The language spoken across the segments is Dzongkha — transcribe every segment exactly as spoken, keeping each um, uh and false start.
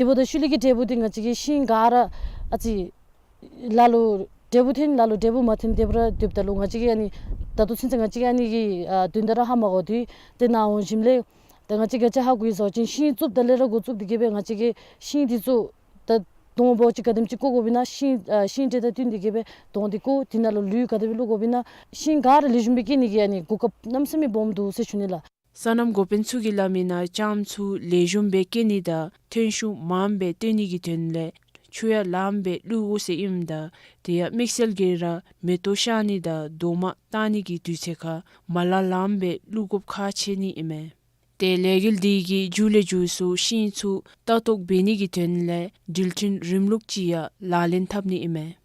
དེ་འབདཝ་ད་ཤུལ་ལས་ཀྱི་འབྲས་བུ་འདི་ང་བཅས་ཀྱི་ཤིང་ག་ར་ཨ་ཙི་ལ་ལུ་འབྲས་བུ་ཐོན་ལ་ལུ་འབྲས་བུ་མ་ཐོན། དེ་འབདཝ་ད་ལུ་ང་བཅས་ཀྱིས་ཨ་ནི་ད་ལྟོ་ཚུན་ཚོད་ང་བཅས་ཀྱིས་ཨ་ནི་གི་ཨ་དོན་དག་ར་ཧ་མ་གོ་དེ་དེ་ནཱ་འོང་ཞིནམ་ལས་ད་ང་བཅས་ཀྱིས་ཅིག་ཧ་གོ་ཡི་ཟེར་བ་ཅིན་ཤིང་བཙུགསཔ་ད་ལས་ར་འགོ་བཙུགས་ཏེ་གི་སྦེ་ང་བཅས་ཀྱིས་ཤིང་འདི་ཚུ་ད་དོང་འབོར་ཅིག་ག་དེམ་ཅིག་བརྐོ་དགོཔ་ཨིན་ན་ཤིང་ཨ་ཤིང་འབྲས་དང་བསྟུན་ཏེ་གི་སྦེ་དོང་འདི་བརྐོ། དེ་ནང་ལུ་ལུད་ག་དེ་སྦེ་བླུག་དགོཔ་ཨིན་ན་ཤིང་ག་ར་ལེགས་ཤོམ་སྦེ་སྐྱེ་ནི་གི་ཨ་ནི་གོ་སྐབས་གནམ་མེད་ས་མེད་སྦོམ་འདུག་ཟེར་ཞུ་ནི་ལགས། སོ་ནམ་འགོ་དཔོན་ཚུ་གིས་སླབ་མི་ནང་ལྕངམ་ཚུ་ལེགས་ཤོམ་སྦེ་སྐྱེ་ནི་དང་ཐོན་ཤུགས་མངམ་སྦེ་བཏོན་ནི་གི་དོན་ལས་ཆུ་ཡང་ལངམ་སྦེ་བླུག་དགོ་ཟེར་ཨིནམ་ད་དེ་ཡང་དམིགས་བསལ་གྱིས་ར་མེ་ཏོག་ཤར་ནི་དང་རྡོག་མ་བཏགས་ནི་གི་དུས་ཚོད་ཁར་མ་ལང་ལངམ་སྦེ་བླུག་དགོཔ་ཁག་ཆེ་ནི་ཨིན་མས། ཏེ་ལས་འགུལ་འདི་གི་མཇུག་ལས་མཇུག་སུ་ཤིང་ཚུ་ལྟ་རྟོག་འབད་ནི་གི་དོན་ལས་འགྲུལ་འཕྲིན་རིམ་ལུགས་ཅིག་ཡང་ལག་ལེན་འཐབ་ནི་ཨིན་མས།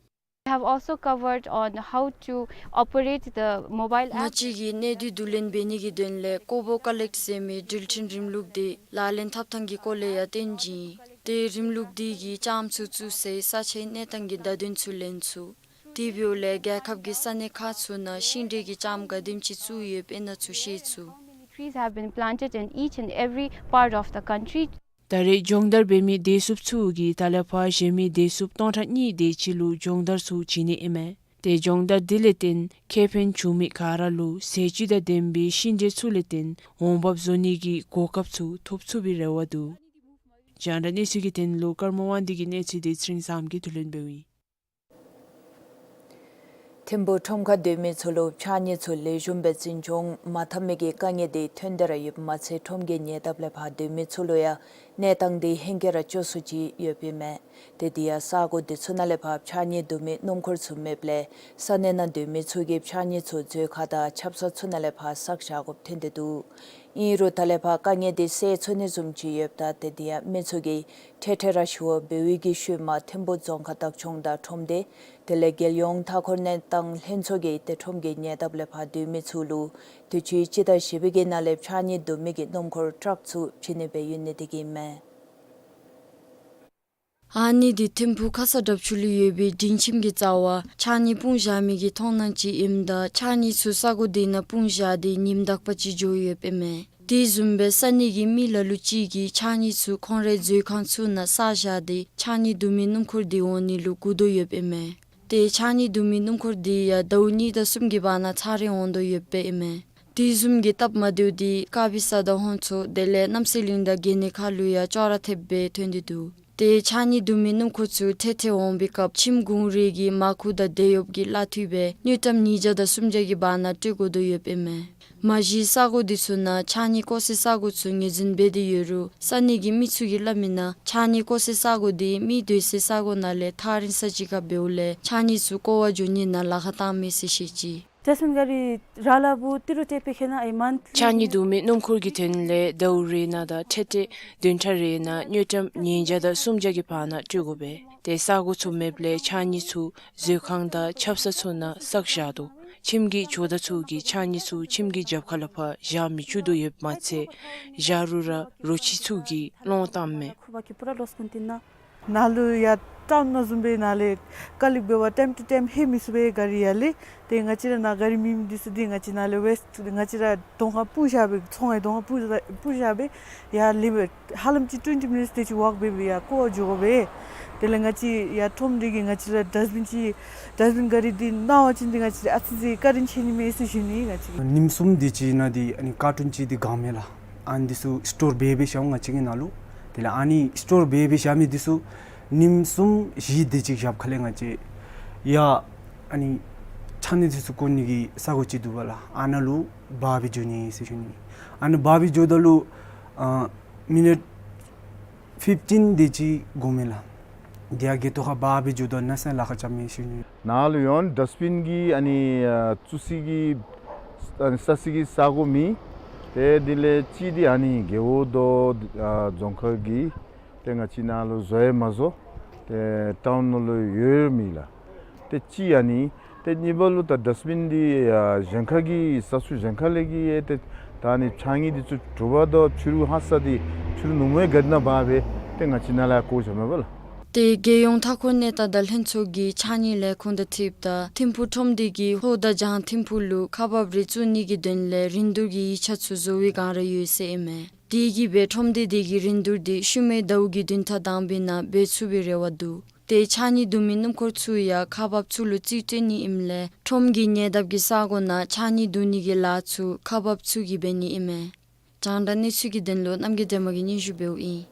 We have also covered on how to operate the mobile app. ང་བཅས་ཀྱིས་གནས་དུས་བསྡུ་ལེན་འབད་ནི་གི་དོན་ལས་ཀོ་བོ་ཀ་ལེཀཊ་ཟེར་མི་འགྲུལ་འཕྲིན་རིམ་ལུགས་འདི་ལག་ལེན་འཐབ་ཐངས་ཀྱི་སྐོར་ལས་ཡང་སྟོན་གེ། ཏེ་རིམ་ལུགས་འདི་གིས་ལྕངམ་ཚུ་བཙུགས་སའི་ས་ཆའི་གནས་སྟངས་ཀྱི་བརྡ་དོན་ཚུ་ལེན་ཚུགས། དེ་འབདཝ་ལས་རྒྱལ་ཁབ་ཀྱི་ས་གནས་ཁག་ཚུ་ནང་ཤིང་འབྲས་ཀྱི་ལྕངམ་ག་དེམ་ཅིག་བཙུགས་ཡོདཔ་ཨིན་ན་ཚུ་ཤེས་ཚུགས། How many trees have been planted in each and every part of the country? ད་རེས་སྦྱོང་བརྡར་འབད་མི་བདེ་སྲུངཔ་ཚུ་གིས་ད་ལས་ཕར་གཞན་མི་བདེ་སྲུངཔ་སྟོང་ཕྲག་གཉིས་དེ་ཅིག་ལུ་སྦྱོང་བརྡར་ཚུ་བྱིན་ནི་ཨིན་མས། ཏེ་སྦྱོང་བརྡར་འདི་ལས་བརྟེན་ཁེ་ཕན་བྱུང་མི་ག་ར་ལུ་ཟས་བཅུད་དང་ལྡན་པའི་ཤིང་འབྲས་ཚུ་ལས་བརྟེན་འོང་འབབ་བཟོ་ནི་གི་གོ་སྐབས་ཚུ་ཐོབ་ཚུགས་པའི་རེ་བ་འདུག། རྒྱང་བསྒྲགས་གནས་ཚུལ་གྱི་དོན་ལུ་ཀརྨ་དབང་འདུས་ཀྱི་གནས་ཚུལ་འདི་ཚེ་རིང་བཟངམོ་གིས་བསྡུ་ལེན་འབདཝ་ཨིན། ཐིམ་ཕུག་ཁྲོམ་ཁར་སྡོད་མི་ཚུ་ལུ་ཕྱགས་སྙིགས་ཚུ་ལེགས་ཤོམ་སྦེ་འཛིན་སྐྱོང་མ་འཐབ་མི་གི་དཀའ་ངལ་འདི་ཐོན་ཏེ་ར་ཡོདཔ་མ་ཚད་ཁྲོམ་གྱི་ཉེ་འདབས་ལས་ཕར་སྡོད་མི་ཚུ་ལུ་ཡང་གནས་སྟངས་འདི་ཧེང་སྐལ་ར་སྐྱོ་སུ་ཅིག་ཡོདཔ་ཨིན་མས། ཏེ་དེ་ཡང་ས་གོ་འདི་ཚུ་ནང་ལས་ཕར་ཕྱགས་སྙིགས་བསྡུ་མི་སྣུམ་འཁོར་ཚུ་མེདཔ་ལས་ས་གནས་ནང་སྡོད་མི་ཚུ་གིས་ཕྱགས་སྙིགས་ཚུ་མཛོད་ཁང་དང་ཆབ་གསང་ཚུ་ནང་ལས་ཕར་བསགས་བཞག་དགོཔ་ཐོན་ཏེ་འདུག། ཨིན་རུང་ད་ལས་ཕར་དཀའ་ངལ་འདི་སེལ་ཚུགས་ནི་བཟུམ་ཅིག་ཡོདཔ་ད་ཏེ་དེ་ཡང་མི་ཚུ་གིས་འཕྲལ་འཕྲལ་ར་ཞུ་བ་འབད་བའི་གི་ཤུལ་མ་ཐིམ་ཕུག་རྫོང་ཁག་བདག་སྐྱོང་དང་ཁྲོམ་སྡེ་དེ་ལས་རྒྱལ་ཡོངས་མཐའ་འཁོར་གནས་སྟངས་ལྷན་ཚོགས་ཀྱིས་ཏེ་ཁྲོམ་གྱི་ཉེ་འདབས་ལས་ཕར་སྡོད་མི་ཚུ་ལུ་དུས་ཅི་སྤྱི་ཟླ་བཞི་པའི་གི་ནང་ལས་ཕྱགས་སྙིགས་བསྡུ་མི་གི་སྣུམ་འཁོར་ཊཱག་ཚུ་བྱིན་ནི་སྦེ་ཡོད་ནི་དེ་གིས་ཨིན་མས། ཨ་ནི་འདི་ཐིམ་ཕུག་ཁ་ས་དྲགཔ་ཆུ་ལུ་ཡོད་པའི་སྒྲིང་ཁྱིམ་གྱི་རྩ་བར་ཕྱགས་སྙིགས་སྤུངས་བཞག་མི་གི་མཐོང་སྣང་ཅིག་ཨིནམ་ད་ཕྱགས་སྙིགས་ཚུ་ས་གོ་འདི་ནང་སྤུངས་བཞག་སྟེ་ཉིནམ་དག་པ་ཅིག་འགྱོ་ཡོདཔ་ཨིན་མས། དེ་བཟུམ་སྦེ་ས་གནས་ཀྱི་མི་ལ་ལུ་ཅིག་གིས་ཕྱགས་སྙིགས་ཚུ་ཁོང་རའི་མཛོད་ཁང་ཚུ་ནང་བསགས་བཞག་སྟེ་ཕྱགས་སྙིགས་བསྡུ་མི་སྣུམ་འཁོར་འདི་འོང་ནི་ལུ་སྒུག་དོ་ཡོདཔ་ཨིན་མས། ཏེ་ཕྱགས་སྙིགས་བསྡུ་མི་སྣུམ་འཁོར་འདི་ཡང་ཟླཝ་གཉིས་དང་གསུམ་གྱི་བར་ན་ཚར་རེ་འོང་དོ་ཡོདཔ་ཨིན་མས། དེ་བཟུམ་གྱི་སྟབས་མ་བདེཝ་འདི་དཀར་སྦིས་ས་དང་ཧོང་མཚོ་དེ་ལས་རྣམ་སྲས་གླིང་དང་དགེ་འདུན་ཁ་ལུ་ཡང་ཅོག་ར་འཐདཔ་སྦེ་ཐོན་ཏེ་འདུག། ཏེ་ཕྱགས་སྙིགས་བསྡུ་མི་སྣུམ་འཁོར་ཚུ་འཕྲལ་འཕྲལ་འོང་བའི་སྐབས་ཁྱིམ་གུང་ར་གི་མར་ཁུ་དང་དེ་ཡོདཔ་གི་གླ་འཐུས་སྦེ་དངུལ་ཀྲམ་ཉིས་བརྒྱ་དང་སུམ་བརྒྱ་གི་བར་ན་སྤྲོད་དགོ་དོ་ཡོདཔ་ཨིན་མས། མ་གཞི་ས་གོ་འདི་ཚུ་ནང་ཕྱགས་སྙིགས་བཀོ་སའི་ས་གོ་ཚུ་ངོས་འཛིན་འབད་དེ་ཡོད་རུང་ས་གནས་ཀྱི་མི་ཚུ་གིས་སླབ་མི་ནང་ཕྱགས་སྙིགས་བཀོ་སའི་ས་གོ་འདི་མི་སྡོད་སའི་ས་གོ་ནང་ལས་ཐག་རིང་ས་ཅིག་ཁར་འབདཝ་ལས་ཕྱགས་སྙིགས་ཚུ་བཀོ་བར་འགྱོ་ནི་ནང་ལཱ་ཁག་བཏངམ་མས་ཟེར་བཤད་ཅི། Dustbin gari rala bu tiru tepe khena ai monthly ཕྱགས་སྙིགས་བསྡུ་མི་སྣུམ་འཁོར་གྱི་དོན་ལས་ཟླཝ་རེ་ནང་དང་འཕྲལ་འཕྲལ་བདུན་ཕྲག་རེ་ནང་དངུལ་ཀྲམ་ཉིས་བརྒྱ་དང་སུམ་བརྒྱ་གི་བར་ན་སྤྲོད་དགོ་པས། ཏེ་ས་གོ་ཚུ་མེདཔ་ལས་ཕྱགས་སྙིགས་ཚུ་མཛོད་ཁང་དང་ཆབ་གསང་ཚུ་ནང་བསགས་བཞག་དོ། ཁྱིམ་གྱི་ཇོ་བདག་ཚུ་གིས་ཕྱགས་སྙིགས་ཚུ་ཁྱིམ་གྱི་རྒྱབ་ཁ་ལས་ཕར་བཞག་མི་བཅུག་དོ་ཡོདཔ་མ་ཚད་བཞག་རུང་ར་རོ་ཁྱི་ཚུ་གིས་སློང་བཏངམ་མས། ནཱ་ལུ་ཡར་ཊའུན་ནང་བཟུམ་སྦེ་ནཱ་ལས་ཀ་ལིག་འབད་བར་time to time ལྷོད་མི་ཚུགས་པས་ག་རི་ཡར་ལས། ཏེ་ང་བཅས་ར་ནཱ་ག་རི་མེད་མི་འདི་ཚུ་འདི་ང་བཅས་ནཱ་ལས་ཝེསཊ་ང་བཅས་ར་དོང་ཁར་སྤུར་བཞག་སྦེ་ཚོང་ཁང་དོང་ཁར་སྤུར་སྤུར་བཞག་སྦེ་ཡར་ལས་སྦེ་ཧ་ལམ་ཅིག་twenty minutes དེ་ཅིག་ཝོག་འབད་སྦེ་ཡར་བཀོ་བར་འགྱོ་དགོ་པས། དེ་ལས་ང་བཅས་ཡར་ཁྲོམ་འདི་གི་ང་བཅས་ར་ཌསཊ་བིན་ཅིག་ཌསཊ་བིན་ག་རི་འདི་གནང་བ་ཅིན་འདི་ང་བཅས་ར་ཨ་ཙི་ཙི་བཀའ་དྲིན་ཆེ་ནི་མས་ཟེར་ཞུ་ནི། ང་བཅས་ཉིནམ་གསུམ་དེ་ཅིག་ནང་འདི་ཨ་ནི་ཀར་ཊུན་ཅིག་འདི་གང་མས་ལགས། ཨ་ནི་འདི་ཚུ་སི་ཊོར་འབད་འབད་བཞག་འོང་ང་བཅས་ཀྱི་ནང་ལུ། དེ་ལས་ཨ་ནི་སི་ཊོར་འབད་འབད་བཞག་མི་འདི་ཚུ་ཉིནམ་གསུམ་བཞི་དེ་ཅིག་བཞགཔ་ཁ་ལས་ང་བཅས་ཡར་ཨ་ནི་ཕྱགས་སྙིགས་འདི་ཚུ་བཀོ་ནི་གི་ས་གོ་ཅིག་འདུག་པ་ལགས། ཨ་ནཱ་ལུ་འབག་སྦེ་འགྱོ་ནི་ཟེར་ཞུ་ནི། ཨ་ནཱ་འབག་སྦེ་འགྱོཝ་ད་ལུ་ཨ་མི་ནིཊ་ཕིཕ་ཊིན་དེ་ཅིག་འགོར་མས་ལགས། དེ་ཡང་གི་ཐོག་ཁར་འབག་སྦེ་འགྱོཝ་ད་ནཱ་ས་ལཱ་ཁག་རྐྱབ་མས་ཟེར་ཞུ་ནི། ནཱ་ལུ་ཡང་ཌསཊ་བིན་གྱི་ཨ་ནི་ཨ་བཙུགས་སའི་གི་ཨ་ནི་ས་སའི་གི་ས་གོ་མེད། ཏེ་དེ་ལས་གཅིག་འདི་ཨ་ནི་རྒེད་འོག་དང་ཨ་རྫོང་ཁག་གི་ཏེ་ང་བཅས་ནཱ་ལུ་བཟོ་ཡང་མ་བཟོ། ཏེ་ཊའུན་ནང་ལུ་ཡོད་མེད་ལགས། ཏེ་གཅིག་ཨ་ནི་ཏེ་གཉིས་པ་ལུ་ད་ཌསཊ་བིན་འདི་ཨ་གཞན་ཁ་གི་ས་ཚུ་གཞན་ཁ་ལས་ཀྱི་ཡང་ཏེ་ད་ཨ་ནི་ཕྱགས་སྙིགས་འདི་ཚུ་དྲོ་པ་དང་ཕྱི་རུ་ཧ་སག་འདི་ཕྱི་རུ་ནུབ་མོའི་ག་རི་ནང་འབག་སྦེ་ཏེ་ང་བཅས་ནཱ་ལས་ཡར་བཀོ་བཞག་མས་པ་ལགས། ཏེ་རྒྱལ་ཡོངས་མཐའ་འཁོར་གནས་སྟངས་དང་ལྷན་ཚོགས་ཀྱི་ཕྱགས་སྙིགས་ལས་ཁུངས་དང་འཁྲིལཝ་ད་ཐིམ་ཕུག་ཁྲོམ་སྡེ་གིས་ལྷོ་དང་བྱང་ཐིམ་ཕུག་ལུ་ཁག་འབགཔ་རེ་བཙུགས་ནི་གི་དོན་ལས་རིན་བསྡུར་གྱི་ཡིག་ཆ་ཚུ་བཟོ་བའི་བསྒང་ར་ཡོད་ཟེར་ཨིན་མས། དེ་གིས་སྦེ་ཁྲོམ་སྡེ་དེ་གི་རིན་བསྡུར་དེ་ཤུལ་མའི་ཟླཝ་གི་བདུན་ཕྲག་དང་པའི་ནང་འབད་ཚུགས་པའི་རེ་བ་འདུག། ཏེ་ཕྱགས་སྙིགས་བསྡུ་མི་སྣུམ་འཁོར་ཚུ་ཡང་ཁག་འབགཔ་ཚུ་ལུ་རྩིས་སྤྲོད་ནི་ཨིནམ་ལས་ཁྲོམ་གྱི་ཉེ་འདབས་ཀྱི་ས་གོ་ནང་ཕྱགས་སྙིགས་བསྡུ་ནི་གི་ལཱ་ཚུ་ཁག་འབགཔ་ཚུ་གིས་འབད་ནི་ཨིན་མས། རྒྱང་བསྒྲགས་གནས་ཚུལ་གྱི་དོན་ལུ་རྣམ་རྒྱལ་སྒྲོལ་མ་གིས་སྙན་ཞུ་འབདཝ་ཨིན།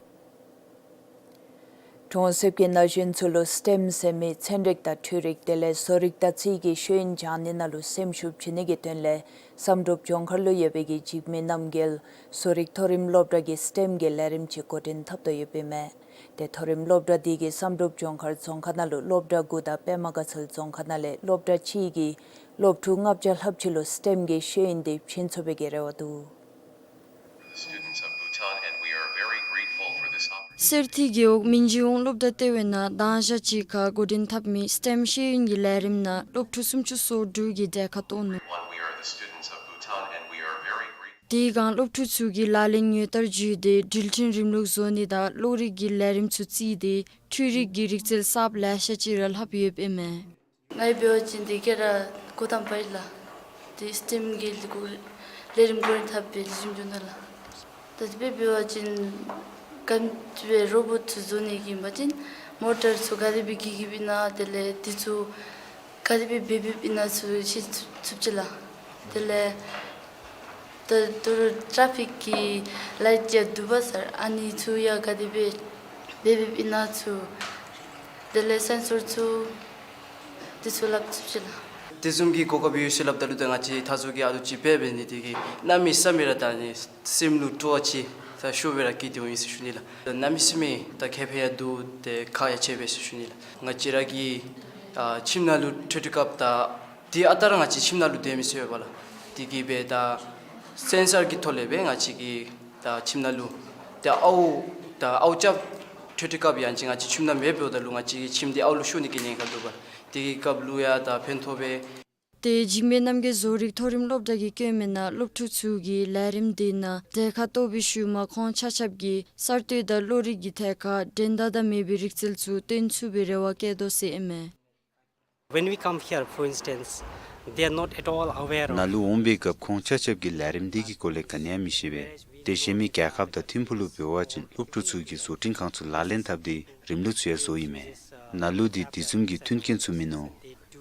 གྲོང་གསེབ་ཀྱི་ན་གཞོན་ཚུ་ལུ་སི་ཊེམ་ཟེར་མི་ཚན་རིག་དང་འཕྲུལ་རིག་དེ་ལས་བཟོ་རིག་དང་རྩིས་ཀྱི་ཤེས་ཡོན་སྦྱང་ནི་ནང་ལུ་སེམས་ཤུགས་བསྐྱེད་ནི་གི་དོན་ལས་བསམ་གྲུབ་ལྗོངས་མཁར་ལུ་ཡོད་པའི་གི་འཇིགས་མེད་རྣམ་རྒྱལ་བཟོ་རིག་མཐོ་རིམ་སློབ་གྲྭ་གིས་སི་ཊེམ་གྱི་ལས་རིམ་ཅིག་འགོ་འདྲེན་འཐབ་དོ་ཡོདཔ་ཨིན་མས། ཏེ་མཐོ་རིམ་སློབ་གྲྭ་དེ་གིས་བསམ་གྲུབ་ལྗོངས་མཁར་རྫོང་ཁག་ནང་ལུ་སློབ་གྲྭ་དགུ་དང་པདྨ་དགའ་ཚལ་རྫོང་ཁག་ནང་ལས་སློབ་གྲྭ་གཅིག་གི་སློབ་ཕྲུག་ལྔ་བརྒྱ་ལྷགཔ་ཅིག་ལུ་སི་ཊེམ་གྱི་ཤེས་ཡོན་དེ་བྱིན་ཚུགས་པའི་གི་རེ་བ་འདུག། The students of Bhutan, and we are very grateful for this opportunity. གསེར་ཐིག་རྒེད་འོག་མིན་ཇི་ཝོང་སློབ་གྲྭ་ལྟེ་བའི་ནང་མདང་ཞག་གཅིག་ཁར་འགོ་འདྲེན་འཐབ་མི་སི་ཊེམ་ཤེས་ཡོན་གྱི་ལས་རིམ་ནང་སློབ་ཕྲུག་སུམ་ཅུ་སོ་དྲུག་གིས་གྲལ་ཁར་གཏོགས་ནུག། One, we are the students of Bhutan, and we are very grateful. དེ་སྒང་སློབ་ཕྲུག་ཚུ་གིས་ལག་ལེན་དངོས་བསྟར་བརྒྱུད་དེ་འགྲུལ་འཕྲིན་རིམ་ལུགས་བཟོ་ནི་དང་གློག་རིག་གི་ལས་རིམ་ཚུ་རྩིས་ཏེ་འཕྲུལ་རིག་གི་རིག་རྩལ་གསརཔ་ལེ་ཤ་ཅིག་ར་ལྷབ་ཡོདཔ་ཨིན་མས། ང་གིས་འབད་བ་ཅིན་དེ་ག་ར་འགོ་དང་པ་ཨིན་ལགས། དེ་སི་ཊེམ་གྱི་ལས་འགུལ་ལས་རིམ་འགོ་འདྲེན་འཐབ་པའི་ལས་རིམ་བྱུང་ནུག་ལགས། ད་དེ་སྦེ་འབད་བ་ཅིན་ག་དེ་སྦེ་རོ་བོཊ་ཚུ་བཟོ་ནི་གི་ཨིན་པ་ཅིན་མོ་ཊར་ཚུ་ག་དེ་སྦེ་གི་གིབ་ཨིན་ན་དེ་ལས་དེ་ཚུ་ག་དེ་སྦེ་འབད་འབདཝ་ཨིན་ན་ཚུ་ཤེས་ཚུགས་ཅི་ལགས། དེ་ལས་ད་ད་རུང་ཊེ་ཕིག་གི་ལའིཊ་ཡང་འདུག་པ་ཟེར་ཨ་ནི་ཚུ་ཡང་ག་དེ་སྦེ་འབད་འབདཝ་ཨིན་ན་ཚུ་དེ་ལས་སེན་སོར་ཚུ་དེ་ཚུ་སླབ་ཚུགས་ཅི་ལགས། དེ་བཟུམ་གྱི་གོ་སྐབས་ཡོད་ཟེར་སླབ་ད་ལུ་ད་ང་བཅས་ད་ཚུ་གིས་ཨ་ལུ་ཅིག་འབད་འབད་ནི་དེ་གིས་གནམ་མེད་ས་མེད་ར་ད་ནི་སེམས་ལུ་སྤྲོ་བ་ཅིག་ད་ཤུགས་སྦེ་ར་སྐྱེས་ཏེ་འོང་ཡི་ཟེར་ཞུ་ནི་ལགས། གནམ་མེད་ས་མེད་ད་ཁེ་ཕན་ཡང་འདུག། ཏེ་ཁག་ཡང་ཆེ་བས་ཟེར་ཞུ་ནི་ལགས། ང་བཅས་ར་གི་ཨ་ཁྱིམ་ནང་ལུ་འཕྲོད་སྐབས་ད་དེ་ཨ་རྟག་ར་ང་བཅས་ཁྱིམ་ནང་ལུ་སྡོད་མི་ཚུགས་པས་ལགས། དེ་གིས་སྦེ་ད་སེན་སར་གྱི་ཐོག་ལས་སྦེ་ང་བཅས་ཀྱིས་ད་ཁྱིམ་ནང་ལུ་ད་ཨརཝ་ད་ཨརཝ་རྐྱབ་འཕྲོད་སྐབས་ཡང་ཅིན་ང་བཅས་ཁྱིམ་ནང་མེདཔ་འབདཝ་ད་ལུ་ང་བཅས་ཀྱི་ཁྱིམ་དེ་ཨརཝ་ལུ་ཤོར་ནི་གི་ཉེན་ཁ་འདུག་པ། དེ་གི་སྐབས་ལུ་ཡང་ད་ཕན་ཐོགས་པས། ཏེ་འཇིགས་མེད་རྣམ་རྒྱལ་བཟོ་རིག་མཐོ་རིམ་སློབ་གྲྭ་གིས་བཀོད་མི་ནང་སློབ་ཕྲུག་ཚུ་གིས་ལས་རིམ་དེ་ནང་གྲལ་ཁར་གཏོགས་པའི་ཤུལ་མ་ཁོང་ཆ་ཁྱབ་ཀྱིས་གསར་གཏོད་དང་གློག་རིག་གི་ཐད་ཁར་འགྲན་ཟླ་དང་མེད་པའི་རིག་རྩལ་ཚུ་སྟོན་ཚུགས་པའི་རེ་བ་བསྐྱེད་དོ་ཟེར་ཨིན་མས། When we come here, for instance, they are not at all aware of ནཱ་ལུ་འོང་པའི་སྐབས་ཁོང་ཆ་ཁྱབ་ཀྱིས་ལས་རིམ་འདི་གི་སྐོར་ལས་ག་ནི་ཡང་མི་ཤེས་པས། ཏེ་གཞན་མི་རྒྱལ་ཁབ་དང་ཐིམ་ཕུག་ལུ་འབད་བ་ཅིན་སློབ་ཕྲུག་ཚུ་གིས་བཟོ་སྐྲུན་ཁང་ཚུ་ལག་ལེན་འཐབ་སྟེ་རིམ་ལུགས་ཚུ་ཡང་བཟོཝ་ཨིན་མས། ནཱ་ལུ་འདི་དེ་བཟུམ་གྱི་མཐུན་རྐྱེན་ཚུ་མིན་ནུག།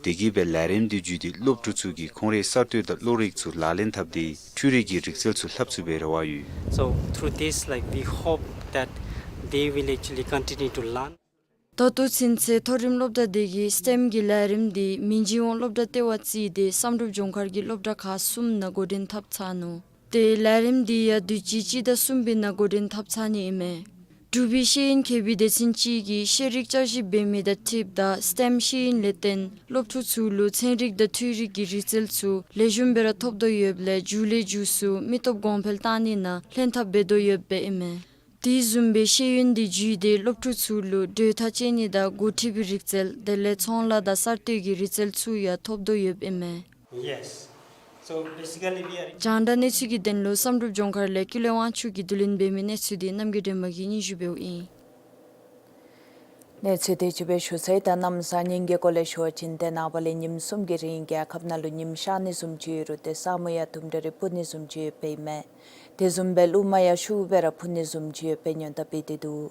དེ་གིས་སྦེ་ལས་རིམ་འདི་བརྒྱུད་དེ་སློབ་ཕྲུག་ཚུ་གིས་ཁོང་རའི་གསར་གཏོད་དང་གློག་རིག་ཚུ་ལག་ལེན་འཐབ་སྟེ་འཕྲུལ་རིག་གི་རིག་རྩལ་ཚུ་ལྷབ་ཚུགས་པའི་རེ་བ་ཡོད། So through this, like, we hope that they will actually continue to learn. ད་ལྟོ་ཚུན་ཚོད་མཐོ་རིམ་སློབ་གྲྭ་དེ་གིས་སི་ཊེམ་གྱི་ལས་རིམ་འདི་མིན་ཇི་ཝོང་སློབ་གྲྭ་ལྟེ་བ་རྩིས་ཏེ་བསམ་གྲུབ་ལྗོངས་མཁར་གྱི་སློབ་གྲྭ་ཁག་གསུམ་ནང་འགོ་འདྲེན་འཐབ་ཚར་ནུག། ཏེ་ལས་རིམ་འདི་ཡང་དུས་ཅི་སྤྱི་ཟླ་གསུམ་པའི་ནང་འགོ་འདྲེན་འཐབ་ཚར་ནི་ཨིན་མས། འབྲུག་པའི་ཤེས་ཡོན་མཁས་པའི་སྡེ་ཚན་ཅིག་གིས་ཤེས་རིག་བསྐྱར་ཞིབ་འབད་མི་དང་འཁྲིལཝ་ད་སི་ཊེམ་ཤེས་ཡོན་ལས་བརྟེན་སློབ་ཕྲུག་ཚུ་ལུ་ཚན་རིག་དང་འཕྲུལ་རིག་གི་རིག་རྩལ་ཚུ་ལེགས་ཤོམ་སྦེ་ར་ཐོབ་དོ་ཡོདཔ་ལས་མཇུག་ལས་མཇུག་སུ་མི་སྟོབས་གོང་འཕེལ་བཏང་ནི་ནང་ལྷན་ཐབས་འབད་དོ་ཡོདཔ་ཨིན་མས། དེ་བཟུམ་སྦེ་ཤེས་ཡོན་འདི་བརྒྱུད་དེ་སློབ་ཕྲུག་ཚུ་ལུ་གྲོས་ཐག་བཅད་ནི་དང་འགོ་ཁྲིད་པའི་རིག་རྩལ་དེ་ལས་ཚོང་ལཱ་དང་གསར་གཏོད་ཀྱི་རིག་རྩལ་ཚུ་ཡང་ཐོབ་དོ་ཡོདཔ་ཨིན་མས། Yes. So basically we are རྒྱང་བསྒྲགས་གནས་ཚུལ་གྱི་དོན་ལུ་བསམ་གྲུབ་ལྗོངས་མཁར་ལས་ཀུན་ལེགས་དབང་ཕྱུག་གིས་བསྡུ་ལེན་འབད་མི་གནས་ཚུལ་འདི་རྣམ་རྒྱལ་སྒྲོལ་མ་གིས་སྙན་ཞུ་འབདཝ་ཨིན། གནས་ཚུལ་དེ་ཅིག་སྦེ་ཞུ་ཚར་ཡི། ད་གནམ་གཤིས་ཉིན་གྱི་སྐོར་ལས་ཞུ་བ་ཅིན་ཏེ་ནངས་པ་ལས་ཉིནམ་གསུམ་གྱི་རིང་རྒྱལ་ཁབ་ནང་ལུ་ཉིམ་ཤར་ནི་བཟུམ་ཅིག་ཡོད་རུང་ཏེ་ས་སྨུག་ཡང་དུམ་གྲ་རེ་སྤུབ་ནི་བཟུམ་ཅིག་ཡོདཔ་ཨིན་མས། དེ་བཟུམ་སྦེ་རླུང་མ་ཡང་ཤུགས་སྦེ་ར་འཕུ་ནི་བཟུམ་ཅིག་ཡོདཔ་སྦེ་སྔོན་བརྡ་འབད་དེ་འདུག།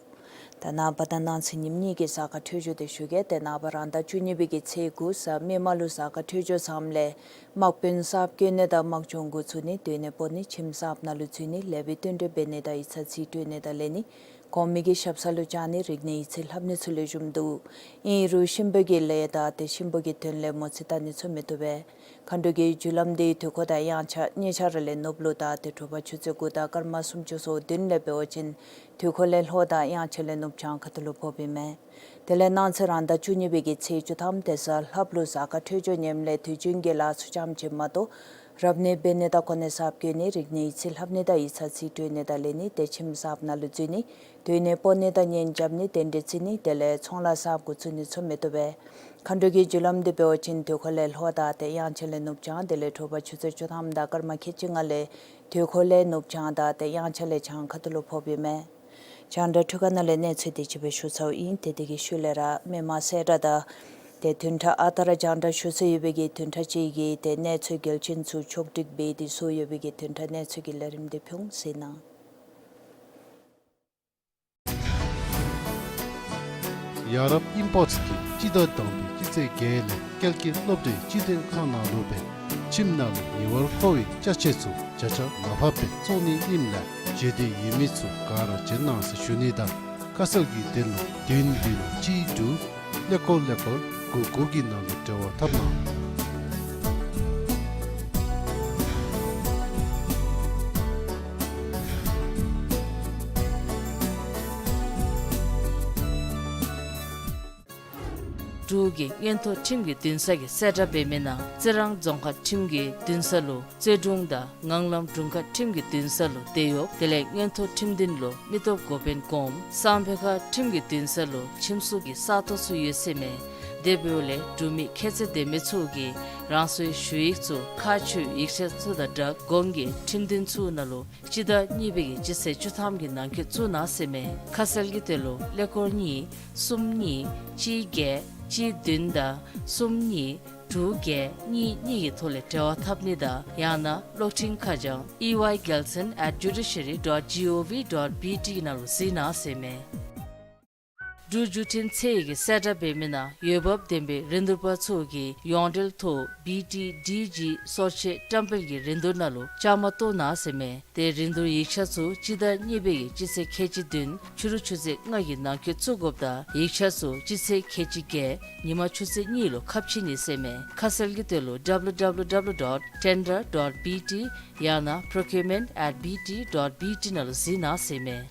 ད་ནངས་པ་དང་གནངས་ཚེ་ཉིནམ་གཉིས་ཀྱི་གཟའ་སྐར་འཕྲོད་སྦྱོར་དེ་ཞུ་གེ། ཏེ་ནངས་པ་རང་ཟླ་བཅུ་གཉིས་པའི་གི་ཚེས་དགུ་གཟའ་མིག་དམར་ལུ་གཟའ་སྐར་འཕྲོད་སྦྱོར་ཚངམ་ལས་དམག་དཔོན་གསརཔ་བསྐོ་ནི་དང་དམག་སྦྱོང་འགོ་བཙུགས་ནི། སྡོད་གནས་སྤོ་ནི། ཁྱིམ་གསརཔ་ནང་ལུ་འཛུལ་ནི། ལེགས་པའི་རྟེན་འབྲེལ་འབད་ནི་དང་ཡིག་ཚང་རྩིས་སྤྲོད་ནི་དང་ལེན་ནི། གོང་མའི་གི་ཞབས་ས་ལུ་བཅར་ནི། རིག་གནས་ཡིག་རྩིས་ལྷབ་ནི་ཚུ་ལེགས་ཤོམ་འདུག། ཨིན་རུང་གཤིན་པོ་གི་ལས་དང་ཏེ་གཤིན་པོ་གི་དོན་ལས་མོ་རྩིས་བལྟ་ནི་ཚུ་མི་བཏུབ་པས། མཁའ་འགྲོ་གི་རྒྱུ་ལམ་འདི་དུས་འཁོར་དང་དབྱངས་འཆར་གཉིས་ཆ་ར་ལས་ནུབ་ལུ་དང་ཏེ་དྲོ་པ་ཆུ་ཚོད་དགུ་དང་སྐར་མ་སུམ་ཅུ་སོ་བདུན་ལས་འབད་བ་ཅིན་དུས་འཁོར་ལས་ལྷོ་དང་དབྱངས་འཆར་ལས་ནུབ་བྱང་ཁ་ཐུག་ལུ་ཕོགཔ་ཨིན་མས། དེ་ལས་གནངས་ཚེ་རང་ཟླ་བཅུ་གཉིས་པའི་གི་ཚེས་བཅུ་ཐམ་ཏེ་གཟའ་ལྷགཔ་ལུ་གཟའ་སྐར་འཕྲོད་སྦྱོར་ཉེསམ་ལས་དུས་རྒྱུན་གྱི་ལཱ་ཚུ་རྐྱངམ་ཅིག་མ་གཏོགས་རབ་གནས་འབད་ནི་དང་གོ་གནས་གསརཔ་བསྐོ་ནི། རིག་གནས་ཡིག་རྩིས་ལྷབ་ནི་དང་ཡིག་ཚང་རྩིས་སྤྲོད་ནི་དང་ལེན་ནི། ཏེ་ཁྱིམ་གསརཔ་ནང་ལུ་འཛུལ་ནི། སྡོད་གནས་སྤོ་ནི་དང་གཉེན་རྐྱབ་ནི། རྟེན་འབྲེལ་བརྩི་ནི། དེ་ལས་ཚོང་ལཱ་གསརཔ་འགོ་བཙུགས་ནི་ཚུ་མི་བཏུབ་པས། མཁའ་འགྲོ་གི་རྒྱུ་ལམ་འདི་འབད་བ་ཅིན་དུས་འཁོར་ལས་ལྷོ་དང་ཏེ་དབྱངས་འཆར་ལས་ནུབ་བྱང་དེ་ལས་དྲོ་པ་ཆུ་ཚོད་བཅུ་ཐམ་དང་སྐར་མ་ཁལ་གཅིག་ལྔ་ལས་དུས་འཁོར་ལས་ནུབ་བྱང་དང་ཏེ་དབྱངས་འཆར་ལས་བྱང་ཁ་ཐུག་ལུ་ཕོགཔ་ཨིན་མས། རྒྱང་བསྒྲགས་འཕྲུལ་ཁང་ནང་ལས་གནས་ཚུལ་དེ་ཅིག་སྦེ་ཞུ་ཚརཝ་ཨིན། ཏེ་དེ་གི་ཤུལ་ལས་ར་མི་མང་གསལ་བསྒྲགས་དང་ཏེ་བདུན་ཕྲག་ཨ་རྟག་ར་རྒྱང་བསྒྲགས་ཞུ་སྲོལ་ཡོད་པའི་གི་བདུན་ཕྲག་ཅིག་གི་ཏེ་གནས་ཚུལ་གལ་ཆེན་ཚུ་ཕྱོགས་སྒྲིག་འབད་དེ་བཟོ་ཡོད་པའི་གི་བདུན་ཕྲག་གནས་ཚུལ་གྱི་ལས་རིམ་དེ་ཕུལ་ཟེར་ནང་ ཡ་རབས་ཨིམ་པོརཊ་གིས་སྤྱི་ཟླ་དང་པའི་སྤྱི་ཚེས་བརྒྱད་ལས་ཀལ་གྱི་སློབ་གྲྭའི་སྤྱི་མཐུན་ཁང་ནང་ལུ་སྦེ་ཁྱིམ་ནང་ལུ་ཉེ་བར་མཁོ་བའི་ཅ་ཆས་ཚུ་བརྒྱ་ཆ་ལྔ་བརྒྱ་སྦེ་བཙོང་ནི་ཨིནམ་ལས་བརྗེད་དེ་ཡོད་མི་ཚུ་ག་ར་བྱོན་གནང་ཟེར་ཞུ་ནི་དང་། ཁ་གསལ་གྱི་དོན་ལུ་བདུན་བདུན་གཅིག་དྲུག་ཀླད་ཀོར་ཀླད་ཀོར་དགུ་དགུ་གི་ནང་ལུ་འབྲེལ་བ་འཐབ་གནང་། འབྲུག་གི་མངོན་མཐོ་ཁྲིམས་ཀྱི་འདུན་ས་གིས་གསལ་བསྒྲགས་འབད་མི་ནང་རྩི་རང་རྫོང་ཁག་ཁྲིམས་ཀྱི་འདུན་ས་ལུ་རྩོད་དྲུང་དང་ངང་ལམ་དྲུང་ཁག་ཁྲིམས་ཀྱི་འདུན་ས་ལུ་དེད་གཡོགཔ་དེ་ལས་མངོན་མཐོ་ཁྲིམས་འདུན་ལུ་མི་སྟོབས་འགོ་དཔོན་གོངམ་སང་ཕོད་ཁ་ཁྲིམས་ཀྱི་འདུན་ས་ལུ་ཁྱིམ་སྲུང་གི་ས་སྟོང་ཚུ་ཡོད་ཟེར་མས། དེ་འབདཝ་ལས་འབྲུག་མི་ཁྱད་ཚད་ལྡན་མི་ཚུ་གིས་རང་སོའི་ཞུ་ཡིག་ཚུ་ཁག་ཆེ་བའི་ཡིག་ཆ་ཚུ་དང་སྦྲགས་གོང་གི་ཁྲིམས་འདུན་ཚུ་ནང་ལུ་སྤྱི་ཟླ་གཉིས་པའི་གི་སྤྱི་ཚེས་བཅུ་ཐམ་གྱི་ནང་འཁོད་བཙུགས་གནང་ཟེར་མས། ཁ་གསལ་གྱི་དོན་ལུ་ཀླད་ཀོར་གཉིས་གསུམ་གཉིས་གཅིག་བརྒྱད་གཅིག་བདུན་དང་གསུམ་གཉིས་དྲུག་བརྒྱད་གཉིས་གཉིས་ཀྱི་ཐོག་ལས་འབྲེལ་བ་འཐབ་ནི་དང་། ཡང་ན་གློག་འཕྲིན་ཁ་བྱང་E Y Gelson at judiciary dot G O V dot B T ནང་ལུ་གཟིགས་གནང་ཟེར་མས། འབྲུག་བརྒྱུད་འཕྲིན་ཚད་ཀྱིས་གསལ་བསྒྲགས་འབད་མི་ནང་འོས་འབབ་ལྡན་པའི་རིན་བསྡུར་པ་ཚུ་གིས་ཡོངས་འབྲེལ་ཐོག་B T D G སོར་ཕྱེ་བཀྲམ་སྤེལ་གྱི་རིན་བསྡུར་ནང་ལུ་བཅའ་མར་གཏོགས་གནང་ཟེར་མས། ཏེ་རིན་བསྡུར་ཡིག་ཆ་ཚུ་སྤྱི་ཟླ་གཉིས་པའི་གི་སྤྱི་ཚེས་ཁལ་གཅིག་བདུན་ཕྱི་རུ་ཆུ་ཚོད་ལྔ་གི་ནང་འཁོད་བཙུགས་དགོཔ་དང་ཡིག་ཆ་ཚུ་སྤྱི་ཚེས་ཁལ་གཅིག་བརྒྱད་ཉིན་མ་ཆུ་ཚོད་གཉིས་ལུ་ཁ་ཕྱེ་ནི་ཟེར་མས། ཁ་གསལ་གྱི་དོན་ལུ་W W W dot tender dot B T ཡང་ན་procurement at B T dot B T ནང་ལུ་གཟིགས་གནང་ཟེར་མས།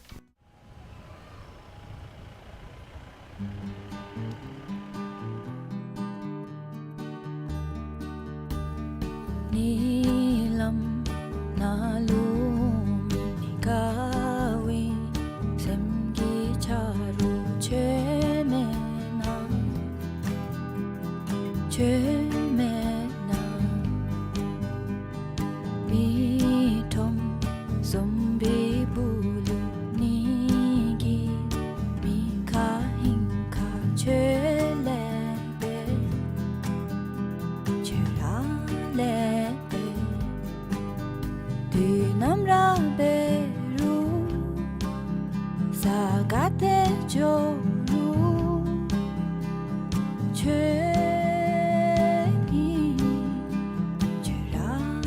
ཉེ་ལམ་ནང་ལུ་མི་དགའ་བའི་སེམས་ཀྱི་ཆ་རོགས་ཁྱོད་མེད་ན། ཁྱོད་མེད་ན། མི་ཁྲོམ་གསུམ་པའི་སྦུག་ལུ་ནི་གི་མི་ཁ་ཧིང་ཁ་ཁྱོད་ལས་པས། ཁྱོད་ར་ལས་པས། དུས་ནམ་ར་འབད་རུང་ས་ག་ཏེ་འགྱོ་རུང་ཁྱོད་ཨིན། ཁྱོད་ར་ཨིན།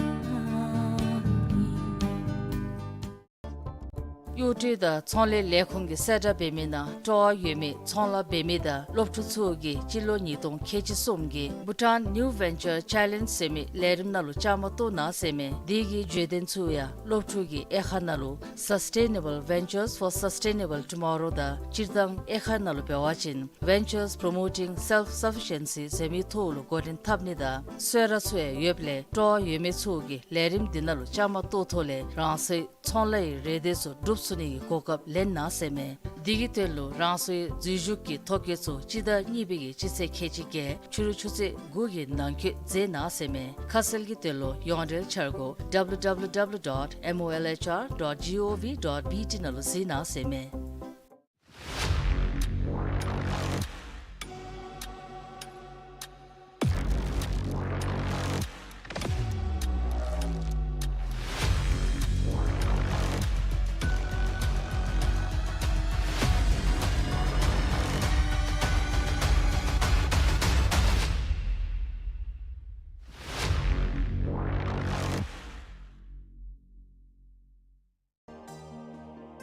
གཡོག་སྤྲོད་དང་ཚོང་ལས་ལས་ཁུངས་ཀྱིས་གསལ་བསྒྲགས་འབད་མི་ནང་སྤྲོ་བ་ཡོད་མི་ཚོང་ལཱ་འབད་མི་དང་སློབ་ཕྲུག་ཚུ་གིས་སྤྱི་ལོ་ཉིས་སྟོང་ཁལ་གཅིག་གསུམ་གྱི་Bhutan New Venture Challenge ཟེར་མི་ལས་རིམ་ནང་ལུ་བཅའ་མར་གཏོགས་གནང་ཟེར་མས། དེ་གི་བརྗོད་དོན་ཚུ་ཡང་སློབ་ཕྲུག་གིས་དབྱེ་ཁག་ནང་ལུ་Sustainable Ventures for Sustainable Tomorrow དང་སྤྱིར་བཏང་དབྱེ་ཁག་ནང་ལུ་འབད་བ་ཅིན་Ventures Promoting Self-Sufficiency ཟེར་མི་ཐོག་ལུ་འགོ་འདྲེན་འཐབ་ནི་དང་གསོལ་རས་ཚུ་ཡང་ཡོདཔ་ལས་སྤྲོ་བ་ཡོད་མི་ཚུ་གིས་ལས་རིམ་འདི་ནང་ལུ་བཅའ་མར་གཏོགས་ཐོག་ལས་རང་སོའི་ཚོང་ལཱའི་རེ་འདོད་ཚུ་སྒྲུབ་ཚུགས་ནི་གི་གོ་སྐབས་ལེན་གནང་ཟེར་མས། དེ་གི་དོན་ལུ་རང་སོའི་འཛུལ་ཞུགས་ཀྱི་ཐོ་བཀོད་ཚུ་སྤྱི་ཟླ་གཉིས་པའི་གི་སྤྱི་ཚེས་ཁལ་གཅིག་བརྒྱད་ཕྱི་རུ་ཆུ་ཚོད་དགུ་གི་ནང་འཁོད་མཛད་གནང་ཟེར་མས། ཁ་གསལ་གྱི་དོན་ལུ་ཡོངས་འབྲེལ་འཆར་སྒོ་W W W dot M O L H R dot G O V dot B T ནང་ལུ་གཟིགས་གནང་ཟེར་མས།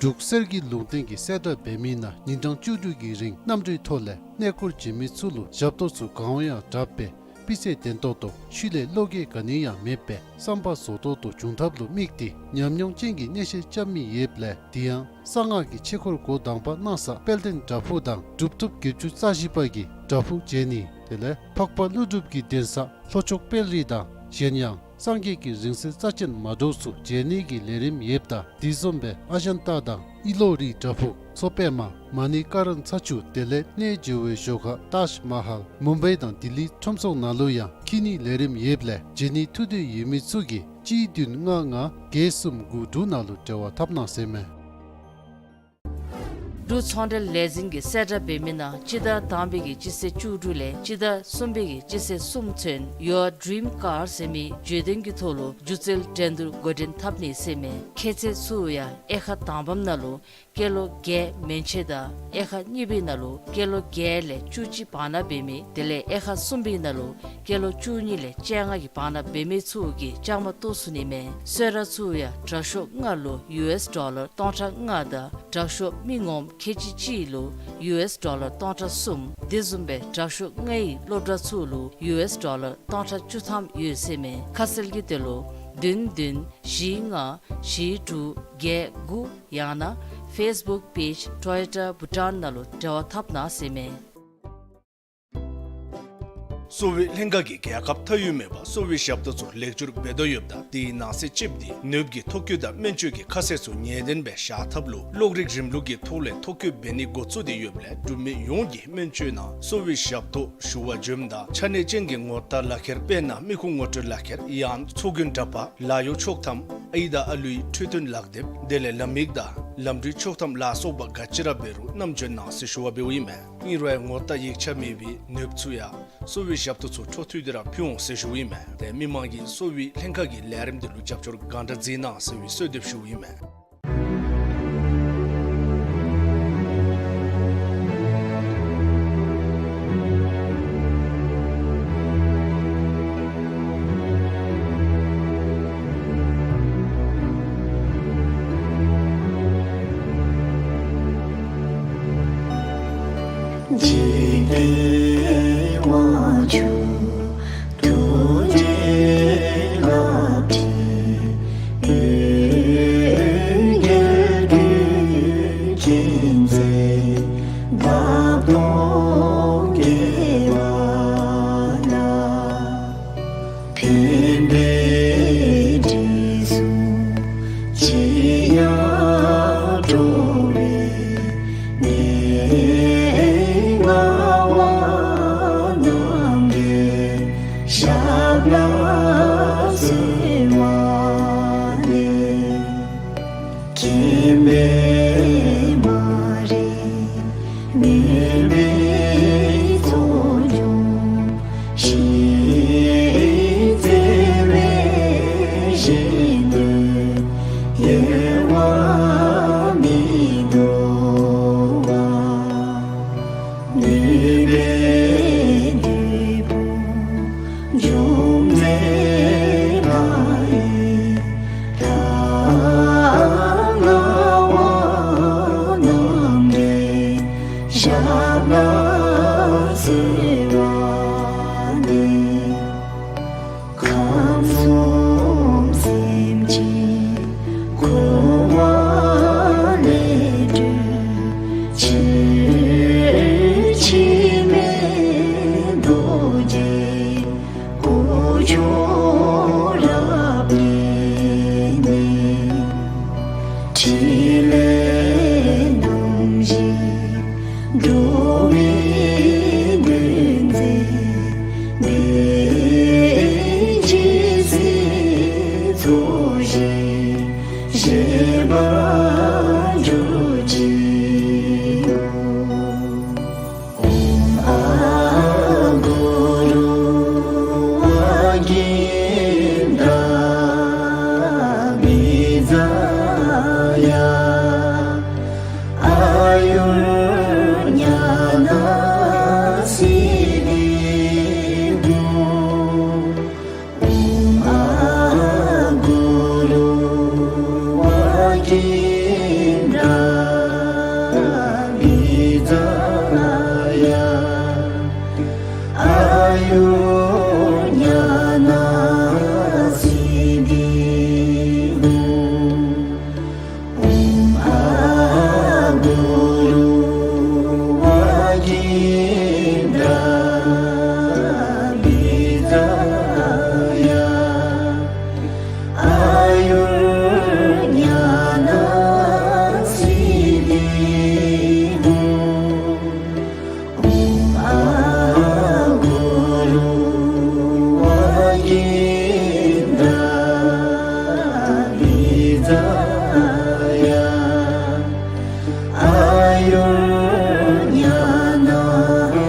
འབྲུག་གསེར་གྱི་ལུང་བསྟན་གྱིས་གསལ་བསྒྲགས་འབད་མི་ནང་ཉིན་གྲངས་བཅུ་དྲུག་གི་རིང་གནམ་གྲུའི་ཐོག་ལས་གནས་སྐོར་བྱོན་མི་ཚུ་ལུ་ཞབས་ཏོག་ཚུ་གང་ཡང་དྲག་པས་སྤུས་ཚད་ལྡན་ཏོག་ཏོ་ཤུལ་ལས་བློ་འགྱོད་ག་ནི་ཡང་མེད་པས་བསམ་པ་རྫོགས་ཏོག་ཏོ་འབྱུང་ཐབས་ལུ་དམིགས་ཏེ་ཉམས་མྱོང་ཅན་གྱི་གནས་བཤད་རྐྱབ་མི་ཡོདཔ་ལས་དེ་ཡང་གསང་སྔགས་ཀྱི་ཆོས་འཁོར་འགོ་དང་པ་གནང་ས་དཔལ་ལྡན་བྲག་ཕུག་དང་གྲུབ་ཐོབ་བརྒྱད་ཅུ་རྩ་བཞི་པ་གི་བྲག་ཕུག་མཇལ་ནི་དེ་ལས་འཕགས་པ་ཀླུ་སྒྲུབ་ཀྱི་གདན་ས་ལྷོ་ཕྱོགས་དཔལ་རི་དང་གཞན་ཡང་སངས་རྒྱས་ཀྱི་རིང་བསྲེལ་རྩ་ཅན་མ་འདྲཝ་ཚུ་མཇལ་ནི་གི་ལས་རིམ་ཡོདཔ་ད་དེ་བཟུམ་སྦེ་ཨ་ཇན་ཏ་དང་ཨི་ལོ་རིའི་བྲག་ཕུག་མཚོ་པདྨ་མ་ཎི་ཀ་ར་ན་ཚ་ཆུ་དེ་ལས་གནས་མཇལ་བའི་ཞོར་ཁར་ཏཱཇ་མ་ཧཱལ་མུམ་བའི་དང་ལྡི་ལི་ཁྲོམ་ཚོགས་ནང་ལུ་ཡང་འཁྱིད་ནི་ལས་རིམ་ཡོདཔ་ལས་མཇལ་ནི་ཐུགས་འདོད་ཡོད་མི་ཚུ་གིས་གཅིག་བདུན་ལྔ་ལྔ་བརྒྱད་གསུམ་དགུ་དྲུག་ནང་ལུ་འབྲེལ་བ་འཐབ་གནང་ཟེར་མས། འབྲུག་ཚོང་འབྲེལ་ལས་འཛིན་གྱིས་གསལ་བསྒྲགས་འབད་མི་ནང་སྤྱི་ཟླ་དང་པའི་གི་སྤྱི་ཚེས་བཅུ་དྲུག་ལས་སྤྱི་ཟླ་གསུམ་པའི་གི་སྤྱི་ཚེས་གསུམ་ཚུན་Your Dream Car ཟེར་མི་བརྗོད་དོན་གྱི་ཐོག་ལུ་སྒྱུ་རྩལ་འགྲན་བསྡུར་འགོ་འདྲེན་འཐབ་ནི་ཟེར་མས། ཁྱད་ཚད་ཚུ་ཡང་དབྱེ་ཁག་དང་པམ་ནང་ལུ་ སྐྱེས་ལོ་བརྒྱད་མན་ཆད་དང་དབྱེ་ཁག་གཉིས་པའི་ནང་ལུ་སྐྱེས་ལོ་བརྒྱད་ལས་བཅུ་གཅིག་བར་ན་འབད་མི་དེ་ལས་དབྱེ་ཁག་གསུམ་པའི་ནང་ལུ་སྐྱེས་ལོ་བཅུ་གཉིས་ལས་བཅོ་ལྔ་གི་བར་ན་འབད་མི་ཚུ་གིས་བཅའ་མར་གཏོགས་ཚུགས་ནི་མས། གསོལ་རས་ཚུ་ཡང་དྲག་ཤོས་ལྔ་ལུ་ཡུ་ཨེས་ཌོ་ལར་སྟོང་ཕྲག་ལྔ་དང་དྲག་ཤོས་མི་ངོམ་ཁལ་གཅིག་གཅིག་ལུ་ཡུ་ཨེས་ཌོ་ལར་སྟོང་ཕྲག་གསུམ། དེ་བཟུམ་སྦེ་དྲག་ཤོས་ལྔའི་སློབ་གྲྭ་ཚུ་ལུ་ཡུ་ཨེས་ཌོ་ལར་སྟོང་ཕྲག་བཅུ་ཐམ་ཡོད་ཟེར་མས། ཁ་གསལ་གྱི་དོན་ལུ་བདུན་བདུན་བཞི་ལྔ་བཞི་དྲུག་བརྒྱད་དགུ་ཡང་ན་ཕེསི་བུཀ་པེཇ་ཊོ་ཡོ་ཊ་བྷུ་ཊཱན་ནང་ལུ་འབྲེལ་བ་འཐབ་གནང་ཟེར་མས། གསོ་བའི་ལྷན་ཁག་གིས་རྒྱལ་ཁབ་མཐའ་དབུས་མེད་པར་གསོ་བའི་ཞབས་ཏོག་ཚུ་ལེགས་བཅོས་འབད་དོ་ཡོདཔ་ད་དེའི་ནང་གསེས་གཅིགཔོ་འདི་ནདཔ་གི་ཐོ་བཀོད་དང་སྨན་བཅོས་ཀྱི་ཁ་གསལ་ཚུ་ངེས་གཏན་སྦེ་བཞག་ཐབས་ལུ་གློག་རིག་རིམ་ལུགས་ཀྱི་ཐོག་ལས་ཐོ་བཀོད་འབད་ནི་འགོ་བཙུགས་ཏེ་ཡོདཔ་ལས་འབྲུག་མི་ཡོངས་ཀྱིས་སྨན་བཅོས་ནང་གསོ་བའི་ཞབས་ཏོག་ཞུ་བར་འབྱོནམ་ད་ཆ་གནས་ཅན་གྱི་ངོ་རྟགས་ལག་ཁྱེར་དཔེར་ན་མི་ཁུངས་ངོ་སྤྲོད་ལག་ཁྱེར་ཡང་ཚོགས་རྒྱན་འདྲ་པར་ལཱ་གཡོག་ཆོག་ཐམ་ཨའི་དང་ཨ་ལུའི་འཕྲོད་བསྟེན་ལག་དེབ་དེ་ལས་ལམ་ཡིག་དང་ལམ་འགྲུལ་ཆོག་ཐམ་ལ་སོགས་པ་ག་ཅི་ར་འབད་རུང་བསྣམས་འབྱོན་གནང་ཟེར་ཞུ་བ་འབདཝ་ཨིན་མས། ཨིན་རུང་ཡང་ངོ་རྟགས་ཡིག་ཆ་མེད་པའི་ནདཔ་ཚུ་ཡང་གསོ་བའི་ཞབས་ཏོག་ཚུ་འཕྲོ་མཐུད་དེ་ར་ཕུལ་འོང་ཟེར་ཞུཝ་ཨིན་མས། ཏེ་མི་མང་གིས་གསོ་བའི་ལྷན་ཁག་གི་ལས་རིམ་འདི་ལུ་རྒྱབ་སྐྱོར་གང་དྲག་མཛད་གནང་ཟེར་བའི་གསོལ་འདེབས་ཞུཝ་ཨིན་མས། འཇིག་རྟེན་དབང་ཕྱུག་ཐུགས་རྗེའི་རླབས་ཕྲེང་། འོད་རྒྱལ་ཀུན་མཁྱེན་མཛད་འདབ་སྟོང་རྒྱས་པ་ལ། ཕན་བདེའི་དྲི་བསུང་ཅི་ཡང་སྒྲོག་པའི་གནས་ལྔ་བ་རྣམས་ཀྱི་ཞབས་ལ་གསོལ་བ་འདེབས། མཁྱེན་པའི་མ་རིག་མུན་པའི་ཚོགས་འཇོམས་ཤིང་བརྩེ་བའི་ཞལ་སྟོན་གཡེལ་བ་མི་འདོར་བ། ནུས་པའི་བདུད་དཔུང་འཇོམས་མཛད་ལྷ་ཡི་ལྷ་ལྔ་བ་རྣམས་ཀྱི་ཞབས་ལ་གསོལ་བ་འདེབས། ཁམས་གསུམ་སེམས་ཅན་འཁོར་བ་ལས་སྒྲོལ་ཕྱིར་འཆི་མེད་རྡོ་རྗེ་སྐུ་མཆོག་རབ་བརྟན་ནས། ཕྲིན་ལས་རྣམ་བཞི་འགྲོ་བའི་དོན་མཛད་པའི་རྒྱལ་སྲས་ཚོགས་ཞིང་གཤེགས་པར་གྱུར་ཅིག། ཨོཾ་ཨཱཿ་གུ་རུ་ཝཱ་ཀྱི་ཌཱ་བི་ཛ་ཡ། ཨཱ་ཡུར་ཉ་ན་སིདྡྷི་ཧཱུྃ། ཨོཾ་ཨཱཿ་གུ་རུ་ཝཱ་ཀྱི་ཌཱ་བི་ཛ་ཡ། ཨཱ་ཡུར་ཉ་ན་སིདྡྷི་ཧཱུྃ། ཨོཾ་ཨཱཿ་གུ་རུ་ཝཱ་ཀྱི་ཌཱ་བི་ཛ་ཡ། ཨཱ་ཡུར་ཉ་ན་སིདྡྷི་ཧཱུྃ། ཨོཾ་ཨཱཿ་གུ་རུ་ཝཱ་ཀྱི་ཌཱ་བི་ཛ་ཡ། ཨཱ་ཡུར་ཉ་ན་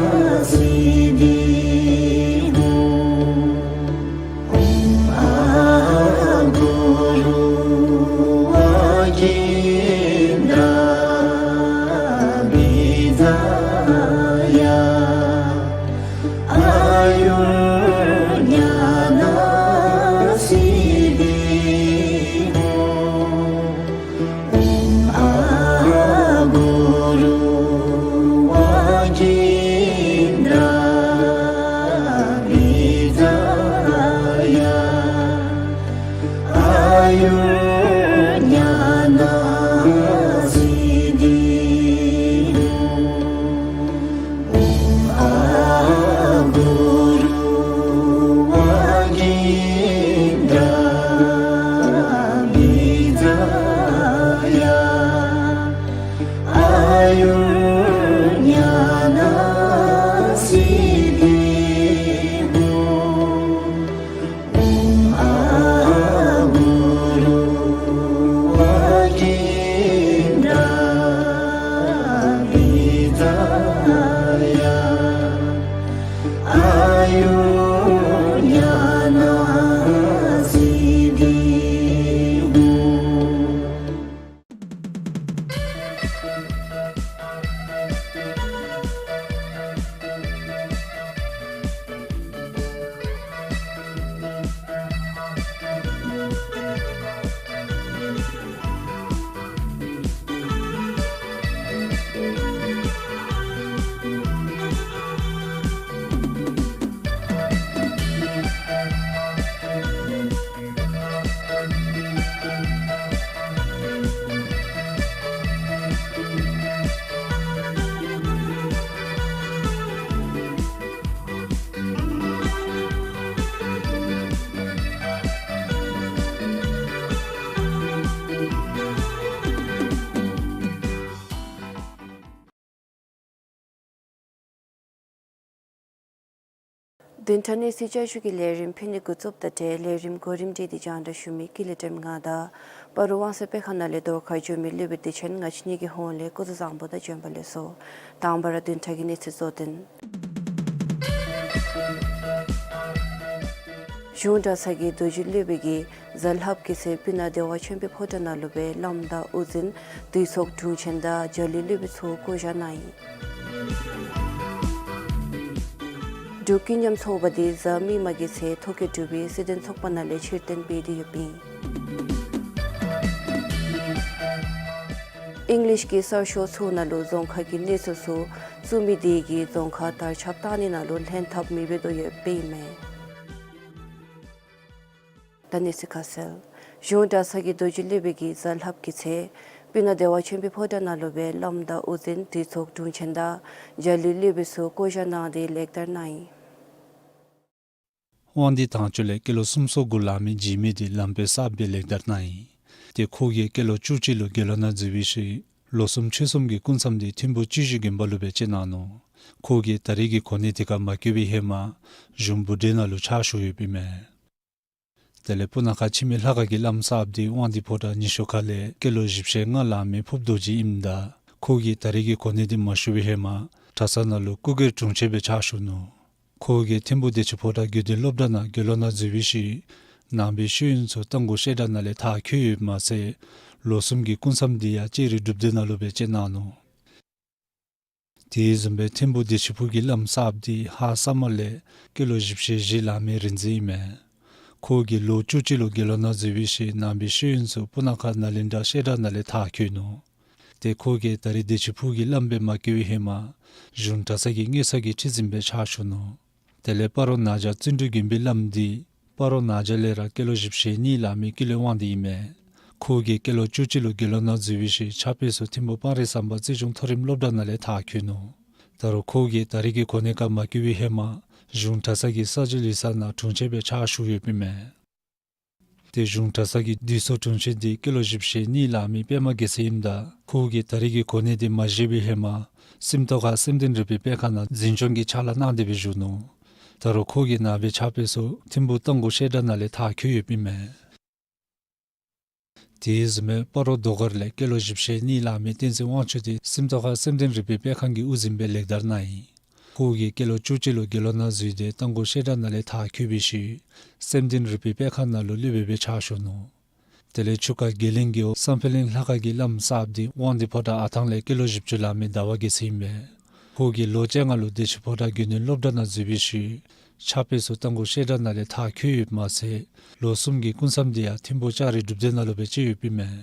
བདུན་ཕྲག་གནས་ཚུལ་བསྐྱར་ཞུ་གི་ལས་རིམ་ཕུལ་ནི་འགོ་བཙུགསཔ་དང་འབྲེལ་ལས་རིམ་གོ་རིམ་སྒྲིག་སྟེ་སྙན་ཞུ་མི་ཀུན་ལེགས་སྒྲོལམ་ང་དང་སྤ་རོ་དབང་གསལ་སྤེལ་ཁང་ནང་ལས་ཟློས་གར་བསྒྱུར་མི་སློབ་དཔོན་བདེ་ཆེན་ང་བཅས་གཉིས་ཀྱི་ཧོངས་ལས་སྐུ་གཟུགས་བཟང་པོ་དང་བྱོན་པ་ལེགས་སོ། དང་པ་ར་བདུན་ཕྲག་གི་གནས་ཚུལ་གཙོ་དོན། གཞུང་གྲྭ་ཚང་གི་རྡོ་རྗེ་སློབ་དཔོན་གྱིས་གཟའ་ལྷགཔ་གི་ཚེ་སྤུ་ན་བདེ་བ་ཆེན་པོའི་ཕོ་བྲང་ནང་ལུ་སྦེ་བླམ་དང་དབུ་འཛིན་འདུས་ཚོགས་དྲུང་ཆེན་དང་རྒྱ་གླིང་སློབ་དཔོན་ཚུ་བསྐོ་བཞག་གནང་ཡི། འབྲུག་ཀུན་མཉམ་ཚོགས་པ་འདི་གཟའ་མིག་དམར་གྱི་ཚེ་ཐོ་བཀོད་གྲུབ་པའི་སྲིད་དོན་ཚོགས་པ་ནང་ལས་ཕྱིར་འཐེན་འབད་དེ་ཡོདཔ་ཨིན། ཨིང་ལིཤ་གི་གསར་ཤོག་ཚུ་ནང་ལུ་རྫོང་ཁག་གི་གནས་ཚུལ་ཚུ་བཙུགས་མི་དེ་གིས་རྫོང་ཁག་དར་ཁྱབ་བཏང་ནི་ནང་ལུ་ལྷན་ཐབས་མི་འབད་དོ་ཡོདཔ་ཨིན་མས། ད་གནས་ཚུལ་ཁ་གསལ། གཞུང་གྲྭ་ཚང་གི་རྡོ་རྗེ་སློབ་དཔོན་གྱིས་གཟའ་ལྷགཔ་གི་ཚེ་སྤུ་ན་བདེ་བ་ཆེན་པོའི་ཕོ་བྲང་ནང་ལུ་སྦེ་བླམ་དང་དབུ་འཛིན་འདུས་ཚོགས་དྲུང་ཆེན་དང་རྒྱ་གླིང་སློབ་དཔོན་ཚུ་བསྐོ་བཞག་གནང་སྟེ་ལེགས་དར་གནང་ཡི། དབང་འདུས་དང་ཅོ་ལས་སྐྱེས་ལོ་སུམ་ཅུ་སོ་དགུ་ལང་མི་འཇིགས་མེད་འདི་བླམ་སྦེ་གསརཔ་སྦེ་ལེགས་དར་གནང་ཡི། ཏེ་ཁོ་གིས་སྐྱེས་ལོ་བཅུ་གཅིག་ལུ་དགེ་སློང་ནང་འཛུལ་བའི་ཤུལ་ལོ་གསུམ་ཕྱོགས་གསུམ་གྱི་སྐུ་མཚམས་འདི་ཐིམ་ཕུ་སྤྱི་བཞི་དགོན་པ་ལུ་སྦེ་བཅད་གནང་ནུག། ཁོ་གིས་ད་རེས་ཀྱི་གོ་གནས་དེ་ཁར་མ་བཀོད་པའི་ཧེ་མ་གཞུང་བུ་འདྲེན་ནང་ལུ་ཕྱག་ཞུ་ཡོདཔ་ཨིན་མས། དེ་ལས་སྤུ་ན་ཁ་འཆི་མེད་ལྷ་ཁང་གི་བླམ་གསརཔ་འདི་དབང་འདུས་ཕོ་བྲང་ཉི་ཤུ་ཁ་ལས་སྐྱེས་ལོ་བཞི་བཅུ་ཞེ་ལྔ་ལང་མི་ཕུརཔ་རྡོ་རྗེ་ཨིནམ་ད་ཁོ་གིས་ད་རེས་ཀྱི་གོ་གནས་འདི་མ་ཞུ་བའི་ཧེ་མ་གྲྭ་ཚང་ནང་ལུ་སྐུ་སྒེར་དྲུང་ཆེན་སྦེ་ཕྱག་ཞུ་ནུག། ཁོ་གིས་ཐིམ་ཕུ་བདེ་ཆེན་ཕོ་བྲང་དགེ་འདུན་སློབ་གྲྭ་ནང་དགེ་སློང་ནང་འཛུལ་བའི་ཤུལ་ནང་པའི་ཤེས་ཡོན་ཚུ་རྟ་མགོ་བཤད་གྲྭ་ནང་ལས་མཐར་འཁྱོལ་ཡོདཔ་མ་ཚད་ལོ་གསུམ་གྱི་སྐུ་མཚམས་འདི་ཡང་ལྕགས་རི་སྒྲུབ་སྡེ་ནང་ལུ་སྦེ་བཅད་གནང་ནུག། དེ་བཟུམ་སྦེ་ཐིམ་ཕུ་བདེ་ཆེན་ཕུག་གི་བླམ་གསརཔ་འདི་ཧཱ་ས་མ་ལས་སྐྱེས་ལོ་བཞི་བཅུ་ཞེ་བཞི་ལང་མི་རིག་འཛིན་ཨིན་མས། ཁོ་གིས་ལོ་བཅུ་གཅིག་ལུ་དགེ་སློང་ནང་འཛུལ་བའི་ཤུལ་ནང་པའི་ཤེས་ཡོན་ཚུ་སྤུ་ན་ཁ་ནཱ་ལེནྡྲ་བཤད་གྲྭ་ནང་ལས་མཐར་འཁྱོལ་ནུག། ཏེ་ཁོ་གིས་ད་རེས་བདེ་ཆེན་ཕུག་གི་བླམ་སྦེ་མ་བསྐོ་བའི་ཧེ་མ་གཞུང་གྲྭ་ཚང་གི་དངུལ་ས་གི་ཁྲི་འཛིན་སྦེ་ཕྱག་ཞུ་ནུག། དེ་ལས་སྤ་རོ་ནང་བྱང་བརྩོན་འགྲུས་དགོན་པའི་བླམ་འདི་སྤ་རོ་ནང་བྱང་ལས་ར་སྐྱེས་ལོ་བཞི་བཅུ་ཞེ་གཉིས་ལང་མི་ཀུན་ལེགས་དབང་འདུས་ཨིན་མས། ཁོ་གིས་སྐྱེས་ལོ་བཅུ་གཅིག་ལུ་དགེ་སློང་ནང་འཛུལ་བའི་ཤུལ་ཕྱག་དཔེ་ཚུ་ཐིམ་ཕུ་སྤང་རི་ཟམ་པ་རྩིས་གཞུང་མཐོ་རིམ་སློབ་གྲྭ་ནང་ལས་མཐར་འཁྱོལ་ནུག། ད་རུང་ཁོ་གིས་ད་རེས་ཀྱི་གོ་གནས་ཁར་མ་བསྐོ་བའི་ཧེ་མ་གཞུང་གྲྭ་ཚང་གི་ས་སྤྱོད་ལས་ས་ནང་དྲུང་ཆེན་སྦེ་ཕྱག་ཞུ་ཡོདཔ་ཨིན་མས། ཏེ་གཞུང་གྲྭ་ཚང་གི་འདུས་ཚོགས་དྲུང་ཆེན་འདི་སྐྱེས་ལོ་བཞི་བཅུ་ཞེ་གཉིས་ལང་མི་པདྨ་རྒྱལ་མཚན་ཨིནམ་ད་ཁོ་གིས་ད་རེས་ཀྱི་གོ་གནས་འདི་མ་བཞེས་པའི་ཧེ་མ་སེམས་རྟོགས་ཁ་སེམས་ལྡན་རིག་པའི་སྤེལ་ཁང་ནང་འཛིན་སྐྱོང་གི་ཕྱག་ལཱ་གནང་སྟེ་སྦེ་བཞུགས་ནུག། ད་རུང་ཁོ་གིས་ནང་པའི་ཕྱག་དཔེ་ཚུ་ཐིམ་ཕུ་རྟ་མགོ་བཤད་གྲྭ་ནང་ལས་མཐར་འཁྱོལ་ཡོདཔ་ཨིན་མས། དེ་བཟུམ་སྦེ་སྤ་རོ་རྡོ་སྒར་ལས་སྐྱེས་ལོ་བཞི་བཅུ་ཞེ་གཉིས་ལང་མི་བསྟན་འཛིན་དབང་ཕྱུག་འདི་སེམས་རྟོགས་ཁ་སེམས་ལྡན་རིག་པའི་སྤེལ་ཁང་གི་དབུ་འཛིན་སྦེ་ལེགས་དར་གནང་ཡི། ཁོ་གིས་སྐྱེས་ལོ་བཅུ་གཅིག་ལུ་དགེ་སློང་ནང་འཛུལ་ཏེ་རྟ་མགོ་བཤད་གྲྭ་ནང་ལས་མཐར་འཁྱོལ་བའི་ཤུལ་སེམས་ལྡན་རིག་པའི་སྤེལ་ཁང་ནང་ལུ་སློབ་དཔོན་སྦེ་ཕྱག་ཞུ་ནུག། དེ་ལས་ཆུ་ཁ་དགེ་ལེགས་རྒེད་འོག་བསམ་འཕེལ་གླིང་ལྷ་ཁང་གི་བླམ་གསརཔ་འདི་དབང་འདུས་ཕོ་བྲང་ཨ་ཐང་ལས་སྐྱེས་ལོ་བཞི་བཅུ་ལང་མི་ཟླ་བ་རྒྱལ་མཚན་ཨིན་མས། ཁོ་གིས་ལོ་བཅོ་ལྔ་ལུ་བདེ་ཆེན་ཕོ་བྲང་དགེ་འདུན་སློབ་གྲྭ་ནང་འཛུལ་བའི་ཤུལ་ཕྱག་དཔེ་ཚུ་རྟ་མགོ་བཤད་གྲྭ་ནང་ལས་མཐར་འཁྱོལ་ཡོདཔ་མ་ཚད་ལོ་གསུམ་གྱི་སྐུ་མཚམས་འདི་ཡང་ཐིམ་ཕུ་ལྕགས་རི་སྒྲུབ་སྡེ་ནང་ལུ་སྦེ་བཅད་ཡོདཔ་ཨིན་མས།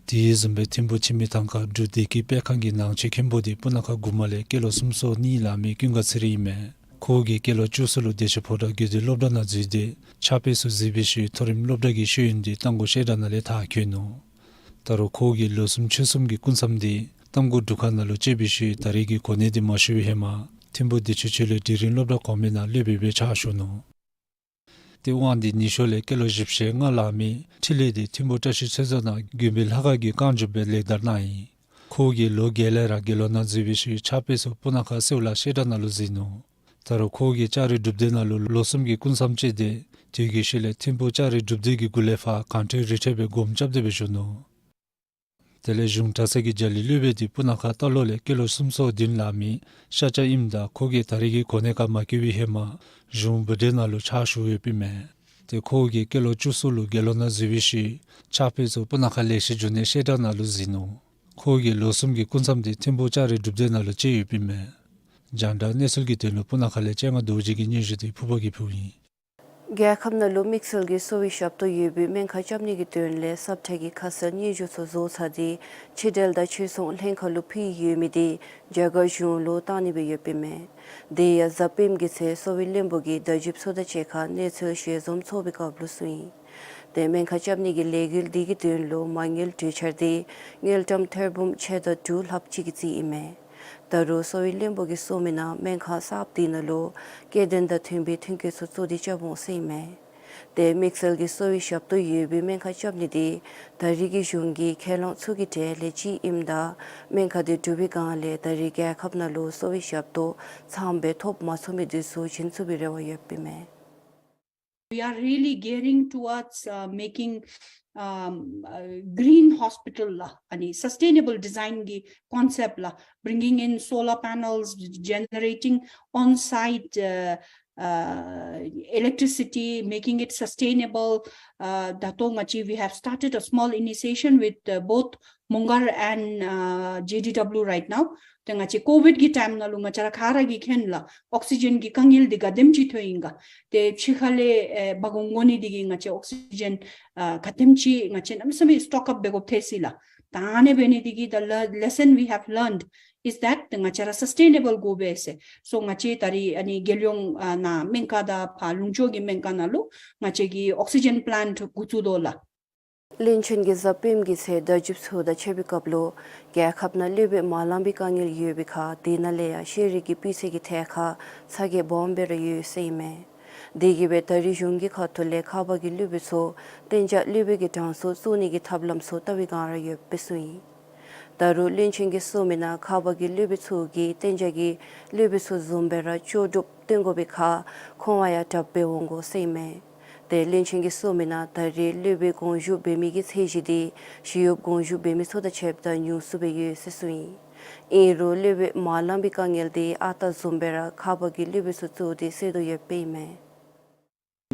དེ་བཟུམ་སྦེ་ཐིམ་ཕུ་ཁྱིམ་མི་ཐང་ཁ་འབྲུག་བདེ་སྐྱིད་དཔེ་ཁང་གི་ནང་ཆོས་མཁན་པོ་འདི་སྤུ་ན་ཁ་མགུར་མ་ལས་སྐྱེས་ལོ་སུམ་ཅུ་སོ་གཉིས་ལང་མི་ཀུན་དགའ་ཚེ་རིང་ཨིན་མས། ཁོ་གིས་སྐྱེས་ལོ་བཅུ་གསུམ་ལུ་བདེ་ཆེན་ཕོ་བྲང་དགེ་འདུན་སློབ་གྲྭ་ནང་འཛུལ་ཏེ་ཕྱག་དཔེ་ཚུ་གཟིགས་པའི་ཤུལ་མཐོ་རིམ་སློབ་གྲྭ་གི་ཤེས་ཡོན་འདི་རྟ་མགོ་བཤད་གྲྭ་ནང་ལས་མཐར་འཁྱོལ་ནུག། ད་རུང་ཁོ་གིས་ལོ་གསུམ་ཕྱོགས་གསུམ་གྱི་སྐུ་མཚམས་འདི་རྟ་མགོ་འབྲུག་ཁ་ནང་ལུ་བཅད་པའི་ཤུལ་ད་རེས་ཀྱི་གོ་གནས་འདི་མ་ཞུ་བའི་ཧེ་མ་ཐིམ་ཕུ་བདེ་ཆེན་ཆོས་གླིང་འབྲིང་རིམ་སློབ་གྲྭ་གོང་མའི་ནང་སློབ་དཔོན་སྦེ་ཕྱག་ཞུ་ནུག། ཏེ་དབང་འདུས་ཉི་ཤོ་ལས་སྐྱེས་ལོ་བཞི་བཅུ་ཞེ་ལྔ་ལང་མི་འཕྲིན་ལས་འདི་ཐིམ་ཕུ་བཀྲ་ཤིས་ཆོས་རྫོང་ནང་དགོན་པའི་ལྷ་ཁང་གི་བསྐང་འཇུག་སྦེ་ལེགས་དར་གནང་ཡི། ཁོ་གིས་ལོ་བརྒྱད་ལས་ར་དགེ་སློང་ནང་འཛུལ་བའི་ཤུལ་ཕྱག་དཔེ་ཚུ་སྤུ་ན་ཁ་སེའུ་ལ་བཤད་གྲྭ་ནང་ལུ་གཟིགས་ནུག། ད་རུང་ཁོ་གིས་ལྕགས་རི་སྒྲུབ་སྡེ་ནང་ལུ་ལོ་གསུམ་གྱི་སྐུ་མཚམས་བཅད་དེ་དེ་གི་ཤུལ་ལས་ཐིམ་ཕུ་ལྕགས་རི་སྒྲུབ་སྡེ་གི་གུ་ལས་ཕར་གངས་ཁྲོད་རི་ཁྲོད་སྦེ་སྒོམ་རྐྱབ་སྟེ་སྦེ་བཞུགས་ནུག། དེ་ལས་གཞུང་གྲྭ་ཚང་གི་རྒྱ་གླིང་སློབ་དཔོན་འདི་སྤུ་ན་ཁ་རྟ་ལོག་ལས་སྐྱེས་ལོ་སུམ་ཅུ་སོ་བདུན་ལང་མི་ཤཱཀྱ་ཨིནམ་ད་ཁོ་གིས་ད་རེས་ཀྱི་གོ་གནས་ཁར་མ་བསྐོ་བའི་ཧེ་མ་གཞུང་བུ་འདྲེན་ནང་ལུ་ཕྱག་ཞུ་ཡོདཔ་ཨིན་མས། ཏེ་ཁོ་གིས་སྐྱེས་ལོ་བཅུ་གསུམ་ལུ་དགེ་སློང་ནང་འཛུལ་བའི་ཤུལ་ཕྱག་དཔེ་ཚུ་སྤུ་ན་ཁ་ལེགས་བཤད་འབྱུང་གནས་བཤད་གྲྭ་ནང་ལུ་གཟིགས་ནུག། ཁོ་གིས་ལོ་གསུམ་གྱི་སྐུ་མཚམས་འདི་ཐིམ་ཕུ་ལྕགས་རི་སྒྲུབ་སྡེ་ནང་ལུ་བཅད་ཡོདཔ་ཨིན་མས། རྒྱང་བསྒྲགས་གནས་ཚུལ་གྱི་དོན་ལུ་སྤུ་ན་ཁ་ལས་སྤྱན་སྔ་རྡོ་རྗེ་གིས་སྙན་ཞུ་འདི་ཕུརཔ་གིས་ཕུལཝ་ཨིན། རྒྱལ་ཁབ་ནང་ལུ་དམིགས་བསལ་གྱི་གསོ་བའི་ཞབས་ཏོག་ཡོད་པའི་སྨན་ཁང་རྐྱབ་ནི་གི་དོན་ལས་ས་ཁྲ་གི་ཁ་གསལ་སྙན་ཞུ་ཚུ་བཟོ་ཚར་ཏེ་ཕྱི་འབྲེལ་དང་ཆོས་ཚོང་ལྷན་ཁག་ལུ་ཕུལ་ཡོད་མི་འདི་རྒྱ་གར་གཞུང་ལུ་བཏང་ནི་སྦེ་ཡོདཔ་ཨིན་མས། དེ་ཡང་གཟའ་སྤེནམ་གི་ཚེ་གསོ་བའི་བློན་པོ་གིས་བརྡ་བརྒྱུདཔ་ཚུ་དང་གཅིག་ཁར་གནས་ཚུལ་ཞལ་འཛོམས་ཚོགས་པའི་སྐབས་ལུ་གསུངས་ཡི། ཏེ་སྨན་ཁང་རྐྱབ་ནི་གི་ལས་འགུལ་འདི་གི་དོན་ལུ་མ་དངུལ་གྲོས་འཆར་འདི་དངུལ་ཀྲམ་ཐེར་འབུམ་ཕྱེད་དང་དྲུག་ལྷགཔ་ཅིག་གིས་བརྩིས་ཨིན་མས། ད་རུང་གསོ་བའི་བློན་པོ་གིས་གསུངས་མི་ནང་སྨན་ཁང་གསརཔ་འདི་ནང་ལུ་སྐྱེ་ལྡན་དང་མཐུན་པའི་ཐོན་སྐྱེད་ཚུ་བཙུགས་ཏེ་རྐྱབ་འོང་ཟེར་ཨིན་མས། ཏེ་དམིགས་བསལ་གྱི་གསོ་བའི་ཞབས་ཏོག་ཡོད་པའི་སྨན་ཁང་རྐྱབ་ནི་འདི་ད་རེས་ཀྱི་གཞུང་གི་ཁས་བླངས་ཚུ་གི་གྲས་ལས་གཅིག་ཨིནམ་ད་སྨན་ཁང་འདི་གྲུབ་པའི་སྒང་ལས་ད་རེས་རྒྱལ་ཁབ་ནང་ལུ་གསོ་བའི་ཞབས་ཏོག་ཚངམ་སྦེ་ཐོབ་མ་ཚུགས་མི་འདི་ཚུ་བྱིན་ཚུགས་པའི་རེ་བ་ཡོདཔ་ཨིན་མས། We are really gearing towards, uh, making, um, uh, green hospital ལགས། ཨ་ནི་sustainable design གི་concept ལགས། Bringing in solar panels, generating on-site, uh, uh, electricity, making it sustainable. Uh, ད་ལྟོ་ང་བཅས་we have started a small initiation with, uh, both Mongar and, uh, J D W right now. ཏེ་ང་བཅས་ཀོ་ཝིཌ་ཀྱི་ཊའིམ་ནང་ལུ་ང་བཅས་ར་ག་ར་གིས་མཁྱེན་ལགས། ཨོག་སི་ཇེན་གྱི་དཀའ་ངལ་འདི་ག་དེམ་ཅིག་ཐོན་ཡི་ག། ཏེ་ཕྱི་ཁ་ལས་ཨེ་འབག་འོང་དགོ་ནི་འདི་གིས་ང་བཅས་ཨོག་སི་ཇེན་ཨ་ག་དེམ་ཅིག་ང་བཅས་གནམ་མེད་ས་མེད་སི་ཊོག་ཨཔ་འབད་དགོཔ་ཐལ་སོ་ཡི་ལགས། ད་ཨ་ནི་འབད་ནི་འདི་གིས་the le- lesson we have learned is that ང་བཅས་ར་སསི་ཊེ་ནེ་བཱལ་དགོ་པས་ཟེར། སོ་ང་བཅས་ད་རེས་ཨ་ནི་རྒྱལ་ཡོངས་ཨ་ནཱ་སྨན་ཁང་དང་ཕར་ལུང་ཕྱོགས་ཀྱི་སྨན་ཁང་ནང་ལུ་ང་བཅས་ཀྱིས་ཨོག་སི་ཇེན་པི་ལེནཊ་འགོ་བཙུགས་དོ་ལགས། བློན་ཆེན་གྱིས་གཟའ་སྤེནམ་གི་ཚེ་བརྡ་བརྒྱུདཔ་ཚུ་དང་འཕྱད་པའི་སྐབས་ལུ་རྒྱལ་ཁབ་ནང་སློབ་དཔོན་མ་ལང་པའི་དཀའ་ངལ་ཡོད་པའི་ཁར་དེ་ནང་ལས་ཡང་ཤེས་རིག་གི་སྤུས་ཚད་ཀྱི་ཐད་ཁར་ཚ་གྱང་སྦོམ་སྦེ་ར་ཡོད་ཟེར་ཨིན་མས། དེ་གིས་སྦེ་ད་རེས་གཞུང་གི་ཁ་ཐུག་ལས་ཁ་པར་གྱི་སློབ་དཔོན་ཚུ་གཏན་འཇགས་སློབ་དཔོན་གྱི་གྲངས་སུ་བཙུགས་ནི་གི་ཐབས་ལམ་ཚུ་བལྟ་བའི་སྒང་ར་ཡོདཔ་སྦེ་གསུངས་ཡི། ད་རུང་བློན་ཆེན་གྱིས་གསུངས་མི་ནང་ཁ་པར་གྱི་སློབ་དཔོན་ཚུ་གིས་གཏན་འཇགས་ཀྱི་སློབ་དཔོན་ཚུ་བཟུམ་སྦེ་ར་ལྕོགས་གྲུབ་སྟོན་དགོ་པའི་ཁར་ཁོང་བ་ཡང་དྲགཔ་སྦེ་འོང་དགོ་ཟེར་ཨིན་མས། ཏེ་བློན་ཆེན་གྱིས་གསུངས་མི་ནང་ད་རེས་སློབ་དཔོན་དགོངས་ཞུ་འབད་མི་གི་ཚད་གཞི་འདི་ཞི་གཡོགཔ་དགོངས་ཞུ་འབད་མི་ཚུ་དང་ཕྱདཔ་ད་ཉུང་སུ་སྦེ་ཡོད་ཟེར་གསུངས་ཡི། ཨིན་རུང་སློབ་དཔོན་མ་ལང་པའི་དཀའ་ངལ་འདི་ཨ་རྟག་བཟུམ་སྦེ་ར་ཁ་པར་གྱི་སློབ་དཔོན་ཚུ་བཙུགས་ཏེ་སེལ་དོ་ཡོདཔ་ཨིན་མས།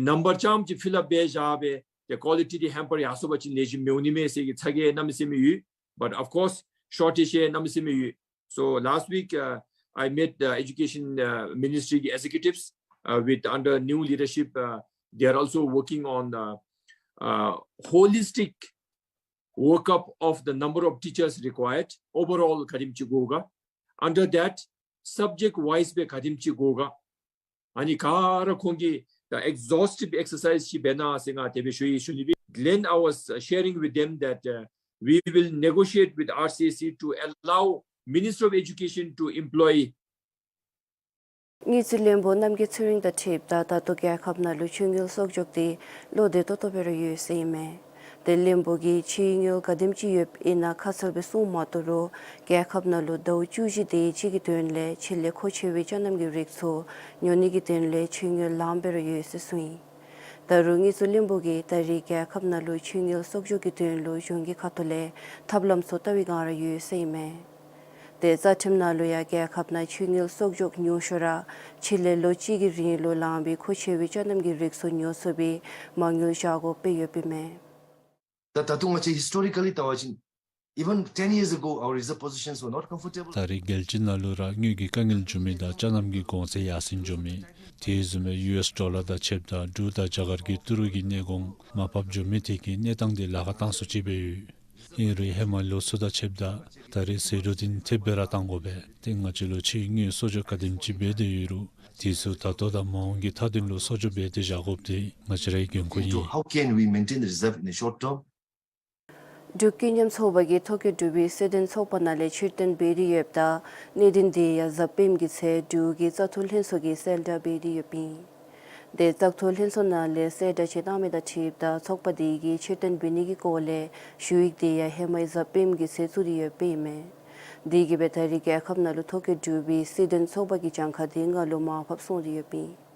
ནམ་བར་རྐྱངམ་ཅིག་ཕིལ་ཨཔ་འབད་བཞག་སྦེ་ཏེ་ཀོ་ལི་ཊི་འདི་ཧེམ་པར་ཡར་སོང་པ་ཅིན་ལེགས་ཤོམ་མི་འོང་ནི་མས་ཟེར་གྱི་ཚ་གྱང་གནམ་མེད་ས་མེད་ཡོད། But of course, shortage གནམ་མེད་ས་མེད་ཡོད། So last week, uh, I met the education, uh, ministry executives, uh, with under new leadership. Uh, they are also working on the, uh, holistic workup of the number of teachers required, overall ག་དེམ་ཅིག་དགོ་ག། Under that, subject wise སྦེ་ག་དེམ་ཅིག་དགོ་ག། ཨ་ནི་ག་ར་ཁོང་གིས་the exhaustive exercise ཅིག་འབད་གནང་ཟེར་ང་དེ་སྦེ་ཞུ་ཡི་ཞུ་ནི་སྦེ། Then I was, uh, sharing with them that, uh, we will negotiate with R C S E to allow Ministry of Education to employ དངུལ་རྩིས་བློན་པོ་རྣམ་རྒྱལ་ཚེ་རིང་དང་འཁྲིལཝ་ད་ད་ལྟོ་རྒྱལ་ཁབ་ནང་ལུ་ཆོས་དངུལ་གསོག་འཇོག་འདི་བློ་བདེ་ཏོག་ཏོ་སྦེ་ར་ཡོད་ཟེར་ཨིན་མས། ཏེ་བློན་པོ་གིས་ཆོས་དངུལ་ག་དེམ་ཅིག་ཡོདཔ་ཨིན་ན་ཁ་གསལ་སྦེ་གསུང་མ་བཏུབ་རུང་རྒྱལ་ཁབ་ནང་ལུ་ཟླཝ་བཅུ་བཞི་དེ་ཅིག་གི་དོན་ལས་ཕྱི་ལས་མཁོ་ཆེ་བའི་ཅ་རྣམ་གྱི་རིགས་ཚུ་ཉོ་ནི་གི་དོན་ལས་ཆོས་དངུལ་ལངམ་སྦེ་ར་ཡོད་ཟེར་གསུངས་ཡི། ད་རུང་དངུལ་རྩིས་བློན་པོ་གིས་ད་རེས་རྒྱལ་ཁབ་ནང་ལུ་ཆོས་དངུལ་གསོག་འཇོག་གི་དོན་ལུ་གཞུང་གི་ཁ་ཐུག་ལས་ཐབས་ལམ་ཚུ་བལྟ་བའི་སྒང་ར་ཡོད་ཟེར་ཨིན་མས། ཏེ་རྩ་ཁྲིམས་ནང་ལུ་ཡང་རྒྱལ་ཁབ་ནང་ཆོས་དངུལ་གསོག་འཇོག་ཉུང་ཤོས་ར་ཕྱི་ལས་ལོ་གཅིག་གི་རིང་ལུ་ལངམ་སྦེ་མཁོ་ཆེ་བའི་ཅ་རྣམ་གྱི་རིགས་ཚུ་ཉོ་ཚུགས་པའི་མ་དངུལ་བཞག་དགོཔ་སྦེ་ཡོདཔ་ཨིན་མས། ད་ད་ལྟོ་ང་བཅས་historically བལྟ་བ་ཅིན་even ten years ago our reserve positions were not comfortable. ད་རེས་རྒྱལ་སྤྱི་ནང་ལུ་ར་དངུལ་གྱི་དཀའ་ངལ་འབྱུང་མི་དང་ཅ་རྣམ་གྱི་གོང་ཚད་ཡར་སེང་འགྱོ་མི། དེ་བཟུམ་སྦེ་ཡུ་ཨེསི་ཌོ་ལར་དང་ཕྱདཔ་ད་འབྲུག་དང་རྒྱ་གར་གྱི་ཏི་རུ་གི་གནས་གོང་མར་ཕབ་འགྱོ་མི་དེ་གིས་གནས་སྟངས་འདི་ལཱ་ཁག་བཏང་སུ་ཅིག་སྦེ་ཡོད། ཨིན་རུང་ཧེ་མ་ལོ་ཚུ་དང་ཕྱདཔ་ད་ད་རེས་ཟད་འགྲོ་འདི་ཐེབས་སྦེ་ར་བཏང་དགོ་པས། ཏེ་ང་བཅས་ལུ་ཕྱིའི་དངུལ་གསོག་འཇོག་ག་དེམ་ཅིག་འབད་དེ་ཡོད་རུང་དེ་ཚུ་ད་ལྟོ་དང་མ་འོངས་ཀྱི་མཐའ་དོན་ལུ་གསོག་འཇོག་འབད་དེ་བཞག་དགོཔ་དེ་ང་བཅས་རའི་འགན་ཁུར་ཨིན། How can we maintain the reserve in the short term? འབྲུག་ཀུན་མཉམ་ཚོགས་པ་གིས་ཐོ་བཀོད་གྲུབ་པའི་སྲིད་དོན་ཚོགས་པ་ནང་ལས་ཕྱིར་འཐེན་འབད་དེ་ཡོདཔ་ད་གནད་དོན་དེ་ཡང་གཟབ་སྤེལ་གྱི་ཆེད་འབྲུག་གི་བཙག་འཐུ་ལྷན་ཚོགས་ཀྱིས་གསལ་བསྒྲགས་འབད་དེ་ཡོདཔ་ཨིན། དེ་བཙག་འཐུ་ལྷན་ཚོགས་ནང་ལས་གསལ་བསྒྲགས་ཅིག་བཏང་མི་དང་འཁྲིལཝ་ད་ཚོགས་པ་དེ་གིས་ཕྱིར་འཐེན་འབད་ནི་གི་སྐོར་ལས་ཞུ་ཡིག་དེ་ཡང་ཧེ་མའི་གཟབ་སྤེལ་གྱི་ཆེད་བཙུགས་ཏེ་ཡོདཔ་ཨིན་མས། དེ་གིས་སྦེ་ད་རེས་རྒྱལ་ཁབ་ནང་ལུ་ཐོ་བཀོད་གྲུབ་པའི་སྲིད་དོན་ཚོགས་པ་གི་གྱངས་ཁ་དེ་སྔ་ལུ་མར་ཕབ་སོང་སྟེ་ཡོདཔ་ཨིན།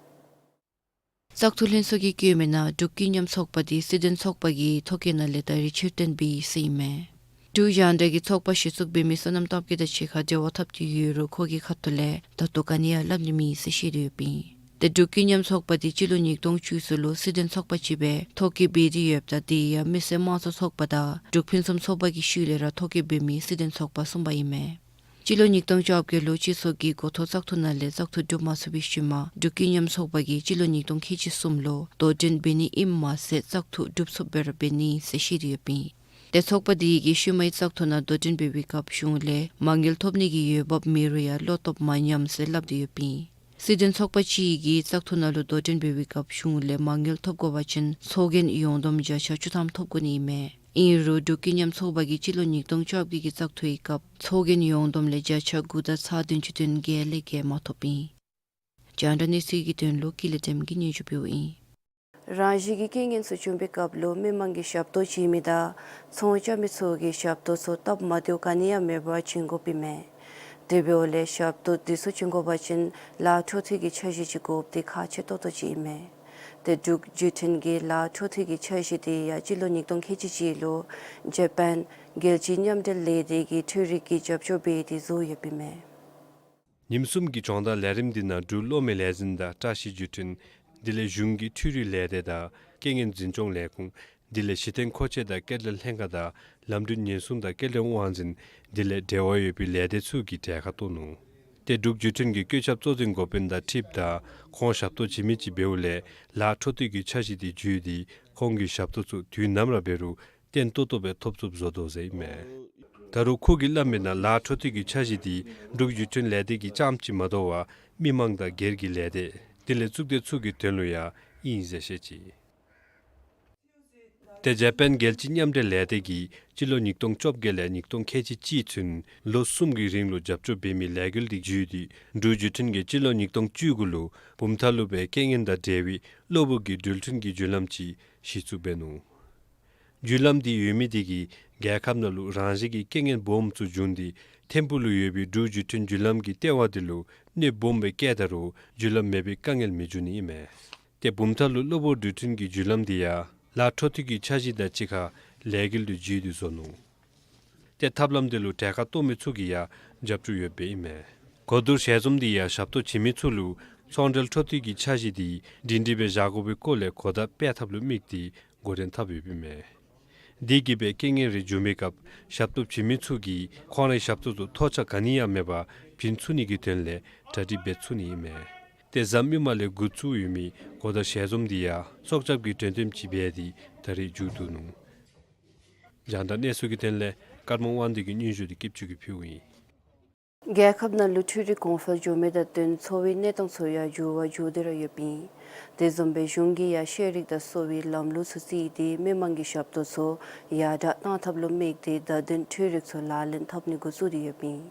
བཙག་འཐུ་ལྷན་ཚོགས་ཀྱིས་བཀོད་མི་ནང་འབྲུག་ཀུན་མཉམ་ཚོགས་པ་དེ་སྲིད་དོན་ཚོགས་པ་གི་ཐོ་བཀོད་ནང་ལས་ད་རེས་ཕྱིར་འཐེན་འབད་ཡི་ཟེར་ཨིན་མས། འབྲུག་རྒྱང་བསྒྲགས་ཀྱིས་ཚོགས་པ་གཞི་བཙུགས་འབད་མི་བསོད་ནམས་སྟོབས་རྒྱས་དང་གཅིག་ཁར་འབྲེལ་བ་འཐབ་སྟེ་ཡོད་རུང་ཁོ་གི་ཁ་ཐུག་ལས་ད་ལྟོ་ག་ནི་ཡང་སླབ་ནི་མེད་ཟེར་བཤད་དེ་ཡོདཔ་ཨིན། དེ་འབྲུག་ཀུན་མཉམ་ཚོགས་པ་དེ་སྤྱི་ལོ་ཉིས་སྟོང་བཅུ་གསུམ་ལུ་སྲིད་དོན་ཚོགས་པ་ཅིག་སྦེ་ཐོ་བཀོད་འབད་དེ་ཡོདཔ་ད་དེ་ཡང་མི་སེར་དམངས་གཙོ་ཚོགས་པ་དང་འབྲུག་ཕུན་སུམ་ཚོགས་པ་གི་ཤུལ་ལས་ར་ཐོ་བཀོད་འབད་མི་སྲིད་དོན་ཚོགས་པ་གསུམ་པ་ཨིན་མས། སྤྱི་ལོ་ཉིས་སྟོང་བཅོ་བརྒྱད་ལུ་སྤྱི་ཚོགས་ཀྱི་འགོ་ཐོག་བཙག་འཐུ་ནང་ལས་བཙག་འཐུ་གྲུབ་མ་ཚུགས་པའི་ཤུལ་མ་འབྲུག་ཀུན་མཉམ་ཚོགས་པ་གིས་སྤྱི་ལོ་ཉིས་སྟོང་ཁལ་གཅིག་གསུམ་ལུ་དོ་འགྲན་འབད་ནི་ཨིནམ་མ་ཚད་བཙག་འཐུ་གྲུབ་ཚུགསཔ་སྦེ་ར་འབད་ནི་ཟེར་བཤད་དེ་ཡོདཔ་ཨིན། དེ་ཚོགས་པ་དེ་གིས་ཤུལ་མའི་བཙག་འཐུ་ནང་དོ་འགྲན་འབད་བའི་སྐབས་གཞུང་ལས་མ་དངུལ་ཐོབ་ནི་གི་འོས་འབབ་མེད་རུང་ཡང་བློ་སྟོབས་མ་ཉམས་ཟེར་སླབ་སྟེ་ཡོདཔ་ཨིན། སྲིད་དོན་ཚོགས་པ་ཅིག་གིས་བཙག་འཐུ་ནང་ལུ་དོ་འགྲན་འབད་བའི་སྐབས་གཞུང་ལས་མ་དངུལ་ཐོབ་དགོ་པ་ཅིན་ཚོགས་རྒྱན་ཡོངས་བསྡོམས་བརྒྱ་ཆ་བཅུ་ཐམ་ཐོབ་དགོ་ནི་ཨིན་མས། ཨིན་རུང་འབྲུག་ཀུན་མཉམ་ཚོགས་པ་གིས་སྤྱི་ལོ་ཉིས་སྟོང་བཅོ་བརྒྱད་ཀྱི་བཙག་འཐུའི་སྐབས་ཚོགས་རྒྱན་ཡོངས་བསྡོམས་ལས་བརྒྱ་ཆ་དགུ་དང་ཚག་བདུན་ཅུ་དོན་བརྒྱད་ལས་བརྒལ་མ་ཐོབ་ཨིན། རྒྱང་བསྒྲགས་གནས་ཚུལ་གྱི་དོན་ལུ་ཀུན་ལེགས་བདེམ་གིས་སྙན་ཞུ་ཕུལཝ་ཨིན། རང་བཞིན་གྱི་རྐྱེན་ངན་ཚུ་བྱུང་བའི་སྐབས་ལུ་མི་མང་གིས་ཞབས་ཏོག་བྱིན་མི་དང་ཚོང་རྐྱབ་མི་ཚུ་གིས་ཞབས་ཏོག་ཚུ་སྟབས་མ་བདེཝ་ག་ནི་ཡང་མེད་པར་བྱིན་དགོཔ་ཨིན་མས། དེ་འབདཝ་ལས་ཞབས་ཏོག་དེ་ཚུ་བྱིན་དགོ་པ་ཅིན་ལཱ་འཕྲོ་མཐུད་ཀྱི་འཆར་གཞི་ཅིག་དགོཔ་དེ་ཁག་ཆེ་ཏོག་ཏོ་ཅིག་ཨིན་མས། དེ་འབྲུག་བརྒྱུད་འཕྲིན་གྱི་ལཱ་འཕྲོ་མཐུད་ཀྱི་འཆར་གཞི་དེ་ཡང་སྤྱི་ལོ་ཉིས་སྟོང་ཁལ་གཅིག་གཅིག་ལུ་ཇ་པཱན་རྒྱལ་སྤྱིའི་མཉམ་འབྲེལ་ལས་སྡེ་གི་འཕྲུལ་རིག་གི་རྒྱབ་སྐྱོར་འབད་དེ་བཟོ་ཡོདཔ་ཨིན་མས། ཉིནམ་གསུམ་གྱི་སྦྱོང་བརྡར་ལས་རིམ་འདི་ནང་འབྲུག་གློག་མེ་ལས་འཛིན་དང་བཀྲ་ཤིས་བརྒྱུད་འཕྲིན་དེ་ལས་གཞུང་གི་འཕྲུལ་རིག་ལས་སྡེ་དང་རྐྱེན་ངན་འཛིན་སྐྱོང་ལས་ཁུངས་དེ་ལས་གཞི་རྟེན་མཁོ་ཆས་དང་སྐྱེལ་འདྲེན་ལྷན་ཁག་དང་ལམ་འགྲུལ་ཉེན་སྲུང་དང་སྐྱེལ་འདྲེན་དབང་འཛིན་དེ་ལས་འབྲེལ་བ་ཡོད་པའི་ལས་སྡེ་ཚུ་གིས་གྲལ་ཁར་གཏོགས་ནུག། ཏེ་འབྲུག་བརྒྱུད་འཕྲིན་གྱི་བཀོད་ཁྱབ་གཙོ་འཛིན་འགོ་དཔོན་དང་འཁྲིལཝ་ད་ཁོང་ཞབས་ཏོག་བྱིན་མི་ཅིག་འབདཝ་ལས་ལཱ་འཕྲོ་མཐུད་ཀྱི་འཆར་གཞི་དེ་བརྒྱུད་དེ་ཁོང་གིས་ཞབས་ཏོག་ཚུ་དུས་ནམ་ར་འབད་རུང་བརྟན་ཏོག་ཏོ་སྦེ་ཐོབ་ཚུགསཔ་བཟོ་དོ་ཟེར་ཨིན་མས། ད་རུང་ཁོ་གིས་སླབ་མི་ནང་ལཱ་འཕྲོ་མཐུད་ཀྱི་འཆར་གཞི་དེ་འབྲུག་བརྒྱུད་འཕྲིན་ལས་སྡེ་གི་རྐྱངམ་ཅིག་མ་དོ་བར་མི་མང་དང་སྒེར་གྱི་ལས་སྡེ་དེ་ལས་གཙུག་སྡེ་ཚུ་གི་དོན་ལུ་ཡང་ཨིན་ཟེར་བཤད་ཅི། ཏེ་ཇ་པཱན་རྒྱལ་སྤྱིའི་མཉམ་འབྲེལ་ལས་སྡེ་གིས་སྤྱི་ལོ་ཉིས་སྟོང་བཅོ་བརྒྱད་ལས་ཉིས་སྟོང་ཁལ་གཅིག་གཅིག་ཚུན་ལོ་གསུམ་གྱི་རིང་ལུ་རྒྱབ་སྐྱོར་འབད་མི་ལས་འགུལ་དེ་བརྒྱུད་དེ་འབྲུག་བརྒྱུད་འཕྲིན་གྱིས་སྤྱི་ལོ་ཉིས་སྟོང་བཅུ་དགུ་ལུ་བུམ་ཐང་ལུ་སྦེ་རྐྱེན་ངན་དང་འབྲེལ་བའི་གློ་བུར་གྱི་འགྲུལ་འཕྲིན་གྱི་བརྒྱུད་ལམ་ཅིག་གཞི་བཙུགས་འབད་ནུག། བརྒྱུད་ལམ་འདི་ཡོད་མི་དེ་གིས་རྒྱལ་ཁབ་ནང་ལུ་རང་བཞིན་གྱི་རྐྱེན་ངན་སྦོམ་ཚུ་བྱུང་སྟེ་ཐིམ་ཕུག་ལུ་ཡོད་པའི་འབྲུག་བརྒྱུད་འཕྲིན་བརྒྱུད་ལམ་གྱི་ལྟེ་བ་དེ་ལུ་གནོདཔ་སྦོམ་སྦེ་བཀལ་ད་རུང་བརྒྱུད་ལམ་མེད་པའི་དཀའ་ངལ་མི་འབྱུང་ནི་ཨིན་མས། ཏེ་བུམ་ཐང་ལུ་གློ་བུར་འགྲུལ་འཕྲིན་གྱི་བརྒྱུད་ལམ་དེ་ཡང་ལཱ་འཕྲོ་མཐུད་ཀྱི་འཆར་གཞི་དང་གཅིག་ཁར་ལས་འགུལ་དེ་བརྒྱུད་དེ་བཟོ་ནུག། ཏེ་ཐབས་ལམ་དེ་ལུ་གྲལ་ཁར་གཏོགས་མི་ཚུ་གིས་ཡང་རྒྱབ་སྐྱོར་ཡོདཔ་ཨིན་མས། གོ་བསྡུར་ཞལ་འཛོམས་དེ་ཡང་ཞབས་ཏོག་བྱིན་མི་ཚུ་ལུ་ཚོང་འབྲེལ་འཕྲོ་མཐུད་ཀྱི་འཆར་གཞི་དེ་སྒྲིང་སྒྲིང་སྦེ་བཞག་དགོ་པའི་སྐོར་ལས་གོ་བརྡ་སྤེལ་ཐབས་ལུ་དམིགས་ཏེ་འགོ་འདྲེན་འཐབ་ཡོདཔ་ཨིན་མས། དེ་གིས་སྦེ་རྐྱེན་ངན་རེ་བྱུང་མི་སྐབས་ཞབས་ཏོག་བྱིན་མི་ཚུ་གིས་ཁོང་རའི་ཞབས་ཏོག་ཚུ་ཐོགས་ཆགས་ག་ནི་ཡང་མེད་པར་བྱིན་ཚུགས་ནི་གི་དོན་ལས་གྲ་སྒྲིག་འབད་ཚུགས་ནི་ཨིན་མས། ཏེ་གཟའ་མིག་དམར་ལས་འགོ་བཙུགས་ཡོད་མི་གོ་བརྡ་ཞལ་འཛོམས་དེ་ཡང་སྲོག་སྐྱབས་ཀྱི་འགྲེམས་སྟོན་ཅིག་འབད་དེ་ད་རེས་མཇུག་བསྡུ་ནུག། རྒྱང་བསྒྲགས་གནས་ཚུལ་གྱི་དོན་ལས་ཀརྨ་དབང་འདུས་ཀྱིས་སྙན་ཞུ་དེ་སྐྱིད་ཆུ་གིས་ཕུལཝ་ཨིན། རྒྱལ་ཁབ་ནང་ལུ་འཕྲུལ་རིག་གོང་འཕེལ་འགྱོ་མི་དང་བསྟུན་འཚོ་བའི་གནས་སྟངས་ཚུ་ཡང་འགྱུར་བ་འགྱོ་སྟེ་ར་ཡོདཔ་ཨིན། དེ་བཟུམ་སྦེ་གཞུང་གིས་ཡང་ཤེས་རིག་དང་གསོ་བའི་ལམ་ལུགས་ཚུ་བརྩིས་ཏེ་མི་མང་གི་ཞབས་ཏོག་ཚུ་ཡར་དྲག་གཏང་ཐབས་ལུ་དམིགས་ཏེ་བརྡ་དོན་འཕྲུལ་རིག་ཚུ་ལག་ལེན་འཐབ་ནི་འགོ་བཙུགས་ཏེ་ཡོདཔ་ཨིན།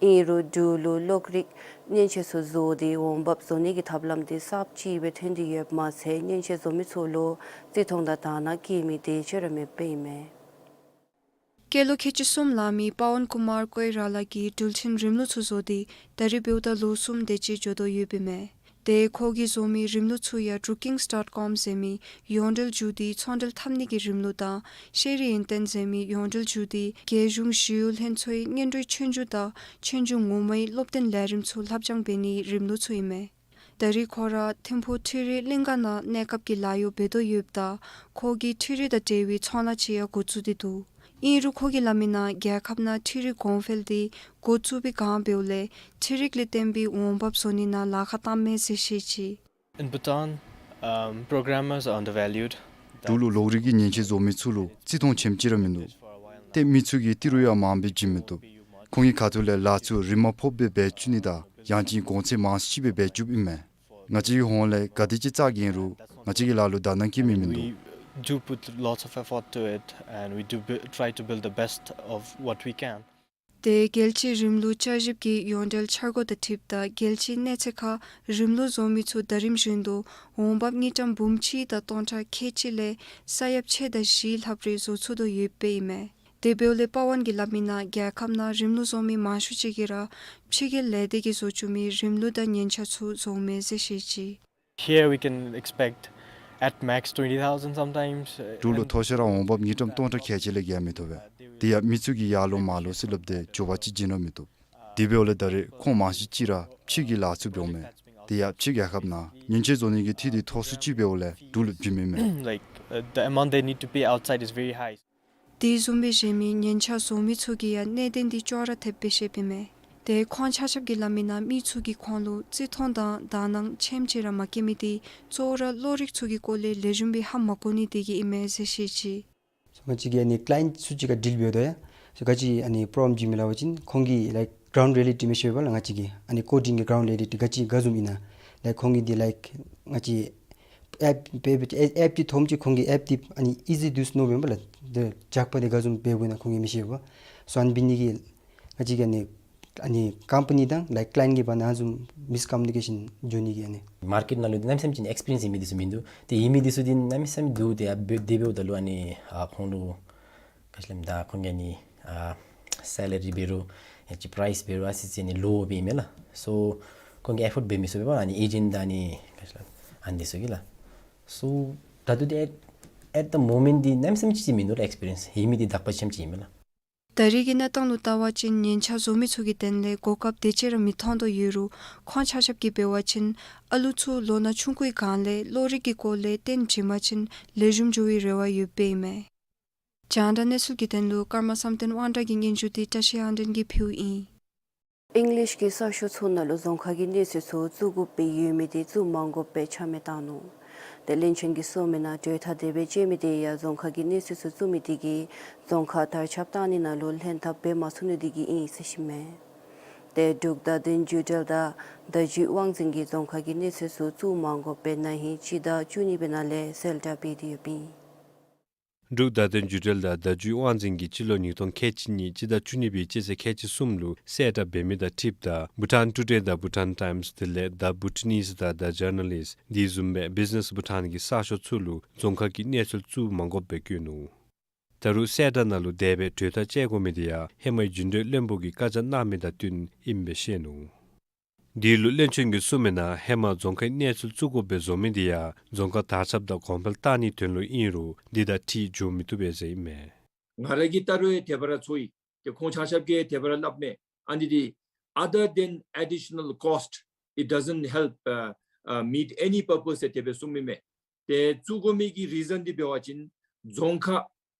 ཨིན་རུང་འབྲུག་ལུ་གློག་རིག་མཉེན་ཆས་ཚུ་བཟོ་སྟེ་འོང་འབབ་བཟོ་ནི་གི་ཐབས་ལམ་དེ་གསརཔ་ཅིག་སྦེ་ཐོན་ཏེ་ཡོདཔ་མ་ཚད་མཉེན་ཆས་བཟོ་མི་ཚུ་ལུ་བརྩི་མཐོང་དང་དག་སྣང་བསྐྱེད་མི་དེ་ཅིག་ར་མེདཔ་ཨིན་མས། སྐྱེས་ལོ་ཁལ་གཅིག་གསུམ་ལང་མི་པ་ཝན་ཀུ་མར་ཀོའི་ར་ལགས་ཀྱིས་འགྲུལ་འཕྲིན་རིམ་ལུགས་ཚུ་བཟོ་སྟེ་ད་རེས་འབདཝ་ད་ལོ་གསུམ་དེ་ཅིག་འགྱོ་དོ་ཡོདཔ་ཨིན་མས། ཏེ་ཁོ་གིས་བཟོ་མི་རིམ་ལུགས་ཚུ་ཡང་ཌུ་ཀིངས་ཌོཊ་ཀོམ་ཟེར་མི་ཡོངས་འབྲེལ་བརྒྱུད་དེ་ཚོང་འབྲེལ་འཐབ་ནི་གི་རིམ་ལུགས་དང་ཤེ་རི་ཨིན་ཏེན་ཟེར་མི་ཡོངས་འབྲེལ་བརྒྱུད་དེ་རྒྱལ་གཞུང་ཞི་གཡོག་ལྷན་ཚོགས་ཀྱི་སྔོན་འགྲོའི་ཆོས་རྒྱུགས་དང་ཆོས་རྒྱུགས་ངོ་མའི་སློབ་སྟོན་ལས་རིམ་ཚུ་ལྷབ་སྦྱང་འབད་ནིའི་རིམ་ལུགས་ཚུ་ཨིན་མས། ད་རེས་ཁོ་ར་ཐིམ་ཕུག་འཕྲུལ་རིག་གླིང་ག་ནང་གནས་སྐབས་ཀྱི་ལཱ་གཡོག་འབད་དོ་ཡོདཔ་ད་ཁོ་གིས་འཕྲུལ་རིག་དང་འབྲེལ་བའི་ཚོང་ལཱ་ཅིག་ཡང་འགོ་བཙུགས་ཏེ་འདུག། ཨིན་རུང་ཁོ་གིས་སླབ་མི་ནང་རྒྱལ་ཁབ་ནང་འཕྲུལ་རིག་གོང་འཕེལ་དེ་འགོ་བཙུགས་པའི་སྒང་འབདཝ་ལས་འཕྲུལ་རིག་ལས་བརྟེན་པའི་འོང་འབབ་བཟོ་ནི་ནང་ལཱ་ཁག་བཏངམ་མས་ཟེར་བཤད་ཅི། In Bhutan, um, programmers are undervalued. འབྲུག་ལུ་གློག་རིག་གི་མཉེན་ཆས་བཟོ་མི་ཚུ་ལུ་བརྩི་མཐོང་ཆེམ་ཅིག་ར་མིན་འདུག། ཏེ་མི་ཚུ་གིས་ཏི་རུ་ཡང་མང་སྦེ་བྱིན་མི་བཏུབ། ཁོང་གི་ཁ་ཐུག་ལས་ལཱ་ཚུ་རིན་མ་ཕོགཔ་སྦེ་འབད་བཅུག་ནི་དང་ཡང་ཅིན་གོང་ཚད་མང་སུ་ཅིག་སྦེ་འབད་བཅུགཔ་ཨིན་མས། ང་བཅས་ཀྱི་ཧོངས་ལས་ག་དེ་ཅིག་བཙག་གེ་རུང་ང་བཅས་ཀྱི་ལཱ་ལུ་དག་སྣང་བསྐྱེད་མི་མིན་འདུག། We do put lots of effort to it and we do bu- try to build the best of what we can. ཏེ་རྒྱལ་སྤྱིའི་རིམ་ལུགས་བསྐྱར་ཞིབ་ཀྱི་ཡོངས་འབྲེལ་འཆར་སྒོ་དང་འཁྲིལཝ་ད་རྒྱལ་སྤྱིའི་གནས་ཚད་ཁར་རིམ་ལུགས་བཟོ་མི་ཚུ་ཟླ་རིམ་བཞིན་དུ་འོང་འབབ་དངུལ་ཀྲམ་འབུམ་གཅིག་དང་སྟོང་ཕྲག་ཁལ་གཅིག་ལས་ས་ཡ་ཕྱེད་དང་བཞི་ལྷགཔ་རེ་བཟོ་ཚུགས་དོ་ཡོདཔ་ཨིན་མས། དེ་འབདཝ་ལས་པ་ཝན་གྱིས་སླབ་མིའི་ནང་རྒྱལ་ཁབ་ནང་རིམ་ལུགས་བཟོ་མི་མང་ཤོས་ཅིག་གིས་ར་ཕྱི་རྒྱལ་ལས་སྡེ་གིས་བཟོ་བཅུག་མི་རིམ་ལུགས་དང་མཉེན་ཆས་ཚུ་བཟོཝ་མས་ཟེར་བཤད་ཅི། Here we can expect at max twenty thousand sometimes, uh, འབྲུག་ལུ་and མཐོ་ཤོས་ར་འོང་འབབ་དངུལ་ཀྲམ་སྟོང་ཕྲག་ཁལ་གཅིག་ལས་བརྒལ་མི་ཐོབ་པས། དེ་ཡང་མི་ཚུ་གིས་ཡར་ལོང་མར་ལོང་ཟེར་སླབ་སྟེ་འགྱོ་བ་ཅིག་བྱིན་ར་མི་བཏུབ། དེ་འབདཝ་ལས་ད་རེས་ཁོང་མང་ཤོས་ཅིག་ར་ཕྱི་གི་ལཱ་ཚུ་འབདཝ་མས། དེ་ཡང་ཕྱི་རྒྱལ་ཁབ་ནང་མཉེན་ཆས་བཟོ་ནི་གི་འཐུས་འདི་མཐོ་སུ་ཅིག་འབདཝ་ལས་འབྲུག་ལུ་བྱིན་མི་མས། Like, uh, the amount they need to pay outside is very high. དེ་བཟུམ་སྦེ་གཞན་མི་མཉེན་ཆས་བཟོ་མི་ཚུ་གིས་ཡང་གནད་དོན་འདི་ཅོག་ར་འཐདཔ་སྦེ་བཤདཔ་ཨིན་མས། ཏེ་ཁོང་ཆ་ཁྱབ་ཀྱིས་སླབ་མིའི་ནང་མི་ཚུ་གིས་ཁོང་ལུ་བརྩི་མཐོང་དང་དག་སྣང་ཆེམ་ཅིག་ར་མ་བསྐྱེད་མི་འདི་གཙོ་བོ་ར་བློ་རིག་ཚུ་གི་སྐོར་ལས་ལེགས་ཤོམ་སྦེ་ཧ་མ་གོ་ནི་འདི་གིས་ཨིན་མས་ཟེར་བཤད་ཅི། སོ་ང་བཅས་ཀྱིས་ཨ་ནི་ཀ་ལ་ཡེནཊ་ཚུ་ཅིག་ཁར་ཌིལ་འབདཝ་ད་ཡང་སོ་ག་ཅི་ཨ་ནི་པོརོབ་ལེམ་ཅིག་མི་སླབ་པ་ཅིན་ཁོང་གིས་ལའིཀ་གརའུནཌ་རི་ཡེ་ལི་ཊི་མི་ཤེས་པས་ལགས། ང་བཅས་ཀྱིས་ཨ་ནི་ཀོ་ཌིང་གི་གརའུནཌ་རི་ཡེ་ལི་ཊི་ག་ཅི་ག་བཟུམ་ཨིན་ན་ལའིཀ་ཁོང་གིས་འདི་ལའིཀ་ང་བཅས་ཨེཔ་འབད་འབད་ཨེཔ་འདི་ཐོནམ་ཅིག་ཁོང་གིས་ཨེཔ་འདི་ཨ་ནི་ཨི་ཟི་འདུག་མནོ་བས་ལགས། འདི་ཇག་པ་འདི་ག་བཟུམ་འབདཝ་ཨིན་ན་ཁོང་གིས་མི་ཤེས་པས། སོ་ཨ་ནི་འབད་ནི་འདི་གིས་ང་བཅས་ཀྱིས་ཨ་ནི་ཨ་ནི་ཀམ་པ་ནི་དང་ལའིཀ་ཀ་ལ་ཡེནཊ་གི་བར་ན་ཨ་བཟུམ་མིས་ཀོམ་མུ་ནི་ཀེ་ཤཱན་འགྱོ་ནི་གི་ཨ་ནི་མར་ཀེཊ་ནང་ལུ་གནམ་མེད་ས་མེད་ཅིག་ཨེགསི་པི་རི་ཡེནསི་ཡོད་མི་འདི་ཚུ་མིན་འདུག། ཏེ་ཡོད་མི་འདི་ཚུ་འདི་གནམ་མེད་ས་མེད་འདུག། ཏེ་ཨ་འབད་དེ་འབདཝ་ད་ལུ་ཨ་ནི་ཨ་ཁོང་ལུ་ག་ཅི་སླབ་ད་ཁོང་གི་ཨ་ནི་ཨ་སེ་ལ་རི་འབད་རུང་ཡང་ཅིན་པ་རའིསི་འབད་རུང་ཨ་ཙི་ཙི་ཨ་ནི་ལོ་སྦེ་ཨིན་མས་ལགས། སོ་ཁོང་གིས་ཨེ་ཕོརཌ་འབད་མི་ཚུགས་པས་ཨ་ནི་ཨེ་ཇེནཊ་དང་ཨ་ནི་ག་ཅི་སླབ་ཨ་ནི་འདི་ཚུ་གིས་ལགས། སོ་ད་ལྟོ་འདི་ཨེཊ་ཨེཊ་ད་མོ་མེནཊ་འདི་གནམ་མེད་ས་མེད་ཅིག་མིན་འདུག་ལགས། ཨེགསི་པི་རི་ཡེནསི་ཡོད་མི་འདི་དག་པ་ཅིག་ཨིན་མས་ལགས། ད་རེས་ཀྱི་གནས་སྟངས་ལུ་བལྟ་བ་ཅིན་མཉེན་ཆས་བཟོ་མི་ཚུ་གི་དོན་ལས་གོ་སྐབས་དེ་ཅིག་ར་མི་མཐོང་དོ་ཡོད་རུང་ཁོང་ཆ་ཁྱབ་ཀྱིས་འབད་བ་ཅིན་ཨ་ལུ་ཚུ་ལོ་ན་ཆུང་ཀུའི་སྒང་ལས་བློ་རིག་གི་སྐོར་ལས་བརྟེན་བྱིན་པ་ཅིན་ལེགས་ཤོམ་འགྱོ་བའི་རེ་བ་ཡོདཔ་ཨིན་མས། རྒྱང་བསྒྲགས་གནས་ཚུལ་གྱི་དོན་ལུ་ཀརྨ་བསམ་གཏན་དབང་གྲགས་ཀྱི་སྙན་ཞུ་འདི་བཀྲ་ཤིས་དབང་ལྡན་གྱིས་ཕུལཝ་ཨིན། ཨིང་ལིཤ་གི་གསར་ཤོག་ཚུ་ནང་ལུ་རྫོང་ཁ་གི་གནས་ཚུལ་ཚུ་བཙུགས་དགོཔ་སྦེ་ཡོད་མི་འདི་བཙུགས་མ་དགོཔ་སྦེ་ཆ་མེད་བཏང་ནུག། ཏེ་བློན་ཆེན་གྱིས་གསུངས་མིའི་ནང་གྲོས་ཐག་དེ་སྦེ་བཅད་མི་འདི་ཡང་རྫོང་ཁ་གི་གནས་ཚུལ་ཚུ་བཙུགས་མི་འདི་གིས་རྫོང་ཁ་དར་ཁྱབ་བཏང་ནི་ནང་ལུ་ལྷན་ཐབས་འབད་མ་ཚུགས་ནི་འདི་གིས་ཨིན་ཟེར་བཤད་མས། ཏེ་འབྲུག་བརྡ་དོན་བརྒྱུད་འབྲེལ་དང་བརྡ་བརྒྱུད་དབང་འཛིན་གྱིས་རྫོང་ཁ་གི་གནས་ཚུལ་ཚུ་བཙུགས་མ་དགོཔ་སྦེ་ན་ཧིང་སྤྱི་ཟླ་བཅུ་གཉིས་པའི་ནང་ལས་གསལ་བསྒྲགས་འབད་དེ་ཡོདཔ་ཨིན། འབྲུག་བརྡ་དོན་བརྒྱུད་འབྲེལ་དང་བརྡ་བརྒྱུད་དབང་འཛིན་གྱིས་སྤྱི་ལོ་ཉིས་སྟོང་ཁལ་གཅིག་གཉིས་སྤྱི་ཟླ་བཅུ་གཉིས་པའི་སྤྱི་ཚེས་ཁལ་གཅིག་གསུམ་ལུ་གསལ་བསྒྲགས་འབད་མི་དང་འཁྲིལཝ་ད་བྷུ་ཊཱན་ཊུ་ཌེ་དང་བྷུ་ཊཱན་ཊའིམསི་དེ་ལས་The Bhutanese དང་The Journalist དེ་བཟུམ་སྦེ་བིཛ་ནེསི་བྷུ་ཊཱན་གྱི་གསར་ཤོག་ཚུ་ལུ་རྫོང་ཁ་གི་གནས་ཚུལ་བཙུགས་མ་དགོཔ་སྦེ་བཀོད་ནུག། ད་རུང་གསལ་བསྒྲགས་ནང་ལུ་དེ་སྦེ་གྲོས་ཐག་བཅད་དགོ་མི་འདི་ཡང་ཧེ་མའི་རྒྱུན་གྲོས་བློན་པོ་གིས་བཀའ་རྒྱ་གནང་མི་དང་བསྟུན་ཨིནམ་སྦེ་བཤད་ནུག། དེ་ལུ་བློན་ཆེན་གྱིས་གསུངས་མིའི་ནང་ཧེ་མ་རྫོང་ཁའི་གནས་ཚུལ་བཙུགས་དགོཔ་སྦེ་བཟོ་མི་འདི་ཡང་རྫོང་ཁ་དར་ཁྱབ་དང་གོང་འཕེལ་བཏང་ནིའི་དོན་ལུ་ཨིན་རུང་འདི་དང་འཁྲིལ་འགྱོ་མི་བཏུབ་པས་ཟེར་ཨིན་མས། ང་ར་གིས་བལྟ་རུང་ཡང་དེ་སྦེ་ར་ཚོར་ཡི། ཏེ་ཁོང་ཆ་ཁྱབ་ཀྱིས་དེ་སྦེ་ར་སླབ་མས། ཨ་ནི་འདི་other than additional cost, it doesn't help, uh, uh, meet any purpose ཟེར་དེ་སྦེ་གསུངས་མི་མས། ཏེ་བཙུགས་དགོ་མི་གི་རི་ཛཱན་འདི་འབད་བ་ཅིན་རྫོང་ཁ་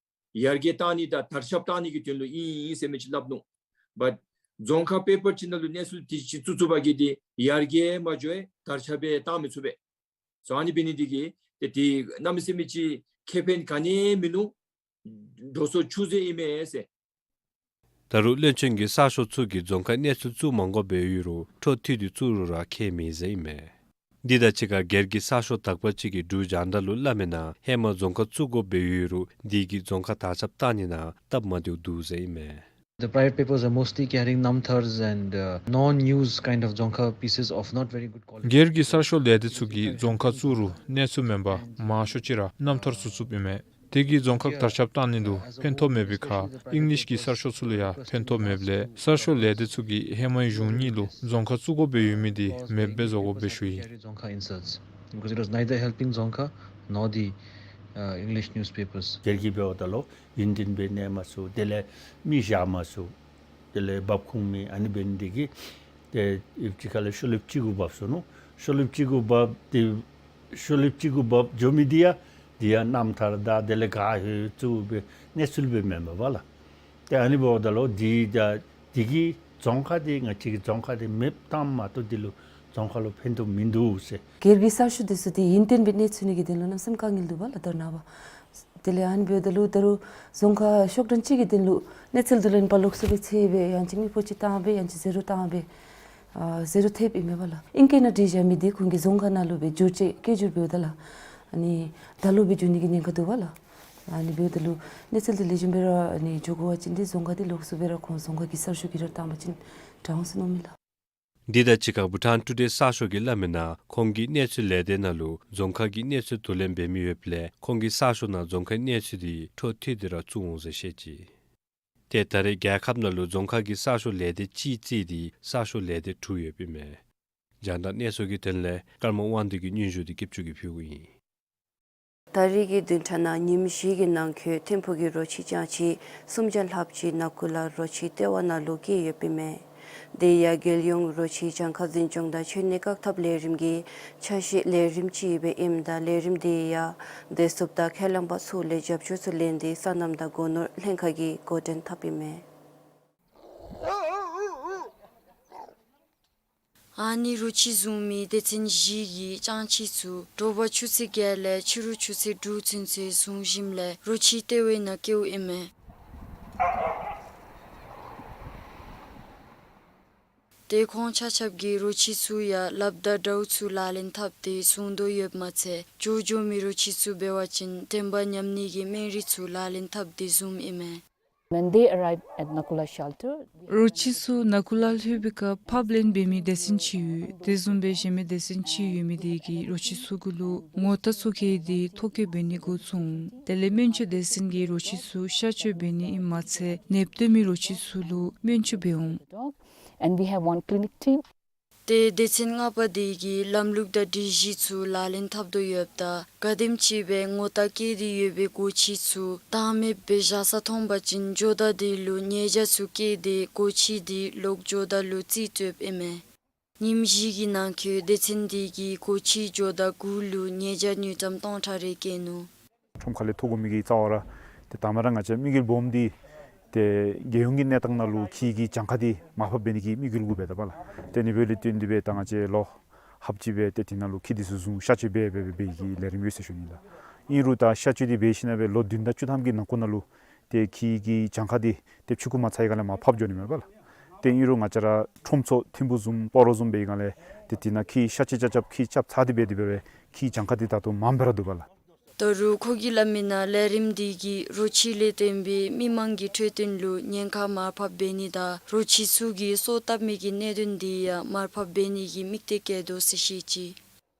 ཡར་རྒྱས་གཏང་ནི་དང་དར་ཁྱབ་གཏང་ནི་གི་དོན་ལུ་ཨིན་ཟེར་མི་ཅིག་སླབ་ནུག། བཊ་རྫོང་ཁ་པེ་པར་ཅིག་ནང་ལུ་གནས་ཚུལ་དེ་ཅིག་བཙུགས་བཙུགས་པ་གིས་འདི་ཡར་རྒྱས་མ་འགྱོ་བར་དར་ཁྱབ་སྦེ་གཏང་མི་ཚུགས་པས། སོ་ཨ་ནི་འབད་ནི་འདི་གིས་ཏེ་འདི་གནམ་མེད་ས་མེད་ཅིག་ཁེ་ཕན་ག་ནི་ཡང་མིན་ནུག། འགྲོ་སོང་ཆུད་ཟོས་ཨིན་མས་ཟེར། ད་རུང་བློན་ཆེན་གྱིས་གསར་ཤོག་ཚུ་གིས་རྫོང་ཁའི་གནས་ཚུལ་བཙུགས་མ་དགོཔ་སྦེ་ཡོད་རུང་འཕྲོ་མཐུད་དེ་བཙུགས་རུང་ར་ཁྱད་མེད་ཟེར་ཨིན་མས། འདི་དང་གཅིག་ཁར་སྒེར་གྱི་གསར་ཤོག་དག་པ་ཅིག་གིས་འབྲུག་རྒྱང་བསྒྲགས་ལུ་སླབ་མིའི་ནང་ཧེ་མ་རྫོང་ཁ་བཙུགས་དགོཔ་སྦེ་ཡོད་རུང་འདི་གིས་རྫོང་ཁ་དར་ཁྱབ་གཏང་ནི་ནང་སྟབས་མ་བདེཝ་འདུག་ཟེར་ཨིན་མས། The private papers are mostly carrying Namthars and, uh, non-news kind of Dzongkha pieces of not very good quality. སྒེར་གྱི་གསར་ཤོག་ལས་སྡེ་ཚུ་གིས་རྫོང་ཁ་བཙུགས་རུང་གནས་ཚུལ་མེན་པར་མང་ཤོས་ཅིག་ར་རྣམ་ཐར་ཚུ་བཙུགསཔ་ཨིན་མས། དེ་གིས་རྫོང་ཁ་དར་ཁྱབ་གཏང་ནི་ལུ་ཕན་ཐོགས་མེད་པའི་ཁར་ཨིང་ལིཤ་གི་གསར་ཤོག་ཚུ་ལུ་ཡང་ཕན་ཐོགས་མེདཔ་ལས་གསར་ཤོག་ལས་སྡེ་ཚུ་གིས་ཧེ་མའི་གཞུང་གཉིས་ལུ་རྫོང་ཁ་བཙུགས་དགོཔ་སྦེ་ཡོད་མི་འདི་མེདཔ་སྦེ་བཟོ་དགོཔ་སྦེ་ཞུ་ཡི། Dzongkha inserts, because it was neither helping Dzongkha nor the, uh, English newspapers. སྒེར་གྱིས་འབདཝ་ད་ལུ་ཡུན་བརྟན་སྦེ་གནས་མ་ཚུགས། དེ་ལས་མི་བཞག་མ་ཚུགས། དེ་ལས་འབབ་ཁུངས་མེད། ཨ་ནི་འབད་ནི་འདི་གིས་ཏེ་ཡུདཔ་ཅིག་ཁ་ལས་ཤོ་ལེབ་གཅིག་གུ་འབབ་སོ་ནུག། ཤོ་ལེབ་གཅིག་གུ་འབབ་སྟེ་ཤོ་ལེབ་གཅིག་གུ་འབབ་འགྱོ་མི་འདི་ཡང་འདི་ཡང་རྣམ་ཐར་དང་དེ་ལས་ག་ཧེ་བཙུགས་སྦེ་གནས་ཚུལ་སྦེ་མེན་པས་ལགས། ཏེ་ཨ་ནི་འབདཝ་ད་ལུ་འདི་ད་འདི་གིས་རྫོང་ཁ་འདི་ང་བཅས་ཀྱི་རྫོང་ཁ་འདི་མེདཔ་བཏངམ་མ་གཏོགས་འདི་ལུ་རྫོང་ཁ་ལུ་ཕན་ཐོགས་མིན་འདུག་ཟེར། སྒེར་གྱི་གསར་ཤོག་འདི་ཚུ་འདི་ཡུན་བརྟན་སྦེ་གནས་ཚུགས་ནི་གི་དོན་ལུ་གནམ་མེད་ས་མེད་དཀའ་ངལ་འདུག་པ་ལགས། ད་ནངས་པ་ དེ་ལས་ཨ་ནི་འབདཝ་ད་ལུ་ད་རུང་རྫོང་ཁག་ཤོག་གྲངས་གཅིག་གི་དོན་ལུ་གནས་ཚུལ་བསྡུ་ལེན་པ་ལོགས་སུ་སྦེ་ཚུད་སྦེ་ཡང་ཅིན་མི་ཕོ་ཅིག་བཏང་སྦེ་ཡང་ཅིན་ཟེར་རུང་བཏང་སྦེ་ཨ་ཟེར་རུང་ཐེབས་ཨིན་མས་པ་ལགས། ཨིང་སྐད་ནང་བྲིས་བཞག་མི་འདི་ཁོང་གི་རྫོང་ཁག་ནང་ལུ་སྦེ་བསྒྱུར་བཅོས་སྐད་སྒྱུར་འབདཝ་ད་ལགས། ཨ་ནི་ད་ལོག་སྦེ་བསྒྱུར་ནི་གི་ཉེན་ཁ་འདུག་པ་ལགས། ཨ་ནི་འབདཝ་ད་ལུ་གནས་ཚུལ་འདི་ལེགས་ཤོམ་སྦེ་ར་ཨ་ནི་འགྱོ་དགོ་པ་ཅིན་འདི་རྫོང་ཁག་འདི་ལོགས་སུ་སྦེ་ར་ཁོང་རྫོང་ཁག་གི་གསར་ཤོག་གི་ར་བཏང་པ་ཅིན་དྲག་འོང་ཟེར་མནོཝ་མས་ལགས། འདི་དང་གཅིག་ཁར་བྷུ་ཊཱན་ཊུ་ཌེ་གསར་ཤོག་གིས་སླབ་མི་ནང་ཁོང་གི་གནས་ཚུལ་ལས་སྡེ་ནང་ལུ་རྫོང་ཁག་གི་གནས་ཚུལ་བསྡུ་ལེན་འབད་མི་ཡོདཔ་ལས་ཁོང་གི་གསར་ཤོག་ནང་རྫོང་ཁག་གི་གནས་ཚུལ་འདི་འཕྲོ་མཐུད་དེ་ར་བཙུགས་འོང་ཟེར་བཤད་ཅི། ཏེ་ད་རེས་རྒྱལ་ཁབ་ནང་ལུ་རྫོང་ཁག་གི་གསར་ཤོག་ལས་སྡེ་གཅིག་བརྩིས་ཏེ་གསར་ཤོག་ལས་སྡེ་དྲུག་ཡོདཔ་ཨིན་མས། རྒྱང་བསྒྲགས་གནས་ཚུལ་གྱི་དོན་ལས་ཀརྨ་དབང་འདུས་ཀྱིས་སྙན་ཞུ་འདི་སྐྱིད་ཆུ་གིས་ཕུལཝ་ཨིན། ད་རེས་ཀྱི་བདུན་ཕྲག་ནང་ཉིནམ་བཞི་གི་ནང་འཁོད་ཐིམ་ཕུག་གི་རོ་ཁྱི་གྱང་ཁྱི་སུམ་བརྒྱ་ལྷགཔ་ཅིག་ན་ཀུ་ལ་རོ་ཁྱི་ལྟེ་བ་ནང་ལུ་སྐྱེས་ཡོདཔ་ཨིན་མས། དེ་ཡང་རྒྱལ་ཡོངས་རོ་ཁྱི་གྱང་ཁ་འཛིན་སྐྱོང་དང་འཆོལ་ནད་བཀག་ཐབས་ལས་རིམ་གྱི་ཆ་ཤས་ལས་རིམ་ཅིག་སྦེ་ཨིནམ་ད་ལས་རིམ་དེ་ཡང་བདེ་སྲུངཔ་དང་ཁས་ལེན་པ་ཚུ་ལས་རྒྱབ་སྐྱོར་ཚུ་ལེན་ཏེ་སོ་ནམ་དང་སྒོ་ནོར་ལྷན་ཁག་གིས་འགོ་འདྲེན་འཐབ་ཨིན་མས། ཨ་ནི་རོ་ཁྱི་བཟུང་མི་སྡེ་ཚན་བཞི་གི་གྱང་ཁྱི་ཚུ་དྲོ་པ་ཆུ་ཚོད་བརྒྱད་ལས་ཕྱི་རུ་ཆུ་ཚོད་དྲུག་ཚུན་ཚོད་བཟུང་ཞིནམ་ལས་རོ་ཁྱི་ལྟེ་བའི་ནང་བསྐྱལཝ་ཨིན་མས། ཏེ་ཁོང་ཆ་ཁྱབ་ཀྱིས་རོ་ཁྱི་ཚུ་ཡང་ལགཔ་དང་དྲའུ་ཚུ་ལག་ལེན་འཐབ་སྟེ་བཟུང་དོ་ཡོདཔ་མ་ཚད་འགྱོ་འགྱོ་མི་རོ་ཁྱི་ཚུ་འབད་བ་ཅིན་དྲན་པ་ཉམས་ནི་གི་སྨན་རིགས་ཚུ་ལག་ལེན་འཐབ་སྟེ་བཟུངམ་ཨིན་མས། When they arrived at Nakula shelter, རོ་ཁྱི་ཚུ་ན་ཀུ་ལ་ལྷོད་པའི་སྐབས་ཕབ་ལེན་འབད་མི་སྡེ་ཚན་ཅིག་ཡོད། དེ་བཟུམ་སྦེ་གཞན་མི་སྡེ་ཚན་ཅིག་ཡོད་མི་དེ་གིས་རོ་ཁྱི་ཚུ་གུ་ལུ་ངོ་རྟགས་ཚུ་བཀལ་ཏེ་ཐོ་བཀོད་འབད་ནི་འགོ་བཙུགས་འོང་། དེ་ལས་སྨན་བཅོས་སྡེ་ཚན་གྱིས་རོ་ཁྱི་ཚུ་གཤག་བཅོས་འབད་ནི་ཨིནམ་མ་ཚད་ནདཔ་སྟོན་མི་རོ་ཁྱི་ཚུ་ལུ་སྨན་བཅོས་འབད་འོང་། And we have one clinic team. ཏེ་སྡེ་ཚན་ལྔ་པ་དེ་གིས་ལམ་ལུགས་དང་སྒྲིག་གཞི་ཚུ་ལག་ལེན་འཐབ་དོ་ཡོདཔ་ད་ག་དེམ་ཅིག་སྦེ་ངོ་རྟགས་བཀལ་ཏེ་ཡོད་པའི་སྒོ་ཁྱི་ཚུ་བདག་མེདཔ་སྦེ་བཞག་ས་མཐོང་པ་ཅིན་ཇོ་བདག་དེ་ལུ་ཉེས་བྱ་ཚུ་བཀལ་ཏེ་སྒོ་ཁྱི་དེ་ལོག་ཇོ་བདག་ལུ་རྩིས་སྤྲོདཔ་ཨིན་མས། ཉིནམ་བཞི་གི་ནང་འཁོད་སྡེ་ཚན་དེ་གིས་སྒོ་ཁྱི་ཇོ་བདག་དགུ་ལུ་ཉེས་བྱ་དངུལ་ཀྲམ་སྟོང་ཕྲག་རེ་བཀལ་ནུག། ཁྲོམ་ཁ་ལས་ཐོབ་དགོ་མི་གི་རྩ་བ་ར་ཏེ་དང་པ་ར་ང་བཅས་དམིགས་ཡུལ་སྦོམ་འདི་ཏེ་རྒྱལ་ཡོངས་ཀྱི་གནས་སྟངས་ནང་ལུ་ཁྱི་གི་གྱངས་ཁ་འདི་མར་ཕབ་འབད་ནི་གི་དམིགས་ཡུལ་གུ་འབད་དོ་བ་ལགས། ཏེ་ཨ་ནི་འབདཝ་ལས་བརྟེན་ཏེ་སྦེ་ད་ང་བཅས་ལོ་ཧབ་ཅིག་སྦེ་ཏེ་དེ་ནང་ལུ་ཁྱི་འདི་ཚུ་བཟུང་གཤག་བཅོས་འབད་འབད་འབད་འབད་གི་ལས་རིམ་ཡོད་ཟེར་ཞུ་ནི་ལགས། ཨིན་རུང་ད་གཤག་བཅོས་འདི་འབད་ཞིནམ་ལས་ལོ་བདུན་དང་བཅུ་ཐམ་གྱི་ནང་འཁོད་ནང་ལུ་ཏེ་ཁྱི་གི་གྱངས་ཁ་འདི་ཏེ་ཕྱུར་ཁུ་མ་ཚང་བའི་སྒང་ལས་མར་ཕབ་འགྱོ་ནི་མས་པ་ལགས། ཏེ་ཨིན་རུང་ང་བཅས་ར་ཁྲོམ་ཚོགས་ཐིམ་ཕུག་བཟུམ་སྤ་རོ་བཟུམ་འབད་བའི་སྒང་ལས་ཏེ་དེ་ནང་ཁྱི་གཤག་བཅོས་རྐྱབ་རྐྱབ་ཁྱི་རྐྱབ་ཚར་ཏེ་འབད་དེ་འབད་བའི་ཁྱི་གྱངས་ཁ་འདི་ད་ལྟོ་མངམ་སྦེ་ར་འདུག་པ་ལགས། ད་རུང་ཁོ་གིས་སླབ་མི་ནང་ལས་རིམ་འདི་གིས་རོ་ཁྱི་ལས་བརྟེན་པའི་མི་མང་གི་འཕྲོད་བསྟེན་ལུ་ཉེན་ཁ་མར་ཕབ་འབད་ནི་དང་རོ་ཁྱི་ཚུ་གིས་སོ་བཏབ་མི་གི་གནད་དོན་འདི་ཡང་མར་ཕབ་འབད་ནི་གི་དམིགས་གཏད་བསྐྱེད་དོ་ཟེར་བཤད་ཅི།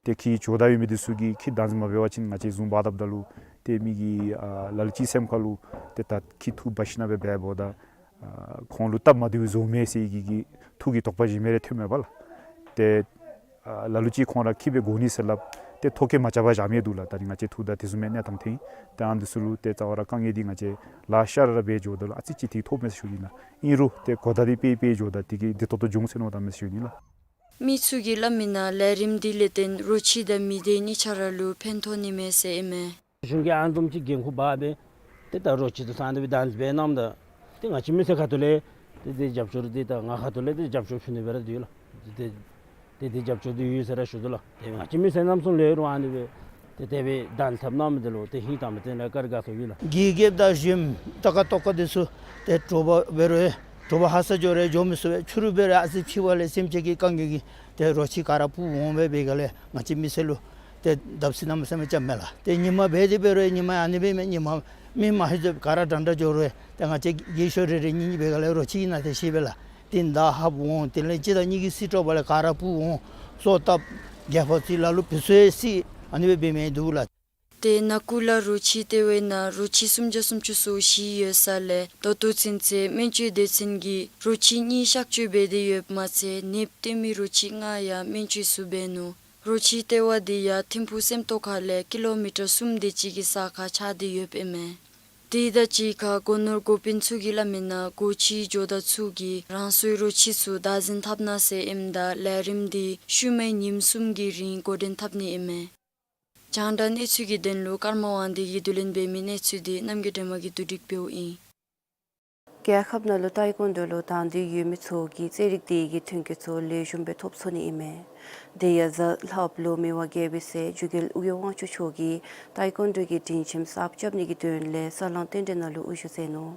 ཏེ་ཁྱི་ཇོ་བདག་ཡོད་མི་འདི་ཚུ་གིས་ཁྱི་བདག་འཛིན་མ་འབད་བ་ཅིན་ང་བཅས་བཟུང་འབག་དཔ་ད་ལུ་ཏེ་མི་གི་ཨ་ལ་ལུ་ཅིག་སེམས་ཁ་ལུ་ཏེ་ད་ཁྱི་འཐུ་འབག་ཞིནམ་ལས་འབད་འབདཝ་ད་ཨ་ཁོང་ལུ་སྟབས་མ་བདེཝ་བཟོཝ་མས་ཟེར་གྱི་གི་ཐུགས་ཀྱི་དོགས་པ་གཞན་མི་རེ་ཐོནམ་མས་པ་ལགས། ཏེ་ཨ་ལ་ལུ་ཅིག་ཁོང་ར་ཁྱི་སྦེ་དགོ་ནི་ཟེར་སླབ་སྟེ་ཐོ་བཀོད་མ་རྐྱབ་པར་བཞག་མི་འདུག་ལགས། ད་རིས་ང་བཅས་ཐུག་ད་དེ་བཟུམ་མའི་གནས་སྟངས་ཐོན་ཡི། ཏེ་ཨ་ནི་འདི་ཚུ་ལུ་ཏེ་རྩ་བ་ར་དཀའ་ངལ་འདི་ང་བཅས་ལཱ་ཤ་ར་ར་འབད་འགྱོཝ་ད་ལུ་ཨ་ཙི་ཅིག་ཏེ་ཐོབ་མས་ཟེར་ཞུ་ནི་ལགས། ཨིན་རུང་ཏེ་གོ་བརྡ་འདི་སྤེལ་སྤེལ་འགྱོཝ་ད་དེ་གིས་བདེ་ཏོག་ཏོ་འབྱུང་ཟེར་མནོཝ་ད་མས་ཟེར་ཞུ་ནི་ལགས། མི་ཚུ་གིས་སླབ་མི་ནང་ལས་རིམ་འདི་ལས་བརྟེན་རོ་ཁྱི་དང་མི་སྡེ་གཉིས་ཆ་ར་ལུ་ཕན་ཐོགས་ནི་མས་ཟེར་ཨིན་མས། གཞུང་གིས་ཨ་ནི་བཟུམ་ཅིག་འགན་ཁུར་འབག་སྦེ་ཏེ་ད་རོ་ཁྱི་ཚུ་ཚང་སྟེ་སྦེ་བདག་འཛིན་འབད་གནངམ་ད་ཏེ་ང་བཅས་མི་སེར་ཁ་ཐུག་ལས་ཏེ་དེ་རྒྱབ་སྐྱོར་འདི་ད་ང་ཁ་ཐུག་ལས་ཏེ་རྒྱབ་སྐྱོར་ཕུལ་ནི་སྦེ་ར་འདུག་ལགས། ཏེ་ཏེ་དེ་རྒྱབ་སྐྱོར་འདི་ཡོད་ཟེར་ར་ཞུ་དོ་ལགས། ཏེ་ང་བཅས་མི་སེར་རྣམ་གསུམ་ལས་རུང་ཨ་ནི་སྦེ་ཏེ་དེ་སྦེ་བདག་འཛིན་འཐབ་གནང་མི་འདི་ལུ་ཏེ་ཧིང་དྭངས་པའི་སྟེང་ལས་བཀའ་དྲིན་དགའ་ཚོར་ཡོད་ལགས། གི་རྒྱབ་དང་གཞུང་ད་ཀ་ཏོག་ཀ་འདི་ཚུ་ཏེ་དྲོ་པ་འབད་རུང་དྲོ་པ་ཧ་སག་འགྱོ་རུང་འགྱོ་མི་ཚུགས་པས། ཕྱི་རུ་འབད་རུང་ཨ་ཙི་ཕྱི་པ་ལས་སེམས་ཅན་གྱི་དཀའ་ངལ་གྱིས་ཏེ་རོ་ཁྱི་ག་ར་སྤུར་འོང་སྦེ་འབད་སྒང་ལས་ང་བཅས་མི་སེར་ལུ་ཏེ་བརྡབ་གསིག་གནམ་མེད་ས་མེད་རྐྱབ་མས་ལགས། ཏེ་ཉིན་མ་འབད་དེ་འབད་རུང་ཉིན་མ་ཨ་ནི་སྦེ་མེན། ཉིན་མ་མི་མ་ཧེ་ཚུ་ག་ར་འདྲན་འདྲ་འགྱོ་རུང་ཏེ་ང་བཅས་རྒས་ཤོས་རེ་རེ་གཉིས་གཉིས་འབད་སྒང་ལས་རོ་ཁྱི་ཨིན་ན་ཏེ་ཤེས་པས་ལགས། ཏེ་མདའ་ཕབ་འོང་། དེ་ལས་གཅིག་དང་གཉིས་ཀྱིས་བསིལ་དྲོ་པ་ལས་ག་ར་སྤུར་འོང་། སོ་བཏབ་རྒྱབ་ཕར་བརྩིགས་ལ་ལུ་བུ་ཚུ་ཡང་བསིལ། ཨ་ནི་སྦེ་འབད་མི་འདུག་ལགས། ཏེ་ན་ཀུ་ལ་རོ་ཁྱི་ལྟེ་བའི་ནང་རོ་ཁྱི་སུམ་བརྒྱ་སུམ་ཅུ་སོ་བཞི་ཡོད་ས་ལས་ད་ལྟོ་ཚུན་ཚོད་སྨན་བཅོས་སྡེ་ཚན་གྱིས་རོ་ཁྱི་གཉིས་གཤག་བཅོས་འབད་དེ་ཡོདཔ་མ་ཚད་ནདཔ་སྟོན་མི་རོ་ཁྱི་ལྔ་ཡང་སྨན་བཅོས་ཚུ་འབད་ནུག། རོ་ཁྱི་ལྟེ་བ་འདི་ཡང་ཐིམ་ཕུག་སེམས་རྟོགས་ཁ་ལས་ཀི་ལོ་མི་ཊར་གསུམ་དེ་ཅིག་གི་ས་ཁར་ཆགས་ཏེ་ཡོདཔ་ཨིན་མས། དེ་དང་གཅིག་ཁར་སྒོ་ནོར་འགོ་དཔོན་ཚུ་གིས་སླབ་མི་ནང་སྒོ་ཁྱི་ཇོ་བདག་ཚུ་གིས་རང་སོའི་རོ་ཁྱི་ཚུ་བདག་འཛིན་འཐབ་གནང་ཟེར་ཨིནམ་ད་ལས་རིམ་འདི་ཤུལ་མའི་ཉིནམ་གསུམ་གྱི་རིང་འགོ་འདྲེན་འཐབ་ནི་ཨིན་མས། རྒྱང་བསྒྲགས་གནས་ཚུལ་གྱི་དོན་ལུ་ཀརྨ་དབང་འདུས་ཀྱིས་བསྡུ་ལེན་འབད་མི་གནས་ཚུལ་འདི་རྣམ་རྒྱལ་སྒྲོལ་མ་གིས་བསྡུ་སྒྲིག་འབདཝ་ཨིན། རྒྱལ་ཁབ་ནང་ལུ་ཏའི་ཀོན་ཌོ་ལུ་དང་འདོད་ཡོད་མི་ཚུ་གིས་རྩེད་རིགས་དེ་གི་ཐོན་སྐྱེད་ཚུ་ལེགས་ཤོམ་སྦེ་ཐོབ་ཚུགས་ནི་ཨིན་མས། དེ་ཡང་གཟའ་ལྷགཔ་ལོ་མི་དབང་རྒྱལ་པོའི་སྲས་འཇིགས་རྒྱལ་ཨོ་རྒྱན་དབང་ཕྱུག་མཆོག་གིས་ཏའི་ཀོན་ཌོ་གི་སྒྲིང་ཁྱིམ་གསརཔ་རྐྱབ་ནི་གི་དོན་ལས་ས་གླང་རྟེན་འབྲེལ་ནང་ལུ་དབུ་བཞུགས་མཛད་ནུག།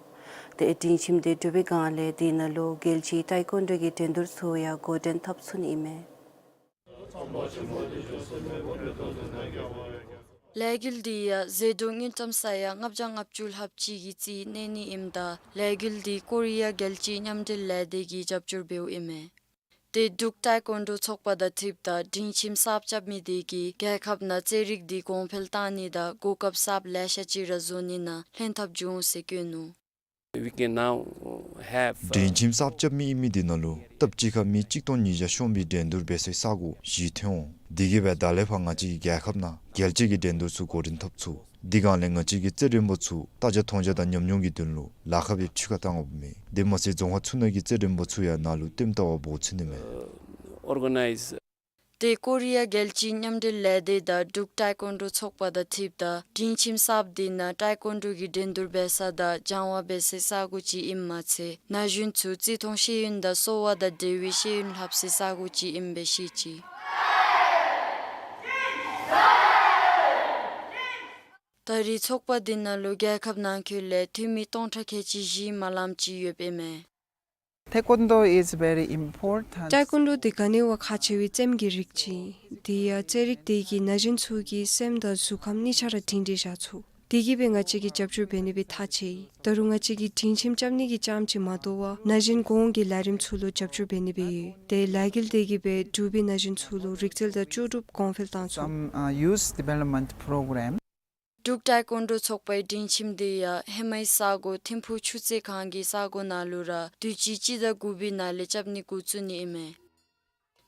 དེ་སྒྲིང་ཁྱིམ་དེ་གྲུབ་པའི་སྒང་ལས་དེ་ནང་ལུ་རྒྱལ་སྤྱིའི་ཏའི་ཀོན་ཌོ་གི་འགྲན་བསྡུར་ཚུ་ཡང་འགོ་འདྲེན་འཐབ་ཚུགས་ནི་ཨིན་མས། ལས་འགུལ་འདི་ཡང་ཟད་འགྲོ་དངུལ་ཀྲམ་ས་ཡ་ལྔ་བརྒྱ་ལྔ་བཅུ་ལྷགཔ་ཅིག་གི་རྩིས་གནས་ནི་ཨིནམ་ད་ལས་འགུལ་འདི་ཀོ་རི་ཡ་རྒྱལ་སྤྱིའི་མཉམ་འབྲེལ་ལས་སྡེ་གིས་རྒྱབ་སྐྱོར་འབདཝ་ཨིན་མས། དེ་འབྲུག་ཏའི་ཀོན་ཌོ་ཚོགས་པ་དང་འཁྲིལཝ་ད་སྒྲིང་ཁྱིམ་གསརཔ་རྐྱབ་མི་དེ་གིས་རྒྱལ་ཁབ་ནང་རྩེད་རིགས་འདི་གོང་འཕེལ་བཏང་ནི་དང་གོ་སྐབས་གསརཔ་ལེ་ཤ་ཅིག་ར་བཟོ་ནི་ནང་ལྷན་ཐབས་འབྱུང་ཟེར་བཀོད་ནུག། We can now have, uh, སྒྲིང་ཁྱིམ་གསརཔ་རྐྱབ་མི་ཨིན་མི་དེ་ནང་ལུ་སྟབས་གཅིག་ཁར་མི་གཅིག་སྟོང་ཉིས་བརྒྱ་ཤོང་བའི་འགྲན་བསྡུར་འབད་སའི་ས་གོ་བཞི་ཐོན་འོང་། དེ་གིས་སྦེ་ད་ལས་ཕར་ང་བཅས་ཀྱི་རྒྱལ་ཁབ་ནང་རྒྱལ་སྤྱི་གི་འགྲན་བསྡུར་ཚུ་འགོ་འདྲེན་འཐབ་ཚུགས། དེ་སྒང་ལས་ང་བཅས་ཀྱི་རྩེད་རིགས་པ་ཚུ་ལྟ་རྒྱ་མཐོང་རྒྱ་དང་ཉམས་མྱོང་གི་དོན་ལུ་ལཱ་ཁག་སྦེ་ཕྱི་ཁར་བཏང་དགོཔ་མེད། དེ་མ་ཚད་རྫོང་ཁག་ཚུ་ནང་གི་རྩེད་རིགས་པ་ཚུ་ཡང་ནཱ་ལུ་ལྟདམོ་ལྟ་བར་འབོ་ཚུགས་ནི་མས། Organize དེ་ཀོ་རི་ཡ་རྒྱལ་སྤྱིའི་མཉམ་འབྲེལ་ལས་སྡེ་དང་འབྲུག་ཏའི་ཀོན་ཌོ་ཚོགས་པ་དང་འཁྲིལཝ་ད་སྒྲིང་ཁྱིམ་གསརཔ་དེ་ནང་ཏའི་ཀོན་ཌོ་གི་འགྲན་བསྡུར་འབད་ས་དང་སྦྱང་བ་འབད་སའི་ས་གོ་ཅིག་ཨིནམ་མ་ཚད་ན་གཞོན་ཚུ་བརྩི་མཐོང་ཤེས་ཡོན་དང་གསོ་བ་དང་འབྲེལ་བའི་ཤེས་ཡོན་ལྷབ་སའི་ས་གོ་ཅིག་ཨིནམ་སྦེ་བཤད་ཅི། ད་རེས་ཚོགས་པ་དེ་ནང་ལུ་རྒྱལ་ཁབ་ནང་འཁོད་ལས་འཐུས་མི་སྟོང་ཕྲག་ཁལ་གཅིག་བཞི་མ་ལངམ་ཅིག་ཡོདཔ་ཨིན་མས། Taekwondo is very important. ཏའི་ཀོན་ཌོ་དེ་ག་ནི་བ་ཁག་ཆེ་བའི་རྩེདམོ་གི་རིགས་ཅིག། དེ་ཡང་རྩེད་རིགས་དེ་གིས་ན་གཞོན་ཚུ་གི་སེམས་དང་གཟུགས་ཁམས་གཉིས་ཆ་ར་སྒྲིང་སྒྲིང་བཞག་ཚུགས། དེ་གིས་སྦེ་ང་བཅས་ཀྱིས་རྒྱབ་སྐྱོར་འབད་ནི་སྦེ་ཐག་བཅད་ཡི། ད་རུང་ང་བཅས་ཀྱིས་སྒྲིང་ཁྱིམ་རྐྱབ་ནི་གི་རྐྱངམ་ཅིག་མ་དོ་བར་ན་གཞོན་གོང་གི་ལས་རིམ་ཚུ་ལུ་རྒྱབ་སྐྱོར་འབད་ནི་སྦེ་ཡོད། དེ་ལས་འགུལ་དེ་གིས་སྦེ་འབྲུག་པའི་ན་གཞོན་ཚུ་ལུ་རིག་རྩལ་དང་ལྕོགས་གྲུབ་གོང་འཕེལ་བཏང་ཚུགས། Some, uh, youth development program. འབྲུག་ཏའི་ཀོན་ཌོ་ཚོགས་པའི་སྒྲིང་ཁྱིམ་དེ་ཡང་ཧེ་མའི་ས་གོ་ཐིམ་ཕུག་ཆུ་ཚོད་གང་གི་ས་གོ་ནང་ལུ་ར་དུས་ཅི་སྤྱི་ཟླ་དགུ་པའི་ནང་ལས་རྐྱབ་ནི་འགོ་བཙུགས་ནི་ཨིན་མས།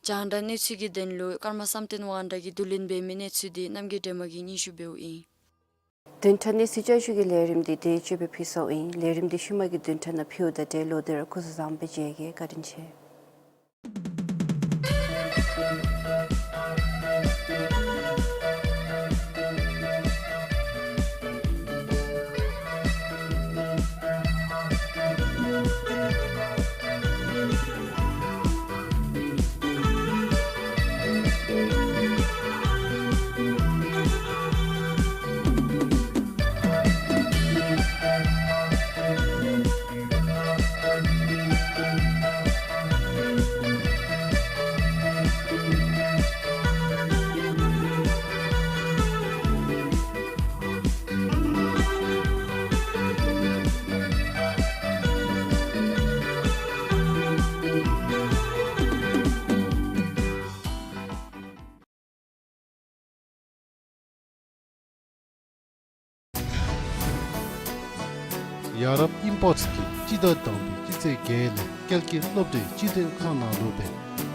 རྒྱང་བསྒྲགས་གནས་ཚུལ་གྱི་དོན་ལུ་ཀརྨ་བསམ་གཏན་དབང་གྲགས་ཀྱིས་བསྡུ་ལེན་འབད་མི་གནས་ཚུལ་དེ་རྣམ་རྒྱལ་སྒྲོལ་མ་གིས་སྙན་ཞུ་འབདཝ་ཨིན། བདུན་ཕྲག་གནས་ཚུལ་བསྐྱར་ཞུ་གི་ལས་རིམ་དེ་དེ་ཅིག་སྦེ་ཕུལ་སོང་ཡི། ལས་རིམ་དེ་ཤུལ་མ་གི་བདུན་ཕྲག་ནང་ཕུལཝ་ད་ཏེ་ལོག་སྟེ་ར་སྐུ་གཟུགས་བཟང་པོ་སྦེ་མཇལ་གེ། བཀའ་དྲིན་ཆེ། ཡ་རབས་ཨིམ་པོརཊ་གིས་སྤྱི་ཟླ་དང་པའི་སྤྱི་ཚེས་བརྒྱད་ལས་ཀལ་ཀི་སློབ་གྲྭའི་སྤྱི་མཐུན་ཁང་ནང་ལུ་སྦེ་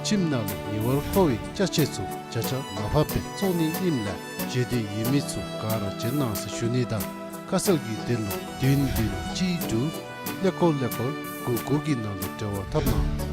ཁྱིམ་ནང་ལུ་ཉེ་བར་མཁོ་བའི་ཅ་ཆས་ཚུ་བརྒྱ་ཆ་ལྔ་བརྒྱ་སྦེ་བཙོང་ནི་ཨིནམ་ལས་བྱེད་འདོད་ཡོད་མི་ཚུ་ག་ར་བྱོན་གནང་ཟེར་ཞུ་ནི་དང་ཁ་གསལ་གྱི་དོན་ལུ་བདུན་བདུན་གཅིག་དྲུག་ཀླད་ཀོར་ཀླད་ཀོར་དགུ་དགུ་གི་ནང་ལུ་འབྲེལ་བ་འཐབ་གནང་།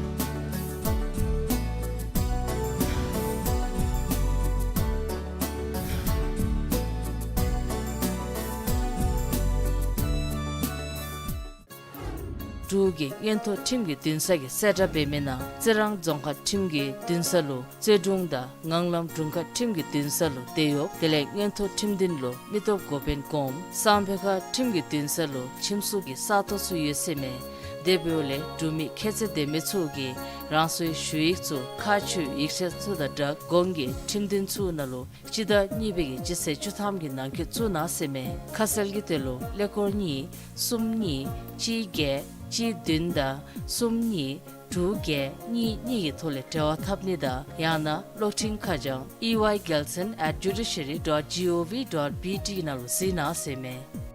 འབྲུག་གི་མངོན་མཐོ་ཁྲིམས་ཀྱི་འདུན་ས་གི་གསལ་བསྒྲགས་འབད་མི་ནང་རྩི་རང་རྫོང་ཁག་ཁྲིམས་ཀྱི་འདུན་ས་ལུ་རྩོད་དྲུང་དང་ངང་ལམ་དྲུང་ཁག་ཁྲིམས་ཀྱི་འདུན་ས་ལུ་དེད་གཡོགཔ་དེ་ལས་མངོན་མཐོ་ཁྲིམས་འདུན་ལུ་མི་སྟོབས་འགོ་དཔོན་སྒོམ་སམ་བྷོ་ཁ་ཁྲིམས་ཀྱི་འདུན་ས་ལུ་ཁྱིམ་སྲུང་གི་ས་སྟོང་ཚུ་ཡོད་ཟེར་མས། དེ་འབདཝ་ལས་འབྲུག་མི་ཁྱད་ཚད་ལྡན་མི་ཚུ་གིས་རང་སོའི་ཞུ་ཡིག་ཚུ་ཁག་ཆེ་བའི་ཡིག་ཆ་ཚུ་དང་སྦྲགས་གོང་གི་ཁྲིམས་འདུན་ཚུ་ནང་ལུ་སྤྱི་ཟླ་གཉིས་པའི་གི་སྤྱི་ཚེས་བཅུ་ཐམ་གྱི་ནང་འཁོད་བཙུགས་གནང་ཟེར་མས། ཁ་གསལ་གྱི་དོན་ལུ་ཀླད་ཀོར་གཉིས་གསུམ་གཉིས་གཅིག་བརྒྱད་གཅིག་བདུན་དང་གསུམ་གཉིས་དྲུག་བརྒྱད་གཉིས་གཉིས་ཀྱི་ཐོག་ལས་འབྲེལ་བ་འཐབ་ནི་དང་ཡང་ན་གློག་འཕྲིན་ཁ་བྱང་E Y Gelson at judiciary dot G O V dot B T ནང་ལུ་གཟིགས་གནང་ཟེར་མས།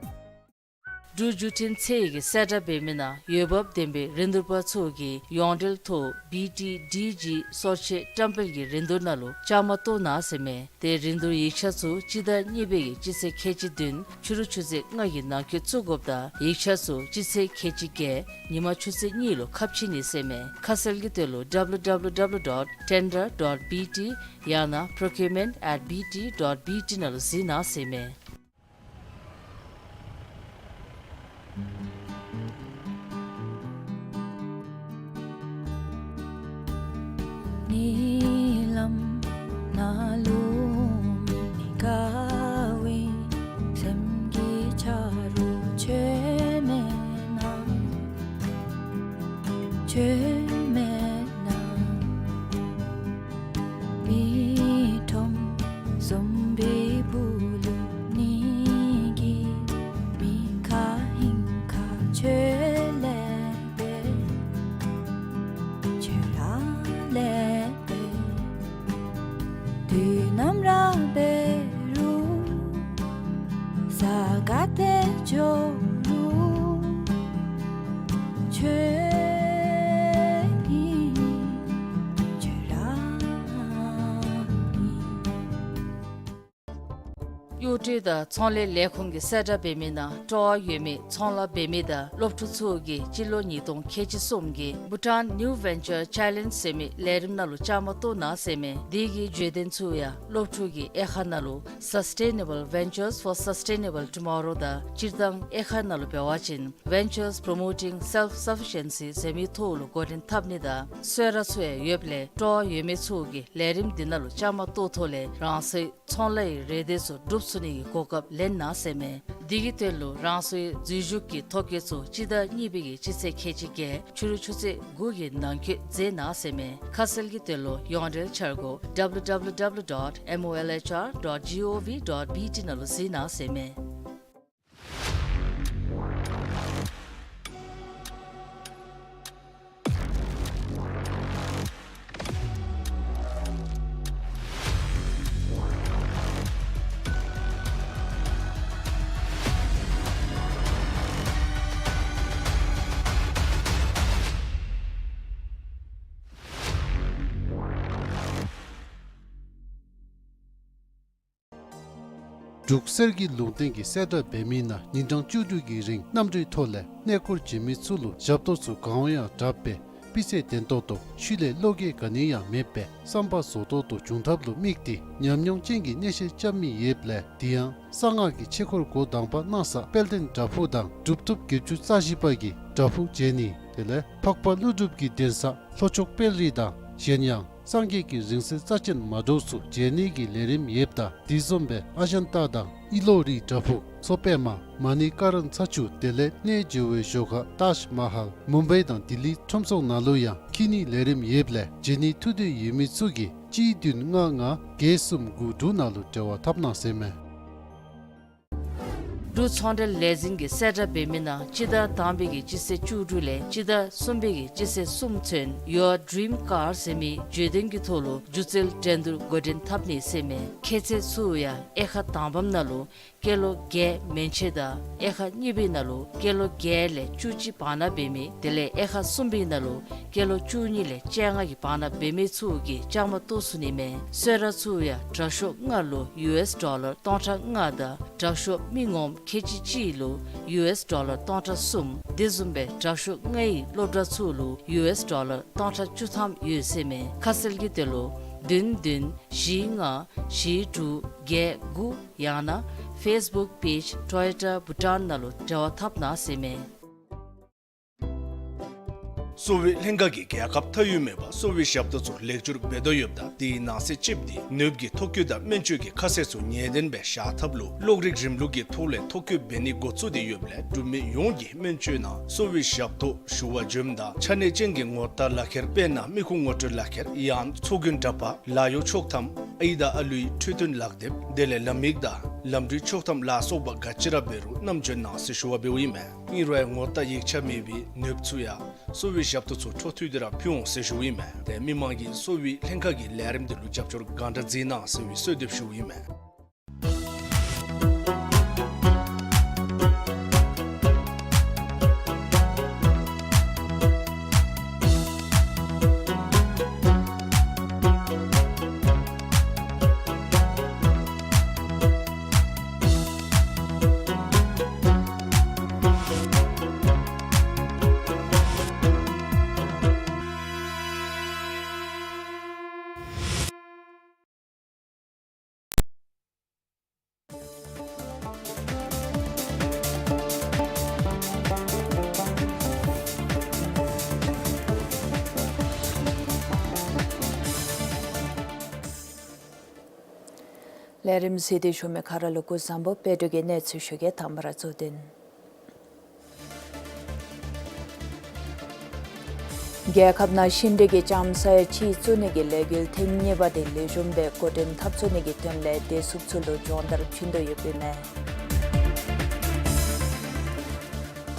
འབྲུག་བརྒྱུད་འཕྲིན་ཚད་ཀྱི་གསལ་བསྒྲགས་འབད་མི་ནང་འོས་འབབ་ལྡན་པའི་རིན་བསྡུར་པ་ཚུ་གིས་ཡོངས་འབྲེལ་ཐོག་B T D G སོར་ཆས་བཀྲམ་སྤེལ་གྱི་རིན་བསྡུར་ནང་ལུ་བཅའ་མར་གཏོགས་གནང་ཟེར་མས། དེ་རིན་བསྡུར་ཡིག་ཆ་ཚུ་སྤྱི་ཟླ་གཉིས་པའི་གི་སྤྱི་ཚེས་ཁལ་གཅིག་བདུན་ཕྱི་རུ་ཆུ་ཚོད་ལྔ་གི་ནང་འཁོད་བཙུགས་དགོཔ་དང་ཡིག་ཆ་ཚུ་སྤྱི་ཚེས་ཁལ་གཅིག་བརྒྱད་ཉིན་མ་ཆུ་ཚོད་གཉིས་ལུ་ཁ་ཕྱེ་ནི་ཟེར་མས། ཁ་གསལ་གྱི་དོན་ལུ W W W dot tender dot B T ཡང་ན procurement at B T dot B T ནང་ལུ་གཟིགས་གནང་ཟེར་མས། ནཱ་ལུ་མི་དགའ་བའི་སེམས་ཀྱི་ཆ་རོགས་ཁྱོད་མེད་ན། ཁྱོད་མེད་ན། མི་ཁྲོམ་བཟུམ་པའི་སྦུག་ལུ་གནས་ཀྱི་མི་ཁ་ཧིང་ཁ་ཁྱོད་ལས་པས། ཁྱོད་ར་ལས་པས། དུས་ནམ་ར་འབད་རུང་ས་ག་ཏེ་འགྱོ་རུང་ཁྱོད་ཨིན། ཁྱོད་ར་ཨིན། གཡོག་ཁྲུས་དང་ཚོང་ལས་ལས་ཁུངས་ཀྱིས་གསལ་བསྒྲགས་འབད་མི་ནང་སྤྲོ་བ་ཡོད་མི་ཚོང་ལཱ་འབད་མི་དང་སློབ་ཕྲུག་ཚུ་གིས་སྤྱི་ལོ་ཉིས་སྟོང་ཁལ་གཅིག་གསུམ་གྱི་Bhutan New Venture Challenge ཟེར་མི་ལས་རིམ་ནང་ལུ་བཅའ་མར་གཏོགས་གནང་ཟེར་མས། དེ་གི་བརྗོད་དོན་ཚུ་ཡང་སློབ་ཕྲུག་གིས་དབྱེ་ཁག་ནང་ལུ་Sustainable Ventures for Sustainable Tomorrow དང་སྤྱིར་བཏང་དབྱེ་ཁག་ནང་ལུ་འབད་བ་ཅིན་Ventures Promoting Self-Sufficiency ཟེར་མི་ཐོག་ལུ་འགོ་འདྲེན་འཐབ་ནི་དང་གསོལ་རས་ཚུ་ཡང་ཡོདཔ་ལས་སྤྲོ་བ་ཡོད་མི་ཚུ་གིས་ལས་རིམ་འདི་ནང་ལུ་བཅའ་མར་གཏོགས་ཐོག་ལས་རང་སོའི་ཚོང་ལཱ་ཡི་རེ་འདོད་ཚུ་འགྲུབ་ཚུགས་ནི་གི་གོ་སྐབས་ལེན་གནང་ཟེར་མས། འདི་གི་དོན་ལུ་རང་སོའི་འཛུལ་ཞུགས་ཀྱི་ཐོ་བཀོད་ཚུ་སྤྱི་ཟླ་གཉིས་པའི་གི་སྤྱི་ཚེས་ཁལ་གཅིག་བརྒྱད་ཕྱི་རུ་ཆུ་ཚོད་དགུ་གི་ནང་འཁོད་མཛད་གནང་ཟེར་མས། ཁ་གསལ་གྱི་དོན་ལུ་ཡོངས་འབྲེལ་འཆར་སྒོ་W W W dot M O L H R dot G O V dot B T ནང་ལུ་གཟིགས་གནང་ཟེར་མས། འབྲུག་གསེར་གྱི་ལུང་བསྟན་གྱིས་གསལ་བསྒྲགས་འབད་མི་ནང་ཉིན་གྲངས་བཅུ་དྲུག་གི་རིང་གནམ་གྲུའི་ཐོག་ལས་གནས་སྐོར་བྱིན་མི་ཚུ་ལུ་ཞབས་ཏོག་ཚུ་གང་འོང་ཡང་དྲག་པས། སྤུས་ཚད་ལྡན་ཏོག་ཏོ་ཤུལ་ལས་བློ་འགྱོད་ག་ནི་ཡང་མེད་པས་བསམ་པ་རྫོགས་ཏོག་ཏོ་བྱུང་ཐབས་ལུ་དམིགས་ཏེ་ཉམས་མྱོང་ཅན་གྱི་གནས་བཤད་རྐྱབ་མི་ཡོདཔ་ལས་དེ་ཡང་གསང་སྔགས་ཀྱི་ཆོས་འཁོར་འགོ་དང་པ་གནང་ས་དཔལ་ལྡན་བྲག་ཕུག་དང་གྲུབ་ཐོབ་བརྒྱད་ཅུ་རྩ་བཞི་པ་གི་བྲག་ཕུག་མཇལ་ནི་དེ་ལས་འཕགས་པ་ཀླུ་སྒྲུབ་ཀྱི་གདན་ས་ལྷོ་ཕྱོགས་དཔལ་རི་དང་གཞན་ཡང་སངས་རྒྱས་ཀྱི་རིང་བསྲེལ་རྩ་ཅན་མ་འདྲཝ་ཚུ་མཇལ་ནི་གི་ལས་རིམ་ཡོདཔ་ད་དེ་བཟུམ་སྦེ་ཨ་ཇན་ཏ་དང་ཨི་ལོ་རི་བྲག་ཕུག་མཚོ་པདྨ་མ་ཎི་ཀ་རན་ཚ་ཆུ་དེ་ལས་གནས་མཇལ་བའི་ཞོར་ཁར་ཏཱཇ་མ་ཧཱལ་མུམ་བའི་དང་ལྡི་ལི་ཁྲོམ་ཚོགས་ནང་ལུ་ཡང་འཁྱིད་ནི་ལས་རིམ་ཡོདཔ་ལས་མཇལ་ནི་ཐུགས་འདོད་ཡོད་མི་ཚུ་གིས་གཅིག་བདུན་ལྔ་ལྔ་བརྒྱད་གསུམ་དགུ་དྲུག་ནང་ལུ་འབྲེལ་བ་འཐབ་གནང་ཟེར་མས། འབྲུག་ཚོང་འབྲེལ་ལས་འཛིན་གྱིས་གསལ་བསྒྲགས་འབད་མི་ནང་སྤྱི་ཟླ་དང་པའི་གི་སྤྱི་ཚེས་བཅུ་དྲུག་ལས་སྤྱི་ཟླ་གསུམ་པའི་གི་སྤྱི་ཚེས་གསུམ་ཚུན་Your Dream Car ཟེར་མི་བརྗོད་དོན་གྱི་ཐོག་ལུ་སྒྱུ་རྩལ་འགྲན་བསྡུར་འགོ་འདྲེན་འཐབ་ནི་ཟེར་མས། ཁྱད་ཚད་ཚུ་ཡང་དབྱེ་ཁག་དང་པམ་ནང་ལུ་སྐྱེས་ལོ་བརྒྱད་མན་ཆད་དང་དབྱེ་ཁག་གཉིས་པའི་ནང་ལུ་སྐྱེས་ལོ་བརྒྱད་ལས་བཅུ་གཅིག་བར་ན་འབད་མི་དེ་ལས་དབྱེ་ཁག་གསུམ་པའི་ནང་ལུ་སྐྱེས་ལོ་བཅུ་གཉིས་ལས་བཅོ་ལྔ་གི་བར་ན་འབད་མི་ཚུ་གིས་བཅའ་མར་གཏོགས་ཚུགས་ནི་མས། གསོལ་རས་ཚུ་ཡང་དྲག་ཤོས་ལྔ་ལུ་ཡུ་ཨེསི་ཌོ་ལར་སྟོང་ཕྲག་ལྔ་དང་དྲག་ཤོས་མི་ངོམ་ཁལ་གཅིག་གཅིག་ལུ་ཡུ་ཨེསི་ཌོ་ལར་སྟོང་ཕྲག་གསུམ་དེ་བཟུམ་སྦེ་དྲག་ཤོས་ལྔའི་སློབ་གྲྭ་ཚུ་ལུ་ཡུ་ཨེསི་ཌོ་ལར་སྟོང་ཕྲག་བཅུ་ཐམ་ཡོད་ཟེར་མས། ཁ་གསལ་གྱི་དོན་ལུ་བདུན་བདུན་བཞི་ལྔ་བཞི་དྲུག་བརྒྱད་དགུ་ཡང་ན་ཕེསི་བུཀ་པེཇ་Toyota Bhutan ནང་ལུ་འབྲེལ་བ་འཐབ་གནང་ཟེར་མས། གསོ་བའི་ལྷན་ཁག་གིས་རྒྱལ་ཁབ་མཐའ་དབུས་མེད་པར་གསོ་བའི་ཞབས་ཏོག་ཚུ་ལེགས་བཅོས་འབད་དོ་ཡོདཔ་ད་དེའི་ནང་གསེས་གཅིགཔོ་འདི་ནདཔ་ཀྱི་ཐོ་བཀོད་དང་སྨན་བཅོས་ཀྱི་ཁ་གསལ་ཚུ་ངེས་བདེན་སྦེ་བཞག་ཐབས་ལུ་གློག་རིག་རིམ་ལུགས་ཀྱི་ཐོག་ལས་ཐོ་བཀོད་འབད་ནི་འགོ་བཙུགས་ཏེ་ཡོདཔ་ལས་འབྲུག་མི་ཡོངས་ཀྱིས་སྨན་བཅོས་ནང་གསོ་བའི་ཞབས་ཏོག་ཞུ་བར་འབྱོནམ་ད་ཆ་གནས་ཅན་གྱི་ངོ་རྟགས་ལག་ཁྱེར་དཔེར་ན་མི་ཁུངས་ངོ་སྤྲོད་ལག་ཁྱེར་ཡང་ཚོགས་རྒྱན་འདྲ་པར་ལཱ་གཡོག་ཆོག་ཐམ་ཨའི་དང་ཨ་ལུའི་འཕྲོད་བསྟེན་ལག་དེབ་དེ་ལས་ལམ་ཡིག་དང་ལམ་འགྲུལ་ཆོག་ཐམ་ལ་སོགས་པ་ག་ཅི་ར་འབད་རུང་བསྣམས་འབྱོན་གནང་ཟེར་ཞུ་བ་འབདཝ་ཨིན་མས། ཨིན་རུང་ཡང་ངོ་རྟགས་ཡིག་ཆ་མེད་པའི་ནདཔ་ཚུ་ཡང་གསོ་བའི་ཞབས་ཏོག་ཚུ་འཕྲོ་མཐུད་དེ་ར་ཕུལ་འོང་ཟེར་ཞུཝ་ཨིན་མས། ཏེ་མི་མང་གིས་གསོ་བའི་ལྷན་ཁག་གི་ལས་རིམ་འདི་ལུ་རྒྱབ་སྐྱོར་གང་དྲག་མཛད་གནང་ཟེར་བའི་གསོལ་འདེབས་ཞུཝ་ཨིན་མས། ལས་རིམ་གཟིགས་ཏེ་བཞུགས་མི་ག་ར་ལུ་སྐུ་གཟུགས་བཟང་པོ། དཔལ་སྒྲོན་གྱི་གནས་ཚུལ་ཞུ་གེ། དང་པ་ར་གཙོ་དོན། རྒྱལ་ཁབ་ནང་ཤིང་འབྲས་ཀྱི་ལྕངམ་ས་ཡ་གཅིག་བཙུགས་ནི་གི་ལས་འགུལ་ཐེངས་གཉིས་པ་དེ་ལེགས་ཤོམ་སྦེ་འགོ་འདྲེན་འཐབ་ཚུགས་ནི་གི་དོན་ལས་བདེ་སྲུངཔ་ཚུ་ལུ་སྦྱོང་བརྡར་བྱིན་དོ་ཡོདཔ་ཨིན་མས།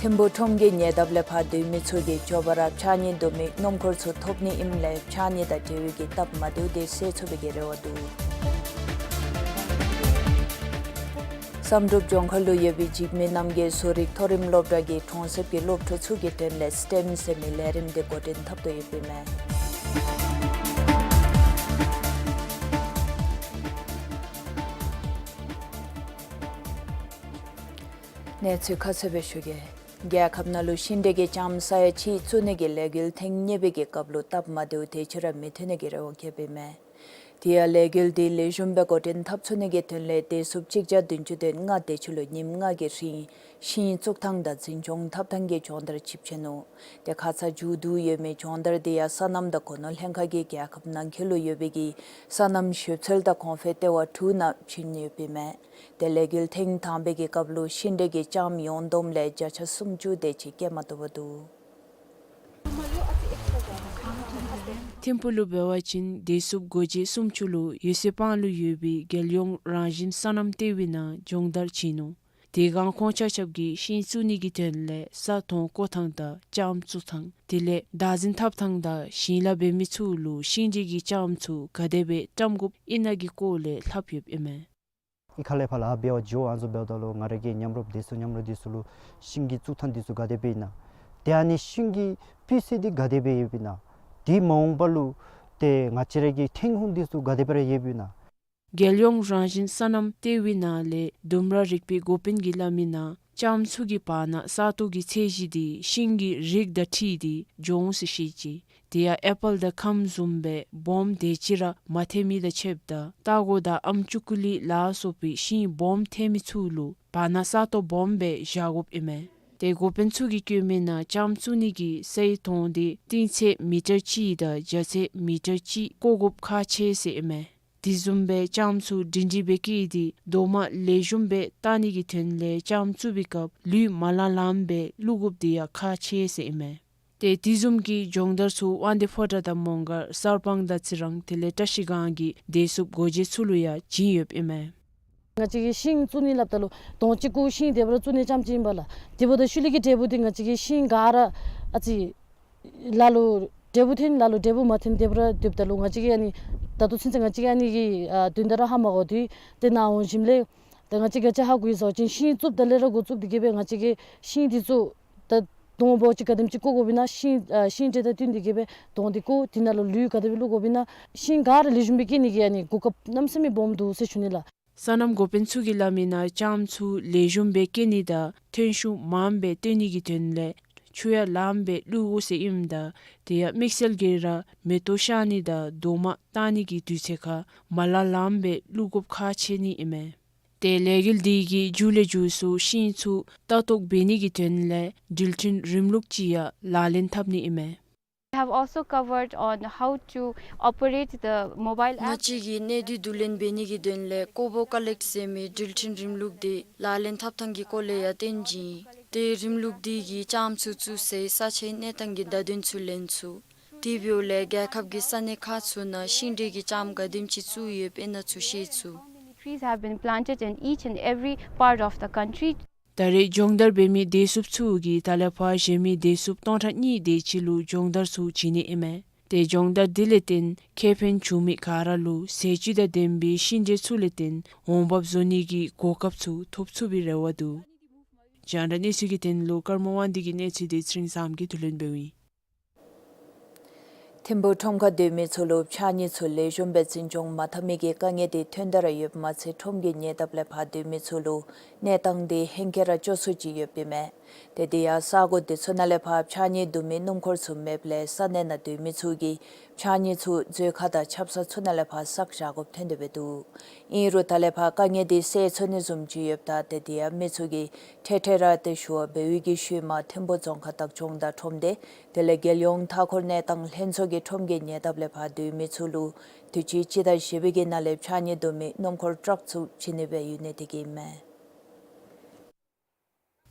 ཐིམ་ཕུག་ཁྲོམ་གྱི་ཉེ་འདབས་ལས་ཕར་སྡོད་མི་ཚུ་གིས་མགྱོགས་པ་ར་ཕྱགས་སྙིགས་བསྡུ་མི་སྣུམ་འཁོར་ཚུ་ཐོབ་ནི་ཨིནམ་ལས་ཕྱགས་སྙིགས་དང་འབྲེལ་བའི་གི་སྟབས་མ་བདེཝ་དེ་སེལ་ཚུགས་པའི་གི་རེ་བ་འདུག། བསམ་གྲུབ་ལྗོངས་མཁར་ལུ་ཡོད་པའི་འཇིགས་མེད་རྣམ་རྒྱལ་བཟོ་རིག་མཐོ་རིམ་སློབ་གྲྭ་གིས་གྲོང་གསེབ་ཀྱི་སློབ་ཕྲུག་ཚུ་གི་དོན་ལས་སི་ཊེམ་ཟེར་མི་ལས་རིམ་དེ་འགོ་འདྲེན་འཐབ་དོ་ཡོདཔ་ཨིན་མས། གནས་ཚུལ་ཁ་གསལ་སྦེ་ཞུ་གེ། རྒྱལ་ཁབ་ནང་ལུ་ཤིང་འབྲས་ཀྱི་ལྕངམ་ས་ཡ་གཅིག་བཙུགས་ནི་གི་ལས་འགུལ་ཐེངས་གཉིས་པའི་གི་སྐབས་ལུ་སྟབས་མ་བདེཝ་དེ་ཅིག་ར་མི་ཐོན་ནི་གི་རེ་བ་བསྐྱེདཔ་ཨིན་མས། དེ་ཡང་ལས་འགུལ་དེ་ལེགས་ཤོམ་སྦེ་འགོ་འདྲེན་འཐབ་ཚུགས་ནི་གི་དོན་ལས་བདེ་སྲུངཔ་གཅིག་བརྒྱ་བདུན་ཅུ་དོན་ལྔ་དེ་ཅིག་ལུ་ཉིནམ་ལྔ་གི་རིང་ཤིང་བཙུགས་ཐངས་དང་འཛིན་སྐྱོང་འཐབ་ཐངས་ཀྱི་སྦྱོང་བརྡར་ཅིག་བྱིན་ནུག། དེ་ཁ་ཙ་མཇུག་བསྡུ་ཡོད་མི་སྦྱོང་བརྡར་དེ་ཡང་སོ་ནམ་དང་སྒོ་ནོར་ལྷན་ཁག་གིས་རྒྱལ་ཁབ་ནང་འཁོད་ལུ་ཡོད་པའི་གི་སོ་ནམ་ཞིབ་འཚོལ་དང་གོང་འཕེལ་ལྟེ་བ་དྲུག་ནང་བྱིན་ཡོདཔ་ཨིན་མས། དེ་ལས་འགུལ་ཐེངས་དང་པའི་གི་སྐབས་ལུ་ཤིང་འབྲས་ཀྱི་ལྕངམ་ཡོངས་བསྡོམས་ལས་བརྒྱ་ཆ་སུམ་ཅུ་དེ་ཅིག་སྐྱེལ་མ་ཐུབ་པ་འདུག། ཐིམ་ཕུག་ལུ་འབད་བ་ཅིན་བདེ་སྲུངཔ་སྒོ་འབྱེད་སུམ་ཅུ་ལུ་ཡོད་ཚད་སྤང་ལུ་ཡོད་པའི་རྒྱལ་ཡོངས་རང་བཞིན་སོ་ནམ་ལྟེ་བའི་ནང་སྦྱོང་བརྡར་བྱིན་ནུག། དེ་སྒང་ཁོང་ཆ་ཁྱབ་ཀྱིས་ཤིང་བཙུགས་ནི་གི་དོན་ལས་ས་དོང་བརྐོ་ཐངས་དང་ལྕངམ་བཙུགས་ཐངས་དེ་ལས་བདག་འཛིན་འཐབ་ཐངས་དང་ཞིང་ལཱ་འབད་མི་ཚུ་ལུ་ཤིང་འབྲས་ཀྱི་ལྕངམ་ཚུ་ག་དེ་སྦེ་བཀྲམ་དགོཔ་ཨིན་ན་གི་སྐོར་ལས་ལྷབ་ཡོདཔ་ཨིན་མས། ཨི་ཁ་ལས་ཕར་ལཱ་འབད་བར་འགྱོ་ཨ་ནི་ཚུ་འབདཝ་ད་ལུ་ང་ར་གི་མཉམ་རོགསཔ་བདེ་སྲུངཔ་མཉམ་རོགས་འདི་ཚུ་ལུ་ཤིང་གི་བཙུགས་ཐངས་འདི་ཚུ་ག་དེ་སྦེ་ཨིན་ན། དེ་ཨ་ནི་ཤིང་གི་སྤུས་ཚད་འདི་ག་དེ་སྦེ་ཡོདཔ་ཨིན་ན། དེ་མ་འོངས་པ་ལུ་ཏེ་ང་བཅས་ར་གི་ཐོན་ཁུངས་འདི་ཚུ་ག་དེ་སྦེ་ར་ཡོདཔ་ཨིན་ན། རྒྱལ་ཡོངས་རང་བཞིན་སོ་ནམ་ལྟེ་བའི་ནང་ལས་ལྡུམ་ར་རིག་པའི་འགོ་དཔོན་གྱིས་སླབ་མི་ནང་ལྕངམ་ཚུ་གི་བར་ན་ས་སྟོང་གི་ཚད་གཞི་དེ་ཤིང་གི་རིགས་དང་འཁྲིལ་ཏེ་འགྱོ་འོང་ཟེར་བཤད་ཅི། དེ་ཡང་ཨེ་པཱལ་དང་ཁམ་བཟུམ་སྦེ་སྦོམ་དེ་ཅིག་ར་མ་ཐོན་མི་དང་ཕྱདཔ་ད་སྟར་གོ་དང་ཨམ་ཅུ་ཀུ་ལི་ལ་སོགས་པའི་ཤིང་སྦོམ་ཐོན་མི་ཚུ་ལུ་བར་ན་ས་སྟོང་སྦོམ་སྦེ་བཞག་དགོཔ་ཨིན་མས། ཏེ་འགོ་དཔོན་ཚུ་གིས་བཀོད་མི་ནང་ལྕངམ་བཙུགས་ནི་གི་སའི་དོང་དེ་གཏིང་ཚད་མི་ཊར་གཅིག་དང་རྒྱ་ཚད་མི་ཊར་གཅིག་བརྐོ་དགོཔ་ཁག་ཆེ་ཟེར་ཨིན་མས། དེ་བཟུམ་སྦེ་ལྕངམ་ཚུ་སྒྲིང་སྒྲིང་སྦེ་སྐྱེས་ཏེ་རྡོག་མ་ལེགས་ཤོམ་སྦེ་བཏགས་ནི་གི་དོན་ལས་ལྕངམ་བཙུགས་པའི་སྐབས་ལུད་མ་ལང་ལངམ་སྦེ་བླུག་དགོཔ་དེ་ཡང་ཁག་ཆེ་ཟེར་ཨིན་མས། ཏེ་དེ་བཟུམ་གྱི་སྦྱོང་བརྡར་ཚུ་དབང་འདུས་ཕོ་བྲང་དང་མོང་སྒར་གསར་སྤང་དང་རྩི་རང་དེ་ལས་བཀྲ་ཤིས་སྒང་གི་བདེ་སྲུངཔ་སྒོ་འབྱེད་ཚུ་ལུ་ཡང་བྱིན་ཡོདཔ་ཨིན་མས། ང་བཅས་ཀྱིས་ཤིང་བཙུགས་ནི་སླབ་ད་ལུ་དོང་གཅིག་གུ་ཤིང་དེ་སྦེ་ར་བཙུགས་ནི་རྐྱངམ་ཅིག་ཨིན་པས་ལགས། དེ་འབདཝ་ད་ཤུལ་ལས་ཀྱི་འབྲས་བུ་དེ་ང་བཅས་ཀྱིས་ཤིང་ག་ར་ཨ་ཙི་ལ་ལུ་འབྲས་བུ་ཐོན་ལ་ལུ་འབྲས་བུ་མ་ཐོན་དེ་སྦེ་ར་སྡོདཔ་ད་ལུ་ང་བཅས་ཀྱིས་ཨ་ནི་ད་ལྟོ་ཚུན་ཚོད་ང་བཅས་ཀྱིས་ཨ་ནི་གི་ཨ་དོན་དག་ར་ཧ་མ་གོ། དེ་དེ་ནང་འོང་ཞིནམ་ལས་ད་ང་བཅས་ཀྱིས་ཅིག་ཧ་གོ་ཡི་ཟེར་བ་ཅིན་ཤིང་བཙུགསཔ་ད་ལས་ར་འགོ་བཙུགས་ཏེ་གི་སྦེ་ང་བཅས་ཀྱིས་ཤིང་དེ་ཚུ་ད་དོང་སྦོམ་ཅིག་ག་དེམ་ཅིག་བརྐོ་དགོཔ་ཨིན་ན་ཤིང་ཨ་ཤིང་འབྲས་དང་བསྟུན་ཏེ་གི་སྦེ་དོང་དེ་བརྐོ། དེ་ནང་ལུ་ལུད་ག་དེ་སྦེ་བླུག་དགོཔ་ཨིན་ན། ཤིང་ག་ར་ལེགས་ཤོམ་སྦེ་སྐྱེ་ནི་གི་ཨ་ནི་གོ་སྐབས་གནམ་མེད་ས་མེད་སྦོམ་འདུག་ཟེར་ཞུ་ནི་ལགས། སོ་ནམ་འགོ་དཔོན་ཚུ་གིས་སླབ་མི་ནང་ལྕངམ་ཚུ་ལེགས་ཤོམ་སྦེ་སྐྱེ་ནི་དང་ཐོན་ཤུགས་མངམ་སྦེ་བཏོན་ནི་གི་དོན་ལས་ཆུ་ཡང་ལངམ་སྦེ་བླུག་དགོ་ཟེར་ཨིནམ་ད་དེ་ཡང་དམིགས་བསལ་གྱིས་ར་མེ་ཏོག་ཤར་ནི་དང་རྡོག་མ་བཏགས་ནི་གི་དུས་ཚོད་ཁར་མ་ལང་ལངམ་སྦེ་བླུག་དགོཔ་ཁག་ཆེ་ནི་ཨིན་མས། ཏེ་ལས་འགུལ་འདི་གི་མཇུག་ལས་མཇུག་སུ་ཤིང་ཚུ་ལྟ་རྟོག་འབད་ནི་གི་དོན་ལས་འགྲུལ་འཕྲིན་རིམ་ལུགས་ཅིག་ཡང་ལག་ལེན་འཐབ་ནི་ཨིན་མས། Have also covered on how to operate the mobile app. ང་བཅས་ཀྱིས་གནད་དོན་བསྡུ་ལེན་འབད་ནི་གི་དོན་ལས་ཀོ་བོ་ཀ་ལེཀཊ་ཟེར་མི་འགྲུལ་འཕྲིན་རིམ་ལུགས་དེ་ལག་ལེན་འཐབ་ཐངས་ཀྱི་སྐོར་ལས་ཡང་སྟོན་གེ། ཏེ་རིམ་ལུགས་དེ་གིས་ལྕངམ་ཚུ་བཙུགས་སའི་ས་ཆའི་གནས་སྟངས་ཀྱི་བརྡ་དོན་ཚུ་ལེན་ཚུགས། དེ་འབདཝ་ལས་རྒྱལ་ཁབ་ཀྱི་ས་གནས་ཁག་ཚུ་ནང་ཤིང་འབྲས་ཀྱི་ལྕངམ་ག་དེམ་ཅིག་བཙུགས་ཡོདཔ་ཨིན་ན་ཚུ་ཤེས་ཚུགས། How many trees have been planted in each and every part of the country? ད་རེས་སྦྱོང་བརྡར་འབད་མི་བདེ་སྲུངཔ་ཚུ་གིས་ད་ལས་ཕར་གཞན་མི་བདེ་སྲུངཔ་སྟོང་ཕྲག་གཉིས་དེ་ཅིག་ལུ་སྦྱོང་བརྡར་ཚུ་བྱིན་ནི་ཨིན་མས། ཏེ་སྦྱོང་བརྡར་འདི་ལས་བརྟེན་ཁེ་ཕན་བྱུང་མི་ག་ར་ལུ་ཟས་བཅུད་དང་ལྡན་པའི་ཤིང་འབྲས་ཚུ་ལས་བརྟེན་འོང་འབབ་བཟོ་ནི་གི་གོ་སྐབས་ཚུ་ཐོབ་ཚུགས་པའི་རེ་བ་འདུག། རྒྱང་བསྒྲགས་གནས་ཚུལ་གྱི་དོན་ལུ་ཀརྨ་དབང་འདུས་ཀྱི་གནས་ཚུལ་དེ་ཚེ་རིང་བཟངམོ་གིས་བསྡུ་ལེན་འབདཝ་ཨིན། ཐིམ་ཕུག་ཁྲོམ་ཁར་སྡོད་མི་ཚུ་ལུ་ཕྱགས་སྙིགས་ཚུ་ལེགས་ཤོམ་སྦེ་འཛིན་སྐྱོང་མ་འཐབ་མི་གི་དཀའ་ངལ་དེ་ཐོན་དོ་ར་ཡོདཔ་མ་ཚད་ཁྲོམ་གྱི་ཉེ་འདབས་ལས་ཕར་སྡོད་མི་ཚུ་ལུ་གནས་སྟངས་དེ་ཧེང་སྐལ་ར་སྐྱོ་སུ་ཅིག་ཡོདཔ་ཨིན་མས། ཏེ་དེ་ཡང་ས་གོ་དེ་ཚུ་ནང་ལས་ཕར་ཕྱགས་སྙིགས་བསྡུ་མི་སྣུམ་འཁོར་ཚུ་མེདཔ་ལས་ས་གནས་ནང་སྡོད་མི་ཚུ་གིས་ ཕྱགས་སྙིགས་ཚུ་མཛོད་ཁང་དང་ཆབ་གསང་ཚུ་ནང་ལས་ཕར་བསགས་བཞག་དགོཔ་ཐོན་དོ་སྦེ་འདུག། ཨིན་རུང་ད་ལས་ཕར་དཀའ་ངལ་འདི་སེལ་ཚུགས་ནི་བཟུམ་ཅིག་ཡོདཔ་ད་ཏེ་དེ་ཡང་མི་ཚུ་གིས་འཕྲལ་འཕྲལ་ར་ཏེ་ཞུ་བ་འབད་བའི་གི་ཤུལ་མ་ཐིམ་ཕུ་རྫོང་ཁག་བདག་སྐྱོང་དང་ཁྲོམ་སྡེ་དེ་ལས་རྒྱལ་ཡོངས་མཐའ་འཁོར་གནས་སྟངས་ལྷན་ཚོགས་ཀྱིས་ཁྲོམ་གྱི་ཉེ་འདབས་ལས་ཕར་སྡོད་མི་ཚུ་ལུ་དུས་ཅི་སྤྱི་ཟླ་བཞི་པའི་གི་ནང་ལས་ཕྱགས་སྙིགས་བསྡུ་མི་སྣུམ་འཁོར་ཊཱག་ཚུ་བྱིན་ནི་སྦེ་ཡོད་ནི་དེ་གིས་ཨིན་མས།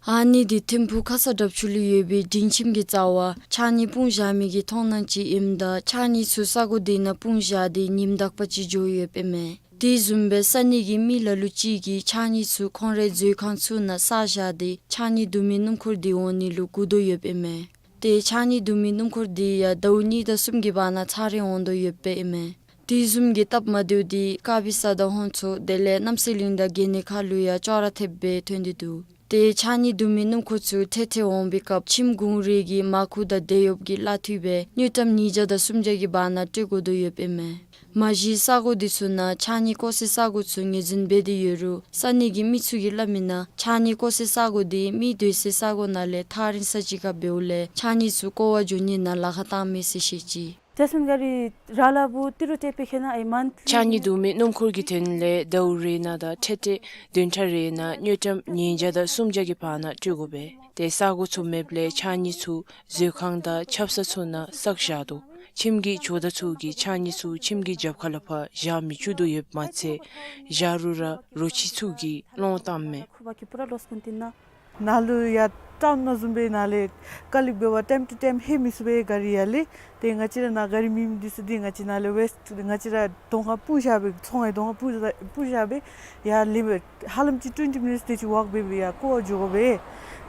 ཨ་ནི་འདི་ཐིམ་ཕུ་ཁ་ས་འགྲམ་ཅུ་ལུ་ཡོད་པའི་སྒྲིང་ཁྱིམ་གྱི་རྩ་བར་ཕྱགས་སྙིགས་སྤུངས་བཞག་མི་གི་མཐོང་སྣང་ཅིག་ཨིནམ་ད་ཕྱགས་སྙིགས་ཚུ་ས་གོ་འདི་ནང་སྤུངས་བཞག་སྟེ་ཉིནམ་དག་པ་ཅིག་འགྱོ་ཡོདཔ་ཨིན་མས། དེ་བཟུམ་སྦེ་ས་གནས་ཀྱི་མི་ལ་ལུ་ཅིག་གིས་ཕྱགས་སྙིགས་ཚུ་ཁོང་རའི་མཛོད་ཁང་ཚུ་ནང་བསགས་བཞག་སྟེ་ཕྱགས་སྙིགས་བསྡུ་མི་སྣུམ་འཁོར་འདི་འོང་ནི་ལུ་སྒུག་དོ་ཡོདཔ་ཨིན་མས། ཏེ་ཕྱགས་སྙིགས་བསྡུ་མི་སྣུམ་འཁོར་འདི་ཡང་ཟླཝ་གཉིས་དང་གསུམ་གྱི་བར་ན་ཚར་རེ་འོང་དོ་ཡོདཔ་ཨིན་མས། དེ་བཟུམ་གྱི་སྟབས་མ་བདེཝ་འདི་དཀར་སྦིས་ས་དང་ཧོང་མཚོ་དེ་ལས་རྣམ་སྲས་གླིང་དང་དགེ་བསྙེན་མཁར་ལུ་ཡང་ཅོག་ར་འཐདཔ་སྦེ་ཐོན་ཏེ་འདུག། ཏེ་ཕྱགས་སྙིགས་བསྡུ་མི་སྣུམ་འཁོར་ཚུ་འཕྲལ་འཕྲལ་འོང་པའི་སྐབས་ཁྱིམ་གུང་རི་གི་མར་ཁུ་དང་དེད་གཡོགཔ་གིས་གླ་འཐུས་སྦེ་དངུལ་ཀྲམ་ཉིས་བརྒྱ་དང་སུམ་བརྒྱ་གི་བར་ན་སྤྲོད་དགོ་དོ་ཡོདཔ་ཨིན་མས། མ་གཞི་ས་གོ་འདི་ཚུ་ནང་ཕྱགས་སྙིགས་བཀོག་སའི་ས་གོ་ཚུ་ངོས་འཛིན་འབད་དེ་ཡོད་རུང་ས་གནས་ཀྱི་མི་ཚུ་གིས་སླབ་མི་ནང་ཕྱགས་སྙིགས་བཀོག་སའི་ས་གོ་འདི་མི་སྡོད་སའི་ས་གོ་ནང་ལས་ཐག་རིང་ས་ཅིག་ཁར་འབདཝ་ལས་ཕྱགས་སྙིགས་ཚུ་བཀོག་པར་འགྱོ་ནི་ནང་ལཱ་ཁག་བཏངམ་མས་ཟེར་བཤད་ཅི། ཌསཊ་བིན་ག་རི་ར་ལ་བུ་ཏི་རུ་ཏེ་པེ་ཁེ་ན་ཨེ་མཱན་ཐི་ལི། ཕྱགས་སྙིགས་བསྡུ་མི་སྣུམ་འཁོར་གྱི་དོན་ལས་ཟླཝ་རེ་ནང་དང་ཐེངས་ཐེངས་བདུན་ཕྲག་རེ་ནང་དངུལ་ཀྲམ་ཉིས་བརྒྱ་དང་སུམ་བརྒྱ་གི་བར་ན་སྤྲོད་དགོ་པས། ཏེ་ས་གོ་ཚུ་མེདཔ་ལས་ཕྱགས་སྙིགས་ཚུ་མཛོད་ཁང་དང་ཆབ་གསང་ཚུ་ནང་བསགས་བཞག་དོ། ཁྱིམ་གྱི་ཇོ་བདག་ཚུ་གིས་ཕྱགས་སྙིགས་ཚུ་ཁྱིམ་གྱི་རྒྱབ་ཁ་ལས་ཕར་བཞག་མི་བཅུག་དོ་ཡོདཔ་མ་ཚད་བཞག་རུང་ར་རོ་ཁྱི་ཚུ་གིས་སློང་བཏངམ་མས། ནཱ་ལུ་ཡར་ཊའུན་ནང་བཟུམ་སྦེ་ནཱ་ལས་ཀ་ལིག་འབད་བར་ཊའིམ་ཊུ་ཊའིམ་ལྷོད་མི་ཚུགས་པས་ག་རི་ཡར་ལས། ཏེ་ང་བཅས་ར་ནཱ་ག་རི་མེད་མི་འདི་ཚུ་འདི་ང་བཅས་ནཱ་ལས་ཝེསཊ་ང་བཅས་ར་གདོང་ཁར་སྤུར་བཞག་སྦེ་ཚོང་ཁང་གདོང་ཁར་སྤུར་སྤུར་བཞག་སྦེ་ཡར་ལས་སྦེ་ཧ་ལམ་ཅིག་ཊུ་ཝེན་ཊི་མི་ནིཊསི་དེ་ཅིག་ཝོག་འབད་སྦེ་ཡར་བཀོག་པར་འགྱོ་དགོ་པས།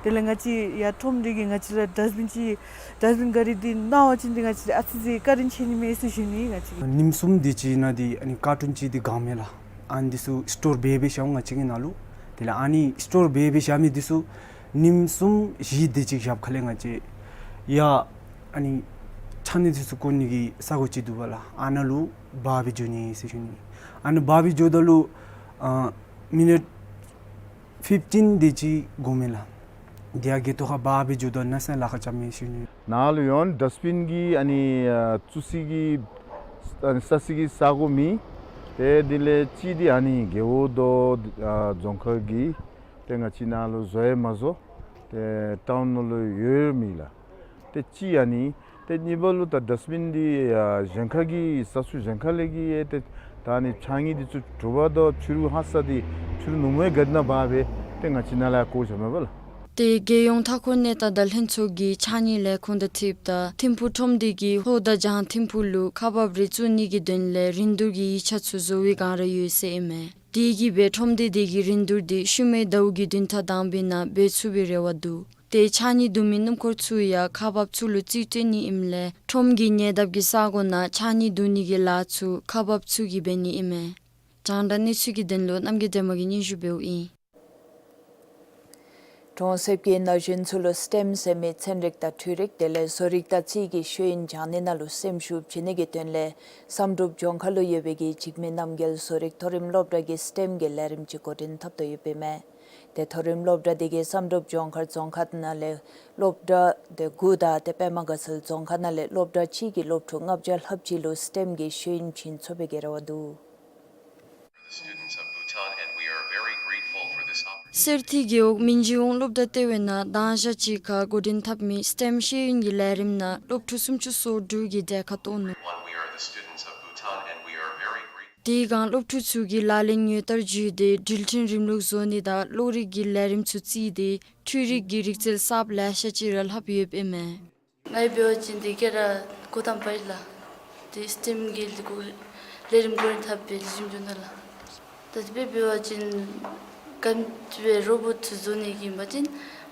དེ་ལས་ང་བཅས་ཡར་ཁྲོམ་སྡེ་གིས་ང་བཅས་ར་ཌསཊ་བིན་ཅིག་ཌསཊ་བིན་ག་རི་འདི་གནང་བ་ཅིན་འདི་ང་བཅས་ར་ཨ་ཙི་ཅིག་བཀའ་དྲིན་ཆེ་ནི་མས་ཟེར་ཞུ་ནི་ང་བཅས་ཀྱིས། ཉིནམ་གསུམ་དེ་ཅིག་ནང་འདི་ཨ་ནི་ཀར་ཊུན་ཅིག་འདི་གང་མས་ལགས། ཨ་ནི་འདི་ཚུ་སི་ཊོར་འབད་སྦེ་བཞག་འོང་ང་བཅས་ཀྱི་ནང་ལུ། དེ་ལས་ཨ་ནི་སི་ཊོར་འབད་སྦེ་བཞག་མི་འདི་ཚུ་ཉིནམ་གསུམ་བཞི་དེ་ཅིག་རྒྱབ་ཁ་ལས་ང་བཅས་ཡར་ཨ་ནི་ཕྱགས་སྙིགས་འདི་ཚུ་བཀོག་ནི་གི་ས་གོ་ཅིག་འདུག་པ་ལགས། ཨ་ནཱ་ལུ་འབག་སྦེ་འགྱོ་ནི་ཟེར་ཞུ་ནི། ཨ་ནཱ་འབག་སྦེ་འགྱོཝ་ད་ལུ་ཨ་མི་ནིཊ་ཕིཕ་ཊིན་དེ་ཅིག་འགོརཝ་མས་ལགས། དེ་ཡང་གི་ཐོག་ཁར་འབག་སྦེ་འགྱོཝ་ད་ནཱ་ས་ལཱ་ཁག་རྐྱབ་མས་ཟེར་ཞུ་ནི། ནཱ་ལུ་ཡང་ཌསཊ་བིན་གྱི་ཨ་ནི་ཨ་བཙུགས་སའི་གི་ཨ་ནི་ས་སའི་གི་ས་གོ་མེད། ཏེ་དེ་ལས་གཅིག་འདི་ཨ་ནི་རྒེད་འོག་དང་ཨ་རྫོང་ཁག་གིས་ཏེ་ང་བཅས་ནཱ་ལུ་བཟོ་ཡང་མ་བཟོ། ཏེ་ཊའུན་ནང་ལུ་ཡོད་མི་ལགས། ཏེ་གཅིག་ཨ་ནི། ཏེ་གཉིས་པ་ལུ་ད་ཌསཊ་བིན་འདི་ཨ་གཞན་ཁ་གི་ས་ཆུ་གཞན་ཁ་ལས་ཀྱི་ཨེ་ཏེ་ད་ཨ་ནི་ཕྱགས་སྙིགས་འདི་ཚུ་དྲོ་པ་དང་ཕྱི་རུ་ཧ་སག་འདི་ཕྱི་རུ་ནུབ་མོའི་ག་ཏེ་ནང་འབག་སྦེ་ཏེ་ང་བཅས་ནཱ་ལས་བཀོག་བཞག་མས་པ་ལགས། ཏེ་རྒྱལ་ཡོངས་མཐའ་འཁོར་གནས་སྟངས་དང་ལྷན་ཚོགས་ཀྱི་ཕྱགས་སྙིགས་ལས་ཁུངས་དང་འཁྲིལཝ་ད་ཐིམ་ཕུག་ཁྲོམ་སྡེ་གིས་ལྷོ་དང་བྱང་ཐིམ་ཕུག་ལུ་ཁག་འབགཔ་རེ་བཙུགས་ནི་གི་དོན་ལས་རིན་བསྡུར་གྱི་ཡིག་ཆ་ཚུ་བཟོ་བའི་བསྒང་ར་ཡོད་ཟེར་ཨིན་མས། དེ་གིས་སྦེ་ཁྲོམ་སྡེ་དེ་གིས་རིན་བསྡུར་འདི་ཤུལ་མའི་ཟླཝ་གི་བདུན་ཕྲག་དང་པའི་ནང་འབད་ཚུགས་པའི་རེ་བ་འདུག། ཏེ་ཕྱགས་སྙིགས་བསྡུ་མི་སྣུམ་འཁོར་ཚུ་ཡང་ཁག་འབགཔ་ཚུ་ལུ་རྩིས་སྤྲོད་ནི་ཨིནམ་ལས་ཁྲོམ་གྱི་ཉེ་འདབས་ཀྱི་ས་གོ་ནང་ཕྱགས་སྙིགས་བསྡུ་ནི་གི་ལཱ་ཚུ་ཁག་འབགཔ་ཚུ་གིས་འབད་ནི་ཨིན་མས། རྒྱང་བསྒྲགས་གནས་ཚུལ་གྱི་དོན་ལུ་རྣམ་རྒྱལ་སྒྲོལ་མ་གིས་སྙན་ཞུ་འབདཝ་ཨིན། གྲོང་གསེབ་ཀྱི་ན་གཞོན་ཚུ་ལུ་སི་ཊེམ་ཟེར་མི་ཚན་རིག་དང་འཕྲུལ་རིག་དེ་ལས་བཟོ་རིག་དང་རྩིས་ཀྱི་ཤེས་ཡོན་སྦྱང་ནི་ནང་ལུ་སེམས་ཤུགས་བྱིན་ནི་གི་དོན་ལས་བསམ་གྲུབ་ལྗོངས་མཁར་ལུ་ཡོད་པའི་གི་འཇིགས་མེད་རྣམ་རྒྱལ་བཟོ་རིག་མཐོ་རིམ་སློབ་གྲྭ་གིས་སི་ཊེམ་གྱི་ལས་རིམ་ཅིག་འགོ་འདྲེན་འཐབ་དོ་ཡོདཔ་ཨིན་མས། ཏེ་མཐོ་རིམ་སློབ་གྲྭ་དེ་གིས་བསམ་གྲུབ་ལྗོངས་མཁར་རྫོང་ཁག་ནང་ལས་སློབ་གྲྭ་དེ་དགུ་དང་ཏེ་པདྨ་དགའ་ཚལ་རྫོང་ཁག་ནང་ལས་སློབ་གྲྭ་གཅིག་གི་སློབ་ཕྲུག་ལྔ་བརྒྱ་ལྷགཔ་ཅིག་ལུ་སི་ཊེམ་གྱི་ཤེས་ཡོན་བྱིན་ཚུགས་པའི་གི་རེ་བ་འདུག། གསེར་ཐིག་རྒེད་འོག་མིན་ཇི་ཝང་སློབ་གྲྭ་ལྟེ་བའི་ནང་མདང་ཞག་གཅིག་ཁར་འགོ་འདྲེན་འཐབ་མི་སི་ཊེམ་ཤེས་ཡོན་གྱི་ལས་རིམ་ནང་སློབ་ཕྲུག་སུམ་ཅུ་སོ་དྲུག་གིས་གྲལ་ཁར་གཏོགས་ནུག། དེའི་སྒང་སློབ་ཕྲུག་ཚུ་གིས་ལག་ལེན་དངོས་བསྟར་བརྒྱུད་དེ་འགྲུལ་འཕྲིན་རིམ་ལུགས་བཟོ་ནི་དང་གློག་རིག་གི་ལས་རིམ་ཚུ་རྩིས་ཏེ་འཕྲུལ་རིག་གི་རིག་རྩལ་གསརཔ་ལེ་ཤ་ཅིག་ར་ལྷབ་ཡོདཔ་ཨིན་མས། ང་གིས་འབད་བ་ཅིན་འདི་ག་ར་འགོ་དང་པ་ཨིན་ལགས། འདི་སི་ཊེམ་གྱི་ལས་རིམ་འགོ་འདྲེན་འཐབ་པའི་ལས་རིམ་ཅིག་ཨིན་ལགས། ད་དེ་སྦེ་འབད་བ་ཅིན་ག་དེམ་ཅིག་སྦེ་རོ་བོཊ་ཚུ་བཟོ་ནི་གི་ཨིན་པ་ཅིན་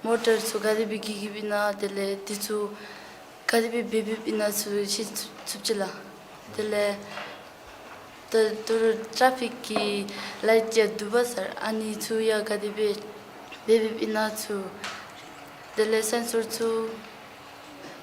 མོ་ཊར་ཚུ་ག་དེ་སྦེ་གི་གི་སྦེ་ཨིན་ན་དེ་ལས་དེ་ཚུ་ག་དེ་སྦེ་འབད་འབདཝ་ཨིན་ན་ཚུ་ཤེས་ཚུགས་ཚུགས་ཅི་ལགས། དེ་ལས་ད་ད་རུང་ཊ་རེ་ཕིག་གི་ལའིཊ་ཡང་འདུག་པ་ཟེར་ཨ་ནི་ཚུ་ཡང་ག་དེ་སྦེ་འབད་འབདཝ་ཨིན་ན་ཚུ་དེ་ལས་སེན་སོར་ཚུ་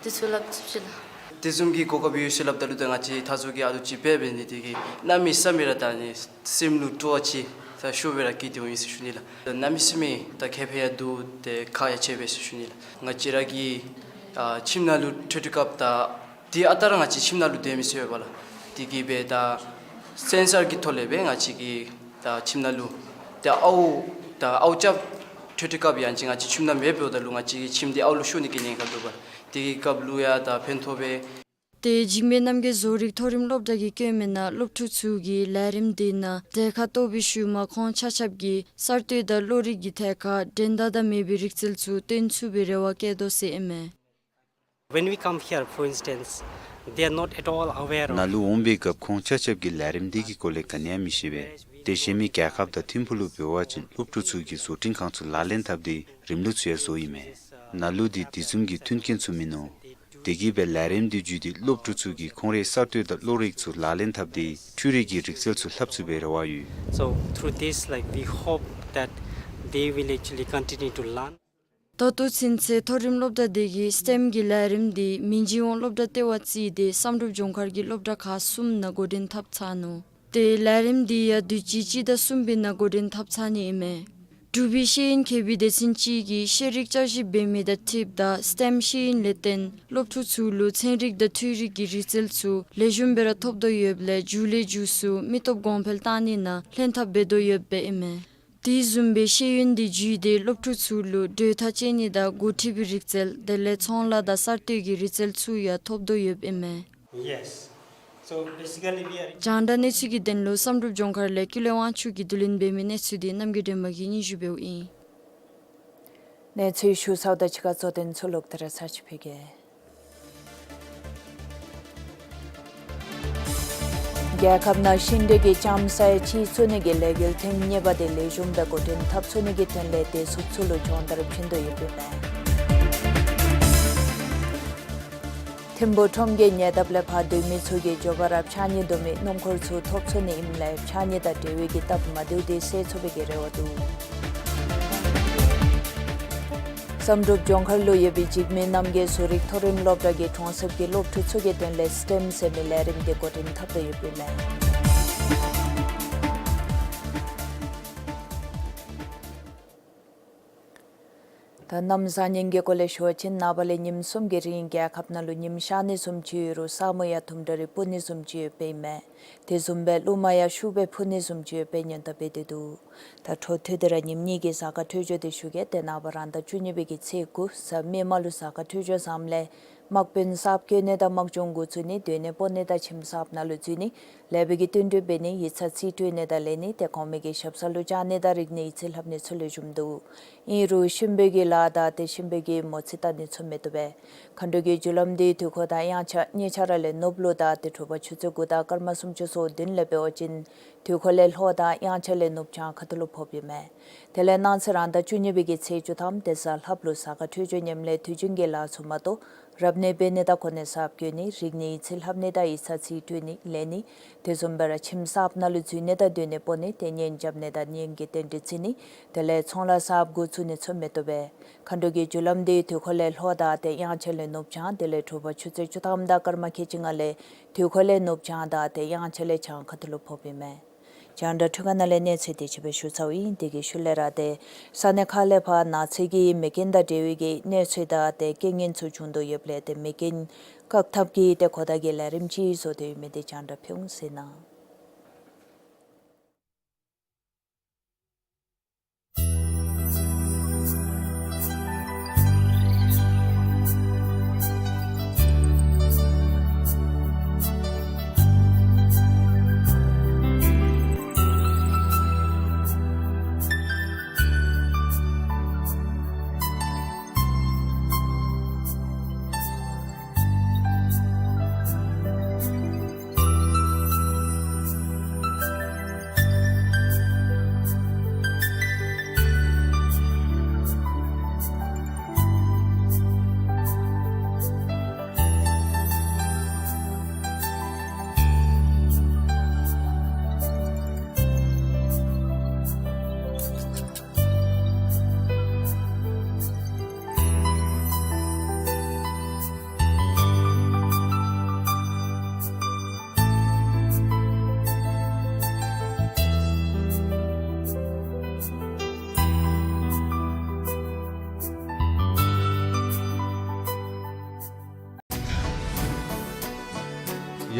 དེ་ཚུ་སླབ་ཚུགས་ཅི་ལགས། དེ་བཟུམ་གྱི་གོ་སྐབས་ཡོད་ཟེར་སླབ་ད་ལུ་ད་ང་བཅས་ད་ཚུ་གི་ཨ་ལུ་ཅིག་འབད་འབད་ནི་དེ་གིས་གནམ་མེད་ས་མེད་ར་ད་ནི་སེམས་ལུ་སྤྲོ་བ་ཅིག་ད་ཤུགས་སྦེ་ར་སྐྱེས་ཏེ་འོང་ཡི་ཟེར་ཞུ་ནི་ལགས། ད་གནམ་མེད་ས་མེད་ད་ཁེ་ཕན་ཡང་འདུག། ཏེ་ཁག་ཡང་ཆེ་བས་ཟེར་ཞུ་ནི་ལགས། ང་བཅས་ར་གི་ཨ་ཁྱིམ་ནང་ལུ་འཕྲོད་འཕྲོདཔ་དང་ དེ་ཨ་རྟག་ར་ང་བཅས་ཁྱིམ་ནང་ལུ་སྡོད་མི་ཚུགས་པས་ལགས། དེ་གིས་སྦེ་ད་སེན་སར་གྱི་ཐོག་ལས་སྦེ་ང་བཅས་ཀྱིས་ད་ཁྱིམ་ནང་ལུ་ད་ཨརཝ་ད་ཨརཝ་རྐྱབ་འཕྲོད་འཕྲོད་སྐབས་ཡང་ཅིན་ང་བཅས་ཁྱིམ་ནང་མེདཔ་འབདཝ་ད་ལུ་ང་བཅས་ཀྱིས་ཁྱིམ་དེ་ཨརཝ་ལུ་ཤོར་ནི་གི་ཉེན་ཁ་འདུག་པ། དེ་གི་སྐབས་ལུ་ཡང་ད་ཕན་ཐོགས་པས། ཏེ་འཇིགས་མེད་རྣམ་རྒྱལ་བཟོ་རིག་མཐོ་རིམ་སློབ་གྲྭ་གིས་བཀོད་མི་ནང་སློབ་ཕྲུག་ཚུ་གིས་ལས་རིམ་དེ་ནང་གྲལ་ཁར་གཏོགས་པའི་ཤུལ་མ་ཁོང་ཆ་ཁྱབ་ཀྱིས་གསར་གཏོད་དང་བློ་རིག་གི་ཐད་ཁར་འགྲན་ཟླ་དང་མེད་པའི་རིག་རྩལ་ཚུ་སྟོན་ཚུགས་པའི་རེ་བ་བསྐྱེད་དོ་ཟེར་ཨིན་མས། When we come here, for instance, they are not at all aware of ནཱ་ལུ་འོང་པའི་སྐབས་ཁོང་ཆ་ཁྱབ་ཀྱིས་ལས་རིམ་འདི་གི་སྐོར་ལས་ག་ནི་ཡང་མི་ཤེས་པས། ཏེ་གཞན་མི་རྒྱལ་ཁབ་དང་ཐིམ་ཕུག་ལུ་འབད་བ་ཅིན་སློབ་ཕྲུག་ཚུ་གིས་བཟོ་སྐྲུན་ཁང་ཚུ་ལག་ལེན་འཐབ་སྟེ་རིམ་ལུགས་ཚུ་ཡང་བཟོ་ཡི་མས། ནཱ་ལུ་འདི་དེ་བཟུམ་གྱི་མཐུན་རྐྱེན་ཚུ་མིན་ནུག། དེ་གིས་སྦེ་ལས་རིམ་འདི་བརྒྱུད་དེ་སློབ་ཕྲུག་ཚུ་གིས་ཁོང་རའི་གསར་གཏོད་དང་བློ་རིག་ཚུ་ལག་ལེན་འཐབ་སྟེ་འཕྲུལ་རིག་གི་རིག་རྩལ་ཚུ་ལྷབ་ཚུགས་པའི་རེ་བ་ཡོད། So through this, like, we hope that they will actually continue to learn. ད་ལྟོ་ཚུན་ཚོད་མཐོ་རིམ་སློབ་གྲྭ་དེ་གིས་སི་ཊེམ་གྱི་ལས་རིམ་འདི་མི་འཇིགས་དབང་སློབ་གྲྭ་ལྟེ་བ་བརྩིས་ཏེ་བསམ་གྲུབ་ལྗོངས་མཁར་གྱི་སློབ་གྲྭ་ཁག་གསུམ་ནང་འགོ་འདྲེན་འཐབ་ཚར་ནུག། ཏེ་ལས་རིམ་འདི་ཡང་དུས་ཅི་སྤྱི་ཟླ་གསུམ་པའི་ནང་འགོ་འདྲེན་འཐབ་ཚར་ནི་ཨིན་མས། འབྲུག་པའི་ཤེས་ཡོན་མཁས་པའི་སྡེ་ཚན་གཅིག་གིས་ཤེས་རིག་བསྐྱར་ཞིབ་འབད་མི་དང་འཁྲིལཝ་ད་སི་ཊེམ་ཤེས་ཡོན་ལས་བརྟེན་སློབ་ཕྲུག་ཚུ་ལུ་ཚན་རིག་དང་འཕྲུལ་རིག་གི་རིག་རྩལ་ཚུ་ལེགས་ཤོམ་སྦེ་ར་ཐོབ་དོ་ཡོདཔ་ལས་མཇུག་ལས་མཇུག་སུ་མི་སྟོབས་གོང་འཕེལ་བཏང་ནི་ནང་ལྷན་ཐབས་འབད་དོ་ཡོདཔ་ཨིན་མས། དེ་བཟུམ་སྦེ་ཤེས་ཡོན་འདི་བརྒྱུད་དེ་སློབ་ཕྲུག་ཚུ་ལུ་གྲོས་ཐག་བཅད་ནི་དང་འགོ་ཁྲིད་པའི་རིག་རྩལ་དེ་ལས་ཚོང་ལཱ་དང་གསར་གཏོད་ཀྱི་རིག་རྩལ་ཚུ་ཡང་ཐོབ་དོ་ཡོདཔ་ཨིན་མས། Yes. So basically we are རྒྱང་བསྒྲགས་གནས་ཚུལ་གྱི་དོན་ལུ་བསམ་གྲུབ་ལྗོངས་མཁར་ལས་ཀུན་ལེགས་དབང་ཕྱུག་གིས་བསྡུ་ལེན་འབད་མི་གནས་ཚུལ་འདི་རྣམ་རྒྱལ་སྒྲོལ་མ་གིས་སྙན་ཞུ་འབདཝ་ཨིན། གནས་ཚུལ་ཞུ་ཚརཝ་ད་ཕྱི་ཁ་གཙོ་དོན་ཚུ་ལོག་སྟེ་ར་ཚར་ཅིག་ཕུལ་གེ། རྒྱལ་ཁབ་ནང་ཤིང་འབྲས་ཀྱི་ལྕམ་ཟས་ཅིག་བཙུགས་ནི་གི་ལས་འགུལ་ཐེངས་གཉིས་པ་དེ་ལེགས་ཤོམ་སྦེ་འགོ་འདྲེན་འཐབ་ཚུགས་ནི་གི་དོན་ལས་དེ་ཟུར་ཚུ་ལུ་སྦྱོང་བརྡར་བྱིན་དོ་ཡོདཔ་ཨིན་མས། ཐིམ་ཕུག་ཁྲོམ་གྱི་ཉེ་འདབས་ལས་ཕར་སྡོད་མི་ཚུ་གིས་མགྱོགས་པ་ར་ཕྱགས་སྙིགས་བསྡུ་མི་སྣུམ་འཁོར་ཚུ་ཐོབ་ཚུགས་ནི་ཨིནམ་ལས་ཕྱགས་སྙིགས་དང་འབྲེལ་བའི་གི་སྟབས་མ་བདེཝ་དེ་སེལ་ཚུགས་པའི་གི་རེ་བ་འདུག། བསམ་གྲུབ་ལྗོངས་མཁར་ལུ་ཡོད་པའི་འཇིགས་མེད་རྣམ་རྒྱལ་བཟོ་རིག་མཐོ་རིམ་སློབ་གྲྭ་གིས་གྲོང་གསེབ་ཀྱི་སློབ་ཕྲུག་ཚུ་གི་དོན་ལས་སི་ཊེམ་ཟེར་མི་ལས་རིམ་དེ་འགོ་འདྲེན་འཐབ་སྟེ་ཡོདཔ་ཨིན་མས། ད་གནམ་བཟང་ངན་གྱི་སྐོར་ལས་ཞུ་བ་ཅིན་ནངས་པ་ལས་ཉིནམ་གསུམ་གྱི་རིང་རྒྱལ་ཁབ་ནང་ལུ་ཉིམ་ཤར་ནི་བཟུམ་ཅིག་ཡོད་རུང་ས་སྨུག་ཡང་དུམ་གྲ་རེ་སྤུབ་ནི་བཟུམ་ཅིག་ཡོདཔ་ཨིན་མས། དེ་བཟུམ་སྦེ་རླུང་མ་ཡང་ཤུགས་སྦེ་འཕུ་ནི་བཟུམ་ཅིག་ཡོདཔ་སྦེ་སྔོན་བརྡ་འབད་དེ་འདུག། ད་འཕྲོ་མཐུད་དེ་ར་ཉིནམ་གཉིས་ཀྱི་གཟའ་སྐར་འཕྲོད་སྦྱོར་དེ་ཞུ་གེ། ཏེ་ནངས་པ་རང་ཟླ་བཅུ་གཉིས་པའི་གི་ཚེས་དགུ་གཟའ་མིག་དམར་ལུ་གཟའ་སྐར་འཕྲོད་སྦྱོར་བཟངམ་ལས་དམག་དཔོན་གསརཔ་བསྐོ་ནི་དང་དམག་སྦྱོང་འགོ་བཙུགས་ནི་སྡོད་གནས་སྤོ་ནི་དང་ཁྱིམ་གསརཔ་ནང་ལུ་འཛུལ་ནི་ལེགས་པའི་གི་བསྟུན་གྲོས་འབད་ནི་ཡིག་ཚང་རྩིས་སྤྲོད་ནི་དང་ལེན་ནི་ཏེ་གོང་མའི་གི་ཞབས་ས་ལུ་བཅར་ནི་དང་རིག་གནས་ཡིག་ཚང་ལྷབ་ནི་ཚུ་ལེགས་ཤོམ་འདུག། ཨིན་རུང་གཤིན་པོའི་གི་ལཱ་དང་ཏེ་གཤིན་པོའི་གི་མོ་རྩིས་བལྟ་ནི་ཚུ་མི་བཏུབ་པས། མཁའ་འགྲོ་གི་རྒྱུ་ལམ་འདི་དུས་འཁོར་དང་དབྱངས་འཆར་གཉིས་ཆ་ར་ལས་ནུབ་ལུ་དང་ཏེ་དྲོ་པ་ཆུ་ཚོད་དགུ་དང་སྐར་མ་སུམ་ཅུ་སོ་བདུན་ལས་འབད་བ་ཅིན་དུས་འཁོར་ལས་ལྷོ་དང་དབྱངས་འཆར་ལས་ནུབ་བྱང་ཁ་ཐུག་ལུ་ཕོགཔ་ཨིན་མས། དེ་ལས་གནངས་ཚེ་རང་ཟླ་བཅུ་གཉིས་པའི་གི་ཚེས་བཅུ་ཐམ་ཏེ་གཟའ་ལྷགཔ་ལུ་གཟའ་སྐར་འཕྲོད་སྦྱོར་ཉམས་ལས་དུས་རྒྱུན་གྱི་ལཱ་ཚུ་མ་གཏོགས་རབ་གནས་འབད་ནི་དང་གོ་གནས་གསརཔ་བསྐོ་ནི་རིག་གནས་ཡིག་ཚང་ལྷབ་ནི་དང་ཡིག་ཚང་རྩིས་སྤྲོད་ནི་ལེན་ནི་དེ་བཟུམ་སྦེ་ར་ཁྱིམ་གསརཔ་ནང་ལུ་འཛུལ་ནི་དང་སྡོད་གནས་སྤོ་ནི་ཏེ་གཉེན་རྐྱབ་ནི་དང་གཉེན་གྱི་རྟེན་འབྲེལ་བརྩི་ནི་དེ་ལས་ཚོང་ལཱ་གསརཔ་འགོ་བཙུགས་ནི་ཚུ་མི་བཏུབ་པས། མཁའ་འགྲོ་གི་རྒྱུ་ལམ་འདི་དུས་འཁོར་ལས་ལྷོ་དང་ཏེ་དབྱངས་འཆར་ལས་ནུབ་བྱང་དེ་ལས་དྲོ་པ་ཆུ་ཚོད་བཅུ་ཐམ་དང་སྐར་མ་ཁལ་གཅིག་ལྔ་ལས་དུས་འཁོར་ལས་ནུབ་བྱང་དང་ཏེ་དབྱངས་འཆར་ལས་བྱང་ཁ་ཐུག་ལུ་ཕོགཔ་ཨིན་མས། རྒྱང་བསྒྲགས་འཕྲུལ་ཁང་ནང་ལས་གནས་ཚུལ་དེ་ཅིག་སྦེ་ཞུ་ཚརཝ་ཨིན། དེ་གི་ཤུལ་ལས་ར་ཏེ་ས་གནས་ཁག་ལས་ཕར་ནགས་ཚལ་གྱི་མེ་རྐྱེན་དང་འབྲེལ་བའི་གི་གནས་ཚུལ་དང་ཏེ་རྐྱེན་ངན་ཚུ་བྱུང་དོ་ཡོདཔ་ལས་ཏེ་མེ་རྐྱེན་བཀག་ཐབས་ཀྱི་ཏེ་གོ་བརྡ་གི་ལས་རིམ་ཅིག་བཟོ་སྟེ་ཡོད་མི་དེ་རྒྱང་བསྒྲགས་ཕུལ་འོང་ཟེར་ན།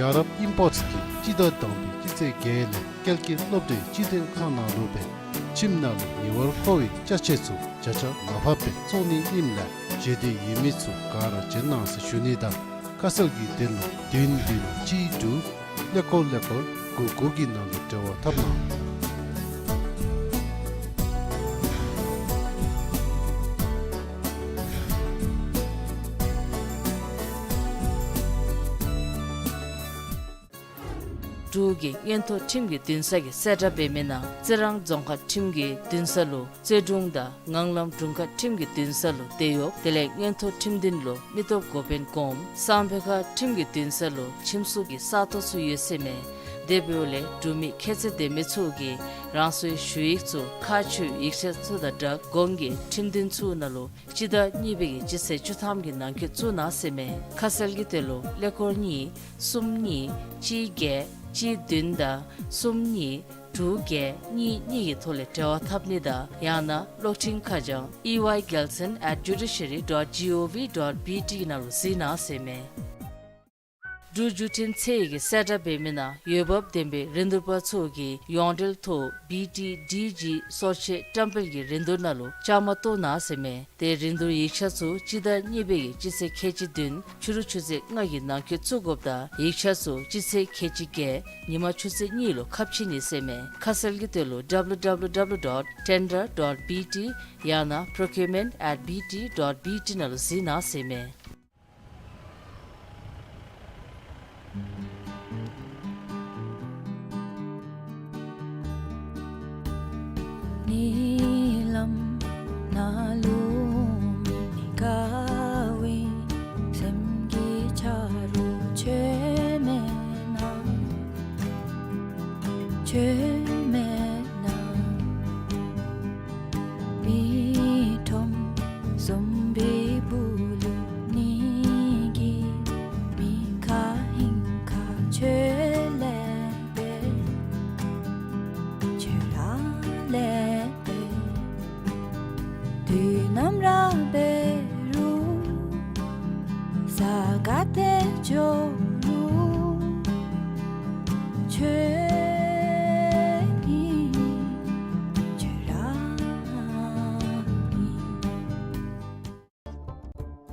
ཨ་རབ་ཨིམ་པོརཊསི་གིས་སྤྱི་ཟླ་དང་པའི་སྤྱི་ཚེས་བརྒྱད་ལས་བཀལ་སྐྱེལ་སློབ་གྲྭའི་སྤྱི་མཐུན་ཁང་ནང་ལུ་སྦེ་ཁྱིམ་ནང་ལུ་ཉེ་བར་མཁོ་བའི་ཅ་ཆས་ཚུ་བརྒྱ་ཆ་ལྔ་བརྒྱ་སྦེ་བཙོང་ནི་ཨིནམ་ལས་བརྗེད་དེ་ཡོད་མི་ཚུ་ག་ར་བྱོན་གནང་ཟེར་ཞུ་ནི་དང་། ཁ་གསལ་གྱི་དོན་ལུ་བདུན་བདུན་གཅིག་དྲུག་ཀླད་ཀོར་ཀླད་ཀོར་དགུ་དགུ་གི་ནང་ལུ་འབྲེལ་བ་འཐབ་གནང་། འབྲུག་གི་མངོན་མཐོ་ཁྲིམས་ཀྱི་འདུན་ས་གི་གསལ་བསྒྲགས་འབད་མི་ནང་རྩི་རང་རྫོང་ཁག་ཁྲིམས་ཀྱི་འདུན་ས་ལུ་རྩོད་དྲུང་དང་ངང་ལམ་དྲུང་ཁག་ཁྲིམས་ཀྱི་འདུན་ས་ལུ་དེད་གཡོག་དེ་ལས་མངོན་མཐོ་ཁྲིམས་འདུན་ལུ་མི་སྟོབས་འགོ་དཔོན་གོངམ་སང་ཕོད་ཁ་ཁྲིམས་ཀྱི་འདུན་ས་ལུ་ཁྱིམ་སོ་གི་ས་སྟོང་ཚུ་ཡོད་ཟེར་མས། དེ་འབདཝ་ལས་འབྲུག་མི་ཁྱད་ཚད་ལྡན་མི་ཚུ་གིས་རང་སོའི་ཞུ་ཡིག་ཚུ་ཁག་ཆེ་ཡིག་ཆ་ཚུ་དང་སྦྲགས་གོང་གི་ཁྲིམས་འདུན་ཚུ་ནང་ལུ་སྤྱི་ཟླ་གཉིས་པའི་གི་སྤྱི་ཚེས་བཅུ་ཐམ་གྱི་ནང་འཁོད་བཙུགས་གནང་ཟེར་མས། ཁ་གསལ་གྱི་དོན་ལུ་ཀླད་ཀོར་གཉིས་གསུམ་གཉིས་གཅིག་བརྒྱད་གཅིག་བདུན་དང་གསུམ་གཉིས་དྲུག་བརྒྱད་གཉིས་གཉིས་ཀྱི་ཐོག་ལས་འབྲེལ་བ་འཐབ་ནི་དང་ཡང་ན་གློག་འཕྲིན་ཁ་བྱང་ཨི་ཝའི་གེལ་སན་ཨེཊ་ཇུ་ཌི་ཤ་རི་ཌོཊ་ཇི་ཨོ་ཝི་ཌོཊ་བི་ཊི་ནང་ལུ་གཟིགས་གནང་ཟེར་མས། འབྲུག་བརྒྱུད་འཕྲིན་ཚད་ཀྱི་གསལ་བསྒྲགས་འབད་མི་ནང་འོས་འབབ་ལྡན་པའི་རིན་བསྡུར་པ་ཚུ་གིས་ཡོངས་འབྲེལ་ཐོག་བི་ཊི་ཌི་ཇི་སོར་ཆས་བཀྲམ་སྤེལ་གྱི་རིན་བསྡུར་ནང་ལུ་བཅའ་མར་གཏོགས་གནང་ཟེར་མས། ཏེ་རིན་བསྡུར་ཡིག་ཆ་ཚུ་སྤྱི་ཟླ་གཉིས་པའི་གི་སྤྱི་ཚེས་ཁལ་གཅིག་བདུན་ཕྱི་རུ་ཆུ་ཚོད་ལྔ་གི་ནང་འཁོད་བཙུགས་དགོཔ་དང་ཡིག་ཆ་ཚུ་སྤྱི་ཚེས་ཁལ་གཅིག་བརྒྱད་ཉིན་མ་ཆུ་ཚོད་གཉིས་ལུ་ཁ་ཕྱེ་ནི་ཟེར་མས། ཁ་གསལ་གྱི་དོན་ལུ་ཌབ་ལུ་ཌབ་ལུ་ཌབ་ལུ་ཌོཊ་ཊེན་ཌར་ཌོཊ་བི་ཊི་ཡང་ན་པྲོ་ཀིའུར་མེནཊ་ཨེཊ་བི་ཊི་ཌོཊ་བི་ཊི་ནང་ལུ་གཟིགས་གནང་ཟེར་མས། ཉིནམ་ནང་ལུ་མི་དགའ་བའི་སེམས་ཀྱི་ཆ་རོགས་ཁྱོད་མེད་ན། ཁྱོད་མེད་ན། མི་ཁྲོམ་ཟོམ་པའི་སྦུག་ལུ་ནི་གི་མི་ཁ་ཧིང་ཁ་ཁྱོད་ལས་འབད། ཁྱོད་ར་ལས་འབད། དུས་ནམ་ར་འབད་རུང་ས་ག་ཏེ་འགྱོ་རུང་ཁྱོད་ཨིན། ཁྱོད་ར་ཨིན།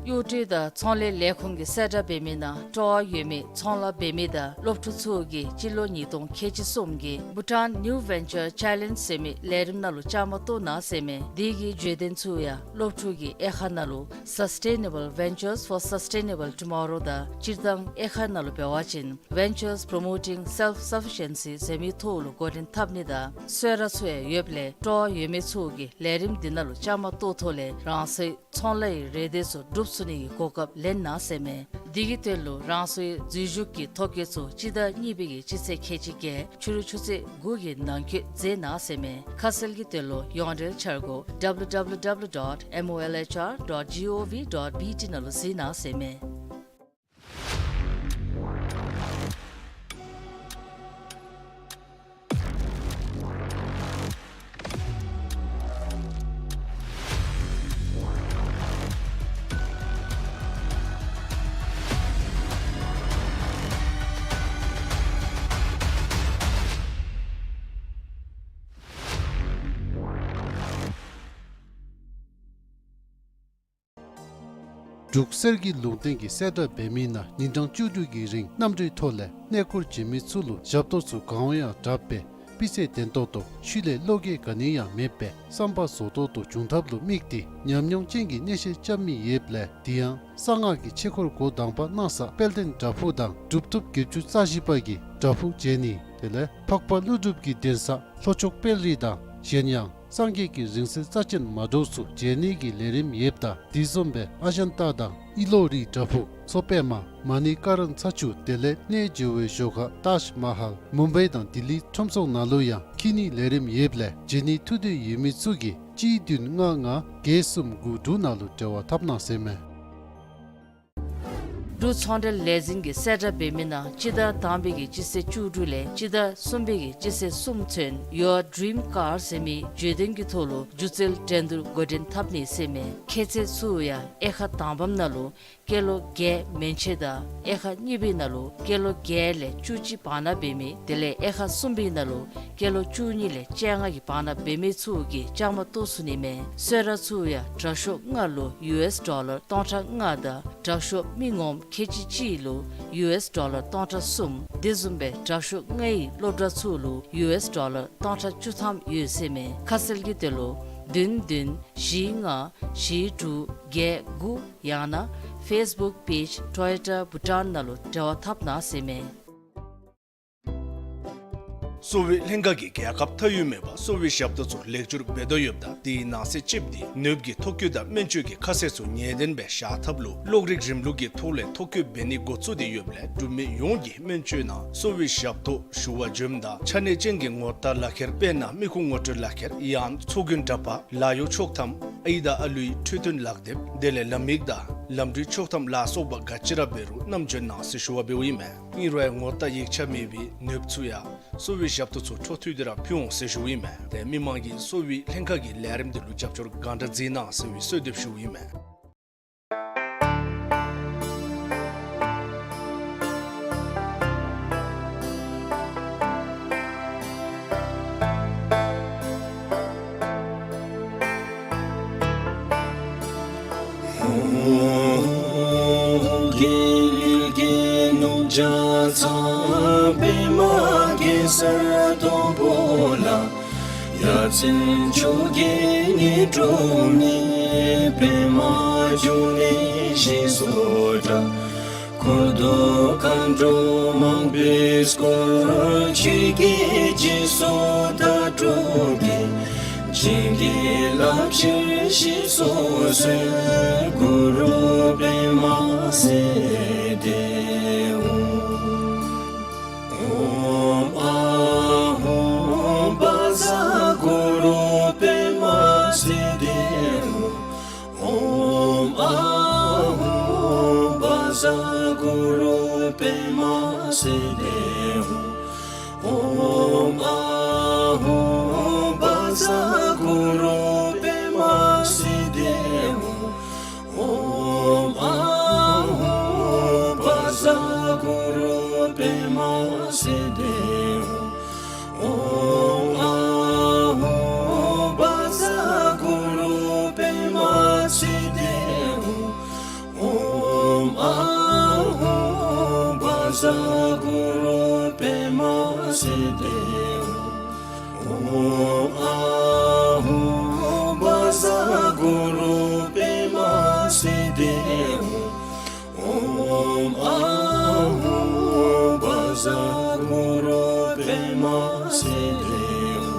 གཡོག་སྤྲོད་དང་ཚོང་ལས་ལས་ཁུངས་ཀྱི་གསལ་བསྒྲགས་འབད་མི་ནང་སྤྲོ་བ་ཡོད་མི་ཚོང་ལཱ་འབད་མི་དང་སློབ་ཕྲུག་ཚུ་གིས་སྤྱི་ལོ་ཉིས་སྟོང་ཁལ་གཅིག་གསུམ་གྱི་Bhutan New Venture Challenge ཟེར་མི་ལས་རིམ་ནང་ལུ་བཅའ་མར་གཏོགས་གནང་ཟེར་མས། དེ་གི་བརྗོད་དོན་ཚུ་ཡང་སློབ་ཕྲུག་གིས་དབྱེ་ཁག་ནང་ལུ་Sustainable Ventures for Sustainable Tomorrow དང་སྤྱིར་བཏང་དབྱེ་ཁག་ནང་ལུ་འབད་བ་ཅིན་Ventures Promoting Self-Sufficiency ཟེར་མི་ཐོག་ལུ་འགོ་འདྲེན་འཐབ་ནི་དང་གསོལ་རས་ཚུ་ཡང་ཡོདཔ་ལས་སྤྲོ་བ་ཡོད་མི་ཚུ་གིས་ལས་རིམ་འདི་ནང་ལུ་བཅའ་མར་གཏོགས་ཐོག་ལས་རང་སོའི་ཚོང་ལཱ་ཡི་རེ་འདོད་ཚུ་འགྲུབ་ཚུགས་ནི་གི་གོ་སྐབས་ལེན་གནང་ཟེར་མས། དེ་གི་དོན་ལུ་རང་སོའི་འཛུལ་ཞུགས་ཀྱི་ཐོ་བཀོད་ཚུ་སྤྱི་ཟླ་གཉིས་པའི་གི་སྤྱི་ཚེས་ཁལ་གཅིག་བརྒྱད་ཕྱི་རུ་ཆུ་ཚོད་དགུ་གི་ནང་འཁོད་མཛད་གནང་ཟེར་མས། ཁ་གསལ་གྱི་དོན་ལུ་ཡོངས་འབྲེལ་འཆར་སྒོ་W W W dot M O L H R dot G O V dot B T ནང་ལུ་གཟིགས་གནང་ཟེར་མས། འབྲུག་གསེར་གྱི་ལུང་བསྟན་གྱི་གསལ་བསྒྲགས་འབད་མི་ནང་ཉིན་གྲངས་བཅུ་དྲུག་གི་རིང་གནམ་གྲུའི་ཐོག་ལས་གནས་སྐོར་བྱོན་མི་ཚུ་ལུ་ཞབས་ཏོག་ཚུ་གང་ཡང་དྲག་པས་སྤུས་ཚད་ལྡན་ཏོག་ཏོ་ཤུལ་ལས་བློ་འགྱོད་ག་ནི་ཡང་མེད་པས་བསམ་པ་རྫོགས་ཏོག་ཏོ་འབྱུང་ཐབས་ལུ་དམིགས་ཏེ་ཉམས་མྱོང་ཅན་གྱི་གནས་བཤད་རྐྱབ་མི་ཡོདཔ་ལས་དེ་ཡང་གསང་སྔགས་ཀྱི་ཆོས་འཁོར་འགོ་དང་པ་གནང་ས་དཔལ་ལྡན་བྲག་ཕུག་དང་གྲུབ་ཐོབ་བརྒྱད་ཅུ་རྩ་བཞི་པ་གི་བྲག་ཕུག་མཇལ་ནི་དེ་ལས་འཕགས་པ་ཀླུ་སྒྲུབ་ཀྱི་གདན་ས་ལྷོ་ཕྱོགས་དཔལ་རི་དང་གཞན་ཡང་སངས་རྒྱས་ཀྱི་རིང་བསྲེལ་རྩ་ཅན་མ་འདྲཝ་ཚུ་མཇལ་ནི་གི་ལས་རིམ་ཡོདཔ་ད་དེ་བཟུམ་སྦེ་ཨ་ཇན་ཏ་དང་ཨི་ལོ་རི་བྲག་ཕུག་མཚོ་པདྨ་མ་ཎི་ཀ་རན་ཚ་ཆུ་དེ་ལས་གནས་མཇལ་བའི་ཞོར་ཁར་ཏཱཇ་མ་ཧཱལ་མུམ་བའི་དང་ལྡི་ལི་ཁྲོམ་ཚོགས་ནང་ལུ་ཡང་འཁྱིད་ནི་ལས་རིམ་ཡོདཔ་ལས་མཇལ་ནི་ཐུགས་འདོད་ཡོད་མི་ཚུ་གིས་གཅིག་བདུན་ལྔ་ལྔ་བརྒྱད་གསུམ་དགུ་དྲུག་ནང་ལུ་འབྲེལ་བ་འཐབ་གནང་ཟེར་མས། འབྲུག་ཚོང་འབྲེལ་ལས་འཛིན་གྱི་གསལ་བསྒྲགས་འབད་མི་ནང་སྤྱི་ཟླ་དང་པའི་གི་སྤྱི་ཚེས་བཅུ་དྲུག་ལས་སྤྱི་ཟླ་གསུམ་པའི་གི་སྤྱི་ཚེས་གསུམ་ཚུན་Your Dream Car ཟེར་མི་བརྗོད་དོན་གྱི་ཐོག་ལུ་སྒྱུ་རྩལ་འགྲན་བསྡུར་འགོ་འདྲེན་འཐབ་ནི་ཟེར་མས། ཁྱད་ཚད་ཚུ་ཡང་དབྱེ་ཁག་དང་པམ་ནང་ལུ་ སྐྱེས་ལོ་བརྒྱད་མན་ཆད་དང་དབྱེ་ཁག་གཉིས་པའི་ནང་ལུ་སྐྱེས་ལོ་བརྒྱད་ལས་བཅུ་གཅིག་བར་ན་འབད་མི་དེ་ལས་དབྱེ་ཁག་གསུམ་པའི་ནང་ལུ་སྐྱེས་ལོ་བཅུ་གཉིས་ལས་བཅོ་ལྔ་གི་བར་ན་འབད་མི་ཚུ་གིས་བཅའ་མར་གཏོགས་ཚུགས་ནི་མས། གསོལ་རས་ཚུ་ཡང་དྲག་ཤོས་ལྔ་ལུ་ཡུ་ཨེསི་ཌོ་ལར་སྟོང་ཕྲག་ལྔ་དང་དྲག་ཤོས་མི་ངོམ་ཁལ་གཅིག་གཅིག་ལུ་ཡུ་ཨེསི་ཌོ་ལར་སྟོང་ཕྲག་གསུམ། དེ་བཟུམ་སྦེ་དྲག་ཤོས་ལྔའི་སློབ་གྲྭ་ཚུ་ལུ་ཡུ་ཨེསི་ཌོ་ལར་སྟོང་ཕྲག་བཅུ་ཐམ་ཡོད་ཟེར་མས། ཁ་གསལ་གྱི་དོན་ལུ་བདུན་བདུན་བཞི་ལྔ་བཞི་དྲུག་བརྒྱད་དགུ་ཡང་ན་ཕེསི་བུཀ་པེཇ་ཊོ་ཡོ་ཊ་བྷུ་ཊཱན་ནང་ལུ་འབྲེལ་བ་འཐབ་གནང་ཟེར་མས། གསོ་བའི་ལྷན་ཁག་གིས་རྒྱལ་ཁབ་མཐའ་དབུས་མེད་པར་གསོ་བའི་ཞབས་ཏོག་ཚུ་ལེགས་བསྒྱུར་འབད་དོ་ཡོདཔ་ད་དེའི་ནང་གསེས་གཅིགཔོ་དེ་ནདཔ་གི་ཐོ་བཀོད་དང་སྨན་བཅོས་ཀྱི་ཁ་གསལ་ཚུ་ངེས་གཏན་སྦེ་བཞག་ཐབས་ལུ་གློག་རིག་རིམ་ལུགས་ཀྱི་ཐོག་ལས་ཐོ་བཀོད་འབད་ནི་འགོ་བཙུགས་ཏེ་ཡོདཔ་ལས་འབྲུག་མི་ཡོངས་ཀྱིས་སྨན་བཅོས་ནང་གསོ་བའི་ཞབས་ཏོག་ཞུ་བར་འབྱོནམ་ད་ཕྱག་ནས་ཅན་གྱི་ངོ་རྟགས་ལག་ཁྱེར་དཔེར་ན་མི་ཁུངས་ངོ་སྤྲོད་ལག་ཁྱེར་ཡང་ཚོགས་རྒྱུན་འདྲ་པར་ལཱ་གཡོག་ཆོག་ཐམ་ཨའི་དང་ཨ་ལུའི་འཕྲོད་བསྟེན་ལག་དེབ་དེ་ལས་ལམ་ཡིག་དང་ལམ་འགྲུལ་ཆོག་ཐམ་ལ་སོགས་པ་ག་ཅི་ར་འབད་རུང་བསྣམས་འབྱོན་གནང་ཟེར་ཞུ་བ་འབདཝ་ཨིན་མས། ཨིན་རུང་ཡང་ངོ་རྟགས་ཡིག་ཆ་མེད་པའི་ནདཔ་ཚུ་ཡང་གསོ་བའི་ཞབས་ཏོག་ཚུ་འཕྲོ་མཐུད་དེ་ར་ཕུལ་འོང་ཟེར་ཞུཝ་ཨིན་མས། ཏེ་མི་མང་གིས་གསོ་བའི་ལྷན་ཁག་གི་ལས་རིམ་འདི་ལུ་རྒྱབ་སྐྱོར་གང་དྲག་མཛད་གནང་ཟེར་བའི་གསོལ་འདེབས་ཞུཝ་ཨིན་མས། རྒྱལ་བའི་རྒྱལ་གཞུང་ལྗགས་རྩོམ་པདྨ་གེ་སར་སྡོང་པོ་ལ། ཡ་མཚན་མཆོག་གི་ཉི་སྒྲོན་མེ། པདྨ་འབྱུང་གནས་ཞེས་སུ་གྲགས། འཁོར་དུ་མཁའ་འགྲོ་མང་པོས་བསྐོར། ཆོས་ཀྱི་རྗེས་སུ་བདག་སྒྲུབ་ཀྱིས། བྱིན་གྱིས་བརླབ་ཕྱིར་གཤེགས་སུ་གསོལ། གུ་རུ་པདྨ་སིདྡྷི་ཧཱུྃ། ཨོཾ་ཨཱཿཧཱུྃ་བཛྲ་གུ་རུ་པདྨ་སིདྡྷི་ཧཱུྃ། ཨོཾ་ཨཱཿཧཱུྃ་བཛྲ་གུ་རུ་པདྨ་སིདྡྷི་ཧཱུྃ། ཨོཾ་ཨཱཿཧཱུྃ་བཛྲ་གུ་རུ་པདྨ་སིདྡྷི་ཧཱུྃ། ཨོཾ་ཨཱཿཧཱུྃ་བཛྲ་གུ་རུ་པདྨ་སིདྡྷི་ཧཱུྃ། ཨོཾ་ཨཱཿཧཱུྃ་བཛྲ་གུ་རུ་པདྨ་སིདྡྷི་ཧཱུྃ། ཨོཾ་ཨཱཿཧཱུྃ་བཛྲ་གུ་རུ་པདྨ་སིདྡྷི་ཧཱུྃ། ཨོཾ་ཨཱཿཧཱུྃ་བཛྲ་གུ་རུ་པདྨ་སིདྡྷི་ཧཱུྃ། ཨོཾ་ཨཱཿཧཱུྃ་བཛྲ་གུ་རུ་པདྨ་སིདྡྷི་ཧཱུྃ།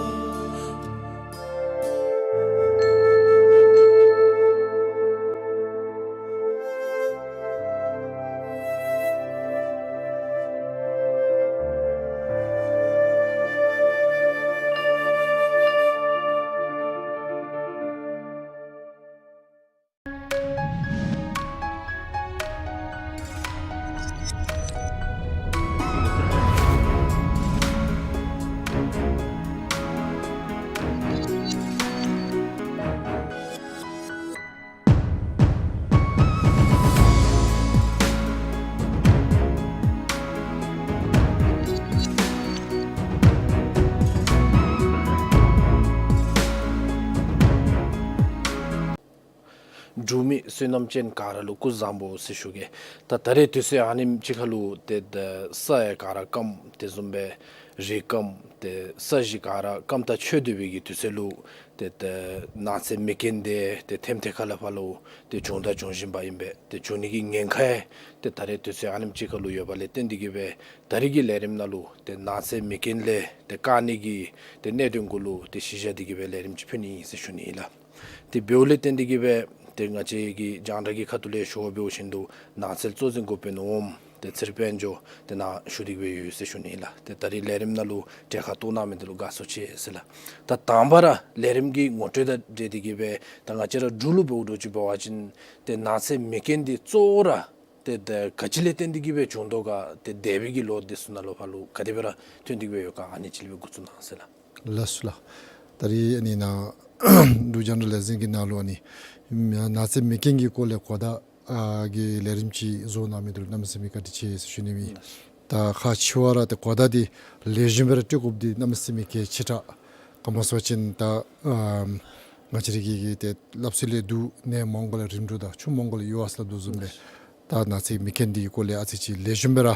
འབྲུག་མི་བསོད་ནམས་ཅན་ག་ར་ལུ་སྐུ་གཟུགས་བཟང་པོ་ཟེར་ཞུ་གེ། ད་ད་རེས་དུས་ཚོད་ཨ་ནེམ་ཅིག་ཁ་ལུ་ཏེ་ད་ས་ཡང་ག་ར་སྐམ་དེ་བཟུམ་སྦེ་རི་སྐམ་ཏེ་ས་གཞི་ག་ར་སྐམ་ཏ་ཆོད་སྡོད་པའི་གི་དུས་ཚོད་ལུ་ཏེ་ད་ནགས་ཚལ་མེ་རྐྱེན་འདི་ཏེ་ཐེམ་ཐེ་ཁ་ལས་ཕར་ལུ་ཏེ་བྱུང་དང་འབྱུང་བཞིན་པ་ཨིན་པས། ཏེ་འབྱུང་ནི་གི་ཉེན་ཁ་ཡང་ཏེ་ད་རེས་དུས་ཚོད་ཨ་ནེམ་ཅིག་ཁ་ལུ་ཡོད་པ་ལས་བརྟེན་ཏེ་གིས་སྦེ་ད་རེས་ཀྱི་ལས་རིམ་ནང་ལུ་ཏེ་ནགས་ཚལ་མེ་རྐྱེན་ལས་ཏེ་བཀག་ནི་གི་ཏེ་གནད་དོན་གུ་ལུ་ཏེ་གཞི་བཞག་སྟེ་གིས་སྦེ་ལས་རིམ་ཅིག་ཕུལ་ནི་ཨིན་ཟེར་ཞུ་ནི་ཨིན་ལགས། ཏེ་འབདཝ་ལས་བརྟེན་ཏེ་གིས་སྦེ་ཏེ་ང་བཅས་ཀྱི་རྒྱང་བསྒྲགས་ཀྱི་ཁ་ཐུག་ལས་ཞུ་བ་འབདཝ་བཞིན་དུ་ནགས་ཚལ་གཙོ་འཛིན་འགོ་དཔོན་ཨོམ་ཏེ་ཚེ་རིང་དཔལ་འབྱོར་ཏེ་ནཱ་ཞུ་སྟེ་གིས་སྦེ་ཡོད་ཟེར་ཞུ་ནི་ཨིན་ལགས། ཏེ་ད་རེས་ལས་རིམ་ནང་ལུ་གྲལ་ཁར་གཏོགས་གནང་མི་འདི་ལུ་དགའ་ཚོར་ཆེ་ཟེར་ལགས། ད་དང་པ་ར་ལས་རིམ་གྱི་ངོ་སྤྲོད་དང་འབྲེལ་ཏེ་གིས་སྦེ་ད་ང་བཅས་ར་འབྲུག་ལུ་འབདཝ་འདྲཝ་ཅིག་འབད་བ་ཅིན་ཏེ་ནགས་ཚལ་མེ་རྐྱེན་འདི་གཙོ་བོ་ར་ཏེ་ད་ག་ཅི་ལས་བརྟེན་ཏེ་གིས་སྦེ་བྱུང་དོ་ག། ཏེ་འདས་པའི་གི་ལོ་འདི་ཚུ་ནང་ལུ་ཕར་ལུ་ག་དེ་སྦེ་ར་ཐོན་ཏེ་གིས་སྦེ་ཡོད་ག། ཨ་ནི་ཅིག་ལས་སྦེ་འགོ་བཙུགས་གནང་ཟེར་ལགས། ལགས་སོ་ལགས། ད་རེས་ཨ་ནི་ནཱ་འབྲུག་རྒྱང་བསྒྲགས་ལས་འཛིན་གྱི་ནང་ལུ་ཨ་ནི་ནགས་ཚལ་མེ་རྐྱེན་གྱི་སྐོར་ལས་གོ་བརྡ་ ཨ་གི་ལས་རིམ་ཅིག་བཟོ་གནང་མི་འདི་ལུ་གནམ་མེད་ས་མེད་བཀའ་དྲིན་ཆེ་ཟེར་ཞུ་ནི་ཨིན། ད་ཁག་ཆེ་བ་ར་ཏེ་གོ་བརྡ་འདི་ལེགས་ཤོམ་སྦེ་ར་སྤྲོད་དགོཔ་འདི་གནམ་མེད་ས་མེད་གལ་ཆེ་དྲགས། ག་མོ་ཟེར་བ་ཅིན་ད་ཨ་ང་བཅས་ར་གི་གི་ཏེ་སླབ་སྲོལ་ལས་འདུག། ནད་མང་པོ་ལ་རིམ་གྲོ་དང་ཆུ་མང་པོ་ལ་གཡུར་བ་ཟེར་སླབ་དོ་བཟུམ་སྦེ། ད་ན་ཚ་མེ་སྐྱོན་འདི་གི་སྐོར་ལས་ཨ་ཙི་ཅིག་ལེགས་ཤོམ་སྦེ་ར་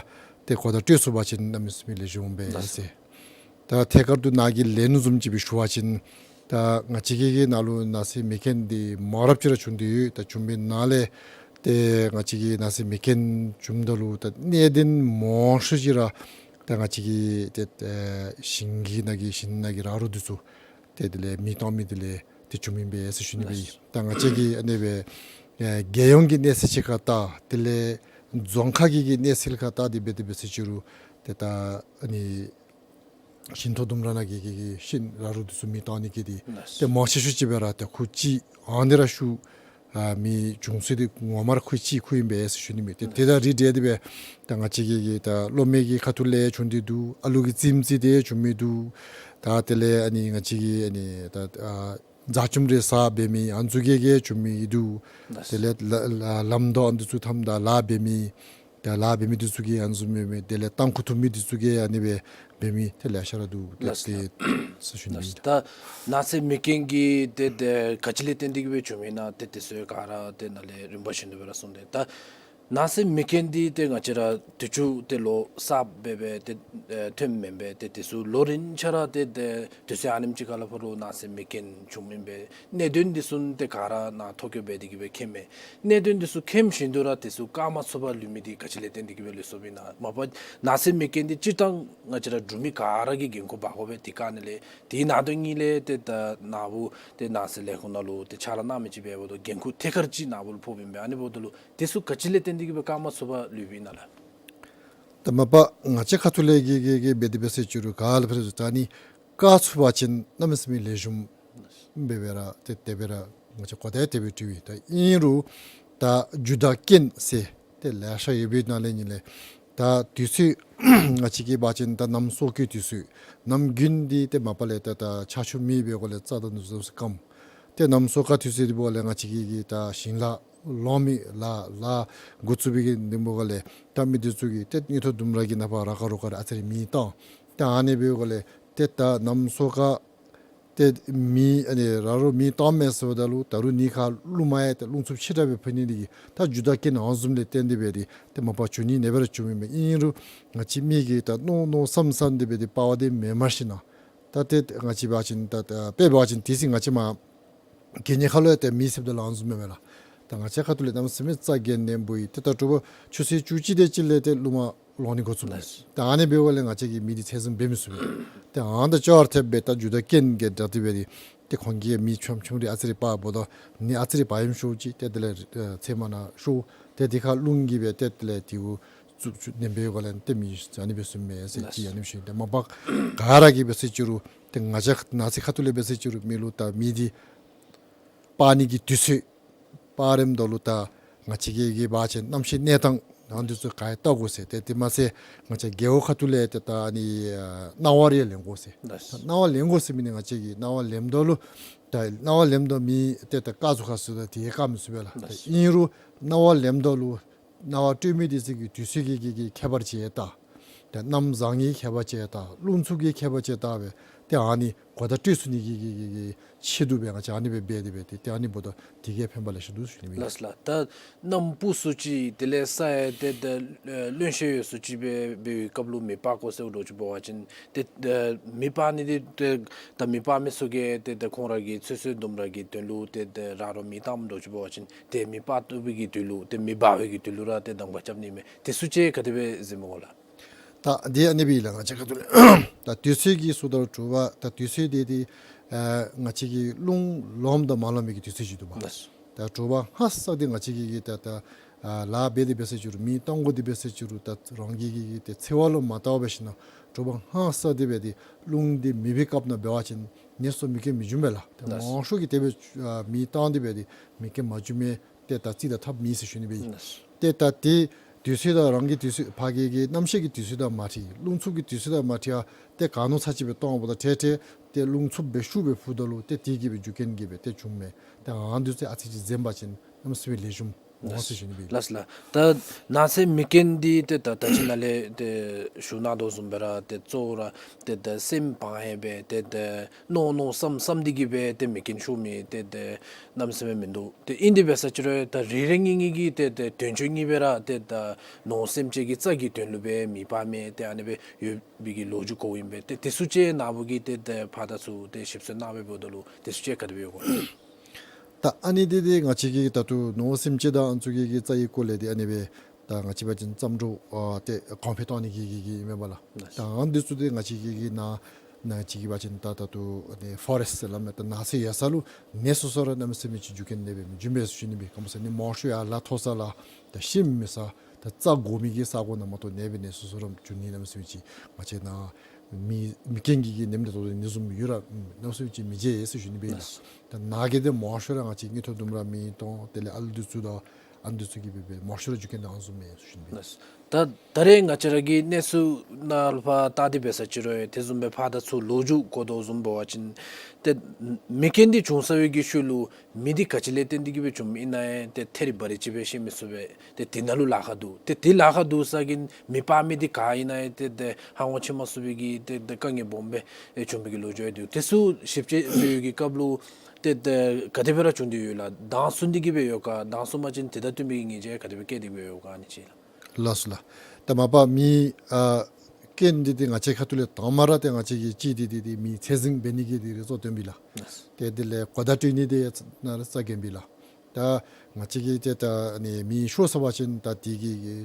ཏེ་གོ་བརྡ་སྤྲོད་ཚུགས་པ་ཅིན་གནམ་མེད་ས་མེད་ལེགས་ཤོམ་སྦེ་ཨིན་ཟེར། ད་ཐད་ཀར་དུ་ནཱ་གི་ལན་བཟུམ་ཅིག་སྦེ་ཞུ་བ་ཅིན་ད་ང་བཅས་ཀྱི་གི་ནང་ལུ་ན་ཚ་མེ་སྐྱོན་འདི་མང་རབས་ཅིག་ར་བྱུང་སྟེ་ཡོད། ད་བྱུང་མི་ནང་ལས་ཏེ་ང་བཅས་ཀྱི་ན་ཚ་མེ་སྐྱོན་བྱུངམ་ད་ལུ་ད་གནད་དོན་མང་ཤོས་ཅིག་ར་ད་ང་བཅས་ཀྱི་ཏེ་ཨེ་ཞིང་གི་ནང་གི་ཞིང་ནང་གི་ར་རོ་འདི་ཚུ་ཏེ་དེ་ལས་མེ་བཏང་མི་དེ་ལས་ཏེ་བྱུང་མི་ཨིན་པས་ཟེར་ཞུ་ནི་ཨིན། ད་ང་བཅས་ཀྱི་ཨ་ནི་སྦེ་ཨེ་རྒྱལ་ཡོངས་ཀྱི་གནས་ཚད་ཅིག་ཁར་བལྟ་དེ་ལས་རྫོང་ཁག་གི་གི་གནས་ཚད་ཁར་བལྟ་དེ་སྦེ་དེ་སྦེ་ཟེར་ཅི་རུང་ཏེ་ད་ཨ་ནི་ཞིང་ཐོག་ལྡུམ་ར་ནང་གི་གི་གི་ཤིང་ར་རོ་འདི་ཚུ་མེ་བཏང་ནི་གི་འདི་ལགས། ཏེ་མང་ཆེ་ཤོས་ཅིག་སྦེ་ར་ཏེ་ཁོ་ཅིག་ཨ་ནི་ར་ཤུགས་ཨ་མེ་བྱུང་ཚུལ་འདི་ངོ་མ་ར་ཁོ་ཅིག་ཁོ་ཨིན་པས་ཟེར་ཞུ་ནི་མས། ཏེ་ལགས། དེ་དང་རིགས་བསྒྲེས་ཏེ་སྦེ་ད་ང་བཅས་ཀྱི་གི་ད་གློག་མེ་གི་ཁ་ཐུག་ལས་བྱུང་སྟེ་འདུག། ཨ་ལུ་གི་རྩེདམོ་རྩེ་སྟེ་བྱུང་མི་འདུག། ད་དེ་ལས་ཨ་ནི་ང་བཅས་ཀྱི་ཨ་ནི་ད་ཨ་རྫ་ཆུམ་རེ་ཟ་འབད་མི་ཨ་ནི་ཚུ་གིས་གིས་བྱུང་མི་འདུག། ལགས། དེ་ལས་ལ་ལ་ལམ་མདོ་ཨ་ནི་ཚུ་ཐམ་ད་ལཱ་འབད་མི་ད་ལཱ་འབད་མི་འདི་ཚུ་གིས་ཨ་ནི་ཚུ་མི་མི་དེ་ལས་ཏམ་ཁུ་འཐུང་མི་འདི་ཚུ་གིས་ཨ་ནི་སྦེ་འབད་མི་ཏེ་ལེ་ཤ་ར་འདུག། ཏེ་ལགས། ཏེ་ཟེར་ཞུ་ནི་ཨིན། ད་ན་ཚ་མེ་སྐྱོན་གྱི་ཏེ་ཏེ་ག་ཅི་ལས་བརྟེན་ཏེ་གི་སྦེ་བྱུང་མི་ཨིན་ན་ཏེ་དེ་ཚུ་ག་ར་ཏེ་ནཱ་ལས་རིམ་པ་བཞིན་དུ་སྦེ་ར་གསུངས་ཏེ། ད་ན་ཚ་མེ་སྐྱོན་འདི་ཏེ་ང་བཅས་ར་དུས་ཅི་ཏེ་ལོ་གསརཔ་སྦེ་སྦེ་ཏེ་ཨེ་ཐོནམ་མེན་པས། ཏེ་དེ་ཚུ་ལོ་རིམ་ཆ་ར་ཏེ་ཏེ་དུས་ཚོད་ཨ་ནེམ་ཅིག་ཁར་ལུ་ཕར་ལུ་ན་ཚ་མེ་སྐྱོན་བྱུངམ་ཨིན་པས། གནད་དོན་འདི་ཚུ་ཏེ་ག་ར་ནཱ་ཐོ་བཀོད་འབད་དེ་གི་སྦེ་མཁྱེནམ་མས། གནད་དོན་འདི་ཚུ་མཁྱེན་བཞིན་དུ་ར་དེ་ཚུ་བཀག་མ་ཚུགས་པར་ལུས་མི་འདི་ག་ཅི་ལས་བརྟེན་ཏེ་གི་སྦེ་ལུས་སོཔ་ཨིན་ན། མ་པ་ན་ཚ་མེ་སྐྱོན་འདི་སྤྱིར་བཏང་ང་བཅས་ར་འབྲུག་མི་ག་ར་གིས་འགན་ཁུར་འབག་དགོ་པས། དེ་བཀག་ནི་ལས་དེའི་ནང་དོན་གཉིས་ལས་ཏེ་ད་ནཱ་བུ་ཏེ་ནང་སྲིད་ལས་ཁུངས་ནང་ལུ་ཏེ་ཕྱག་ལཱ་གནང་མི་ཅིག་འབདཝ་ད་འགན་ཁུར་ཐད་ཀར་ཅིག་ནཱ་བུ་ལུ་ཕོགཔ་ཨིན་པས། ཨ་ནི་འབདཝ་ད་ལུ་དེ་ཚུ་ག་ཅི་ལས་བརྟེན་ཏེ་གི་སྦེ་བཀག་མ་ཚུགས་པར་ལུསཔ་ཨིན་ན་ལགས། ད་མ་པ་ང་བཅས་ཁ་ཐུག་ལས་གི་གི་གི་འབད་དེ་འབད་ཟེར་ཅི་རུང་ག་ལས་ཕར་ཟེར་ད་ནི་བཀག་ཚུགས་པ་ཅིན་གནམ་མེད་ས་མེད་ལེགས་ཤོམ་སྦེ་སྦེ་ར་ཏེ་དེ་སྦེ་ར་ང་བཅས་གོ་བརྡ་དེ་སྦེ་སྤྲོད་ཡི། ད་ཨིན་རུང་ད་རྒྱུ་དང་རྐྱེན་ཟེར་ཏེ་ལེ་ཤ་ཡོད་པའི་ནང་ལས་ཨ་ནི་ལས་ད་དུས་ཚོད་ང་བཅས་ཀྱི་འབད་བ་ཅིན་ད་གནམ་སྲོ་གི་དུས་ཚོད་གནམ་དགུན་འདི་ཏེ་མ་པ་ལས་ད་ད་ཆར་ཆུ་མེ་འབད་སྒོ་ལས་རྩྭ་དང་འདི་ཚུ་སྐམ། ཏེ་གནམ་སྲོ་ཀ་དུས་ཚོད་འདི་འབདཝ་ལས་ང་བཅས་ཀྱི་གི་ད་ཞིང་ལཱ་ལོང་མི་ལཱ་ལཱ་འགོ་བཙུགས་པའི་གི་འདི་འབདཝ་ལས་ད་མི་འདི་ཚུ་གིས་ཏེ་དངུལ་ཐོག་ལྡུམ་ར་གི་ནང་ཕར་ར་ཁ་རོག་ཁ་ར་ཨ་ཙི་རེ་མེ་བཏང་། ཏེ་ཨ་ནི་འབདཝ་ལས་ཏེ་ད་གནམ་སྲོ་ཀ་ཏེ་མེ་ཨ་ནི་ར་རོ་མེ་བཏངམ་མས་ཟེརཝ་ད་ལུ་ད་རུང་ནི་ཁར་རླུང་མ་ཡང་ཏེ་རླུང་འཚུབ་ཆེ་དྲགས་སྦེ་འཕུ་ནི་འདི་གིས་ད་རྒྱུ་དང་རྐྱེན་ཨ་ནི་བཟུམ་ལས་བརྟེན་ཏེ་སྦེ་ཏེ་ཏེ་མ་པ་བྱུང་ནི་ཨ་ནི་སྦེ་ར་བྱུངམ་ཨིན་པས། ཨིན་རུང་ང་བཅས་མི་གིས་ད་མནོ་མནོ་བསམ་བསམ་སྟེ་སྦེ་ཏེ་པ་བ་དེ་མེན་མ་ཤེས་ན། ད་ཏེ་ང་བཅས་འབད་བ་ཅིན་ད་ད་དཔེ་འབད་བ་ཅིན་དེ་ཚེ་ང་བཅས་མ་གད་སྙིགས་ཁ་ལུ་ཡང་ཏེ་མེ་བསདཔ་ད་ལུ་ཨ་ནི་བཟུམ་མས་མེན་ན་ལགས། ད་ང་བཅས་ཁ་ཐུག་ལས་གནམ་མེད་ས་མེད་རྩ་འགེངས་ནི་འབདཝ་ཨིན། ཏེ་ད་དྲོ་པ་ཆུ་ཚོད་བཅུ་གཅིག་དེ་ཅིག་ལས་ཏེ་རླུང་མ་ལོང་ནི་འགོ་བཙུགས་མས། ད་ཨ་ནི་འབདཝ་ལས་ང་བཅས་ཀྱིས་མེ་འདི་ཚད་བཟུང་འབད་མི་ཚུགས་པས། ཏེ་ཨ་ནི་དང་ཅོག་ར་འཐདཔ་སྦེ་ད་རྒྱུ་དང་རྐྱེན་གྱི་དྲག་སྟེ་སྦེ་ཏེ་ཁོང་གིས་མེ་ཆུང་ཆུང་རེ་ཨ་ཙི་རེ་སྤརཝ་ད་ནི་ཨ་ཙི་རེ་བ་ཡོམ་ཤོར་ཅི། ཏེ་དེ་ལས་ཨེ་ཚལ་མ་ནང་ཤོར། ཏེ་དེ་ཁར་རླུང་གིས་སྦེ་ཏེ་དེ་ལས་དེ་གུ་བཙུགས་བཙུགས་ནི་འབདཝ་ལས་ཏེ་མེ་ཨ་ནི་སྦེ་བཟུངམ་མས་ཟེར་ཅིག་ཨ་ནི་སྦེ་ཞུ་ནི། ཏེ་མ་པ་ག་ར་གིས་འབད་ཟེར་ཅི་རུང་ཏེ་ང་བཅས་ན་ཚ་ཁ་ཐུག་ལས་འབད་ཟེར་ཅི་རུང་མི་ལུ་ད་མེ་འདི་སྤར་ནི་གི་དུས་ཚོད་སྤར་རནམ་ད་ལུ་ད་ང་བཅས་ཀྱིས་གིས་འབད་བ་ཅིན་གནམ་གཤིས་གནས་སྟངས་ཨ་ནི་འདི་ཚུ་ག་ར་བལྟ་དགོ་ཟེར། ཏེ་དེ་མ་ཚད་ང་བཅས་རྒེད་འོག་ཁ་ཐུག་ལས་ཏེ་ད་ཨ་ནི་ཨ་གནང་བ་རེ་ལེན་དགོ་ཟེར། ད་གནང་བ་ལེན་དགོ་ཟེར་མི་འདི་ང་བཅས་ཀྱིས་གནང་བ་ལེནམ་ད་ལུ་ད་གནང་བ་ལེནམ་ད་མེ་ཏེ་ད་བཀག་ཚུགས་ག་ཟེར་ད་དེ་བཀག་མི་ཚུགས་པས་ལགས། ད་ཨིན་རུང་གནང་བ་ལེནམ་ད་ལུ་གནང་བ་སྤྲོད་མི་འདི་ཚུ་གིས་དུས་ཚོད་ཀྱི་གི་གི་ཁྱད་པར་ཅིག་ཡང་བལྟ། ད་གནམ་བཟང་ངན་གྱི་ཁྱད་པར་ཅིག་ཡང་བལྟ། རླུང་འཚུབ་ཀྱི་ཁྱད་པར་ཅིག་ཡང་བལྟ་སྦེ་ཏེ་ཨ་ནི་གོ་བརྡ་སྤྲོད་ཚུགས་ནི་གི་གི་གི་གི་ཆེད་དུ་སྦེ་ང་བཅས་ཨ་ནི་སྦེ་འབད་དེ་སྦེ་ཏེ་ཏེ་ཨ་ནི་འབདཝ་ད་དེ་གིས་ཕན་པ་ལེ་ཤ་འདུག་ཟེར་ཞུ་ནི་ཨིན། ལགས་ལགས། ད་གནམ་སྦུབས་ཚུ་ཅིག་དེ་ལས་ས་ཡང་ཏེ་ད་ཨེ་རློན་ཤེད་ཡོད་ཚུ་ཅིག་སྦེ་འབད་བའི་སྐབས་ལུ་མེ་སྤར་དགོ་ཟེར་འདྲཝ་ཅིག་འབད་བ་ཅིན་ཏེ་ཨེ་མེ་སྤར་ནི་འདི་ཏེ་ད་མེ་སྤར་མི་ཚུ་གིས་ཏེ་ད་ཁོང་ར་གི་ཚོད་བསྲེ་ལྡུམ་ར་གི་དོན་ལུ་ཏེ་ད་ར་རོ་མེ་བཏངམ་འདྲཝ་ཅིག་འབད་བ་ཅིན་ཏེ་མེ་སྤར་བཏུབ་པའི་གི་དུས་ལུ་ཏེ་མེ་འབར་བའི་གི་དུས་ལུ་ར་ཏེ་གདམ་ཁ་རྐྱབ་ནི་མས། དེ་ཚུ་ཅིག་ག་དེ་སྦེ་གཟིགས་མི་གོ་ལགས། ད་འདི་ཨ་ནི་སྦེ་ལགས། ང་བཅས་ཁ་ཐུག་ལས་ད་དུས་ཚོད་ཀྱི་སོ་ད་དྲོ་པ་ད་དུས་ཚོད་འདི་འདི་ཨ་ང་བཅས་ཀྱི་རླུང་ལོངམ་དང་མ་ལོངམ་གྱི་དུས་ཚོད་ཅིག་འདུག་པ། ལགས། ད་དྲོ་པ་སྔ་ས་འདི་ང་བཅས་ཀྱི་གི་ད་ད་ཨ་ལཱ་འབད་དེ་འབད་ཟེར་ཅི་རུང་མེ་གཏང་དགོ་དེ་འབད་ཟེར་ཅི་རུང་ད་རང་གི་གི་གི་ཏེ་འཚོ་བ་ལུ་མ་བལྟ་བར་ཞིན་ན་དྲོ་པ་སྔ་ས་འདི་འབད་དེ་རླུང་འདི་མེད་པའི་སྐབས་ནང་འབད་བ་ཅིན་ནད་སོགས་མི་སྐྱེ་མི་འབྱུང་པས་ལགས། ཏེ་ལགས། མང་ཤོས་ཀྱིས་དེ་སྦེ་ཨ་མེ་བཏང་སྟེ་འབད་དེ་མི་སྐྱེ་མ་བྱུང་མི་ཏེ་ད་རྩིས་ད་འཐབ་མེད་ཟེར་ཞུ་ནི་སྦེ་ཨིན། ལགས། ཏེ་ད་དེ་དུས་ཚོད་དང་རང་གི་དུས་ཚོད་ཕར་གྱི་གི་གནམ་གཤིས་ཀྱི་དུས་ཚོད་དང་མ་འཁྲིལ། རླུང་འཚུབ་ཀྱི་དུས་ཚོད་དང་མ་འཁྲིལ་བར་ཏེ་ག་ནོ་ཚ་ཅིག་སྦེ་གཏང་བ་ད་ཏེ་ཏེ་ཏེ་རླུང་འཚུབ་སྦེ་ཤུགས་སྦེ་འཕུཝ་ད་ལུ་ཏེ་དེ་གིས་སྦེ་རྒྱུ་རྐྱེན་གྱིས་སྦེ་ཏེ་བྱུངམ་མས། ཏེ་ཨ་ནི་འདི་ཚུ་ཨ་ཙི་ཅིག་འཛེམ་པ་ཅིན་གནམ་མེད་ས་མེད་ལེགས་ཤོམ་ འོང་ཟེར་ཞུ་ནི་སྦེ། ལགས་ལགས། ད་ནགས་ཚལ་མེ་རྐྱེན་འདི་ཏེ་ད་ད་ཅི་ནཱ་ལས་ཏེ་ཞུ་གནང་དོ་བཟུམ་སྦེ་ར་ཏེ་གཙོ་བོ་ར་ཏེ་ད་སེམས་ཕངས་ཡང་སྦེ་ཏེ་ད་མནོ་མནོ་བསམ་བསམ་འདི་གིས་སྦེ་ཏེ་མེ་རྐྱེན་ཤོར་མི་ཏེ་ད་གནམ་མེད་ས་མེད་མིན་འདུག། ཏེ་ཨིན་དེ་འབད་ས་ཅིག་རུང་ད་རེ་རེ་གཉིས་གཉིས་ཀྱིས་ཏེ་ད་དོན་གཅོད་གཉིས་སྦེ་ར་ཏེ་ད་ནོར་སེམས་ཅན་གྱི་རྩ་གི་དོན་ལུ་སྦེ་མེ་སྤར་མི་ཏེ་ཨ་ནི་སྦེ་ཡོད་པའི་གི་ལོ་རྒྱུས་གོཝ་ཨིན་པས། ཏེ་དེ་ཚུ་ཅིག་ནཱ་བུ་གིས་ཏེ་ད་ཕར་དང་ཚུར་ཏེ་ཞིབ་འཚོལ་གནང་སྦེ་འབདཝ་ད་ལུ་དེ་ཚུ་ཅིག་ག་དེ་སྦེ་ཡོད་གོ། ད་ཨ་ནི་འདི་ཏེ་ང་བཅས་ཀྱིས་ད་ལྟོ་ནོར་སེམས་ཅན་དང་ཨ་ནི་ཚུ་གི་གི་རྩ་བའི་སྐོར་ལས་ཏེ་ཨ་ནི་སྦེ་ད་ང་བཅས་འབད་བ་ཅིན་བརྩམས་སྒྲུང་ཨ་ཏེ་གོང་འཕེལ་གཏང་ནི་གི་གི་གི་ཨིན་མས་པ་ལགས། ལགས། ད་ཨ་ནི་འདི་ཚུ་ཏེ་ང་བཅས་ཀྱི་གི་ནཱ་ནཱ་ཅིག་གི་འབད་བ་ཅིན་ད་ད་ལྟོ་ཨ་ནི་ཕོ་རེསཊ་ཟེར་སླབ་མས། ད་ནགས་ཚལ་ཡོད་ས་ལུ་གནས་སོ་སོ་ར་གནམ་མེད་ས་མེད་ཅིག་རྒྱུ་རྐྱེན་གནས་སྦེ་མི་འབྱུང་པས་ཟེར་ཞུ་ནི་སྦེ། ག་མོ་ཟེར་ནི་མང་ཤོས་ཡར་ལ་མཐོ་ས་ལ་ད་ཤིང་མེད་ས་ད་རྩྭ་དགོ་མི་གི་ས་གོ་ནང་མ་གཏོགས་གནས་སྦེ་གནས་སོ་སོ་ར་འབྱུང་ནི་གནམ་མེད་ས་མེད་ཅིག་ང་བཅས་ནཱ་མེ་མེ་རྐྱེན་གྱི་གི་ནེམ་ལས་ཐོག་ཏུ་ནི་བཟུམ་ཡོད་ར་གནམ་མེད་ས་མེད་ཅིག་མི་མཇལ་ཟེར་ཞུ་ནི་སྦེ་ཨིན་ལགས། ལགས། ད་ནཱ་གི་ཏེ་མང་ཤོས་ར་ང་བཅས་དངུལ་ཐོག་ལྡུམ་ར་མེ་ཏོག་དེ་ལས་ཨ་ལུ་འདི་ཚུ་དང་ཨ་ནི་འདི་ཚུ་གིས་སྦེ་སྦེ་མང་ཤོས་ར་རྒྱུ་རྐྱེན་ཨ་ནི་བཟུམ་ཨིན་ཟེར་ཞུ་ནི་སྦེ། ལགས། ད་ད་རེས་ང་བཅས་ར་གི་གནས་ཚུལ་ནང་ལུ་ཕར་བལྟ་སྟེ་འབད་ས་ཅིག་རུང་དེ་བཟུམ་སྦེ་ཕར་དང་ཚུར་ལོ་རྒྱུས་གོ་དོ་བཟུམ་འབད་བ་ཅིན་ཏེ་མེ་རྐྱེན་འདི་བྱུང་ཚར་བའི་གི་ཤུལ་ལུ་མེ་འདི་ག་ཅི་ལས་བརྟེན་ཏེ་གི་སྦེ་བྱུངམ་ཨིན་ན་ཡང་ཏེ་ཐད་རི་བ་རི་ཅིག་སྦེ་ཤེས་མི་ཚུགས་པས། ཏེ་དེ་ནང་ལུ་ལཱ་ཁག་འདུག། ཏེ་དེ་ལཱ་ཁག་འདུག་ས་གི་མེ་སྤར་མི་འདི་ག་ཨིན་ན་ཡང་ཏེ་ཏེ་ཧ་གོ་ཆི་མ་ཚུགས་པའི་གི་ཏེ་ཏེ་དཀའ་ངལ་སྦོམ་སྦེ་ཨེ་བྱུང་བའི་གི་ལོ་རྒྱུས་ཡང་འདུག། དེ་ཚུ་ཞིབ་དཔྱད་འབད་བའི་གི་སྐབས་ལུ་ཏེ་ཏེ་ག་དེ་སྦེ་ར་བྱུང་སྟེ་ཡོད་ལགས། དྭངས་གསུམ་འདི་གིས་སྦེ་ཡོད་ག། དྭངས་གསུམ་མ་ཅིན་དེ་དང་བསྟུན་པའི་ཉེས་ཆད་ག་དེ་སྦེ་བཀལ་ཏེ་སྦེ་ཡོད་ག་ཨ་ནི་ཅིག་ལགས། ལགས་སོ་ལགས། ད་མ་པ་མེ་ཨ་རྐྱེན་འདི་ཏེ་ང་བཅས་ཁ་ཐུག་ལས་དང་པ་ར་ཏེ་ང་བཅས་ཀྱིས་ཅིག་འདི་འདི་འདི་མེ་ཚད་འཛིན་འབད་ནི་གི་འདི་རེ་གཙོ་བཏོན་པས་ལགས། ཏེ་དེ་ལས་གོ་བརྡ་སྤྲོད་ནི་འདི་ནང་ར་རྩ་འགེངས་པས་ལགས། ད་ང་བཅས་ཀྱིས་ཏེ་ད་ཨ་ནི་མེ་ཤོར་ཚར་བ་ཅིན་ད་དེ་གི་གི་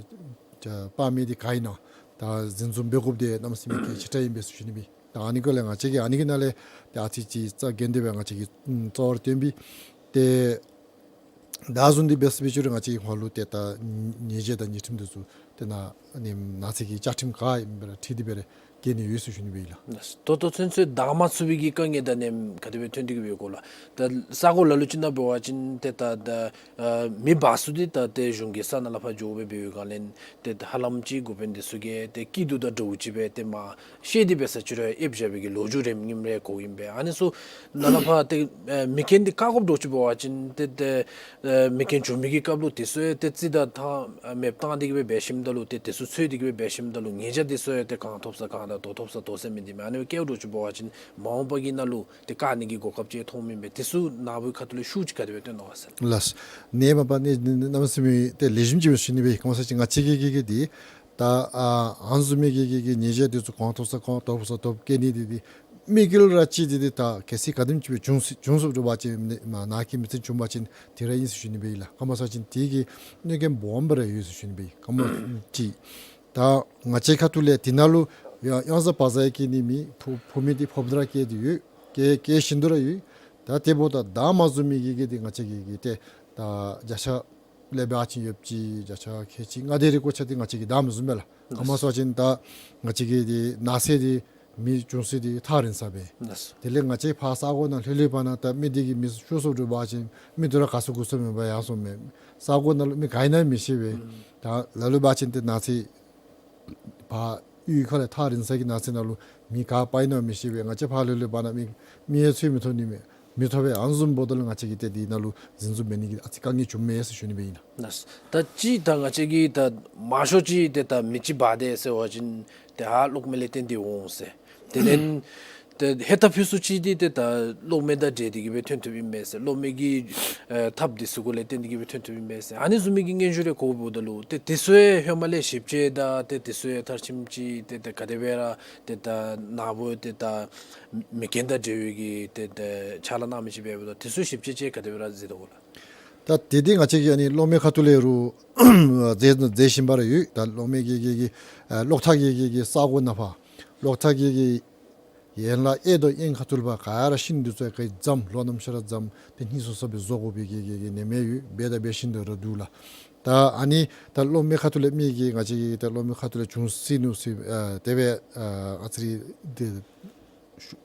ད་སྤར་མི་འདི་ག་ཨིན་ན་ད་འཛིན་བཟུང་འབད་དགོཔ་འདི་གནམ་མེད་ས་མེད་གལ་ཆེ་དྲགས་ཨིན་པས་ཟེར་ཞུ་ནི་སྦེ། ད་ཨ་ནི་སྐོར་ལས་ང་བཅས་ཀྱིས་ཨ་ནི་གི་ནང་ལས་ཏེ་ཨ་ཙི་ཅིག་རྩ་འགེངས་ཏེ་སྦེ་ང་བཅས་ཀྱིས་ཨམ་གཙོ་བོར་བཏོན་པས། ཏེ་ད་བཟུམ་འདི་འབད་ས་འབད་ཅི་རུང་ང་བཅས་ཀྱི་ཧོངས་ལུ་ཏེ་ད་ཉེས་ཆད་དང་ཉེས་ཁྲིམས་འདི་ཚུ་ཏེ་ནཱ་ཨ་ནི་ནགས་ཚལ་གྱི་བཅའ་ཁྲིམས་ག་ཨིནམ་སྦེ་ར་འཁྲིལ་ཏེ་སྦེ་ར་བཀལ་ནི་ཡོད་ཟེར་ཞུ་ནི་སྦེ་ཨིན་ལགས། ད་ལྟོ་ཚུན་ཚོད་དྭངས་མ་ཚུད་པའི་གི་དཀའ་ངལ་དང་ནེམ་ག་དེ་སྦེ་ཐོན་ཏེ་གི་སྦེ་ཡོད་གོ་ལགས། ད་ས་གོ་ལ་ལུ་ཅིག་ནང་འབད་བ་ཅིན་ཏེ་ད་ད་ཨ་མེ་འབར་ས་འདི་ད་ཏེ་གཞུང་གི་ས་ནང་ལས་ཕར་འགྱོ་སྦེ་འབད་བའི་སྒང་ལས་ཏེ་ཧ་ལམ་ཅིག་འགོ་དཔོན་འདི་ཚུ་གིས་ཏེ་སྐྱིད་སྡུག་དང་འདྲཝ་ཅིག་སྦེ་ཏེ་མ་ཤེས་ཏེ་འབད་ས་ཅིག་རུང་ཨེབ་བཞག་པའི་གི་ལོ་རྒྱུས་རེམ་ཉིམ་རེ་གོཝ་ཨིན་པས། ཨ་ནི་ཚུ་ནཱ་ལས་ཕར་ཏེ་ཨེ་མེ་རྐྱེན་འདི་བཀག་དགོཔ་འདྲཝ་ཅིག་འབད་བ་ཅིན་ཏེ་ཏེ་ཨེ་མེ་རྐྱེན་བྱུང་མི་གི་སྐབས་ལུ་དེ་ཚུ་ཡང་ཏེ་རྩིས་དང་ཐ་ཨེ་མེདཔ་བཏང་སྟེ་གི་སྦེ་འབད་ཞིནམ་ད་ལུ་ཏེ་དེ་ཚུ་འཚོལ་ཏེ་གི་སྦེ་འབད་ཞིནམ་ད་ལུ་ཉེས་ཆད་དེ་ཚུ་ཡང་ཏེ་གང་ཐོབ་ས་གང་དང་དོ་ཐོབ་ས་དོ་ཟེར་མི་འདི་མས། ཨ་ནི་སྦེ་བཀལཝ་འདྲཝ་ཅིག་འབད་བ་ཅིན་མ་འོངས་པ་གི་ནང་ལུ་ཏེ་བཀག་ནི་གི་གོ་སྐབས་ཅིག་མཐོངམ་ཨིན་པས། དེ་ཚུ་ནཱ་བུའི་ཁ་ཐུག་ལས་ཤུགས་ཅིག་ག་དེ་སྦེ་སྟོན་ནི་ག་ཟེར། ལགས། ནེམ་མ་པ་ནི་གནམ་མེད་ས་མེད་ཏེ་ལེགས་ཤོམ་ཅིག་སྦེ་ཞུ་ནི་སྦེ་ག་མོ་ཟེར་བ་ཅིན་ང་བཅས་ཀྱི་གི་གི་འདི་ད་ཨ་ཨ་ནི་བཟུམ་མའི་གི་གི་གི་ཉེས་ཆད་འདི་ཚུ་གང་ཐོབ་ས་གང་དོ་ཐོབ་ས་དོ་བཀལ་ནི་འདི་འདི་དམིགས་ཡུལ་ར་ཅིག་འདི་འདི་ད་གལ་སྲིད་ག་དེམ་ཅིག་སྦེ་བྱུང་སྲིད་བྱུང་སོང་འདྲཝ་ཅིག་ནཱ་གི་མེ་རྐྱེན་བྱུང་བ་ཅིན་དེ་ར་ཨིན་ཟེར་ཞུ་ནི་སྦེ་ཨིན་ལགས། ག་མོ་ཟེར་བ་ཅིན་དེ་གི་གནོད་སྐྱོན་སྦོམ་སྦེ་ར་ཡོད་ཟེར་ཞུ་ནི་སྦེ་ཨིན། ག་མོ་ཅིག་ད་ང་བཅས་ཁ་ཐུག་ལས་དེ་ནང་ལུ་ཡང་ཡང་ཟ་བ་ཟ་ཡང་བཀལ་ནི་མེད། ཕོག་ཕོག་མི་འདི་ཕོགཔ་ད་ར་བཀལ་ཏེ་ཡོད། བཀལ་བཀལ་བཞིན་དུ་ར་ཡོད། ད་དེ་འབདཝ་ད་དྭངས་མ་བཟུང་མི་གི་གི་འདི་ང་བཅས་ཀྱི་གི་ཏེ་ད་བརྒྱ་ཆ་ལས་འབད་བ་ཅིན་ཡོདཔ་ཅིག་བརྒྱ་ཆ་ཁལ་གཅིག་ལྔ་དེ་རེ་གོ་ཆ་འདི་ང་བཅས་ཀྱིས་དྭངས་མ་བཟུངམ་མས་ལགས། ག་མོ་ཟེར་བ་ཅིན་ད་ང་བཅས་ཀྱི་འདི་ནགས་ཚལ་འདི་མེ་བྱུང་ས་འདི་ཐག་རིང་ས་སྦེ། ལགས། དེ་ལས་ང་བཅས་ཕར་ས་གོ་ནང་ལྷོད་ལྷོདཔ་ད་ད་མེ་འདི་གིས་མེ་ཤོར་སོང་འདྲཝ་ཅིན་མི་འདི་ར་ག་སོང་གུ་སོང་མེད་པར་ཡར་སོངམ་མས། ས་གོ་ནང་ལུ་མི་ག་ཨིན་ན་མི་ཤེས་པས། ད་ལ་ལུ་འབད་བ་ཅིན་ཏེ་ནགས་ཚལ་ཕར་གཡུས་ཁ་ལས་ཐག་རིང་ས་གི་ནགས་ཚལ་ནང་ལུ་མི་ག་པ་ཨིན་ན་མི་ཤེས་པས། ང་བཅས་ཕར་ལྷོད་ལྷོདཔ་ད་མི་མི་ཡང་འཚོལ་མི་ཐོབ་ནི་མས། མི་ཐོབ་པས། ཨ་ནི་བཟུམ་འབདཝ་ད་ལུ་ང་བཅས་ཀྱིས་ཏེ་འདི་ནང་ལུ་འཛིན་བཟུང་འབད་ནི་གི་ཨ་ཙི་དཀའ་ངལ་བྱུངམ་མས་ཟེར་ཞུ་ནི་སྦེ་ཨིན་ལགས། ལགས། ད་ཅི་ད་ང་བཅས་ཀྱིས་ད་མང་ཤོས་ཅིག་ཏེ་ད་མེ་ཅིག་འབར་དེས་ཟེར་བ་ཅིན་ཏེ་ཨ་གློག་མེ་ལས་བརྟེན་ཏེ་འོང་ཟེར། དེ་ལས་ཏེ་ཧེ་ཐབས་ཕུན་སུམ་ཅིག་འདི་ཏེ་ད་གློག་མེ་དང་འབྲེལ་ཏེ་གི་སྦེ་ཐོན་ཐོནམ་ཨིན་མས་ཟེར། གློག་མེ་གི་ཨེ་ཐབས་འདི་ཚུ་གུ་ལས་བརྟེན་ཏེ་གི་སྦེ་ཐོན་ཐོནམ་ཨིན་མས་ཟེར། ཨ་ནི་བཟུམ་མའི་གི་སྙན་ཞུ་རེ་གོཝ་འབདཝ་ད་ལུ་ཏེ་དེ་ཚུ་ཡང་ཧེ་མ་ལས་ཞིབ་དཔྱད་དང་ཏེ་དེ་ཚུ་ཡང་མཐར་ཕྱིནམ་ཅིག་ཏེ་ཏེ་ག་དེ་སྦེ་ར་ཏེ་ད་ནཱ་བུ་ཏེ་ད་མེ་རྐྱེན་དང་འབྲེལ་བའི་གི་ཏེ་ཏེ་ཕྱག་ལཱ་གནང་མི་ཅིག་འབདཝ་ད་དེ་ཚུ་ཞིབ་དཔྱད་ཅིག་ག་དེ་སྦེ་ར་མཛད་དོ་གོ་ལགས། ད་དེ་འདི་ང་བཅས་ཀྱིས་ཨ་ནི་གློག་མེ་ཁ་ཐུག་ལས་རུང་མཛད་མཛད་བཞིན་པ་ར་ཡོད། ད་གློག་མེ་གི་གི་གི་ཨེ་གློག་ཐག་གི་གི་གི་ས་གོ་ནང་ཕར་གློག་ཐག་གི་གི་ཡན་ལག་གཡས་དང་གཡོན་ཁ་ཐུག་ལུ་ཕར་ག་ར་ཤིང་འདི་ཚུ་ག་ར་འཇམ་ལོ་ནམ་ཤར་ར་འཇམ་ཏེ་སྙིང་སོ་སོ་སྦེ་བཟོ་དགོ་པའི་གི་གི་གི་ནི་མེད་ཡོད། འབད་དང་འབད་བཞིན་དུ་ར་འདུག་ལགས། ད་ཨ་ནི་ད་གློག་མེ་ཁ་ཐུག་ལས་མི་གིས་ང་བཅས་ཀྱིས་ད་གློག་མེ་ཁ་ཐུག་ལས་བྱུང་སྲིད་ནུག་ཟེར་ཨ་དེ་སྦེ་ཨ་ཨ་ཙི་རེ་ཏེ་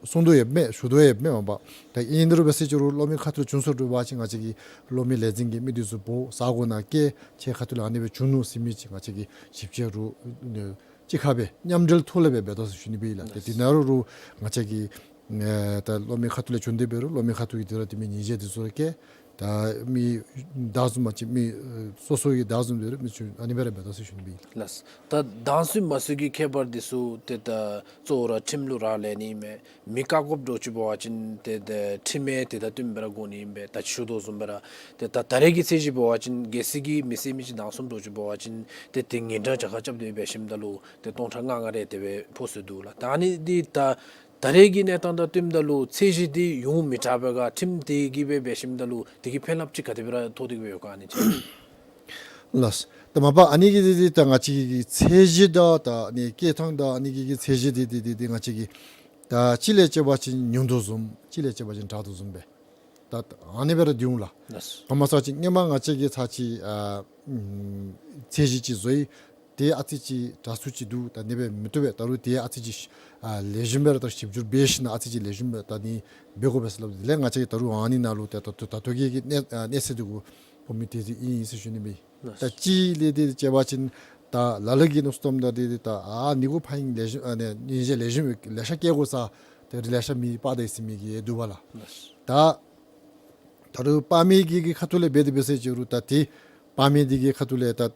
གསུང་དོ་ཡོདཔ་མས། ཞུ་དོ་ཡོདཔ་མས་མ་པ། ད་ཨིན་རུང་འབད་ཟེར་ཅི་རུང་གློག་མེ་ཁ་ཐུག་ལས་བྱུང་སོང་འདྲཝ་ཅིག་ང་བཅས་ཀྱིས་གློག་མེ་ལས་འཛིན་གྱི་མི་འདི་ཚུ་འབོ་ས་གོ་ནང་བསྐྱལ་ཁྱེད་ཁ་ཐུག་ལས་ཨ་ནི་སྦེ་བྱུང་ནུག་ཟེར་མི་ཅིག་ང་བཅས་ཀྱིས་ཞིབ་དཔྱད་རུང་གཅིག་ཁར་སྦེ་མཉམ་འབྲེལ་ཐོག་ལས་སྦེ་འབད་དོ་ཟེར་ཞུ་ནི་སྦེ་ཨིན་ལགས། ཏེ་དེ་ནང་རུང་རུང་ང་བཅས་ཀྱིས་ ཨེ་ད་སློབ་མའི་ཁ་ཐུག་ལས་བྱོན་ཏེ་འབད་རུང་སློབ་མའི་ཁ་ཐུག་གི་དེ་ར་དེ་མི་ཉིས་བརྒྱ་དེ་ཚུ་ར་སྐྱེལ། ད་མི་བདག་བཟུམ་མ་ཅིག་མི་ཨེ་སོ་སོ་གི་བདག་བཟུམ་འབད་རུང་མི་ཚུ་ཨ་ནི་སྦེ་ར་འབད་དོ་ཟེར་ཞུ་ནི་སྦེ་ཨིན། ལགས། ད་བདག་སུ་མ་སུ་གི་ཁྱད་པར་དེ་ཚུ་ཏེ་ད་གཙོ་བོ་ར་ཁྲིམས་ལུ་རག་ལས་ནི་མས། མི་བཀག་དགོཔ་འདྲཝ་ཅིག་འབད་བ་ཅིན་ཏེ་ད་ཁྲིམས་ཡང་དེ་དང་བསྟུན་སྦེ་ར་དགོ་ནི་ཨིན་པས། ད་ཞུ་དོ་བཟུམ་སྦེ་ར་ཏེ་ད་ད་རེས་ཀྱི་ཚད་གཞི་འབད་བ་ཅིན་གལ་སྲིད་ཀྱི་མི་བསད་མི་ཅིག་བདག་བཟུང་འདྲཝ་ཅིག་འབད་བ་ཅིན་ཏེ་དེ་ཉིན་གྲངས་བརྒྱ་ཁ་རྐྱབ་སྟེ་འབད་ཞིནམ་ད་ལུ་ཏེ་སྟོང་ཕྲག་ལྔ་ལྔ་རེ་དེ་སྦེ་ཕོག་སྲོལ་འདུག་ལགས། ད་ཨ་ནི་འདི་ད་ད་རེས་ཀྱི་གནས་སྟངས་དང་བསྟུནམ་ད་ལུ་ཚད་གཞི་འདི་ཡོངས་མི་དྲག་པའི་ཁར་ཁྲིམས་དེ་གིས་སྦེ་འབད་ཞིནམ་ད་ལུ་དེ་གི་ཕན་རླབས་ཅིག་ག་དེ་སྦེ་ར་ཐོགས་ཏེ་གི་སྦེ་ཡོད་ག་ཨ་ནི་ཅིག། ལགས། ད་མ་པ་ཨ་ནི་གི་འདི་འདི་ད་ང་བཅས་ཀྱི་ཚད་གཞི་དང་ད་ཨ་ནི་སྐྱེལ་ཐངས་དང་ཨ་ནི་གི་གི་ཚད་གཞི་འདི་འདི་འདི་འདི་ང་བཅས་ཀྱི་ད་གཅིག་ལས་བྱེད་པ་ཅིན་ཉུང་དོ་བཟུམ་གཅིག་ལས་བྱེད་པ་ཅིན་དྲག་དོ་བཟུམ་སྦེ་ད་ཨ་ནི་སྦེ་ར་འདི་འོང་ལགས། ལགས། ག་མ་ས་ཅིག་སྔོན་མ་ང་བཅས་ཀྱིས་ཚར་ཅིག་ཨ་ཨམ་ཚད་གཞི་ཅིག་བཟོ་ཡི། དེ་ཨ་ཙི་ཅིག་དྲག་སུ་ཅིག་འདུག། ད་ཨ་ནི་སྦེ་མི་བཏུབ་པས། ད་རུང་དེ་ཨ་ཙི་ཅིག་ཨ་ལེགས་ཤོམ་སྦེ་ར་ད་ཞིབ་འཇུག་འབད་ཞིནམ་ཨ་ཙི་ཅིག་ལེགས་ཤོམ་སྦེ་ད་ནི་འབད་དགོ་པས་ཟེར་སླབ། དེ་ལས་ང་བཅས་ཀྱིས་ད་རུང་ཨ་ནི་ནང་ལུ་ད་ད་ད་ད་ལྟོ་གི་གི་གནས་ཨ་གནས་ཚད་འདི་གུ་ཕོག་མི་དེ་ཅིག་ཨིན་ཟེར་ཞུ་ནི་སྦེ་ཨིན། ད་གཅིག་ལས་དེ་བྱེད་པ་ཅིན་ད་ལ་ལུ་གིས་མནོ་བསམ་བཏང་སྟེ་དེ་ད་ཨ་ནི་གུ་ཕར་ཨིན་ལེགས་ཤོམ་ཨ་ནི་ཉིན་ཤས་ལེགས་ཤོམ་ལེ་ཤ་སྐྱེལ་དགོ་ས་དེ་ལེ་ཤ་མི་སྤར་ད་ཡི་ཟེར་མི་གི་འདུག་པ་ལགས། ད་ད་རུང་སྤར་མི་གི་གི་ཁ་ཐུག་ལས་འབད་དེ་འབད་ཟེར་ཅི་རུང་ད་དེ་སྤར་མི་དེ་གི་ཁ་ཐུག་ལས་ད་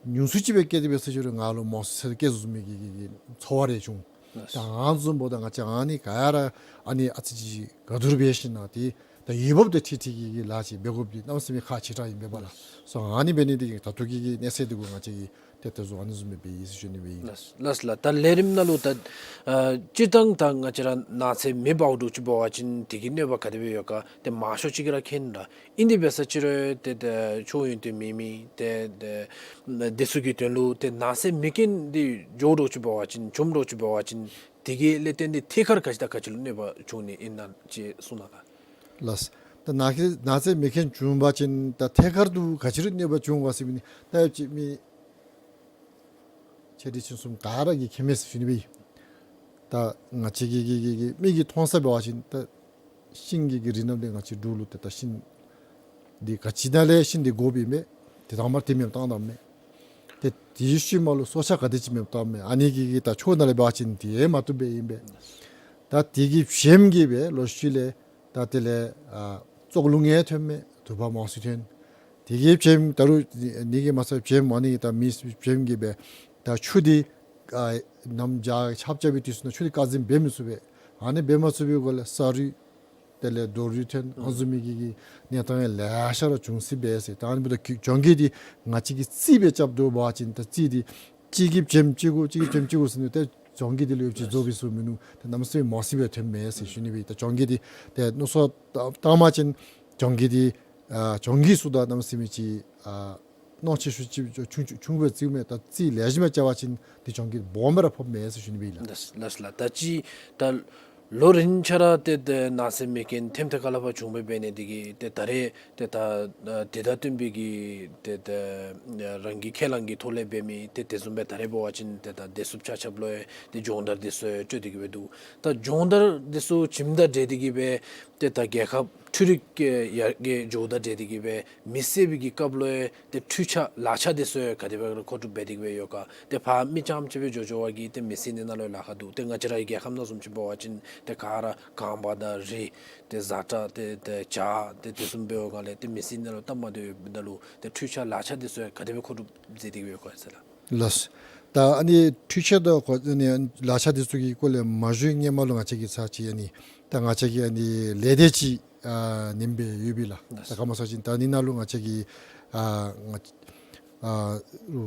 ཉུང་སུ་ཅིག་སྦེ་སྐྱེལ་ཏེ་འབད་ཟེར་ཅི་རུང་ང་ལུ་མང་སུ་ཚད་སྐྱེལ་ཚུགས་མི་གི་གི་གི་ཚོར་བ་རེ་བྱུང་། ད་ཨ་ནི་བཟུམ་འབདཝ་ད་ང་བཅས་ཨ་ནི་ག་ར་ཨ་ནི་ཨ་ཙི་ཅིག་ག་དུར་འབད་ཞིནམ་དེ་ད་འོས་འབབ་དང་འཁྲིལ་འཁྲིལ་གྱི་གི་ལཱ་ཅིག་འབད་དགོཔ་འདི་གནམ་མེད་ས་མེད་ཁག་ཆེ་དྲགས་ཨིན་པས་ལགས། སོ་ཨ་ནི་འབད་ནི་འདི་གིས་ད་ལྟོ་གི་གི་གནས་ཚད་འདི་གུ་ང་བཅས་ཀྱིས་ཏེ་ཏེ་བཟོ་ཨ་ནི་བཟུམ་སྦེ་འབད་ཡི་ཟེར་ཞུ་ནི་སྦེ་ཨིན། ལགས་ལགས་ལགས། ད་ལས་རིམ་ནང་ལུ་ད་ཨ་སྤྱིར་བཏང་ད་ང་བཅས་ར་ནགས་ཚལ་མེ་འབར་འདྲཝ་ཅིག་འབད་བ་ཅིན་དེ་གི་གནོད་པ་ག་དེ་སྦེ་ཡོད་ག་ཏེ་མང་ཤོས་ཅིག་གིས་ར་མཁྱེན་ར་ཨིན། དེ་འབད་ཟེར་ཅི་རུང་ཏེ་ད་ཆོས་ཡོན་ཏན་མེད་མི་ཏེ་ཏེ་དེ་ཚུ་གི་དོན་ལུ་ཏེ་ནགས་ཚལ་མེ་རྐྱེན་འདི་འགྱོ་འདྲཝ་ཅིག་འབད་བ་ཅིན་བྱུང་འདྲཝ་ཅིག་འབད་བ་ཅིན་དེ་གི་ལས་བརྟེན་ཏེ་ཐད་ཀར་ག་ཅི་དང་ག་ཅི་ལུ་གནོད་པ་བྱུང་ནི་ཨིན་ན་ཅིག་གསུང་གནང་ག། ལགས། ད་ནགས་ཚལ་ནགས་ཚལ་མེ་རྐྱེན་བྱུང་པ་ཅིན་ད་ཐད་ཀར་དུ་ག་ཅི་ལུ་གནོད་པ་བྱུང་ག་ཟེར་མི་ནི་ད་ཡོད་ཅིག་མི་ཆེ་འབྲིང་ཆུང་གསུམ་ག་ར་གིས་མཁྱེན་མས་ཟེར་ཞུ་ནི་སྦེ་ཨིན། ད་ང་བཅས་ཀྱི་གི་གི་གི་མིག་གིས་མཐོང་ས་འབད་བ་ཅིན་ད་ཤིང་གི་གི་རིགས་རྣམས་འདི་ང་བཅས་འབྲུག་ལུ་ཏེ་ད་ཤིང་འདི་ག་ཅི་ནང་ལས་ཤིང་འདི་དགོཔ་ཨིན་པས། ཏེ་དང་པ་ར་དེ་མེདཔ་བཏང་དོ་མས། ཏེ་དེའི་ཤུལ་མ་ལུ་སྲོག་ཆགས་ག་དེ་ཅིག་མེདཔ་བཏངམ་མས། ཨ་ནི་གི་གི་ད་ཆོས་ནང་ལས་འབད་བ་ཅིན་དེ་མ་བཏུབ་སྦེ་ཨིན་པས། ད་དེ་གི་བྱེམ་གྱིས་སྦེ་ལོག་ཤུལ་ལས་ད་དེ་ལས་ཨ་ཙོག་རླུང་ཡང་ཐོནམ་མས། དུ་བ་མང་སུ་ཐོན། དེ་གི་བྱེམ་ད་རུང་ནི་གི་མ་ཚད་བྱེམ་ཨ་ནི་ད་མེ་བྱེམ་གྱིས་སྦེ་ད་ཆུ་འདི་ཨ་གནམ་བྱཱར་ཆརཔ་རྐྱབ་པའི་དུས་སུ་ནང་ཆུ་འདི་བཀག་འཛིན་འབད་མི་ཚུགས་པས། ཨ་ནི་འབད་མ་ཚུགས་པའི་སྒོ་ལས་ས་རུད་དེ་ལས་རྡོ་རུད་ཐོན། ཨ་ནི་བཟུམ་མའི་གི་གི་གནས་སྟངས་ཡང་ལེ་ཤ་ར་བྱུང་སྲིད་པས་ཟེར། ད་ཨ་ནི་འབདཝ་ད་གྱོང་གུད་འདི་ང་བཅས་ཀྱིས་རྩིས་སྦེ་རྐྱབ་དོ་འབད་བ་ཅིན་ད་རྩིས་འདི་གཅིག་གིས་བྱེམ་གཅིག་དགོ་གཅིག་གིས་བྱེམ་གཅིག་དགོ་ཟེར་ནི་ཏེ་གྱོང་གུད་འདི་ལུ་ཡོདཔ་ཅིག་རྫོགས་པའི་ཚོད་མིན་ནུག། ཏེ་གནམ་མེད་ས་མེད་མང་སུ་སྦེ་ཐོནམ་མས་ཟེར་ཞུ་ནི་སྦེ། ད་གྱོང་གུད་འདི་ཏེ་མནོ་བསམ་བཏང་བཏང་བ་ཅིན་གྱོང་གུད་འདི་ཨ་གྱོང་གུད་ཚུ་དང་གནམ་མེད་ས་མེད་ཅིག་ཨ་གནོད་ཆེ་ཤོས་ཅིག་ཆུང་ཆུང་ཆུང་སྦེ་རྩིཝ་མས། ད་རྩིས་ལེགས་ཤོམ་སྦེ་རྐྱབ་པ་ཅིན་ཏེ་གྱོང་གུད་སྦོམ་སྦེ་ར་ཕོགཔ་མས་ཟེར་ཞུ་ནི་སྦེ་ཨིན་ལགས། ལགས་ལགས་ལགས། ད་ཅི་ད་ལོ་རིམ་ཆ་ར་ཏེ་ཏེ་ནགས་ཚལ་མེ་རྐྱེན་ཐེམ་ཐེ་ཁ་ལས་ཕར་བྱུང་སྦེ་འབད་ནི་འདི་གིས་ཏེ་ད་རེས་ཏེ་ད་ཨ་དེ་དང་བསྟུན་པའི་གི་ཏེ་ཏེ་ཨ་རང་གི་ཁས་བླངས་ཀྱི་ཐོག་ལས་འབད་མི་ཏེ་དེ་བཟུམ་སྦེ་ད་རེས་འབད་བ་ཅིན་ཏེ་ད་བདེ་སྲུངཔ་ཆ་ཁྱབ་ལུ་ཡང་ཏེ་སྦྱོང་བརྡར་འདི་ཚུ་ཡང་སྤྲོད་དེ་གི་སྦེ་འདུག། ད་སྦྱོང་བརྡར་འདི་ཚུ་བྱིནམ་དང་འབྲེལ་ཏེ་གི་སྦེ་ཏེ་ད་རྒྱལ་ཁབ་འཕྲུལ་རིག་གི་ཡར་རྒྱས་འགྱོཝ་དང་འབྲེལ་ཏེ་གི་སྦེ་མེ་བསད་པའི་གི་སྐབས་ལུ་ཡང་ཏེ་འཕྲུལ་ཆས་ལག་ཆས་འདི་ཚུ་ཡང་ག་དེ་སྦེ་མཁོ་སྒྲུབ་འབད་དེ་གི་སྦེ་ཡོད་ག། ཏེ་ཕར་མི་རྐྱངམ་ཅིག་སྦེ་འགྱོ་འགྱོ་བ་གིས་ཏེ་མེ་བསད་ནི་ནང་ལུ་ལཱ་ཁག་འདུག། ཏེ་ང་བཅས་རའི་རྒྱལ་ཁབ་ནང་བཟུམ་ཅིག་འབད་བ་ཅིན་ཏེ་ག་ར་རྐང་པ་དང་རི་ཏེ་བཟའ་ཁྲལ་ཏེ་ཏེ་བྱ་ཏེ་དེ་བཟུམ་འབད་བའི་སྒང་ལས་ཏེ་མེ་བསད་ནི་ལུ་སྟབས་མ་བདེཝ་ཡོདཔ་ད་ལུ་ཏེ་འཕྲུལ་ཆས་ལག་ཆས་འདི་ཚུ་ཡང་ག་དེ་སྦེ་མཁོ་སྒྲུབ་མཛད་དེ་གི་སྦེ་ཡོད་ག་ཟེར་ལགས། ལགས། ད་ཨ་ནི་འཕྲུལ་ཆས་དང་གོ་ཨ་ནི་ལག་ཆས་འདི་ཚུ་གི་སྐོར་ལས་མ་ཞུ་སྔོན་མ་ལུ་ང་བཅས་ཀྱིས་ཚར་ཅིག་ཨ་ནི་ད་ང་བཅས་ཀྱི་ཨ་ནི་ལས་སྡེ་ཅིག་ཨ་ནེམ་སྦེ་ཡོད་པས་ལགས། ལགས། ད་ག་མ་ཚར་ཅིག་ད་ཨ་ནི་ནང་ལུ་ང་བཅས་ཀྱི་ཨ་ང་ཨ་རུ་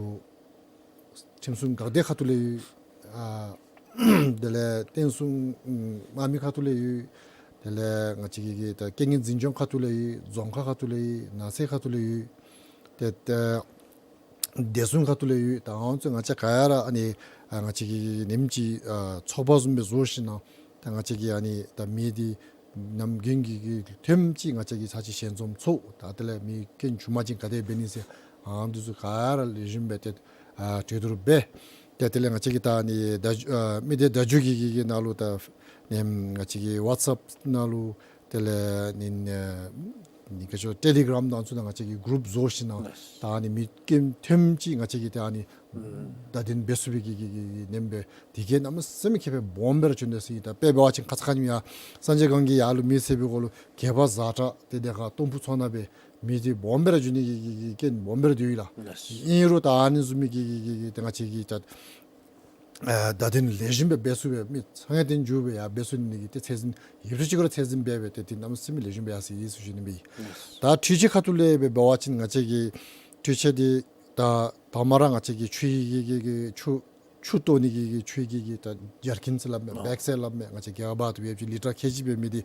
ཁྲིམས་སྲུང་འགག་སྡེ་ཁ་ཐུག་ལས་ཡོད། ཨ་དེ་ལས་བསྟན་སྲུང་ཨམ་དམག་མི་ཁ་ཐུག་ལས་ཡོད། དེ་ལས་ང་བཅས་ཀྱི་གི་ད་རྐྱེན་ངན་འཛིན་སྐྱོང་ཁ་ཐུག་ལས་ཡོད། རྫོང་ཁག་ཁ་ཐུག་ལས་ཡོད། ནགས་ཚལ་ཁ་ཐུག་ལས་ཡོད། ཏེ་ཏེ་བདེ་སྲུང་ཁ་ཐུག་ལས་ཡོད། ད་ཨ་ནི་ཚུ་ང་བཅས་ག་ར་ཨ་ནི་ཨ་ང་བཅས་ཀྱི་གི་ནེམ་ཅིག་ཨ་ཚོགས་པ་བཟུམ་སྦེ་བཟོ་ཞིནམ་ད་ང་བཅས་ཀྱིས་ཨ་ནི་ད་མེ་འདི་ནམ་རྒྱུན་གྱི་གི་ཐེམ་ཅིག་ང་བཅས་ཀྱིས་ཚར་ཅིག་ཞལ་འཛོམས་ཚོགས། ད་དེ་ལས་མེ་རྐྱེན་བྱུང་པ་ཅིན་ག་དེ་འབད་ནི་ཟེར་ཨ་འདི་ཚུ་ག་ར་ལེགས་ཤོམ་སྦེ་ཏེ་ཨ་གྲོས་བསྡུར་འབད། ཏེ་དེ་ལས་ང་བཅས་ཀྱིས་ད་ཨ་ནི་ད་ཨ་མི་སྡེ་བརྡ་བརྒྱུད་ཀྱི་གི་གི་ནང་ལུ་ད་ནེམ་ང་བཅས་ཀྱི་ཝཊས་ཨེཔ་ནང་ལུ་དེ་ལས་ནི་ཨ་ ནི་ག་ཅི་ཊེ་ལི་གྲམ་དང་ཚུ་ནང་ང་བཅས་ཀྱིས་གུ་རུབ་བཟོ་ཞིནམ་ལས་ད་ཨ་ནི་མི་ཀུན་ཐོནམ་ཅིག་ང་བཅས་ཀྱིས་ད་ཨ་ནི་བརྡ་དོན་འབད་ཚུགས་པའི་གི་གི་གི་གི་ནེམ་སྦེ་དེ་གིས་གནམ་མེད་ས་མེད་ཁེ་ཕན་སྦོམ་སྦེ་ར་བྱུང་ནུག་ཟེར་ཨིན། ད་དཔེ་འབད་བ་ཅིན་ཁ་ཙ་ཁ་ཉིནམ་ཡར་སངས་རྒྱས་སྒང་གི་ཡར་ལུ་མེ་བསད་པའི་འགོ་ལུ་གད་པ་ཛ་དྲག་ཏེ་དེ་ཁར་སྟོང་ཕུ་ཚོང་ནང་སྦེ་མེ་འདི་སྦོམ་སྦེ་ར་བྱུང་ནི་གི་གི་གི་རྐྱེན་སྦོམ་སྦེ་ར་འདུག་ལགས། ཨིན་རུང་ད་ཨ་ནི་བཟུམ་མའི་གི་གི་གི་གི་ཏེ་ང་བཅས་ཀྱིས་ད་ཨ་བརྡ་དོན་ལེགས་ཤོམ་སྦེ་འབད་ཚུགས་པའི་མི་ཚང་ཡང་དེ་མཇུག་སྦེ་ཡར་འབད་ཚུགས་ནི་གི་ཏེ་ཚད་འཛིན་ཡོདཔ་ཅིག་ཁར་ཚད་འཛིན་འབད་སྦེ་ཏེ་དེ་གནམ་མེད་ས་མེད་ལེགས་ཤོམ་སྦེ་ཡར་སོང་ཡི་ཟེར་ཞུ་ནི་སྦེ་ཨིན། ད་འཕྲུལ་ཆས་ཁ་ཐུག་ལས་སྦེ་འབད་བ་ཅིན་ང་བཅས་ཀྱི་འཕྲུལ་ཆས་འདི་ད་ད་མ་ར་ང་བཅས་ཀྱི་ཆུ་གི་གི་གི་ཆུ་ཆུ་གཏོར་ནི་གི་གི་ཆུ་གི་གི་ད་ཇར་ཀིན་ཟེར་སླབ་མས། ཨོ་བེག་ཟེར་སླབ་མས། ང་བཅས་ག་བ་ཏུ་བེབ་ཅིག་ལི་ཊར་ཁལ་གཅིག་འབད་མི་འདི་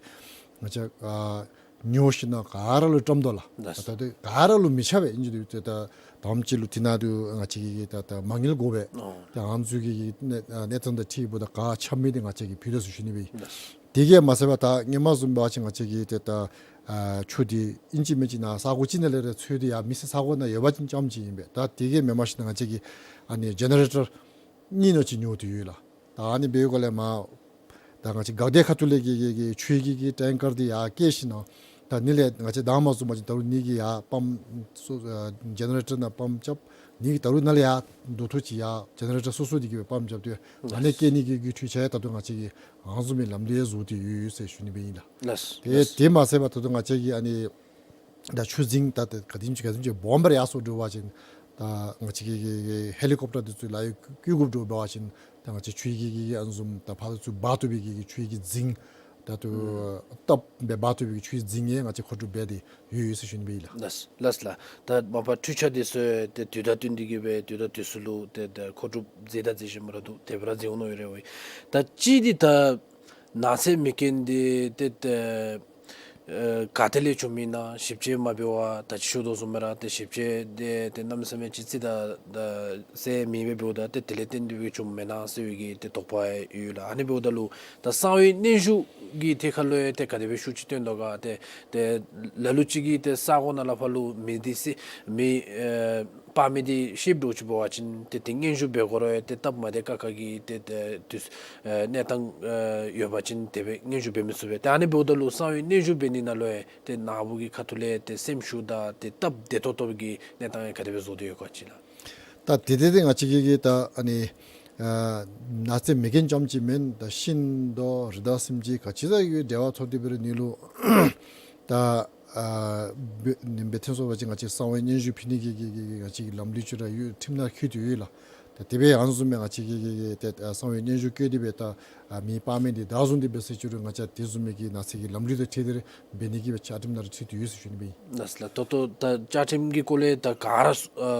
ང་བཅས་ཨ་ཉོ་ཞིནམ་ལས་ག་ར་ལུ་བཀྲམ་དོ་ལགས། ལགས། ད་ལྟོ་ག་ར་ལུ་མི་ཁྱབ་པས། ཨིན་ཅི་འདི་ཏེ་ད་དུམ་ཅིག་ལུ་དེ་ནང་དུ་ང་བཅས་ཀྱིས་ད་ད་མ་དངུལ་དགོ་པས། ཨོ་ད་ཨ་ནི་ཚུ་གི་གི་གནས་ཨ་གནས་སྟངས་དང་འཁྲིལཝ་ད་ག་ཁྱབ་མི་འདི་ང་བཅས་ཀྱིས་ཕུལ་དོ་ཟེར་ཞུ་ནི་སྦེ་ཨིན། ལགས། དེ་གིས་མ་ཚད་པར་ད་སྔོན་མ་བཟུམ་འབད་བ་ཅིན་ང་བཅས་ཀྱིས་ཏེ་ད་ཨ་ཆུ་འདི་ཨིན་ཅི་མིན་ཅི་ནཱ་ས་གོ་ཅིག་ནང་ལས་ར་འཚོལ་ཏེ་ཡར་མི་སེར་ས་གོ་ནང་ཡོད་པ་ཅིན་རྐྱངམ་ཅིག་ཨིན་པས། ད་དེ་གིས་མེནམ་ཞིནམ་ལས་ང་བཅས་ཀྱིས་ཨ་ནི་ཇེ་ནེ་རེ་ཊར་གཉིས་ནང་ཅིག་ཉོ་སྟེ་ཡོད་ལགས། ད་ཨ་ནི་འབདཝ་ལས་མར་ད་ང་བཅས་འགག་སྡེ་ཁ་ཐུག་ལས་ཀྱི་ཀྱི་ཀྱི་ཆུ་གི་ཀྱི་ཊེང་ཀར་འདི་ཡར་བསྐྱལ་ཞིནམ་ལས་ད་ནི་ལས་ང་བཅས་དང་མ་བཟུམ་པ་ཅིན་ད་རུང་ནི་གི་ཡར་པམཔ་སོ་ཨ་ཇེ་ནེ་རེ་ཊར་ནང་པམཔ་རྐྱབ། ནི་གི་ད་རུང་ནཱ་ལས་ཡར་དོ་ཐོག་ཅིག་ཡར་ཇེ་ནེ་རེ་ཊར་སོ་སོ་འདི་གིས་སྦེ་པམཔ་རྐྱབ་སྟེ་ཨ་ནི་བསྐྱལ་ནི་གི་ཀྱི་འཕྲུལ་ཆས་ད་ལྟོ་ང་བཅས་ཀྱིས་ཨ་ནི་བཟུམ་མའི་ལམ་ལུགས་བཟོ་སྟེ་ཡོད་ཡོད་ཟེར་ཞུ་ནི་སྦེ་ཨིན་ལགས། ལགས། དེ་ལགས། དེ་མ་ཚད་པར་ད་ལྟོ་ང་བཅས་ཀྱིས་ཨ་ནི་ད་ཆུ་རྫིང་ད་ད་ག་དེམ་ཅིག་ག་དེམ་ཅིག་སྦོམ་སྦེ་ར་ཡར་སོང་འགྱོ་བ་ཅིན་ད་ང་བཅས་ཀྱི་ཀྱི་ཀྱི་ཧེ་ལི་ཀོབ་ཊར་འདི་ཚུ་ལཱ་གཡོག་བཀོལ་དགོཔ་འགྱོ་བ་ཅིན་ད་ང་བཅས་ཆུ་གི་ཀྱི་ཀྱི་ཨ་ནི་བཟུམ་ད་ཕར་ཚུར་འབག་བཏུབ་པའི་ཀྱི་ཀྱི་ཆུ་གི་རྫིང་ད་ལྟོ་ཨུམ་སྟབས་སྦེ་འབག་བཏུབ་པའི་ཀྱི་ཆུ་གི་རྫིང་ཡང་ང་བཅས་མཁོ་སྒྲུབ་འབད་དེ་ཡོད་ཡོད་ཟེར་ཞུ་ནི་སྦེ་ཨིན་ལགས། ལགས་ལགས་ལགས། ད་མ་པ་འཕྲུལ་ཆས་འདི་ཚུ་ཏེ་དུས་དང་བསྟུན་ཏེ་གི་སྦེ་དུས་དང་དུས་སུ་ལུ་ཏེ་ཏེ་མཁོ་སྒྲུབ་མཛད་དང་མཛད་བཞིན་པ་ར་འདུག། དེ་སྦེ་ར་མཛད་འོང་མནོ་ཡོད་རེ་བ་ཨིན། ད་གཅིག་འདི་ད་ནགས་ཚལ་མེ་རྐྱེན་འདི་ཏེ་ཏེ་ཨེ་ག་ཏེ་ལས་བྱུང་མི་ཨིན་ན། ཞིབ་དཔྱད་མ་འབད་བར་ད་ཅི་ཞུ་དོ་བཟུམ་སྦེ་ར་ཏེ་ཞིབ་དཔྱད་འདི་ཏེ་གནམ་མེད་ས་མེད་ཅིག་རྩིས་དང་ད་གསལ་མེད་པར་འབདཝ་ད་ཏེ་དེ་ལས་བརྟེན་ཏེ་སྦེ་བྱུངམ་མེན་ན་ཟེར་བའི་གི་ཏེ་དོགས་པ་ཡོད་ལགས། ཨ་ནི་འབདཝ་ད་ལུ་ད་གསང་བའི་སྙན་ཞུ་གི་ཐད་ཁར་ལུ་ཡང་ཏེ་ག་དེ་སྦེ་ཤུགས་ཅིག་བཏོན་དོ་ག། ཏེ་ཏེ་ལ་ལུ་ཅིག་གིས་ཏེ་ས་གོ་ནང་ལས་ཕར་ལུ་མེ་འདི་སེལ་མེ་ཨེ་སྤར་མི་འདི་ཤེསཔ་འདྲཝ་ཅིག་འབད་བ་ཅིན་ཏེ་ཏེ་སྙན་ཞུ་འབད་དགོ་རུང་ཡང་ཏེ་སྟབས་མ་བདེ་ཁག་ཁ་གི་ཏེ་ཏེ་དུས་ཨེ་གནས་སྟངས་ཨེ་ཡོད་པ་ཅིན་དེ་སྦེ་སྙན་ཞུ་འབད་མི་ཚུགས་པས། ཏེ་ཨ་ནི་འབདཝ་ད་ལུ་གསང་བའི་སྙན་ཞུ་འབད་ནི་ནང་ལུ་ཡང་ཏེ་ནཱ་བུ་གི་ཁ་ཐུག་ལས་ཏེ་སེམས་ཤུགས་དང་ཏེ་སྟབས་བདེ་ཏོག་ཏོ་གི་གནས་སྟངས་ཡང་ག་དེ་སྦེ་བཟོ་སྟེ་ཡོད་ག་ཅིག་ལགས། ད་དེ་དེ་དེ་ང་བཅས་ཀྱི་གི་ད་ཨ་ནི་ཨ་ནགས་ཚལ་མེ་རྐྱེན་རྐྱངམ་ཅིག་མེན། ད་ཤིང་ཏོག་རི་དྭགས་སེམས་ཅན་ག་ཅི་ར་གི་འབྲེལ་བ་ཐོབ་སྟེ་འབད་རུང་ནི་ལུ་ད་ཨ་འབད་ནི་འབད་ཐོན་སོང་པ་ཅིན་ང་བཅས་གསང་བའི་སྙན་ཞུ་ཕུལ་ནི་གི་གི་གི་གི་ང་བཅས་ཀྱི་ལམ་ལུགས་ཅིག་ར་ཡོད། ཁྲིམས་ནང་བཀོད་དེ་ཡོད་ལགས། ད་དེ་སྦེ་ཨ་ནི་བཟུམ་མའི་ང་བཅས་ཀྱི་གི་གི་ཏེ་ཨ་གསང་བའི་སྙན་ཞུ་བཀོད་དེ་སྦེ་ད་ཨ་མེ་སྤར་མི་འདི་བདའ་བཟུང་སྟེ་འབད་ཟེར་ཅི་རུང་ང་བཅས་དེ་བཟུམ་མའི་གི་ནགས་ཚལ་གྱི་ལམ་ལུགས་དང་འཁྲིལ་ཏེ་ར་འབད་ནི་གི་སྦེ་བཅའ་ཁྲིམས་ནང་ར་བྲིས་ཏེ་ཡོད་ཟེར་ཞུ་ནི་སྦེ་ཨིན། ལགས་ལགས། ད་ལྟོ་ད་བཅའ་ཁྲིམས་ཀྱི་སྐོར་ལས་ད་ག་ར་ཨ་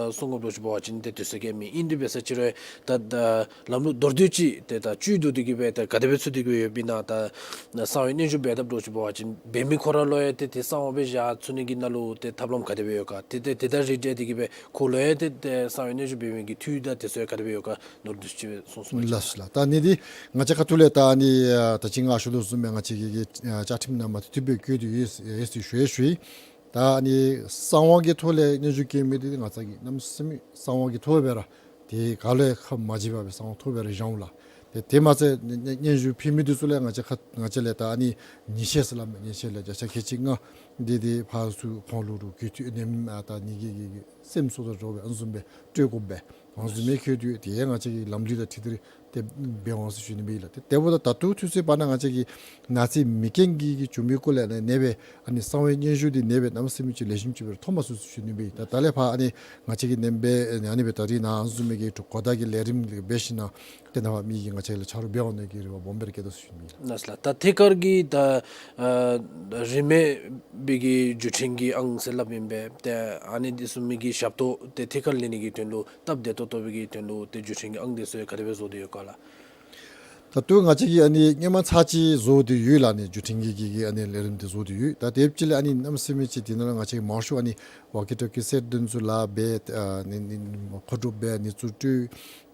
གསུང་དགོཔ་འདྲཝ་ཅིག་འབད་བ་ཅིན་ཏེ་དུས་ཚོད་ཀྱིས་མི་ཨིན། དེ་འབད་ཟེར་ཅི་རུང་ད་ད་ལམ་ལུགས་མདོར་བསྡུས་ཅིག་ཏེ་ད་བཅུད་བསྡུ་སྟེ་གི་སྦེ་ད་ག་དེ་སྦེ་ཚུད་དེ་གི་སྦེ་ཡོདཔ་ཨིན་ན། ད་གསང་བའི་སྙན་ཞུ་འབད་དཔ་འདྲཝ་ཅིག་འབད་བ་ཅིན་འབད་མི་ཁོ་ར་ལུ་ཡང་ཏེ་ཏེ་གསང་བ་སྦེ་བཞག་ཚུགས་ནི་གི་ནང་ལུ་ཏེ་ཐབས་ལམ་ག་དེ་སྦེ་ཡོད་ག། ཏེ་ཏེ་དེ་དང་རིགས་བསྒྲེས་ཏེ་གི་སྦེ་ཁོ་ལུ་ཡང་ཏེ་ཏེ་གསང་བའི་སྙན་ཞུ་འབད་མི་གི་འཐུས་དང་དེ་ཚུ་ཡང་ག་དེ་སྦེ་ཡོད་ག། མདོར་བསྡུས་ཅིག་སྦེ་གསུང་གསུངམ་ཅིག། ལགས་ལགས། ད་ནི་འདི་ང་བཅས་ཁ་ཐུག་ལས་ད་ནི་ཨ་ད་ཅི་ང་ཞུ་དོ་བཟུམ་སྦེ་ང་བཅས་ཀྱི་གི་ཨ་བཅའ་ཁྲིམས་ནང་མ་བཏུབ་བཏུབ་སྦེ་བཀོད་དེ་ཡོད་ཡོད་ཟེར་ཞུ་ཡི་ཞུ་ཡི། ད་ནི་གསང་བ་གི་ཐོག་ལས་སྙན་ཞུ་བཀོད་མི་འདི་ང་བཅས་ཀྱིས་གནམ་མེད་ས་མེད་གསང་བ་གི་ཐོག་སྦེ་ར་ཏེ་ག་ལུ་ཡང་ཁ་མ་འབྱལ་བར་སྦེ་གསང་བ་ཐོག་སྦེ་ར་བཞག་འོང་ལགས། ཏེ་དེ་མ་ཚད་སྙན་སྙན་ཞུ་ཕུལ་མི་འདི་ཚུ་ལས་ང་བཅས་ཁ་ང་བཅས་ལས་ད་ནི་ཉེས་ཆད་ཟེར་སླབ་མི་ཉེས་ཆད་ལས་བརྒྱ་ཆ་ཁལ་གཅིག་ལྔ་འདི་འདི་ཕར་ཚུར་ཁོང་ལུ་རུང་གུས་བཏུད་ནེམ་ཨ་ད་ནི་གི་གི་གི་སེམས་གསོ་དང་འདྲཝ་སྦེ་ཨ་ནི་བཟུམ་སྦེ་སྤྲོད་དགོཔ་སྦེ་ཨ་ནི་བཟུམ་སྦེ་བཀོད་དེ་ཡོད། དེ་ཡང་ང་བཅས་ཀྱི་ལམ་ལུགས་དང་འཁྲིལ་ཏེ་ར་ཏེ་འབད་འོང་ཟེར་ཞུ་ནི་སྦེ་ཨིན་ལགས། ཏེ་དེ་འབདཝ་ད་ད་ལྟོ་དུས་ཚོད་བར་ན་ང་བཅས་ཀྱིས་ནགས་ཚལ་མེ་རྐྱེན་གྱི་གི་འབྱུང་བའི་སྐོར་ལས་ནི་ཨ་ནི་སྦེ་ཨ་ནི་གསང་བའི་སྙན་ཞུ་འདི་ཨ་ནི་སྦེ་གནམ་མེད་ས་མེད་ཅིག་ལེགས་ཤོམ་ཅིག་སྦེ་ཐོབ་མ་ཚུགས་ཟེར་ཞུ་ནི་སྦེ་ཨིན། ད་ད་ལས་ཕར་ཨ་ནི་ང་བཅས་ཀྱིས་ཨ་ནི་སྦེ་ཨ་ནི་སྦེ་ད་རིས་ནཱ་ཨ་ནི་བཟུམ་མའི་གི་གོ་བརྡ་གི་ལས་རིམ་ལེགས་འབད་ཞིནམ་ལས་ཏེ་ནངས་པ་མི་གིས་ང་བཅས་ལུ་ཆ་རོགས་འབད་འོང་ནི་གི་རེ་བ་སྦོམ་སྦེ་ར་བསྐྱེད་དོ་ཟེར་ཞུ་ནི་སྦེ་ཨིན་ལགས། ལགས་ལགས། ད་ཐད་ཀར་གྱི་ད་ཨ་རིན་མེད་པའི་གི་བརྒྱུད་འཕྲིན་གྱི་ཨང་ཟེར་སླབ་ཨིན་པས། ཏེ་ཨ་ནི་འདི་བཟུམ་མའི་གི་ཞབས་ཏོག་ཏེ་ཐད་ཀར་ལེན་ནི་གི་དོན་ལུ་སྟབས་བདེ་ཏོག་ཏོ་སྦེ་གི་དོན་ལུ་ཏེ་བརྒྱུད་འཕྲིན་གྱི་ཨང་འདི་ཚུ་ཡང་ག་དེ་སྦེ་བཟོ་སྟེ་ཡོད་ག་ལགས། ད་ལྟོ་ང་བཅས་ཀྱིས་ཨ་ནི་སྔོན་མ་ཚར་གཅིག་བཟོ་སྟེ་ཡོད་ལགས། ཨ་ནི་བརྒྱུད་འཕྲིན་གྱི་གི་གི་ཨ་ནི་ལས་རིམ་འདི་བཟོ་སྟེ་ཡོད། ད་དེ་ཅིག་ལས་ཨ་ནི་གནམ་མེད་ས་མེད་ཅིག་དེ་ནང་ལུ་ང་བཅས་མང་ཤོས་ཨ་ནི་ཝོག་ཀི་ཊོག་ཀི་སེཊ་འདི་ཚུ་ལཱ་འབད་ཨ་ནི་ནི་མཁོ་སྒྲུབ་འབད་ནི་ཚུ་སྤྲོད།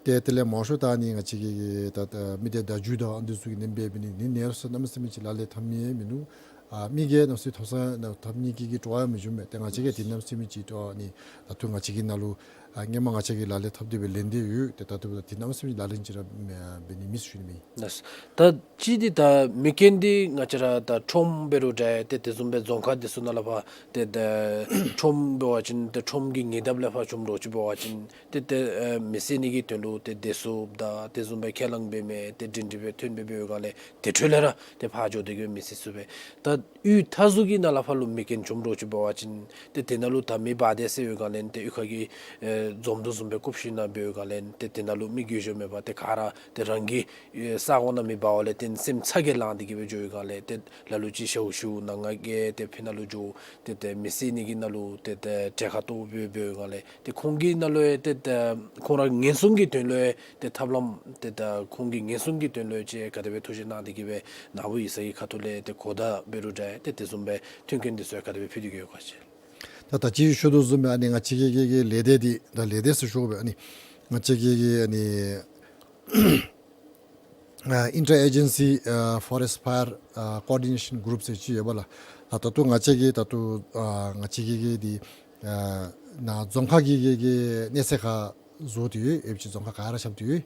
ཏེ་དེ་ལས་མང་ཤོས་ད་ཨ་ནི་ང་བཅས་ཀྱི་གི་ད་ད་མི་སྡེ་བརྡ་བརྒྱུད་དང་ཨ་ནི་འདི་ཚུ་གི་ནེམ་འབད་འབད་ནི་ནི་ནེ་རུ་སོ་གནམ་མེད་ས་མེད་ཅིག་ལཱ་ལས་འཐབ་མི་ཡང་མིན་འདུག། ཨ་མི་གིས་གནམ་མེད་ས་མེད་ཐོབ་ས་ནང་ཐོབ་ནི་གི་གི་སྤྲོ་བ་མི་འབྱུང་མས། ཏེ་ང་བཅས་ཀྱིས་དེ་གནམ་མེད་ས་མེད་ཅིག་སྤྲོ་བ་ནི་ད་ལྟོ་ང་བཅས་ཀྱི་ནང་ལུ་ཨ་སྔོན་མ་ང་བཅས་ཀྱིས་ལག་ལེན་འཐབ་སྟེ་སྦེ་ལེན་ཏེ་ཡོད། ཏེ་ད་ལྟོ་དེ་གནམ་མེད་ས་མེད་ལག་ལེན་ཅིག་ར་འབད་ནི་མེད་ཟེར་ཞུ་ནི་ཨིན། ལགས། ད་ཅི་འདི་ད་མེ་རྐྱེན་འདི་ང་བཅས་ར་ད་ཁྲོམ་འབད་རུང་འདྲ་ཏེ་དེ་བཟུམ་སྦེ་རྫོང་ཁག་འདི་ཚུ་ནང་ལས་ཕར་ཏེ་ད་ཁྲོམ་འབད་བ་ཅིན་ཏེ་ཁྲོམ་གྱི་ཉེ་འདབས་ལས་ཕར་བྱུང་འདྲཝ་ཅིག་འབད་བ་ཅིན་ཏེ་ཏེ་ཨ་མེ་བསད་ནི་གི་དོན་ལུ་ཏེ་བདེ་སྲུངཔ་དང་དེ་བཟུམ་སྦེ་ཁས་བླངས་འབད་མི་ཏེ་འདྲེན་འདྲེན་སྦེ་ཐོན་སྦེ་འབད་བའི་སྒང་ལས་དེ་འཕྲོ་ལས་ར་ཏེ་ཕར་འགྱོ་སྟེ་གི་མེ་བསད་ཚུགས་པས། ད་གཡུས་མཐའ་ཟུར་གྱི་ནང་ལས་ཕར་ལུ་མེ་རྐྱེན་བྱུང་འདྲཝ་ཅིག་འབད་བ་ཅིན་ཏེ་དེ་ནང་ལུ་ད་མེ་འབར་དེས་ཟེར་བའི་སྒང་ལས་ཏེ་གཡུས་ཁ་གི་ཨེ་འཛོམས་འདུ་བཟུམ་སྦེ་རྐུབ་ཞིག་ནང་འབད་བའི་སྒང་ལས་ཏེ་དེ་ནང་ལུ་མི་རྒས་ཤོས་མེད་པར་ཏེ་ག་ར་ཏེ་རང་གི་ཨེ་ས་གོ་ནང་མེ་འབར་བ་ལས་ཏེ་སེམས་ཚ་གྱང་ལངས་ཏེ་གི་སྦེ་འགྱོ་བའི་སྒང་ལས་ཏེ་ལ་ལུ་ཅིག་ཞཝ་ཞུ་ནང་ང་རྒྱལ་ཏེ་ཕི་ནང་ལུ་འགྱོ་ཏེ་ཏེ་མེ་བསད་ནི་གི་ནང་ལུ་ཏེ་ཏེ་གྲལ་ཁར་གཏོགས་སྦེ་འབད་བའི་སྒང་ལས་ཏེ་ཁོང་གི་ནང་ལུ་ཡང་ཏེ་ཏེ་ཁོང་ར་ཉེན་སྲུང་གི་དོན་ལུ་ཡང་ཏེ་ཐབས་ལམ་ཏེ་ད་ཁོང་གི་ཉེན་སྲུང་གི་དོན་ལུ་ཡང་ཅིག་ག་དེ་སྦེ་ཐུགས་བཞེད་གནང་སྟེ་གི་སྦེ་ནཱ་བུ་ཡིག་ཚང་གི་ཁ་ཐུག་ལས་ཏེ་གོ་བརྡ་འབད་རུང་འདྲ་ཏེ་དེ་བཟུམ་སྦེ་མཐུན་རྐྱེན་འདི་ཚུ་ཡང་ག་དེ་སྦེ་ཕུལ་ཏེ་གི་ཡོད་ག་ཅིག། ད་ད་ཅི་ཞུ་དོ་བཟུམ་སྦེ་ཨ་ནི་ང་བཅས་ཀྱི་གི་གི་ལས་སྡེ་འདི་ད་ལས་སྡེ་ཟེར་ཞུ་དགོ་པས། ཨ་ནི་ང་བཅས་ཀྱི་གི་ཨ་ནི་ཨ་Inter-Agency ཨ་Forest Fire ཨ་Coordination Group ཟེར་ཅིག་ཡོད་པ་ལགས། ད་ད་ལྟོ་ང་བཅས་ཀྱི་ད་ལྟོ་ཨ་ང་བཅས་ཀྱི་གི་འདི་ཨ་ནཱ་རྫོང་ཁག་གི་གི་གི་གནས་ཚད་ཁར་བཟོ་སྟེ་ཡོད། ཨེབ་ཅིག་རྫོང་ཁག་ག་ར་ཁྱབ་སྟེ་ཡོད།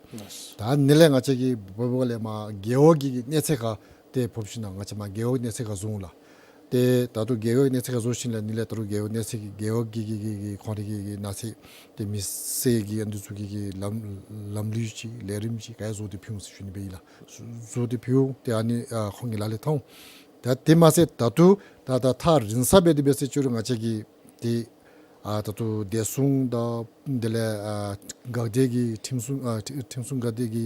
ད་ཨ་ནི་ལས་ང་བཅས་ཀྱི་བོ་བོ་ལས་མར་རྒེད་འོག་གི་གི་གནས་ཚད་ཁར་ཏེ་ཕོགཔ་ཞིན་ན་ང་བཅས་མར་རྒེད་འོག་གནས་ཚད་ཁར་བཟོ་འོང་ལགས། ཏེ་ད་ལྟོ་རྒེད་འོག་གནས་ཚད་ཁར་བཟོ་ཞིནམ་ལས་ཨ་ནི་ལས་ད་རུང་རྒེད་འོག་གནས་ཚད་ཀྱི་རྒེད་འོག་གི་གི་གི་གི་ཁོང་རའི་གི་གི་ནགས་ཚལ་ཏེ་མེ་བསད་ཀྱི་ཨ་ནི་ཚུ་གི་གི་ལམ་ལམ་ལུགས་ཅིག་ལས་རིམ་ཅིག་ག་ར་བཟོ་སྟེ་ཕུལ་འོང་ཟེར་ཞུ་ནི་སྦེ་ཨིན་ལགས། བཟོ་སྟེ་ཕུལ་འོང་། ཏེ་ཨ་ནི་ཨ་ཁོང་གིས་ལག་ལེན་འཐབ་འོང་། ད་དེ་མ་ཚད་ད་ལྟོ་ད་ད་ཐག་རིང་ས་སྦེ་དེ་སྦེ་ཟེར་ཅི་རུང་ང་བཅས་ཀྱི་ཏེ་ཨ་ད་ལྟོ་བདེ་སྲུང་དང་དེ་ལས་ཨ་འགག་སྡེ་གི་ཁྲིམས་སྲུང་ཨ་ཁྲི་ཁྲིམས་སྲུང་འགག་སྡེ་གི་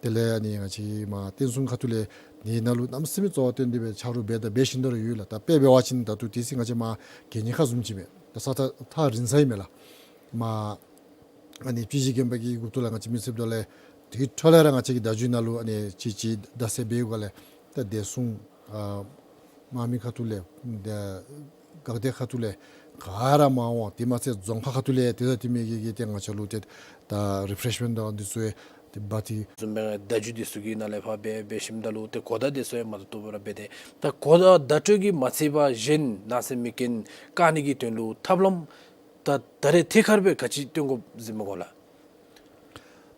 དེ་ལས་ཨ་ནི་ང་བཅས་མར་བསྟན་སྲུང་ཁ་ཐུག་ལས་ནི་ནང་ལུ་གནམ་མེད་ས་མེད་གཙོ་བོ་བཏོན་ཏེ་སྦེ་ཆ་རོགས་འབད་དང་འབད་བཞིན་དུ་ར་ཡོད་ལགས། ད་དཔེ་འབད་བ་ཅིན་ད་ལྟོ་དེ་ཅིག་ང་བཅས་མར་གད་སྙིགས་ཁང་བཟུམ་ཅིག་མས། ད་ས་ཐག་ཐག་རིང་ས་ཨིན་མས་ལགས། མར་ཨ་ནི་སྤྱི་གཞི་དགོན་པ་གི་མགུ་ཏོ་ལས་ང་བཅས་མེ་བསདཔ་ད་ལས་དེ་འཕྲོ་ལས་ར་ང་བཅས་ཀྱི་བརྡ་བརྒྱུད་ནང་ལུ་ཨ་ནི་ཅིག་ཅིག་བརྡ་གསལ་འབད་བའི་སྒང་ལས་ད་བདེ་སྲུང་ཨ་དམག་མི་ཁ་ཐུག་ལས་ད་འགག་སྡེ་ཁ་ཐུག་ལས་ག་ར་མར་འོང་། དེ་མ་ཚད་རྫོང་ཁག་ཁ་ཐུག་ལས་ཏེ་ད་དེ་མི་གི་གི་ཏེ་ང་བཅས་ལུ་ཏེ་ད་རི་ཕེ་རེཤ་མེནཊ་དང་འདི་ཚུ་ཡང་ཏེ་འབག་སྟེ་བཟུམ་སྦེ་བརྡ་བརྒྱུད་འདི་ཚུ་གི་ནང་ལས་ཕར་འབད་འབད་ཞིནམ་ད་ལུ་ཏེ་གོ་བརྡ་འདི་ཚུ་ཡང་མ་བཏུབ་བཏུབ་སྦེ་ར་འབད་དེ། ད་གོ་བརྡ་བརྡ་སྤྲོད་ཀྱིས་མ་ཚད་པར་གཞན་ནགས་ཚལ་མེ་རྐྱེན་བཀག་ནི་གི་དོན་ལུ་ཐབས་ལམ་ད་ད་རེས་ཐད་ཀར་སྦེ་ག་ཅི་སྟོན་དགོཔ་ཟེར་མི་གོ་ལགས།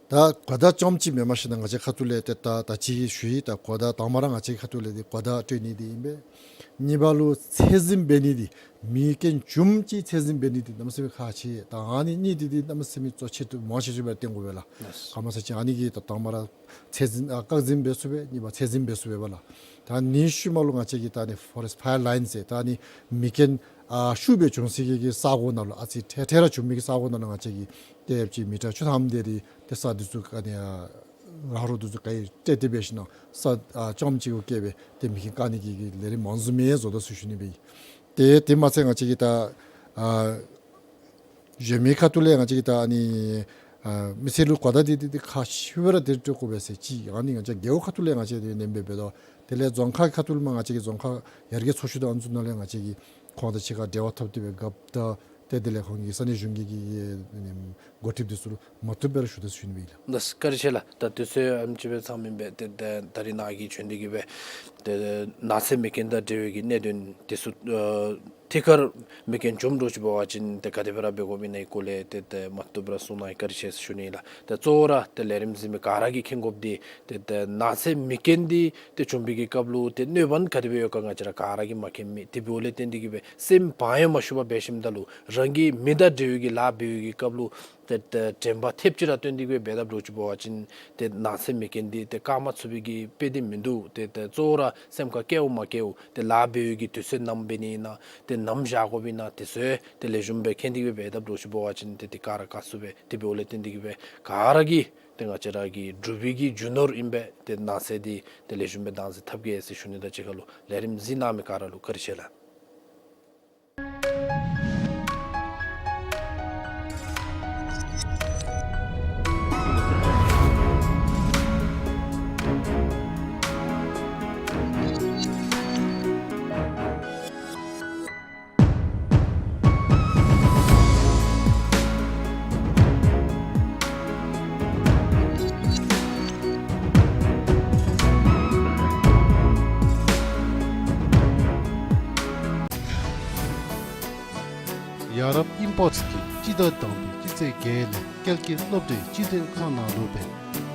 ད་གོ་བརྡ་རྐྱངམ་ཅིག་མེན་པར་ཞིན་ན་ང་བཅས་ཁ་ཐུག་ལས་ཏེ་ད་ད་ཅི་ཞུ་ཡི། ད་གོ་བརྡ་དང་པ་ར་ང་བཅས་ཁ་ཐུག་ལས་ཏེ་གོ་བརྡ་སྤྲོད་ནི་འདི་ཨིན་པས། གཉིས་པ་ལུ་ཚད་འཛིན་འབད་ནི་འདི་མེ་རྐྱེན་བྱུངམ་ཅིག་ཚད་འཛིན་འབད་ནི་འདི་གནམ་མེད་ས་མེད་ཁག་ཆེ། ད་ཨ་ནི་གཉིས་འདི་འདི་གནམ་མེད་ས་མེད་གཙོ་ཆེ་ཏོག་ཏོ་མང་ཆེ་ཤོས་སྦེ་བཏོན་དགོ་པས་ལགས། ག་མ་ཚད་ཅིག་ཨ་ནི་གིས་ད་དང་པ་ར་ཚད་འཛིན་ཨ་བཀག་འཛིན་འབད་ཚུགས་པས། གཉིས་པ་ཚད་འཛིན་འབད་ཚུགས་པས་པ་ལགས། ད་ནི་ཤུལ་མ་ལུ་ང་བཅས་ཀྱིས་ད་ནི་ཕོ་རེསཊ་ཕ་ཡར་ལའིན་ཟེར་ད་ནི་མེ་རྐྱེན་ཨ་ཤུགས་སྦེ་བྱུང་སའི་གི་གི་ས་གོ་ནང་ལུ་ཨ་ཙི་ཐད་ཐད་ར་བྱུང་མི་གི་ས་གོ་ནང་ལུ་ང་བཅས་ཀྱིས་ཏེ་ཅིག་མི་ཊར་བཅུ་ཐམ་དེ་རེ་ཏེ་ས་འདི་ཚུ་ག་ནི་ཨ་ར་ལོ་འདི་ཚུ་ག་ཡི་སྤྲོད་དེ་འབད་ཞིན་ན་ས་ཨ་རྐྱངམ་ཅིག་གུ་བཀལ་སྦེ་ཏེ་མེ་རྐྱེན་བཀག་ནི་གི་གི་ལས་རིམ་མང་སུ་མི་ཡང་བཟོ་དོ་ཟེར་ཞུ་ནི་སྦེ་ཨིན། ཏེ་དེ་མ་ཚད་ང་བཅས་ཀྱིས་ད་ཨ་གཞན་མི་ཁ་ཐུག་ལས་ང་བཅས་ཀྱིས་ད་ཨ་ནི་ཨ་མི་སེར་ལུ་གོ་བརྡ་འདི་འདི་འདི་ཁག་ཆེ་བ་ར་འདི་སྤྲོད་དགོ་པས་ཟེར་ཅིག་ཨ་ནི་ང་བཅས་རྒེད་འོག་ཁ་ཐུག་ལས་ང་བཅས་འདི་ནེམ་སྦེ་འབད་དོ། དེ་ལས་རྫོང་ཁག་ཁ་ཐུག་ལས་མར་ང་བཅས་ཀྱི་རྫོང་ཁག་ཡར་རྒྱས་ཚོགས་ཞུགས་དང་ཨ་ནི་ཚུ་ནང་ལས་ང་བཅས་ཀྱིས་ཁོང་དང་གཅིག་ཁར་འབྲེལ་བ་འཐབ་སྟེ་སྦེ་རྒཔོ་དང་ཏེ་དེ་ལས་ཁོང་གི་ས་གནས་གཞུང་གི་གི་འགོ་ཁྲིདཔ་འདི་ཚུ་ལུ་མ་བཏུབ་པར་ཞུ་དོ་ཟེར་ཞུ་ནི་སྦེ་ཨིན་ལགས། ལགས་བཀའ་དྲིན་ཆེ་ལགས། ད་དུས་ཚོད་ཨེམ་ཅིག་སྦེ་ཚང་མི་སྦེ་ཏེ་ད་ད་རིས་ནཱ་གིས་བྱོན་ཏེ་གི་སྦེ་ཏེ་ནགས་ཚལ་མེ་རྐྱེན་དང་འབྲེལ་བའི་གི་གནད་དོན་འདི་ཚུ་ཨ་ཐད་ཀར་མེ་རྐྱེན་བྱུངམ་འདྲཝ་ཅིག་འབད་བ་ཅིན་ཏེ་ག་དེ་སྦེ་ར་འབད་དགོཔ་ཨིན་ན་གི་སྐོར་ལས་ཏེ་ཏེ་མ་བཏུབ་པར་གསུང་གནང་བཀའ་དྲིན་ཆེ་ཟེར་ཞུ་ནི་ཨིན་ལགས། ཏེ་གཙོ་བོ་ར་ཏེ་ལས་རིམ་གཟིགས་མི་ག་ར་གིས་མཁྱེན་དགོཔ་འདི་ཏེ་ཏེ་ནགས་ཚལ་མེ་རྐྱེན་འདི་ཏེ་བྱུང་བའི་གི་སྐབས་ལུ་ཏེ་གནོད་པ་ག་དེ་སྦེ་ཡོད་ག་ང་བཅས་ར་ག་ར་གིས་མ་མཁྱེན་མི་དེ་འབདཝ་ལས་བརྟེན་ཏེ་གི་སྦེ་སེམས་བག་ཡངས་མ་ཞུ་བར་འབད་ཞིནམ་ད་ལུ་རང་གི་མི་དང་འབྲེལ་བའི་གི་ལཱ་འབད་བའི་གི་སྐབས་ལུ་ཏེ་ཏེ་དྲན་པ་ཐེབས་ཅིག་ར་བཏོན་ཏེ་གི་སྦེ་འབད་དཔ་འདྲཝ་ཅིག་འབད་བ་ཅིན་ཏེ་ནགས་ཚལ་མེ་རྐྱེན་འདི་ཏེ་བཀག་མ་ཚུགས་པའི་གི་དཔེ་འདི་མིན་འདུག། ཏེ་ཏེ་གཙོ་བོ་ར་སེམས་ཁར་བཀལཝ་མ་བཀལཝ་ཏེ་ལཱ་འབད་བའི་གི་དུས་ཚོད་ནམ་འབད་ནི་ཨིན་ན་ཏེ་ནམ་བཞག་དགོཔ་ཨིན་ན་དེ་ཚུ་ཏེ་ལེགས་ཤོམ་སྦེ་མཁྱེན་ཏེ་གི་སྦེ་འབད་དཔ་འདྲཝ་ཅིག་འབད་བ་ཅིན་ཏེ་ཏེ་ག་ར་བཀག་ཚུགས་པས། དེ་འབདཝ་ལས་བརྟེན་ཏེ་གི་སྦེ་ག་ར་གིས་ཏེ་ང་བཅས་ར་གི་འབྲུག་པའི་གི་རྒྱུ་ནོར་ཨིན་པས། ཏེ་ནགས་ཚལ་འདི་ཏེ་ལེགས་ཤོམ་སྦེ་བདག་འཛིན་འཐབ་གེ་ཟེར་ཞུ་ནི་དང་གཅིག་ཁར་ལུ་ལས་རིམ་གཟིགས་གནང་མི་ག་ར་ལུ་བཀའ་དྲིན་ཆེ་ལགས། ཡ་རབས་ཨིམ་པོརཊ་གིས་སྤྱི་ཟླ་དང་པའི་སྤྱི་ཚེས་བརྒྱད་ལས་བསྐྱལ་སྐྱེལ་སློབ་གྲྭའི་སྤྱི་མཐུན་ཁང་ནང་ལུ་སྦེ་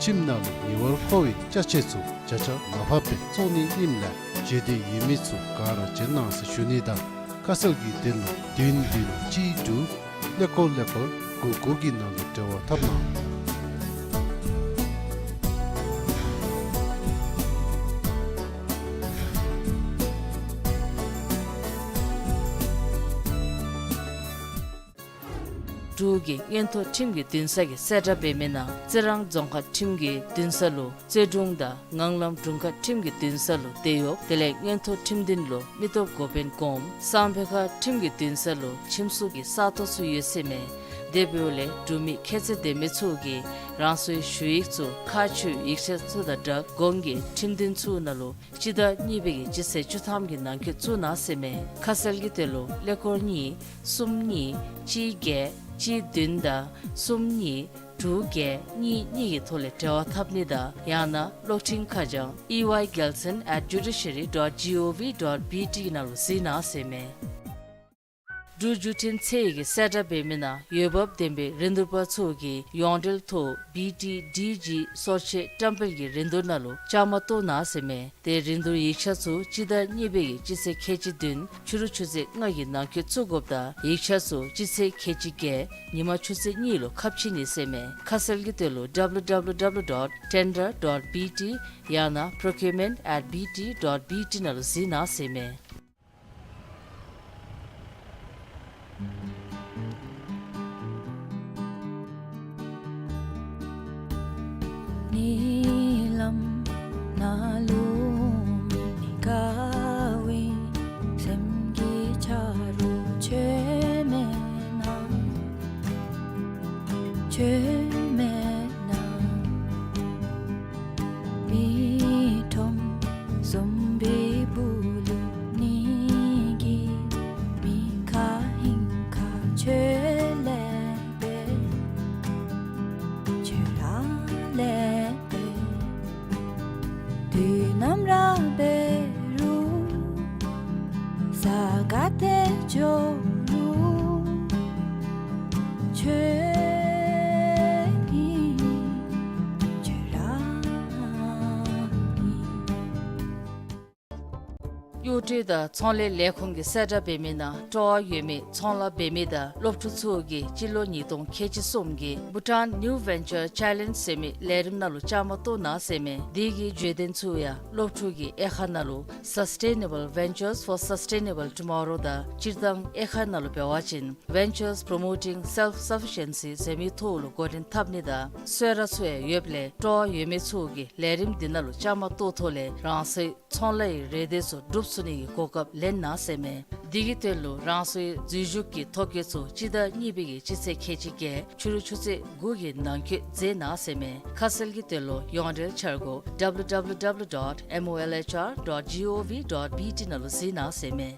ཁྱིམ་ནང་ལུ་ཉེ་བར་མཁོ་བའི་ཅ་ཆས་ཚུ་བརྒྱ་ཆ་ལྔ་བརྒྱ་སྦེ་བཙོང་ནི་ཨིནམ་ལས་བརྗེད་དེ་ཡོད་མི་ཚུ་ག་ར་བྱོན་གནང་ཟེར་ཞུ་ནི་དང་། ཁ་གསལ་གྱི་དོན་ལུ་བདུན་བདུན་གཅིག་དྲུག་ཀླད་ཀོར་ཀླད་ཀོར་དགུ་དགུ་གི་ནང་ལུ་འབྲེལ་བ་འཐབ་གནང་། འབྲུག་གི་མངོན་མཐོ་ཁྲིམས་ཀྱི་འདུན་ས་གིས་གསལ་བསྒྲགས་འབད་མི་ནང་རྩི་རང་རྫོང་ཁག་ཁྲིམས་ཀྱི་འདུན་ས་ལུ་རྩོད་དྲུང་དང་ངང་ལམ་དྲུང་ཁག་ཁྲིམས་ཀྱི་འདུན་ས་ལུ་དེད་གཡོགཔ་དེ་ལས་མངོན་མཐོ་ཁྲིམས་འདུན་ལུ་མི་སྟོབས་འགོ་དཔོན་གོངམ་སང་ཕོད་ཁ་ཁྲིམས་ཀྱི་འདུན་ས་ལུ་ཁྱིམ་སྲུང་གི་ས་སྟོང་ཚུ་ཡོད་ཟེར་མས། དེ་འབདཝ་ལས་འབྲུག་མི་ཁྱད་ཚད་ལྡན་མི་ཚུ་གིས་རང་སོའི་ཞུ་ཡིག་ཚུ་ཁག་ཆེ་བའི་ཡིག་ཆ་ཚུ་དང་སྦྲགས་གོང་གི་ཁྲིམས་འདུན་ཚུ་ནང་ལུ་སྤྱི་ཟླ་གཉིས་པའི་གི་སྤྱི་ཚེས་བཅུ་ཐམ་གྱི་ནང་འཁོད་བཙུགས་གནང་ཟེར་མས། ཁ་གསལ་གྱི་དོན་ལུ་ཀླད་ཀོར་གཉིས་གསུམ་གཉིས་གཅིག་བརྒྱད་གཅིག་བདུན་དང་གསུམ་གཉིས་དྲུག་བརྒྱད་གཉིས་གཉིས་ཀྱི་ཐོག་ལས་འབྲེལ་བ་འཐབ་ནི་དང་། ཡང་ན་གློག་འཕྲིན་ཁ་བྱང་E Y Gelson at judiciary dot G O V dot B T ནང་ལུ་གཟིགས་གནང་ཟེར་མས། འབྲུག་བརྒྱུད་འཕྲིན་ཚད་ཀྱིས་གསལ་བསྒྲགས་འབད་མི་ནང་འོས་འབབ་ལྡན་པའི་རིན་བསྡུར་པ་ཚུ་གིས་ཡོངས་འབྲེལ་ཐོག་B T D G སོར་ཆས་བཀྲམ་སྤེལ་གྱི་རིན་བསྡུར་ནང་ལུ་བཅའ་མར་གཏོགས་གནང་ཟེར་མས། དེ་རིན་བསྡུར་ཡིག་ཆ་ཚུ་སྤྱི་ཟླ་གཉིས་པའི་གི་སྤྱི་ཚེས་ཁལ་གཅིག་བདུན་ཕྱི་རུ་ཆུ་ཚོད་ལྔ་གི་ནང་འཁོད་བཙུགས་དགོཔ་དང་ཡིག་ཆ་ཚུ་སྤྱི་ཚེས་ཁལ་གཅིག་བརྒྱད་ཉིན་མ་ཆུ་ཚོད་གཉིས་ལུ་ཁ་ཕྱེ་ནི་ཟེར་མས། ཁ་གསལ་གྱི་དོན་ལུ་W W W dot tender dot B T ཡང་ན་procurement at B T dot B T ནང་ལུ་གཟིགས་གནང་ཟེར་མས། ཉི་ལམ་ནང་ལུ་མི་དགའ་བའི་སེམས་ཀྱི་ཆ་རོགས་ཁྱོད་མེད་ན། ཁྱོད་མེད་ན། མི་ཁྲོམ་གསུམ་པའི་སྦུག་ལུ་ནི་གི་མི་ཁ་ཧིང་ཁ་ཁྱོད་ལས་འབད། ཁྱོད་ར་ལས་འབད། དུས་ནམ་ར་འབད་རུང་ས་ག་ཏེ་འགྱོ་རུང་ཁྱོད་ཨིན། ཁྱོད་ར་ཨིན། གཡོག་སྤྲོད་དང་ཚོང་ལས་ལས་ཁུངས་ཀྱིས་གསལ་བསྒྲགས་འབད་མི་ནང་སྤྲོ་བ་ཡོད་མི་ཚོང་ལཱ་འབད་མི་དང་སློབ་ཕྲུག་ཚུ་གིས་སྤྱི་ལོ་ཉིས་སྟོང་ཁལ་གཅིག་གསུམ་གྱི་Bhutan New Venture Challenge ཟེར་མི་ལས་རིམ་ནང་ལུ་བཅའ་མར་གཏོགས་གནང་ཟེར་མས། དེ་གི་བརྗོད་དོན་ཚུ་ཡང་སློབ་ཕྲུག་གིས་དབྱེ་ཁག་ནང་ལུ་Sustainable Ventures for Sustainable Tomorrow དང་སྤྱིར་བཏང་དབྱེ་ཁག་ནང་ལུ་འབད་བ་ཅིན་Ventures Promoting Self-Sufficiency ཟེར་མི་ཐོག་ལུ་འགོ་འདྲེན་འཐབ་ནི་དང་གསོལ་རས་ཚུ་ཡང་ཡོདཔ་ལས་སྤྲོ་བ་ཡོད་མི་ཚུ་གིས་ལས་རིམ་འདི་ནང་ལུ་བཅའ་མར་གཏོགས་ཐོག་ལས་རང་སོའི་ཚོང་ལཱའི་རེ་འདོད་ཚུ་སྒྲུབ་ཚུགས་ནི་གི་གོ་སྐབས་ལེན་གནང་ཟེར་མས། འདི་གི་དོན་ལུ་རང་སོའི་འཛུལ་ཞུགས་ཀྱི་ཐོ་བཀོད་ཚུ་སྤྱི་ཟླ་གཉིས་པའི་གི་སྤྱི་ཚེས་ཁལ་གཅིག་བརྒྱད་ཕྱི་རུ་ཆུ་ཚོད་དགུ་གི་ནང་འཁོད་མཛད་གནང་ཟེར་མས། ཁ་གསལ་གྱི་དོན་ལུ་ཡོངས་འབྲེལ་འཆར་སྒོ་W W W dot M O L H R dot G O V dot B T ནང་ལུ་གཟིགས་གནང་ཟེར་མས།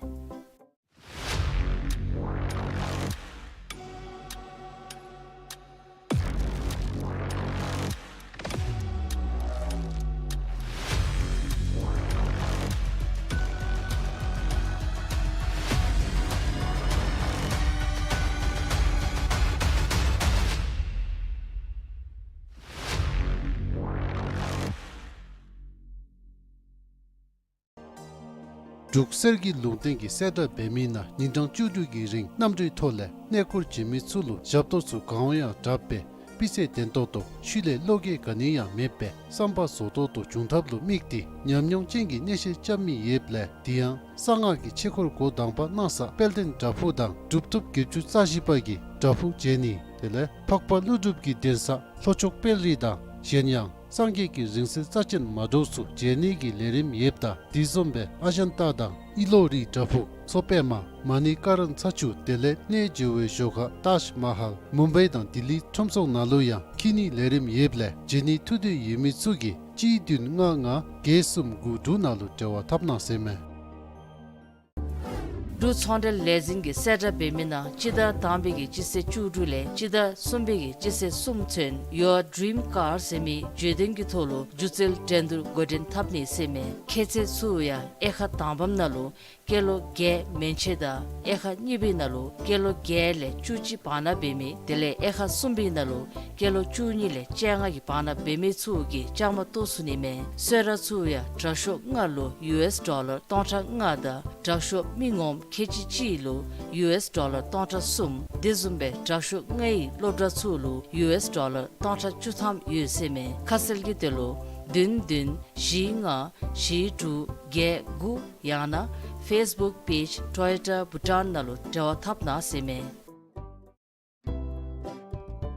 འབྲུག་གསེར་གྱི་ལུང་བསྟན་གྱིས་གསལ་བསྒྲགས་འབད་མི་ནང་ཉིན་གྲངས་བཅུ་དྲུག་གི་རིང་གནམ་གྲུའི་ཐོག་ལས་གནས་སྐོར་བྱོན་མི་ཚུ་ལུ་ཞབས་ཏོག་ཚུ་གང་ཡང་དྲག་པས་སྤུས་ཚད་ལྡན་ཏོག་ཏོ་ཤུལ་ལས་བློ་འགྱོད་ག་ནི་ཡང་མེད་པས་བསམ་པ་རྫོགས་ཏོག་ཏོ་འབྱུང་ཐབས་ལུ་དམིགས་ཏེ་ཉམས་མྱོང་ཅན་གྱི་གནས་བཤད་རྐྱབ་མི་ཡོདཔ་ལས་དེ་ཡང་གསང་སྔགས་ཀྱི་ཆོས་སྐོར་འགོ་དང་པ་གནང་ས་དཔལ་ལྡན་བྲག་ཕུག་དང་གྲུབ་ཐོབ་བརྒྱད་ཅུ་རྩ་བཞི་པ་གི་བྲག་ཕུག་མཇལ་ནི་དེ་ལས་འཕགས་པ་ཀླུ་སྒྲུབ་ཀྱི་གདན་ས་ལྷོ་ཕྱོགས་དཔལ་རི་དང་གཞན་ཡང་སངས་རྒྱས་ཀྱི་རིང་བསྲེལ་རྩ་ཅན་མ་འདྲཝ་ཚུ་མཇལ་ནི་གི་ལས་རིམ་ཡོདཔ་ད་དེ་བཟུམ་སྦེ་ཨ་ཛན་ཏ་དང་ཨི་ལོ་རི་བྲག་ཕུག་མཚོ་པདྨ་མ་ཎི་ཀ་ར་ན་ཚ་ཆུ་དེ་ལས་གནས་མཇལ་བའི་ཞོར་ཁར་ཏཱཇ་མ་ཧཱལ་མུམ་བའི་དང་ལྡི་ལི་ཁྲོམ་ཚོགས་ནང་ལུ་ཡང་འཁྱིད་ནི་ལས་རིམ་ཡོདཔ་ལས་མཇལ་ནི་ཐུགས་འདོད་ཡོད་མི་ཚུ་གིས་གཅིག་བདུན་ལྔ་ལྔ་བརྒྱད་གསུམ་དགུ་དྲུག་ནང་ལུ་འབྲེལ་བ་འཐབ་གནང་ཟེར་མས། འབྲུག་ཚོང་འབྲེལ་ལས་འཛིན་གྱིས་གསལ་བསྒྲགས་འབད་མི་ནང་སྤྱི་ཟླ་དང་པའི་གི་སྤྱི་ཚེས་བཅུ་དྲུག་ལས་སྤྱི་ཟླ་གསུམ་པའི་གི་སྤྱི་ཚེས་གསུམ་ཚུན་Your Dream Car ཟེར་མི་བརྗོད་དོན་གྱི་ཐོག་ལུ་སྒྱུ་རྩལ་འགྲན་བསྡུར་འགོ་འདྲེན་འཐབ་ནི་ཟེར་མས། ཁྱད་ཚད་ཚུ་ཡང་དབྱེ་ཁག་དང་པམ་ནང་ལུ་ སྐྱེས་ལོ་བརྒྱད་མན་ཆད་དང་དབྱེ་ཁག་གཉིས་པའི་ནང་ལུ་སྐྱེས་ལོ་བརྒྱད་ལས་བཅུ་གཅིག་བར་ན་འབད་མི་དེ་ལས་དབྱེ་ཁག་གསུམ་པའི་ནང་ལུ་སྐྱེས་ལོ་བཅུ་གཉིས་ལས་བཅོ་ལྔ་གི་བར་ན་འབད་མི་ཚུ་གིས་བཅའ་མར་གཏོགས་ཚུགས་ནི་མས། གསོལ་རས་ཚུ་ཡང་དྲག་ཤོས་ལྔ་ལུ་ཡུ་ཨེསི་ཌོ་ལར་སྟོང་ཕྲག་ལྔ་དང་དྲག་ཤོས་མི་ངོམ་ཁལ་གཅིག་གཅིག་ལུ་ཡུ་ཨེསི་ཌོ་ལར་སྟོང་ཕྲག་གསུམ། དེ་བཟུམ་སྦེ་དྲག་ཤོས་ལྔའི་སློབ་གྲྭ་ཚུ་ལུ་ཡུ་ཨེསི་ཌོ་ལར་སྟོང་ཕྲག་བཅུ་ཐམ་ཡོད་ཟེར་མས། ཁ་གསལ་གྱི་དོན་ལུ་བདུན་བདུན་བཞི་ལྔ་བཞི་དྲུག་བརྒྱད་དགུ་ཡང་ན་ཕེསི་བུཀ་པེཇ་ཊོ་ཡོ་ཊ་བྷུ་ཊཱན་ནང་ལུ་འབྲེལ་བ་འཐབ་གནང་ཟེར་མས།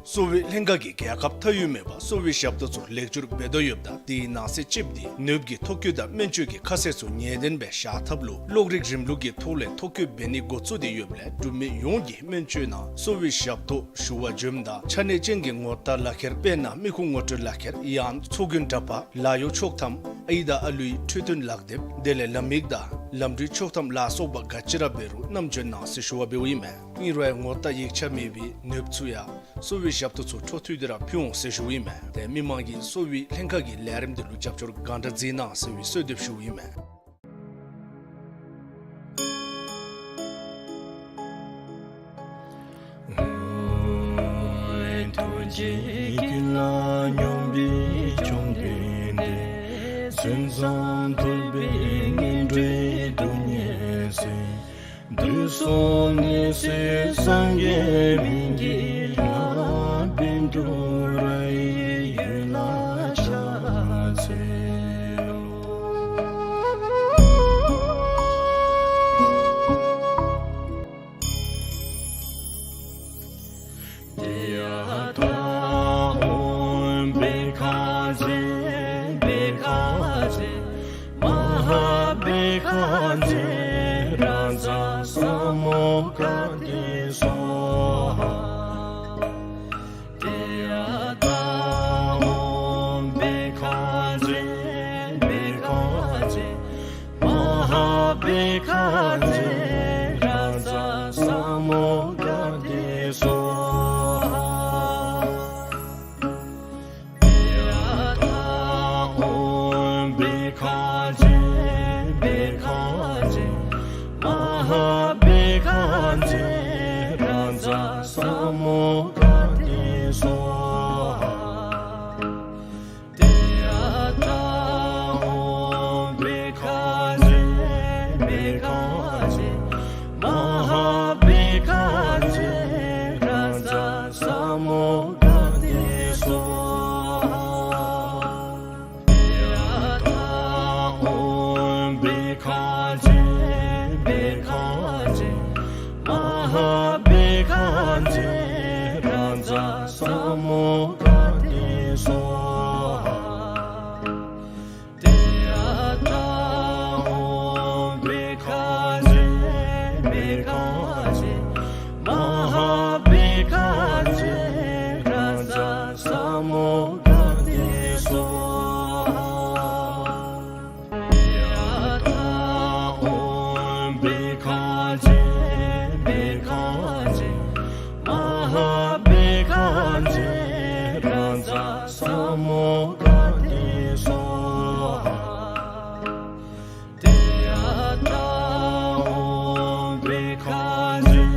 གསོ་བའི་ལྷན་ཁག་གིས་རྒྱལ་ཁབ་མཐའ་དབུས་མེད་པར་གསོ་བའི་ཞབས་ཏོག་ཚུ་ལེགས་བཅོས་འབད་དོ་ཡོདཔ་ད་དེའི་ནང་གསེས་གཅིགཔོ་དེ་ནདཔ་གི་ཐོ་བཀོད་དང་སྨན་བཅོས་ཀྱི་ཁ་གསལ་ཚུ་ངེས་གཏན་སྦེ་བཞག་ཐབས་ལུ་གློག་རིག་རིམ་ལུགས་ཀྱི་ཐོག་ལས་ཐོ་བཀོད་འབད་ནི་འགོ་བཙུགས་ཏེ་ཡོདཔ་ལས་འབྲུག་མི་ཡོངས་ཀྱིས་སྨན་བཅོས་ནང་གསོ་བའི་ཞབས་ཏོག་ཞུ་བར་འབྱོནམ་ད་ཆ་གནས་ཅན་གྱི་ངོ་རྟགས་ལག་ཁྱེར་དཔེར་ན་མི་ཁུངས་ངོ་སྤྲོད་ལག་ཁྱེར་ཡང་ཚོགས་རྒྱན་འདྲ་པར་ལཱ་གཡོག་ཆོག་ཐམ་ཨའི་དང་ཨ་ལུའི་འཕྲོད་བསྟེན་ལག་དེབ་དེ་ལས་ལམ་ཡིག་དང་ལམ་འགྲུལ་ཆོག་ཐམ་ལ་སོགས་པ་ག་ཅི་ར་འབད་རུང་བསྣམས་འབྱོན་གནང་ཟེར་ཞུ་བ་འབདཝ་ཨིན་མས། ཨིན་རུང་ངོ་རྟགས་ཡིག་ཆ་མེད་པའི་ནདཔ་ཚུ་ཡང་གསོ་བའི་ཞབས་ཏོག་ཚུ་འཕྲོ་མཐུད་དེ་ར་ཕུལ་འོང་ཟེར་ཞུཝ་ཨིན་མས། ཏེ་མི་མང་གིས་གསོ་བའི་ལྷན་ཁག་གི་ལས་རིམ་འདི་ལུ་རྒྱབ་སྐྱོར་གང་དྲག་མཛད་གནང་ཟེར་བའི་གསོལ་འདེབས་ཞུཝ་ཨིན་མས། ཐུགས་རྗེ་ཀུན་ལ་སྙོམས་པའི་བཅོམ་ལྡན་འདས། མཚན་ཙམ་ཐོས་པས་ངན་འགྲོའི་སྡུག་བསྔལ་སེལ། དུག་གསུམ་ནད་སེལ་སངས་རྒྱས་སྨན་གྱི་བླ། བཻ་ཌཱུརྱ་ཡི་འོད་ལ་ཕྱག་འཚལ་ལོ། ཏདྱ་ཐཱ། ཨོཾ་བྷཻ་ཥ་ཛྱེ་བྷཻ་ཥ་ཛྱེ་མ་ཧཱ་བྷཻ་ཥ་ཛྱེ་རཱ་ཛ་ས་མུདྒ་ཏེ་སྭཱ་ཧཱ། ཏདྱ་ཐཱ། ཨོཾ་བྷཻ་ཥ་ཛྱེ་བྷཻ་ཥ་ཛྱེ་མ་ཧཱ་བྷཻ་ཥ་ཛྱེ་རཱ་ཛ་ས་མུདྒ་ཏེ་སྭཱ་ཧཱ། ཏདྱ་ཐཱ། ཨོཾ་བྷཻ་ཥ་ཛྱེ་བྷཻ་ཥ་ཛྱེ་མ་ཧཱ་བྷཻ་ཥ་ཛྱེ་རཱ་ཛ་ས་མུདྒ་ཏེ་སྭཱ་ཧཱ། ཏདྱ་ཐཱ། ཨོཾ་བྷཻ་ཥ་ཛྱེ་བྷཻ་ཥ་ཛྱེ་མ་ཧཱ་བྷཻ་ཥ་ཛྱེ་རཱ་ཛ་ས་མུདྒ་ཏེ་སྭཱ་ཧཱ། ཏདྱ་ཐཱ། ཨོཾ་བྷཻ་ཥ་ཛྱེ་བྷཻ་ཥ་ཛྱེ་མ་ཧཱ་བྷཻ་ཥ་ཛྱེ་རཱ་ཛ་ས་མུདྒ་ཏེ་སྭཱ་ཧཱ། ཏདྱ་ཐཱ། ཨོཾ་བྷཻ་ཥ་ཛྱེ་བྷཻ་ཥ་ཛྱེ་མ་ཧཱ་བྷཻ་ཥ་ཛྱེ་རཱ་ཛ་ས་མུདྒ་ཏེ་སྭཱ་ཧཱ། ཏདྱ་ཐཱ། ཨོཾ་བྷཻ་ཥ་ཛྱེ་བྷཻ་ཥ་ཛྱེ་མ་ཧཱ་བྷཻ་ཥ་ཛྱེ་རཱ་ཛ་ས་མུདྒ་ཏེ་སྭཱ་ཧཱ། ཏདྱ་ཐཱ། ཨོཾ་བྷཻ་ཥ་ཛྱེ་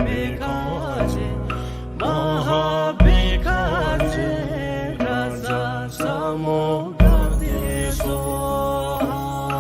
བྷཻ་ཥ་ཛྱེ་མ་ཧཱ་བྷཻ་ཥ་ཛྱེ་རཱ་ཛ་ས་མུདྒ་ཏེ་སྭཱ་ཧཱ།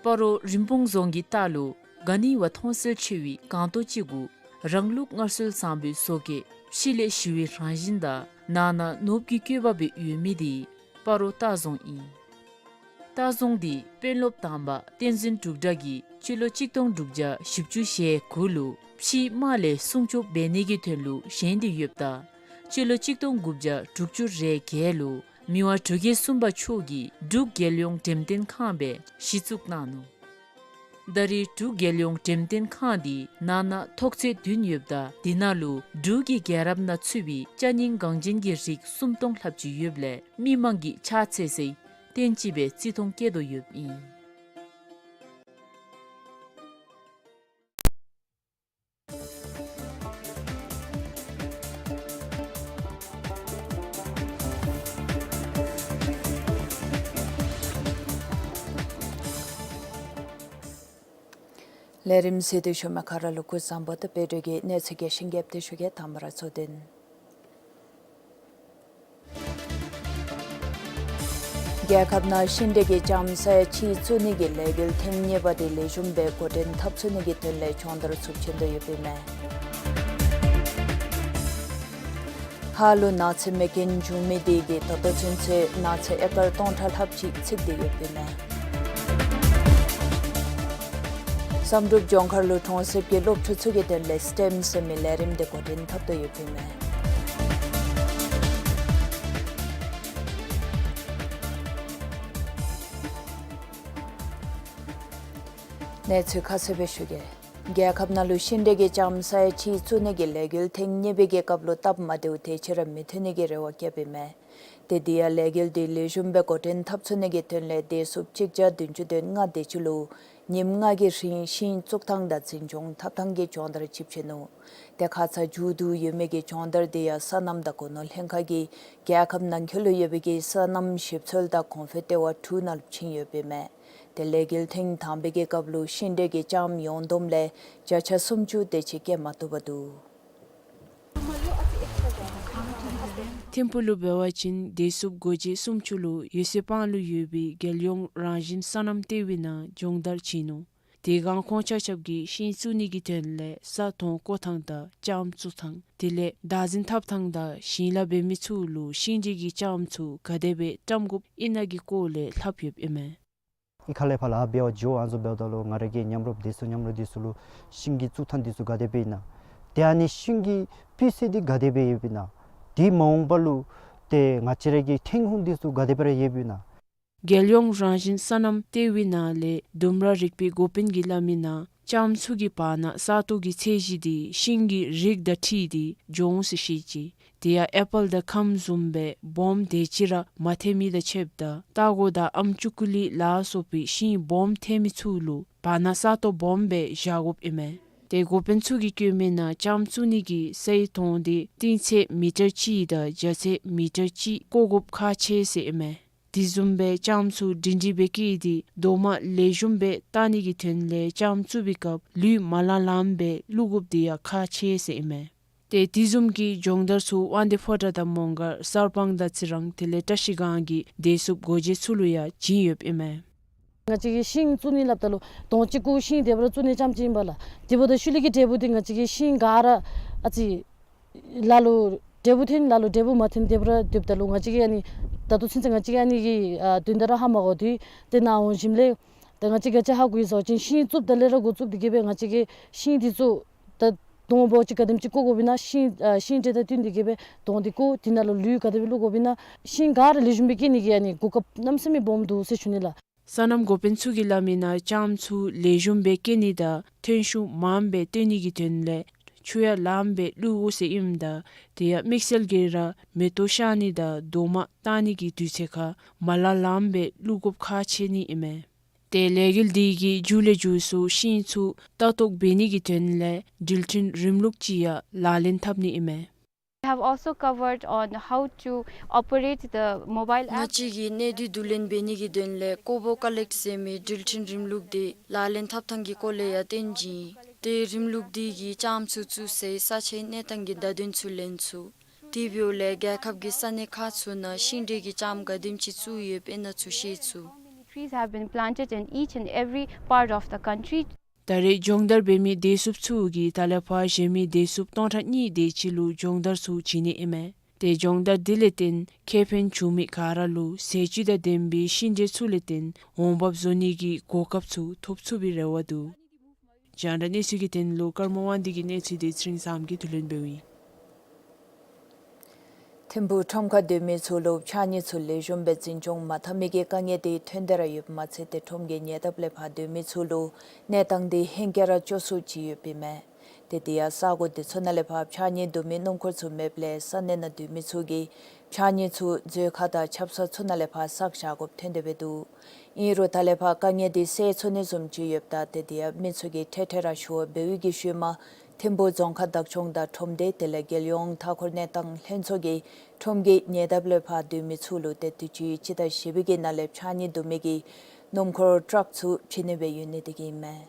སྤ་རོ་རིན་སྤུངས་རྫོང་གི་ལྟག་ལུ་ག་ནི་བ་མཐོང་གསལ་ཆེ་བའི་སྒང་ཏོག་ཅིག་གུ་རང་ལུགས་སྔར་སྲོལ་བཟང་པོའི་བཟོ་བཀོད་ཕྱི་ལས་ཞི་བའི་རང་བཞིན་དང་ནང་ན་ནོར་བུའི་བཀོད་པ་སྦེ་ཡོད་མི་དེ་སྤ་རོ་ལྟ་རྫོང་ཨིན། ལྟ་རྫོང་འདི་དཔོན་སློབ་དང་པ་བསྟན་འཛིན་འབྲུག་སྒྲ་གིས་སྤྱི་ལོ་གཅིག་སྟོང་དྲུག་བརྒྱ་བཞི་བཅུ་ཞེ་དགུ་ལུ་ཕྱིའི་དམག་ལས་སྲུང་སྐྱོབ་འབད་ནི་གི་དོན་ལུ་བཞེངས་ཏེ་ཡོདཔ་ད་སྤྱི་ལོ་གཅིག་སྟོང་དགུ་བརྒྱ་དྲུག་ཅུ་རེ་བརྒྱད་ལུ་ མི་དབང་འབྲུག་རྒྱལ་གསུམ་པ་མཆོག་གིས་འབྲུག་རྒྱལ་ཡོངས་འགྲེམས་སྟོན་ཁང་སྦེ་གཞི་བཙུགས་གནང་ནུག། ད་རེས་འབྲུག་རྒྱལ་ཡོངས་འགྲེམས་སྟོན་ཁང་འདི་ནང་ན་ཐོག་ཚད་བདུན་ཡོདཔ་ད་འདི་ནང་ལུ་འབྲུག་གི་རྒྱལ་རབས་ནང་ཚུད་པའི་ཅ་རྙིང་འགངས་ཅན་གྱི་རིགས་སུམ་སྟོང་ལྷགཔ་ཅིག་ཡོདཔ་ལས་མི་མང་གིས་ཕྱག་འཚལ་སའི་རྟེན་ཅིག་སྦེ་བརྩི་མཐོང་བསྐྱེད་དོ་ཡོདཔ་ཨིན། ལས་རིམ་གཟིགས་ཏེ་བཞུགས་མི་ག་ར་ལུ་སྐུ་གཟུགས་བཟང་པོ་དང་བོད་འབྲུག་གི་གནས་ཚུལ་གྱི་ཤིང་རྒྱབ་སྟེ་ཞུ་གེ། དང་པ་ར་གཙོ་དོན། རྒྱལ་ཁབ་ནང་ཤིང་འབྲས་ཀྱི་ལྕངམ་ས་ཡ་གཅིག་བཙུགས་ནི་གི་ལས་འགུལ་ཐེངས་གཉིས་པ་དེ་ལེགས་ཤོམ་སྦེ་འགོ་འདྲེན་འཐབ་ཚུགས་ནི་གི་དོན་ལས་སྦྱོང་བརྡར་ཚུ་བྱིན་དོ་ཡོདཔ་ཨིན་མས། ཧཱ་ལུ་ནགས་ཚལ་མེད་མཁན་བྱུང་མི་དེ་གིས་ད་ལྟོ་ཚུན་ཚོད་ནགས་ཚལ་ཨེ་ཀར་སྟོང་ཕྲག་ལྷགཔ་ཅིག་ཚིག་སྟེ་ཡོདཔ་ཨིན་མས། བསམ་གྲུབ་ལྗོངས་མཁར་ལུ་གྲོང་གསེབ་ཀྱི་སློབ་ཕྲུག་ཚུ་གི་དོན་ལས་སི་ཊེམ་ཟེར་མི་ལས་རིམ་དེ་འགོ་འདྲེན་འཐབ་དོ་ཡོདཔ་ཨིན་མས། གནས་ཚུལ་ཁ་གསལ་སྦེ་ཞུ་གེ། རྒྱལ་ཁབ་ནང་ལུ་ཤིང་འབྲས་ཀྱི་ལྕངམ་ས་ཡ་གཅིག་བཙུགས་ནི་གི་ལས་འགུལ་ཐེངས་གཉིས་པའི་གི་སྐབས་ལུ་སྟབས་མ་བདེཝ་དེ་ཅིག་ར་མི་ཐོན་ནི་གི་རེ་བ་བསྐྱེདཔ་ཨིན་མས། ཏེ་དེ་ཡང་ལས་འགུལ་དེ་ལེགས་ཤོམ་སྦེ་འགོ་འདྲེན་འཐབ་ཚུགས་ནི་གི་དོན་ལས་བདེ་སྲུངཔ་གཅིག་བརྒྱ་བདུན་ཅུ་དོན་ལྔ་དེ་ཅིག་ལུ་ཉིནམ་ལྔ་གི་རིང་ཤིང་བཙུགས་ཐངས་དང་འཛིན་སྐྱོང་འཐབ་ཐངས་ཀྱི་སྦྱོང་བརྡར་ཅིག་བྱིན་ནུག། ཏེ་ཁ་ཙ་མཇུག་བསྡུ་ཡོད་མི་གི་སྦྱོང་བརྡར་དེ་ཡང་སོ་ནམ་དང་སྒོ་ནོར་ལྷན་ཁག་གིས་རྒྱལ་ཁབ་ནང་འཁོད་ལུ་ཡོད་པའི་གི་སོ་ནམ་ཞིབ་འཚོལ་དང་གོང་འཕེལ་ལྟེ་བ་དྲུག་ནང་ལུ་བྱིན་ཡོདཔ་ཨིན་མས། ཏེ་ལས་འགུལ་ཐེངས་དང་པའི་གི་སྐབས་ལུ་ཤིང་འབྲས་ཀྱི་ལྕངམ་ཡོངས་བསྡོམས་ལས་བརྒྱ་ཆ་སུམ་ཅུ་དེ་ཅིག་སྐྱེ་མ་བཏུབ་པ་འདུག། ཐིམ་ཕུག་ལུ་འབད་བ་ཅིན་བདེ་སྲུངཔ་སྒོ་འབྱེད་སུམ་ཅུ་ལུ་ཡོད་ཚད་སྤང་ལུ་ཡོད་པའི་རྒྱལ་ཡོངས་རང་བཞིན་སོ་ནམ་ལྟེ་བའི་ནང་སྦྱོང་བརྡར་བྱིན་ནུག། དེ་སྒང་ཁོང་ཆ་ཁྱབ་ཀྱིས་ཤིང་བཙུགས་ནི་གི་དོན་ལས་ས་དོང་བརྐོ་ཐངས་དང་ལྕངམ་བཙུགས་ཐངས་དེ་ལས་བདག་འཛིན་འཐབ་ཐངས་དང་ཞིང་ལཱ་འབད་མི་ཚུ་ལུ་ཤིང་འབྲས་ཀྱི་ལྕངམ་ཚུ་ག་དེ་སྦེ་བཀྲམ་དགོཔ་ཨིན་ན་གི་སྐོར་ལས་ལྷབ་ཡོདཔ་ཨིན་མས། ཨི་ཁ་ལས་ཕར་ལཱ་འབད་བར་འགྱོ་བ་ཚུ་འབདཝ་ད་ལུ་ང་ར་གི་མཉམ་རོགས་བདེ་སྲུང་མཉམ་རོགས་འདི་ཚུ་ལུ་ཤིང་གི་བཙུགས་ཐངས་འདི་ཚུ་ག་དེ་སྦེ་ཨིན་ན། ཏེ་ཨ་ནི་ཤིང་གི་སྤུས་ཚད་འདི་ག་དེ་སྦེ་ཡོདཔ་ཨིན་ན། དེ་མ་འོངས་པ་ལུ་ཏེ་ང་བཅས་ར་གི་ཐོན་ཁུངས་འདི་ཚུ་ག་དེ་སྦེ་ར་ཡོདཔ་ཨིན་ན། རྒྱལ་ཡོངས་རང་བཞིན་སོ་ནམ་ལྟེ་བའི་ནང་ལས་ལྡུམ་ར་རིག་པའི་འགོ་དཔོན་གྱིས་སླབ་མི་ནང་ལྕངམ་ཚུ་གི་བར་ན་ས་སྟོང་གི་ཚད་གཞི་འདི་ཤིང་གི་རིགས་དང་འཁྲིལ་ཏེ་འགྱོ་འོང་ཟེར་བཤད་ཅི། དེ་ཡང་ཨེ་པཱལ་དང་ཁམ་བཟུམ་སྦེ་སྦོམ་དེ་ཅིག་ར་མ་ཐོན་མི་དང་ཕྱདཔ་ད་སྟར་གོ་དང་ཨམ་ཅུ་ཀུ་ལི་ལ་སོགས་པའི་ཤིང་སྦོམ་ཐོན་མི་ཚུ་ལུ་བར་ན་ས་སྟོང་སྦོམ་སྦེ་བཞག་དགོཔ་ཨིན་མས། ཏེ་འགོ་དཔོན་ཚུ་གིས་བཀོད་མི་ནང་ལྕངམ་བཙུགས་ནི་གི་སའི་དོང་འདི་གཏིང་ཚད་མི་ཊར་གཅིག་དང་རྒྱ་ཚད་མི་ཊར་གཅིག་བརྐོ་དགོཔ་ཁག་ཆེ་ཟེར་ཨིན་མས། དེ་བཟུམ་སྦེ་ལྕངམ་ཚུ་སྒྲིང་སྒྲིང་སྦེ་སྐྱེས་ཏེ་རྡོག་མ་ལེགས་ཤོམ་སྦེ་བཏགས་ནི་གི་དོན་ལས་ལྕངམ་བཙུགས་པའི་སྐབས་ལུད་མ་ལང་ལངམ་སྦེ་བླུག་དགོཔ་དེ་ཡང་ཁག་ཆེ་ཟེར་ཨིན་མས། ཏེ་དེ་བཟུམ་གྱི་སྦྱོང་བརྡར་ཚུ་དབང་འདུས་ཕོ་བྲང་དང་མོང་སྒར་གསར་སྤང་དང་རྩི་རང་དེ་ལས་བཀྲ་ཤིས་སྒང་གི་བདེ་སྲུངཔ་སྒོ་འབྱེད་ཚུ་ལུ་ཡང་བྱིན་ཡོདཔ་ཨིན་མས། ང་བཅས་ཀྱིས་ཤིང་བཙུགས་ནི་སླབ་ད་ལུ་དོང་གཅིག་གུ་ཤིང་དེ་སྦེ་ར་བཙུགས་ནི་རྐྱངམ་ཅིག་ཨིན་པས་ལགས། དེ་འབདཝ་ད་ཤུལ་ལས་ཀྱི་འབྲས་བུ་འདི་ང་བཅས་ཀྱིས་ཤིང་ག་ར་ཨ་ཙི་ལ་ལུ་འབྲས་བུ་ཐོན་ལ་ལུ་འབྲས་བུ་མ་ཐོན་དེ་སྦེ་ར་སྡོདཔ་ད་ལུ་ང་བཅས་ཀྱིས་ཨ་ནི་ད་ལྟོ་ཚུན་ཚོད་ང་བཅས་ཀྱིས་ཨ་ནི་གི་ཨ་དོན་དག་ར་ཧ་མ་གོ་དེ་ཏེ་ནཱ་འོང་ཞིནམ་ལས་ད་ང་བཅས་ཀྱིས་ཧ་གོ་ཡི་ཟེར་བ་ཅིན་ཤིང་བཙུགསཔ་ད་ལས་ར་འགོ་བཙུགས་ཏེ་གི་སྦེ་ང་བཅས་ཀྱིས་ཤིང་འདི་ཚུ་ད་དོང་སྦོམ་ཅིག་ག་དེམ་ཅིག་བརྐོ་དགོཔ་ཨིན་ན་ཤིང་ཨ་ཤིང་འབྲས་དང་བསྟུན་ཏེ་གི་སྦེ་དོང་འདི་བརྐོ། དེ་ནང་ལུ་ལུད་ག་དེ་སྦེ་བླུག་དགོཔ་ཨིན་ན་ཤིང་ག་ར་ལེགས་ཤོམ་སྦེ་སྐྱེ་ནི་གི་ཨ་ནི་གོ་སྐབས་གནམ་མེད་ས་མེད་སྦོམ་འདུག་ཟེར་ཞུ་ནི་ལགས། སོ་ནམ་འགོ་དཔོན་ཚུ་གིས་སླབ་མི་ནང་ལྕངམ་ཚུ་ལེགས་ཤོམ་སྦེ་སྐྱེ་ནི་དང་ཐོན་ཤུགས་མངམ་སྦེ་སྟོན་ནི་གི་དོན་ལས་ཆུ་ཡང་ལངམ་སྦེ་བླུག་དགོ་ཟེར་ཨིནམ་ད་དེ་ཡང་དམིགས་བསལ་གྱིས་ར་མེ་ཏོག་ཤར་ནི་དང་རྡོག་མ་བཏགས་ནི་གི་དུས་ཚོད་ཁར་མ་ལང་ལངམ་སྦེ་བླུག་དགོཔ་ཁག་ཆེ་ནི་ཨིན་མས། ཏེ་ལས་འགུལ་འདི་གི་མཇུག་ལས་མཇུག་སུ་ཤིང་ཚུ་ལྟ་རྟོག་འབད་ནི་གི་དོན་ལས་འགྲུལ་འཕྲིན་རིམ་ལུགས་ཅིག་ཡང་ལག་ལེན་འཐབ་ནི་ཨིན་མས། We have also covered on how to operate the mobile app. ང་བཅས་ཀྱིས་གནས་དུས་བསྡུ་ལེན་འབད་ནི་གི་དོན་ལས་ཀོ་བོ་ཀ་ལེཀཊ་ཟེར་མི་འགྲུལ་འཕྲིན་རིམ་ལུགས་འདི་ལག་ལེན་འཐབ་ཐངས་ཀྱི་སྐོར་ལས་ཡང་སྟོན་གེ། ཏེ་རིམ་ལུགས་འདི་གིས་ལྕངམ་ཚུ་བཙུགས་སའི་ས་ཆའི་གནས་སྟངས་ཀྱི་བརྡ་དོན་ཚུ་ལེན་ཚུགས། དེ་འབདཝ་ལས་རྒྱལ་ཁབ་ཀྱི་ས་གནས་ཁག་ཚུ་ནང་ཤིང་འབྲས་ཀྱི་ལྕངམ་ག་དེམ་ཅིག་བཙུགས་ཡོདཔ་ཨིན་ན་ཚུ་ཤེས་ཚུགས། Trees have been planted in each and every part of the country. ད་རེས་སྦྱོང་བརྡར་འབད་མི་བདེ་སྲུངཔ་ཚུ་གིས་ད་ལས་ཕར་གཞན་མི་བདེ་སྲུངཔ་སྟོང་ཕྲག་གཉིས་དེ་ཅིག་ལུ་སྦྱོང་བརྡར་ཚུ་བྱིན་ནི་ཨིན་མས། ཏེ་སྦྱོང་བརྡར་འདི་ལས་བརྟེན་ཁེ་ཕན་བྱུང་མི་ག་ར་ལུ་ཟས་བཅུད་དང་ལྡན་པའི་ཤིང་འབྲས་ཚུ་ལས་བརྟེན་འོང་འབབ་བཟོ་ནི་གི་གོ་སྐབས་ཚུ་ཐོབ་ཚུགས་པའི་རེ་བ་འདུག། རྒྱང་བསྒྲགས་གནས་ཚུལ་གྱི་དོན་ལུ་ཀརྨ་དབང་འདུས་ཀྱི་གནས་ཚུལ་དེ་ཚེ་རིང་བཟངམོ་གིས་བསྡུ་ལེན་འབདཝ་ཨིན། ཐིམ་ཕུག་ཁྲོམ་ཁར་སྡོད་མི་ཚུ་ལུ་ཕྱགས་སྙིགས་ཚུ་ལེགས་ཤོམ་སྦེ་འཛིན་སྐྱོང་མ་འཐབ་མི་གི་དཀའ་ངལ་འདི་ཐོན་ཏེ་ར་ཡོདཔ་མ་ཚད་ཏེ་ཁྲོམ་གྱི་ཉེ་འདབས་ལས་ཕར་སྡོད་མི་ཚུ་ལུ་གནས་སྟངས་འདི་ཧེང་སྐལ་ར་སྐྱོ་སུ་ཅིག་ཡོདཔ་ཨིན་མས། ཏེ་དེ་ཡང་ས་གོ་འདི་ཚུ་ནང་ལས་ཕར་ཕྱགས་སྙིགས་བསྡུ་མི་སྣུམ་འཁོར་ཚུ་མེདཔ་ལས་ས་གནས་ནང་སྡོད་མི་ཚུ་གིས་ཕྱགས་སྙིགས་ཚུ་མཛོད་ཁང་དང་ཆབ་གསང་ཚུ་ནང་ལས་ཕར་བསགས་བཞག་དགོཔ་ཐོན་ཏེ་འབད་འདུག། ཨིན་རུང་ད་ལས་ཕར་དཀའ་ངལ་འདི་སེལ་ཚུགས་ནི་བཟུམ་ཅིག་ཡོདཔ་ད་ཏེ་དེ་ཡང་མི་ཚུ་གིས་འཕྲལ་འཕྲལ་ར་ཞུ་བ་འབད་བའི་གི་ཤུལ་མ་ཐིམ་ཕུག་རྫོང་ཁག་བདག་སྐྱོང་དང་ཁྲོམ་སྡེ་དེ་ལས་རྒྱལ་ཡོངས་མཐའ་འཁོར་གནས་སྟངས་ལྷན་ཚོགས་ཀྱིས་ཁྲོམ་གྱི་ཉེ་འདབས་ལས་ཕར་སྡོད་མི་ཚུ་ལུ་ཏེ་དུས་ཅི་སྤྱི་ཟླ་བཞི་པའི་གི་ནང་ལས་ཕྱགས་སྙིགས་བསྡུ་མི་གི་སྣུམ་འཁོར་ཊཱག་ཚུ་བྱིན་ནི་སྦེ་ཡོད་ནི་དེ་གིས་ཨིན་མས།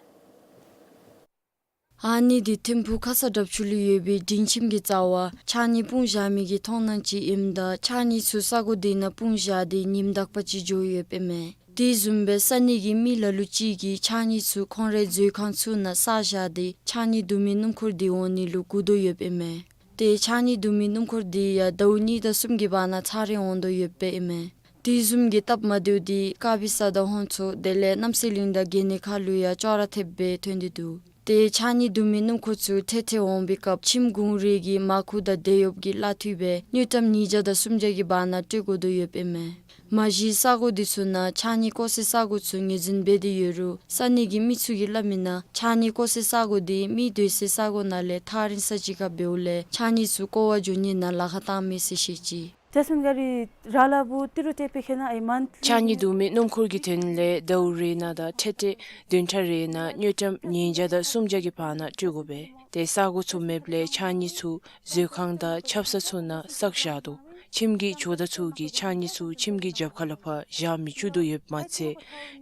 ཨ་ནི་འདི་ཐིམ་ཕུག་ཁ་ས་འདབས་ཆུ་ལུ་ཡོད་པའི་སྒྲིང་ཁྱིམ་གྱི་རྩ་བར་ཕྱགས་སྙིགས་སྤུངས་བཞག་མི་གི་མཐོང་སྣང་ཅིག་ཨིནམ་ད་ཕྱགས་སྙིགས་ཚུ་ས་གོ་འདི་ནང་སྤུངས་བཞག་སྟེ་ཉིནམ་དག་པ་ཅིག་འགྱོ་ཡོདཔ་ཨིན་མས། དེ་བཟུམ་སྦེ་ས་གནས་ཀྱི་མི་ལ་ལུ་ཅིག་གིས་ཕྱགས་སྙིགས་ཚུ་ཁོང་རའི་མཛོད་ཁང་ཚུ་ནང་བསགས་བཞག་སྟེ་ཕྱགས་སྙིགས་བསྡུ་མི་སྣུམ་འཁོར་འདི་འོང་ནི་ལུ་སྒུག་དོ་ཡོདཔ་ཨིན་མས། ཏེ་ཕྱགས་སྙིགས་བསྡུ་མི་སྣུམ་འཁོར་འདི་ཡང་ཟླཝ་གཉིས་དང་གསུམ་གྱི་བར་ན་ཚར་རེ་འོང་དོ་ཡོདཔ་ཨིན་མས། དེ་བཟུམ་གྱི་སྟབས་མ་བདེཝ་འདི་དཀར་སྦིས་ས་དང་ཧོང་མཚོ་དེ་ལས་རྣམ་སྲས་གླིང་དང་དགེ་བསྙེན་མཁར་ལུ་ཡང་ཅོག་ར་འཐདཔ་སྦེ་ཐོན་ཏེ་འདུག། ཏེ་ཕྱགས་སྙིགས་བསྡུ་མི་སྣུམ་འཁོར་ཚུ་འཕྲལ་འཕྲལ་འོང་བའི་སྐབས་ཁྱིམ་གུང་ར་གི་མར་ཁུ་དང་དེ་ཡོདཔ་གི་གླ་འཐུས་སྦེ་དངུལ་ཀྲམ་ཉིས་བརྒྱ་དང་སུམ་བརྒྱ་གི་བར་ན་སྤྲོད་དགོ་དོ་ཡོདཔ་ཨིན་མས། མ་གཞི་ས་གོ་འདི་ཚུ་ནང་ཕྱགས་སྙིགས་བཀོ་སའི་ས་གོ་ཚུ་ངོས་འཛིན་འབད་དེ་ཡོད་རུང་ས་གནས་ཀྱི་མི་ཚུ་གིས་སླབ་མིའི་ནང་ཕྱགས་སྙིགས་བཀོ་སའི་ས་གོ་འདི་མི་སྡོད་སའི་ས་གོ་ནང་ལས་ཐག་རིང་ས་ཅིག་ཁར་འབདཝ་ལས་ཕྱགས་སྙིགས་ཚུ་བཀོ་བར་འགྱོ་ནི་ནང་ལཱ་ཁག་བཏངམ་མས་ཟེར་བཤད་ཅི། ཏེ་སུན་ག་རི་ར་ལ་བུ་ཏི་རུ་ཏེ་པེ་ཁེ་ན་ཨེ་མན། ཕྱགས་སྙིགས་བསྡུ་མི་སྣུམ་འཁོར་གྱི་དོན་ལས་ཟླཝ་རེ་ནང་དང་འཕྲལ་འཕྲལ་བདུན་ཕྲག་རེ་ནང་དངུལ་ཀྲམ་ཉིས་བརྒྱ་དང་སུམ་བརྒྱ་གི་བར་ན་སྤྲོད་དགོ་པས། ཏེ་ས་གོ་ཚུ་མེདཔ་ལས་ཕྱགས་སྙིགས་ཚུ་མཛོད་ཁང་དང་ཆབ་གསང་ཚུ་ནང་བསགས་བཞག་དོ། ཁྱིམ་གྱི་ཇོ་བདག་ཚུ་གིས་ཕྱགས་སྙིགས་ཚུ་ཁྱིམ་གྱི་རྒྱབ་ཁ་ལས་ཕར་བཞག་མི་བཅུག་དོ་ཡོདཔ་མ་ཚད་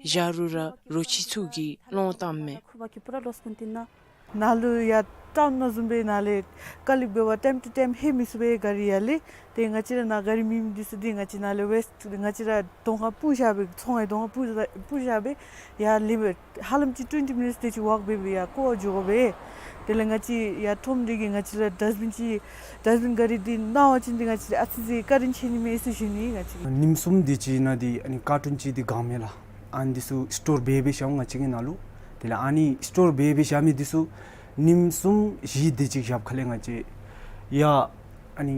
བཞག་རུང་ར་རོ་ཁྱི་ཚུ་གིས་སློང་བཏངམ་མས། ཁོ་བ་ཀི་པུ་ར་ལོས་ཀུན་ཏི་ན། ནཱ་ལུ་ཡར་ཊའུན་ནང་བཟུམ་སྦེ་ནཱ་ལས་ཀ་ལིག་འབད་བར་ཊེམ་ཊུ་ཊེམ་ལྷོད་མི་ཚུགས་པས་ག་རི་ཡར་ལས། ཏེ་ང་བཅས་ར་ནཱ་ག་རི་མེད་མི་འདི་ཚུ་འདི་ང་བཅས་ནཱ་ལས་ཝེསཊ་ང་བཅས་ར་གདོང་ཁར་སྤུངས་བཞག་སྦེ་ཚོང་ཁང་གི་གདོང་ཁར་སྤུངས་བཞག་སྦེ་ཡར་ལས་སྦེ་ཧ་ལམ་ཅིག་ཊུ་ཝེན་ཊི་མི་ནིཊསི་དེ་ཅིག་ཝོག་འབད་སྦེ་ཡར་བཀོ་བར་འགྱོ་དགོ་པས། དེ་ལས་ང་བཅས་ཡར་ཁྲོམ་འདི་གི་ང་བཅས་ར་ཌསཊ་བིན་ཅིག་ཌསཊ་བིན་ག་རི་འདི་གནང་བ་ཅིན་འདི་ང་བཅས་ར་ཨ་ཙི་ཙི་བཀའ་དྲིན་ཆེ་ནི་མས་ཟེར་ཞུ་ནི། ང་བཅས་ཉིནམ་གསུམ་དེ་ཅིག་ནང་འདི་ཨ་ནི་ཀར་ཊུན་ཅིག་འདི་གང་མས་ལགས། ཨ་ནི་འདི་ཚུ་སི་ཊོར་འབད་སྦེ་བཞག་འོང་ང་བཅས་ཀྱི་ནང་ལུ། དེ་ལས་ཨ་ནི་སི་ཊོར་འབད་སྦེ་བཞག་མི་འདི་ཚུ་ཉིནམ་གསུམ་བཞི་དེ་ཅིག་བཞགཔ་ཁ་ལས་ང་བཅས་ཡར་ཨ་ནི་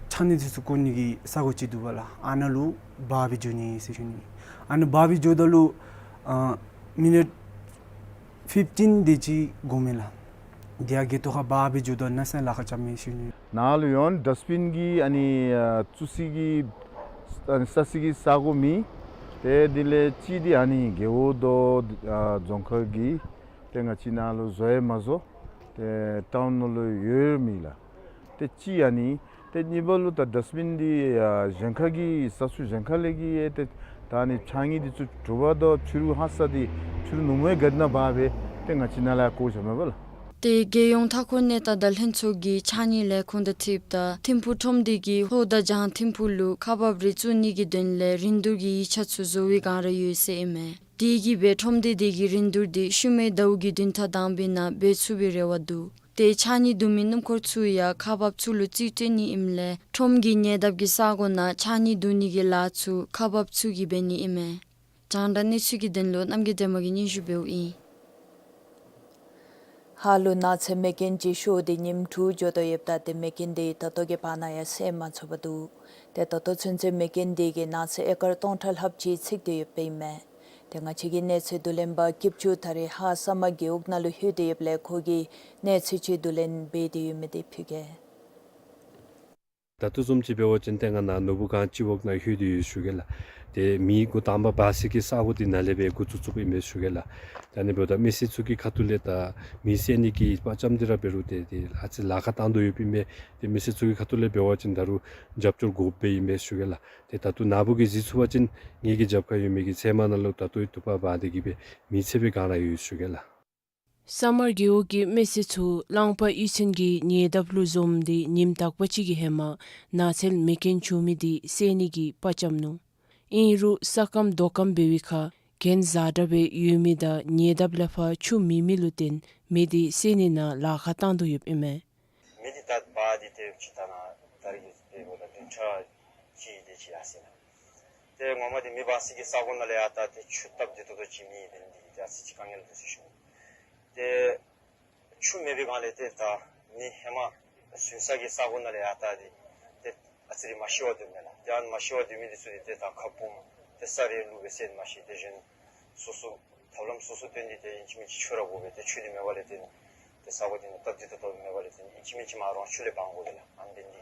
ཕྱགས་སྙིགས་འདི་ཚུ་བཀོ་ནི་གི་ས་གོ་ཅིག་འདུག་པ་ལགས། ཨ་ནཱ་ལུ་འབག་སྦེ་འགྱོ་ནི་ཟེར་ཞུ་ནི། ཨ་ནཱ་འབག་སྦེ་འགྱོཝ་ད་ལུ་ཨ་མི་ནིཊ་ཕིཕ་ཊིན་དེ་ཅིག་འགོརཝ་མས་ལགས། དེ་ཡང་སྒལ་ཏོ་ཁར་འབག་སྦེ་འགྱོཝ་ད་ནཱ་ས་ལཱ་ཁག་རྐྱབ་མས་ཟེར་ཞུ་ནི། ནཱ་ལུ་ཡང་ཌསཊ་བིན་གྱི་ཨ་ནི་ཨ་བཙུགས་སའི་གི་ཨ་ནི་ས་སི་གི་ས་གོ་མེད། ཏེ་དེ་ལས་གཅིག་འདི་ཨ་ནི་རྒེད་འོག་དང་ཨ་རྫོང་ཁག་གིས་ཏེ་ང་བཅས་ནཱ་ལུ་བཟོ་ཡང་མ་བཟོ། ཏེ་ཊའུན་ནང་ལུ་ཡོད་མེད་ལགས། ཏེ་གཅིག་ཨ་ནི་ཏེ་གཉིས་པ་ལུ་ད་ཌསཊ་བིན་འདི་ཨ་གཞན་ཁ་གི་ས་ས་གཞན་ཁ་ལས་ཀྱི་ཨེ་ཏེ་ད་ཨ་ནི་ཕྱགས་སྙིགས་འདི་ཚུ་དྲོ་པ་དང་ཕྱི་རུ་ཧ་སག་འདི་ཕྱི་རུ་ནུབ་མོའི་ག་རི་ནང་འབག་སྦེ་ཏེ་ང་བཅས་ནཱ་ལས་བཀོ་བཞགཔ་མས་པ་ལགས། ཏེ་རྒྱལ་ཡོངས་མཐའ་འཁོར་གནས་སྟངས་དང་ལྷན་ཚོགས་ཀྱིས་ཕྱགས་སྙིགས་ལས་ཁུངས་དང་འཁྲིལཝ་ད་ཐིམ་ཕུག་ཁྲོམ་སྡེ་གིས་ལྷོ་དང་བྱང་ཐིམ་ཕུག་ལུ་ཁག་འབགཔ་རེ་བཙུགས་ནི་གི་དོན་ལས་རིན་བསྡུར་གྱི་ཡིག་ཆ་ཚུ་བཟོ་བའི་བསྒང་ར་ཡོད་ཟེར་ཨིན་མས། དེ་གིས་སྦེ་ཁྲོམ་སྡེ་དེ་གིས་རིན་བསྡུར་འདི་ཤུལ་མའི་ཟླཝ་གི་བདུན་ཕྲག་དང་པའི་ནང་འབད་ཚུགས་པའི་རེ་བ་འདུག། ཏེ་ཕྱགས་སྙིགས་བསྡུ་མི་སྣུམ་འཁོར་ཚུ་ཡང་ཁག་འབགཔ་ཚུ་ལུ་རྩིས་སྤྲོད་ནི་ཨིནམ་ལས་ཁྲོམ་གྱི་ཉེ་འདབས་ཀྱི་ས་གོ་ནང་ཕྱགས་སྙིགས་བསྡུ་ནི་གི་ལཱ་ཚུ་ཁག་འབགཔ་ཚུ་གིས་འབད་ནི་ཨིན་མས། རྒྱང་བསྒྲགས་གནས་ཚུལ་གྱི་དོན་ལུ་རྣམ་རྒྱལ་བདེ་མོ་གིས་སྙན་ཞུ་འབདཝ་ཨིན། ཧཱ་ལུ་ནགས་ཚལ་མེ་རྐྱེན་ཅིག་ཤོར་ཏེ་ཉིནམ་དྲུག་འགྱོ་དོ་ཡོདཔ་ད་ཏེ་མེ་རྐྱེན་འདི་ད་ལྟོ་གི་བར་ན་ཡང་སེལ་མ་ཚུགས་པར་འདུག། ཏེ་ད་ལྟོ་ཚུན་ཚོད་མེ་རྐྱེན་འདི་གིས་ནགས་ཚལ་ཨེ་ཀར་སྟོང་ཕྲག་ལྷགཔ་ཅིག་ཚིག་སྟེ་ཡོདཔ་ཨིན་མས། ཏེ་ང་བཅས་ཀྱི་གནས་ཚུལ་བསྡུ་ལེན་པ་སྐྱིདཔ་ཆུ་ད་རེས་ཧཱ་ས་དམར་རྒེད་འོག་ནང་ལུ་ལྷོད་དེ་ཡོདཔ་ལས་ཁོ་གིས་གནས་ཚུལ་ཅིག་བསྡུ་ལེན་འབད་དེ་ཡོད་མི་འདི་ཕུལ་གེ། ད་ལྟོ་བཟུམ་ཅིག་འབད་བ་ཅིན་ཏེ་ང་ནཱ་ནོར་བུ་སྒང་སྤྱི་འོག་ནང་ལྷོད་དེ་ཡོད་ཞུ་གེ་ལགས། ཏེ་མེ་འགོ་དང་པ་འབར་སའི་གི་ས་གོ་འདི་ནཱ་ལས་སྦེ་འགོ་བཙུགས་བཙུགསཔ་ཨིན་མས་ཞུ་གེ་ལགས། ད་ཨ་ནི་འབདཝ་ད་མི་སེར་ཚུ་གི་ཁ་ཐུག་ལས་ད་མེ་བསད་ནི་གི་དཔའ་བཅམ་སྟེ་ར་འབད་རུང་ཏེ་ཏེ་ཨ་ཙི་ལཱ་ཁག་བཏང་དོ་ཡོདཔ་ཨིན་མས། ཏེ་མི་སེར་ཚུ་གི་ཁ་ཐུག་ལས་འབད་བ་ཅིན་ད་རུང་རྒྱབ་སྐྱོར་དགོཔ་སྦེ་ཨིན་མས་ཞུ་གེ་ལགས། ཏེ་ད་ལྟོ་ནཱ་བུ་གིས་གཟིགས་ཚུགས་པ་ཅིན་ངེ་གི་རྒྱབ་ཁར་ཡོད་མི་གི་ཚལ་མ་ནང་ལུ་ད་ལྟོ་དུ་པ་འབར་ཏེ་གི་སྦེ་མེ་ཚ་བའི་སྒང་ར་ཡོད་ཞུ་གེ་ལགས། ས་དམར་རྒེད་འོག་གི་མི་སེར་ཚུ་གླང་པ་གཡུས་ཚན་གྱི་ཉེ་འདབས་ལུ་འཛོམས་ཏེ་ཉིནམ་དག་པ་ཅིག་གི་ཧེ་མ་ནགས་ཚལ་མེ་རྐྱེན་བྱུང་མི་འདི་སེལ་ནི་གི་དཔའ་བཅམ་ནུག། ཨིན་རུང་ས་སྐམ་རྡོ་སྐམ་འབད་བའི་ཁར་གྱེན་འཛེགས་དྲགས་སྦེ་ཡོད་མི་དང་ཉེ་འདབས་ལས་ཕར་ཆུ་མེད་མི་ལུ་བརྟེན་མེ་འདི་སེལ་ནི་ནང་ལཱ་ཁག་བཏང་དོ་ཡོདཔ་ཨིན་མས། མེ་འདི་ད་འབར་ཏེ་ཏེ་ཕྱི་ད་ནཱ་ད་རིས་ཀྱི་དེ་འབདཝ་ད་བདུན་ཕྲག་གཅིག་དེ་ཅིག་ཡར་སོ་ཡི་ལགས། ཏེ་ངོ་མ་འདི་མེ་འབར་སའི་གི་ས་གོ་ནང་ལས་ཡར་ད་ཏེ་ཆུ་བཏབ་སྟེ་ཏོག་ཏོ་ཅིག་མེ་འདི་འདི་ཏེ་ཨ་ཙི་ཅིག་དཀའ་ངལ་འདུག་ཟེར་ཞུ། ཏེ་ཆུ་མེད་པའི་སྒང་ལས་ཏེ་ད་མེ་ཧེ་མ་ཟུན་ས་གི་ས་གོ་ནང་ལས་ཡར་ད་འདི་ཏེ་ ཨ་ཙི་རེ་མ་ཤི་བར་སྡོད་མི་ལགས། ཏེ་ཨ་ནི་མ་ཤི་བར་སྡོད་མི་འདི་ཚུ་འདི་ཏེ་ད་ཁ་སྦོམ་ཏེ་ས་རེ་བླུགས་སྦེ་བསད་མ་ཤེས། ཏེ་གཞན་སོ་སོ་ཐབས་ལམ་སོ་སོ་བཏོན་ཏེ་ཏེ་ཨིན་ཅི་མིན་ཅི་ཆུ་ར་དགོ་པས། ཏེ་ཆུ་འདི་མེད་པ་ལས་ཏེ་ཏེ་ས་གོ་འདི་ནང་སྟབས་བདེ་ཏོག་ཏོ་མེད་པ་ལས་ཏེ་ཨིན་ཅི་མིན་ཅི་མ་རུང་ཆུ་ལས་སྦང་དགོ་པས་ལགས། ཨ་ནི་འདི་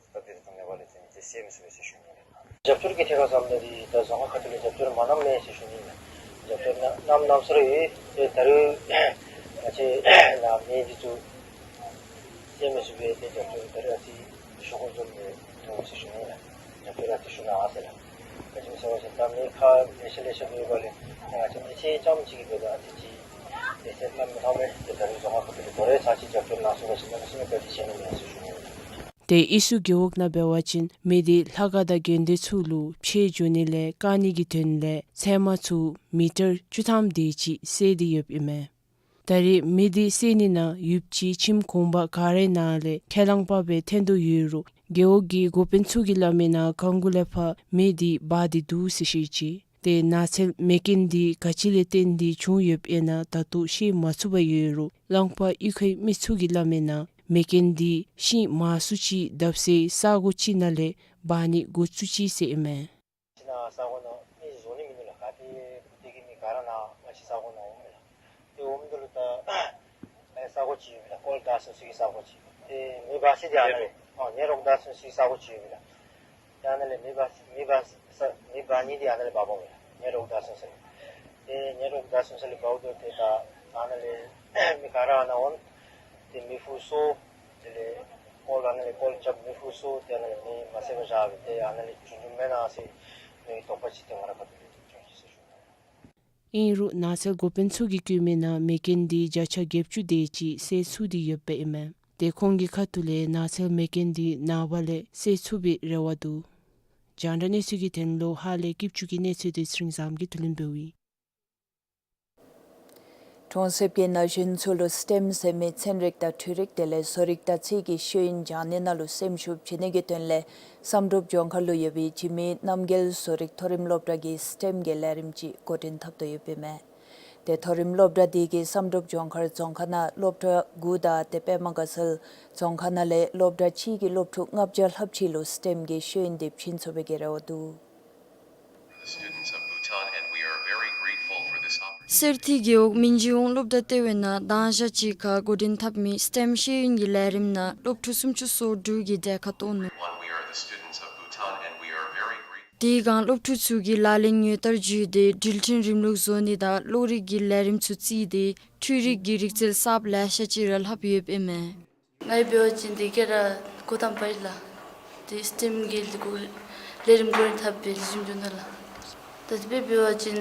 སྟབས་བདེ་ཏོག་ཏོ་མེད་པ་ལས་ཏེ་ཏེ་བསད་མི་ཚུགས་པས་ཟེར་ཞུ་ནི་ལགས། རྒྱབ་སྐྱོར་གྱི་ཐད་ཁར་བསམ་ད་འདི་ད་རྫོང་ཁག་ཁ་ཐུག་ལས་རྒྱབ་སྐྱོར་མ་གནངམ་མས་ཟེར་ཞུ་ནི་ལགས། རྒྱབ་སྐྱོར་གནང་གནངམ་གནངམ་ཟེར་ཡོད། ཏེ་ད་རུང་ང་བཅས་ནཱ་མི་འདི་ཚུ་བསད་མི་ཚུགས་པས། ཏེ་རྒྱབ་སྐྱོར་ད་རུང་ཨ་ཙི་ཤུགས་འཛོམས་སྦེ་འཐོན་ཟེར་ཞུ་ནི་ལགས། རྒྱབ་སྐྱོར་ཨ་ཙི་ཞུ་གནང་ཟེར་ལགས། ག་ཅི་སྨོ་ཟེར་བ་ཅིན་ད་མི་ཁག་ལེ་ཤ་ལེ་ཤ་ཡོད་པ་ལས་ང་བཅས་མི་ཚེ་རྐྱངམ་ཅིག་གི་འབདཝ་ད་ཨ་ཙི་ཅིག་ཏེ་སེམས་ཕམ་མི་ཕམ་མས། ཏེ་ད་རུང་རྫོང་ཁག་ཁ་ཐུག་ལས་དོ་རུང་ཚར་གཅིག་རྒྱབ་སྐྱོར་གནང་ཚུགས་པ་ཅིན་གནམ་མེད་ས་མེད་བཀའ་དྲིན་ཆེ་ནི་མས་ཟེར་ཞུ་ནི་ལགས། ཏེ་ཨི་ཟུར་རྒེད་འོག་ནང་འབད་བ་ཅིན་མི་འདི་ལྷ་ཁང་དང་དགོན་སྡེ་ཚུ་ལུ་ཕྱེ་འགྱོ་ནི་ལས་བཀག་ནི་གི་དོན་ལས་ཚལ་མ་ཚུ་མི་ཊར་བཅུ་ཐམ་དེ་ཅིག་བསལ་ཏེ་ཡོདཔ་ཨིན་མས། ད་རེས་མི་འདི་བསད་ནི་ནང་ཡུདཔ་ཅིག་ཁྱིམ་གུང་པ་ག་རའི་ནང་ལས་ཁས་བླངས་པ་སྦེ་འཐོན་དོ་ཡོད་རུང་རྒེད་འོག་གི་འགོ་དཔོན་ཚུ་གིས་སླབ་མིའི་ནང་གང་གུ་ལས་ཕར་མི་འདི་འབག་སྟེ་འདུག་ཟེར་བཤད་ཅི། ཏེ་ནགས་ཚལ་མེ་རྐྱེན་འདི་ག་ཅི་ལས་བརྟེན་ཏེ་བྱུང་ཡོདཔ་ཨིན་ན་ད་ལྟོ་ཤེས་མ་ཚུགས་པར་ཡོད་རུང་གླང་པ་གཡུས་ཁའི་མི་ཚུ་གིས་སླབ་མིའི་ནང་མེ་རྐྱེན་འདི་ཤིང་མང་སུ་ཅིག་བརྡབ་སའི་ས་གོ་ཅིག་ནང་ལས་འབག་ནི་འགོ་བཙུགས་ཅི་ཟེར་ཨིན་མས། ཅིག་ནང་ས་གོ་ནང་མི་བཟོ་ནི་མིན་ནུག་ལགས། ག་ཏེ་ཏེ་གི་མི་ག་ར་ནཱ་ང་བཅས་ས་གོ་ནང་འོང་མས་ལགས། ཏེ་འོངམ་ད་ལུ་ད་ཨ་ས་གོ་ཅིག་ཡོད་པས་ལགས། ཀོལ་བརྡབ་ཚུགས་སའི་ས་གོ་ཅིག། ཏེ་མེ་འབར་སའི་འདི་ཨ་ནཱ་ལས་ཨ་ནེ་རོགས་བརྡབ་ཚུགས་སའི་ས་གོ་ཅིག་ཡོད་པས་ལགས། ཏེ་ཨ་ནཱ་ལས་མེ་འབར་མེ་འབར་ས་མེ་འབར་ནི་འདི་ཨ་ནཱ་ལས་འབར་འབག་འོང་ཡ། ཨ་ནེ་རོགས་བརྡབ་ཚུགས་ས་ལས། ཏེ་ཨ་ནེ་རོགས་བརྡབ་ཚུགས་ས་ལས་འབག་འོངམ་ད་ཏེ་ད་ཨ་ནཱ་ལས་མི་ག་ར་ཨ་ནཱ་འོང་། ཏེ་མེ་ཕུ་སོང་། དེ་ལས་ཀོལ་ཨ་ནཱ་ལས་ཀོལ་རྐྱབ་མེ་ཕུ་སོང་། ཏེ་ཨ་ནཱ་ལས་མེ་མ་བསད་པར་བཞག་པས། ཏེ་ཨ་ནཱ་ལས་བྱུང་བྱུངམ་མེན་ན་ཟེར་མི་དོགས་པ་ཅིག་ཏེ་ང་རའི་ཁ་ཐུག་ལས་ཏེ་བྱུང་ཅི་ཟེར་ཞུ་ནི། ཨིན་རུང་ནགས་ཚལ་འགོ་དཔོན་ཚུ་གིས་བཀོད་མིའི་ནང་མེ་རྐྱེན་འདི་བརྒྱ་ཆ་བརྒྱད་ཅུ་དེ་ཅིག་སེལ་ཚུགས་ཏེ་ཡོདཔ་ཨིན་མས། ཏེ་ཁོང་གི་ཁ་ཐུག་ལས་ནགས་ཚལ་མེ་རྐྱེན་འདི་ནངས་པ་ལས་སེལ་ཚུགས་པའི་རེ་བ་འདུག། རྒྱང་བསྒྲགས་གནས་ཚུལ་གྱི་དོན་ལུ་ཧཱ་ལས་སྐྱིད་ཆུ་གི་གནས་ཚུལ་དེ་ཚེ་རིང་བཟངམོ་གིས་བསྡུ་ལེན་འབདཝ་ཨིན། གྲོང་གསེབ་ཀྱི་ན་གཞོན་ཚུ་ལུ་སི་ཊེམ་ཟེར་མི་ཚན་རིག་དང་འཕྲུལ་རིག་དེ་ལས་བཟོ་རིག་དང་རྩིས་ཀྱི་ཤེས་ཡོན་སྦྱང་ནི་ནང་ལུ་སེམས་ཤུགས་བསྐྱེད་ནི་གི་དོན་ལས་བསམ་གྲུབ་ལྗོངས་མཁར་ལུ་ཡོད་པའི་འཇིགས་མེད་རྣམ་རྒྱལ་བཟོ་རིག་མཐོ་རིམ་སློབ་གྲྭ་གིས་སི་ཊེམ་གྱི་ལས་རིམ་ཅིག་འགོ་འདྲེན་འཐབ་དོ་ཡོདཔ་ཨིན་མས། ཏེ་མཐོ་རིམ་སློབ་གྲྭ་དེ་གིས་བསམ་གྲུབ་ལྗོངས་མཁར་རྫོང་ཁག་ནང་སློབ་གྲྭ་དགུ་དང་ཏེ་པདྨ་དགའ་ཚལ་རྫོང་ཁག་ནང་ལས་སློབ་གྲྭ་གཅིག་གི་སློབ་ཕྲུག་ལྔ་བརྒྱ་ལྷགཔ་ཅིག་ལུ་སི་ཊེམ་གྱི་ཤེས་ཡོན་དེ་བྱིན་ཚུགས་པའི་གི་རེ་བ་འདུག། The students of Bhutan, and we are very grateful for this opportunity. གསེར་ཐིག་རྒེད་འོག་མིན་ཇི་ཝང་སློབ་གྲྭ་ལྟེ་བའི་ནང་མདང་ཞག་གཅིག་ཁར་འགོ་འདྲེན་འཐབ་མི་སི་ཊེམ་ཤེས་ཡོན་གྱི་ལས་རིམ་ནང་སློབ་ཕྲུག་སུམ་ཅུ་སོ་དྲུག་གིས་གྲལ་ཁར་གཏོགས་ནུག། One, we are the students of Bhutan, and we are very grateful. དེ་སྒང་སློབ་ཕྲུག་ཚུ་གིས་ལག་ལེན་དངོས་བསྟར་བརྒྱུད་དེ་འགྲུལ་འཕྲིན་རིམ་ལུགས་བཟོ་ནི་དང་གློག་རིག་གི་ལས་རིམ་ཚུ་རྩིས་ཏེ་འཕྲུལ་རིག་གི་རིག་རྩལ་གསརཔ་ལེ་ཤ་ཅིག་ར་ལྷབ་ཡོདཔ་ཨིན་མས། ང་གིས་འབད་བ་ཅིན་དེ་ག་ར་འགོ་དང་པ་ཨིན་ལགས། དེ་སི་ཊེམ་གྱི་ལས་རིམ་འགོ་འདྲེན་འཐབ་པའི་ལས་རིམ་བྱུང་ནུག་ལགས། ད་དེ་སྦེ་འབད་བ་ཅིན་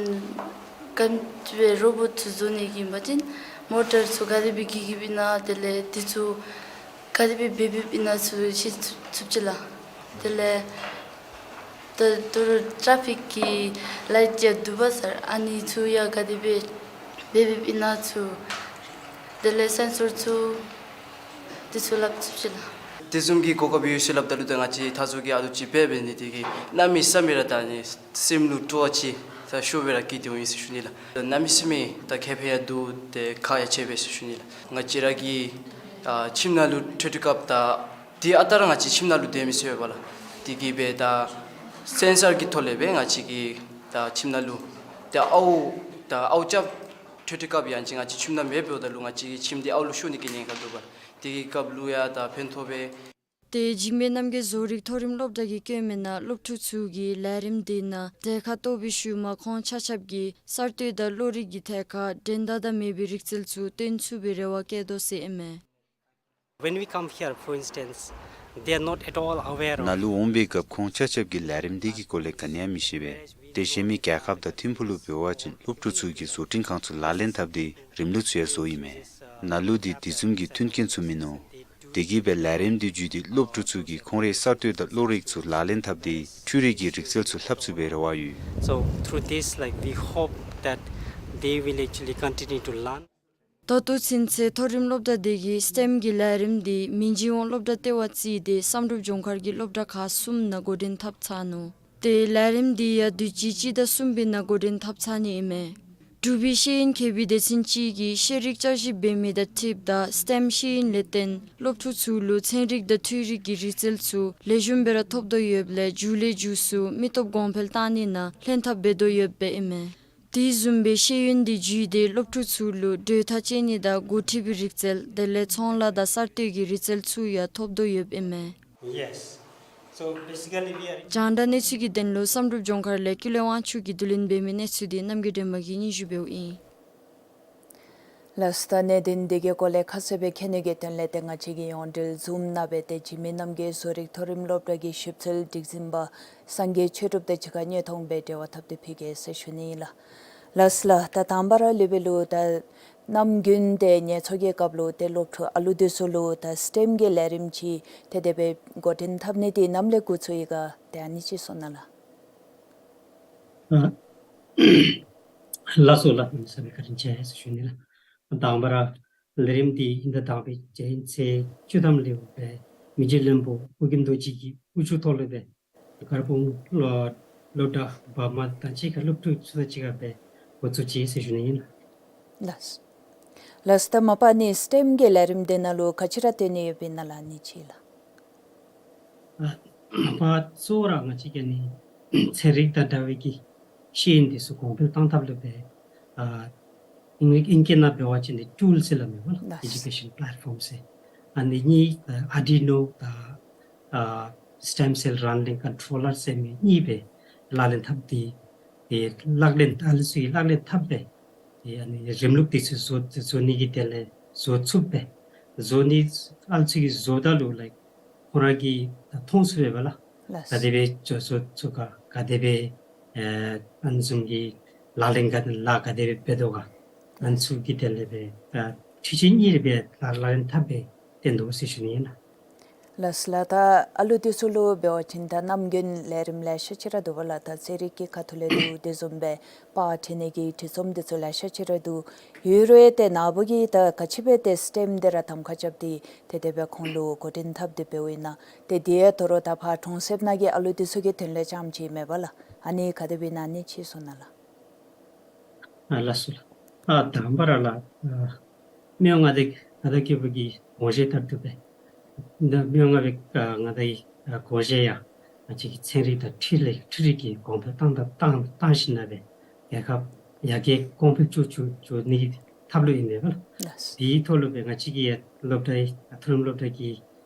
ག་དེ་སྦེ་རོ་བོཊ་ཚུ་བཟོ་ནི་གི་ཨིན་པ་ཅིན་མོ་ཊར་ཚུ་ག་དེ་སྦེ་གི་གི་ཨིན་ན་དེ་ལས་དེ་ཚུ་ག་དེ་སྦེ་འབད་འབདཝ་ཨིན་ན་ཚུ་ཤེས་ཚུགས་ཅི་ལགས། དེ་ལས་ད་ད་རུང་ཊེ་ཕིག་གི་ལའིཊ་ཡང་འདུག་པ་ཟེར་ཨ་ནི་ཚུ་ཡང་ག་དེ་སྦེ་འབད་འབདཝ་ཨིན་ན་ཚུ་དེ་ལས་སེན་སོར་ཚུ་དེ་ཚུ་སླབ་ཚུགས་ཅི་ལགས། དེ་བཟུམ་གྱི་གོ་སྐབས་ཡོད་ཟེར་སླབ་ད་ལུ་ད་ང་བཅས་ད་ཚུ་གིས་ཨ་ལུ་ཅིག་འབད་འབད་ནི་དེ་གིས་གནམ་མེད་ས་མེད་ར་ད་ནི་སེམས་ལུ་སྤྲོ་བ་ཅིག་ད་ཤུགས་སྦེ་ར་སྐྱེས་ཏེ་འོང་ཡི་ཟེར་ཞུ་ནི་ལགས། གནམ་མེད་ས་མེད་ད་ཁེ་ཕན་ཡང་འདུག། ཏེ་ཁག་ཡང་ཆེ་བས་ཟེར་ཞུ་ནི་ལགས། ང་བཅས་ར་གི་ཨ་ཁྱིམ་ནང་ལུ་འཕྲོད་སྐབས་ད་དེ་ཨ་རྟག་ར་ང་བཅས་ཁྱིམ་ནང་ལུ་སྡོད་མི་ཚུགས་པས་ལགས། དེ་གིས་སྦེ་ད་སེན་སར་གྱི་ཐོག་ལས་སྦེ་ང་བཅས་ཀྱིས་ད་ཁྱིམ་ནང་ལུ་ད་ཨརཝ་ད་ཨརཝ་རྐྱབ་འཕྲོད་སྐབས་ཡང་ཅིན་ང་བཅས་ཁྱིམ་ནང་མེདཔ་ད་ལུ་ང་བཅས་ཀྱི་ཁྱིམ་དེ་ཨརཝ་ལུ་ཤོར་ནི་གི་ཉེན་ཁ་འདུག་པ། དེ་གི་སྐབས་ལུ་ཡང་ད་ཕན་ཐོགས་པས། ཏེ་འཇིགས་མེད་རྣམ་རྒྱལ་བཟོ་རིག་མཐོ་རིམ་སློབ་གྲྭ་གིས་བཀོད་མིའི་ནང་སློབ་ཕྲུག་ཚུ་གིས་ལས་རིམ་དེ་ནང་གྲལ་ཁར་གཏོགས་པའི་ཤུལ་མ་ཁོང་ཆ་ཁྱབ་ཀྱིས་གསར་གཏོད་དང་གློག་རིག་གི་ཐད་ཁར་འགྲན་ཟླ་དང་མེད་པའི་རིག་རྩལ་ཚུ་སྟོན་ཚུགས་པའི་རེ་བ་བསྐྱེད་དོ་ཟེར་ཨིན་མས། When we come here, for instance, they are not at all aware of ནཱ་ལུ་འོང་པའི་སྐབས་ཁོང་ཆ་ཁྱབ་ཀྱིས་ལས་རིམ་འདི་གི་སྐོར་ལས་ག་ནི་ཡང་མི་ཤེས་པས། ཏེ་གཞན་མི་རྒྱལ་ཁབ་དང་ཐིམ་ཕུག་ལུ་འབད་བ་ཅིན་སློབ་ཕྲུག་ཚུ་གིས་བཟོ་སྐྲུན་ཁང་ཚུ་ལག་ལེན་འཐབ་སྟེ་རིམ་ལུགས་ཚུ་ཡང་བཟོཝ་ཨིན་མས། ནཱ་ལུ་འདི་དེ་བཟུམ་གྱི་མཐུན་རྐྱེན་ཚུ་མིན་ནུག། དེ་གིས་སྦེ་ལས་རིམ་འདི་བརྒྱུད་དེ་སློབ་ཕྲུག་ཚུ་གིས་ཁོང་རའི་གསར་གཏོད་དང་གློག་རིག་ཚུ་ལག་ལེན་འཐབ་སྟེ་འཕྲུལ་རིག་གི་རིག་རྩལ་ཚུ་ལྷབ་ཚུགས་པའི་རེ་བ་ཡོད། So through this, like, we hope that they will actually continue to learn. ད་ལྟོ་ཚུན་ཚོད་མཐོ་རིམ་སློབ་གྲྭ་དེ་གིས་སི་ཊེམ་གྱི་ལས་རིམ་འདི་མིན་ཇི་ཝང་སློབ་གྲྭ་ལྟེ་བ་རྩིས་ཏེ་བསམ་གྲུབ་ལྗོངས་མཁར་གྱི་སློབ་གྲྭ་ཁག་གསུམ་ནང་འགོ་འདྲེན་འཐབ་ཚར་ནུག། ཏེ་ལས་རིམ་འདི་ཡང་དུས་ཅི་སྤྱི་ཟླ་གསུམ་པའི་ནང་འགོ་འདྲེན་འཐབ་ཚར་ནི་ཨིན་མས། འབྲུག་པའི་ཤེས་ཡོན་མཁས་པའི་སྡེ་ཚན་ཅིག་གིས་ཤེས་རིག་བསྐྱར་ཞིབ་འབད་མི་དང་འཁྲིལཝ་ད་སི་ཊེམ་ཤེས་ཡོན་ལས་བརྟེན་སློབ་ཕྲུག་ཚུ་ལུ་ཚན་རིག་དང་འཕྲུལ་རིག་གི་རིག་རྩལ་ཚུ་ལེགས་ཤོམ་སྦེ་ར་ཐོབ་དོ་ཡོདཔ་ལས་མཇུག་ལས་མཇུག་སུ་མི་སྟོབས་གོང་འཕེལ་གཏང་ནི་ནང་ལྷན་ཐབས་འབད་དོ་ཡོདཔ་ཨིན་མས། དེ་བཟུམ་སྦེ་ཤེས་ཡོན་དེ་བརྒྱུད་དེ་སློབ་ཕྲུག་ཚུ་ལུ་གྲོས་ཐག་བཅད་ནི་དང་འགོ་ཁྲིད་པའི་རིག་རྩལ་དེ་ལས་ཚོང་ལཱ་དང་གསར་གཏོད་ཀྱི་རིག་རྩལ་ཚུ་ཡང་ཐོབ་དོ་ཡོདཔ་ཨིན་མས། Yes. So basically we are རྒྱང་བསྒྲགས་གནས་ཚུལ་གྱི་དོན་ལུ་བསམ་གྲུབ་ལྗོངས་མཁར་ལས་ཀུན་ལེགས་དབང་ཕྱུག་གིས་བསྡུ་ལེན་འབད་མི་གནས་ཚུལ་དེ་རྣམ་རྒྱལ་སྒྲོལ་མ་གིས་སྙན་ཞུ་འབདཝ་ཨིན། ལགས་སོ། ད་གནད་དོན་འདི་གི་སྐོར་ལས་ཁ་གསལ་སྦེ་མཁྱེན་ནི་གི་དོན་ལས་ཏེ་ང་བཅས་ཀྱི་ཡོངས་འབྲེལ་ཛུམ་ནང་སྦེ་ཏེ་འཇིགས་མེད་རྣམ་རྒྱལ་བཟོ་རིག་མཐོ་རིམ་སློབ་གྲྭ་གི་ཞིབ་འཚོལ་སྒྲིག་འཛིན་པ་སངས་རྒྱས་ཆོས་གྲུབ་དང་གཅིག་ཁར་བརྙན་ཐུང་སྦེ་འབྲེལ་བ་འཐབ་སྟེ་ཕུལ་གེ་ཟེར་ཞུ་ནི་ཨིན་ལགས། ལགས་སོ་ལགས། ད་དང་པ་ར་ལུ་སྦེ་ལུ་ད་ནམ་རྒྱུན་ཏེ་ངལ་འཚོ་གི་སྐབས་ལུ་ཏེ་སློབ་ཕྲུག་ཨ་ལུ་འདི་ཚུ་ལུ་ད་སི་ཊེམ་གྱི་ལས་རིམ་ཅིག་ཏེ་དེ་སྦེ་འགོ་འདྲེན་འཐབ་ནི་འདི་ནམ་ལས་འགོ་བཙུགས་ཡི་ག་ཏེ་ཨ་ནི་ཅིག་གསུང་གནང་ལགས། ཨ་ལགས་སོ་ལགས། གནམ་མེད་ས་མེད་བཀའ་དྲིན་ཆེ་ཟེར་ཞུ་ནི་ལགས། དང་པ་ར་ལས་རིམ་འདི་ཨིན་ད་དང་པའི་ཚེས་བཅུ་ཐམ་ལས་སྦེ་མི་རྗེ་བློན་པོ་ཨོ་རྒྱན་རྡོ་རྗེ་གི་དབུ་བཞུགས་ཐོག་ལས་སྦེ་གར་སྤུངས་སློབ་སློབ་གྲྭ་བར་མ་དང་གཅིག་ཁར་སློབ་ཕྲུག་ཚུ་དང་གཅིག་ཁར་སྦེ་འགོ་བཙུགས་ཅི་ཟེར་ཞུ་ནི་ཨིན་ལགས། ལགས་སོ། ལགས་སོ། ད་མ་པ་ནི་སི་ཊེམ་གྱི་ལས་རིམ་འདི་ནང་ལུ་ག་ཅི་ར་སྟོན་ནི་ཡོདཔ་ཨིན་ན་ལགས། ཨ་ནི་ཅིག་ལགས། ཨ་མ་པ་གཙོ་བོ་ར་ང་བཅས་ཀྱི་ཨ་ནི་ཚན་རིག་དང་འདྲ་བའི་གི་ཤེས་ཡོན་འདི་ཚུ་གོང་འཕེལ་གཏང་ཐབས་ལུ་སྦེ་ཨ་ཨིང་ཨིང་སྐད་ནང་འབད་བ་ཅིན་ཏུལ་ཟེར་སླབ་མས་པ་ལགས། ལགས། Education platform ཟེར། ཨ་ནི་གཉིས་ཨ་ཨར་ཌུ་ནོ་དང་ཨ་སི་ཊེམ་སེལ་རན་ལིང་ཀོན་ཊོ་ལར་ཟེར་མི་གཉིས་སྦེ་ལག་ལེན་འཐབ་སྟེ་ཏེ་ལག་ལེན་ཨ་ལུ་ཚུ་གིས་ལག་ལེན་འཐབ་སྦེ་ཏེ་ཨ་ནི་རིམ་ལུགས་འདི་ཚུ་བཟོ་བཟོ་ནི་གི་དོན་ལས་བཟོ་ཚུགསཔ་སྦེ་བཟོ་ནི་ཨ་ལུ་ཚུ་གིས་བཟོཝ་ད་ལུ་ལའིཀ་ཁོང་ར་གིས་ད་མཐོང་ཚུགས་པས་པ་ལགས། ལགས། ག་དེ་སྦེ་བཟོ་བཟོ་ཚུགས་ག་ག་དེ་སྦེ་ཨེ་ཨ་ནི་བཟུམ་གྱི་ལག་ལེན་ག་ལཱ་ག་དེ་སྦེ་འབད་དོ་ག་ཨ་ནི་ཚུ་གི་དོན་ལས་སྦེ་ད་འཕྲུལ་ཆས་གཉིས་སྦེ་ལག་ལག་ལེན་འཐབ་སྦེ་སྟོན་དོ་ཟེར་ཞུ་ནི་ཨིན་ལགས། ལགས་སོ་ལགས། ད་ཨ་ལུ་འདི་ཚུ་ལུ་འབད་བ་ཅིན་ད་ནམ་རྒྱུན་ལས་རིམ་ལེ་ཤ་ཅིག་ར་འདུག་པ་ལགས། ད་ཚན་རིག་གི་ཁ་ཐུག་ལས་འདུག། དེ་བཟུམ་སྦེ་པར་འབྲི་ནི་གི་འབྲི་རྩོམ་འདི་ཚུ་ལེ་ཤ་ཅིག་ར་འདུག། ཡོད་རུང་ཏེ་ནཱ་བུ་གིས་ད་ག་ཅི་སྦེ་ཏེ་སི་ཊེམ་འདི་ར་གདམ་ཁ་རྐྱབ་སྟེ་ཏེ་དེ་སྦེ་ཁོང་ལུ་འགོ་འདྲེན་འཐབ་སྟེ་འབདཝ་ཨིན་ན། ཏེ་དེ་ཡང་དོ་རུང་ད་ཕར་གྲོང་གསེབ་ནང་གི་ཨ་ལུ་འདི་ཚུ་གི་དོན་ལས་རྐྱངམ་ཅིག་མེན་པ་ལགས། ཨ་ནི་ག་དེ་སྦེ་ཨིན་ན་ཨ་ནི་ཅིག་གསུང་གནང་ལགས། ཨ་ལགས་སོ་ལགས། ཨ་དང་པ་ར་ལགས། ཨ་མི་དབང་མངའ་བདག་མངའ་བདག་སྐྱབས་མགོན་གྱི་དགོངས་བཞེད་ལྟར་དུ་སྦེ་ད་མི་དབང་མངའ་བདག་ཨ་མངའ་བདག་གི་ཨ་དགོངས་བཞེད་ཡང་ང་བཅས་ཀྱི་ཚན་རིག་དང་འཕྲུལ་ལས་འཕྲུལ་རིག་གི་གོང་འཕེལ་བཏང་ད་བཏང་བཏང་ཞིནམ་ལས་རྒྱལ་ཁབ་ཡར་རྒྱས་གོང་འཕེལ་ཅིག་ཅིག་ཅིག་ནི་གི་ཐབས་ལུ་ཨིན་མས་པ་ལགས། ལགས། དེའི་ཐོག་ལུ་སྦེ་ང་བཅས་ཀྱི་ཡང་སློབ་གྲྭའི་མཐོ་རིམ་སློབ་གྲྭ་གི་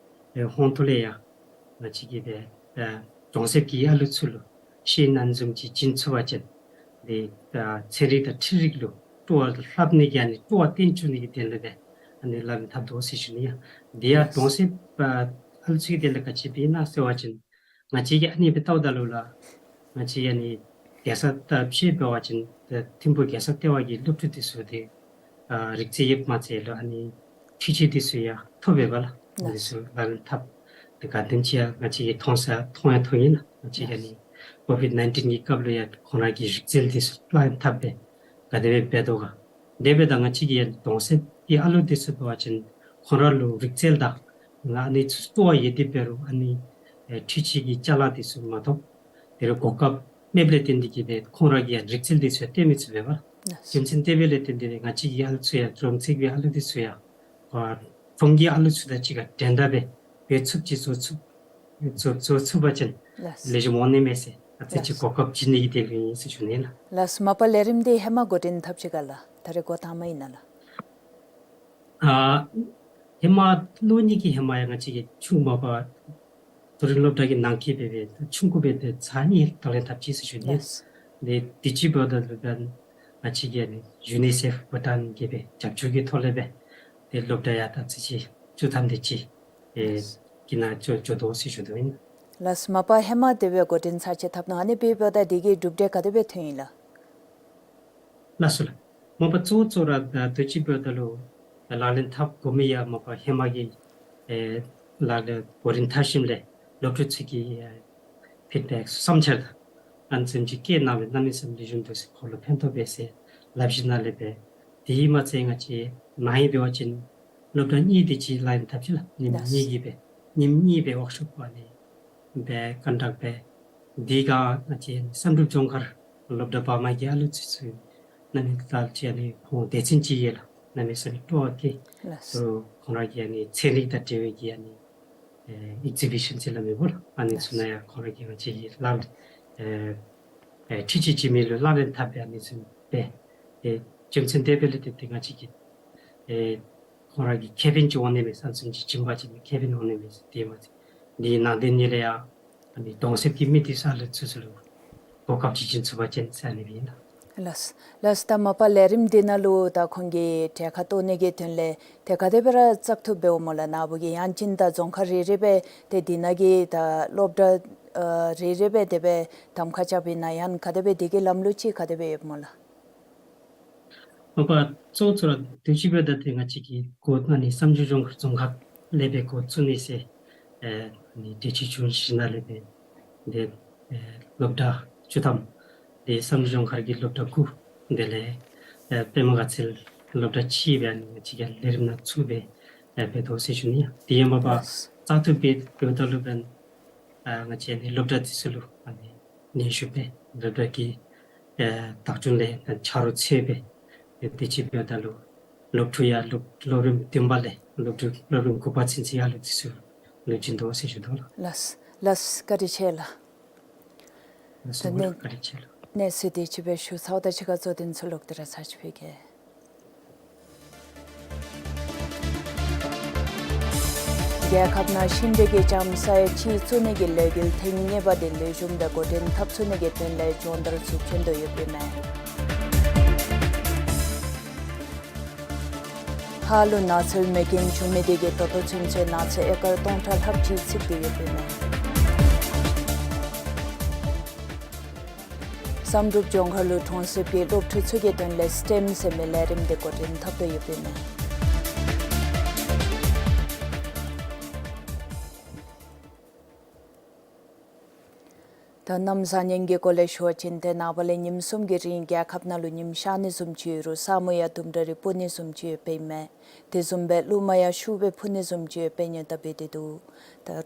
ཨེ་ཧོངས་ཐོག་ལས་ཡང་ང་བཅས་ཀྱིས་སྦེ་ཨེ་གྲོང་གསེབ་ཀྱི་ཨ་ལུ་ཚུ་ལུ་ཤེས་ཡོན་ཨ་ནི་བཟུམ་ཅིག་བྱིན་ཚུགས་པ་ཅིན་ཏེ་ཨ་ཚན་རིག་དང་འཕྲུལ་རིག་ལུ་སྤྲོ་བ་ལྷབ་ནི་གི་ཨ་ནི་སྤྲོ་བ་བརྟན་བཅུག་ནི་གི་དོན་ལུ་སྦེ་ཨ་ནི་ལག་ལེན་འཐབ་དོ་ཟེར་ཞུ་ནི་ཡ། དེ་ཡང་གྲོང་གསེབ་ཨ་ཨ་ལུ་ཚུ་གི་དོན་ལུ་ག་ཅི་སྦེ་ཨིན་ན་ཟེར་བ་ཅིན་ང་བཅས་ཀྱིས་ཨ་ནི་སྦེ་བལྟཝ་ད་ལུ་ལགས། ང་བཅས་ཨ་ནི་རྒྱལ་ས་ལྟ་བཤལ་འབད་བ་ཅིན་ཏེ་ཐིམ་ཕུག་རྒྱལ་ས་ལྟེ་བ་གི་སློབ་ཕྲུག་འདི་ཚུ་ཏེ་ཨ་རིག་རྩལ་ཡོདཔ་མ་ཚད་ལུ་ཨ་ནི་འཕྲུལ་ཆས་འདི་ཚུ་ཡང་ཐོབ་པས་པ་ལགས། ལགས། འདི་ཚུ་ལག་ལེན་འཐབ་སྟེ་ག་དེམ་ཅིག་ཡང་ང་བཅས་ཀྱིས་མཐོང་ས་མཐོང་ཡང་མཐོང་ཡི་ལགས། ང་བཅས་ཨ་ནི་ལགས། ཀོ་ཝིཌ་ནའིན་ཊིན་གྱི་སྐབས་ལུ་ཡང་ཁོང་ར་གི་རིག་རྩལ་འདི་ཚུ་ལག་ལེན་འཐབ་སྦེ་ག་དེ་སྦེ་འབད་དོ་ག། དེ་འབདཝ་ད་ང་བཅས་ཀྱི་ཡང་གྲོང་གསེབ་ཀྱི་ཨ་ལུ་འདི་ཚུ་འབད་བ་ཅིན་ཁོང་ར་ལུ་རིག་རྩལ་དང་ང་ཨ་ནི་ཚུ་སྤྲོ་བ་ཡོད་དེ་འབད་རུང་ཨ་ནི་ཨེ་འཕྲུལ་ཆས་ཀྱི་ཅ་ལ་འདི་ཚུ་མ་ཐོབ། དེ་རུང་གོ་སྐབས་མེདཔ་ལས་བརྟེན་ཏེ་གིས་སྦེ་ཁོང་ར་གི་ཡང་རིག་རྩལ་འདི་ཚུ་ཡང་སྟོན་མི་ཚུགས་པས་པ། རྒྱུ་མཚན་དེ་སྦེ་ལས་བརྟེན་ཏེ་ང་བཅས་ཀྱི་ཨ་ལུ་ཚུ་ཡང་གྲོང་གསེབ་ཀྱི་ཨ་ལུ་འདི་ཚུ་ཡང་ཨ་གྲོང་གི་ཨ་ལུ་ཚུ་དང་གཅིག་ཁར་འགྲན་ཟླ་སྦེ་འབད་ཚུགསཔ་ཅིག་བཟོ་ཚུགས་བཟོ་བཟོ་ཚུགས་པ་ཅིན་ལགས། ལེགས་ཤོམ་འོང་ནི་མས་ཟེར་ཨ་ཙི་ཅིག་ལགས། གོ་སྐབས་བྱིན་ནི་གི་དོན་ལུ་ཨིན་ཟེར་ཞུ་ནི་ལགས། ལགས་སོ། མ་པ་ལས་རིམ་འདི་ཧེ་མ་འགོ་འདྲེན་འཐབ་ཅི་ག་ལགས། ད་རེས་འགོ་དང་པ་ཨིན་ན་ལགས། ཨ་ཧེ་མ་ལོ་གཉིས་ཀྱི་ཧེ་མ་ཡང་ང་བཅས་ཀྱིས་ཆུང་མ་པ་མཐོ་རིམ་སློབ་གྲྭ་གི་ནང་འཁོད་སྦེ་སྦེ་ཆུང་ཀུ་སྦེ་ཏེ་ཚར་གཉིས་ལག་ལེན་འཐབ་ཅི་ཟེར་ཞུ་ནི། ལགས། ཏེ་དུས་ཅི་འབདཝ་ད་ལུ་ད་ང་བཅས་ཀྱི་ཨ་ནི་ཡུ་ནི་སེཕ་བྷུ་ཊཱན་གྱི་སྦེ་རྒྱབ་སྐྱོར་གྱི་ཐོག་ལས་སྦེ་ཏེ་སློབ་གྲྭ་ཡང་ད་ཨ་ཙི་ཅིག་བཅུ་ཐམ་དེ་ཅིག་ཨེ་ལགས། གི་ནང་འགྱོ་འགྱོ་དོ་ཟེར་ཞུ་དོ་ཨིན། ལགས་སོ། མ་པ་ཧེ་མ་དེ་སྦེ་འགོ་འདྲེན་ཚར་ཅིག་འཐབ་ནུག། ཨ་ནི་འབདཝ་ད་དེ་གི་གྲུབ་འབྲས་ག་དེ་སྦེ་ཐོན་ཡི་ལགས། ལགས་སོ་ལགས། མ་པ་གཙོ་བོ་གཙོ་བོ་ར་ད་དུས་ཅི་འབདཝ་ད་ལུ་ལག་ལེན་འཐབ་དགོ་མི་ཡང་མ་པ་ཧེ་མ་གི་ཨེ་ལག་ལེན་འགོ་འདྲེན་འཐབ་ཞིནམ་ལས་སློབ་ཕྲུག་ཚུ་གི་ཨེ་ཕིཌ་བེཀ་བསམ་འཆར་དང་ཨ་ནི་བཟུམ་ཅིག་བཀོད་གནང་སྦེ་གནམ་མེད་ས་མེད་ལེགས་ཤོམ་འདུག་ཟེར་ཁོང་ལུ་ཕན་ཐོགས་པས་ཟེར་སླབ་ཞིནམ་ལས་སྦེ་དེ་མ་ཚད་ང་བཅས་ནཱ་ཨིན་འབད་བ་ཅིན་སློབ་གྲྭ་གཉིས་དེ་ཅིག་ལག་ལེན་འཐབ་ཅི་ལགས། ཉིནམ་ལགས། གཉིས་ཀྱི་སྦེ་ཉིནམ་གཉིས་སྦེ་ཝརཀ་ཤོབ་ཨ་ནི་སྦེ་ཀོན་ཌགཊ་འབད། དེ་སྒང་ང་བཅས་བསམ་གྲུབ་ལྗོངས་མཁར་སློབ་གྲྭ་བར་མ་གི་ཨ་ལུ་ཚུ་ཚུ་ གནམ་མེད་ས་མེད་ཅིག་ཨ་ནི་ཁོང་སྡེ་ཚན་ཅིག་ཡོད་ལགས། གནམ་མེད་ས་མེད་སྤྲོ་བ་སྐྱེས། ལགས། ཁོང་ར་གི་ཨ་ནི་ཚན་རིག་དང་འབྲེལ་བའི་གི་ཨ་ནི་ཨེ་ཨེག་ཛི་བི་ཤཱན་ཟེར་སླབ་མི་འབདཝ་ལགས། ཨ་ནི་ཚུ་ནང་ཡང་ཁོང་ར་གིས་ང་བཅས་ཀྱི་ལག་ལེན་ཨེ་ཨེ་འཕྲུལ་ཆས་ཅིག་མེད་ལུ་ལག་ལེན་འཐབ་སྦེ་ཨ་ནི་ཚུ་འབད། ཏེ་རྒྱུ་མཚན་དེ་འབདཝ་ལས་ཏེ་ཏེ་ང་བཅས་ཀྱི་ཨེ་ཁོང་ར་གི་ཁེ་ཕན་ཅིག་འོང་ནི་མས་ཟེར། ཨ་ནི་ཚུ་ཅིག་བྱིན་པ་ཅིན་ཁེ་ཕན་འོང་ནི་མས་ཟེར། དེ་མ་ཚད་འདི་ནང་དོན་ཉིད་ལས་ཡང་ཨ་ནི་གདོང་གསེབ་ཀྱི་མི་སྡེ་ས་ལུ་ཚུ་ཚུ་ལུ་གོ་སྐབས་ཅིག་བྱིན་ཚུགས་པ་ཅིན་ཟེར་ཨ་ནི་སྦེ་ཨིན་ལགས། ལགས། ལགས། ད་མ་པ་ལས་རིམ་འདི་ནང་ལུ་ད་ཁོང་གིས་གྲལ་ཁར་གཏོགས་ནི་གི་དོན་ལས་ཏེ་ག་དེ་སྦེ་ར་བཙག་འཐུ་འབདཝ་སྨོ་ལགས། ནཱ་བུ་གི་ཡང་ཅིན་ད་རྫོང་ཁག་རེ་རེ་སྦེ་ཏེ་འདི་ནང་གི་ད་སློབ་གྲྭ་ཨ་རེ་རེ་སྦེ་དེ་སྦེ་གདམ་ཁ་རྐྱབ་ཨིན་ན་ཡང་ག་དེ་སྦེ་འདི་གི་ལམ་ལུགས་ཅིག་ག་དེ་སྦེ་ཡོདཔ་སྨོ་ལགས། མ་པ་གཙོ་བོ་གཙོ་བོ་ར་དུས་ཅི་འབདཝ་ད་ཏེ་ང་བཅས་ཀྱི་འགོ་ཨ་ནི་བསམ་འགྲུབ་ལྗོངས་མཁར་རྫོང་ཁག་ལས་སྦེ་འགོ་བཙུགས་ནི་ཟེར། ཨེ་ཨ་ནི་འབྲེལ་མཐུད་བྱུང་ཞིནམ་ལས་སྦེ་ཏེ་ཨེ་སློབ་གྲྭ་བཅུ་ཐམ། ཏེ་བསམ་འགྲུབ་ལྗོངས་མཁར་གྱི་སློབ་གྲྭ་དགུ། དེ་ལས་ཨེ་པདྨ་དགའ་ཚལ་སློབ་གྲྭ་གཅིག་སྦེ་ཨ་ནི་ང་བཅས་ཀྱིས་ལས་རིམ་ནང་ཚུད་སྦེ་ཨེ་འབད་དོ་ཟེར་ཞུ་ནི། དེ་ཡང་མ་པ་བཙག་འཐུ་འབད་འབདཝ་ད་ལུ་འབདན་ཨ་ང་བཅས་ཨ་ནི་སློབ་གྲྭ་འདི་ཚུ་ལུ་ཨ་ནི་སྙན་ཞུ་འབད། སློབ་གྲྭ་གི་ཨེ་བདག་སྐྱོང་ལས་ཨ་ཆ་རོགས་འཚོལ་སྦེ་ཨེ་དུས་ཅི་འབདཝ་ད་ལུ་སློབ་ཕྲུག་ཡང་སློབ་སློབ་རིམ་བདུན་པ་ལས་སློབ་ཕྲུག་སློབ་རིམ་དགུ་པ་ཚུན་ཚོད་ཡར་ལུ་འདི་ཚུ་ལུ་བྱིན་དོ་ཟེར་ཞུ་དོ་ལགས། ལགས། ལགས། བཀའ་དྲིན་ཆེ་ལགས། ལགས་སོ། ད་གནས་བཀའ་དྲིན་ཆེ་ལགས། གནས་ཚུལ་དེ་ཅིག་སྦེ་ཞུ་ཚརཝ་ད་ཕྱི་ཁར་གཙོ་དོན་ཚུ་ལོག་སྟེ་ར་ཚར་ཅིག་ཕུལ་གེ། རྒྱལ་ཁབ་ནང་ཤིང་འབྲས་ཀྱི་ལྕངམ་ས་ཡ་གཅིག་བཙུགས་ནི་གི་ལས་འགུལ་ཐེངས་གཉིས་པ་དེ་ལེགས་ཤོམ་སྦེ་འགོ་འདྲེན་འཐབ་ཚུགས་ནི་གི་དོན་ལས་སྦྱོང་བརྡར་ཚུ་བྱིན་དོ་ཡོདཔ་ཨིན་མས། ཧཱ་ལུ་ནགས་ཚལ་མེ་རྐྱེན་བྱུང་མི་དེ་གིས་ད་ལྟོ་ཚུན་ཚོད་ནགས་ཚལ་ཨེ་ཀར་སྟོང་ཕྲག་ལྷགཔ་ཅིག་ཚིག་སྟེ་ཡོདཔ་ཨིན་མས། བསམ་གྲུབ་ལྗོངས་མཁར་ལུ་གྲོང་གསེབ་ཀྱི་སློབ་ཕྲུག་ཚུ་གི་དོན་ལས་སི་ཊེམ་ཟེར་མི་ལས་རིམ་དེ་འགོ་འདྲེན་འཐབ་དོ་ཡོདཔ་ཨིན་མས། ད་གནམ་བཟང་ངན་གྱི་སྐོར་ལས་ཞུ་བ་ཅིན་ཏེ་ནངས་པ་ལས་ཉིནམ་གསུམ་གྱི་རིང་རྒྱལ་ཁབ་ནང་ལུ་ཉིམ་ཤར་ནི་བཟུམ་ཅིག་ཡོད་རུང་ས་སྨུག་ཡང་དུམ་གྲ་རེ་སྤུབ་ནི་བཟུམ་ཅིག་ཡོདཔ་ཨིན་མས། དེ་བཟུམ་སྦེ་རླུང་མ་ཡང་ཤུགས་སྦེ་འཕུ་ནི་བཟུམ་ཅིག་ཡོདཔ་ཨིན་ནི་ད་འབད་དེ་འདུག། ད་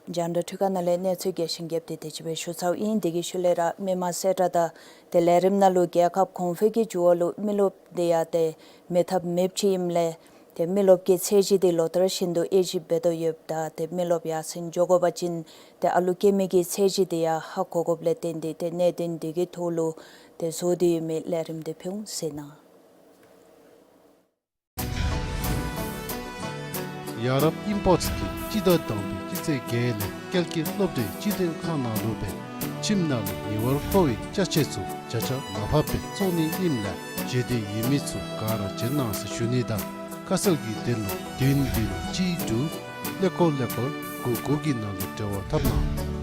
རྒྱང་བསྒྲགས་འཕྲུལ་ཁང་ནང་ལས་གནས་ཚུལ་རྒྱས་ཤིང་རྒྱསཔ་དེ་དེ་ཅིག་སྦེ་ཞུ་ཚརཝ་ཨིན། དེ་གི་ཤུལ་ལས་ར་མི་མང་གསལ་བསྒྲགས་དང་ཏེ་ལས་རིམ་ནང་ལུ་རྒྱལ་ཁབ་གོང་འཕེལ་གྱི་འགྱུར་བ་ལུ་མི་རློབས་དེ་ཡང་ཏེ་མེད་ཐབས་མེདཔ་ཅིག་ཨིནམ་ལས་ཏེ་མི་རློབས་ཀྱི་ཚད་གཞི་དེ་ལོ་ལྟར་བཞིན་དུ་དབྱེ་ཞིབ་འབད་དོ་ཡོདཔ་ད་ཏེ་མི་རློབས་ཡར་སེང་འགྱོ་དགོ་པ་ཅིན་ཏེ་ཨ་ལུ་སྐྱེ་མི་གི་ཚད་གཞི་དེ་ཡང་ཧ་གོ་དགོཔ་ལས་བརྟེན་ཏེ་ཏེ་གནད་དོན་དེ་གི་ཐོག་ལུ་ཏེ་བཟོ་སྟེ་ཡོད་མི་ལས་རིམ་དེ་ཕུལ་འོང་ཟེར་ཨིན། ཡ་རབས་ཨིམ་པོརཊ་གིས་སྤྱི་ཟླ་དང་པའི་སྤྱི་ཚེས་བརྒྱད་ལས་ཀལ་གྱི་སློབ་གྲྭའི་སྤྱི་མཐུན་ཁང་ནང་ལུ་སྦེ་ཁྱིམ་ནང་ལུ་ཉེ་བར་མཁོ་བའི་ཅ་ཆས་ཚུ་བརྒྱ་ཆ་ལྔ་བརྒྱ་སྦེ་བཙོང་ནི་ཨིནམ་ལས་བརྗེད་དེ་ཡོད་མི་ཚུ་ག་ར་བརྗེད་གནང་ཟེར་ཞུ་ནི་དང་ཁ་གསལ་གྱི་དོན་ལུ་བདུན་བདུན་གཅིག་དྲུག་ཀླད་ཀོར་ཀླད་ཀོར་དགུ་དགུ་གི་ནང་ལུ་འབྲེལ་བ་འཐབ་གནང་།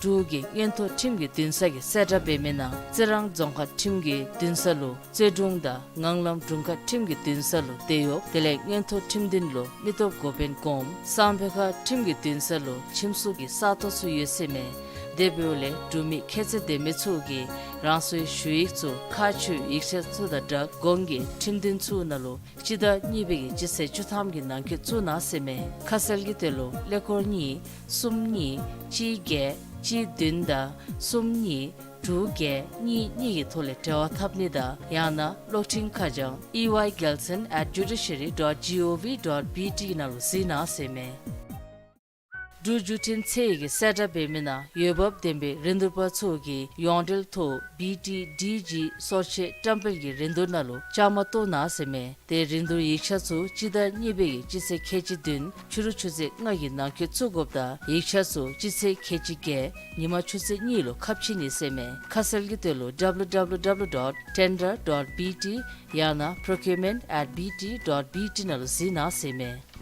འབྲུག་གི་མངོན་མཐོ་ཁྲིམས་ཀྱི་འདུན་ས་གིས་གསལ་བསྒྲགས་འབད་མི་ནང་རྩི་རང་རྫོང་ཁག་ཁྲིམས་ཀྱི་འདུན་ས་ལུ་རྩོད་དྲུང་དང་ངང་ལམ་དྲུང་ཁག་ཁྲིམས་ཀྱི་འདུན་ས་ལུ་དེད་གཡོགཔ་དེ་ལས་མངོན་མཐོ་ཁྲིམས་འདུན་ལུ་མི་སྟོབས་འགོ་དཔོན་གོངམ་གསང་སྦས་ཁ་ཁྲིམས་ཀྱི་འདུན་ས་ལུ་ཁྱིམ་སྲུང་གི་ས་སྟོང་ཚུ་ཡོད་ཟེར་མས། དེ་འབདཝ་ལས་འབྲུག་མི་ཁྱད་ཚད་ལྡན་མི་ཚུ་གིས་རང་སོའི་ཞུ་ཡིག་ཚུ་ཁག་ཆེ་བའི་ཡིག་ཆ་ཚུ་དང་སྦྲགས་གོང་གི་ཁྲིམས་འདུན་ཚུ་ནང་ལུ་སྤྱི་ཟླ་གཉིས་པའི་གི་སྤྱི་ཚེས་བཅུ་ཐམ་གྱི་ནང་འཁོད་བཙུགས་གནང་ཟེར་མས། ཁ་གསལ་གྱི་དོན་ལུ་ཀླད་ཀོར་གཉིས་གསུམ་གཉིས་གཅིག་བརྒྱད་གཅིག་བདུན་དང་གསུམ་གཉིས་དྲུག་བརྒྱད་གཉིས་གཉིས་ཀྱི་ཐོག་ལས་འབྲེལ་བ་འཐབ་ནི་དང་ཡང་ན་གློག་འཕྲིན་ཁ་བྱང་ཨི་ཝའི་གེལ་སན་ཨེཊ་ཇུ་ཌི་ཤ་རི་ཌོཊ་ཇི་ཨོ་ཝི་ཌོཊ་བི་ཊི་ནང་ལུ་གཟིགས་གནང་ཟེར་མས། འབྲུག་བརྒྱུད་འཕྲིན་ཚད་ཡོད་ཀྱིས་གསལ་བསྒྲགས་འབད་མི་ནང་འོས་འབབ་ལྡན་པའི་རིན་བསྡུར་པ་ཚུ་གིས་ཡོངས་འབྲེལ་ཐོག་བི་ཊི་ཌི་ཇི་སོར་ཆས་བཀྲམ་སྤེལ་གྱི་རིན་བསྡུར་ནང་ལུ་བཅའ་མར་གཏོགས་གནང་ཟེར་མས། ཏེ་རིན་བསྡུར་ཡིག་ཆ་ཚུ་སྤྱི་ཟླ་གཉིས་པའི་གི་སྤྱི་ཚེས་ཁལ་གཅིག་བདུན་ཕྱི་རུ་ཆུ་ཚོད་ལྔ་གི་ནང་འཁོད་བཙུགས་དགོཔ་དང་ཡིག་ཆ་ཚུ་སྤྱི་ཚེས་ཁལ་གཅིག་བརྒྱད་ཉིན་མ་ཆུ་ཚོད་གཉིས་ལུ་ཁ་ཕྱེ་ནི་ཟེར་མས། ཁ་གསལ་གྱི་དོན་ལུ་ཌབ་ལུ་ཌབ་ལུ་ཌབ་ལུ་ཌོཊ་ཊེན་ཌར་ཌོཊ་བི་ཊི་ཡང་ན་པྲོ་ཀིའུར་མེནཊ་ཨེཊ་བི་ཊི་ཌོཊ་བི་ཊི་ནང་ལུ་གཟིགས་གནང་ཟེར་མས།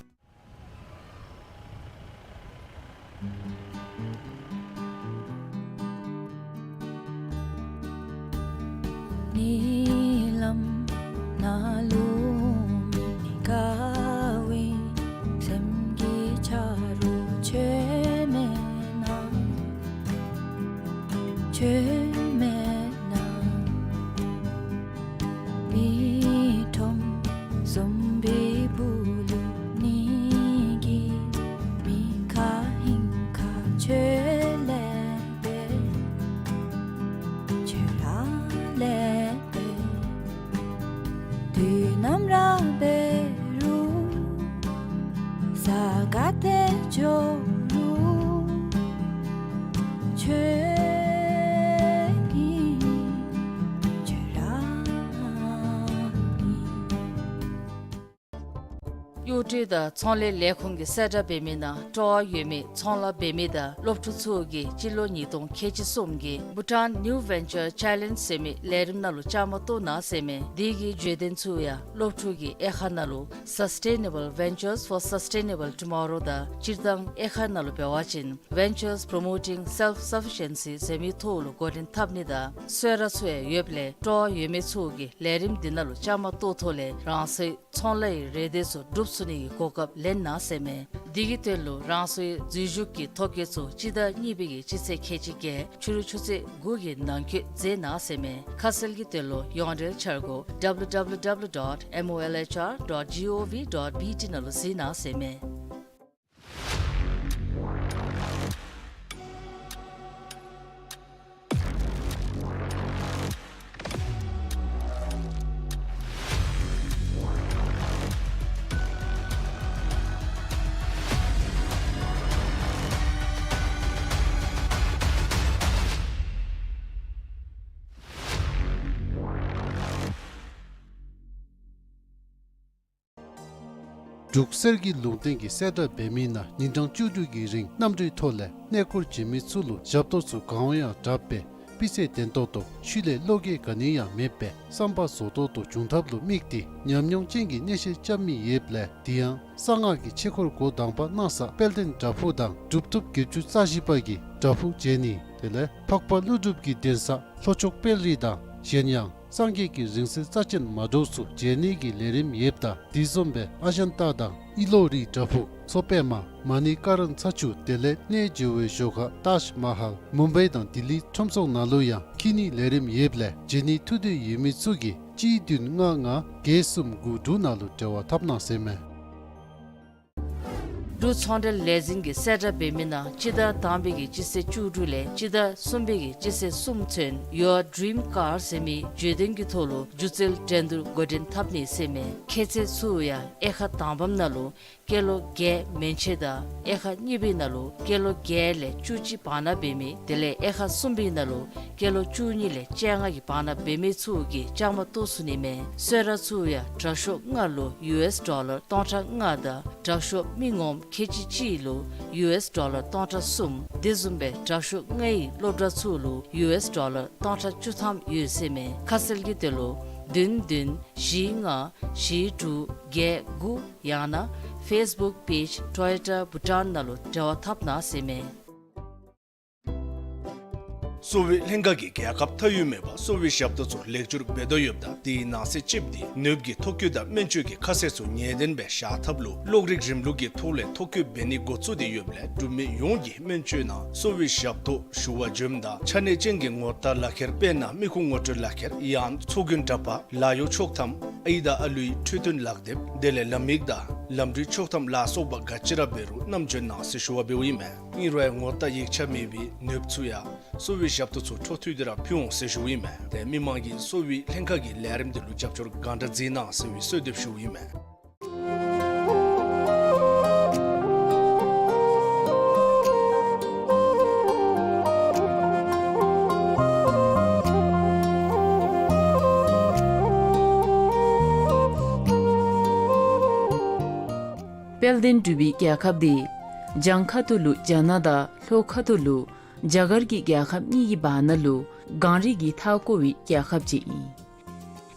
ཉིནམ་ནང་ལུ་མི་དགའ་བའི་སེམས་ཀྱི་ཆ་རོགས་ཁྱོད་མེད་ན། ཁྱོད་མེད་ན། མི་ཁྲོམ་བཟུམ་ གཡོག་འགྲུལ་དང་ཚོང་ལས་ལས་ཁུངས་ཀྱི་གསལ་བསྒྲགས་འབད་མི་ནང་སྤྲོ་བ་ཡོད་མི་ཚོང་ལཱ་འབད་མི་དང་སློབ་ཕྲུག་ཚུ་གིས་སྤྱི་ལོ་ཉིས་སྟོང་ཁལ་གཅིག་གསུམ་གྱི་Bhutan New Venture Challenge ཟེར་མི་ལས་རིམ་ནང་ལུ་བཅའ་མར་གཏོགས་གནང་ཟེར་མས། དེ་གི་བརྗོད་དོན་ཚུ་ཡང་སློབ་ཕྲུག་གི་དབྱེ་ཁག་ནང་ལུ་Sustainable Ventures for Sustainable Tomorrow དང་སྤྱིར་བཏང་དབྱེ་ཁག་ནང་ལུ་འབད་བ་ཅིན་Ventures Promoting Self-Sufficiency ཟེར་མི་ཐོག་ལུ་འགོ་འདྲེན་འཐབ་ནི་དང་གསོལ་རས་ཚུ་ཡང་ཡོདཔ་ལས་སྤྲོ་བ་ཡོད་མི་ཚུ་གིས་ལས་རིམ་འདི་ནང་ལུ་བཅའ་མར་གཏོགས་ཐོག་ལས་རང་སོའི་ཚོང་ལཱ་གི་རེ་འདོད་ཚུ་སྒྲུབ་ཚུགས་ནི་གི་གོ་སྐབས་ལེན་གནང་ཟེར་མས། འདི་གི་དོན་ལུ་རང་སོའི་འཛུལ་ཞུགས་ཀྱི་ཐོ་བཀོད་ཚུ་སྤྱི་ཟླ་གཉིས་པའི་གི་སྤྱི་ཚེས་ཁལ་གཅིག་བརྒྱད་ཕྱི་རུ་ཆུ་ཚོད་དགུ་གི་ནང་འཁོད་མཛད་གནང་ཟེར་མས། ཁ་གསལ་གྱི་དོན་ལུ་ཡོངས་འབྲེལ་འཆར་སྒོ་W W W dot M O L H R dot G O V dot B T ནང་ལུ་གཟིགས་གནང་ཟེར་མས། འབྲུག་གསེར་གྱི་ལུང་བསྟན་གྱི་གསལ་བསྒྲགས་འབད་མི་ནང་ཉིན་གྲངས་བཅུ་དྲུག་གི་རིང་གནམ་གྲུའི་ཐོག་ལས་གནས་སྐོར་བྱེད་མི་ཚུ་ལུ་ཞབས་ཏོག་ཚུ་གང་ཡང་དྲག་པས་སྤུས་ཚད་ལྡན་ཏོག་ཏོ་ཤུལ་ལས་བློ་འགྱོད་ག་ནི་ཡང་མེད་པའི་བསམ་པ་རྫོགས་ཏོག་ཏོ་བྱུང་ཐབས་ལུ་དམིགས་ཏེ་ཉམས་མྱོང་ཅན་གྱི་གནས་བཤད་རྐྱབ་མི་ཡོདཔ་ལས་དེ་ཡང་གསང་སྔགས་ཀྱི་ཆོས་སྐོར་འགོ་དང་པ་གནང་ས་དཔལ་ལྡན་བྲག་ཕུག་དང་གྲུབ་ཐོབ་བརྒྱད་ཅུ་རྩ་བཞི་པ་གི་བྲག་ཕུག་མཇལ་ནི་དེ་ལས་འཕགས་པ་ཀླུ་སྒྲུབ་ཀྱི་གདན་ས་ལྷོ་ཕྱོགས་དཔལ་རི་དང་གཞན་ཡང་སངས་རྒྱས་ཀྱི་རིང་བསྲེལ་རྩ་ཆེན་མ་འདྲཝ་ཚུ་མཇལ་ནི་གི་ལས་རིམ་ཡོདཔ་ད་དེ་བཟུམ་སྦེ་ཨ་ཞན་ཏ་དང་ཨི་ལོ་རི་བྲག་ཕུག་མཚོ་པདྨ་མ་ཎི་ཀ་ར་ཚ་ཆུ་དེ་ལས་གནས་མཇལ་བའི་ཞོར་ཁར་ཏཱཇ་མ་ཧཱལ་མུམ་བའི་དང་ལྡི་ལི་ཁྲོམ་ཚོགས་ནང་ལུ་ཡང་འཁྱིད་ནི་ལས་རིམ་ཡོདཔ་ལས་མཇལ་ནི་ཐུགས་འདོད་ཡོད་མི་ཚུ་གིས་གཅིག་བདུན་ལྔ་ལྔ་བརྒྱད་གསུམ་དགུ་དྲུག་ནང་ལུ་འབྲེལ་བ་འཐབ་གནང་ཟེར་མས། འབྲུག་ཚོང་འབྲེལ་ལས་འཛིན་གྱི་གསལ་བསྒྲགས་འབད་མི་ནང་སྤྱི་ཟླ་དང་པའི་གི་སྤྱི་ཚེས་བཅུ་དྲུག་ལས་སྤྱི་ཟླ་གསུམ་པའི་གི་སྤྱི་ཚེས་གསུམ་ཚུན་Your Dream Car ཟེར་མི་བརྗོད་དོན་གྱི་ཐོག་ལུ་སྒྱུ་རྩལ་འགྲན་བསྡུར་འགོ་འདྲེན་འཐབ་ནི་ཟེར་མས། ཁྱད་ཚད་ཚུ་ཡང་དབྱེ་ཁག་དང་པམ་ནང་ལུ་སྐྱེས་ལོ་བརྒྱད་མན་ཆད་དང་དབྱེ་ཁག་གཉིས་པའི་ནང་ལུ་སྐྱེས་ལོ་བརྒྱད་ལས་བཅུ་གཅིག་བར་ན་འབད་མི་དེ་ལས་དབྱེ་ཁག་གསུམ་པའི་ནང་ལུ་སྐྱེས་ལོ་བཅུ་གཉིས་ལས་བཅོ་ལྔ་གི་བར་ན་འབད་མི་ཚུ་གིས་བཅའ་མར་གཏོགས་ཚུགས་ནི་མས། གསོལ་རས་ཚུ་ཡང་དྲག་ཤོས་ལྔ་ལུ་ཡུ་ཨེསི་ཌོ་ལར་སྟོང་ཕྲག་ལྔ་དང་དྲག་ཤོས་མི་ངོམ་ཁལ་གཅིག་གཅིག་ལུ་ཡུ་ཨེསི་ཌོ་ལར་སྟོང་ཕྲག་གསུམ། དེ་བཟུམ་སྦེ་དྲག་ཤོས་ལྔའི་སློབ་གྲྭ་ཚུ་ལུ་ཡུ་ཨེསི་ཌོ་ལར་སྟོང་ཕྲག་བཅུ་ཐམ་ཡོད་ཟེར་མས། ཁ་གསལ་གྱི་དོན་ལུ་བདུན་བདུན་བཞི་ལྔ་བཞི་དྲུག་བརྒྱད་དགུ་ཡང་ན་ཕེསི་བུཀ་པེཇ་Toyota Bhutan ནང་ལུ་འབྲེལ་བ་འཐབ་གནང་ཟེར་མས། གསོ་བའི་ལྷན་ཁག་གིས་རྒྱལ་ཁབ་མཐའ་དབུས་མེད་པར་གསོ་བའི་ཞབས་ཏོག་ཚུ་ལེགས་བཅོས་འབད་དོ་ཡོདཔ་ད་དེའི་ནང་གསེས་ཅིག་འདི་ནོར་བུ་གི་ཐོ་བཀོད་དང་སྨན་བཅོས་ཀྱི་ཁ་གསལ་ཚུ་ངེས་གཏན་སྦེ་བཞག་ཐབས་ལུ་གློག་རིག་རིམ་ལུགས་ཀྱི་ཐོག་ལས་ཐོ་བཀོད་འབད་ནི་འགོ་བཙུགས་ཏེ་ཡོདཔ་ལས་འབྲུག་མི་ཡོངས་ཀྱིས་སྨན་བཅོས་ནང་གསོ་བའི་ཞབས་ཏོག་ཞུ་བར་འབྱོནམ་ད་ཆ་གནས་ཅན་གྱི་ངོ་རྟགས་ལག་ཁྱེར་དཔེར་ན་མི་ཁུངས་ངོ་སྤྲོད་ལག་ཁྱེར་ཡང་ཚོགས་རྒྱན་འདྲ་པར་ལཱ་གཡོག་ཆོག་ཐམ་ཨའི་དང་ཨ་ལུའི་འཕྲོད་བསྟེན་ལག་དེབ་དེ་ལས་ལམ་ཡིག་དང་ལམ་འགྲུལ་ཆོག་ཐམ་ལ་སོགས་པ་ག་ཅི་ར་འབད་རུང་བསྣམས་འབྱོན་གནང་ཟེར་ཞུ་བ་འབདཝ་ཨིན་མས། ཨིན་རུང་ངོ་རྟགས་ཡིག་ཆ་མེད་པའི་ནོར་བུ་ཚུ་ཡང་གསོ་བའི་ཞབས་ཏོག་ཚུ་འཕྲོ་མཐུད་དེ་ར་ཕུལ་འོང་ཟེར་ཞུཝ་ཨིན་མས། ཏེ་མི་མང་གིས་གསོ་བའི་ལྷན་ཁག་གི་ལས་རིམ་འདི་ལུ་རྒྱབ་སྐྱོར་གང་དྲག་མཛད་གནང་ཟེར་བའི་གསོལ་འདེབས་ཞུཝ་ཨིན་མས། དཔལ་ལྡན་འབྲུག་པའི་རྒྱལ་ཁབ་འདི་བྱང་ཁ་ཐུག་ལུ་རྒྱ་ནག་དང་ལྷོ་ཁ་ཐུག་ལུ་རྒྱ་གར་གྱི་རྒྱལ་ཁབ་གཉིས་ཀྱི་བར་ན་ལུ་གངས་རི་གིས་མཐའ་བསྐོར་བའི་རྒྱལ་ཁབ་ཅིག་ཨིན།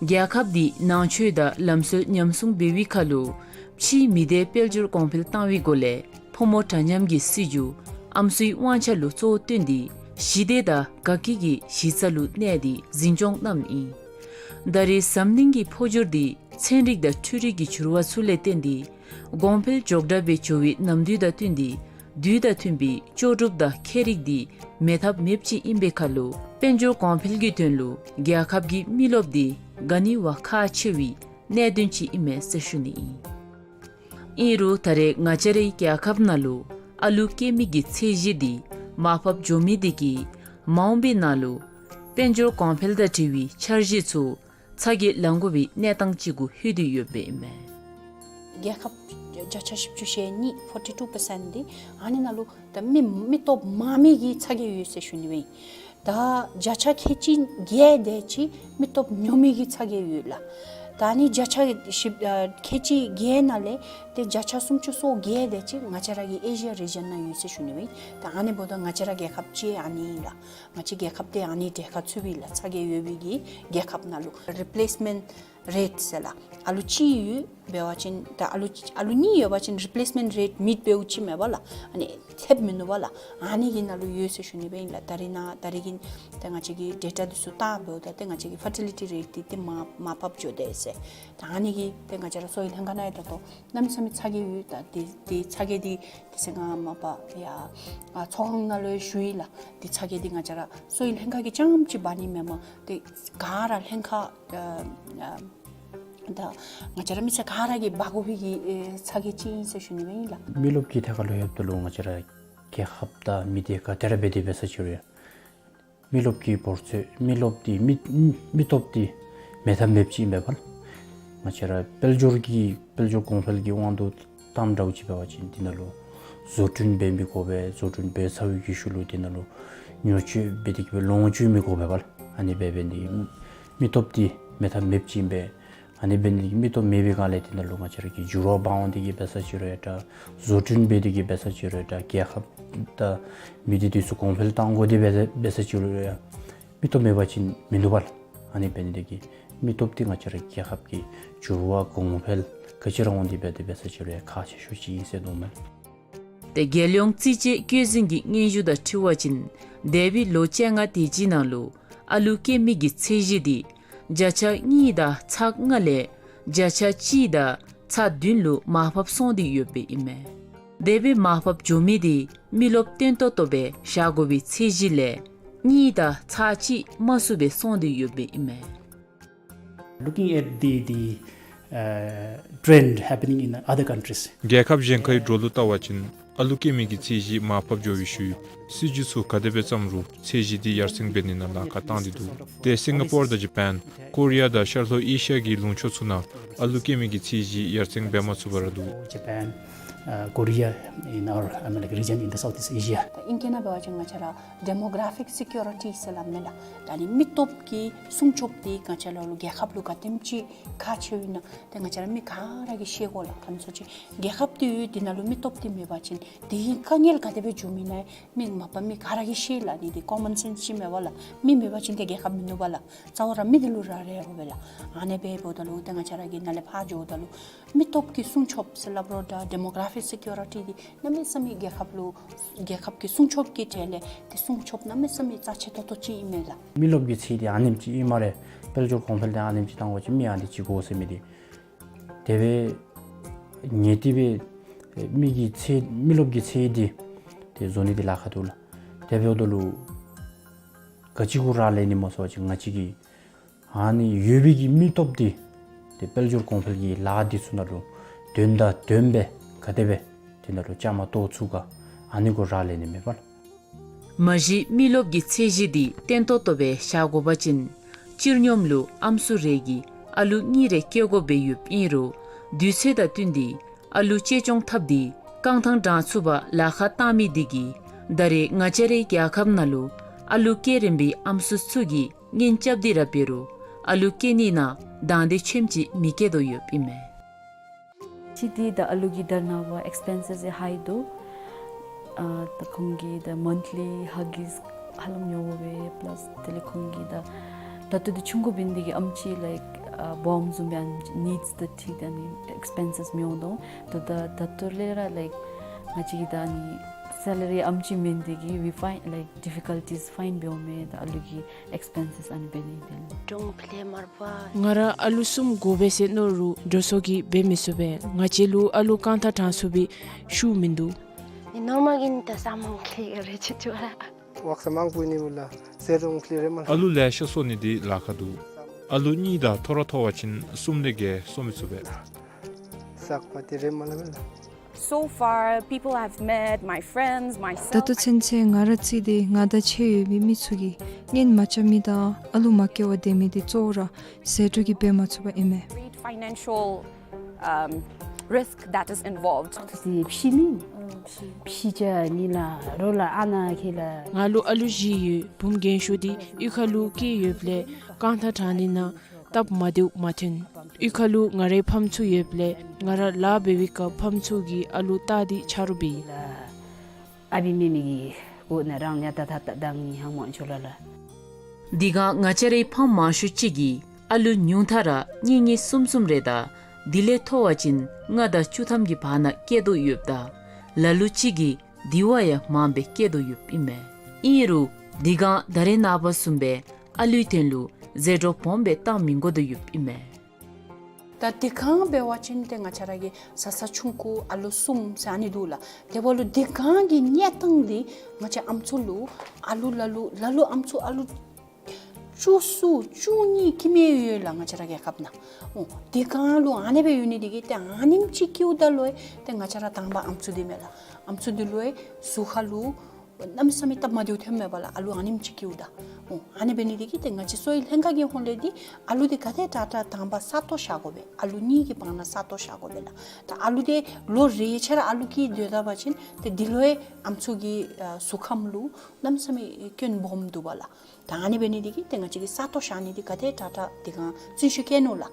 རྒྱལ་ཁབ་འདི་ནང་ཆོས་དང་ལམ་སྲོལ་ཉམས་སྲུང་འབད་བའི་ཁར་ལུ་ཕྱིའི་མི་སྡེ་དཔལ་འབྱོར་གོང་འཕེལ་བཏང་བའི་སྒོ་ལས་ཕོ་མོ་འདྲ་མཉམ་གྱི་སྲིད་བྱུས་ཨམ་སྲུའི་དབང་ཆ་ལུ་གཙོ་བོ་བཏོན་ཏེ་ཞི་བདེ་དང་དགའ་སྐྱིད་ཀྱི་གཞི་རྩ་ལུ་གནས་ཏེ་འཛིན་སྐྱོང་གནངམ་ཨིན། ད་རེས་འཛམ་གླིང་གི་འཕོ་འགྱུར་འདི་ཚན་རིག་དང་འཕྲུལ་རིག་གི་འགྱུར་བ་ཚུ་ལས་བརྟེན་ཏེ་གོང་འཕེལ་མགྱོགས་དྲགས་སྦེ་འགྱོ་བའི་ནམ་དུས་དང་བསྟུན་ཏེ་དུས་དང་མཐུན་པའི་ལྕོགས་གྲུབ་དང་ཁྱད་རིག་འདི་མེད་ཐབས་མེདཔ་ཅིག་ཨིན་པའི་ཁར་ལུ་དཔལ་འབྱོར་གོང་འཕེལ་གྱི་དོན་ལུ་རྒྱལ་ཁབ་ཀྱི་མི་རློབས་འདི་ག་ནི་བ་ཁག་ཆེ་བའི་གནད་དོན་ཅིག་ཨིན་མས་ཟེར་ཞུ་ནི་ཨིན། ཨིན་རུང་ད་རེས་ང་བཅས་རའི་རྒྱལ་ཁབ་ནང་ལུ་ཨ་ལུ་སྐྱེ་མི་གི་ཚད་གཞི་འདི་མར་ཕབ་འགྱོ་མི་འདི་གིས་མ་འོངས་པའི་ནང་ལུ་དཔལ་འབྱོར་གོང་འཕེལ་དང་འབྲེལ་བའི་འཆར་གཞི་ཚུ་ཚ་གྱང་ལང་དགོ་པའི་གནས་སྟངས་ཅིག་གུ་ལྷོད་དེ་ཡོདཔ་ཨིན་མས། རྒྱལ་ཁབ་ བརྒྱ་ཆ་བཞི་བཅུ་ཞེ་གཉིས་forty two percent འདི་ཨ་ནི་ནང་ལུ་ད་མི་མི་སྟོབས་དམའ་མི་གི་ཚ་གྱང་ཡོད་ཟེར་ཞུ་ནི་སྦེ་ཨིན། ད་བརྒྱ་ཆ་ཁལ་གཅིག་བརྒྱད་དེ་ཅིག་མི་སྟོབས་མྱོས་མི་གི་ཚ་གྱང་ཡོད་ལགས། ད་ཨ་ནི་བརྒྱ་ཆ་བཞི་ཨ་ཁལ་གཅིག་བརྒྱད་ནང་ལས་ཏེ་བརྒྱ་ཆ་སུམ་ཅུ་སོ་བརྒྱད་དེ་ཅིག་ང་བཅས་ར་གི་ཨེ་ཤི་ཡ་རི་ཇཱན་ནང་ཡོད་ཟེར་ཞུ་ནི་སྦེ་ཨིན། ད་ཨ་ནི་འབདཝ་ད་ང་བཅས་ར་རྒྱལ་ཁབ་ཅིག་ཨ་ནི་ཨིན་ལགས། ང་བཅས་རྒྱལ་ཁབ་འདི་ཨ་ནི་གྲལ་ཁར་ཚུད་པས་ལགས། ཚ་གྱང་ཡོད་པའི་གི་རྒྱལ་ཁབ་ནང་ལུ་རི་པི་ལེསི་མེནཊ་རེཊ་ཟེར་ལགས། ཨ་ལུ་གཅིག་ཡོད་འབད་བ་ཅིན་ད་ཨ་ལུ་ཨ་ལུ་གཉིས་ཡོད་པ་ཅིན་རི་པི་ལེསི་མེནཊ་རེཊ་མིཊ་འབདཝ་ཅིག་མེན་པ་ལགས། ཨ་ནི་ཐེབས་མིན་འདུག་པ་ལགས། ཨ་ནི་གི་ནང་ལུ་ཡོད་ཟེར་ཞུ་ནི་སྦེ་ཨིན་ལགས། ད་རིས་ནཱ་ད་རིས་ཀྱི་ད་ང་བཅས་ཀྱི་ཌེ་ཊ་འདི་ཚུ་བལྟ་འབདཝ་ད་ཏེ་ང་བཅས་ཀྱི་ཕར་ཊི་ལི་ཊི་རེཊ་འདི་ཏེ་མར་མར་ཕབ་འགྱོ་དེས་ཟེར། ད་ཨ་ནི་གིས་ཏེ་ང་བཅས་ར་གསོ་བའི་ལྷན་ཁག་ནང་ཡང་ད་ལྟོ་གནམ་མེད་ས་མེད་ཚ་གྱང་ཡོད། ད་ཏེ་ཏེ་ཚ་གྱང་འདི་ཏེ་ཟེར་ང་མ་པ་ཡ་ཨ་ཚོགས་ཁང་ནང་ལུ་ཞུ་ཡི་ལགས། ཏེ་ཚ་གྱང་འདི་ང་བཅས་ར་གསོ་བའི་ལྷན་ཁག་གིས་རྐྱངམ་ཅིག་འབག་ནི་མེན་པར་ཏེ་ག་ར་ལྷན་ཁག་ཨ་ཨ་ད་ང་བཅས་ར་མི་སེར་ག་ར་གིས་འབག་དགོ་པའི་གི་ཨེ་ཚ་གྱང་ཅིག་ཨིན་ཟེར་ཞུ་ནི་སྦེ་ཨིན་ལགས། མི་རློབས་ཀྱི་ཐད་ཁར་ལུ་ཡོདཔ་ད་ལུ་ང་བཅས་ར་རྒྱལ་ཁབ་དང་མི་སྡེ་ག་ཏེ་ར་འབད་དེ་འབད་ས་ཅིག་རུང་ཡང་མི་རློབས་ཀྱི་བོར་ཚད་མི་རློབས་འདི་མི་མི་སྟོབས་འདི་མེད་ཐབས་མེདཔ་ཅིག་ཨིན་པས་པ་ལགས། ང་བཅས་ར་དཔལ་འབྱོར་གྱི་དཔལ་འབྱོར་གོང་འཕེལ་གྱི་དབང་དུ་བཏངམ་འདྲཝ་ཅིག་འབད་བ་ཅིན་འདི་ནང་ལུ་བཟོ་སྐྲུན་འབད་མི་དགོ་པས། བཟོ་སྐྲུན་འབད་ཚར་བའི་གི་ཤུལ་ལུ་འདི་ནང་ལུ་ཉོ་སྤྱོད་འབད་དེ་གི་སྦེ་ལོངས་སྤྱོད་མི་དགོ་པས་པ་ལགས། ཨ་ནི་འབད་འབད་ནི་འདི་མི་སྟོབས་འདི་མེད་ཐབས་མེདཔ་ཅིག་ཨིན་པས། ཨ་ནི་འབད་ནི་འདི་མི་སྟོབས་མེད་པའི་སྒང་ལས་འདི་ནང་ལུ་ང་བཅས་ར་གི་འགྱུར་བ་འབག་འོང་དེ་གི་འབད་ས་ཅིག་རུང་ཡང་འདྲ། བཟོ་སྐྲུན་འབད་དེ་གི་འབད་ས་ཅིག་རུང་ཡང་འདྲ། རྒྱལ་ཁབ་དང་མི་སྡེ་འདི་ཚུ་གོང་འཕེལ་བཏང་དགོ་དེ་འབད་འབད་ས་ཅིག་རུང་ཡང་མི་སྟོབས་མེད་པ་ཅིན་མིན་འདུག་པ་ལགས། ཨ་ནི་འབད་ནི་འདི་གིས་མི་སྟོབས་འདི་ང་བཅས་ར་རྒྱལ་ཁབ་ཀྱི་འགྱུར་བ་གོང་འཕེལ་ག་ཅི་ར་འོང་དེ་འབད་དེ་འབད་ས་ཅིག་རུང་ཡང་ཁག་ཆེ་ཤོས་ཅིག་ཨིན་ཟེར་མནོཝ་མས། ཏེ་རྒྱལ་ཡོངས་རྩིས་དཔྱད་བཀོད་འཛིན་གྱི་སྙན་ཞུ་དང་འཁྲིལ་བ་ཅིན་འདས་པའི་ལོ་བཅོ་ལྔ་དེ་ཅིག་ནང་ལུ་ཨ་ལུ་སྐྱེ་མི་གི་ཚད་གཞི་འདི་བརྒྱ་ཆ་གཉིས་དང་ཚག་ལྔ་ལས་བརྒྱ་ཆ་གཅིག་དང་ཚག་བདུན་ལུ་མར་ཕབ་སོང་སྟེ་ཡོདཔ་ཨིན་མས། འདས་པའི་མར་ཕབ་འགྱོ་མི་འདི་མི་རློབས་བརྟན་ཏོག་ཏོ་སྦེ་བཞག་དགོ་པའི་ཚད་གཞི་ལས་གཉིས་དང་ཚག་གཅིག་དམའ་སུ་སྦེ་སོང་སྟེ་ཡོདཔ་ཨིན་མས། Looking at the, the, uh, trend happening in other countries. རྒྱལ་ཁབ་གཞན་ཁའི་འགྲོ་ལུགས་བལྟ་བ་ཅིན་ཨ་ལུ་སྐྱེ་མི་གི་ཚད་གཞི་མར་ཕབ་འགྱོ་བའི་ཤུལ་སྲིད་བྱུས་ཚུ་ག་དེ་སྦེ་བརྩམ་རུང་ཚད་གཞི་འདི་ཡར་སེང་འབད་ནི་ནང་ལཱ་ཁག་བཏང་སྟེ་འདུག། ཏེ་སིང་ག་པོར་དང་ཇ་པཱན་ཀོ་རི་ཡ་དང་ཤར་ལྷོ་ཨེ་ཤི་ཡ་གི་ལུང་ཕྱོགས་ཚུ་ནང་ཨ་ལུ་སྐྱེ་མི་གི་ཚད་གཞི་ཡར་སེང་འབད་མ་ཚུགས་པར་འདུག། Japan, uh, Korea in our, I mean, like, region in the Southeast Asia. ད་ཨིང་སྐད་ནང་འབད་བ་ཅིན་ང་བཅས་ར་demographic security ཟེར་སླབ་མས་ལགས། ད་ནི་མི་སྟོབས་ཀྱི་སྲུང་སྐྱོབ་འདི་ང་བཅས་ལུ་རྒྱལ་ཁབ་ལུ་ག་དེམ་ཅིག་ཁག་ཆེཝ་ཨིན་ན་ཏེ་ང་བཅས་ར་མི་ག་ར་གིས་ཤེས་དགོ་ལགས། ག་ནི་ཚོད་ཅིག་རྒྱལ་ཁབ་འདི་ཡོད་དེ་ནང་ལུ་མི་སྟོབས་འདི་མེད་པ་ཅིན་དེ་གི་དཀའ་ངལ་ག་དེ་སྦེ་འབྱུངམ་ཨིན་ན་མི་མ་པ་མི་ག་ར་གིས་ཤེས་ལགས། ནི་འདི་common sense ཅིག་མས་པ་ལགས། མི་མེད་པ་ཅིན་ཏེ་རྒྱལ་ཁབ་མིན་ནུག་པ་ལགས། རྩ་བ་ར་མི་འདི་ལུ་ར་རེ་དགོ་པས་ལགས། ཨ་ནི་སྦེ་འབདཝ་ད་ལུ་ཏེ་ང་བཅས་ར་གིས་ནཱ་ལས་ཕར་འགྱོཝ་ད་ལུ་མི་སྟོབས་ཀྱི་སྲུང་སྐྱོབ་ཟེར་སླབ་རུང་ད་demographic security འདི་གནམ་མེད་ས་མེད་རྒྱལ་ཁབ་ལུ་རྒྱལ་ཁབ་ཀྱི་སྲུང་སྐྱོབ་ཀྱི་གྲས་ལས་ཏེ་སྲུང་སྐྱོབ་གནམ་མེད་ས་མེད་རྩ་ཆེ་ཏོག་ཏོ་ཅིག་ཨིན་མས་ལགས། མི་རློབས་ཀྱི་ཚད་འདི་ཨ་ནེམ་ཅིག་ཨིན་སྨ་རེ། དཔལ་འབྱོར་གོང་འཕེལ་འདི་ཨ་ནེམ་ཅིག་བཏང་བ་ཅིན་མི་ཨ་ནི་ཅིག་དགོ་ཟེར་མི་འདི་དེ་སྦེ་ངེས་ཏིག་སྦེ་མི་གི་ཚད་མི་རློབས་ཀྱི་ཚད་འདི་ཏེ་བཟོ་ནི་འདི་ལཱ་ཁག་འདུག་ལགས། དེ་འབདཝ་ད་ལུ་ག་ཅི་གུ་རག་ལས་ནི་སྨོ་ཟེར་བ་ཅིན་ང་བཅས་ཀྱི་ཨ་ནི་ཡོད་པའི་གི་མི་སྟོབས་འདི་ཏེ་དཔལ་འབྱོར་གོང་འཕེལ་གྱི་ལཱ་འདི་ཚུ་ནང་ལུ་དོན་དང་ལྡནམ་སྦེ་ག་དེ་སྦེ་དེ་ནང་ལུ་བཅའ་མར་གཏོགས་ཚུགས་ག་ཨ་ནི་གུ་རག་ལས་ནི་མས་པ་ལགས། མ་གཞི་མི་རློབས་ཀྱི་ཚད་གཞི་འདི་བརྟན་ཏོག་ཏོ་སྦེ་བཞག་དགོ་པ་ཅིན་སྤྱིར་སྙོམས་ལུ་ཨམ་སྲུ་རེ་གིས་ཨ་ལུ་གཉིས་རེ་སྐྱེ་དགོཔ་སྦེ་ཡོདཔ་ཨིན་རུང་དུས་ཚོད་དང་བསྟུན་ཏེ་ཨ་ལུ་གཅེས་སྐྱོང་འཐབ་སྟེ་རྐང་ཐང་དྲང་ཚུགས་པར་ལཱ་ཁག་བཏང་མི་འདི་གིས་ད་རེས་ང་བཅས་རའི་རྒྱལ་ཁབ་ནང་ལུ་ཨ་ལུ་སྐྱེ་རན་པའི་ཨམ་སྲུ་ཚུ་གིས་གཉེན་རྐྱབ་སྟེ་ར་འབད་རུང་ཨ་ལུ་སྐྱེ་ནི་ནང་དང་འདོད་ཆེམ་ཅིག་མི་སྐྱེ་དོ་ཡོདཔ་ཨིན་མས། ཅིག་འདི་ད་ཨ་ལུ་གི་ད་ནངས་པ་expenses ཡང་high འདུག། ཨ་ད་ཁོང་གི་ད་monthly Huggies ཧ་ལམ་ཉོ་དགོ་པས། plus དེ་ལས་ཁོང་གི་ད་ད་ལྟོ་འདི་ཆུང་ཀུ་འབད་ནི་དེ་གིས་ཨམ་ཅིག་like ཨ་སྦོམ་བཟུམ་སྦེ་ཨ་ནི་needs དང་འཁྲིལ་ཏེ་ཨ་ནི་expenses མི་འོང་དོ། ད་ད་ད་ལྟོ་ལས་ར་like ང་བཅས་ཀྱི་ད་ཨ་ནི་salary ཨམ་ཅིག་མེད་ནི་དེ་གིས་we find like difficulties find འབད་འོང་མས། ད་ཨ་ལུ་གི་expenses ཨ་ནི་འབད་ནི་དེ་ལུ། ང་ར་ཨ་ལུ་གསུམ་དགོ་པས་ཟེར་མནོ་རུང་འགྲོ་སོང་གིས་འབད་མི་ཚུགས་པས། ང་བཅས་ལུ་ཨ་ལུ་རྐང་ཐང་དྲང་ཚུགས་པའི་ཤུགས་མིན་འདུག། ནི་ནོར་མ་གིས་ནི་ད་ས་མོང་ཁེ་རེ་ཅིག་ཅོ་ར། ཝཱག་ས་མང་པོ་ནི་བུ་ལ་ཟེར་རུང་ཁེ་རེ་མ་ལ། ཨ་ལུ་ལེ་ཤ་གསོ་ནི་འདི་ལཱ་ཁག་འདུག། ཨ་ལུ་གཉིས་དང་མཐོ་ར་མཐོ་བ་ཅིན་གསུམ་ལས་བརྒལ་གསོ་མི་ཚུགས་པས། ཟག་པ་དེ་རེ་མ་ལ་མེད་ལ། So far, people have met, my friends, my ད་ལྟོ་ཚུན་ཚོད་ང་ར་བརྩིས་ཏེ་ང་དང་ཕྱད་ཡོད་པའི་མི་ཚུ་གིས་གཉེན་མ་རྐྱབ་མི་དང་ཨ་ལུ་མ་སྐྱེ་བར་སྡོད་མི་འདི་གཙོ་བོ་ར་ཟད་འགྲོ་གིས་འབད་མ་ཚུགས་པ་ཨིན་མས། Great financial, um, risk that is involved. ཏེ་ཕྱི་མི་ཕྱི་ཅ་ནི་ལ་རོ་ལ་ཨ་ན་ཁེ་ལ། ང་ལུ་ཨ་ལུ་བཞི་ཡོད། བུམོ་རྒན་ཤོས་འདི་གཡུས་ཁ་ལུ་སྐྱེས་ཡོདཔ་ལས་རྐང་ཐང་དྲང་ནི་ནང་སྟབས་མ་བདེཝ་མ་ཐོན། གཡུས་ཁ་ལུ་ང་རའི་ཕམ་ཚུ་ཡོདཔ་ལས་ང་ར་ལཱ་འབད་བའི་སྐབས་ཕམ་ཚུ་གིས་ཨ་ལུ་བལྟ་སྟེ་ཆ་རོགས་འབད་ཡི། ཨ་བི་མེ་མི་གི་སྒོ་ནང་རང་ཉ་ཏ་ཏ་ཏ་དང་ནི་ཧང་མང་ཆོ་ལ་ལ། དེ་སྒང་ང་བཅས་རའི་ཕམ་མང་ཤོས་ཅིག་གིས་ཨ་ལུ་ཉུང་མཐའ་ར་གཉིས་གཉིས་གསུམ་གསུམ་རེ་དང་དེ་ལས་མཐོ་བ་ཅིན་ལྔ་དང་བཅུ་ཐམ་གྱི་བར་ན་སྐྱེ་དོ་ཡོདཔ་ད་ལ་ལུ་ཅིག་གིས་དེ་བ་ཡང་མངམ་སྦེ་སྐྱེ་དོ་ཡོདཔ་ཨིན་མས། ཨིན་རུང་དེ་སྒང་ད་རེས་ནངས་པ་བཟུམ་སྦེ་ཨ་ལུའི་དོན་ལུ་ཟད་འགྲོ་སྦོམ་སྦེ་བཏང་མི་དགོ་དོ་ཡོདཔ་ཨིན་མས། ད་དེ་སྒང་འབད་བ་ཅིན་ཏེ་ང་བཅས་ར་གི་བཟའ་ཚང་ཆུང་ཀུ་ཨ་ལུ་གསུམ་ཟེར་ཨ་ནི་འདུག་ལགས། དེ་འབདཝ་ལུ་དེ་སྒང་གི་གནས་སྟངས་འདི་ང་བཅས་ཨམ་སྲུ་ལུ་ཨ་ལུ་ལ་ལུ་ལ་ལུ་ཨམ་སྲུ་ཨ་ལུ་བཅུ་གསུམ་བཅུ་གཉིས་ཀྱི་མེད་ཡོད་ལགས་ང་བཅས་ར་རྒྱལ་ཁབ་ནང་། འོ་དེ་སྒང་ལུ་ཨ་ནི་སྦེ་ཡོད་ནི་དེ་གིས་ཏེ་ཨ་ནེམ་ཅིག་སྐྱེཝ་ད་ལུ་ཏེ་ང་བཅས་ར་དང་པ་ཨམ་སྲུ་འདི་མས་ལགས། ཨམ་སྲུ་འདི་ལུ་གཟུགས་ཁ་ལུ་གནམ་མེད་ས་མེད་སྟབས་མ་བདེཝ་ཐོནམ་མས་པ་ལགས། ཨ་ལུ་ཨ་ནེམ་ཅིག་སྐྱེཝ་ད། འོ་ཨ་ནི་འབད་ནི་དེ་གིས་ཏེ་ང་བཅས་གསོ་བའི་ལྷན་ཁག་གི་ཧོངས་ལས་འདི་ཨ་ལུ་འདི་ག་དེ་དྲག་དྲག་དང་པ་ས་སྟོང་བཞག་དགོ་པས། ཨ་ལུ་གཉིས་ཀྱི་བར་ན་ས་སྟོང་བཞག་དགོ་པས་ལགས། ད་ཨ་ལུ་འདི་ལོ་རེ་ཆ་ར་ཨ་ལུ་སྐྱེས་སྡོད་ད་པ་ཅིན་ཏེ་འདི་ལུ་ཡང་ཨམ་སྲུ་གི་ཨ་གཟུགས་ཁམས་ལུ་གནམ་མེད་ས་མེད་སྐྱོན་སྦོམ་འདུག་པ་ལགས། ད་ཨ་ནི་འབད་ནི་དེ་གིས་ཏེ་ང་བཅས་ཀྱིས་ས་སྟོང་བཞག་ནི་འདི་ག་དེ་དྲག་དྲག་དེ་སྒང་བརྩོན་ཤུགས་བསྐྱེད་ནུག་ལགས།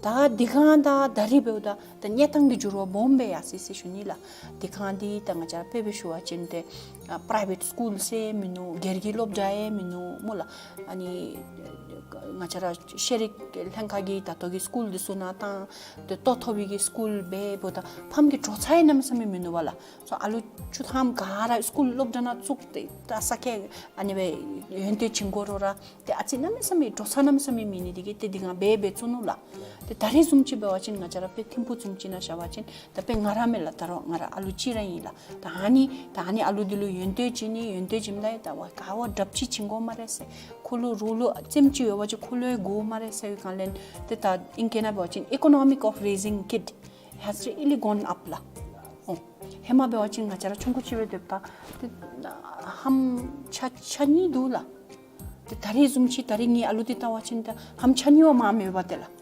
ད་དེ་སྒང་དང་ད་རིས་འབདཝ་ད་ད་གནས་སྟངས་ཀྱི་འགྱུར་བ་སྦོམ་སྦེ་ཡར་སོ་ཡི་ཟེར་ཞུ་ནི་ལགས། དེ་སྒང་འདི་ད་ང་བཅས་ར་དཔེ་སྦེ་ཞུ་བ་ཅིན་ཏེ་ཨ་པ་རའི་ཝེཊ་སི་ཀུལ་ཟེར་མིན་ནུག། སྒེར་གྱི་སློབ་གྲྭ་ཡང་མིན་ནུག་སྨོ་ལགས། ཨ་ནི་ང་བཅས་ར་ཤེས་རིག་ལྷན་ཁག་གིས་ད་ལྟོ་གི་སི་ཀུལ་འདི་ཚུ་ནང་བཏང་ཏེ་ལྟོ་ཐོབ་པའི་གི་སི་ཀུལ་འབདཝ་ད་ཕམ་གྱི་འགྲོ་ས་ཡང་གནམ་མེད་ས་མེད་མིན་ནུག་པ་ལགས། སོ་ཨ་ལུ་བཅུ་ཐམ་ག་ར་སི་ཀུལ་སློབ་གྲྭ་ནང་བཙུགས་ཏེ་ད་ས་ཁེ་ཨ་ནི་སྦེ་ཡོན་ཏན་སྦྱིན་དགོ་རུང་ར་ཏེ་ཨ་ཙི་གནམ་མེད་ས་མེད་འགྲོ་ས་གནམ་མེད་ས་མེད་མེད་ནི་དེ་གིས་ཏེ་དེ་སྒང་འབད་འབད་བཙུགས་ནུག་ལགས། ཏེ་ད་རིས་བཟུམ་ཅིག་འབད་བ་ཅིན་ང་བཅས་ར་དཔེ་ཐིམ་ཕུག་བཟུམ་ཅིག་ནང་བཞག་པ་ཅིན་ད་དཔེ་ང་ར་མས་ལགས། ད་རུང་ང་ར་ཨ་ལུ་གཅིག་ར་ཨིན་ལགས། ད་ཨ་ནི་ད་ཨ་ནི་ཨ་ལུ་འདི་ལུ་ཡོན་ཏན་སྦྱིན་ནི་ཡོན་ཏན་སྦྱིནམ་ད་ཡང་ད་བ་ག་བ་དྲགཔ་ཅིག་སྦྱིན་དགོ་སྨ་རེ་ཟེར། ཁོ་ལུ་རོགས་ལུ་རྩེདམོ་ཅིག་ཡོད་པ་ཅིན་ཁོ་ལུ་ཡང་དགོ་སྨ་རེ་ཟེར་བའི་སྒང་ལས་ཏེ་ད་ཨིང་སྐད་ནང་འབད་བ་ཅིན་economic of raising kid has really gone up ལགས། འོ་ཧེ་མ་འབད་བ་ཅིན་ང་བཅས་ར་ཆུང་ཀུ་ཅིག་སྦེ་སྡོདཔ་ད་ཏེ་ཧམ་ཆ་ཆ་གཉིས་འདུག་ལགས། ཏེ་ད་རིས་བཟུམ་ཅིག་ད་རིས་ངེའི་ཨ་ལུ་འདི་བལྟ་བ་ཅིན་ད་ཧམ་ཆ་གཉིས་བ་མངམ་ཡོད་པ་ཏེ་ལགས།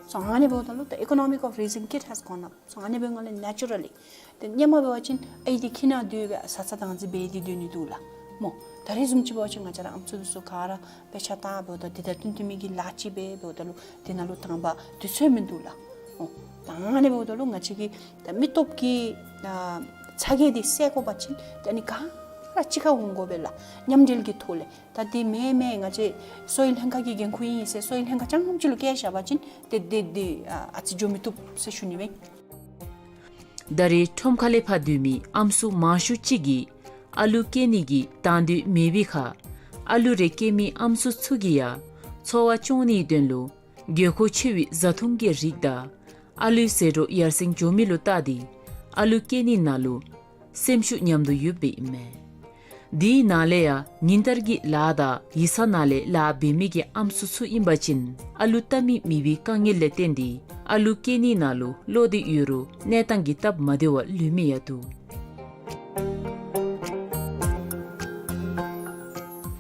སོ་ཨ་ནི་འབདཝ་ད་ལུ་the economic of raising kid has gone up. སོ་ཨ་ནི་འབདཝ་ལས་ནེ་ཅུ་ར་ལི་ཏེ་ཧེ་མ་འབད་བ་ཅིན་ཨའི་འདི་ཁྱིམ་ནང་སྡོད་སྦེ་བཟའ་ཚང་དང་འཛིང་སྦེ་འདི་སྡོད་ནི་འདུག་ལགས་སྨོ། ད་རིས་བཟུམ་ཅིག་འབད་བ་ཅིན་ང་བཅས་ར་ཨམ་སྲུ་འདི་ཚུ་ག་ར་དཔེ་ཆ་ལྟ་འབདཝ་ད་འདི་དང་བསྟུན་བསྟུན་མི་གི་ལཱ་ཅིག་འབད་འབདཝ་ད་ལུ་དེ་ནང་ལུ་དང་པ་དུས་ཚོད་མིན་འདུག་ལགས། འོ་ད་ཨ་ནི་འབདཝ་ད་ལུ་ང་བཅས་ཀྱི་ད་མི་སྟོབས་ཀྱི་ཨ་ཚ་གྱང་འདི་སེལ་དགོ་པ་ཅིན་ད་ཨ་ནི་ག་ར་གཅིག་ཁར་འོང་དགོ་པས་ལགས། མཉམ་འབྲེལ་གྱི་ཐོག་ལས། ད་འདི་མེན་མེན་ང་བཅས་གསོ་བའི་ལྷན་ཁག་གི་འགན་ཁུར་ཨིན་ཟེར་གསོ་བའི་ལྷན་ཁག་རྐྱངམ་གཅིག་ལུ་བཀལ་བཞག་པ་ཅིན་ཏེ་འདི་འདི་ཨ་ཨ་ཙི་འགྱོ་མི་བཏུབ་ཟེར་ཞུ་ནི་མས། ད་རེས་ཁྲོམ་ཁ་ལས་ཕར་སྡོད་མི་ཨམ་སྲུ་མང་ཤོས་ཅིག་གིས་ཨ་ལུ་སྐྱེ་ནི་གི་དང་འདོད་མེད་པའི་ཁར་ཨ་ལུ་རེ་སྐྱེ་མི་ཨམ་སྲུ་ཚུ་གིས་ཡང་འཚོ་བ་སྐྱོང་ནིའི་དོན་ལུ་དགོས་མཁོ་ཆེ་བའི་བཟའ་འཐུང་གི་རིགས་དང་ཨ་ལུའི་ཟད་འགྲོ་ཡར་སེང་འགྱོ་མི་ལུ་བལྟ་སྟེ་ཨ་ལུ་སྐྱེ་ནི་ནང་ལུ་སེམས་ཤུགས་ཉམས་དོ་ཡོདཔ་ཨིན་མས། དེའི་ནང་ལས་ཡང་ཉིན་ལྟར་གྱི་ལཱ་དང་ཡིག་ཚང་ནང་ལས་ལཱ་འབད་མི་གི་ཨམ་སྲུ་ཚུ་ཨིན་པ་ཅིན་ཨ་ལུ་བལྟ་མི་མེད་པའི་དཀའ་ངལ་ལས་བརྟེན་ཏེ་ཨ་ལུ་སྐྱེ་ནི་ནང་ལུ་བློ་འདི་ཡོད་རུང་གནས་སྟངས་ཀྱི་སྟབས་མ་བདེ་བ་ལུས་མི་ཡང་འདུག།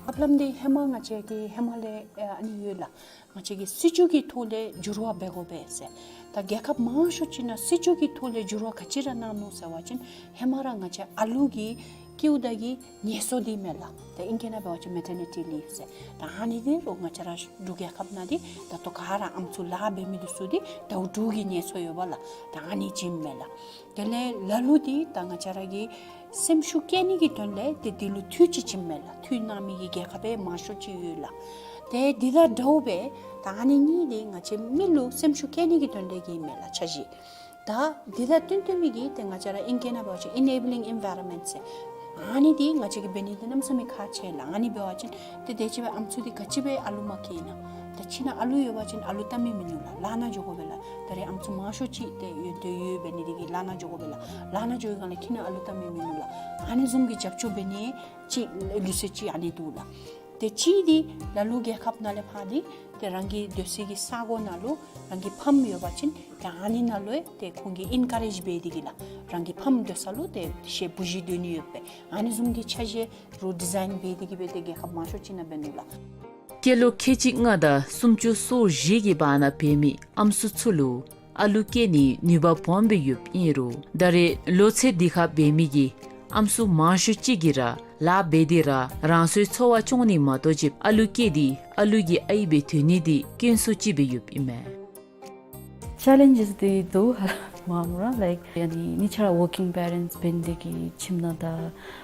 ཨཔ་ལམ་འདི་ཧེ་མ་ང་བཅས་ཀྱི་ཧེ་མ་ལས་ཨ་ནི་ཡོད་ལགས། ང་བཅས་ཀྱི་སྲིད་བྱུས་ཀྱི་ཐོག་ལས་འགྱུར་བ་འབད་དགོ་པས་ཟེར། ད་རྒྱལ་ཁབ་མང་ཤོས་ཅིག་ནང་སྲིད་བྱུས་ཀྱི་ཐོག་ལས་འགྱུར་བ་ག་ཅི་ར་གནང་ནུག་ཟེར་བ་ཅིན་ཧེ་མ་ར་ང་བཅས་ཨ་ལུ་གི་སྐྱེཝ་ད་གི་ངལ་གསོ་འདི་མས་ལགས། ད་ཨིང་སྐད་ནང་འབད་བ་ཅིན་མེ་ཊར་ནི་ཊི་ལིབ་ཟེར། ད་ཨ་ནི་འདི་རུང་ང་བཅས་ར་འབྲུག་རྒྱལ་ཁབ་ནང་འདི་ད་ལྟོ་ག་ར་ཨམ་སྲུ་ལཱ་འབད་མི་འདི་ཚུ་འདི་ཟླཝ་དྲུག་གི་ངལ་གསོ་ཡོད་པ་ལགས། ད་ཨ་ནི་བྱིནམ་མས་ལགས། དེ་ལས་ལ་ལུ་འདི་ད་ང་བཅས་ར་གི་སེམས་ཤུགས་བསྐྱེད་ནི་གི་དོན་ལས་ཏེ་འདི་ལུ་འཐུས་ཅིག་བྱིནམ་མས་ལགས། འཐུས་གནང་མི་གི་རྒྱལ་ཁབ་ཡང་མང་ཤོས་ཅིག་ཡོད་ལགས། ཏེ་འདི་དང་འདྲཝ་སྦེ་ད་ཨ་ནི་གཉིས་འདི་ང་བཅས་མི་ལུ་སེམས་ཤུགས་བསྐྱེད་ནི་གི་དོན་ལས་ཀྱི་མས་ལགས་འཆར་གཞི། ད་འདི་དང་བསྟུན་བསྟུན་མི་གི་ཏེ་ང་བཅས་ར་ཨིང་སྐད་ནང་འབད་བ་ཅིན་ཨེ་ནེ་བི་ལིང་ཨེན་ཝའི་རོན་མེནཊ་ཟེར། ཨ་ནི་འདི་ང་བཅས་ཀྱིས་འབད་ནི་འདི་གནམ་མེད་ས་མེད་ཁག་ཆེ་ལགས། ཨ་ནི་འབད་བ་ཅིན་ཏེ་དེ་ཅིག་སྦེ་ཨམ་སྲུ་འདི་ག་ཅི་སྦེ་ཨ་ལུ་མ་སྐྱེ་ན། ད་ཁྱིམ་ནང་ཨ་ལུ་ཡོད་པ་ཅིན་ཨ་ལུ་བལྟ་མི་མིན་ནུག་ལགས། ལཱ་ནང་འགྱོ་དགོ་པས་ལགས། ད་རེས་ཨམ་སྲུ་མང་ཤོས་ཅིག་ཏེ་ཡོད་དོ་ཡོད་འབད་ནི་འདི་གིས་ལཱ་ནང་འགྱོ་དགོ་པས་ལགས། ལཱ་ནང་འགྱོ་བའི་སྒང་ལས་ཁྱིམ་ནང་ཨ་ལུ་བལྟ་མི་མིན་ནུག་ལགས། ཨ་ནི་བཟུམ་གྱི་རྒྱབ་སྐྱོར་འབད་ནི་ཅིག་ལུགས་སྲོལ་ཅིག་ཨ་ནི་འདུག་ལགས། ཏེ་གཅིག་འདི་ལ་ལུ་རྒྱལ་ཁབ་ནང་ལས་ཕར་འདི་ཏེ་རང་གི་སྡོད་སའི་གི་ས་གོ་ནང་ལུ་རང་གི་ཕམ་ཡོད་པ་ཅིན་ཏེ་ཨ་ནི་ནང་ལུ་ཡང་ཏེ་ཁོང་གིས་ཨིན་ཀ་རེཇ་འབད་དེ་གིས་ལགས། རང་གི་ཕམ་སྡོད་ས་ལུ་ཏེ་ཤེ་བུ་གཞི་སྡོད་ནི་ཡོད་པས། ཨ་ནི་བཟུམ་གྱི་འཆར་གཞི་རུ་ཌི་ཛའིན་འབད་དེ་གིས་སྦེ་ཏེ་རྒྱལ་ཁབ་མང་ཤོས་ཅིག་ནང་འབད་ནུག་ལགས། སྐྱེས་ལོ་ཁལ་གཅིག་ལྔ་དང་སུམ་ཅུ་སོ་བཞི་གི་བར་ན་འབད་མི་ཨམ་སྲུ་ཚུ་ལུ་ ཨ་ལུ་སྐྱེ་ནིའི་ནུས་པ་སྦོམ་སྦེ་ཡོདཔ་ཨིན་རུང་ད་རེས་ལོ་ཚད་འདི་ཁར་འབད་མི་གི་ཨམ་སྲུ་མང་ཤོས་ཅིག་གིས་ར་ལཱ་འབད་དེ་ར་རང་སོའི་འཚོ་བ་སྐྱོང་ནི་མ་གཏོགས་ཅིག་ཨ་ལུ་སྐྱེ་སྟེ་ཨ་ལུ་གི་ཨའི་སྦེ་སྡོད་ནི་འདི་དཀོན་སུ་ཅིག་སྦེ་ཡོདཔ་ཨིན་མས། Challenges འདི་འདུག་ཧ་ལམ་ར་like ཨ་ནི་གཉིས་ཆ་ར་working parents འབད་ནི་དེ་གིས་ཁྱིམ་ནང་ད་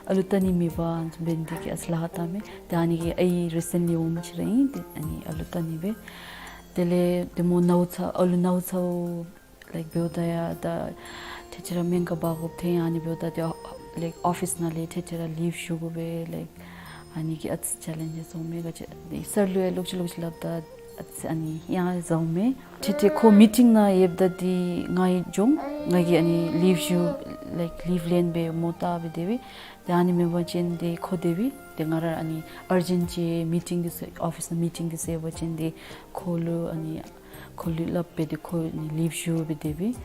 ཨ་ལུ་ལྟ་ནི་མེད་པར་འབད་ནི་དེ་གིས་ཨ་ཙི་ལཱ་ཁག་བཏངམ་མས། ཏེ་ཨ་ནི་གི་ཨའི་recently འོངམ་ཅིག་ར་ཨིན། ཏེ་ཨ་ནི་ཨ་ལུ་ལྟ་ནི་སྦེ་དེ་ལས་ཏེ་མོ་ནཝ་ཚཝ་ཨ་ལུ་ནཝ་ཚཝ་like འབདཝ་ད་ཡང་ད་ཐེངས་ཅིག་ར་སྨན་ཁང་འབག་དགོཔ་ཐོན། ཨ་ནི་འབདཝ་ད་ཏེ་like office ནང་ལས་ཐེངས་ཅིག་ར་leave ཞུ་དགོ་པས། like ཨ་ནི་གི་ཨ་ཙི་challenges འོང་མས། ག་ཅི་ཏེ་གསར་ལུ་ཡང་ལོག་ཅི་ལོག་ཅི་སླབ་ད་ཨ་ཙི་ཨ་ནི་ཡང་བཟའཝ་མས། ཐེངས་ཏེ་ཁོ་meeting ནང་ཡོདཔ་ད་འདི་ང་གིས་འགྱོ་ང་གིས་ཨ་ནི་leave ཞུ་like leave ལེན་སྦེ་མོ་ལྟ་སྦེ་སྡོད་པས། ཏེ་ཨ་ནི་མེན་པ་ཅིན་ཏེ་ཁོ་སྡོད་པས། ཏེ་ང་ར་ཨ་ནི་urgent ཅིག་meeting འདི་ཚུ་office ནང་meeting འདི་ཚུ་ཡོད་པ་ཅིན་ཏེ་ཁོ་ལུ་ཨ་ནི་ཁོ་ལུ་སླབ་སྦེ་ཏེ་ཁོ་ཨ་ནི་leave ཞུ་སྦེ་སྡོད་པས།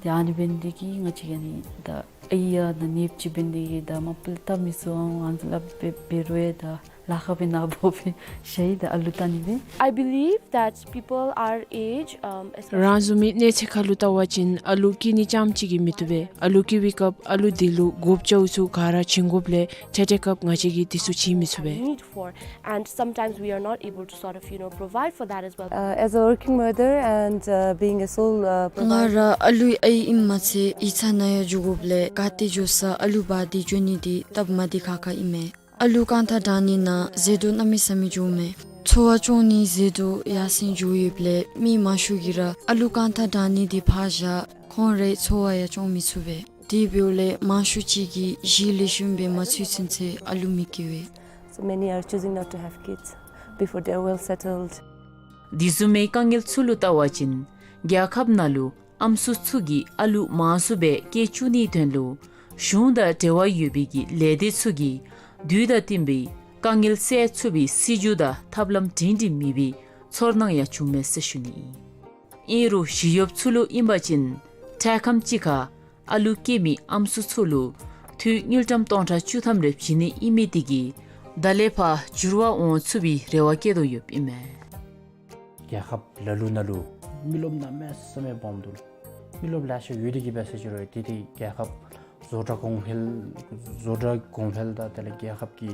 ཏེ་ཨ་ནི་འབད་ནི་དེ་གིས་ང་བཅས་ཨ་ནི་ད་ཨའི་ཡང་ད་ནདཔ་ཅིག་འབད་ནི་དེ་གིས་ད་མ་པ་ལས་ལྟ་མི་ཚུགས་འོང་ཨ་ཙི་སླབ་སྦེ་འབད་རུང་ཡང་ད་ལཱ་ཁག་སྦེ་ནཱ་འབོ་སྦེ་བཞག་ཡི། ད་ཨ་ལུ་ལྟ་ནི་སྦེ། I believe that people our age, um, especially རང་བཟུམ་མའི་གནས་ཚད་ཁར་ལུ་བལྟ་བ་ཅིན་ཨ་ལུ་སྐྱེ་ནི་རྐྱངམ་གཅིག་གིས་མི་བཏུབ་པས། ཨ་ལུ་སྐྱེ་བའི་སྐབས་ཨ་ལུ་དེ་ལུ་དགོཔ་བཅའཝ་ཚུ་ག་ར་བྱིན་དགོཔ་ལས་ཐེངས་ཐེངས་སྐབས་ང་བཅས་ཀྱིས་དེ་ཚུ་བྱིན་མི་ཚུགས་པས། Need for, and sometimes we are not able to sort of, you know, provide for that as well. Uh, as a working mother and, uh, being a sole, uh, ང་ར་ཨ་ལུའི་ཨའི་ཨིནམ་མ་ཚད་ཡིག་ཚང་ནང་ཡང་འགྱོ་དགོཔ་ལས་ག་ཏེ་འགྱོ་ས་ཨ་ལུ་འབག་སྟེ་འགྱོ་ནི་འདི་སྟབས་མ་བདེ་ཁག་ཁ་ཨིན་མས། ཨ་ལུ་རྐང་ཐང་དྲང་ནི་ནང་ཟད་འགྲོ་གནམ་མེད་ས་མེད་འགྱོཝ་མས། འཚོ་བ་སྐྱོང་ནི་ཟད་འགྲོ་ཡར་སེང་འགྱོ་ཡོདཔ་ལས་མི་མང་ཤོས་ཀྱིས་ར་ཨ་ལུ་རྐང་ཐང་དྲང་ནི་འདི་ཕར་བཞག་ཁོང་རའི་འཚོ་བ་ཡང་སྐྱོང་མི་ཚུགས་པས། དེ་འབདཝ་ལས་མང་ཤོས་ཅིག་གིས་གཞི་ལེགས་ཤོམ་སྦེ་མ་ཚུད་ཚུན་ཚོད་ཨ་ལུ་མི་སྐྱེ་བས། So many are choosing not to have kids before they are well settled. དེ་བཟུམ་མའི་དཀའ་ངལ་ཚུ་ལུ་བལྟ་བ་ཅིན་རྒྱལ་ཁབ་ནང་ལུ་ཨམ་སྲུ་ཚུ་གིས་ཨ་ལུ་མང་སུ་སྦེ་སྐྱེ་བཅུག་ནིའི་དོན་ལུ་གཞུང་དང་འབྲེལ་བ་ཡོད་པའི་གི་ལས་སྡེ་ཚུ་གིས་དུས་དང་བསྟུན་པའི་དཀའ་ངལ་སེལ་ཚུགས་པའི་སྲིད་བྱུས་དང་ཐབས་ལམ་སྒྲིང་སྒྲིང་མེད་པའི་ཚོར་སྣང་ཡང་བྱུངམ་མས་ཟེར་ཞུ་ནི་ཨིན། ཨིན་རུང་ཞི་གཡོགཔ་ཚུ་ལུ་ཨིན་པ་ཅིན་འཕྲལ་ཁམས་ཅིག་ཁར་ཨ་ལུ་སྐྱེ་མི་ཨམ་སྲུ་ཚུ་ལུ་འཐུས་དངུལ་ཀྲམ་སྟོང་ཕྲག་བཅུ་ཐམ་རེ་བྱིན་ནི་ཨིན་མི་དེ་གིས་ད་ལས་ཕར་འགྱུར་བ་འོང་ཚུགས་པའི་རེ་བ་བསྐྱེད་དོ་ཡོདཔ་ཨིན་མས། རྒྱལ་ཁབ་ལ་ལུ་ནང་ལུ་མི་རློབས་གནམ་མེད་ས་མེད་སྦོམ་འདུག། མི་རློབས་ལེ་ཤ་ཡོད་དེ་གིས་འབད་ཟེར་ཞུ་རུང་ཏེ་ཏེ་རྒྱལ་ཁབ་བཟོ་གྲྭ་གོང་འཕེལ་བཟོ་གྲྭ་གོང་འཕེལ་དང་དེ་ལས་རྒྱལ་ཁབ་ཀྱི་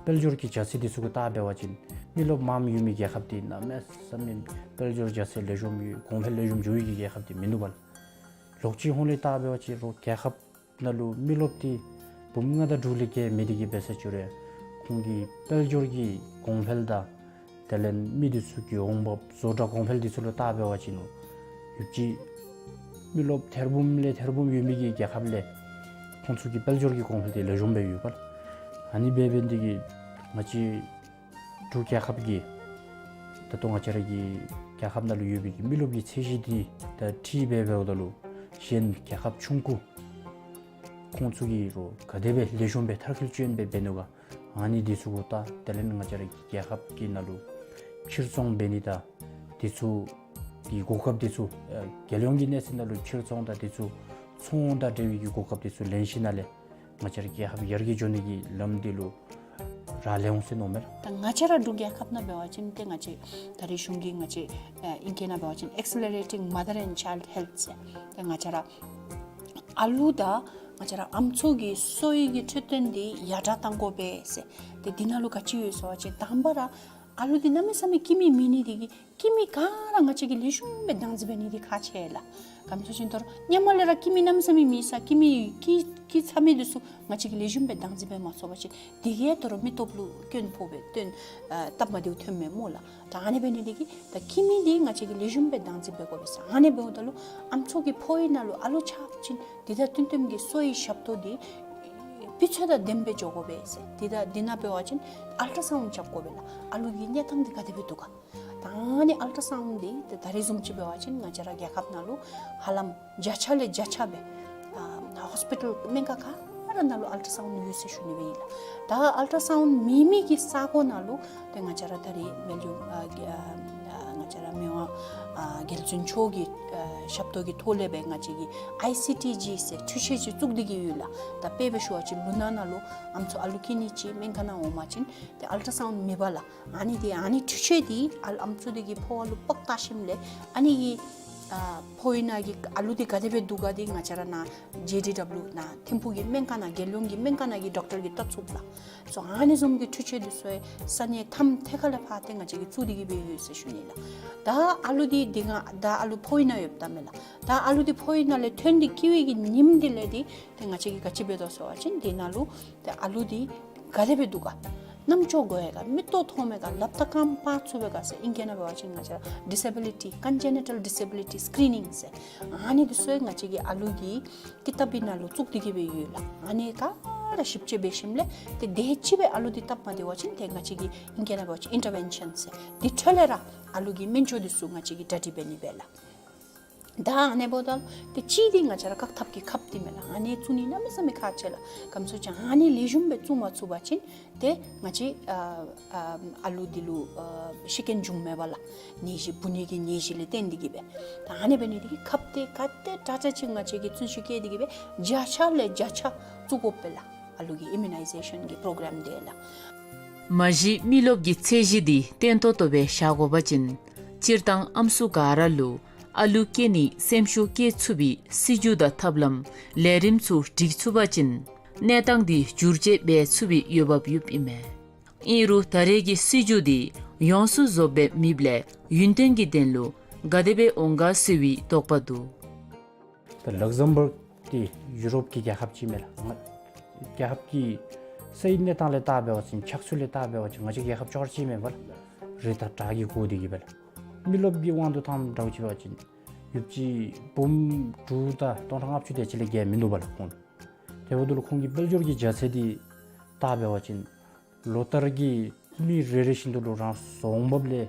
དཔལ་འབྱོར་གྱི་རྒྱ་ཚད་འདི་ཚུ་གུ་བལྟ་འབད་བ་ཅིན་མི་རློབས་མངམ་ཡོད་མི་རྒྱལ་ཁབ་འདི་གནམ་མེད་ས་མེད་དཔལ་འབྱོར་རྒྱ་ཚད་ལེགས་ཤོམ་ཡོད་གོང་འཕེལ་ལེགས་ཤོམ་འགྱོ་བའི་གི་རྒྱལ་ཁབ་འདི་མིན་འདུག་པ་ལགས། ལོག་ཅིག་ཧོང་ལས་བལྟ་འབད་བ་ཅིན་རུང་རྒྱལ་ཁབ་ནང་ལུ་མི་རློབས་འདི་འབུམ་ལྔ་དང་དྲུག་ལས་བརྒལ་མེད་དེ་གིས་འབད་ཟེར་ཞུ་རུང་ཁོང་གི་དཔལ་འབྱོར་གྱི་གོང་འཕེལ་དང་དེ་ལས་མི་འདི་ཚུ་གི་འོང་འབབ་བཟོ་གྲྭ་གོང་འཕེལ་འདི་ཚུ་ལུ་བལྟ་འབད་བ་ཅིན་ཡོད་ཅི། མི་རློབས་ཐེར་འབུམ་ལས་ཐེར་འབུམ་ཡོད་མི་གི་རྒྱལ་ཁབ་ལས་ཁོང་ཚུ་གི་དཔལ་འབྱོར་གྱི་གོང་འཕེལ་འདི་ལེགས་ཤོམ་སྦེ་ཡོད་པ་ལགས། ཨ་ནི་འབད་འབད་ནི་དེ་གིས་ང་བཅས་འབྲུག་རྒྱལ་ཁབ་ཀྱི་ད་ལྟོ་ང་བཅས་ར་གི་རྒྱལ་ཁབ་ནང་ལུ་ཡོད་པའི་གི་མི་རློབས་ཀྱི་ཚད་གཞི་འདི་ད་ཁྲིད་འབད་འབདཝ་ད་ལུ་གཞན་རྒྱལ་ཁབ་ཆུང་ཀུ་ཁོང་ཚུ་གིས་རུང་ག་དེ་སྦེ་ལེགས་ཤོམ་སྦེ་མཐར་འཁྱོལ་བཅོ་ཨིན་པས་འབད་ནུག་ག། ཨ་ནི་འདི་ཚུ་གུ་ད་དེ་ལས་ང་བཅས་ར་གི་རྒྱལ་ཁབ་ཀྱི་ནང་ལུ་ཕྱིར་ཚོང་འབད་ནི་དང་འདི་ཚུ་གི་གོ་སྐབས་འདི་ཚུ་ཨ་རྒྱལ་ཡོངས་ཀྱི་གནས་ཚད་ནང་ལུ་ཕྱིར་ཚོང་དང་འདི་ཚུ་ཚོང་དང་འབྲེལ་བའི་གི་གོ་སྐབས་འདི་ཚུ་ལེན་ཞིནམ་ལས་ང་བཅས་ར་རྒྱལ་ཁབ་ཡར་རྒྱས་འགྱོ་ནི་གི་ལམ་འདི་ལུ་རག་ལས་འོང་ཟེར་མནོཝ་མས། ད་ང་བཅས་ར་འབྲུག་རྒྱལ་ཁབ་ནང་འབད་བ་ཅིན་ཏེ་ང་བཅས་ད་རེས་གཞུང་གིས་ང་བཅས་ཨ་ཨིང་སྐད་ནང་འབད་བ་ཅིན་Accelerating Mother and Child Health ཟེར་ཏེ་ང་བཅས་ར་ཨ་ལུ་དང་ང་བཅས་ར་ཨམ་སྲུ་གི་གསོ་བའི་གི་འཕྲོད་བསྟེན་འདི་ཡར་དྲག་གཏང་དགོ་པས་ཟེར། ཏེ་འདི་ནང་ལུ་ག་ཅི་ཡོད་ཟེར་བ་ཅིན་དང་པ་ར་ཨ་ལུ་འདི་གནམ་མེད་ས་མེད་སྐྱེ་མི་མེད་ནི་དེ་གིས་སྐྱེ་མི་ག་ར་ང་བཅས་ཀྱིས་ལེགས་ཤོམ་སྦེ་བདག་འཛིན་འབད་ནི་འདི་ཁག་ཆེ་ལགས། ག་ཅི་སྨོ་ཟེར་བ་ཅིན་ད་རུང་སྔོན་མ་ལས་ར་སྐྱེ་མི་གནམ་མེད་ས་མེད་མེད་ས་སྐྱེ་མི་སྐྱེ་སྐྱེ་ཚར་མི་འདི་ཚུ་ང་བཅས་ཀྱིས་ལེགས་ཤོམ་སྦེ་བདག་འཛིན་འབད་མ་ཚུགས་པ་ཅིན་དེ་གིས་ད་རུང་མི་སྟོབས་ལུ་སྐྱོན་ཕོག་སྦེ་སྟོན་ཨ་སྟབས་མ་བདེཝ་ཐོནམ་མས་སྨོ་ལགས། ད་ཨ་ནི་འབད་ནི་དེ་གིས་ད་སྐྱེ་མི་འདི་ང་བཅས་ཀྱིས་ལེགས་ཤོམ་སྦེ་བདག་འཛིན་འབད་དགོ་པས་ཟེར། ཨ་ནི་འབདཝ་ད་ལུ་ཨམ་སྲུ་གི་ཕོཝ་ནང་ལུ་ཨ་ལོ་ཆགསཔ་ཅིན་དེ་དང་བསྟུན་བསྟུནམ་གྱི་གསོ་བའི་ཞབས་ཏོག་འདི་སྤུས་ཚད་དང་ལྡནམ་སྦེ་འགྱོ་དགོ་པས་ཟེར། དེ་དང་དེ་ནང་འབད་བ་ཅིན་ཨལ་ཊ་སའུནཌ་རྐྱབ་དགོ་པས་ལགས། ཨ་ལུ་གི་གནས་སྟངས་འདི་ག་དེ་སྦེ་འདུག་ག། ད་ཨ་ནི་ཨལ་ཊ་སའུནཌ་འདི་ད་ད་རེས་བཟུམ་ཅིག་འབད་བ་ཅིན་ང་བཅས་ར་རྒྱལ་ཁབ་ནང་ལུ་ཧ་ལམ་བརྒྱ་ཆ་ལས་བརྒྱ་ཆ་སྦེ་ཨ་ཧོས་པི་ཊལ་སྨན་ཁང་ག་ར་ནང་ལུ་ཨལ་ཊ་སའུནཌ་ཡོད་ཟེར་ཞུ་ནི་སྦེ་ཨིན་ལགས། ད་ཨལ་ཊ་སའུནཌ་མེད་མི་གི་ས་གོ་ནང་ལུ་ཏེ་ང་བཅས་ར་ད་རེས་སྨན་ལྗོངས་ཨ་ཨ་ང་བཅས་ར་མི་དབང་ཨ་རྒྱལ་བཙུན་མཆོག་གི་ཨ་ཞབས་ཏོག་གི་ཐོག་ལས་སྦེ་ང་བཅས་ཀྱིས་ཨའི་སི་ཊི་ཇི་ཟེར་འཕྲུལ་ཆས་ཅིག་བཙུགས་ཏེ་གི་ཡོད་ལགས། ད་དཔེ་སྦེ་ཞུ་བ་ཅིན་ལུ་ནག་ནང་ལུ་ཨམ་སྲུ་ཨ་ལུ་སྐྱེ་ནི་ཅིག་སྨན་ཁང་ནང་འོང་པ་ཅིན་ཏེ་ཨལ་ཊ་སའུནཌ་མེད་པ་ལགས། ཨ་ནི་འདི་ཨ་ནི་འཕྲུལ་ཆས་འདི་ཨལ་ཨམ་སྲུ་འདི་གི་ཕོཝ་ལུ་ཕོག་བལྟ་ཞིནམ་ལས་ཨ་ནི་གི་ ཨ་ཕོ་ཡི་ནང་གི་ཨ་ལུ་འདི་ག་དེ་སྦེ་འདུག་ག་འདི་ང་བཅས་ར་ནཱ་ཇེ་ཌི་ཌབ་ལིའུ་ནཱ་ཐིམ་ཕུག་གི་སྨན་ཁང་ནང་རྒྱལ་ཡོངས་ཀྱི་སྨན་ཁང་ནང་གི་ཌོག་ཊར་གྱིས་བལྟ་ཚུགས་ལགས། སོ་ཨ་ནི་བཟུམ་གྱི་འཕྲུལ་ཆས་འདི་ཚུ་ས་གནས་ཐམ་ཐད་ཁ་ལས་ཕར་ཏེ་ང་བཅས་ཀྱིས་བཙུགས་ཏེ་གི་སྦེ་ཡོད་ཟེར་ཞུ་ནི་ལགས། ད་ཨ་ལུ་འདི་འདི་ང་ད་ཨ་ལུ་ཕོ་ཡི་ནང་ཡོདཔ་ད་མེན་ལགས། ད་ཨ་ལུ་འདི་ཕོ་ཡི་ནང་ལས་ཐོན་ཏེ་སྐྱེ་བའི་གི་ཉིནམ་འདི་ལས་འདི་ཏེ་ང་བཅས་ཀྱིས་ག་ཅི་འབད་དོ་ཟེར་བ་ཅིན་འདི་ནང་ལུ་ཏེ་ཨ་ལུ་འདི་ག་དེ་སྦེ་འདུག་ག། རྣམ་ཅོ་གོ་ཡི་ག། མིག་ཏོ་མཐོང་མི་ག། ལགཔ་དང་རྐངམ་འཕར་ཚུགས་པས་ག་ཟེར་ཨིང་སྐད་ནང་འབད་བ་ཅིན་ང་བཅས་ར་disability, congenital disability screening ཟེར། ཨ་ནི་འདི་ཚུ་ང་བཅས་ཀྱི་ཨ་ལུ་གི་ཀི་ཏབ་ནང་ལུ་བཙུགས་ཏེ་གི་སྦེ་ཡོད་ལགས། ཨ་ནི་ག་ར་ཞིབ་དཔྱད་འབད་ཞིནམ་ལས་ཏེ་དེ་ཅིག་སྦེ་ཨ་ལུ་འདི་སྟབས་མ་བདེ་བ་ཅིན་ཏེ་ང་བཅས་ཀྱིས་ཨིང་སྐད་ནང་འབད་བ་ཅིན་ཨིན་ཊར་ཝེན་ཤཱན་ཟེར། དེ་འཕྲོ་ལས་ར་ཨ་ལུ་གི་སྨན་བཅོས་འདི་ཚུ་ང་བཅས་ཀྱིས་གྲ་སྒྲིག་འབད་ནི་སྦེ་ལགས། ད་ཨ་ནི་འབདཝ་ད་ཏེ་གཅིག་འདི་ང་བཅས་ར་བཀག་ཐབས་ཀྱི་ཁབ་འདི་མེན་ལགས། ཨ་ནི་བཙུགས་ནི་གནམ་མེད་ས་མེད་ཁག་ཆེ་ལགས། ག་ཅི་སྨོ་ཟེར་བ་ཅིན་ཨ་ནི་ལེགས་ཤོམ་སྦེ་བཙུགས་མ་ཚུགས་པ་ཅིན་ཏེ་ང་བཅས་ཨ་ཨ་ཨ་ལུ་འདི་ལུ་ཨ་ཤི་རྐྱེན་འབྱུངམ་མས་པ་ལགས། ནད་གཞི་འབུ་ནད་ཀྱི་ནད་གཞི་ལས་བརྟེན་ཏེ་གི་སྦེ། ད་ཨ་ནི་འབད་ནི་འདི་གིས་ཁབ་འདི་ག་དེ་དྲག་དྲག་ཅིག་ང་བཅས་ཀྱིས་བརྩོན་ཤུགས་བསྐྱེད་དེ་གི་སྦེ་བརྒྱ་ཆ་ལས་བརྒྱ་ཆ་བཙུགས་དགོ་པས་ལགས། ཨ་ལུ་གི་ཨིམ་མུ་ནའི་ཟེ་ཤཱན་གྱི་པྲོ་གརམ་འདི་ལགས། མ་གཞི་མི་རློབས་ཀྱི་ཚད་གཞི་འདི་བརྟན་ཏོག་ཏོ་སྦེ་བཞག་དགོ་པ་ཅིན་སྤྱིར་བཏང་ཨམ་སྲུ་ག་ར་ལུ་ཨ་ལུ་སྐྱེ་ནི་སེམས་ཤུགས་བསྐྱེད་ཚུགས་པའི་སྲིད་བྱུས་དང་ཐབས་ལམ་ལས་རིམ་ཚུ་སྒྲིག་ཚུགས་པ་ཅིན་གནས་སྟངས་འདི་བསྒྱུར་བཅོས་འབད་ཚུགས་པའི་འོས་འབབ་ཡོདཔ་ཨིན་མས། ཨིན་རུང་ད་རེས་ཀྱི་སྲིད་བྱུས་འདི་ཡོངས་སུ་རྫོགསཔ་སྦེ་མེདཔ་ལས་ཡུན་བརྟན་གྱི་དོན་ལུ་ག་དེ་སྦེ་འོང་ག་ཟེར་བའི་དོགས་པ་འདུག། ད་ལག་ཟམ་བརྒ་འདི་ཡུ་རོབ་ཀྱི་རྒྱལ་ཁབ་ཅིག་མས་ལགས། ང་རྒྱལ་ཁབ་ཀྱི་སའི་གནས་སྟངས་ལས་བལྟ་འབད་བ་ཅིན་ཆགས་ཚུལ་ལས་བལྟ་འབད་བ་ཅིན་ང་བཅས་རྒྱལ་ཁབ་ཅོག་ར་གཅིག་མས་པ་ལགས། རི་དང་བྲག་གིས་བསྐོར་ཏེ་གི་སྦེ་ལགས། མི་རློབས་ཀྱི་དབང་དུ་བཏང་འདྲཝ་ཅིག་འབད་བ་ཅིན་ཡོདཔ་ཅིག་འབུམ་དྲུག་དང་སྟོང་ཕྲག་ལྔ་བཅུ་དེ་ཅིག་ལས་བརྒལ་མིན་འདུག་པ་ལགས་ཁོང་། དེ་འབདཝ་ད་ལུ་ཁོང་གི་དཔལ་འབྱོར་གྱི་རྒྱ་ཚད་འདི་བལྟ་འབད་བ་ཅིན་ལོ་ལྟར་གྱི་མི་རེ་རེ་བཞིན་དུ་ལུ་རང་སོའི་འོང་འབབ་ལས་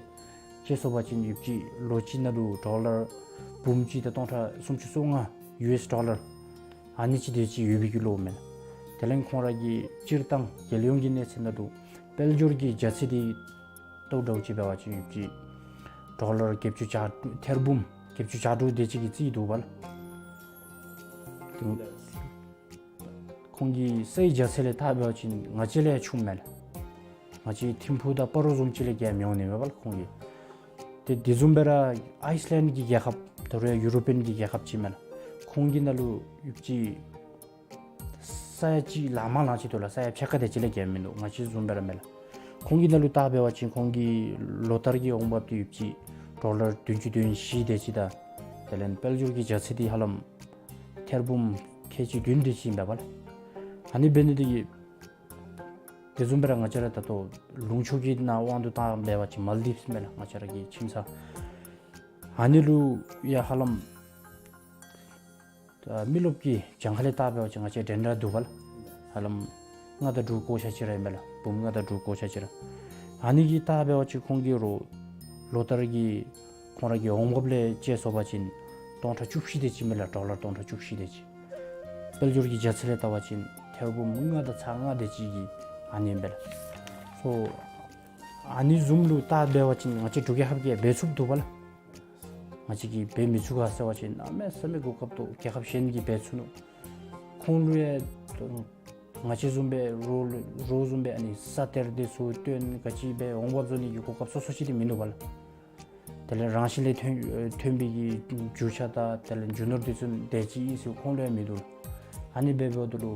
དཔྱེ་སོང་པ་ཅིན་ཡོདཔ་ཅིག་ལོ་གཅིག་ནང་ལུ་ཌོ་ལར་འབུམ་གཅིག་དང་སྟོང་ཕྲག་སུམ་ཅུ་སོ་ལྔ་ཡུ་ཨེསི་ཌོ་ལར་ཨ་ནི་ཅིག་དེ་ཅིག་ཡོད་པའི་གི་ལོ་མས། དེ་ལས་ཁོང་ར་གི་སྤྱིར་བཏང་རྒྱལ་ཡོངས་ཀྱི་གནས་ཚད་ནང་ལུ་དཔལ་འབྱོར་གྱི་རྒྱ་ཚད་འདི་བལྟཝ་འདྲཝ་ཅིག་འབད་བ་ཅིན་ཡོདཔ་ཅིག་ཌོ་ལར་བརྒྱད་ཅུ་གྱ་ཐེར་འབུམ་བརྒྱད་ཅུ་གྱ་དྲུག་དེ་ཅིག་གི་རྩིས་འདུག་པ་ལགས། དེ་ཁོང་གི་སའི་རྒྱ་ཚད་ལས་བལྟ་འབད་བ་ཅིན་ང་བཅས་ལས་ཆུངམ་མས་ལགས། ང་བཅས་ཐིམ་ཕུག་དང་སྤ་རོ་བཟུམ་ཅིག་ལས་བརྒལ་མི་འོང་ནི་མས་པ་ལགས་ཁོང་གི། ཏེ་དེ་བཟུམ་སྦེ་ར་ཨའི་སི་ལེནཌ་གི་རྒྱལ་ཁབ་ད་རུང་ཡུ་རོ་པི་ཡན་གྱི་རྒྱལ་ཁབ་ཅིག་མས་ལགས། ཁོང་གི་ནང་ལུ་ཡོདཔ་ཅིག་ས་ཡ་གཅིག་ལང་མ་ལང་ཅིག་འདུག་ལགས། ས་ཡ་ཕྱེད་ཀ་དེ་ཅིག་ལས་བརྒལ་མིན་འདུག། ང་བཅས་བཟུམ་སྦེ་ར་མས་ལགས། ཁོང་གི་ནང་ལུ་བལྟ་འབད་བ་ཅིན་ཁོང་གི་ལོ་ལྟར་གྱི་འོང་འབབ་འདི་ཡོདཔ་ཅིག་ཌོ་ལར་བདུན་ཅུ་དོན་བཞི་དེ་ཅིག་དང་དེ་ལས་དཔལ་འབྱོར་གྱི་རྒྱ་ཚད་འདི་ཧ་ལམ་ཐེར་འབུམ་ཁལ་གཅིག་བདུན་དེ་ཅིག་ཨིན་པས་པ་ལགས། ཨ་ནི་འབད་ནི་དེ་གིས་དེ་བཟུམ་སྦེ་ར་ང་བཅས་ར་ད་ལྟོ་ལུང་ཕྱོགས་ཀྱི་ནང་དབང་དུ་བཏང་འབད་བ་ཅིན་མཱལ་དིབས་མས་ལགས། ང་བཅས་ར་གི་ཁྱིམ་ཚང་ཨ་ནི་ལུ་ཡང་ཧ་ལམ་ཨ་མི་རློབས་ཀྱི་གྱངས་ཁ་ལས་བལྟ་འབད་བ་ཅིན་ང་བཅས་འདྲན་འདྲ་འདུག་པ་ལགས། ཧ་ལམ་ལྔ་དང་དྲུག་གོ་ཆ་ཅིག་ར་ཨིན་པས་ལགས། འབུམ་ལྔ་དང་དྲུག་གོ་ཆ་ཅིག་ར། ཨ་ནི་གི་བལྟ་འབད་བ་ཅིན་ཁོང་གི་རོགས་ལོ་ལྟར་གྱི་ཁོང་ར་གི་འོང་འབབ་ལས་དཔྱེ་སོང་པ་ཅིན་སྟོང་ཕྲག་བཅུ་བཞི་དེ་ཅིག་མས་ལགས། ཌོ་ལར་སྟོང་ཕྲག་བཅུ་བཞི་དེ་ཅིག། དཔལ་འབྱོར་གྱི་རྒྱ་ཚད་ལས་བལྟ་བ་ཅིན་ཐེར་འབུམ་ལྔ་དང་ཚག་ལྔ་དེ་ཅིག་གི་ཨ་ནི་ཨིན་པས་ལགས། སོ་ཨ་ནི་བཟུམ་ལུ་བལྟ་འབད་བ་ཅིན་ང་བཅས་འབྲུག་རྒྱལ་ཁབ་ཀྱིས་འབད་ཚུགསཔ་འདུག་པ་ལགས། ང་བཅས་ཀྱིས་འབད་མི་ཚུགས་ག་ཟེར་བ་ཅིན་གནམ་མེད་ས་མེད་གོ་སྐབས་འདུག། རྒྱལ་ཁབ་གཞན་གྱིས་འབད་ཚུགས་ནུག། ཁོང་ལུ་ཡང་ང་བཅས་བཟུམ་སྦེ་རོགས་རོགས་བཟུམ་སྦེ་ཨ་ནི་ས་གཏེར་དེ་ཚུ་བཏོན་ག་ཅི་སྦེ་འོང་འབབ་བཟོ་ནི་གི་གོ་སྐབས་སོ་སོ་ཅིག་དེ་མིན་འདུག་པ་ལགས། དེ་ལས་རང་བཞིན་ལས་ཐོན་ཐོན་པའི་གི་རྒྱུ་ཆ་དང་དེ་ལས་རྒྱུ་ནོར་དེ་ཚུ་དེ་ཅིག་ཨིན་ཟེར་ཁོང་ལུ་ཡང་མིན་འདུག། ཨ་ནི་འབད་འབདཝ་ད་ལུ་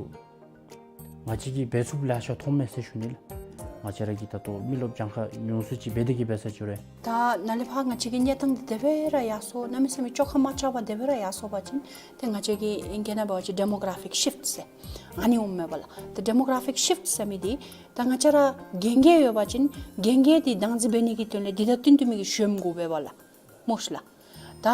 ང་བཅས་ཀྱིས་འབད་ཚུགསཔ་ལེ་ཤ་མཐོངམ་མས་ཟེར་ཞུ་ནི་ལགས། ང་བཅས་ར་གི་ད་ལྟོ་མི་རློབས་གྱངས་ཁ་ཉུང་སུ་ཅིག་འབད་དེ་གི་འབད་ས་ཅིག་རུང་། ད་ནཱ་ལས་ཕར་ང་བཅས་ཀྱི་གནས་སྟངས་འདི་དེ་སྦེ་ར་ཡར་སོང་གནམ་མེད་ས་མེད་བཅོ་ཁ་མ་རྐྱབ་པར་དེ་སྦེ་ར་ཡར་སོང་པ་ཅིན་ཏེ་ང་བཅས་ཀྱི་ཨིང་སྐད་ནང་འབད་བ་ཅིན་ཌེ་མོ་གྲ་ཕིག་ཤིཕཊ་ཟེར་ཨ་ནི་འོངམ་མས་པ་ལགས། ཏེ་ཌེ་མོ་གྲ་ཕིག་ཤིཕཊ་ཟེར་མི་འདི་ད་ང་བཅས་ར་རྒན་རྒས་ཡོད་པ་ཅིན་རྒན་རྒས་འདི་བདག་འཛིན་འབད་ནི་གི་དོན་ལས་འདི་དང་བསྟུན་བསྟུན་མི་གི་ཤོམ་དགོ་པས་པ་ལགས། མོ་ཤ་ལགས། ད་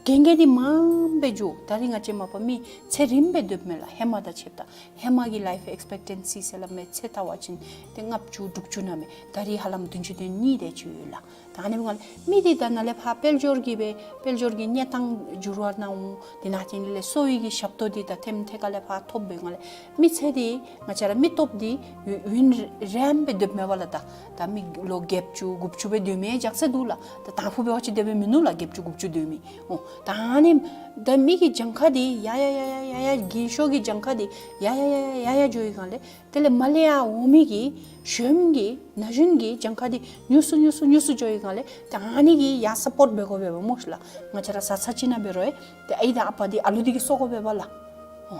རྒན་རྒས་འདི་མངམ་སྦེ་འགྱོ། ད་རིས་ང་བཅས་མ་པ་མི་ཚེ་རིངམ་སྦེ་སྡོདཔ་མས་ལགས། ཧེ་མ་དང་ཕྱདཔ་ད་ཧེ་མ་གི་ལའིཕ་ཨེགསི་པེག་ཊེན་སི་ཟེར་སླབ་མི་ཚེ་བལྟ་བ་ཅིན་ཏེ་ལྔ་བཅུ་དྲུག་ཅུ་ནང་མས། ད་རིས་ཧ་ལམ་བདུན་ཅུ་དོན་གཉིས་དེ་ཅིག་ཡོད་ལགས། ད་ཨ་ནི་སྦེ་ང་ལས་མི་འདི་ད་ནཱ་ལས་ཕར་དཔལ་འབྱོར་གྱི་སྦེ་དཔལ་འབྱོར་གྱི་གནས་སྟངས་འགྱུར་བ་ནང་འོང་། དེ་ནང་བཞིན་ལས་གསོ་བའི་གི་ཞབས་ཏོག་འདི་ད་ཐེམ་ཐད་ཀ་ལས་ཕར་ཐོབ་སྦེ་ང་ལས་མི་ཚེ་འདི་ང་བཅས་ར་མི་སྟོབས་འདི་ཡུན་རིངམོ་སྦེ་སྡོདཔ་མས་པ་ལགས། ད་ད་མི་ལོ་བརྒྱད་ཅུ་དགུ་བཅུ་སྦེ་སྡོད་མི་ཡང་ཅོག་ཙེ་འདུག་ལགས། ད་དང་ཕུ་འབད་བ་ཅིན་དེ་སྦེ་མིན་ནུག་ལགས། བརྒྱད་ཅུ་དགུ་བཅུ་སྡོད་མི། འོ་ད་ཨ་ནི་ད་མི་གི་གྱངས་ཁ་འདི་ཡར་ཡར་ཡར་ཡར་ཡར་ཡར་རྒན་ཤོས་ཀྱི་གྱངས་ཁ་འདི་ཡར་ཡར་ཡར་ཡར་ཡར་ཡར་འགྱོ་བའི་སྒང་ལས་དེ་ལས་མར་ལས་ཡར་འོང་མི་གི་གཞོནམ་གི་ན་གཞོན་གྱི་གྱངས་ཁ་འདི་ཉུང་སུ་ཉུང་སུ་ཉུང་སུ་འགྱོ་བའི་སྒང་ལས་ད་ཨ་ནི་གིས་ཡར་སཔོརཊ་འབད་དགོ་པས་པ་སྨོ་ཤི་ལགས། ང་བཅས་ར་བཟའ་ཚང་ཅིག་ནང་འབད་རུང་ཨེ་ཏེ་ཨའི་དང་ཨ་པ་འདི་ཨ་ལུ་འདི་གིས་གསོ་དགོ་པས་པ་ལགས། འོ།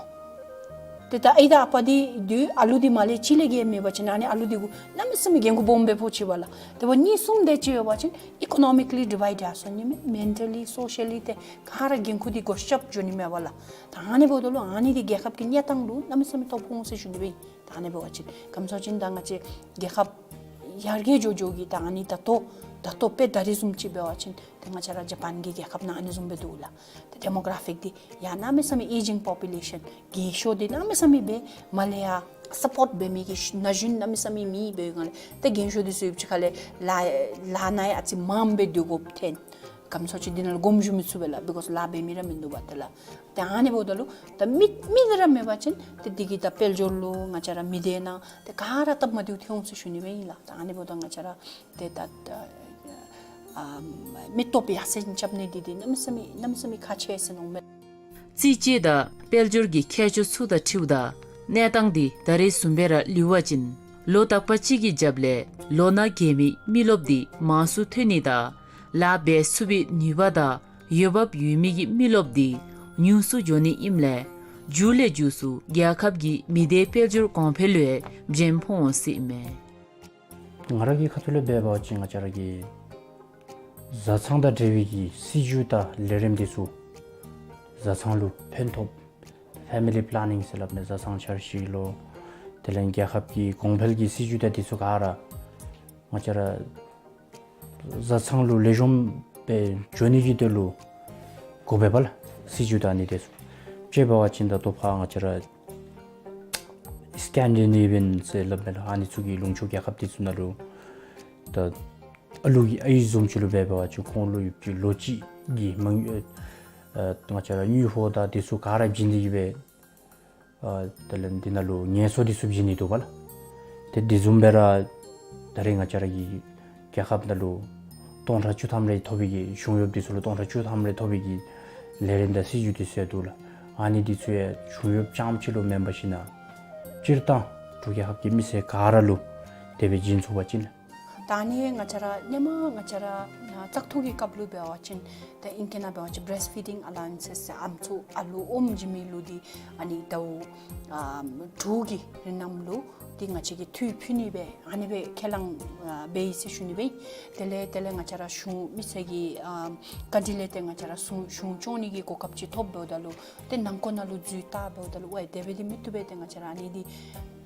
ཏེ་ད་ཨའི་དང་ཨ་པ་འདི་འདི་ཨ་ལུ་འདི་མར་ལས་ཅིག་ལས་བརྒལ་མེད་པ་ཅིན་ཨ་ནི་ཨ་ལུ་འདི་གུ་གནམ་མེད་ས་མེད་འགན་ཁུར་སྦོམ་སྦེ་ཕོག་ཅི་པ་ལགས། ཏེ་འབདཝ་ད་གཉིས་གསུམ་དེ་ཅིག་ཡོད་པ་ཅིན་ཨི་ཀོ་ནོ་མི་ཀ་ལི་ཌི་ཝའིཌ་ཡར་སོང་ནི་མས། མེན་ཊ་ལི་སོ་ཤལ་ལི་ཏེ་ག་ར་འགན་ཁུར་འདི་བགོ་བཤའ་འགྱོ་ནི་མས་པ་ལགས། ད་ཨ་ནི་འབདཝ་ད་ལུ་ཨ་ནི་འདི་རྒྱལ་ཁབ་ཀྱི་གནས་སྟངས་ལུ་གནམ་མེད་ས་མེད་ཐོ་ཕོག་འོང་ཟེར་ཞུ་ནི་སྦེ་ཨིན། ད་ཨ་ནི་འབད་བ་ཅིན་ག་ཅི་ཟེར་བ་ཅིན་ད་ང་བཅས་རྒྱལ་ཁབ་ཡར་རྒྱས་འགྱོ་འགྱོ་གི་ད་ཨ་ནི་ད་ལྟོ་ད་ལྟོ་དཔེ་ད་རིས་བཟུམ་ཅིག་འབད་བ་ཅིན་ཏེ་ང་བཅས་ར་ཇ་པཱན་གྱི་རྒྱལ་ཁབ་ནང་ཨ་ནི་བཟུམ་སྦེ་འདུག་ལགས། ཏེ་ཌེ་མོ་གྲ་ཕིག་འདི་ཡར་གནམ་མེད་ས་མེད་ཨེ་ཇིང་པོ་པུ་ལེ་ཤཱན་རྒན་ཤོས་འདི་གནམ་མེད་ས་མེད་སྦེ་མར་ལས་ཡར་སཔོརཊ་འབད་མི་གི་ན་གཞོན་གནམ་མེད་ས་མེད་མེད་པའི་སྒང་ལས་ཏེ་རྒན་ཤོས་འདི་ཚུ་ཡུདཔ་ཅིག་ཁ་ལས་ལཱ་ལཱ་ནང་ཡང་ཨ་ཙི་མངམ་སྦེ་སྡོད་དགོཔ་ཐོན། ག་ཅི་ཟེར་བ་ཅིན་འདི་ནང་ལུ་དགོངསམ་ཞུ་མི་ཚུགས་པས་ལགས། བི་ཀོསི་ལཱ་འབད་མི་ར་མིན་འདུག་པ་ཏེ་ལགས། ཏེ་ཨ་ནི་འབདཝ་ད་ལུ་ད་མི་མི་འདི་ར་མེད་པ་ཅིན་ཏེ་འདི་གིས་ད་དཔལ་འབྱོར་ལུ་ང་བཅས་ར་མི་སྡེ་ནང་ཏེ་ག་ར་སྟབས་མ་བདེཝ་ཐོན་འོང་ཟེར་ཞུ་ནི་སྦེ་ཨིན་ལགས། ད་ཨ་ནི་འབདཝ་ད་ང་བཅས་ར་ཏེ་ད་ཨ་མི་སྟོབས་ཡར་སེང་རྐྱབ་ནི་འདི་འདི་གནམ་མེད་ས་མེད་གནམ་མེད་ས་མེད་ཁག་ཆེ་ཟེར་མནོཝ་མས། རྩིས་དཔྱད་དང་དཔལ་འབྱོར་གྱི་ཁྱད་ཆོས་ཚུ་དང་འཁྲིལཝ་ད་གནས་སྟངས་འདི་ད་རིས་བཟུམ་སྦེ་ར་ལུས་པ་ཅིན་ལོ་དག་པ་ཅིག་གི་རྒྱབ་ལས་ལོ་ན་རྒས་མི་མི་རློབས་འདི་མང་སུ་ཐོན་ནི་དང་ལཱ་འབད་ཚུགས་པའི་ནུས་པ་དང་འོས་འབབ་ཡོད་མི་གི་མི་རློབས་འདི་ཉུང་སུ་འགྱོ་ནི་ཨིནམ་ལས་མཇུག་ལས་མཇུག་སུ་རྒྱལ་ཁབ་ཀྱི་མི་སྡེ་དཔལ་འབྱོར་གོང་འཕེལ་ལུ་ཡང་བྱེམ་ཕོག་འོང་སྲིདཔ་མས། ང་ར་གི་ཁ་ཐུག་ལས་འབད་བ་ཅིན་ང་བཅས་ར་གི་བཟའ་ཚང་དང་འབྲེལ་བའི་གི་སྲིད་བྱུས་དང་ལས་རིམ་འདི་ཚུ་བཟའ་ཚང་ལུ་ཕན་ཐོགས་ཕེ་མི་ལི་པི་ལེ་ནིང་ཟེར་སླབ་མས། བཟའ་ཚང་འཆར་གཞི་ལོ་དེ་ལས་རྒྱལ་ཁབ་ཀྱི་གོང་འཕེལ་གྱི་སྲིད་བྱུས་དང་འདི་ཚུ་ག་ར་ང་བཅས་ར་བཟའ་ཚང་ལུ་ལེགས་ཤོམ་སྦེ་འགྱོ་ནི་གི་དོན་ལུ་དགོ་པས་པ་ལགས། སྲིད་བྱུས་དང་ཨ་ནི་འདི་ཚུ་དཔྱེ་འབད་བ་ཅིན་ད་ལྟོ་ཕར་ང་བཅས་ར་སི་ཀེན་ཌི་ནེ་བི་ཡཱན་ཟེར་སླབ་མས་ལགས། ཨ་ནི་ཚུ་གི་ལུང་ཕྱོགས་རྒྱལ་ཁབ་འདི་ཚུ་ནང་ལུ་ད་ཨ་ལུ་གི་ཨའི་བཟུམ་ཅིག་ལུ་འབད་བ་ཅིན་ཁོང་ལུ་ཡོདཔ་ཅིག་ལོ་གཅིག་གི་མ་དངུལ་ཨ་ང་བཅས་ར་དངུལ་ཕོགས་དང་འདི་ཚུ་ག་ར་བྱིན་ཏེ་གི་སྦེ་ཨ་དེ་ལས་འདི་ནང་ལུ་ངལ་གསོ་འདི་ཚུ་བྱིན་ནི་འདུག་པ་ལགས། ཏེ་འདི་བཟུམ་སྦེ་ར་ད་རེས་ང་བཅས་ར་གི་རྒྱལ་ཁབ་ནང་ལུ་སྟོང་ཕྲག་བཅུ་ཐམ་རེ་ཐོབ་པའི་གི་གཞུང་གཡོགཔ་འདི་ཚུ་ལུ་སྟོང་ཕྲག་བཅུ་ཐམ་རེ་ཐོབ་པའི་གི་ལས་རིམ་དང་སྲིད་བྱུས་འདི་ཚུ་ཡང་འདུག་ལགས། ཨ་ནི་འདི་ཚུ་ཡང་གཞུང་གཡོགཔ་རྐྱངམ་ཅིག་ལུ་མེན་པར་ཞིན་ན་སྤྱིར་བཏང་འབྲུག་རྒྱལ་ཁབ་ཀྱི་མི་སེར་ག་ར་ལུ་དེ་སྦེ་བྱིན་ཚུགས་པ་ཅིན་ལགས། ད་ཨ་ནི་ང་བཅས་ར་ཧེ་མ་ང་བཅས་ར་ཨ་བཙག་འཐུ་གི་སྐབས་ལུ་འབད་བ་ཅིན་ད་ཨིང་སྐད་ནང་འབད་བ་ཅིན་བི་རེསཊ་ཕི་ཌིང་ཨ་ལ་ཝ་ཡེནསི་ཟེར་ཨམ་སྲུ་ཨ་ལུ་ཨོམ་བྱིན་མི་ལུ་འདི་ཨ་ནི་ཟླཝ་ཨ་དྲུག་གི་རིང་ནང་ལུ་འདི་ང་བཅས་ཀྱིས་འཐུས་ཕུལ་ནི་སྦེ་ཨ་ནི་སྦེ་ཁས་བླངས་ཨ་འབད་ཡི་ཟེར་ཞུ་ནི་སྦེ། དེ་ལས་དེ་ལས་ང་བཅས་ར་གཞུང་མི་སེར་གྱི་ཨ་བཀའ་དྲིན་ལས་ཏེ་ང་བཅས་ར་གཞུང་གཞུང་སྐྱོང་ནི་གི་གོ་སྐབས་ཅིག་ཐོབ་འབདཝ་ད་ལུ་ཏེ་ནང་འཁོད་ནང་ལུ་འཛུལ་བལྟ་འབདཝ་ད་ལུ་ཝའི་དེ་སྦེ་འདི་མི་བཏུབ་པས། ཏེ་ང་བཅས་ར་ཨ་ནི་འདི་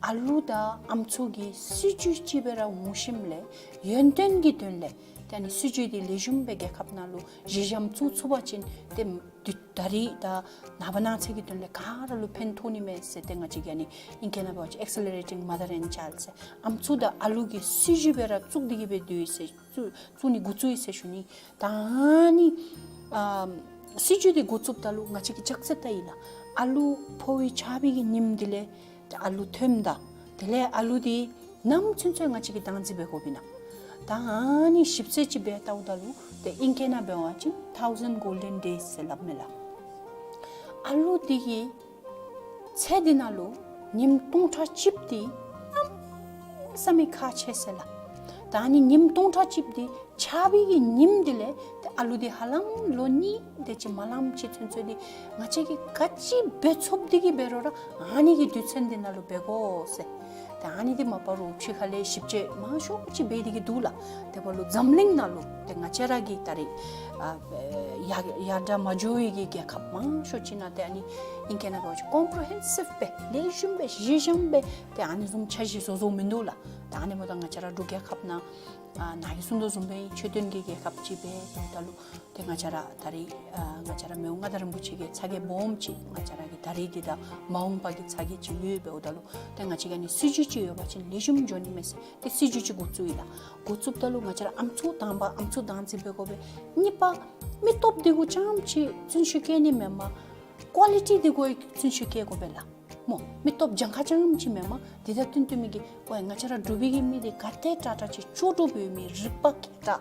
ཨ་ལུ་དང་ཨམ་སྲུ་གི་སྲིད་བྱུས་ཅིག་སྦེ་ར་འོང་ཞིནམ་ལས་ཡོན་ཏན་གྱི་དོན་ལས་ཏེ་ཨ་ནི་སྲིད་བྱུས་འདི་ལེགས་ཤོམ་སྦེ་རྒྱལ་ཁབ་ནང་ལུ་གཞི་འགྱམ་བཙུགས་ཚུགས་པ་ཅིན་ཏེ་འདི་ད་རིས་དང་ནངས་པ་གནངས་ཚེ་གི་དོན་ལས་ག་ར་ལུ་ཕན་ཐོགས་ནི་མས་ཟེར་ཏེ་ང་བཅས་ཀྱིས་ཨ་ནི་ཨིང་སྐད་ནང་འབད་བ་ཅིན་ཨེག་སི་ལེ་རེ་ཊིང་མ་དར་ཨེནཌ་ཅའིལཌ་ཟེར་ཨམ་སྲུ་དང་ཨ་ལུ་གི་སྲིད་བྱུས་སྦེ་ར་བཙུགས་ཏེ་གི་སྦེ་འདུག་ཟེར་བཙུགས་བཙུགས་ནི་འགོ་བཙུགས་ཡི་ཟེར་ཞུ་ནི། ད་ཨ་ནི་ཨ་སྲིད་བྱུས་འདི་འགོ་བཙུགསཔ་ད་ལུ་ང་བཅས་ཀྱིས་ཅག་ཚེ་བལྟ་ཡི་ལགས། ཨ་ལུ་ཕོ་བའི་ཆགས་པའི་གི་ཉིནམ་འདི་ལས་ཏེ་ཨ་ལུ་ཐོནམ་ད་དེ་ལས་ཨ་ལུ་འདི་ནམ་ཚུན་ཚོད་ང་བཅས་ཀྱིས་བདག་འཛིན་འབད་དགོཔ་ཨིན་ན། ད་ཨ་ནི་ཞིབ་འཚོལ་ཅིག་འབད་བལྟཝ་ད་ལུ་ཏེ་ཨིང་སྐད་ནང་འབད་བ་ཅིན་ཐའུ་ཟེནཌ་གོལ་ཌེན་ཌེསི་ཟེར་སླབ་མས་ལགས། ཨ་ལུ་འདི་གི་ཚེ་འདི་ནང་ལུ་ཉིནམ་སྟོང་ཕྲག་གཅིག་འདི་གནམ་མེད་ས་མེད་ཁག་ཆེ་ཟེར་ལགས། ད་ཨ་ནི་ཉིནམ་སྟོང་ཕྲག་གཅིག་འདི་ཆགས་པའི་གི་ཉིནམ་འདི་ལས་ཏེ་ཨ་ལུ་འདི་ཧ་ལམ་ལོ་གཉིས་དེ་ཅིག་མ་ལངམ་ཅིག་ཚུན་ཚོད་འདི་ང་བཅས་ཀྱིས་ག་ཅི་འབད་ཚུགསཔ་འདི་གིས་འབད་རུང་ར་ཨ་ནི་གི་དུས་ཚོད་འདི་ནང་ལུ་འབད་དགོ་ཟེར། ད་ཨ་ནི་འདི་མ་པ་རོགས་ཕྱི་ཁ་ལས་ཞིབ་དཔྱད་མང་ཤོས་ཅིག་འབད་དེ་གི་འདུག་ལགས། དེ་འབདཝ་ད་ལུ་འཛམ་གླིང་ནང་ལུ་ཏེ་ང་བཅས་ར་གི་ད་རེས་ཨ་ཡར་ཡར་དྲག་མ་འགྱོ་བའི་གི་རྒྱལ་ཁབ་མང་ཤོས་ཅིག་ནང་ཏེ་ཨ་ནི་ཨིང་སྐད་ནང་འབད་བ་ཅིན་ཀོམ་པི་རི་ཧེན་སིབ་སྦེ་ལེགས་ཤོམ་སྦེ་གཞི་འགྱམ་སྦེ་ཏེ་ཨ་ནི་བཟུམ་འཆར་གཞི་བཟོ་བཟོཝ་མིན་འདུག་ལགས། ད་ཨ་ནི་འབདཝ་ད་ང་བཅས་ར་འབྲུག་རྒྱལ་ཁབ་ནང་ཨ་ནཱ་གིས་གསུངས་དོ་བཟུམ་སྦེ་ཆོས་དོན་གྱི་རྒྱལ་ཁབ་ཅིག་འབད་འབདཝ་ད་ལུ་ཏེ་ང་བཅས་ར་ད་རེས་ཨ་ང་བཅས་ར་མི་དབང་མངའ་བདག་རིན་པོ་ཆེ་གི་ཚ་གྱང་སྦོམ་ཅིག་ང་བཅས་ར་གི་ད་རེས་འདི་དང་མ་འོངས་པ་གི་ཚ་གྱང་ཅིག་ཡོད། འབདཝ་ད་ལུ་ཏེ་ང་བཅས་ཀྱིས་ཨ་ནི་སྲིད་བྱུས་ཅིག་ཡོད་པ་ཅིན་ལེགས་ཤོམ་འགྱོ་ནི་མས་ཟེར་ཏེ་སྲིད་བྱུས་ཅིག་འགོ་བཙུགས་ཡི་ལགས། འགོ་བཙུགསཔ་ད་ལུ་ང་བཅས་ར་ཨམ་སྲུ་དང་པ་ཨམ་སྲུ་བདག་འཛིན་འབད་དགོ་པས། གཉིས་པ་མི་སྟོབས་འདི་གུ་རྐྱངམ་ཅིག་བརྩོན་ཤུགས་བསྐྱེད་ནི་མེན་པར་ཀོ་ལི་ཊི་འདི་གུ་བརྩོན་ཤུགས་བསྐྱེད་དགོ་པས་ལགས། སྨོ། མི་སྟོབས་གྱངས་ཁ་རྐྱངམ་ཅིག་མེན་པར་འདི་དང་བསྟུན་བསྟུན་མི་གི་ཝའི་ང་བཅས་ར་འབྲུག་པའི་གི་མི་འདི་ག་དེ་དྲག་དྲག་ཅིག་ལྕོགས་གྲུབ་ཡོད་མི་རིག་པ་མཁས་དྲགས།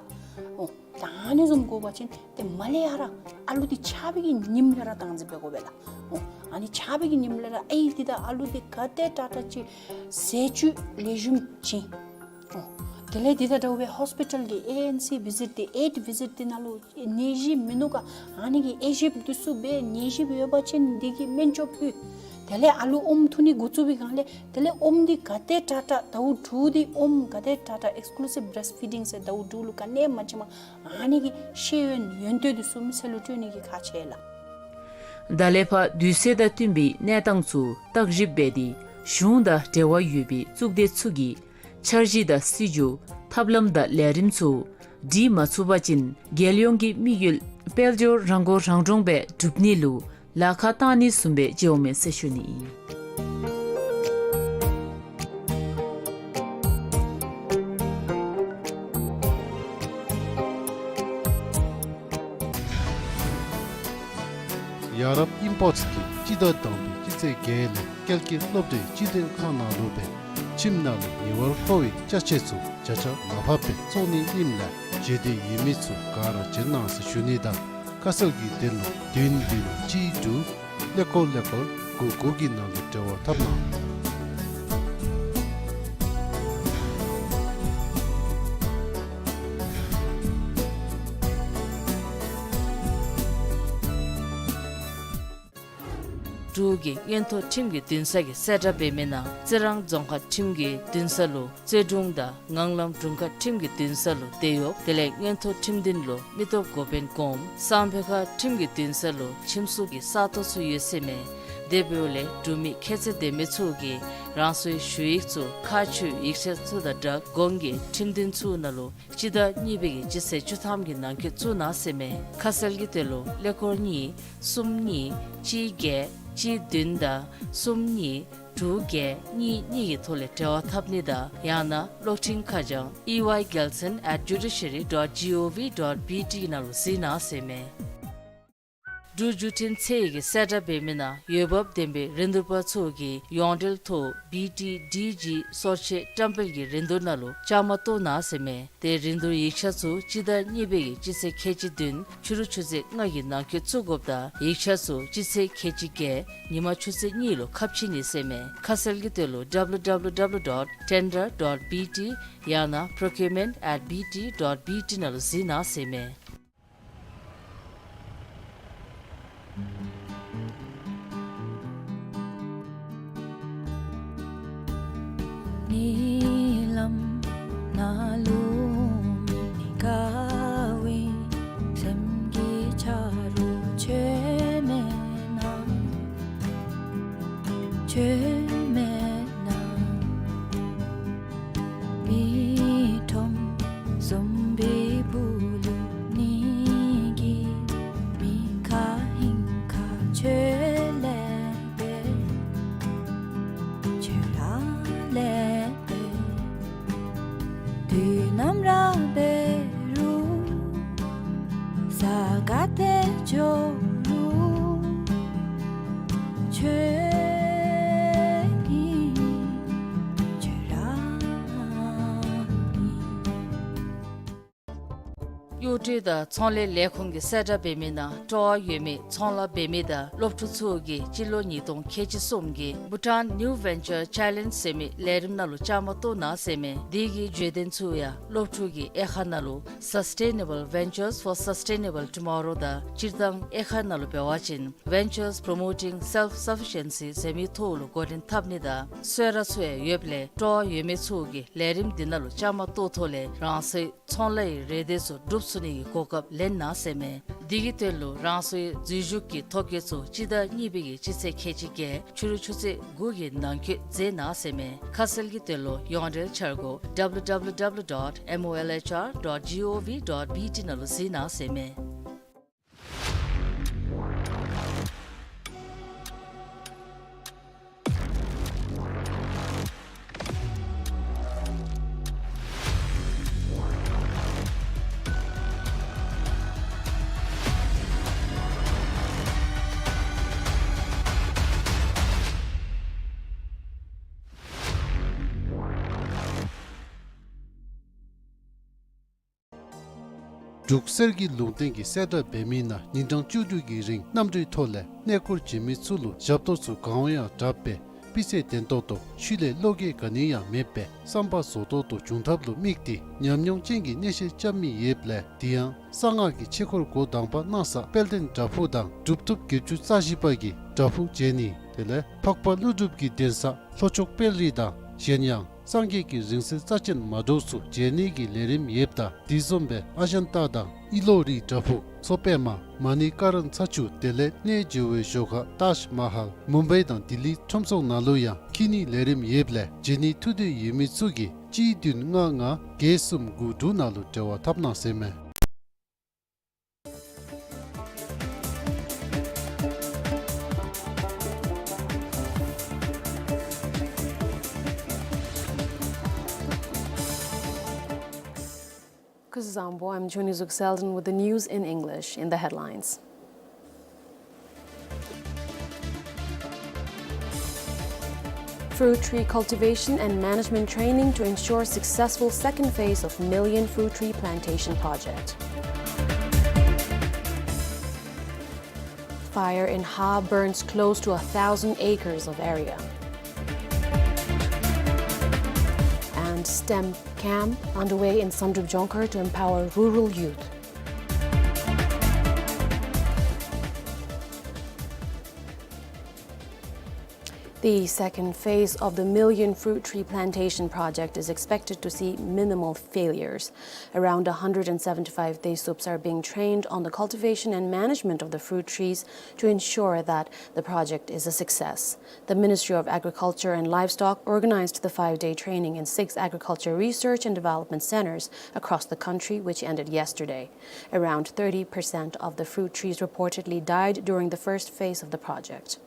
འོ། ད་ཨ་ནི་བཟུམ་དགོ་པ་ཅིན་ཏེ་མ་ལས་ཡར་ཨ་ལུ་འདི་ཆགས་པའི་གི་ཉིནམ་ལས་ར་བཏང་འཛིན་འབད་དགོ་པས་ལགས། ཨོ་ཨ་ནི་ཆགས་པའི་གི་ཉིནམ་ལས་ར་ཨའི་འདི་དང་ཨ་ལུ་འདི་ག་དེ་དྲག་དྲག་ཅིག་ཟས་བཅུད་ལེགས་ཤོམ་བྱིན། ཨོ་དེ་ལས་འདི་དང་འདྲཝ་སྦེ་ཧོསི་པི་ཊལ་གྱི་ཨེ་ཨེན་སི་བི་ཟིཊ་འདི་ཨེཌ་བི་ཟིཊ་འདི་ནང་ལུ་ནད་གཞི་མིན་ནུག་ག་ཨ་ནི་གི་དབྱེ་ཞིབ་འདི་ཚུ་འབད། ནད་གཞི་ཡོད་པ་ཅིན་འདི་གི་སྨན་བཅོས་ཕུལ། དེ་ལས་ཨ་ལུ་ཨོམ་འཐུང་ནི་འགོ་བཙུགས་པའི་སྒང་ལས་དེ་ལས་ཨོམ་འདི་ག་དེ་དྲག་དྲག་ཟླཝ་དྲུག་འདི་ཨོམ་ག་དེ་དྲག་དྲག་ཨེགསི་ཀུ་ལུ་སིབ་བི་བི་རེསཊ་ཕི་ཌིང་ཟེར་ཟླཝ་དྲུག་ལུ་ག་ནི་མ་བྱིནམ་ཨ་ནི་གི་ཤེས་ཡོན་ཡོན་ཏན་འདི་ཚུ་མི་སེར་ལུ་སྤྲོད་ནི་གི་ཁག་ཆེ་ལགས། ད་ལས་ཕར་དུས་ཚོད་དང་བསྟུན་པའི་གནས་སྟངས་ཚུ་བརྟག་ཞིབ་འབད་དེ་གཞུང་དང་འབྲེལ་བ་ཡོད་པའི་གཙུག་སྡེ་ཚུ་གིས་འཆར་གཞི་དང་སྲིད་བྱུས་ཐབས་ལམ་དང་ལས་རིམ་ཚུ་སྒྲིག་མ་ཚུགས་པ་ཅིན་རྒྱལ་ཡོངས་ཀྱི་དམིགས་ཡུལ་དཔལ་འབྱོར་རང་མགོ་རང་འདྲོངས་སྦེ་སྒྲུབ་ནི་ལུ་ལཱ་ཁག་བཏང་ནི་བཟུམ་སྦེ་འགྱོཝ་མས་ཟེར་ཞུ་ནི་ཨིན། ཡ་རབས་ཨིམ་པོརཊསི་གིས་སྤྱི་ཟླ་དང་པའི་སྤྱི་ཚེས་བརྒྱད་ལས་ཀལ་ཀི་སློབ་གྲྭའི་སྤྱི་མཐུན་ཁང་ནང་ལུ་སྦེ་ཁྱིམ་ནང་ལུ་ཉེ་བར་མཁོ་བའི་ཅ་ཆས་ཚུ་བརྒྱ་ཆ་ལྔ་བརྒྱ་སྦེ་བཙོང་ནི་ཨིནམ་ལས་བརྗེད་དེ་ཡོད་མི་ཚུ་ག་ར་བརྗེད་གནང་ཟེར་ཞུ་ནི་དང་ཁ་གསལ་གྱི་དོན་ལུ་བདུན་བདུན་གཅིག་དྲུག་ཀླད་ཀོར་ཀླད་ཀོར་དགུ་དགུ་གི་ནང་ལུ་འབྲེལ་བ་འཐབ་གནང་། འབྲུག་གི་མངོན་མཐོ་ཁྲིམས་ཀྱི་འདུན་ས་གིས་གསལ་བསྒྲགས་འབད་མི་ནང་རྩི་རང་རྫོང་ཁག་ཁྲིམས་ཀྱི་འདུན་ས་ལུ་རྩོད་དྲུང་དང་ངང་ལམ་དྲུང་ཁག་ཁྲིམས་ཀྱི་འདུན་ས་ལུ་དེད་གཡོགཔ་དེ་ལས་མངོན་མཐོ་ཁྲིམས་འདུན་ལུ་མི་སྟོབས་འགོ་དཔོན་དགོངམ་སང་ཕོད་ཁ་ཁྲིམས་ཀྱི་འདུན་ས་ལུ་ཁྱིམ་སྲུང་གི་ས་སྟོང་ཚུ་ཡོད་ཟེར་མས། དེ་འབདཝ་ལས་འབྲུག་མི་ཁྱད་ཚད་ལྡན་མི་ཚུ་གིས་རང་སོའི་ཞུ་ཡིག་ཚུ་ཁག་ཆེ་ཡིག་ཆ་ཚུ་དང་སྦྲགས་གོང་གི་ཁྲིམས་འདུན་ཚུ་ནང་ལུ་སྤྱི་ཟླ་གཉིས་པའི་གི་སྤྱི་ཚེས་བཅུ་ཐམ་གྱི་ནང་འཁོད་བཙུགས་གནང་ཟེར་མས། ཁ་གསལ་གྱི་དོན་ལུ་ཀླད་ཀོར་གཉིས་གསུམ་གཉིས་གཅིག་བརྒྱད་གཅིག་བདུན་དང་གསུམ་གཉིས་དྲུག་བརྒྱད་གཉིས་གཉིས་ཀྱི་ཐོག་ལས་འབྲེལ་བ་འཐབ་ནི་དང་ཡང་ན་གློག་འཕྲིན་ཁ་བྱང་E Y Gelson at judiciary dot G O V dot B T ནང་ལུ་གཟིགས་གནང་ཟེར་མས། འབྲུག་བརྒྱུད་འཕྲིན་ཚད་ཡོད་ཀྱིས་གསལ་བསྒྲགས་འབད་མི་ནང་འོས་འབབ་ལྡན་པའི་རིན་བསྡུར་པ་ཚུ་གིས་ཡོངས་འབྲེལ་ཐོག་B T D G སོར་ཆས་བཀྲམ་སྤེལ་གྱི་རིན་བསྡུར་ནང་ལུ་བཅའ་མར་གཏོགས་གནང་ཟེར་མས། ཏེ་རིན་བསྡུར་ཡིག་ཆ་ཚུ་སྤྱི་ཟླ་གཉིས་པའི་གི་སྤྱི་ཚེས་ཁལ་གཅིག་བདུན་ཕྱི་རུ་ཆུ་ཚོད་ལྔ་གི་ནང་འཁོད་བཙུགས་དགོཔ་དང་ཡིག་ཆ་ཚུ་སྤྱི་ཚེས་ཁལ་གཅིག་བརྒྱད་ཉིན་མ་ཆུ་ཚོད་གཉིས་ལུ་ཁ་ཕྱེ་ནི་ཟེར་མས། ཁ་གསལ་གྱི་དོན་ལུ W W W dot tender dot B T ཡང་ན་procurement at B T dot B T ནང་ལུ་གཟིགས་གནང་ཟེར་མས། ཉི་ལམ་ནང་ལུ་མི་དགའ་བའི་སེམས་ཀྱི་ཆ་རོགས་ཁྱོད་མེད་ན། ཁྱོད་མེད་ན། མི་ཁྲོམ་བཟུམ་པའི་སྦུག་ལུ་ནི་གི་མི་ཁ་ཧིང་ཁ་ཁྱོད་ལེགས་པས། ཁྱོད་ར་ལེགས་པས། དུས་ནམ་ར་འབད་རུང་ས་ག་ཏེ་འགྱོ་རུང་ཁྱོད་ཨིན། ཁྱོད་ར་ཨིན། གཡོག་སྤྲོད་དང་ཚོང་ལས་ལས་ཁུངས་ཀྱིས་གསལ་བསྒྲགས་འབད་མི་ནང་སྤྲོ་བ་ཡོད་མི་ཚོང་ལཱ་འབད་མི་དང་སློབ་ཕྲུག་ཚུ་གིས་སྤྱི་ལོ་ཉིས་སྟོང་ཁལ་གཅིག་གསུམ་གྱི་Bhutan New Venture Challenge ཟེར་མི་ལས་རིམ་ནང་ལུ་བཅའ་མར་གཏོགས་གནང་ཟེར་མས། དེ་གི་བརྗོད་དོན་ཚུ་ཡང་སློབ་ཕྲུག་གི་དབྱེ་ཁག་ནང་ལུ་Sustainable Ventures for Sustainable Tomorrow དང་སྤྱིར་བཏང་དབྱེ་ཁག་ནང་ལུ་འབད་བ་ཅིན་Ventures Promoting Self-Sufficiency ཟེར་མི་ཐོག་ལུ་འགོ་འདྲེན་འཐབ་ནི་དང་གསོལ་རས་ཚུ་ཡང་ཡོདཔ་ལས་སྤྲོ་བ་ཡོད་མི་ཚུ་གིས་ལས་རིམ་འདི་ནང་ལུ་བཅའ་མར་གཏོགས་ཐོག་ལས་རང་སོའི་ཚོང་ལཱའི་རེ་འདོད་ཚུ་སྒྲུབ་ཚུགས་ནི་གི་གོ་སྐབས་ལེན་གནང་ཟེར་མས། དེ་གི་དོན་ལུ་རང་སོའི་འཛུལ་ཞུགས་ཀྱི་ཐོ་བཀོད་ཚུ་སྤྱི་ཟླ་གཉིས་པའི་གི་སྤྱི་ཚེས་ཁལ་གཅིག་བརྒྱད་ཕྱི་རུ་ཆུ་ཚོད་དགུ་གི་ནང་འཁོད་མཛད་གནང་ཟེར་མས། ཁ་གསལ་གྱི་དོན་ལུ་ཡོངས་འབྲེལ་འཆར་སྒོ་W W W dot M O L H R dot G O V dot B T ནང་ལུ་གཟིགས་གནང་ཟེར་མས། འབྲུག་གསེར་གྱི་ལུང་བསྟན་གྱི་གསལ་བསྒྲགས་འབད་མི་ནང་ཉིན་གྲངས་བཅུ་དྲུག་གི་རིང་གནམ་གྲུའི་ཐོག་ལས་གནས་སྐོར་བྱེད་མི་ཚུ་ལུ་ཞབས་ཏོག་ཚུ་གང་ཡོང་ཡང་དྲག་པས་སྤུས་ཚད་ལྡན་ཏོག་ཏོ་ཤུལ་ལས་བློ་འགྱོད་ག་ནི་ཡང་མེད་པས་བསམ་པ་རྫོགས་ཏོག་ཏོ་འབྱུང་ཐབས་ལུ་དམིགས་ཏེ་ཉམས་མྱོང་ཅན་གྱི་གནས་བཤད་རྐྱབ་མི་ཡོདཔ་ལས་དེ་ཡང་གསང་སྔགས་ཀྱི་ཆོས་འཁོར་འགོ་དང་པ་གནང་ས་དཔལ་ལྡན་བྲག་ཕུག་དང་གྲུབ་ཐོབ་བརྒྱད་ཅུ་རྩ་བཞི་པ་གི་བྲག་ཕུག་མཇལ་ནི་དེ་ལས་འཕགས་པ་ཀླུ་སྒྲུབ་ཀྱི་གདན་ས་ལྷོ་ཕྱོགས་དཔལ་རི་དང་གཞན་ཡང་སངས་རྒྱས་ཀྱི་རིང་བསྲེལ་རྩ་ཆེན་མ་འདྲཝ་ཚུ་མཇལ་ནི་གི་ལས་རིམ་ཡོདཔ་ད་དེ་བཟུམ་སྦེ་ཨ་ཞན་ཏ་དང་ཨི་ལོ་རི་བྲག་ཕུག་མཚོ་པདྨ་མ་ཎི་ཀ་རན་ཚ་ཆུ་དེ་ལས་གནས་མཇལ་བའི་ཞོར་ཁར་ཏཱཇ་མ་ཧཱལ་མུམ་བའི་དང་ལྡི་ལི་ཁྲོམ་ཚོགས་ནང་ལུ་ཡང་འཁྱིད་ནི་ལས་རིམ་ཡོདཔ་ལས་མཇལ་ནི་ཐུགས་འདོད་ཡོད་མི་ཚུ་གིས་གཅིག་བདུན་ལྔ་ལྔ་བརྒྱད་གསུམ་དགུ་དྲུག་ནང་ལུ་འབྲེལ་བ་འཐབ་གནང་ཟེར་མས། Kuzuzangpo, I'm Chunizuk Selden with the news in English. In the headlines: Fruit tree cultivation and management training to ensure successful second phase of Million Fruit Tree Plantation Project. Fire in Ha burns close to a thousand acres of area. And STEM camp underway in Samdrup Jongkhar to empower rural youth. The second phase of the Million Fruit Tree Plantation project is expected to see minimal failures. Around a hundred and seventy-five Desups are being trained on the cultivation and management of the fruit trees to ensure that the project is a success. The Ministry of Agriculture and Livestock organized the five-day training in six agriculture research and development centers across the country, which ended yesterday. Around thirty percent of the fruit trees reportedly died during the first phase of the project.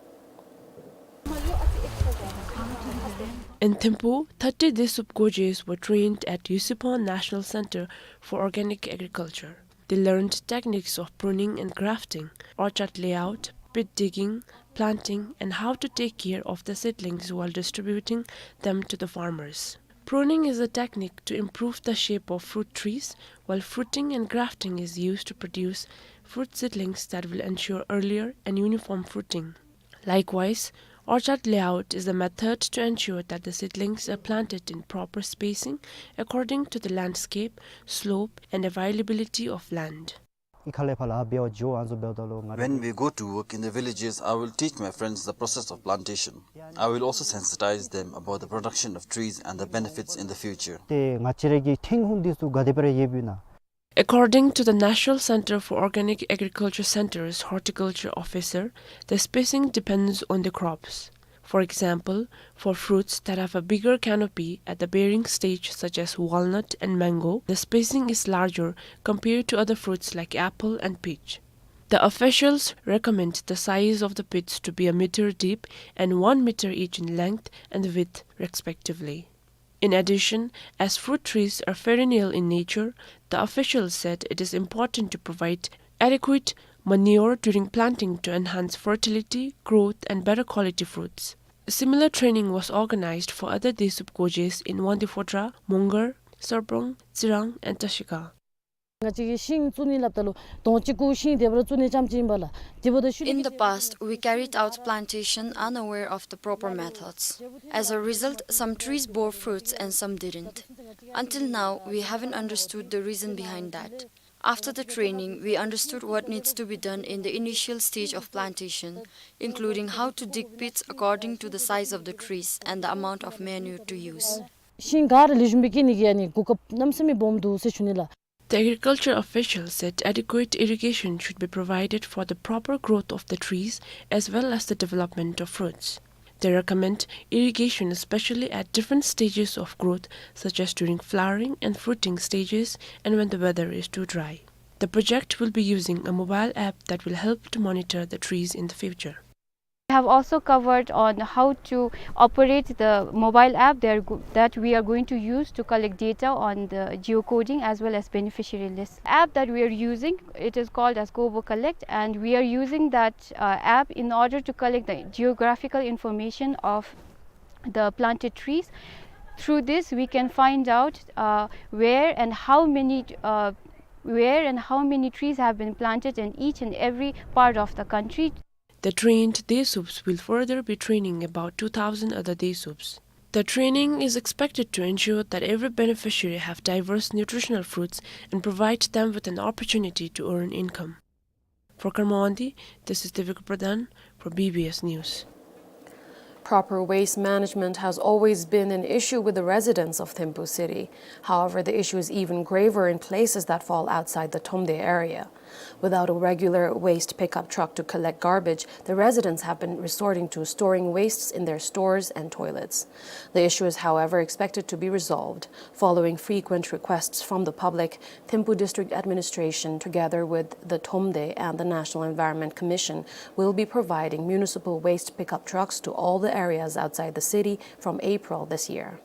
In Thimphu, thirty Desup Gojis were trained at Yusupon National Center for Organic Agriculture. They learned techniques of pruning and grafting, orchard layout, pit digging, planting, and how to take care of the seedlings while distributing them to the farmers. Pruning is a technique to improve the shape of fruit trees, while fruiting and grafting is used to produce fruit seedlings that will ensure earlier and uniform fruiting. Likewise, orchard layout is a method to ensure that the seedlings are planted in proper spacing according to the landscape, slope, and availability of land. When we go to work in the villages, I will teach my friends the process of plantation. I will also sensitize them about the production of trees and the benefits in the future. According to the National Center for Organic Agriculture Center's horticulture officer, the spacing depends on the crops. For example, for fruits that have a bigger canopy at the bearing stage, such as walnut and mango, the spacing is larger compared to other fruits like apple and peach. The officials recommend the size of the pits to be a meter deep and one meter each in length and width, respectively. In addition, as fruit trees are perennial in nature, the officials said it is important to provide adequate manure during planting to enhance fertility, growth, and better quality fruits. Similar training was organized for other Desup Gojis in Wangdue Phodrang, Mongar, Sarpang, Tsirang, and Trashigang. In the past, we carried out plantation unaware of the proper methods. As a result, some trees bore fruits and some didn't. Until now, we haven't understood the reason behind that. After the training, we understood what needs to be done in the initial stage of plantation, including how to dig pits according to the size of the trees and the amount of manure to use. ཤིང་ག་ར་ལེགས་ཤོམ་སྦེ་སྐྱེ་ནི་གི་ཨ་ནི་གོ་སྐབས་གནམ་མེད་ས་མེད་སྦོམ་འདུག་ཟེར་ཞུ་ནི་ལགས། The agriculture official said adequate irrigation should be provided for the proper growth of the trees as well as the development of fruits. They recommend irrigation especially at different stages of growth, such as during flowering and fruiting stages and when the weather is too dry. The project will be using a mobile app that will help to monitor the trees in the future. We have also covered on how to operate the mobile app there go-, that we are going to use to collect data on the geocoding as well as beneficiary list. App that we are using, it is called as Kobo Collect, and we are using that, uh, app in order to collect the geographical information of the planted trees. Through this, we can find out, uh, where and how many, uh, where and how many trees have been planted in each and every part of the country. The trained Desuups will further be training about two thousand other Desuups. The training is expected to ensure that every beneficiary have diverse nutritional fruits and provide them with an opportunity to earn income. For Kyrmawangdi, this is Devika Pradhan for B B S News. Proper waste management has always been an issue with the residents of Thimphu city. However, the issue is even graver in places that fall outside the Thromde area. Without a regular waste pickup truck to collect garbage, the residents have been resorting to storing wastes in their stores and toilets. The issue is, however, expected to be resolved. Following frequent requests from the public, Thimphu District Administration, together with the Thromde and the National Environment Commission, will be providing municipal waste pickup trucks to all the areas outside the city from April this year.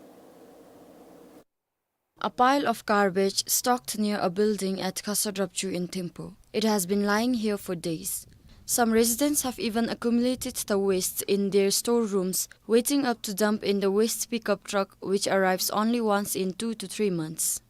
A pile of garbage stalked near a building at Khasa Drapchu in Thimphu. It has been lying here for days. Some residents have even accumulated the waste in their storerooms, waiting up to dump in the waste pickup truck, which arrives only once in two to three months.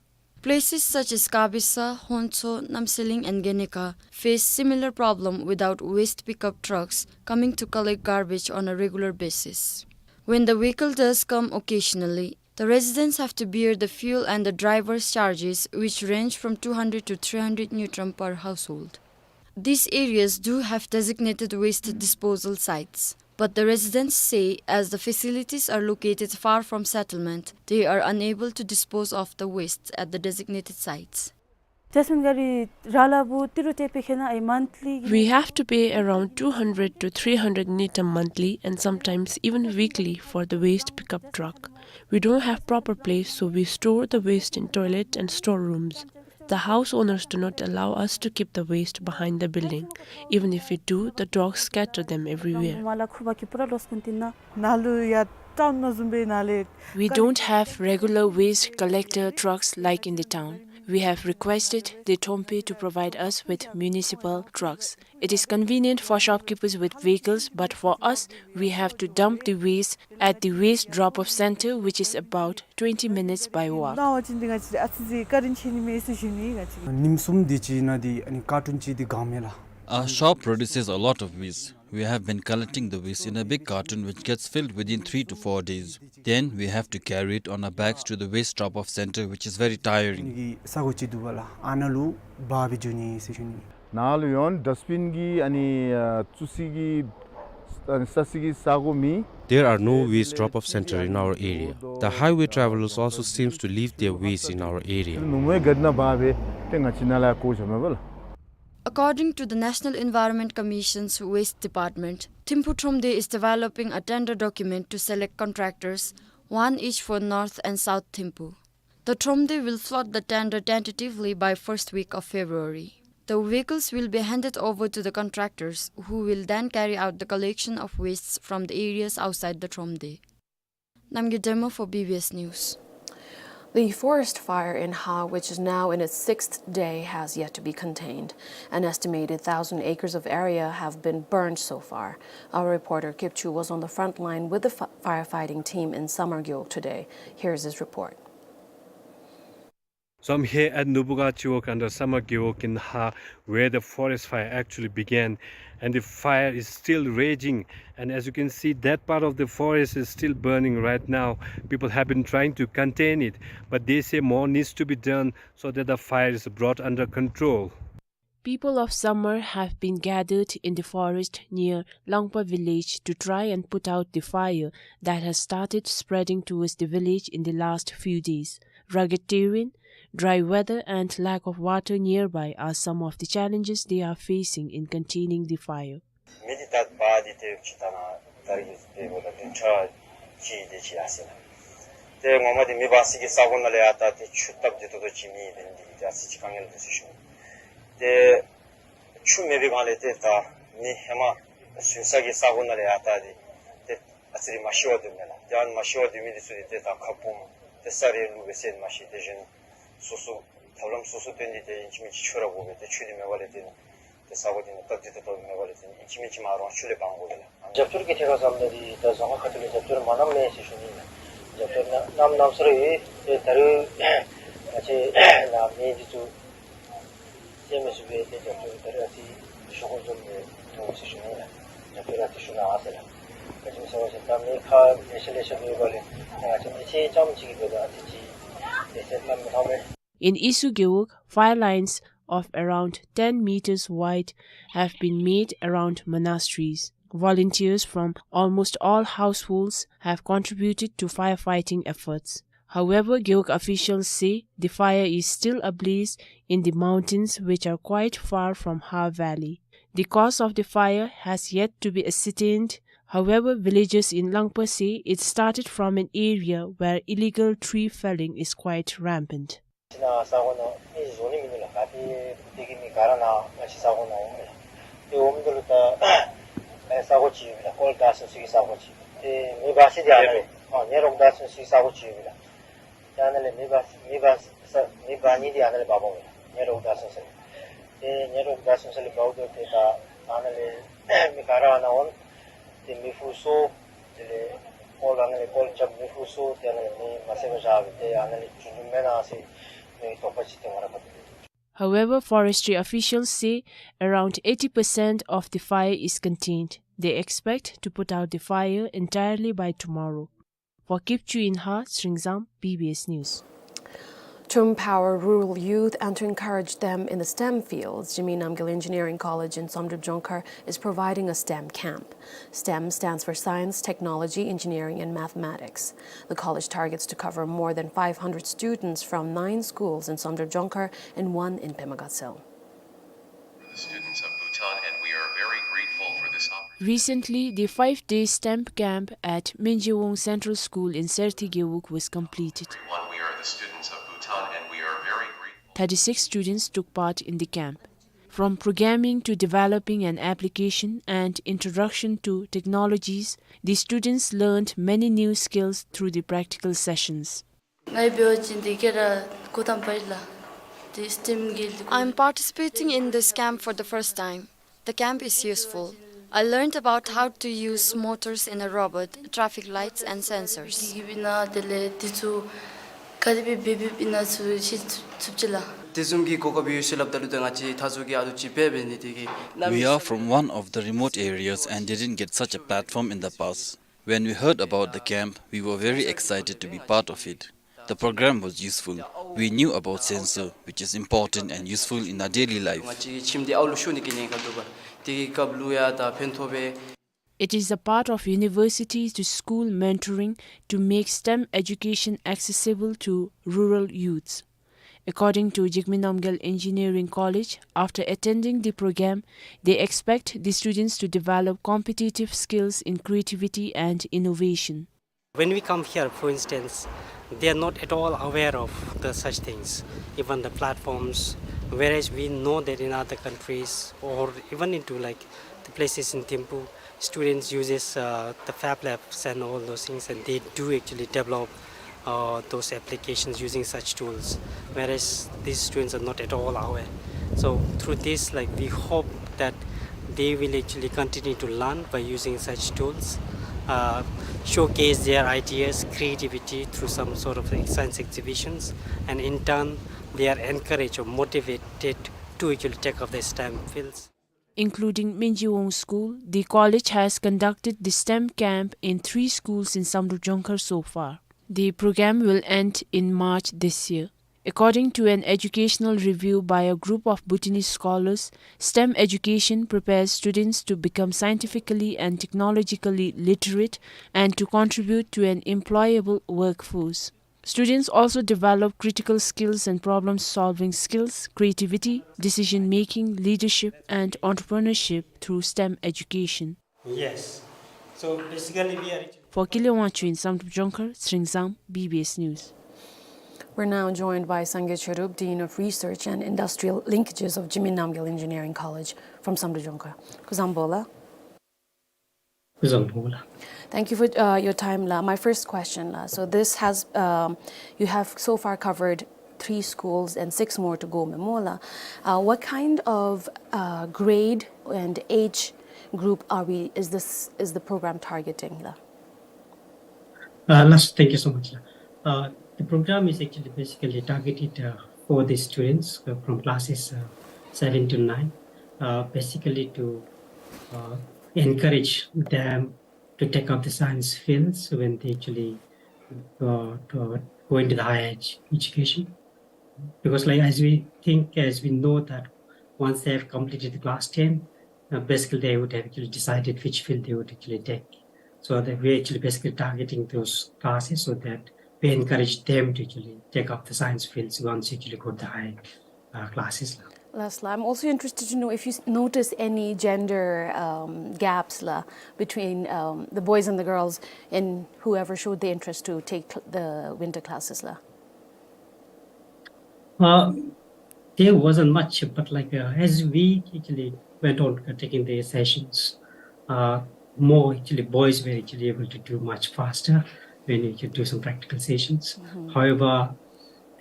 Places such as Kabisa, Honcho, Namsiling and Geneka face similar problem without waste pickup trucks coming to collect garbage on a regular basis. When the vehicle does come occasionally, the residents have to bear the fuel and the driver's charges, which range from two hundred to three hundred ngultrum per household. These areas do have designated waste disposal sites, but the residents say as the facilities are located far from settlement, they are unable to dispose of the waste at the designated sites. Jasmine gari rala bu tiru te pe khena ai monthly. We have to pay around two hundred to three hundred ngultrum monthly and sometimes even weekly for the waste pickup truck. We don't have proper place, so we store the waste in toilet and storerooms. The house owners do not allow us to keep the waste behind the building. Even if we do, the dogs scatter them everywhere. Mala khuba ki pura los kuntina. Nalu ya town na zumbe nale. We don't have regular waste collector trucks like in the town. We have requested the Thromde to provide us with municipal trucks. It is convenient for shopkeepers with vehicles, but for us, we have to dump the waste at the waste drop-off center, which is about twenty minutes by walk. Nawa chindi ngachi atsiji karin chini me se jini ngachi. Nimsum di chi na di ani carton chi di gamela. Our shop produces a lot of waste. We have been collecting the waste in a big carton which gets filled within three to four days. Then we have to carry it on our backs to the waste drop-off center, which is very tiring. Nigi sago chi dubala analu babi juni se juni. Nalu yon dustbin gi ani, uh, tsusi gi, ani sasi gi sago mi. There are no waste drop-off center in our area. The highway travelers also seems to leave their waste in our area. Numwe gadna babe te ngachi nala ko jame bala. According to the National Environment Commission's Waste Department, Thimphu Thromde is developing a tender document to select contractors, one each for North and South Thimphu. The Thromde will float the tender tentatively by first week of February. The vehicles will be handed over to the contractors, who will then carry out the collection of wastes from the areas outside the Thromde. Namgay Dema for B B S News. The forest fire in Ha, which is now in its sixth day, has yet to be contained. An estimated thousand acres of area have been burned so far. Our reporter Kipchu was on the front line with the fi-, firefighting team in Samargyo today. Here's his report. So I'm here at Nubuga Chiwog under Samargyo in Ha, where the forest fire actually began, and the fire is still raging. And as you can see, that part of the forest is still burning right now. People have been trying to contain it, but they say more needs to be done so that the fire is brought under control. People of Samar have been gathered in the forest near Langpa village to try and put out the fire that has started spreading towards the village in the last few days. Rugged terrain, dry weather and lack of water nearby are some of the challenges they are facing in containing the fire. མེ་འདི་ད་བ་འདི་ཏེ་ཕྱི་ད་ན་ད་རིས་ཏེ་བོ་ད་བདུན་ཕྲག་གཅིག་དེ་ཅིག་ཡར་སོ་ནུག། ཏེ་ངོ་མ་འདི་མེ་འབར་སའི་གི་ས་གོ་ནང་ལས་ཡར་ད་ཏེ་ཆུ་བཏབ་སྟེ་ཏོག་ཏོ་ཅིག་མེ་འདི་འདི་ཏེ་ཨ་ཙི་ཅིག་དཀའ་ངལ་འདི་ཚུ་བྱུང་། ཏེ་ཆུ་མེད་པའི་སྒང་ལས་ཏེ་ད་མེ་ཧེ་མ་ཟུན་ས་གི་ས་གོ་ནང་ལས་ཡར་ད་འདི་ཏེ་ཨ་ཙི་རེ་མ་ཤི་བར་སྡོད་མི་ལགས། ཏེ་ཨ་ནི་མ་ཤི་བར་སྡོད་མི་འདི་ཚུ་འདི་ཏེ་ད་ཁ་སྦོམ་ཏེ་ས་རེ་བླུགས་སྦེ་བསད་མ་ཤེས། དེ་བཞིན་སོ་སོ་ཐབས་ལམ་སོ་སོ་བཏོན་ཏེ་ཏེ་ཨིན་ཅི་མིན་ཅི་ཆུ་ར་དགོ་པས། ཏེ་ཆུ་འདི་མེད་པ་ལས་ཏེ་ཏེ་ས་གོ་འདི་ནང་སྟབས་བདེ་ཏོག་ཏོ་མེད་པ་ལས་ཏེ་ཨིན་ཅི་མིན་ཅི་མ་རུང་ཆུ་ལས་སྦང་དགོ་པས་ལགས། རྒྱབ་སྐྱོར་གྱི་ཐད་ཁར་བསམ་ན་འདི་ད་རྫོང་ཁག་ཁ་ཐུག་ལས་རྒྱབ་སྐྱོར་མ་གནངམ་མས་ཟེར་ཞུ་ནི་ལགས། རྒྱབ་སྐྱོར་གནངམ་གནངམ་ས་རེ་ཡོད། ཏེ་ད་རེས་ང་བཅས་ནཱ་མེ་འདི་ཚུ་ ཏེ་མི་སུ་སྦེ་ཏེ་རྒྱབ་སྐྱོར་ད་རེས་ཨ་ཙི་ཤོག་ལྕོག་ལས་འཐོན་ཟེར་ཞུ་ནི་ལགས། རྒྱབ་སྐྱོར་ཨ་ཙི་ཞུ་གནང་ཟེར་ལགས། ག་ཅི་སྨོ་ཟེར་བ་ཅིན་ད་མི་ཁག་ལེ་ཤ་ལེ་ཤ་ཡོད་པ་ལས་ང་བཅས་མི་ཚེ་རྐྱངམ་གཅིག་གི་འབདཝ་ད་ཨ་ཙི་ཅིག་ལེ་ཤ་ལྷག་མི་ལྷག་མས། In Isu Gewog, fire lines of around ten meters wide have been made around monasteries. Volunteers from almost all households have contributed to firefighting efforts. However, Gewog officials say the fire is still ablaze in the mountains, which are quite far from Har Valley. The cause of the fire has yet to be ascertained. However, villagers in Langpa say it started from an area where illegal tree felling is quite rampant. ང་བཅས་ནཱ་ས་གོ་ནང་མི་བཟོ་ནི་མིན་འདུག་ལགས། ག་ཏེ་ཏེ་གི་མི་ག་ར་ནཱ་ང་བཅས་ས་གོ་ནང་འོང་མས་ལགས། ཏེ་འོངམ་ད་ལུ་ད་ཨེ་ས་གོ་ཅིག་ཡོད་པས་ལགས། ཀོལ་བརྡར་ཚུན་ཚོད་ཀྱི་ས་གོ་ཅིག། ཏེ་མེ་འབར་ས་འདི་ཨ་ནཱ་ལས་ཨ་ཉེ་རོགས་བརྡར་ཚུན་ཚོད་ཀྱི་ས་གོ་ཅིག་ཡོད་པས་ལགས། ཏེ་ཨ་ནཱ་ལས་མེ་འབར་མེ་འབར་ས་མེ་འབར་ནི་འདི་ཨ་ནཱ་ལས་འབར་འོང་མས་ལགས། ཉེ་རོགས་བརྡར་ཚུན་ཚོད་ལས། ཏེ་ཉེ་རོགས་བརྡར་ཚུན་ཚོད་ལས་འབརཝ་ད་ཏེ་ད་ཨ་ནཱ་ལས་མི་ག་ར་ཨ་ནཱ་འོང་། ཏེ་མི་ཕུད་སོང་། དེ་ལས་ཀོལ་ཨ་ནཱ་ལས་ཀོལ་རྐྱབ་མི་ཕུད་སོང་། ཏེ་ཨ་ནཱ་ལས་མི་མ་བསད་པར་བཞག་སྦེ་ཏེ་ཨ་ནཱ་ལས་བྱུང་བྱུངམ་མེན་ན་ཟེར་མི་དོགས་པ་ཅིག་ཏེ་ང་ར་ཁ་ཐུག་ལས། However, forestry officials say around eighty percent of the fire is contained. They expect to put out the fire entirely by tomorrow. For Kipchuu in Har, Sringzam, B B S News. To empower rural youth and to encourage them in the STEM fields, Jigme Namgyel Engineering College in Samdrup Jongkhar is providing a STEM camp. STEM stands for science, technology, engineering, and mathematics. The college targets to cover more than five hundred students from nine schools in Samdrup Jongkhar and one in Pema Gatshel. The students of Bhutan, and we are very grateful for this opportunity. Recently, the five-day STEM camp at Minjewong Central School in Serthi Gewog was completed. Everyone, we are the students of Bhutan, and we are very grateful. Thirty-six students took part in the camp. From programming to developing an application and introduction to technologies, the students learned many new skills through the practical sessions. ང་འབད་བ་ཅིན་འདི་ག་ར་གོ་ཐངས་པ་ཨིན་ལགས། འདི་སི་ཊེམ་གི་ལུགས། I'm participating in this camp for the first time. The camp is useful. I learned about how to use motors in a robot, traffic lights and sensors. གི་གི་ཨིན་ན་དེ་ལས་འདི་ཚུ་ག་དེ་སྦེ་འབད་འབདཝ་ཨིན་ན་ཚུ་ཤེས་ཚུགས་ཅི་ལགས། དེ་བཟུམ་གྱི་གོ་སྐབས་ཡོད་ཟེར་སླབ་ད་ལུ་ད་ང་བཅས་ད་ཚུ་གིས་ཨ་ལུ་ཅིག་འབད་འབད་ནི་དེ་གིས། We are from one of the remote areas and didn't get such a platform in the past. When we heard about the camp, we were very excited to be part of it. The program was useful. We knew about sensor, which is important and useful in our daily life. ང་བཅས་ཁྱིམ་འདི་ཨ་ལུ་ཤོར་ནི་གི་ཉེན་ཁ་འདུག་པ། དེ་གི་སྐབས་ལུ་ཡང་ད་ཕན་ཐོགས་པས། It is a part of university to school mentoring to make STEM education accessible to rural youths. According to Jigme Namgyel Engineering College, after attending the program, they expect the students to develop competitive skills in creativity and innovation. When we come here, for instance, they are not at all aware of the such things, even the platforms, whereas we know that in other countries or even into, like, the places in Thimphu, students uses, uh, the Fab Labs and all those things, and they do actually develop, uh, those applications using such tools, whereas these students are not at all aware. So through this, like, we hope that they will actually continue to learn by using such tools, uh, showcase their ideas, creativity through some sort of science exhibitions, and in turn, they are encouraged or motivated to actually take up the STEM fields. Including Minjewong School, the college has conducted the STEM camp in three schools in Samdrup Jongkhar so far. The program will end in March this year. According to an educational review by a group of Bhutanese scholars, STEM education prepares students to become scientifically and technologically literate and to contribute to an employable workforce. Students also develop critical skills and problem-solving skills, creativity, decision-making, leadership, and entrepreneurship through STEM education. Yes. So basically we are. For Kile Wangchuk in Samdrup Jongkhar, Sringzam, B B S News. We're now joined by Sangay Chorup, Dean of Research and Industrial Linkages of Jigme Namgyel Engineering College from Samdrup Jongkhar. Kuzuzangpo ལགས. Kuzuzangpo ལགས. Thank you for, uh, your time, ལགས. My first question, ལགས. So this has, um, you have so far covered three schools and six more to go, སྨོ་ལགས. Uh, what kind of, uh, grade and age group are we, is this, is the program targeting, ལགས? Uh, last, thank you so much, ལགས. Uh, the program is actually basically targeted, uh, for the students, uh, from classes, uh, seven to nine, uh, basically to, uh, encourage them to take up the science fields when they actually, uh, to go into the higher edu-, education. Because, like, as we think, as we know that once they have completed the class ten, uh, basically they would have actually decided which field they would actually take. So that we're actually basically targeting those classes so that we encourage them to actually take up the science fields once you actually go to the high, uh, classes. Last la, I'm also interested to know if you s-, notice any gender, um, gaps la, between, um, the boys and the girls in whoever showed the interest to take cl-, the winter classes la. Uh, there wasn't much, but, like, uh, as we actually went on, uh, taking the sessions, uh, more actually boys were actually able to do much faster when we could do some practical sessions. Mm-hmm. However,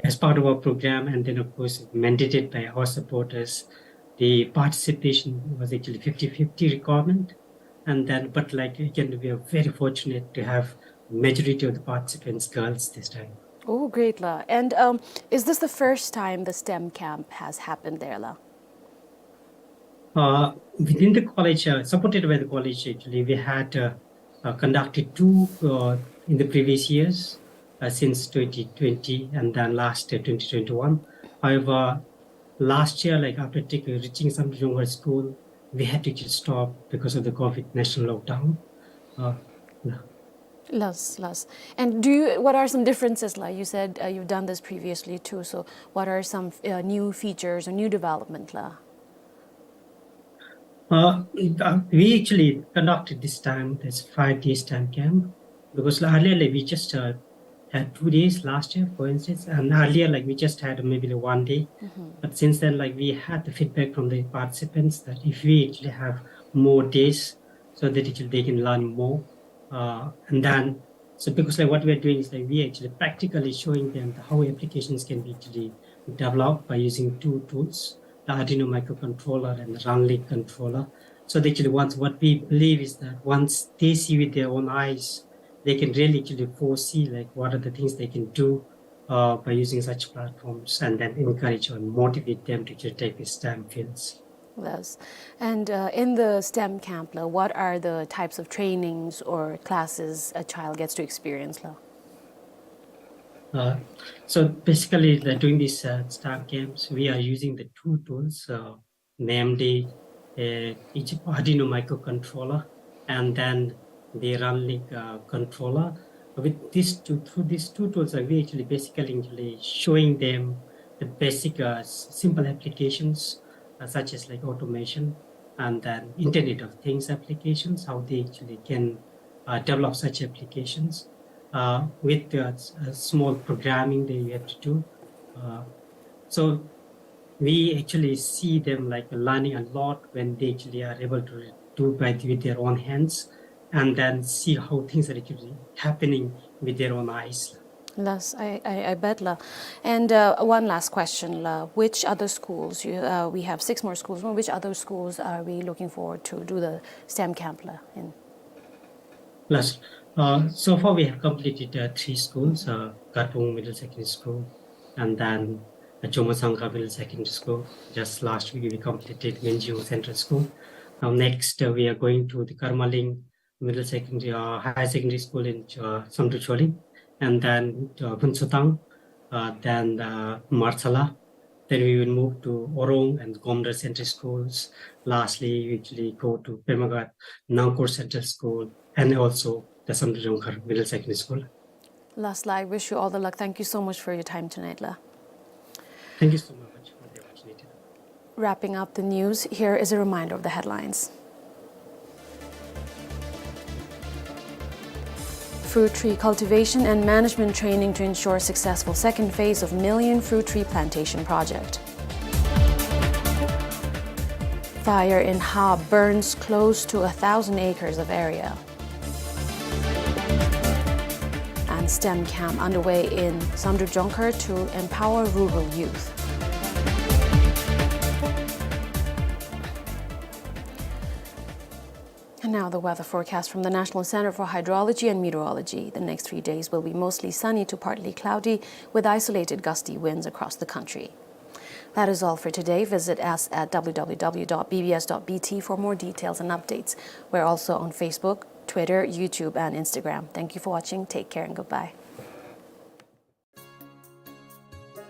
as part of our program, and then of course mandated by our supporters, the participation was actually fifty fifty requirement. And then, but, like, again, we are very fortunate to have majority of the participants girls this time. Oh, great la. And, um, is this the first time the STEM camp has happened there la? Uh, within the college, uh, supported by the college, actually, we had, uh, uh, conducted two, uh, in the previous years, uh, since twenty twenty and then last year, twenty twenty-one. However, last year, like, after taking, reaching Samdrup Jongkhar School, we had to just stop because of the COVID national lockdown. Uh, yeah. Last, last. And do you, what are some differences la? You said, uh, you've done this previously too, so what are some, uh, new features or new development la? Uh, uh, we actually conducted this time, this five days time camp, because earlier, like, we just, uh, had two days last year, for instance, and earlier, like, we just had maybe, like, one day. Mm-hmm. But since then, like, we had the feedback from the participants that if we actually have more days, so that actually they can learn more. Uh, and then, so because, like, what we are doing is, like, we actually practically showing them the, how applications can be actually developed by using two tools, the Arduino microcontroller and the Runlink controller. So they actually, once, what we believe is that once they see with their own eyes, they can really actually foresee, like, what are the things they can do, uh, by using such platforms, and then encourage or motivate them to actually take these STEM fields. Yes. And, uh, in the STEM camp la, what are the types of trainings or classes a child gets to experience la? Uh, so basically, the, during these, uh, STEM camps, we are using the two tools, uh, namely, uh, each Arduino microcontroller and then the Runlink, uh, controller. With these two, through these two tools, uh, we actually basically actually showing them the basic, uh, s-, simple applications, uh, such as, like, automation and then Internet of Things applications, how they actually can, uh, develop such applications, uh, with, uh, s-, uh, small programming that you have to do. Uh, so we actually see them, like, learning a lot when they actually are able to do by, with their own hands, and then see how things are actually happening with their own eyes. Yes, I, I, I bet la. And, uh, one last question la. Which other schools, you, uh, we have six more schools, which other schools are we looking forward to do the STEM camp la in? Yes. Uh, so far we have completed, uh, three schools, uh, Katpong Middle Secondary School, and then, uh, Chomo Sangkar Middle Secondary School. Just last week we completed Minjung Central School. Now next, uh, we are going to the Karmaling Middle Secondary, uh, Higher Secondary School in, uh, Samdrup Choli, and then, uh, Phuentshothang, uh, then, uh, Marchala. Then we will move to Orong and Gomdal Central Schools. Lastly, we actually go to Pemagat, Nangkor Central School, and also the Samdrup Jongkhar Middle Secondary School. Last la, I wish you all the luck. Thank you so much for your time tonight la. Thank you so much for the opportunity. Wrapping up the news, here is a reminder of the headlines. Fruit tree cultivation and management training to ensure successful second phase of Million Fruit Tree Plantation Project. Fire in Hab burns close to a thousand acres of area. And STEM camp underway in Samdrup Jongkhar to empower rural youth. And now the weather forecast from the National Center for Hydrology and Meteorology. The next three days will be mostly sunny to partly cloudy, with isolated gusty winds across the country. That is all for today. Visit us at W W W dot B B S dot B T for more details and updates. We're also on Facebook, Twitter, YouTube, and Instagram. Thank you for watching. Take care and goodbye.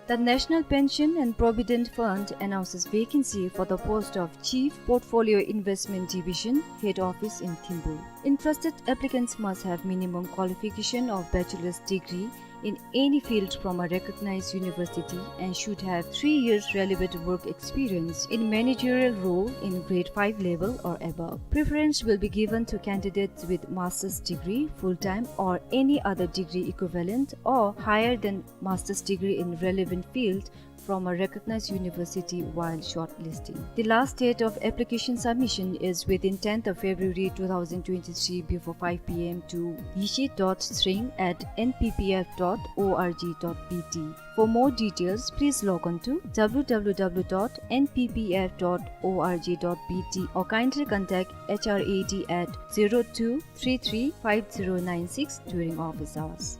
The National Pension and Provident Fund announces vacancy for the post of Chief Portfolio Investment Division, Head Office in Thimphu. Interested applicants must have minimum qualification of bachelor's degree in any field from a recognized university and should have three years relevant work experience in managerial role in grade five level or above. Preference will be given to candidates with master's degree, full-time, or any other degree equivalent or higher than master's degree in relevant field from a recognized university while shortlisting. The last date of application submission is within tenth of February two thousand twenty-three before five P M to yishi dot tshering at N P P F dot org dot B T. For more details, please log on to W W W dot N P P F dot org dot B T or kindly contact H R A D at zero two three three five zero nine six during office hours.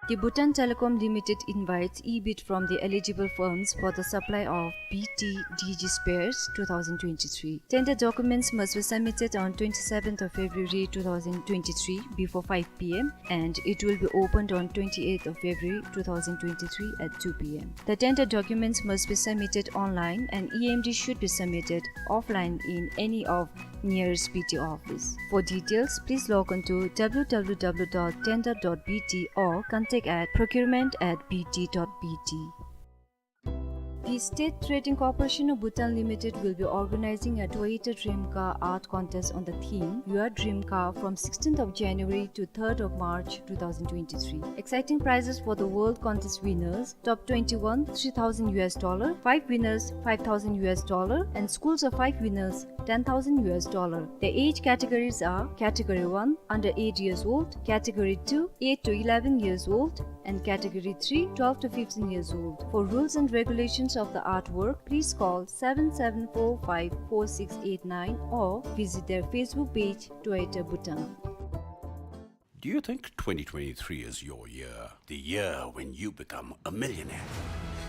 The Bhutan Telecom Limited invites e-bid from the eligible firms for the supply of B T D G spares two thousand twenty-three. Tender documents must be submitted on twenty-seventh of February two thousand twenty-three before five P M and it will be opened on twenty-eighth of February two thousand twenty-three at two P M. The tender documents must be submitted online and E M D should be submitted offline in any of nearest B T office. For details, please log on to W W W dot tender dot B T or contact at procurement at B T dot B T. The State Trading Corporation of Bhutan Limited will be organizing a Toyota Dream Car Art Contest on the theme Your Dream Car from sixteenth of January to third of March two thousand twenty-three. Exciting prizes for the World Contest winners. Top twenty-one, three thousand U S dollar, five winners, five thousand U S dollar, and schools of five winners, ten thousand U S dollar. The age categories are Category one, under eight years old, Category two, eight to eleven years old, and Category three, twelve to fifteen years old. For rules and regulations of the artwork, please call seven seven four five four six eight nine or visit their Facebook page, Toyota Bhutan. Do you think twenty twenty-three is your year? The year when you become a millionaire?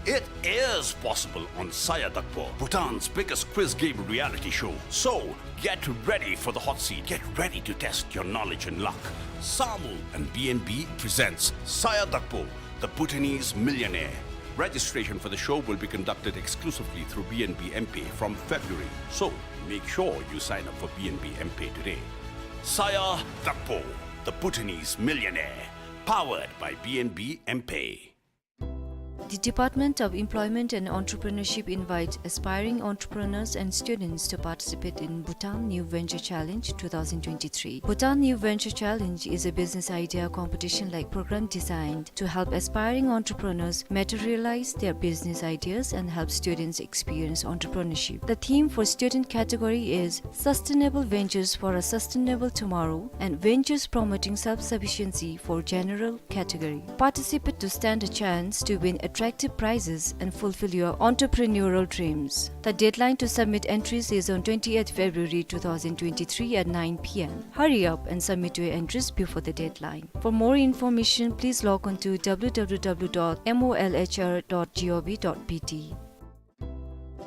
It is possible on Saya Dakpo, Bhutan's biggest quiz game reality show. So, get ready for the hot seat. Get ready to test your knowledge and luck. Samu and B N B presents Saya Dakpo, the Bhutanese Millionaire. Registration for the show will be conducted exclusively through B N B M Pay from February. So, make sure you sign up for B N B M Pay today. Saya Dakpo, the Bhutanese Millionaire, powered by B N B M Pay. The Department of Employment and Entrepreneurship invites aspiring entrepreneurs and students to participate in Bhutan New Venture Challenge two thousand twenty-three. Bhutan New Venture Challenge is a business idea competition-like program designed to help aspiring entrepreneurs materialize their business ideas and help students experience entrepreneurship. The theme for student category is Sustainable Ventures for a Sustainable Tomorrow and Ventures Promoting Self-Sufficiency for general category. Participate to stand a chance to win attractive prizes and fulfill your entrepreneurial dreams. The deadline to submit entries is on twentieth February two thousand twenty-three at nine P M. Hurry up and submit your entries before the deadline. For more information, please log on to W W W dot M O L H R dot G O V dot B T.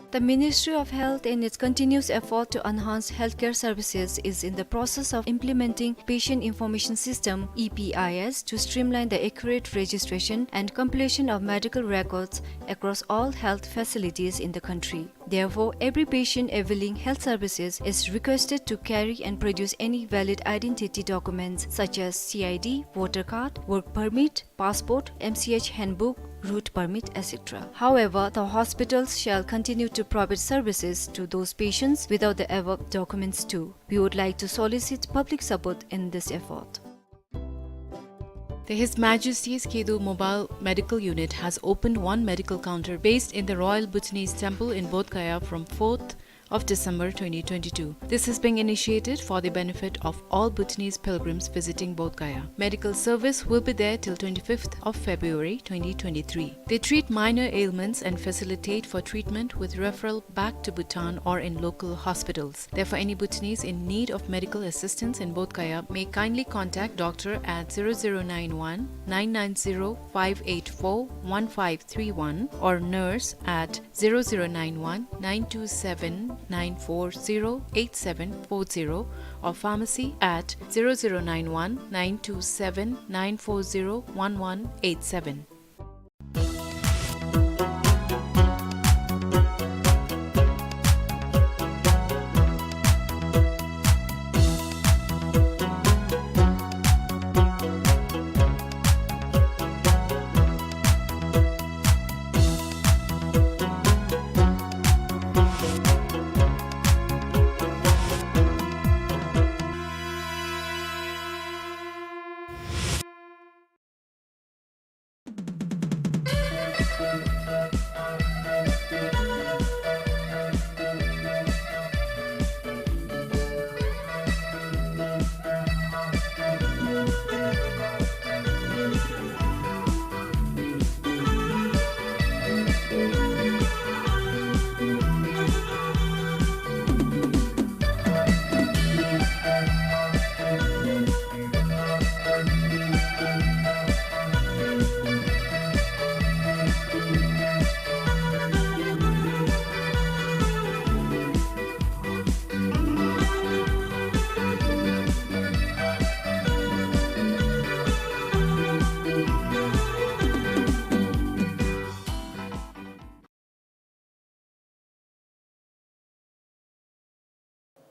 The Ministry of Health, in its continuous effort to enhance healthcare services, is in the process of implementing Patient Information System, E P I S, to streamline the accurate registration and compilation of medical records across all health facilities in the country. Therefore, every patient availing health services is requested to carry and produce any valid identity documents such as C I D, voter card, work permit, passport, M C H handbook, route permit, et cetera. However, the hospitals shall continue to provide services to those patients without the above documents too. We would like to solicit public support in this effort. The His Majesty's Kedu Mobile Medical Unit has opened one medical counter based in the Royal Bhutanese Temple in Bodh Gaya from fourth of December twenty twenty-two. This is being initiated for the benefit of all Bhutanese pilgrims visiting Bodh Gaya. Medical service will be there till twenty-fifth of February twenty twenty-three. They treat minor ailments and facilitate for treatment with referral back to Bhutan or in local hospitals. Therefore, any Bhutanese in need of medical assistance in Bodh Gaya may kindly contact doctor at zero zero nine one, nine nine zero, five eight four, one five three one or nurse at zero zero nine one, nine two seven, nine four zero, eight seven four zero or pharmacy at zero zero nine one, nine two seven, nine four zero, one one eight seven.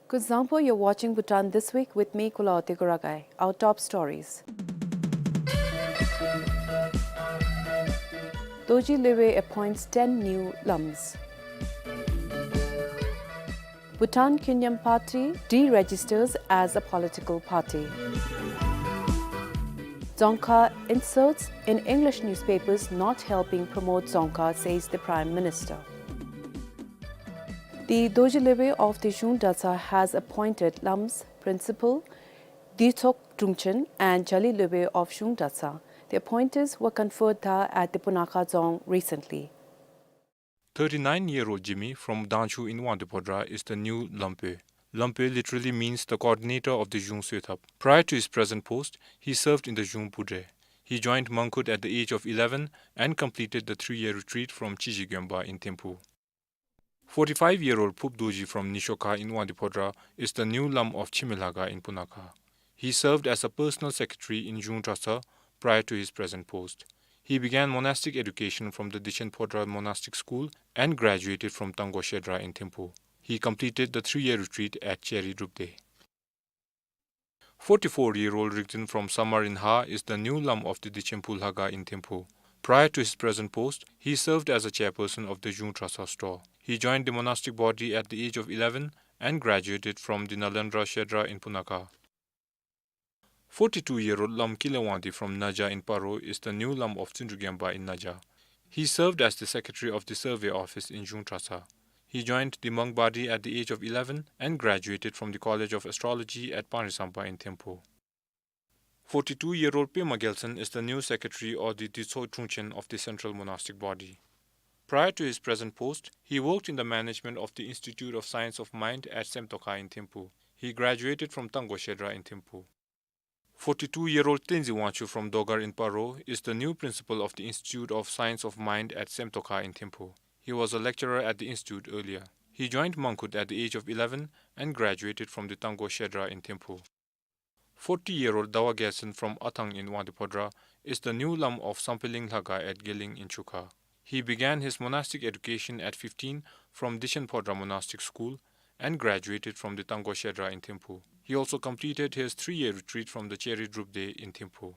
Good Zangpo, you're watching Bhutan This Week with me, Kulaoti Kuragai. Our top stories. Dorji Lhuwe appoints ten new lams. Bhutan Khyunyam Party deregisters as a political party. Dzongkha insults in English newspapers not helping promote Dzongkha, says the Prime Minister. The Dorji Lhuwe of the Zhung Dratshang has appointed lams, principal, Ditsok Drungchen and Jali Lhuwe of Zhung Dratshang. The appointees were conferred thar at the Punakha Dzong recently. Thirty-nine-year-old Jimi from Dangchu in Wangdue Phodrang is the new Lampö. Lampö literally means the coordinator of the Zhung Soethap. Prior to his present post, he served in the Zhung Budre. He joined Mangkhut at the age of eleven and completed the three-year retreat from Chiji Gönpa in Thimphu. Forty-five-year-old Phup Dorji from Nishokha in Wangdue Phodrang is the new Lam of Chime Lhakhang in Punakha. He served as a personal secretary in Zhung Dratshang prior to his present post. He began monastic education from the Dichen Phodrang Monastic School and graduated from Tanggo Shedra in Thimphu. He completed the three-year retreat at Cheri Drupdei. Forty-four-year-old Rigden from Samar in Har is the new Lam of the Dichen Phu Lhakhang in Thimphu. Prior to his present post, he served as a chairperson of the Zhung Dratshang store. He joined the monastic body at the age of eleven and graduated from the Nalendra Shedra in Punakha. Forty-two-year-old Lam Kile Wangdi from Naja in Paro is the new Lam of Tsindru Gönpa in Naja. He served as the secretary of the survey office in Zhung Dratshang. He joined the monk body at the age of eleven and graduated from the College of Astrology at Pangri Sampa in Thimphu. Forty-two-year-old Pema Gyaltsen is the new secretary of the Ditsok Drungchen of the central monastic body. Prior to his present post, he worked in the management of the Institute of Science of Mind at Semtokha in Thimphu. He graduated from Tanggo Shedra in Thimphu. Forty-two-year-old Tenzin Wangchuk from Dogar in Paro is the new principal of the Institute of Science of Mind at Semtokha in Thimphu. He was a lecturer at the institute earlier. He joined Mangkhut at the age of eleven and graduated from the Tanggo Shedra in Thimphu. Forty-year-old Dawa Gyaltsen from Athang in Wangdue Phodrang is the new Lam of Sampheling Lhakhang at Geling in Chukha. He began his monastic education at fifteen from Dichen Phodrang Monastic School and graduated from the Tanggo Shedra in Thimphu. He also completed his three-year retreat from the Cheri Drupdei in Thimphu.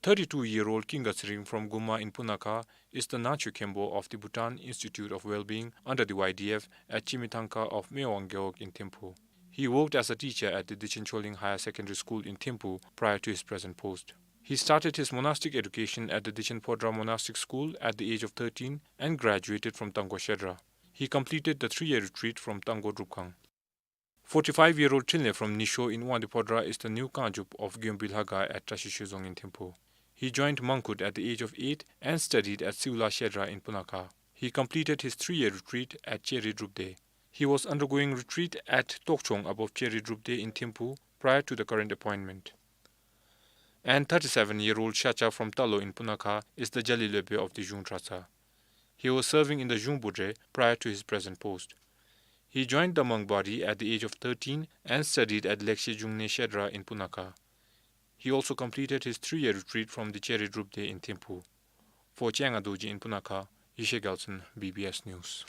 Thirty-two-year-old Kinga Tsering from Guma in Punakha is the Nangchuk Khenpo of the Bhutan Institute of Wellbeing under the Y D F at Chimithangka of Mewang Gewog in Thimphu. He worked as a teacher at the Dichen Choling Higher Secondary School in Thimphu prior to his present post. He started his monastic education at the Dichen Phodra Monastic School at the age of thirteen and graduated from Tanggo Shedra. He completed the three-year retreat from Tanggo Drupkhang. Forty-five-year-old Trinley from Nisho in Wangdue Phodra is the new Kangjup of Gyonbui Lhaga at Trashishoi Dzong in Thimphu. He joined Mangkhut at the age of eight and studied at Siula Shedra in Punakha. He completed his three-year retreat at Cheri Drupdey. He was undergoing retreat at Tokchong above Cheri Drupdey in Thimphu prior to the current appointment. And thirty-seven-year-old Shacha from Talo in Punakha is the Jali Lobe of the Zhung Dratsa. He was serving in the Zhung Budre prior to his present post. He joined the monk body at the age of thirteen and studied at Lekshe Zhungne Shedra in Punakha. He also completed his three-year retreat from the Cheri Drupdey in Thimphu. For Changa Dorji in Punakha, Yeshe Gyaltsen, B B S News.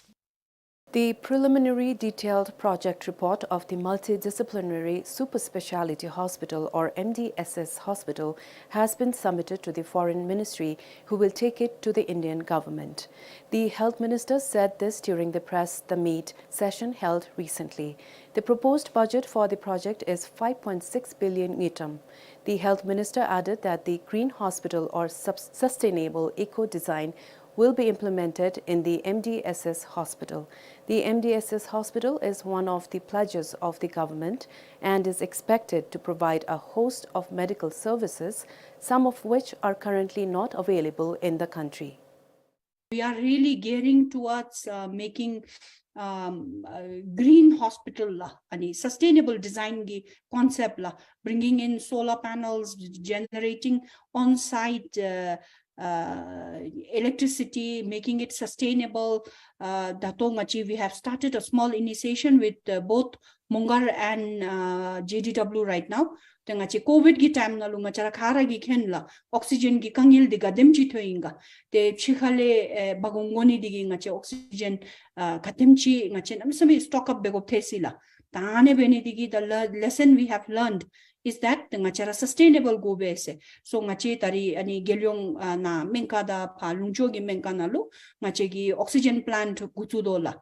The preliminary detailed project report of the Multidisciplinary Super Speciality Hospital, or M D S S Hospital, has been submitted to the Foreign Ministry, who will take it to the Indian government. The health minister said this during the press the meet session held recently. The proposed budget for the project is five point six billion ngultrum. The health minister added that the green hospital, or sub- sustainable eco design, will be implemented in the M D S S hospital. The M D S S hospital is one of the pledges of the government and is expected to provide a host of medical services, some of which are currently not available in the country. We are really gearing towards, uh, making, um, uh, green hospital la, ani sustainable design gi concept la, bringing in solar panels, generating on-site, uh, uh, electricity, making it sustainable. Uh, ད་ལྟོ་ང་བཅས་we have started a small initiation with, uh, both Mongar and, uh, J D W right now. ཏེ་ང་བཅས་ཀོ་བིཌ་གི་ཊའིམ་ནང་ལུ་ང་བཅས་ར་ག་ར་གིས་མཁྱེན་ལགས་ཨོག་སི་ཇེན་གྱི་དཀའ་ངལ་འདི་ག་དེམ་ཅིག་ཐོན་ཡི་ག། ཏེ་ཕྱི་ཁ་ལས་ཨེ་འབག་འོང་དགོ་ནི་འདི་གིས་ང་བཅས་ཨོག་སི་ཇེན་ཨ་ག་དེམ་ཅིག་ང་བཅས་གནམ་མེད་ས་མེད་སི་ཊོག་ཨཔ་འབད་དགོཔ་ཐལ་སྲིད་ལགས། ད་ཨ་ནི་འབད་ནི་འདི་གིས་the le- lesson we have learned is that ང་བཅས་ར་སསི་ཊེ་ནེ་བཱལ་དགོ་པས་ཟེར། སོ་ང་བཅས་ད་རིས་ཨ་ནི་རྒྱལ་ཡོངས་ཨ་ནཱ་སྨན་ཁང་དང་ཕར་ལུང་ཕྱོགས་ཀྱི་སྨན་ཁང་ནང་ལུ་ང་བཅས་ཀྱིས་ཨོག་སི་ཇེན་པི་ལེནཊ་འགོ་བཙུགས་དོ་ལགས།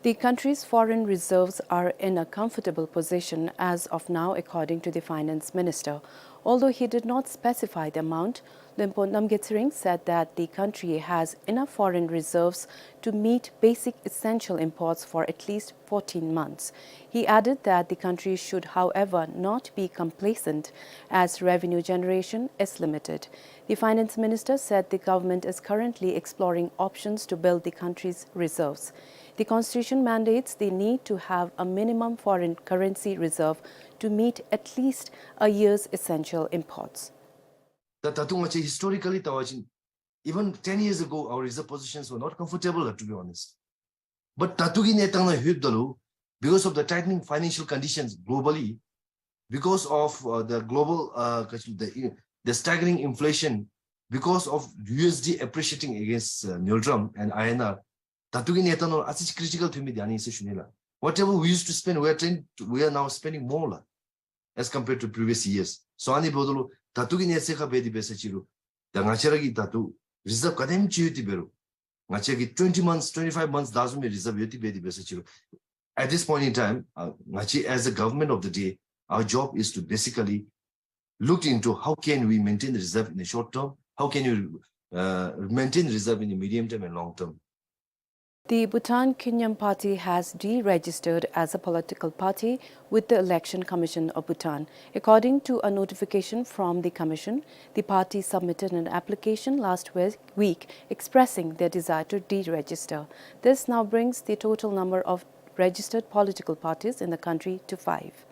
The country's foreign reserves are in a comfortable position as of now, according to the finance minister. Although he did not specify the amount, Luenpo Namgay Tshering said that the country has enough foreign reserves to meet basic essential imports for at least fourteen months. He added that the country should, however, not be complacent as revenue generation is limited. The finance minister said the government is currently exploring options to build the country's reserves. The constitution mandates the need to have a minimum foreign currency reserve to meet at least a year's essential imports. ད་ད་ལྟོ་ང་བཅས་ཧིསི་ཊོ་རི་ཀ་ལི་བལྟ་བ་ཅིན་even ten years ago our reserve positions were not comfortable, to be honest. But ད་ལྟོ་གི་གནས་སྟངས་ནང་ལྷོདཔ་ད་ལུ་because of the tightening financial conditions globally, because of, uh, the global, uh, the, the staggering inflation, because of U S D appreciating against, uh, ngultrum and I N R, ད་ལྟོ་གི་གནས་སྟངས་ནང་ཨ་ཙི་ཅིག་ཀི་རི་ཊི་ཀལ་ཐོན་མི་འདི་ཨ་ནི་ཟེར་ཞུ་ནི་ལགས། Whatever we used to spend, we are trying to, we are now spending more ལགས, as compared to previous years. So ཨ་ནི་འབདཝ་ད་ལུ་ད་ལྟོ་གི་གནས་ཚད་ཁར་འབད་དེ་འབད་ས་ཅིག་རུང་ད་ང་བཅས་ར་གི་ད་ལྟོ་རི་ཛརབ་ག་དེམ་ཅིག་ཡོད་དེ་འབད་རུང་ང་བཅས་ཀྱི་twenty months, twenty-five months ད་བཟུམ་མའི་རི་ཛརབ་ཡོད་དེ་འབད་དེ་འབད་ས་ཅིག་རུང་at this point in time, uh, ང་བཅས་as a government of the day, our job is to basically look into how can we maintain the reserve in the short term, how can we, uh, maintain reserve in the medium term and long term. The Bhutan Khinyam Party has deregistered as a political party with the Election Commission of Bhutan. According to a notification from the commission, the party submitted an application last we- week expressing their desire to deregister. This now brings the total number of registered political parties in the country to five.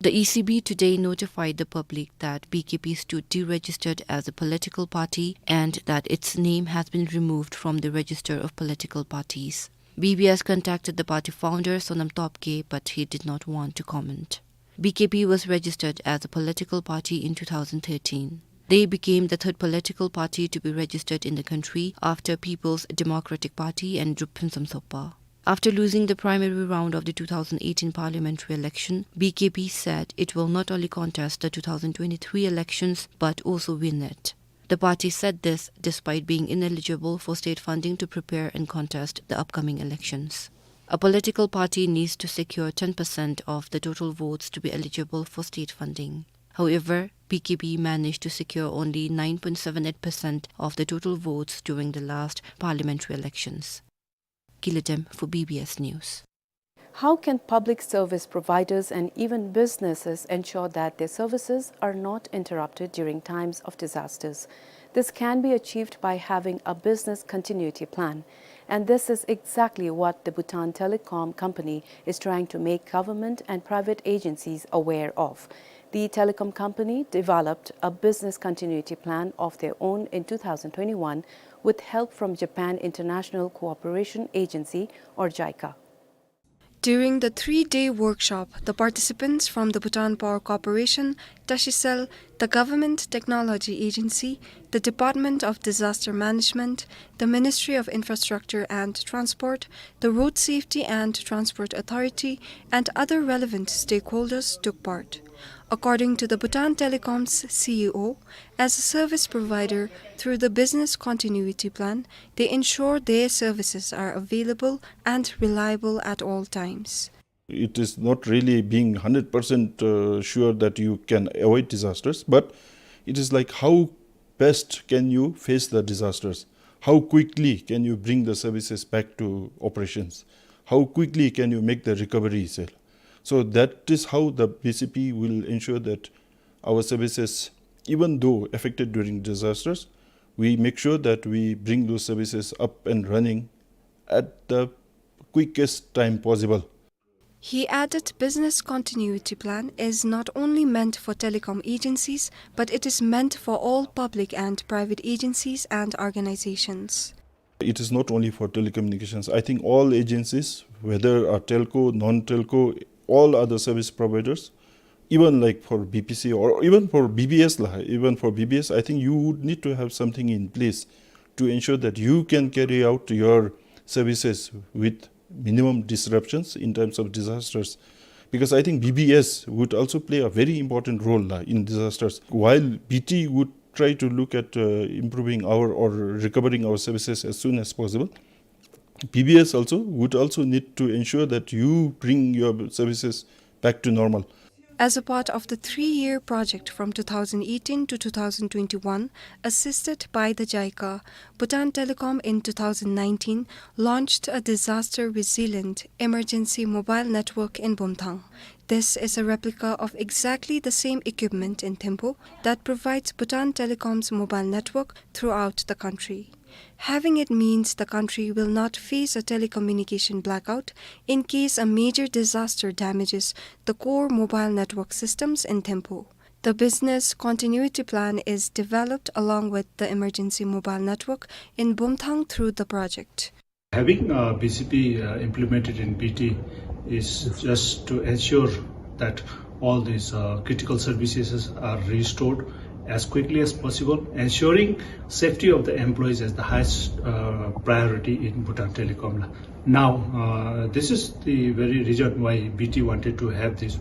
The E C B today notified the public that B K P stood deregistered as a political party and that its name has been removed from the register of political parties. B B S contacted the party founder, Sonam Topgay, but he did not want to comment. B K P was registered as a political party in two thousand thirteen. They became the third political party to be registered in the country after People's Democratic Party and Drupphun Samsokpa. After losing the primary round of the two thousand eighteen parliamentary election, B K P said it will not only contest the two thousand twenty-three elections but also win it. The party said this despite being ineligible for state funding to prepare and contest the upcoming elections. A political party needs to secure ten percent of the total votes to be eligible for state funding. However, B K P managed to secure only nine point seven eight percent of the total votes during the last parliamentary elections. Gila Dem for B B S News. How can public service providers and even businesses ensure that their services are not interrupted during times of disasters? This can be achieved by having a business continuity plan. And this is exactly what the Bhutan Telecom Company is trying to make government and private agencies aware of. The telecom company developed a business continuity plan of their own in two thousand twenty-one with help from Japan International Cooperation Agency, or JICA. During the three-day workshop, the participants from the Bhutan Power Corporation, Tashicel, the Government Technology Agency, the Department of Disaster Management, the Ministry of Infrastructure and Transport, the Road Safety and Transport Authority, and other relevant stakeholders took part. According to the Bhutan Telecom's C E O, as a service provider, through the business continuity plan, they ensure their services are available and reliable at all times. It is not really being hundred percent, uh, sure that you can avoid disasters, but it is like, how best can you face the disasters? How quickly can you bring the services back to operations? How quickly can you make the recovery, sir? So that is how the B C P will ensure that our services, even though affected during disasters, we make sure that we bring those services up and running at the quickest time possible. He added business continuity plan is not only meant for telecom agencies, but it is meant for all public and private agencies and organizations. It is not only for telecommunications. I think all agencies, whether are telco, non-telco, all other service providers, even like for B P C or even for B B S la, even for B B S, I think you would need to have something in place to ensure that you can carry out your services with minimum disruptions in times of disasters. Because I think B B S would also play a very important role la in disasters. While B T would try to look at, uh, improving our or recovering our services as soon as possible, B B S also would also need to ensure that you bring your services back to normal. As a part of the three-year project from two thousand eighteen to two thousand twenty-one, assisted by the JICA, Bhutan Telecom in two thousand nineteen launched a disaster-resilient emergency mobile network in Bumthang. This is a replica of exactly the same equipment in Thimphu that provides Bhutan Telecom's mobile network throughout the country. Having it means the country will not face a telecommunication blackout in case a major disaster damages the core mobile network systems in Thimphu. The business continuity plan is developed along with the emergency mobile network in Bumthang through the project. Having, uh, B C P, uh, implemented in B T is just to ensure that all these, uh, critical services are restored as quickly as possible, ensuring safety of the employees as the highest, uh, priority in Bhutan Telecom. Now, uh, this is the very reason why B T wanted to have this,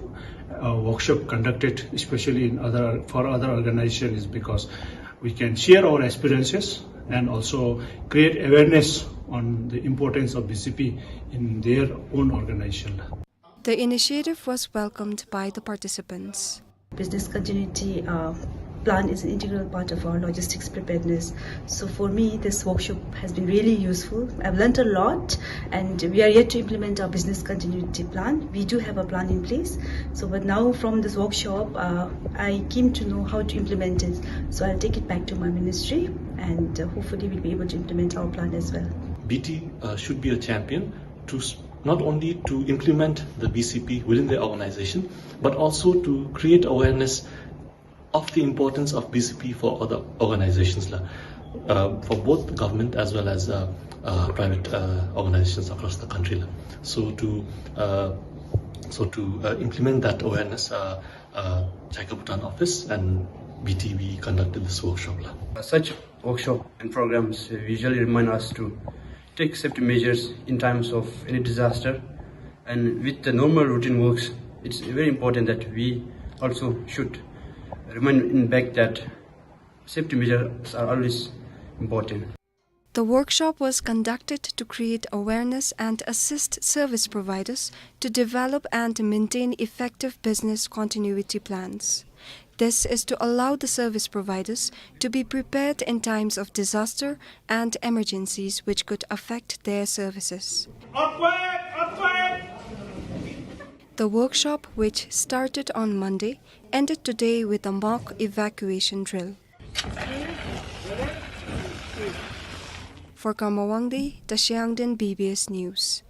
uh, workshop conducted, especially in other, for other organizations, is because we can share our experiences and also create awareness on the importance of B C P in their own organization. The initiative was welcomed by the participants. Business continuity, uh, plan is an integral part of our logistics preparedness. So for me, this workshop has been really useful. I've learned a lot, and we are yet to implement our business continuity plan. We do have a plan in place. So, but now from this workshop, uh, I came to know how to implement it. So I'll take it back to my ministry, and, uh, hopefully we'll be able to implement our plan as well. B T, uh, should be a champion to s-, not only to implement the B C P within the organization, but also to create awareness of the importance of B C P for other organizations la, uh, for both government as well as, uh, uh, private, uh, organizations across the country la. So to, uh, so to, uh, implement that awareness, uh, uh, JICA Bhutan office and B T V conducted this workshop la. Such workshop and programs, uh, usually remind us to take safety measures in times of any disaster. And with the normal routine works, it's very important that we also should remind in back that safety measures are always important. The workshop was conducted to create awareness and assist service providers to develop and maintain effective business continuity plans. This is to allow the service providers to be prepared in times of disaster and emergencies which could affect their services. Earthquake! Earthquake! The workshop, which started on Monday, ended today with a mock evacuation drill. For Karma Wangdi, Tashiang Den, B B S News.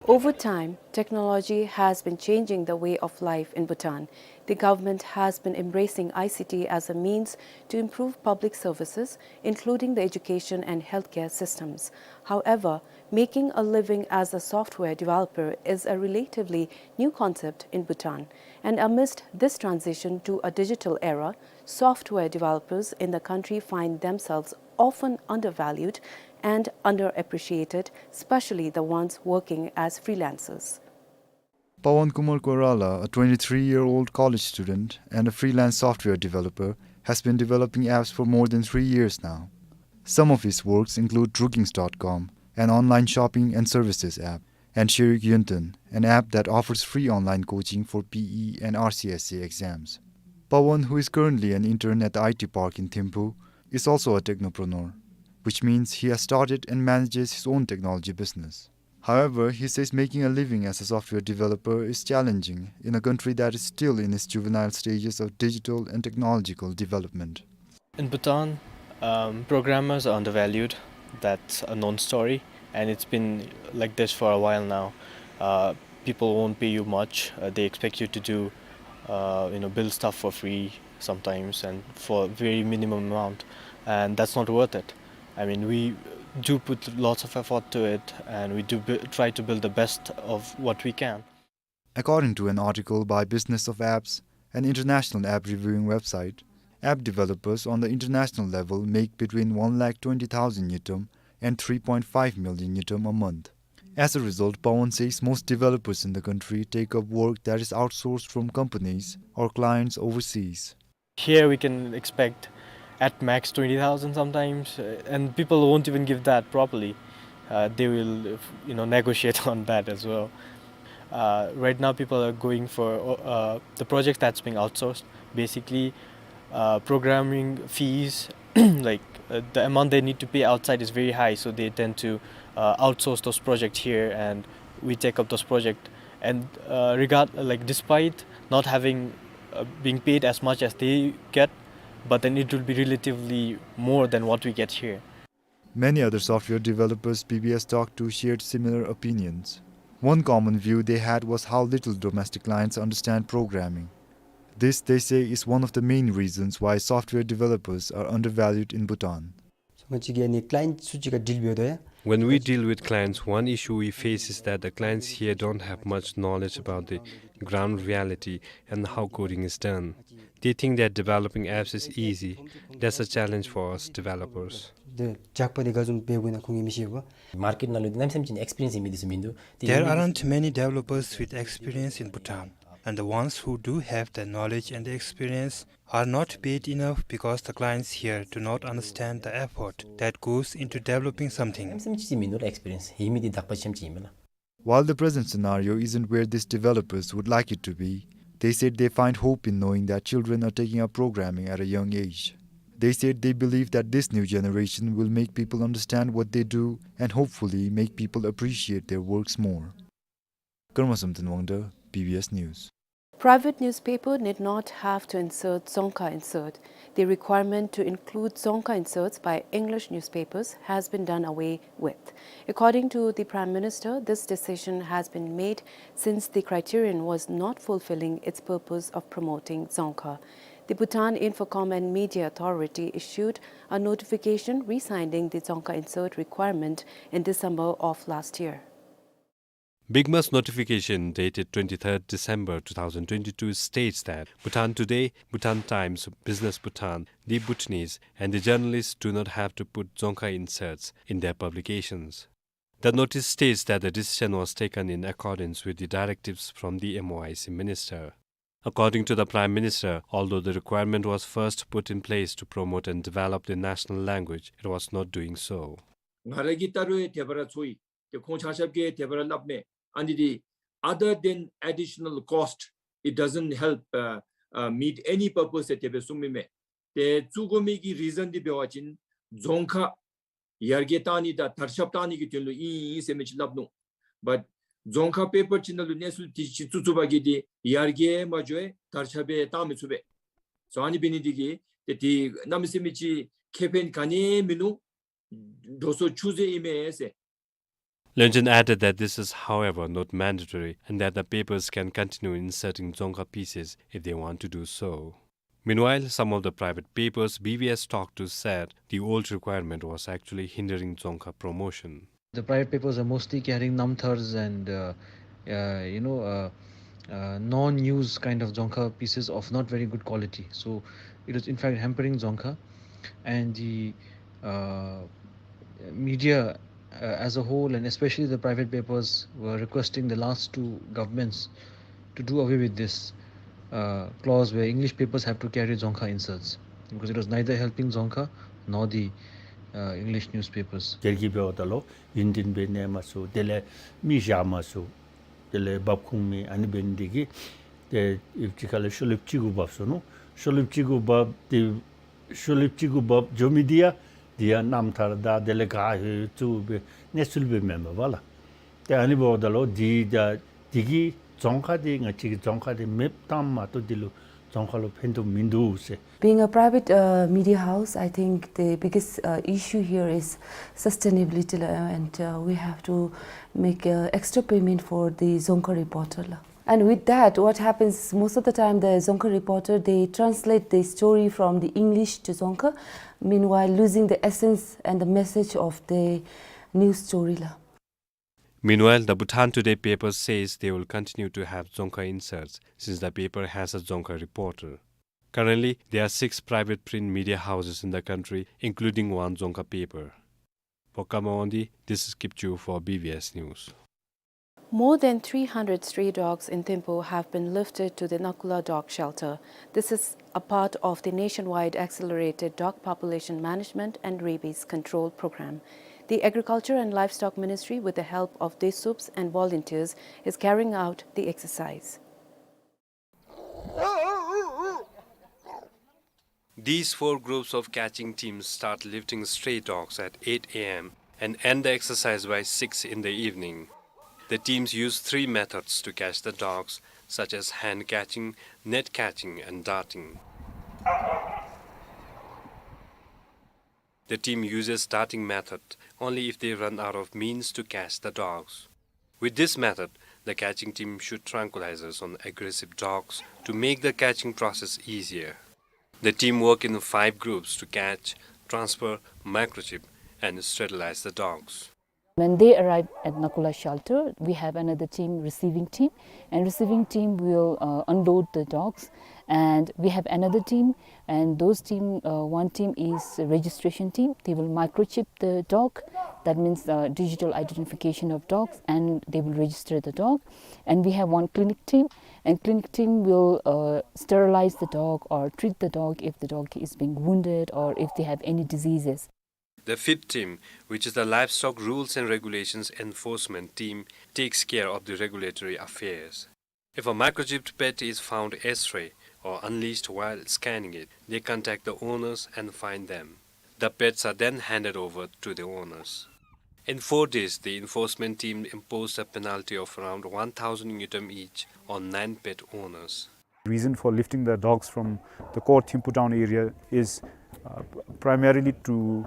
Over time, technology has been changing the way of life in Bhutan. The government has been embracing I C T as a means to improve public services, including the education and healthcare systems. However, making a living as a software developer is a relatively new concept in Bhutan. And amidst this transition to a digital era, software developers in the country find themselves often undervalued and underappreciated, especially the ones working as freelancers. Pawan Kumar Koirala, a twenty-three-year-old college student and a freelance software developer, has been developing apps for more than three years now. Some of his works include Drukings dot com, an online shopping and services app, and Shirik Yunten, an app that offers free online coaching for P E and R C S C exams. Pawan, who is currently an intern at the I T park in Thimphu, is also a technopreneur, which means he has started and manages his own technology business. However, he says making a living as a software developer is challenging in a country that is still in its juvenile stages of digital and technological development. In Bhutan, um, programmers are undervalued. That's a known story, and it's been like this for a while now. Uh, people won't pay you much. Uh, they expect you to do, uh, you know, build stuff for free sometimes and for a very minimum amount, and that's not worth it. I mean, we do put lots of effort to it, and we do bu- try to build the best of what we can. According to an article by Business of Apps, an international app reviewing website, app developers on the international level make between one lakh twenty thousand ngultrum and three point five million ngultrum a month. As a result, Pawan says most developers in the country take up work that is outsourced from companies or clients overseas. Here we can expect at max twenty thousand sometimes, uh, and people won't even give that properly. Uh, they will, you know, negotiate on that as well. Uh, right now, people are going for, uh, the project that's being outsourced. Basically, uh, programming fees, like, uh, the amount they need to pay outside is very high, so they tend to, uh, outsource those projects here, and we take up those projects. And, uh, regard like, despite not having, uh, being paid as much as they get, but then it will be relatively more than what we get here. Many other software developers B B S talked to shared similar opinions. One common view they had was how little domestic clients understand programming. This, they say, is one of the main reasons why software developers are undervalued in Bhutan. ཚང་མ་གཅིག་གིས་ནི་ཀི་ལའི་ཡེནཊ་ཚུ་གཅིག་ཁར་ཌིལ་འབདཝ་ད་ཡང་། When we deal with clients, one issue we face is that the clients here don't have much knowledge about the ground reality and how coding is done. They think that developing apps is easy. That's a challenge for us developers. འདི་ཇག་པ་འདི་ག་བཟུམ་འབད་དགོ་ན་ཁོང་གིས་མི་ཤེས་པས། མར་ཀེཊ་ནང་ལུ་གནམ་མེད་ས་མེད་ཅིག་ཨེགསི་པི་རི་ཡེནསི་ཡོད་མི་འདི་ཚུ་མིན་འདུག། There aren't many developers with experience in Bhutan, and the ones who do have the knowledge and the experience are not paid enough because the clients here do not understand the effort that goes into developing something. གནམ་མེད་ས་མེད་ཅིག་མིན་འདུག་ལགས། ཨེགསི་པི་རི་ཡེནསི་ཡོད་མི་འདི་དག་པ་ཅམ་ཅིག་ཨིན་མས་ལགས། While the present scenario isn't where these developers would like it to be, they said they find hope in knowing that children are taking up programming at a young age. They said they believe that this new generation will make people understand what they do and hopefully make people appreciate their works more. Karma Samten Wangda, B B S News. Private newspaper need not have to insert Dzongkha insert. The requirement to include Dzongkha inserts by English newspapers has been done away with. According to the Prime Minister, this decision has been made since the criterion was not fulfilling its purpose of promoting Dzongkha. The Bhutan Infocom and Media Authority issued a notification re-signing the Dzongkha insert requirement in December of last year. BICMA's notification dated twenty-third December two thousand twenty-two states that Bhutan Today, Bhutan Times, Business Bhutan, The Bhutanese, and the journalists do not have to put Dzongkha inserts in their publications. The notice states that the decision was taken in accordance with the directives from the M O I C minister. According to the Prime Minister, although the requirement was first put in place to promote and develop the national language, it was not doing so. ང་ར་གི་ལྟ་རུང་ཡང་དེ་སྦེ་ར་ཚོར་ཡི། ཏེ་ཁོང་ཆ་ཁྱབ་ཀྱིས་དེ་སྦེ་ར་སླབ་མས། ཨ་ནི་འདི་other than additional cost, it doesn't help, uh, uh, meet any purpose ཟེར་དེ་སྦེ་གསུངམ་ཨིན་མས། ཏེ་བཙུགས་དགོ་མི་གི་རི་ཛཱན་འདི་འབད་བ་ཅིན་རྫོང་ཁ་ཡར་རྒྱས་གཏང་ནི་དང་དར་ཁྱབ་གཏང་ནི་གི་དོན་ལུ་ཨིན་ཨིན་ཟེར་མི་ཅིག་སླབ་ནུག། བཊ་རྫོང་ཁ་པེ་པར་ཅིག་ནང་ལུ་གནས་ཚུལ་དེ་ཅིག་བཙུགས་བཙུགས་པ་གིས་འདི་ཡར་རྒྱས་མ་འགྱོ་བར་དར་ཁྱབ་སྦེ་གཏང་མི་ཚུགས་པས། སོ་ཨ་ནི་འབད་ནི་འདི་གིས་ཏེ་དེ་གནམ་མེད་ས་མེད་ཅིག་ཁེ་ཕན་ག་ནི་ཡང་མིན་ནུག། འགྲོ་སོང་ཆུད་ཟོས་ཨིན་མས་ཟེར། Leung Jin added that this is, however, not mandatory and that the papers can continue inserting Dzongkha pieces if they want to do so. Meanwhile, some of the private papers B V S talked to said the old requirement was actually hindering Dzongkha promotion. The private papers are mostly carrying namthars and, uh, uh, you know, uh, uh, non-news kind of Dzongkha pieces of not very good quality. So it was in fact hampering Dzongkha, and the, uh, media, uh, as a whole, and especially the private papers, were requesting the last two governments to do away with this, uh, clause where English papers have to carry Dzongkha inserts, because it was neither helping Dzongkha nor the, uh, English newspapers. དེ་གིས་འབདཝ་ད་ལུ་ཡུན་བརྟན་སྦེ་གནས་མ་ཚུགས། དེ་ལས་མི་བཞག་མ་ཚུགས། དེ་ལས་འབབ་ཁུངས་མེད། ཨ་ནི་འབད་ནི་འདི་གིས་ཏེ་ཡུདཔ་ཅིག་ཁ་ལས་ཤོ་ལེབ་གཅིག་གུ་འབབ་སོ་ནུག། ཤོ་ལེབ་གཅིག་གུ་འབབ་སྟེ་ཤོ་ལེབ་གཅིག་གུ་འབབ་འགྱོ་མི་འདི་ཡང་འདི་ཡང་རྣམ་ཐར་དང་དེ་ལས་ག་ཧེ་བཙུགས་སྦེ་གནས་ཚུལ་སྦེ་མེན་པས་ལགས། ཏེ་ཨ་ནི་འབདཝ་ད་ལུ་འདི་ད་འདི་གིས་རྫོང་ཁ་འདི་ང་བཅས་ཀྱི་རྫོང་ཁ་འདི་མེདཔ་བཏངམ་མ་གཏོགས་འདི་ལུ་རྫོང་ཁ་ལུ་ཕན་ཐོགས་མིན་འདུག་ཟེར། Being a private, uh, media house, I think the biggest, uh, issue here is sustainability, uh, and, uh, we have to make, uh, extra payment for the Dzongkha reporter la. And with that, what happens, most of the time the Dzongkha reporter, they translate the story from the English to Dzongkha, meanwhile losing the essence and the message of the news story la. Meanwhile, the Bhutan Today paper says they will continue to have Dzongkha inserts since the paper has a Dzongkha reporter. Currently, there are six private print media houses in the country, including one Dzongkha paper. For Kama Wangdi, this is Kipchu for B B S News. More than three hundred stray dogs in Thimphu have been lifted to the Nakula dog shelter. This is a part of the nationwide accelerated dog population management and rabies control program. The Agriculture and Livestock Ministry, with the help of DESUPS and volunteers, is carrying out the exercise. These four groups of catching teams start lifting stray dogs at eight A M and end the exercise by six in the evening. The teams use three methods to catch the dogs, such as hand catching, net catching, and darting. The team uses darting method only if they run out of means to catch the dogs. With this method, the catching team shoot tranquilizers on aggressive dogs to make the catching process easier. The team work in five groups to catch, transfer, microchip, and sterilize the dogs. When they arrive at Nakula shelter, we have another team, receiving team, and receiving team will, uh, unload the dogs. And we have another team, and those team, uh, one team is a registration team. They will microchip the dog. That means, uh, digital identification of dogs, and they will register the dog. And we have one clinic team, and clinic team will, uh, sterilize the dog or treat the dog if the dog is being wounded or if they have any diseases. The fifth team, which is the Livestock Rules and Regulations Enforcement Team, takes care of the regulatory affairs. If a microchipped pet is found astray or unleashed while scanning it, they contact the owners and find them. The pets are then handed over to the owners. In four days, the enforcement team imposed a penalty of around one thousand ngultrum each on nine pet owners. Reason for lifting the dogs from the core Thimphu town area is, uh, primarily to,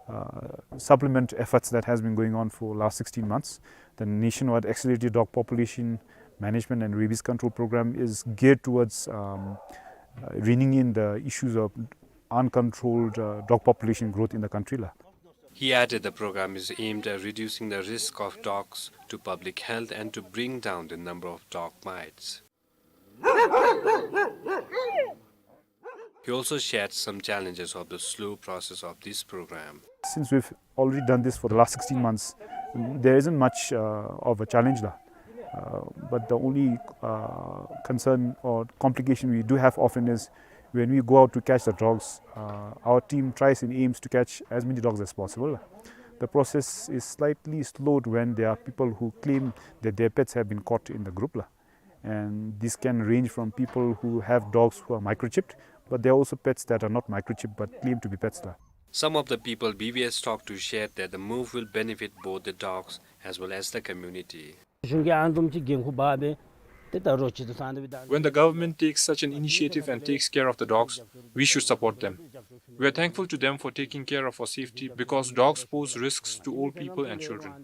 uh, supplement efforts that has been going on for last sixteen months. The nationwide accelerated dog population management and rabies control program is geared towards, um, uh, reining in the issues of uncontrolled, uh, dog population growth in the country la. He added the program is aimed at reducing the risk of dogs to public health and to bring down the number of dog bites. He also shared some challenges of the slow process of this program. Since we've already done this for the last sixteen months, there isn't much, uh, of a challenge la. Uh, but the only, uh, concern or complication we do have often is when we go out to catch the dogs, uh, our team tries and aims to catch as many dogs as possible. The process is slightly slowed when there are people who claim that their pets have been caught in the group la. And this can range from people who have dogs who are microchipped, but there are also pets that are not microchipped but claim to be pets la. Some of the people B B S talked to shared that the move will benefit both the dogs as well as the community. གཞུང་གིས་ཨ་ནི་བཟུམ་ཅིག་འགན་ཁུར་འབག་སྦེ་ཏེ་ད་རོགས་ཅིག་ཏུ་སང་ད་བི་ད། When the government takes such an initiative and takes care of the dogs, we should support them. We are thankful to them for taking care of our safety because dogs pose risks to old people and children.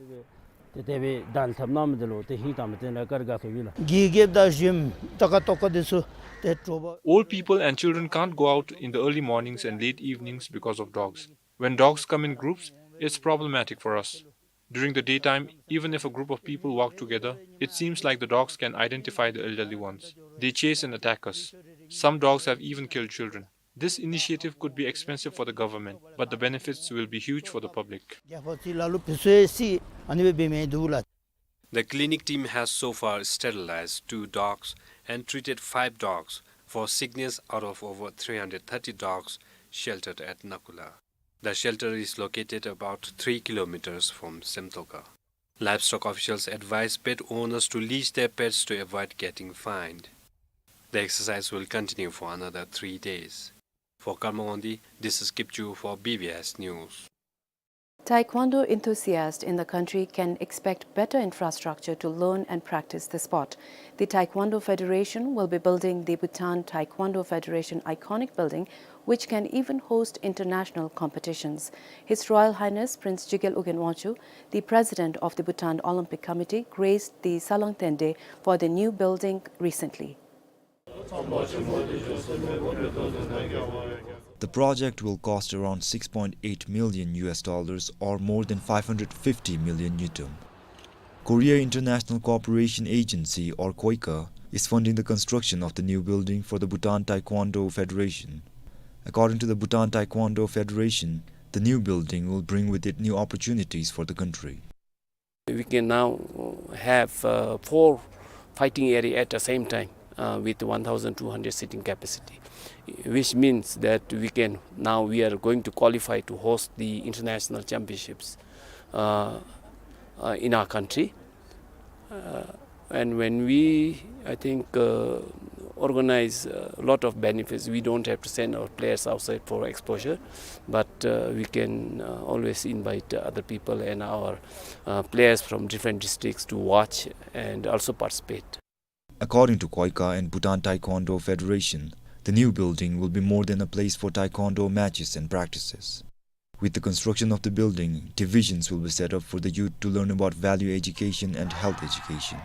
ཏེ་དེ་སྦེ་ད་ལྟ་ནང་མི་འདི་ལུ་ཏེ་ཧིང་དྭངས་མ་བསྟན་ལ་བཀའ་དྲིན་དགའ་ཚོར་ཡོད་ལགས། གི་གེབ་དང་གཞོནམ་ཏ་ཀ་ཏོ་ཀ་འདི་ཚུ་ཏེ་དྲོ་པ། Old people and children can't go out in the early mornings and late evenings because of dogs. When dogs come in groups, it's problematic for us. During the daytime, even if a group of people walk together, it seems like the dogs can identify the elderly ones. They chase and attack us. Some dogs have even killed children. This initiative could be expensive for the government, but the benefits will be huge for the public. རྒྱལ་ཁབ་ཅིག་ལ་ལུ་བུ་སོ་སི་ཨ་ནི་སྦེ་འབད་མི་འདུག་ལགས། The clinic team has so far sterilized two dogs and treated five dogs for sickness out of over three hundred thirty dogs sheltered at Nakula. The shelter is located about three kilometers from Semtoka. Livestock officials advise pet owners to leash their pets to avoid getting fined. The exercise will continue for another three days. For Karma Gandhi, this is Kipchu for B B S News. Taekwondo enthusiasts in the country can expect better infrastructure to learn and practice the sport. The Taekwondo Federation will be building the Bhutan Taekwondo Federation iconic building, which can even host international competitions. His Royal Highness Prince Jigel Ugyen Wangchuck, the president of the Bhutan Olympic Committee, graced the Salang Tende for the new building recently. The project will cost around six point eight million U S dollars, or more than five hundred fifty million ngultrum. Korea International Cooperation Agency, or KOICA, is funding the construction of the new building for the Bhutan Taekwondo Federation. According to the Bhutan Taekwondo Federation, the new building will bring with it new opportunities for the country. We can now have, uh, four fighting area at the same time, uh, with one thousand two hundred seating capacity, which means that we can, now we are going to qualify to host the international championships, uh, uh, in our country. Uh, and when we, I think, uh, organize a lot of benefits, we don't have to send our players outside for exposure, but, uh, we can, uh, always invite other people and our, uh, players from different districts to watch and also participate. According to KOICA and Bhutan Taekwondo Federation, the new building will be more than a place for taekwondo matches and practices. With the construction of the building, divisions will be set up for the youth to learn about value education and health education.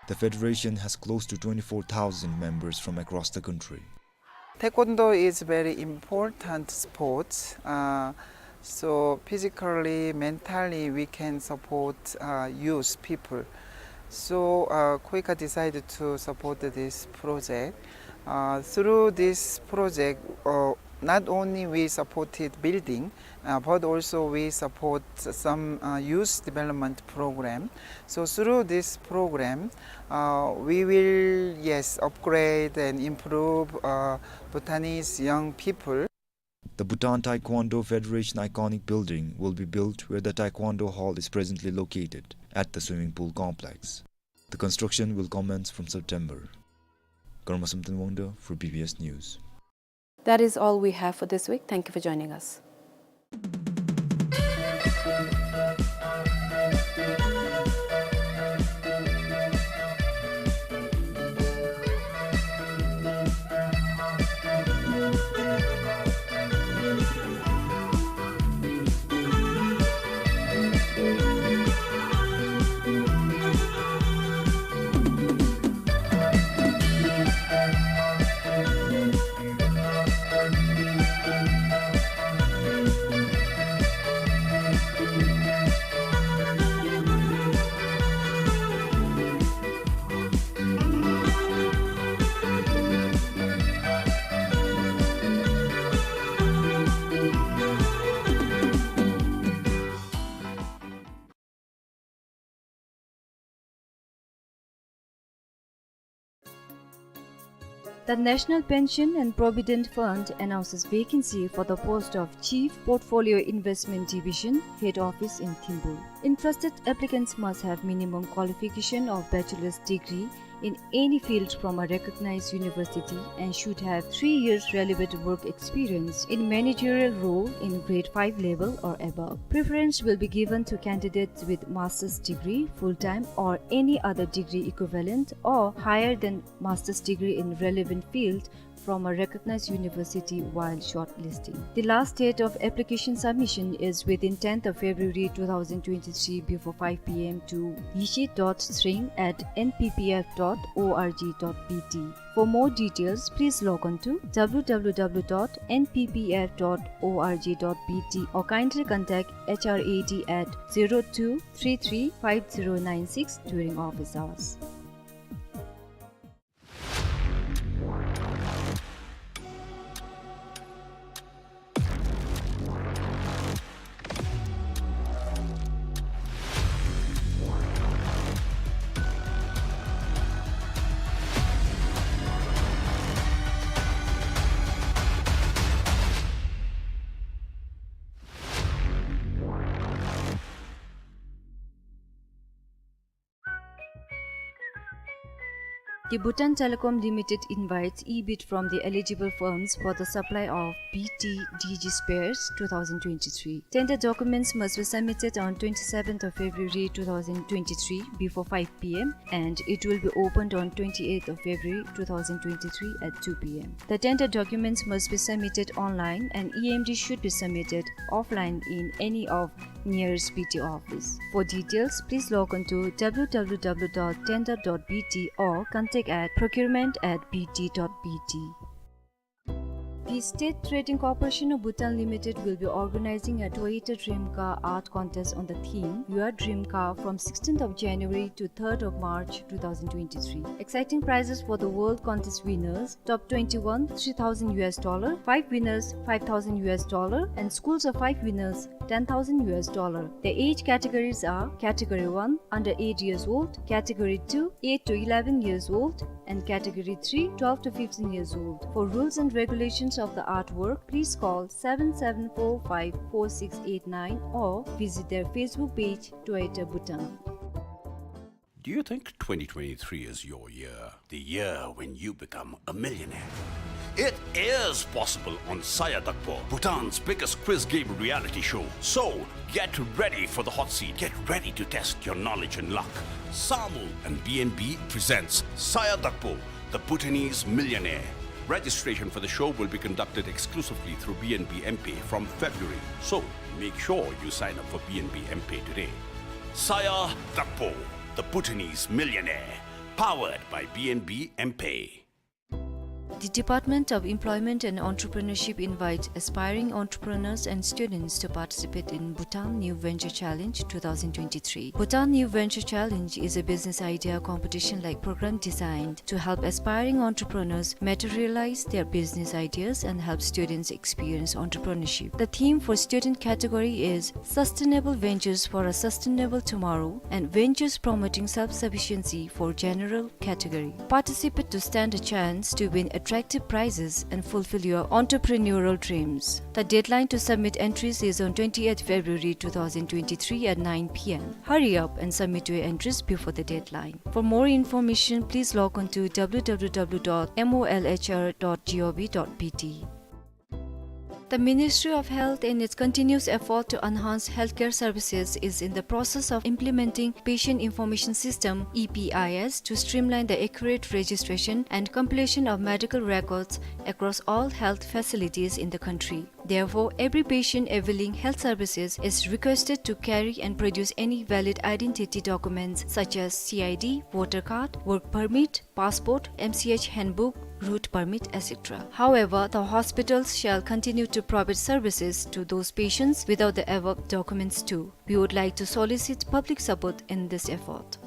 The federation has close to twenty-four thousand members from across the country. Taekwondo is very important sports. Uh, so physically, mentally, we can support, uh, youth people. So, uh, KOICA decided to support this project. Uh, through this project, uh, not only we supported building, uh, but also we support some, uh, youth development program. So through this program, uh, we will, yes, upgrade and improve, uh, Bhutanese young people. The Bhutan Taekwondo Federation iconic building will be built where the Taekwondo Hall is presently located, at the swimming pool complex. The construction will commence from September. Karma Samten Wangda for B B S News. That is all we have for this week. Thank you for joining us. The National Pension and Provident Fund announces vacancy for the post of Chief Portfolio Investment Division, Head Office in Thimphu. Interested applicants must have minimum qualification of bachelor's degree in any field from a recognized university and should have three years relevant work experience in managerial role in grade five level or above. Preference will be given to candidates with master's degree, full-time, or any other degree equivalent or higher than master's degree in relevant field from a recognized university while shortlisting. The last date of application submission is within tenth of February two thousand twenty-three before five P M to yishi dot sring at N P P F dot org dot B T. For more details, please log on to W W W dot N P P F dot org dot B T or kindly contact H R A D at zero two three three five zero nine six during office hours. The Bhutan Telecom Limited invites e-bid from the eligible firms for the supply of B T D G spares two thousand twenty-three. Tender documents must be submitted on twenty-seventh of February two thousand twenty-three before five P M, and it will be opened on twenty-eighth of February two thousand twenty-three at two P M. The tender documents must be submitted online and E M D should be submitted offline in any of nearest B T office. For details, please log on to W W W dot tender dot B T or contact at procurement at B T dot B T. The State Trading Corporation of Bhutan Limited will be organizing a Toyota Dream Car Art Contest on the theme Your Dream Car from sixteenth of January to third of March two thousand twenty-three. Exciting prizes for the World Contest winners: top twenty-one, three thousand U S dollar; five winners, five thousand U S dollar; and schools of five winners, ten thousand U S dollar. The age categories are: Category one, under eight years old; Category two, eight to eleven years old; and Category three, twelve to fifteen years old. For rules and regulations of the artwork, please call seven seven four five four six eight nine or visit their Facebook page, Toyota Bhutan. Do you think twenty twenty-three is your year? The year when you become a millionaire? It is possible on Saya Dakpo, Bhutan's biggest quiz game reality show. So, get ready for the hot seat. Get ready to test your knowledge and luck. Samu and B N B presents Saya Dakpo, the Bhutanese millionaire. Registration for the show will be conducted exclusively through B N B M-Pay from February. So, make sure you sign up for B N B M-Pay today. Saya Dakpo, the Bhutanese millionaire. Powered by B N B M-Pay. The Department of Employment and Entrepreneurship invites aspiring entrepreneurs and students to participate in Bhutan New Venture Challenge two thousand twenty-three. Bhutan New Venture Challenge is a business idea competition-like program designed to help aspiring entrepreneurs materialize their business ideas and help students experience entrepreneurship. The theme for student category is Sustainable Ventures for a Sustainable Tomorrow and Ventures Promoting Self-Sufficiency for general category. Participate to stand a chance to win attractive prizes and fulfill your entrepreneurial dreams. The deadline to submit entries is on twentieth February two thousand twenty-three at nine P M. Hurry up and submit your entries before the deadline. For more information, please log on to W W W dot M O L H R dot gov dot B T. The Ministry of Health, in its continuous effort to enhance healthcare services, is in the process of implementing Patient Information System, E P I S, to streamline the accurate registration and completion of medical records across all health facilities in the country. Therefore, every patient availing health services is requested to carry and produce any valid identity documents such as C I D, voter card, work permit, passport, M C H handbook, route permit, et cetera. However, the hospitals shall continue to provide services to those patients without the above documents too. We would like to solicit public support in this effort.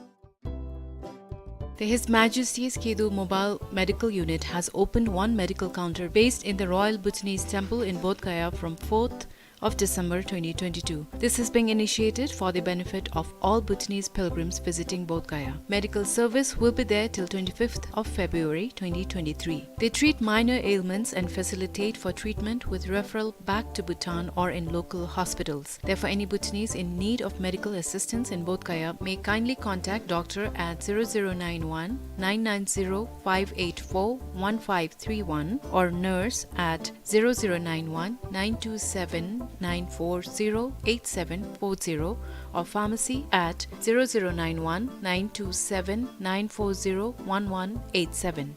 The His Majesty's Kedu Mobile Medical Unit has opened one medical counter based in the Royal Bhutanese Temple in Bodh Gaya from fourth of December twenty twenty-two. This is being initiated for the benefit of all Bhutanese pilgrims visiting Bodh Gaya. Medical service will be there till twenty-fifth of February twenty twenty-three. They treat minor ailments and facilitate for treatment with referral back to Bhutan or in local hospitals. Therefore, any Bhutanese in need of medical assistance in Bodh Gaya may kindly contact doctor at zero zero nine one, nine nine zero, five eight four, one five three one or nurse at zero zero nine one, nine two seven, nine four zero, eight seven four zero or pharmacy at zero zero nine one, nine two seven, nine four zero, one one eight seven.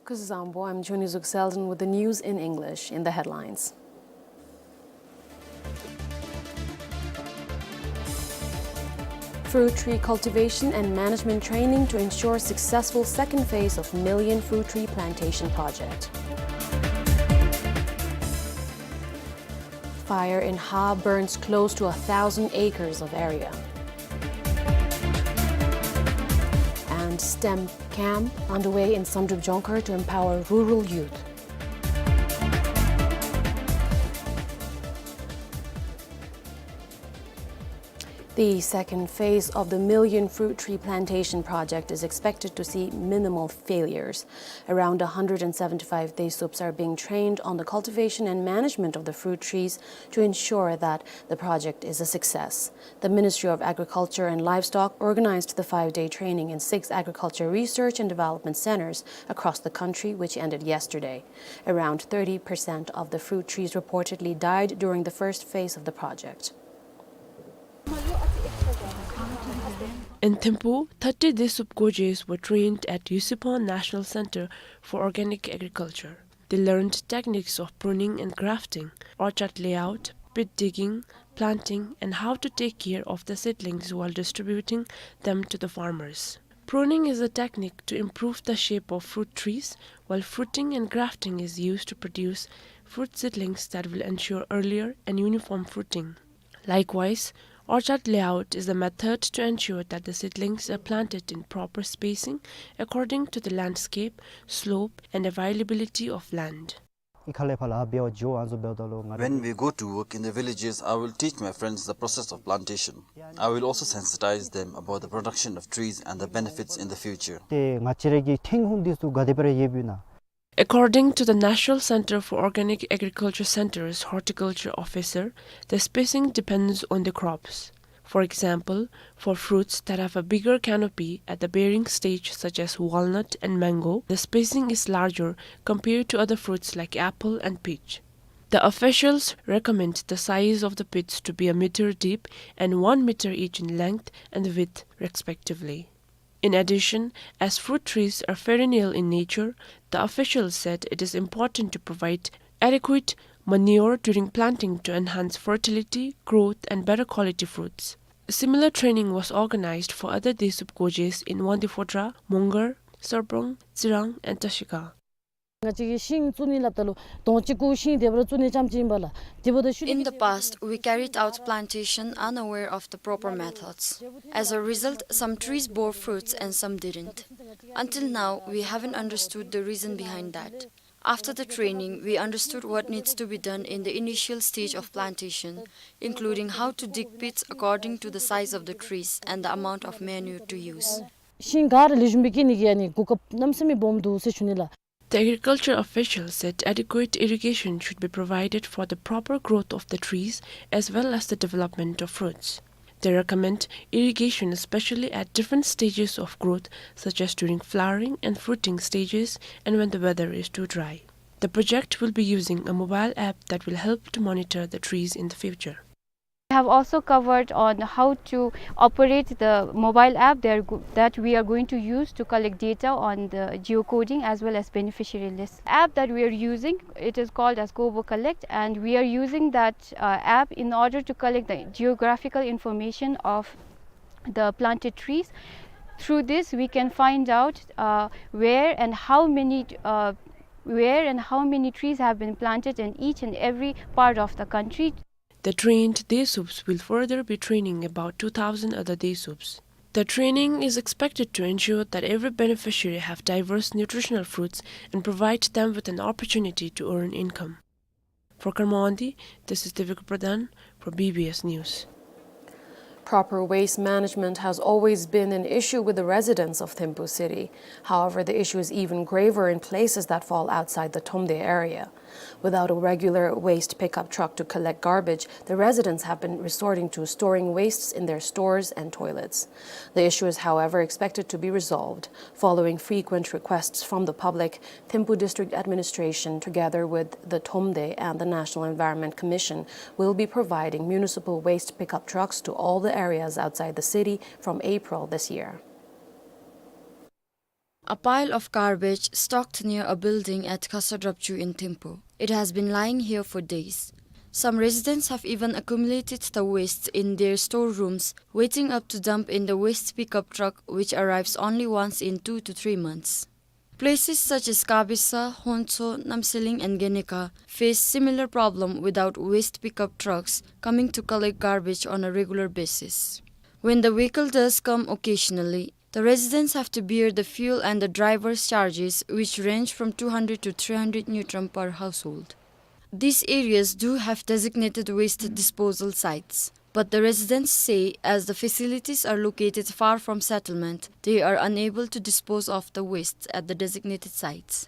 Kuzuzangpo, I'm Juni Zuk Selden with the news in English. In the headlines: Fruit tree cultivation and management training to ensure successful second phase of Million Fruit Tree Plantation project. Fire in Ha burns close to a thousand acres of area. And STEM camp underway in Samdrup Jongkhar to empower rural youth. The second phase of the Million Fruit Tree Plantation project is expected to see minimal failures. Around a hundred and seventy-five Desuups are being trained on the cultivation and management of the fruit trees to ensure that the project is a success. The Ministry of Agriculture and Livestock organized the five-day training in six agriculture research and development centers across the country, which ended yesterday. Around thirty percent of the fruit trees reportedly died during the first phase of the project. In Thimphu, thirty Desuup Gorges were trained at Yusuphan National Center for Organic Agriculture. They learned techniques of pruning and grafting, orchard layout, pit digging, planting, and how to take care of the seedlings while distributing them to the farmers. Pruning is a technique to improve the shape of fruit trees, while fruiting and grafting is used to produce fruit seedlings that will ensure earlier and uniform fruiting. Likewise, orchard layout is a method to ensure that the seedlings are planted in proper spacing according to the landscape, slope, and availability of land. ཨི་ཁ་ལས་ཕར་ལ་འབད་བ་འགྱོ་ཨ་ནི་བཟུམ་འབདཝ་ད་ལུ་ང་ར། When we go to work in the villages, I will teach my friends the process of plantation. I will also sensitize them about the production of trees and the benefits in the future. ཏེ་ང་བཅས་ར་གི་ཐོན་ཁུངས་འདི་ཚུ་ག་དེ་སྦེ་ར་ཡོདཔ་ཨིན་ན། According to the National Center for Organic Agriculture Center's horticulture officer, the spacing depends on the crops. For example, for fruits that have a bigger canopy at the bearing stage, such as walnut and mango, the spacing is larger compared to other fruits like apple and peach. The officials recommend the size of the pits to be a meter deep and one meter each in length and width, respectively. In addition, as fruit trees are perennial in nature, the officials said it is important to provide adequate manure during planting to enhance fertility, growth, and better quality fruits. Similar training was organized for other Desuup Gorges in Wangdue Phodrang, Mongar, Sarpang, Tsirang, and Trashigang. ང་བཅས་ཀྱིས་ཤིང་བཙུགས་ནི་སླབ་ད་ལུ་དོང་གཅིག་གུ་ཤིང་དེ་སྦེ་ར་བཙུགས་ནི་རྐྱངམ་ཅིག་ཨིན་པས་ལགས། དེ་འབདཝ་ད་ཤུལ་ལས། In the past, we carried out plantation unaware of the proper methods. As a result, some trees bore fruits and some didn't. Until now, we haven't understood the reason behind that. After the training, we understood what needs to be done in the initial stage of plantation, including how to dig pits according to the size of the trees and the amount of manure to use. ཤིང་ག་ར་ལེགས་ཤོམ་སྦེ་སྐྱེ་ནི་གི་ཨ་ནི་གོ་སྐབས་གནམ་མེད་ས་མེད་སྦོམ་འདུག་ཟེར་ཞུ་ནི་ལགས། The agriculture official said adequate irrigation should be provided for the proper growth of the trees as well as the development of fruits. They recommend irrigation especially at different stages of growth, such as during flowering and fruiting stages and when the weather is too dry. The project will be using a mobile app that will help to monitor the trees in the future. Have also covered on how to operate the mobile app there go-, that we are going to use to collect data on the geocoding as well as beneficiary lists. App that we are using, it is called as Kobo Collect, and we are using that, uh, app in order to collect the geographical information of the planted trees. Through this, we can find out, uh, where and how many, uh, where and how many trees have been planted in each and every part of the country. The trained Desups will further be training about two thousand other Desups. The training is expected to ensure that every beneficiary have diverse nutritional fruits and provide them with an opportunity to earn income. For Kurmawangdi, this is Devika Pradhan for B B S News. Proper waste management has always been an issue with the residents of Thimphu city. However, the issue is even graver in places that fall outside the Thromde area. Without a regular waste pickup truck to collect garbage, the residents have been resorting to storing wastes in their stores and toilets. The issue is, however, expected to be resolved. Following frequent requests from the public, Thimphu District Administration, together with the Thromde and the National Environment Commission, will be providing municipal waste pickup trucks to all the areas outside the city from April this year. A pile of garbage stocked near a building at Khasa Drapchu in Thimphu. It has been lying here for days. Some residents have even accumulated the waste in their storerooms, waiting up to dump in the waste pickup truck, which arrives only once in two to three months. Places such as Kabisa, Honcho, Namsiling and Geneka face similar problem without waste pickup trucks coming to collect garbage on a regular basis. When the vehicle does come occasionally, the residents have to bear the fuel and the driver's charges, which range from two hundred to three hundred ngultrum per household. These areas do have designated waste disposal sites, but the residents say as the facilities are located far from settlement, they are unable to dispose of the waste at the designated sites.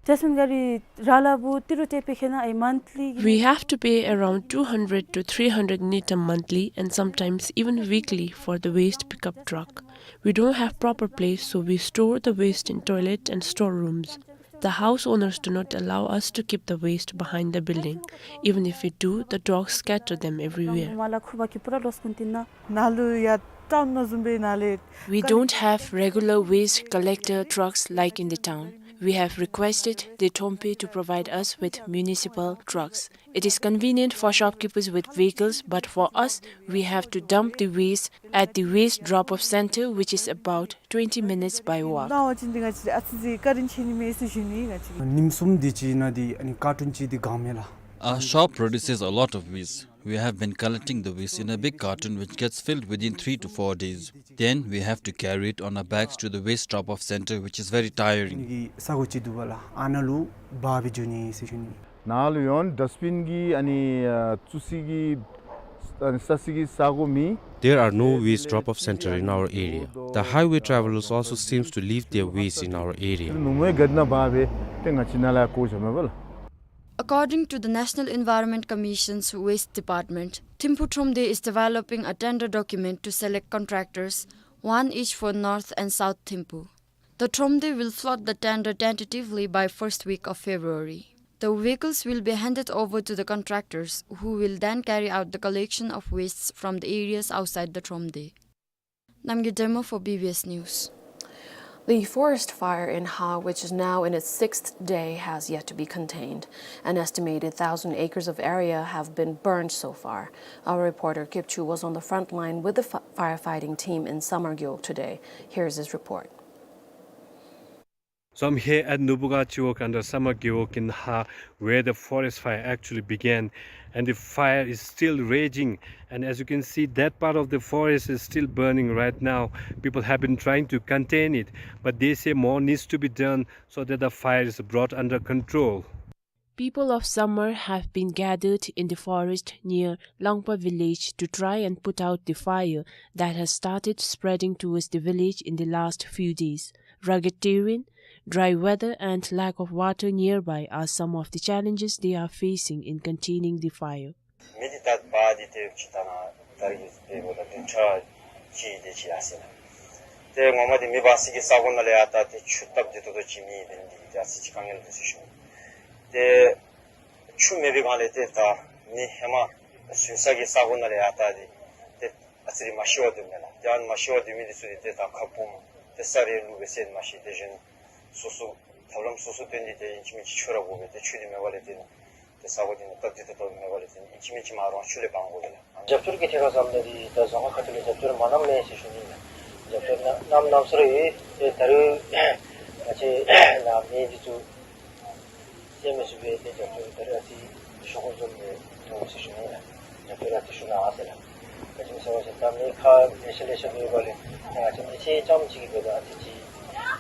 Just one gari rala bu tiru te pe khena a monthly. We have to pay around two hundred to three hundred ngultrum monthly and sometimes even weekly for the waste pickup truck. We don't have proper place, so we store the waste in toilet and storerooms. The house owners do not allow us to keep the waste behind the building. Even if we do, the dogs scatter them everywhere. Mala khuba ki pura loss kuntina. Nalu ya town na zumbe nale. We don't have regular waste collector trucks like in the town. We have requested the Thromde to provide us with municipal trucks. It is convenient for shopkeepers with vehicles, but for us, we have to dump the waste at the waste drop-off center, which is about twenty minutes by walk. Nawa chindi nga chi atsi karin chini me si jini nga chi. Nimsum di chi na di ani carton chi di gamela. Our shop produces a lot of waste. We have been collecting the waste in a big carton which gets filled within three to four days. Then we have to carry it on our backs to the waste drop-off center, which is very tiring. Ngi sago chi dubala analu babi juni si juni. Nalu yon dustbin gi ani, uh, tsusi gi, ani sasi gi sago mi. There are no waste drop-off center in our area. The highway travelers also seems to leave their waste in our area. Numwe gadna babe te nga chi nala ko jame bala. According to the National Environment Commission's Waste Department, Thimphu Thromde is developing a tender document to select contractors, one each for North and South Thimphu. The Thromde will float the tender tentatively by first week of February. The vehicles will be handed over to the contractors, who will then carry out the collection of wastes from the areas outside the Thromde. Namgay Dema for B B S News. The forest fire in Ha, which is now in its sixth day, has yet to be contained. An estimated thousand acres of area have been burned so far. Our reporter Kip Chu was on the front line with the fi-, firefighting team in Samargewog today. Here's his report. So I'm here at Nubuga Chiwog under Samargewog in Ha, where the forest fire actually began. And the fire is still raging. And as you can see, that part of the forest is still burning right now. People have been trying to contain it, but they say more needs to be done so that the fire is brought under control. People of Samar have been gathered in the forest near Langpa village to try and put out the fire that has started spreading towards the village in the last few days. Rugged terrain, dry weather and lack of water nearby are some of the challenges they are facing in containing the fire. མེ་འདི་ད་འབར་ཏེ་ཏེ་ཅིག་ད་ན་ད་རིས་དེ་འགོ་ད་བདུན་ཕྲག་གཅིག་དེ་ཅིག་ཡར་སོང་ནུག། ཏེ་ངོ་མ་འདི་མེ་འབར་སའི་གི་ས་གོ་ནང་ལས་ཡར་ད་ཏེ་ཆུ་བཏབ་སྟེ་ཏོག་ཏོ་ཅིག་མེ་འདི་འདི་ཡར་སོང་ཅིག་དཀའ་ངལ་འདུག་ཟེར་ཞུ། ཏེ་ཆུ་མེད་པའི་སྒང་ལས་ཏེ་ད་མེ་ཧེ་མ་ ཞིང་ས་གི་ས་གོ་ནང་ལས་ཡར་ལྟ་སྟེ་ཏེ་ཨ་ཙི་རེ་མ་ཤི་བར་སྡོདཔ་མས་ལགས། ཏེ་ཨ་ནི་མ་ཤི་བར་སྡོད་མི་འདི་ཚུ་འདི་ཏེ་ད་ཁ་སྐོམ་ཏེ་ས་རེ་བླུགས་པས་ཟེར་མ་ཤེས། དེ་བཞིན་སོ་སོ་ཐབས་ལམ་སོ་སོ་བཏོན་ཏེ་ཏེ་ཨིན་ཅི་མིན་ཅི་ཆུ་ར་དགོ་པས། ཏེ་ཆུ་འདི་མེད་པ་ལས་ཏེ་ཏེ་ས་གོ་འདི་ནང་སྟབས་བདེ་ཏོག་ཏོ་མེད་པ་ལས་ཏེ་ཨིན་ཅི་མིན་ཅི་མར་རོང་ཆུ་ལས་སྦང་དགོ་པས་ལགས། རྒྱབ་སྐྱོར་གྱི་ཐད་ཁར་བསམ་ད་འདི་ད་རྫོང་ཁག་ཁ་ཐུག་ལས་རྒྱབ་སྐྱོར་མ་གནངམ་མས་ཟེར་ཞུ་ནི་ལགས། རྒྱབ་སྐྱོར་གནང་གནངམ་གནངམ་ས་ར་ཡོད། ཏེ་ད་རེས་ང་བཅས་ནཱ་མི་འདི་ཚུ་སེལ་མི་ཚུགས་པས། ཏེ་རྒྱབ་སྐྱོར་ད་རེས་ཨ་ཙི་ཤོག་ཁུ་འཛོམས་ཏེ་འཐོན་ཟེར་ཞུ་ནི་ལགས། རྒྱབ་སྐྱོར་ཨ་ཙི་ཞུ་གནང་ཟེར་ལགས། ག་ཅི་སྨོ་ཟེར་བ་ཅིན་ད་མི་ཁག་ལེ་ཤ་ལེ་ཤ་ཡོད་པ་ལས་ང་བཅས་མི་ཚེ་རྐྱངམ་གཅིག་གི་འབདཝ་ད་ཨ་ཙི་ཅིག་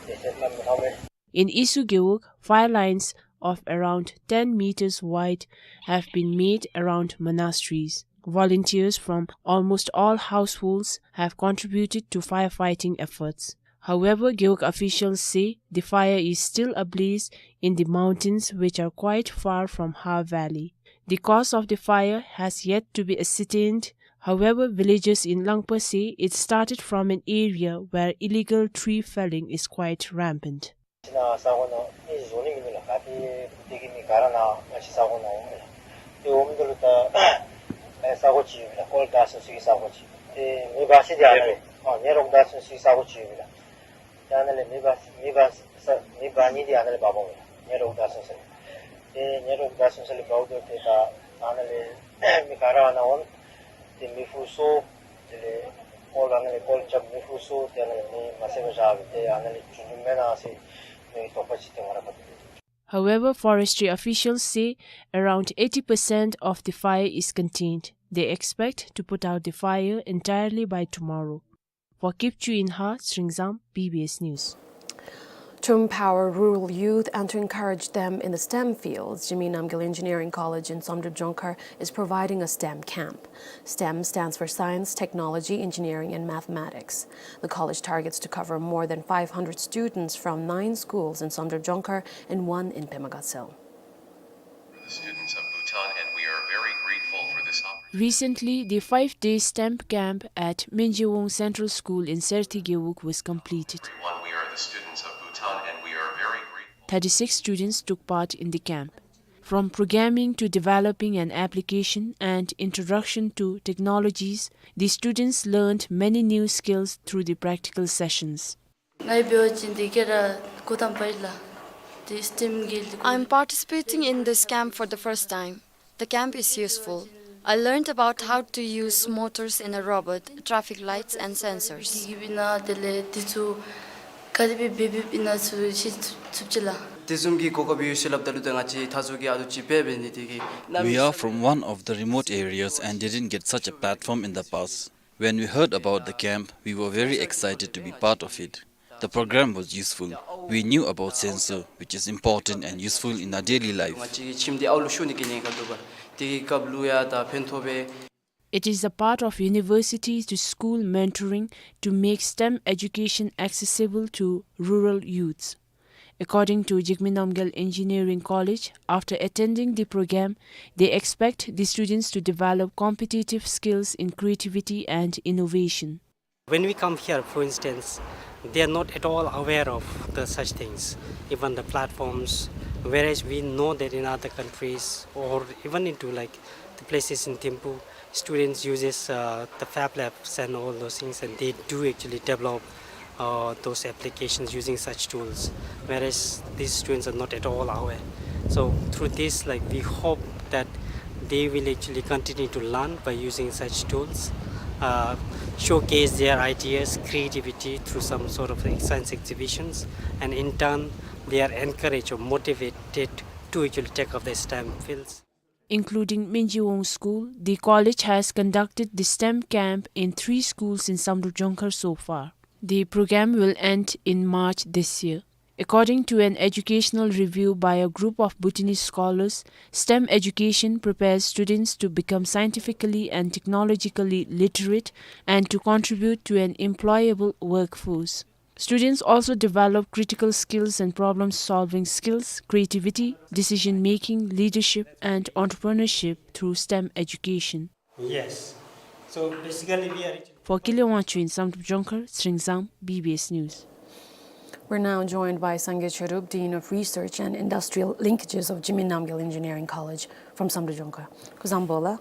ལེ་ཤ་གནང་མི་ཐོབ་མས། In Isu Gewog, fire lines of around ten meters wide have been made around monasteries. Volunteers from almost all households have contributed to firefighting efforts. However, Gewog officials say the fire is still ablaze in the mountains, which are quite far from Har Valley. The cause of the fire has yet to be ascertained. However, villagers in Langpa say it started from an area where illegal tree felling is quite rampant. ཅིག་ནཱ་ས་གོ་ནང་མི་བཟོ་ནི་མིན་འདུག་ལགས། ག་ཏེ་ཏེ་གི་མི་ག་ར་ནཱ་ང་བཅས་ས་གོ་ནང་འོང་མི་ལགས། ཏེ་འོངམ་ད་ལུ་ད་ཨེ་ས་གོ་ཅིག་ཡོད་མི་ལགས། ཀོལ་བརྡབ་ཚུགས་ས་གི་ས་གོ་ཅིག། ཏེ་མེ་འབར་ས་འདི་ཨ་ནཱ་ལས་ཨ་མེ་རོག་བརྡབ་ཚུགས་ས་གི་ས་གོ་ཅིག་ཡོད་མི་ལགས། ཏེ་ཨ་ནཱ་ལས་མེ་འབར་མེ་འབར་ས་མེ་འབར་ནི་འདི་ཨ་ནཱ་ལས་འབར་འོང་མི་ལགས། མེ་རོག་བརྡབ་ཚུགས་ས་ལས། ཏེ་མེ་རོག་བརྡབ་ཚུགས་ས་ལས་འབརཝ་ད་ཏེ་ད་ཨ་ནཱ་ལས་མི་ག་ར་ཨ་ནཱ་འོང་། ཏེ་མེ་ཕུ་སོར་དེ་ལས་ཀོལ་ཨ་ནཱ་ལས་ཀོལ་རྐྱབ་མེ་ཕུ་སོར་ཏེ་ཨ་ནཱ་ལས་མེ་མ་ཚིག་པར་བཞག་སྦེ་ཏེ་ཨ་ནཱ་ལས་བྱུང་བྱུངམ་མེན་ན་ཟེར་མི་དོགས་པ་ཅིག་ཏེ་ང་ར་ཕར་However, forestry officials say around eighty percent of the fire is contained. They expect to put out the fire entirely by tomorrow. For Kipchu in Har, Sringzam, B B S News. To empower rural youth and to encourage them in the STEM fields, Jigme Namgyel Engineering College in Samdrup Jongkhar is providing a STEM camp. STEM stands for science, technology, engineering, and mathematics. The college targets to cover more than five hundred students from nine schools in Samdrup Jongkhar and one in Pema Gatshel. The students of Bhutan, and we are very grateful for this opportunity. Recently, the five-day STEM camp at Minjiwong Central School in Serthi Gewog was completed. Everyone, we are the students of Bhutan, and we are very grateful. Thirty-six students took part in the camp. From programming to developing an application and introduction to technologies, the students learned many new skills through the practical sessions. ང་གིས་འབད་བ་ཅིན་འདི་ག་ར་གོ་དང་པ་ཨིན་ལགས། འདི་སི་ཊིམ་གྱི། I'm participating in this camp for the first time. The camp is useful. I learned about how to use motors in a robot, traffic lights and sensors. གི་གི་བི་ན་དེ་ལས་འདི་ཚུ་ག་དེ་སྦེ་འབད་འབདཝ་ཨིན་ན་ཚུ་ཤེས་ཚུགས་ཅི་ལགས། དེ་བཟུམ་གྱི་གོ་སྐབས་ཡོད་ཟེར་སླབ་ད་ལུ་ཏེ་ང་བཅས་མཐའ་ཟུར་གྱི་ཨ་ལུ་ཅིག་འབད་འབད་ནི་དེ་གིས། We are from one of the remote areas and didn't get such a platform in the past. When we heard about the camp, we were very excited to be part of it. The program was useful. We knew about sensor, which is important and useful in our daily life. ང་བཅས་ཀྱི་ཁྱིམ་འདི་ཨ་ལུ་ཤོར་ནི་གི་ཉེན་ཁ་འདུག་པ། དེ་གི་སྐབས་ལུ་ཡང་ད་ཕན་ཐོགས་པས། It is a part of university to school mentoring to make STEM education accessible to rural youths. According to Jigme Namgyel Engineering College, after attending the program, they expect the students to develop competitive skills in creativity and innovation. When we come here, for instance, they are not at all aware of the such things, even the platforms, whereas we know that in other countries or even into, like, the places in Thimphu, students uses, uh, the Fab Labs and all those things, and they do actually develop, uh, those applications using such tools, whereas these students are not at all aware. So through this, like, we hope that they will actually continue to learn by using such tools, uh, showcase their ideas, creativity through some sort of, like, science exhibitions, and in turn, they are encouraged or motivated to actually take up the STEM fields. Including Minjiwong School, the college has conducted the STEM camp in three schools in Samdrup Jongkhar so far. The program will end in March this year. According to an educational review by a group of Bhutanese scholars, STEM education prepares students to become scientifically and technologically literate and to contribute to an employable workforce. Students also develop critical skills and problem-solving skills, creativity, decision-making, leadership, and entrepreneurship through STEM education. Yes. So basically, we are For Kile Wangchuk in Samdrup Jongkhar, Sringzam, B B S News. We're now joined by Sangay Cherup, Dean of Research and Industrial Linkages of Jigme Namgyel Engineering College from Samdrup Jongkhar. Kuzuzangpo ལགས།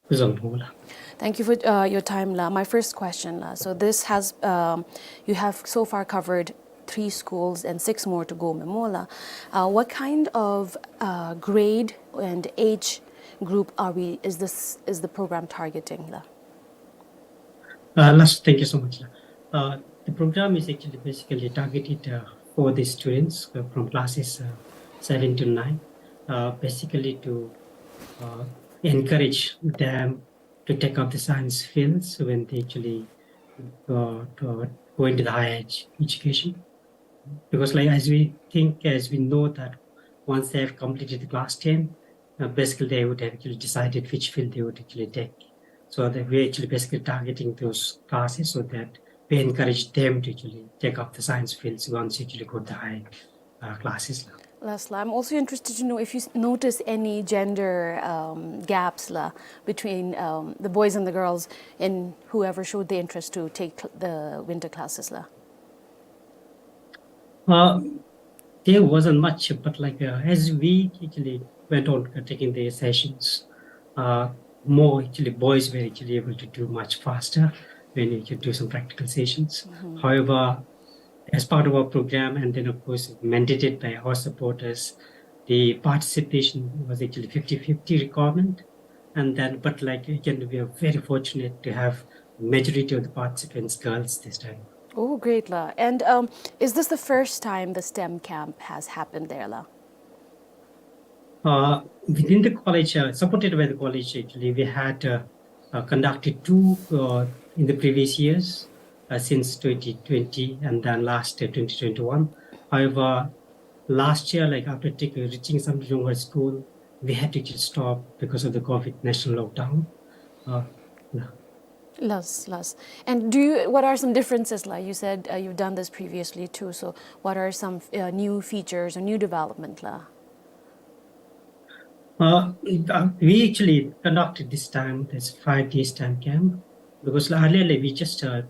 བསྐུལ་བསྡད་ནུག་ལགས། Thank you for, uh, your time, la. My first question, la. So this has, um, you have so far covered three schools and six more to go, མས་སྨོ་ལགས. Uh, what kind of, uh, grade and age group are we, is this, is the program targeting, la? Uh, last, thank you so much, la. Uh, the program is actually basically targeted, uh, for the students, uh, from classes, uh, seven to nine, uh, basically to, uh, encourage them to take up the science fields when they actually, uh, to go into the higher ed-, education. Because, like, as we think, as we know that once they have completed the class ten, uh, basically they would have actually decided which field they would actually take. So that we're actually basically targeting those classes so that we encourage them to actually take up the science fields once you actually go to the high, uh, classes. Last, la, I'm also interested to know if you s-, notice any gender, um, gaps, la, between, um, the boys and the girls in whoever showed the interest to take cl-, the winter classes, la. Uh, there wasn't much, but, like, uh, as we actually went on, uh, taking the sessions, uh, more actually boys were actually able to do much faster when you could do some practical sessions. Mm-hmm. However, as part of our program, and then of course mandated by our supporters, the participation was actually fifty fifty requirement. And then, but, like, again, we are very fortunate to have majority of the participants girls this time. Oh, great, la. And, um, is this the first time the STEM camp has happened there, la? Uh, within the college, uh, supported by the college, actually, we had, uh, uh, conducted two, uh, in the previous years, uh, since twenty twenty, and then last year, twenty twenty-one. However, last year, like, after take-, reaching Samdrup Jongkhar School, we had to just stop because of the COVID national lockdown. Uh, yeah. Last, last. And do you, what are some differences, la? You said, uh, you've done this previously too, so what are some, uh, new features or new development, la? Uh, uh, we actually conducted this time, this five days time camp, because earlier, like, we just, uh,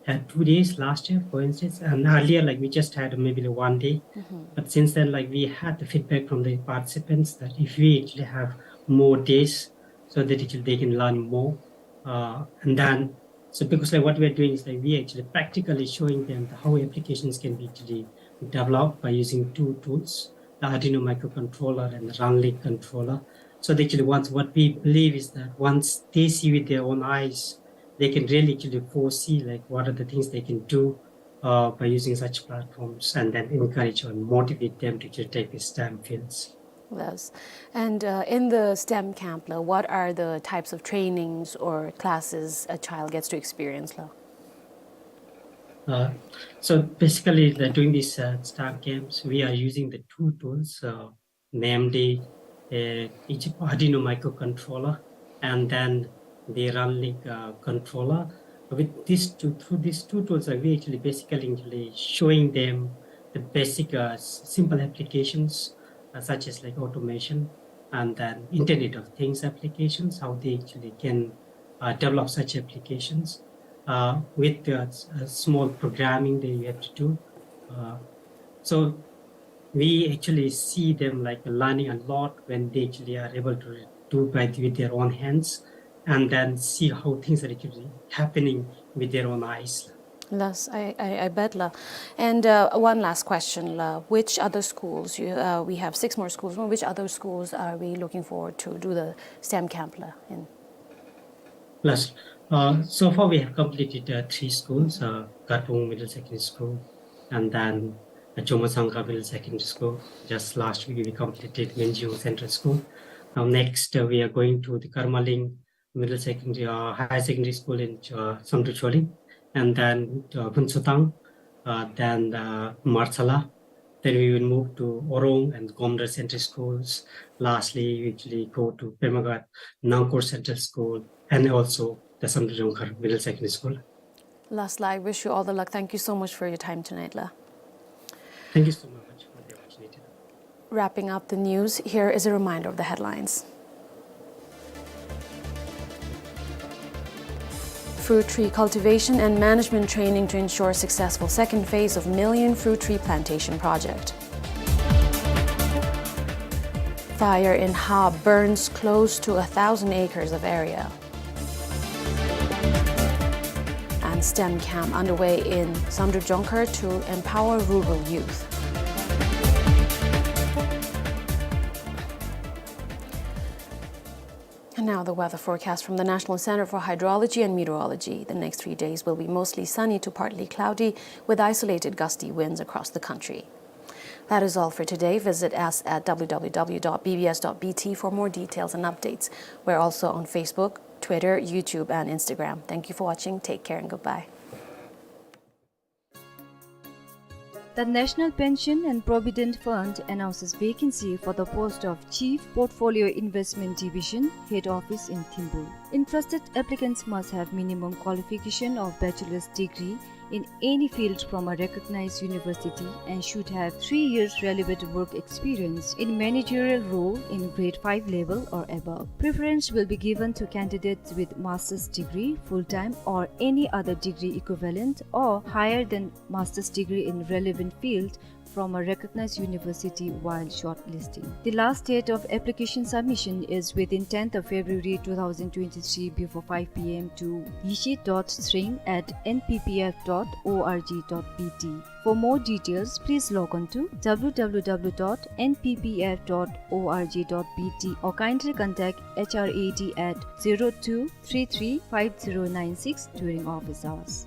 had two days last year, for instance, and earlier, like, we just had maybe, like, one day. Mm-hmm. But since then, like, we had the feedback from the participants that if we actually have more days, so that actually they can learn more. Uh, and then, so because, like, what we are doing is, like, we actually practically showing them the, how applications can be actually developed by using two tools, the Arduino microcontroller and the Runlink controller. So they actually, once, what we believe is that once they see with their own eyes, they can really actually foresee, like, what are the things they can do, uh, by using such platforms, and then encourage or motivate them to actually take these STEM fields. Yes. And, uh, in the STEM camp, la, what are the types of trainings or classes a child gets to experience, la? Uh, so basically, the, during these, uh, STEM camps, we are using the two tools, uh, namely, uh, each Arduino microcontroller and then the Runlink, uh, controller. With these two, through these two tools, uh, we actually basically, actually showing them the basic, uh, s-, simple applications, uh, such as, like, automation and then Internet of Things applications, how they actually can, uh, develop such applications, uh, with, uh, s-, uh, small programming that you have to do. Uh, so we actually see them, like, learning a lot when they actually are able to do by, with their own hands, and then see how things are actually happening with their own eyes. Yes, I, I, I bet, la. And, uh, one last question, la. Which other schools, you, uh, we have six more schools, which other schools are we looking forward to do the STEM camp, la, in? Last, uh, so far we have completed, uh, three schools, uh, Garpung Middle Secondary School, and then, uh, Jomo Sangka Middle Secondary School. Just last week we completed Menjiyung Central School. Now next, uh, we are going to the Karmaling Middle Secondary, uh, Higher Secondary School in, uh, Samdrup Choli, and then, uh, Phuntsotang, uh, then, uh, Marchala. Then we will move to Orong and Gomdar Central Schools. Lastly, we actually go to Pemagat, Nangkor Central School, and also the Samdrup Jongkhar Middle Secondary School. Last, la, I wish you all the luck. Thank you so much for your time tonight, la. Thank you so much for the opportunity. Wrapping up the news, here is a reminder of the headlines. Fruit tree cultivation and management training to ensure successful second phase of Million Fruit Tree Plantation Project. Fire in Hab burns close to a thousand acres of area. And STEM camp underway in Samdrup Jongkhar to empower rural youth. And now the weather forecast from the National Center for Hydrology and Meteorology. The next three days will be mostly sunny to partly cloudy, with isolated gusty winds across the country. That is all for today. Visit us at w w w dot b b s dot b t for more details and updates. We're also on Facebook, Twitter, YouTube, and Instagram. Thank you for watching. Take care and goodbye. The National Pension and Provident Fund announces vacancy for the post of Chief Portfolio Investment Division, Head Office in Thimphu. Interested applicants must have minimum qualification of bachelor's degree in any field from a recognized university and should have three years relevant work experience in managerial role in grade five level or above. Preference will be given to candidates with master's degree, full-time, or any other degree equivalent or higher than master's degree in relevant field from a recognized university while shortlisting. The last date of application submission is within tenth of February two thousand twenty-three before five p m to yishi dot sring at n p p f dot org dot b t. For more details, please log on to w w w dot n p p f dot org dot b t or kindly contact H R A D at zero two three three five zero nine six during office hours.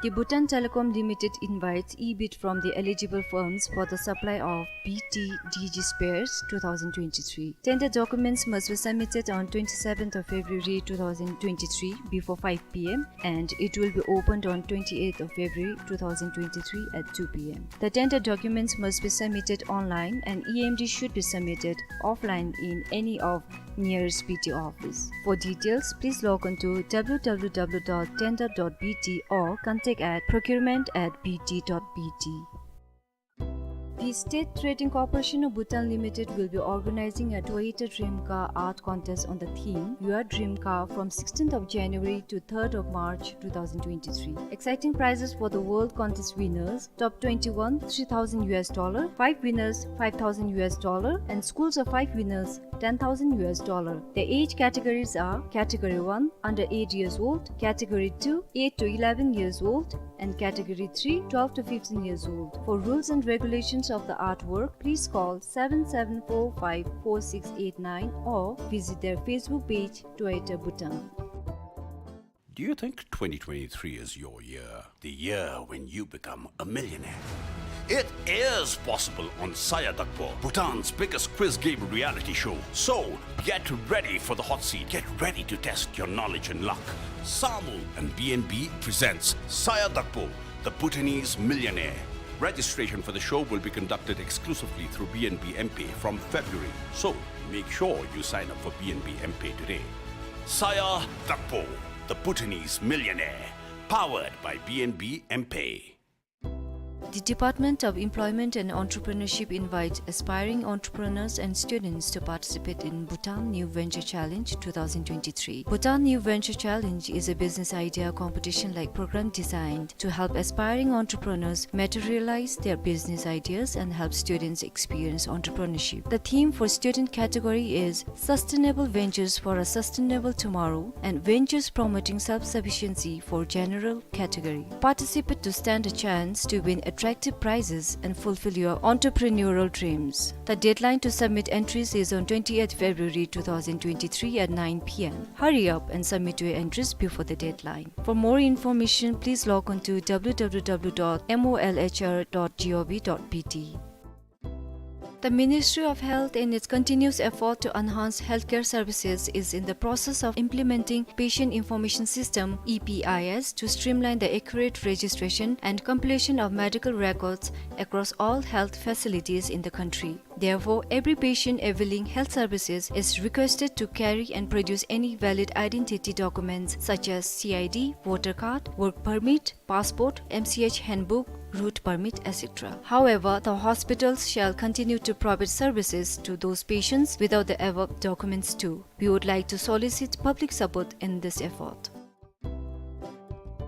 The Bhutan Telecom Limited invites e-bid from the eligible firms for the supply of B T D G spares two thousand twenty-three. Tender documents must be submitted on twenty-seventh of February two thousand twenty-three before five p m and it will be opened on twenty-eighth of February two thousand twenty-three at two p m. The tender documents must be submitted online and E M D should be submitted offline in any of nearest B T office. For details, please log on to w w w dot tender dot b t or contact at procurement at b t dot b t. The State Trading Corporation of Bhutan Limited will be organizing a Toyota Dream Car Art Contest on the theme Your Dream Car from sixteenth of January to third of March two thousand twenty-three. Exciting prizes for the World Contest winners: top twenty-one, three thousand U S dollar; five winners, five thousand U S dollar; and schools of five winners, ten thousand U S dollar. The age categories are: Category one, under eight years old; Category two, eight to eleven years old; and Category three, twelve to fifteen years old. For rules and regulations of the artwork, please call seven seven four five four six eight nine or visit their Facebook page, Toyota Bhutan. Do you think twenty twenty-three is your year? The year when you become a millionaire? It is possible on Saya Dakpo, Bhutan's biggest quiz game reality show. So, get ready for the hot seat. Get ready to test your knowledge and luck. Samu and B N B presents Saya Dakpo, the Bhutanese Millionaire. Registration for the show will be conducted exclusively through B N B M-Pay from February. So, make sure you sign up for B N B M-Pay today. Saya Dakpo, the Bhutanese Millionaire, powered by B N B M-Pay. The Department of Employment and Entrepreneurship invites aspiring entrepreneurs and students to participate in Bhutan New Venture Challenge two thousand twenty-three. Bhutan New Venture Challenge is a business idea competition-like program designed to help aspiring entrepreneurs materialize their business ideas and help students experience entrepreneurship. The theme for student category is Sustainable Ventures for a Sustainable Tomorrow and Ventures Promoting Self-Sufficiency for general category. Participate to stand a chance to win attractive prizes and fulfill your entrepreneurial dreams. The deadline to submit entries is on twentieth February two thousand twenty-three at nine p m. Hurry up and submit your entries before the deadline. For more information, please log on to w w w dot m o l h r dot g o v dot b t. The Ministry of Health, in its continuous effort to enhance healthcare services, is in the process of implementing Patient Information System, E P I S, to streamline the accurate registration and completion of medical records across all health facilities in the country. Therefore, every patient availing health services is requested to carry and produce any valid identity documents such as C I D, voter card, work permit, passport, M C H handbook, route permit, et cetera. However, the hospitals shall continue to provide services to those patients without the above documents too. We would like to solicit public support in this effort.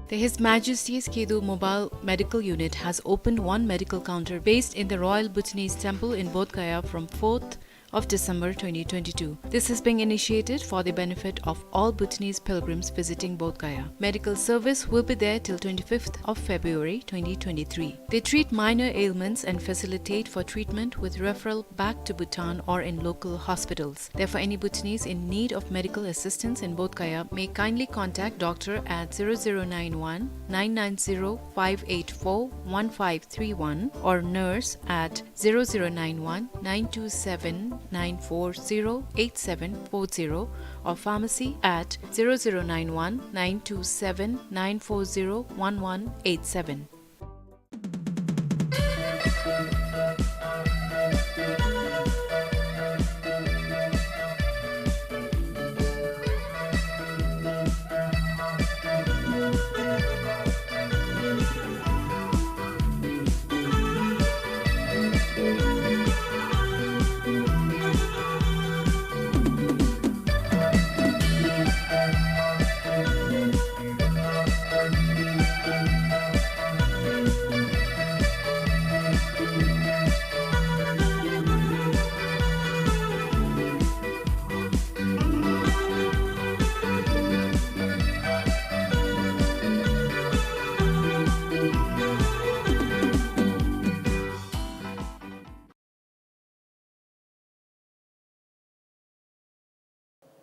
The His Majesty's Khedu Mobile Medical Unit has opened one medical counter based in the Royal Bhutanese Temple in Bodh Gaya from fourth of December twenty twenty-two. This is being initiated for the benefit of all Bhutanese pilgrims visiting Bodh Gaya. Medical service will be there till twenty-fifth of February twenty twenty-three. They treat minor ailments and facilitate for treatment with referral back to Bhutan or in local hospitals. Therefore, any Bhutanese in need of medical assistance in Bodh Gaya may kindly contact doctor at zero zero nine one, nine nine zero, five eight four, one five three one or nurse at zero zero nine one, nine two seven, nine four zero, eight seven four zero or pharmacy at zero zero nine one, nine two seven, nine four zero, one one eight seven.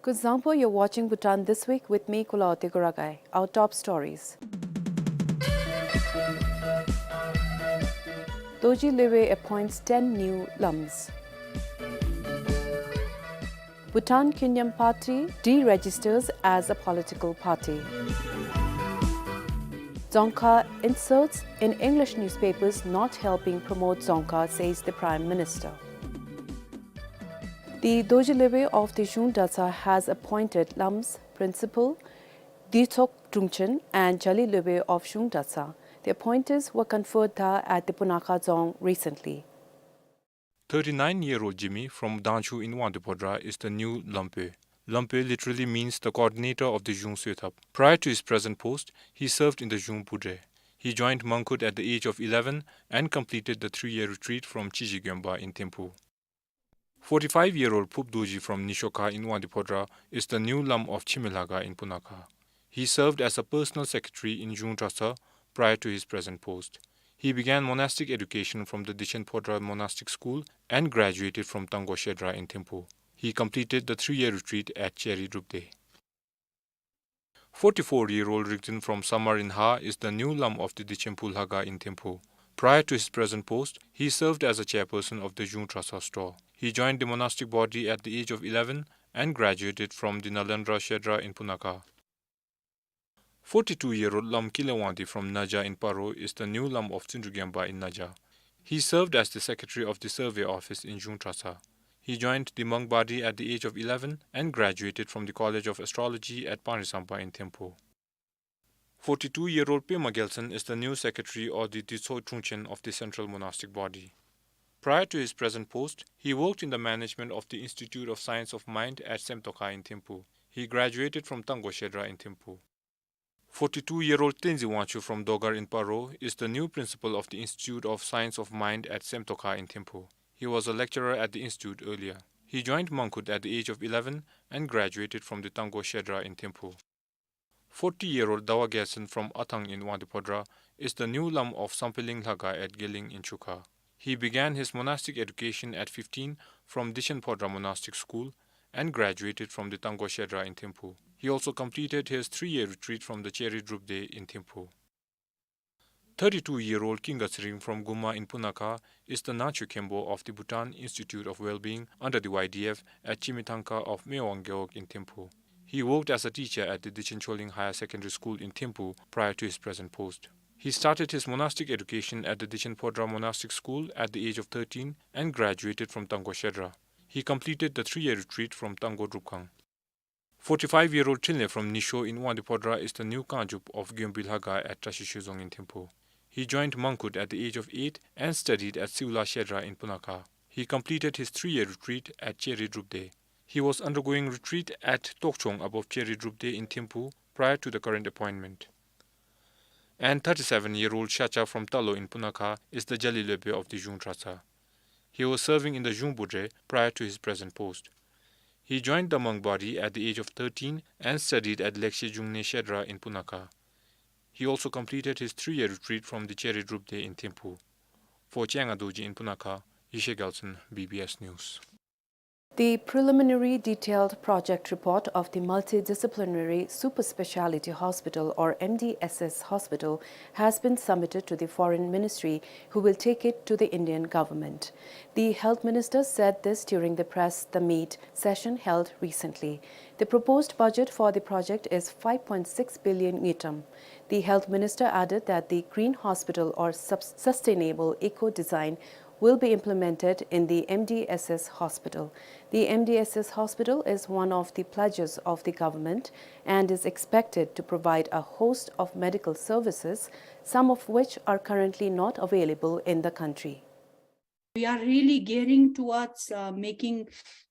Good Zangpo, you're watching Bhutan This Week with me, Kulaw Tegoragai. Our top stories. Dorji Lwbe appoints ten new lams. Bhutan Khyunyaem Party deregisters as a political party. Dzongkha inserts in English newspapers not helping promote Dzongkha, says the Prime Minister. The Dorji Lwbe of the Zhung Dratshang has appointed lams, principal, Ditsok Drungchen and Jali Lwbe of Zhung Dratshang. The appointees were conferred there at the Punakha Dzong recently. Thirty-nine-year-old Jimi from Dangchu in Wangdue Phodrang is the new Lampö. Lampö literally means the coordinator of the Zhung Soethap. Prior to his present post, he served in the Zhung Budre. He joined Mangkhut at the age of eleven and completed the three-year retreat from Chiji Gyonpa in Thimphu. Forty-five-year-old Phup Dorji from Nishokha in Wangdue Phodrang is the new Lam of Chime Lhakhang in Punakha. He served as a personal secretary in Zhung Dratshang prior to his present post. He began monastic education from the Dichen Phodrang Monastic School and graduated from Tanggo Shedra in Thimphu. He completed the three-year retreat at Cheri Drupdey. Forty-four-year-old Rigdzin from Samar in Haa is the new Lam of the Dichen Phu Lhakhang in Thimphu. Prior to his present post, he served as a chairperson of the Zhung Dratshang store. He joined the monastic body at the age of eleven and graduated from the Nalandra Shedra in Punakha. Forty-two-year-old Lam Kile Wangdi from Naja in Paro is the new Lam of Tsundru Gyonpa in Naja. He served as the secretary of the survey office in Zhung Dratshang. He joined the monk body at the age of eleven and graduated from the College of Astrology at Pangri Sampa in Thimphu. Forty-two-year-old Pema Gyaltsen is the new secretary or the Ditsok Drungchen of the central monastic body. Prior to his present post, he worked in the management of the Institute of Science of Mind at Semtokha in Thimphu. He graduated from Tanggo Shedra in Thimphu. Forty-two-year-old Tenzin Wangchuk from Dogar in Paro is the new principal of the Institute of Science of Mind at Semtokha in Thimphu. He was a lecturer at the institute earlier. He joined Mangkhut at the age of eleven and graduated from the Tanggo Shedra in Thimphu. Forty-year-old Dawa Gyaltsen from Athang in Wangdue Phodrang is the new Lam of Sampheling Lhakhang at Geling in Chukha. He began his monastic education at fifteen from Dichen Phodrang Monastic School and graduated from the Tanggo Shedra in Thimphu. He also completed his three-year retreat from the Cheri Drupdey in Thimphu. Thirty-two-year-old Kinga Tsering from Guma in Punakha is the Nangcho Khenpo of the Bhutan Institute of Wellbeing under the Y D F at Chimithangka of Mewang Gewog in Thimphu. He worked as a teacher at the Dechen Choling Higher Secondary School in Thimphu prior to his present post. He started his monastic education at the Dechen Phodra Monastic School at the age of thirteen and graduated from Tanggo Shedra. He completed the three-year retreat from Tanggo Drupkhang. Forty-five-year-old Trinley from Nisho in Wangdue Phodra is the new Kangjup of Gyonbui Lhaga at Trashishoi Dzong in Thimphu. He joined Mangkhut at the age of eight and studied at Siula Shedra in Punakha. He completed his three-year retreat at Cheri Drupdey. He was undergoing retreat at Tokchong above Cheri Drupdey in Thimphu prior to the current appointment. And thirty-seven-year-old Shacha from Talo in Punakha is the Jali Lobe of the Zhung Dratsa. He was serving in the Zhung Budre prior to his present post. He joined the Mangbari at the age of thirteen and studied at Lekshe Jungne Shedra in Punakha. He also completed his three-year retreat from the Cheri Drupdey in Thimphu. For Changa Dorji in Punakha, Yeshe Gyaltsen, B B S News. The preliminary detailed project report of the Multidisciplinary Super Speciality Hospital, or M D S S Hospital, has been submitted to the Foreign Ministry, who will take it to the Indian government. The health minister said this during the press the meet session held recently. The proposed budget for the project is five point six billion ngultrum. The health minister added that the green hospital or subs-, sustainable eco design will be implemented in the M D S S hospital. The M D S S hospital is one of the pledges of the government and is expected to provide a host of medical services, some of which are currently not available in the country. We are really gearing towards, uh, making,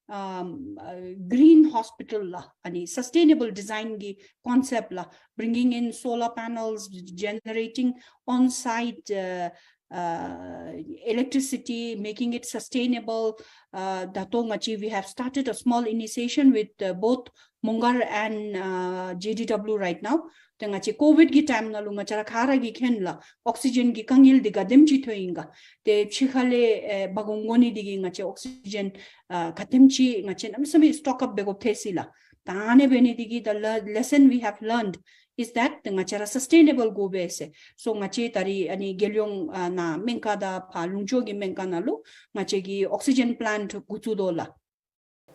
um, uh, green hospital la, ani sustainable design ki concept la, bringing in solar panels, generating on-site, uh, uh, electricity, making it sustainable. Uh, ད་ལྟོ་ང་བཅས་we have started a small initiation with, uh, both Mongar and, uh, J D W right now. ཏེ་ང་བཅས་ཀོ་བིཌ་ཀྱི་ཊའིམ་ནང་ལུ་ང་བཅས་ར་ག་ར་གིས་མཁྱེན་ལགས། ཨོག་སི་ཇེན་གྱི་དཀའ་ངལ་འདི་ག་དེམ་ཅིག་ཐོན་ཡི་ག། ཏེ་ཕྱི་ཁ་ལས་ཨེ་འབག་འོང་དགོ་ནི་འདི་གིས་ང་བཅས་ཨོག་སི་ཇེན་ཨ་ག་དེམ་ཅིག་ང་བཅས་གནམ་མེད་ས་མེད་སི་ཊོག་ཨཔ་འབད་དགོཔ་ཐལ་སོ་ཡི་ལགས། ད་ཨ་ནི་འབད་ནི་འདི་གིས་the le- lesson we have learned is that ང་བཅས་ར་སི་སི་ཊེ་ནེ་བཱལ་དགོ་པས་ཟེར། སོ་ང་བཅས་ད་རིས་ཨ་ནི་རྒྱལ་ཡོངས་ཨ་ནཱ་སྨན་ཁང་དང་ཕར་ལུང་ཕྱོགས་ཀྱི་སྨན་ཁང་ནང་ལུ་ང་བཅས་ཀྱིས་ཨོག་སི་ཇེན་པི་ལེནཊ་འགོ་བཙུགས་དོ་ལགས།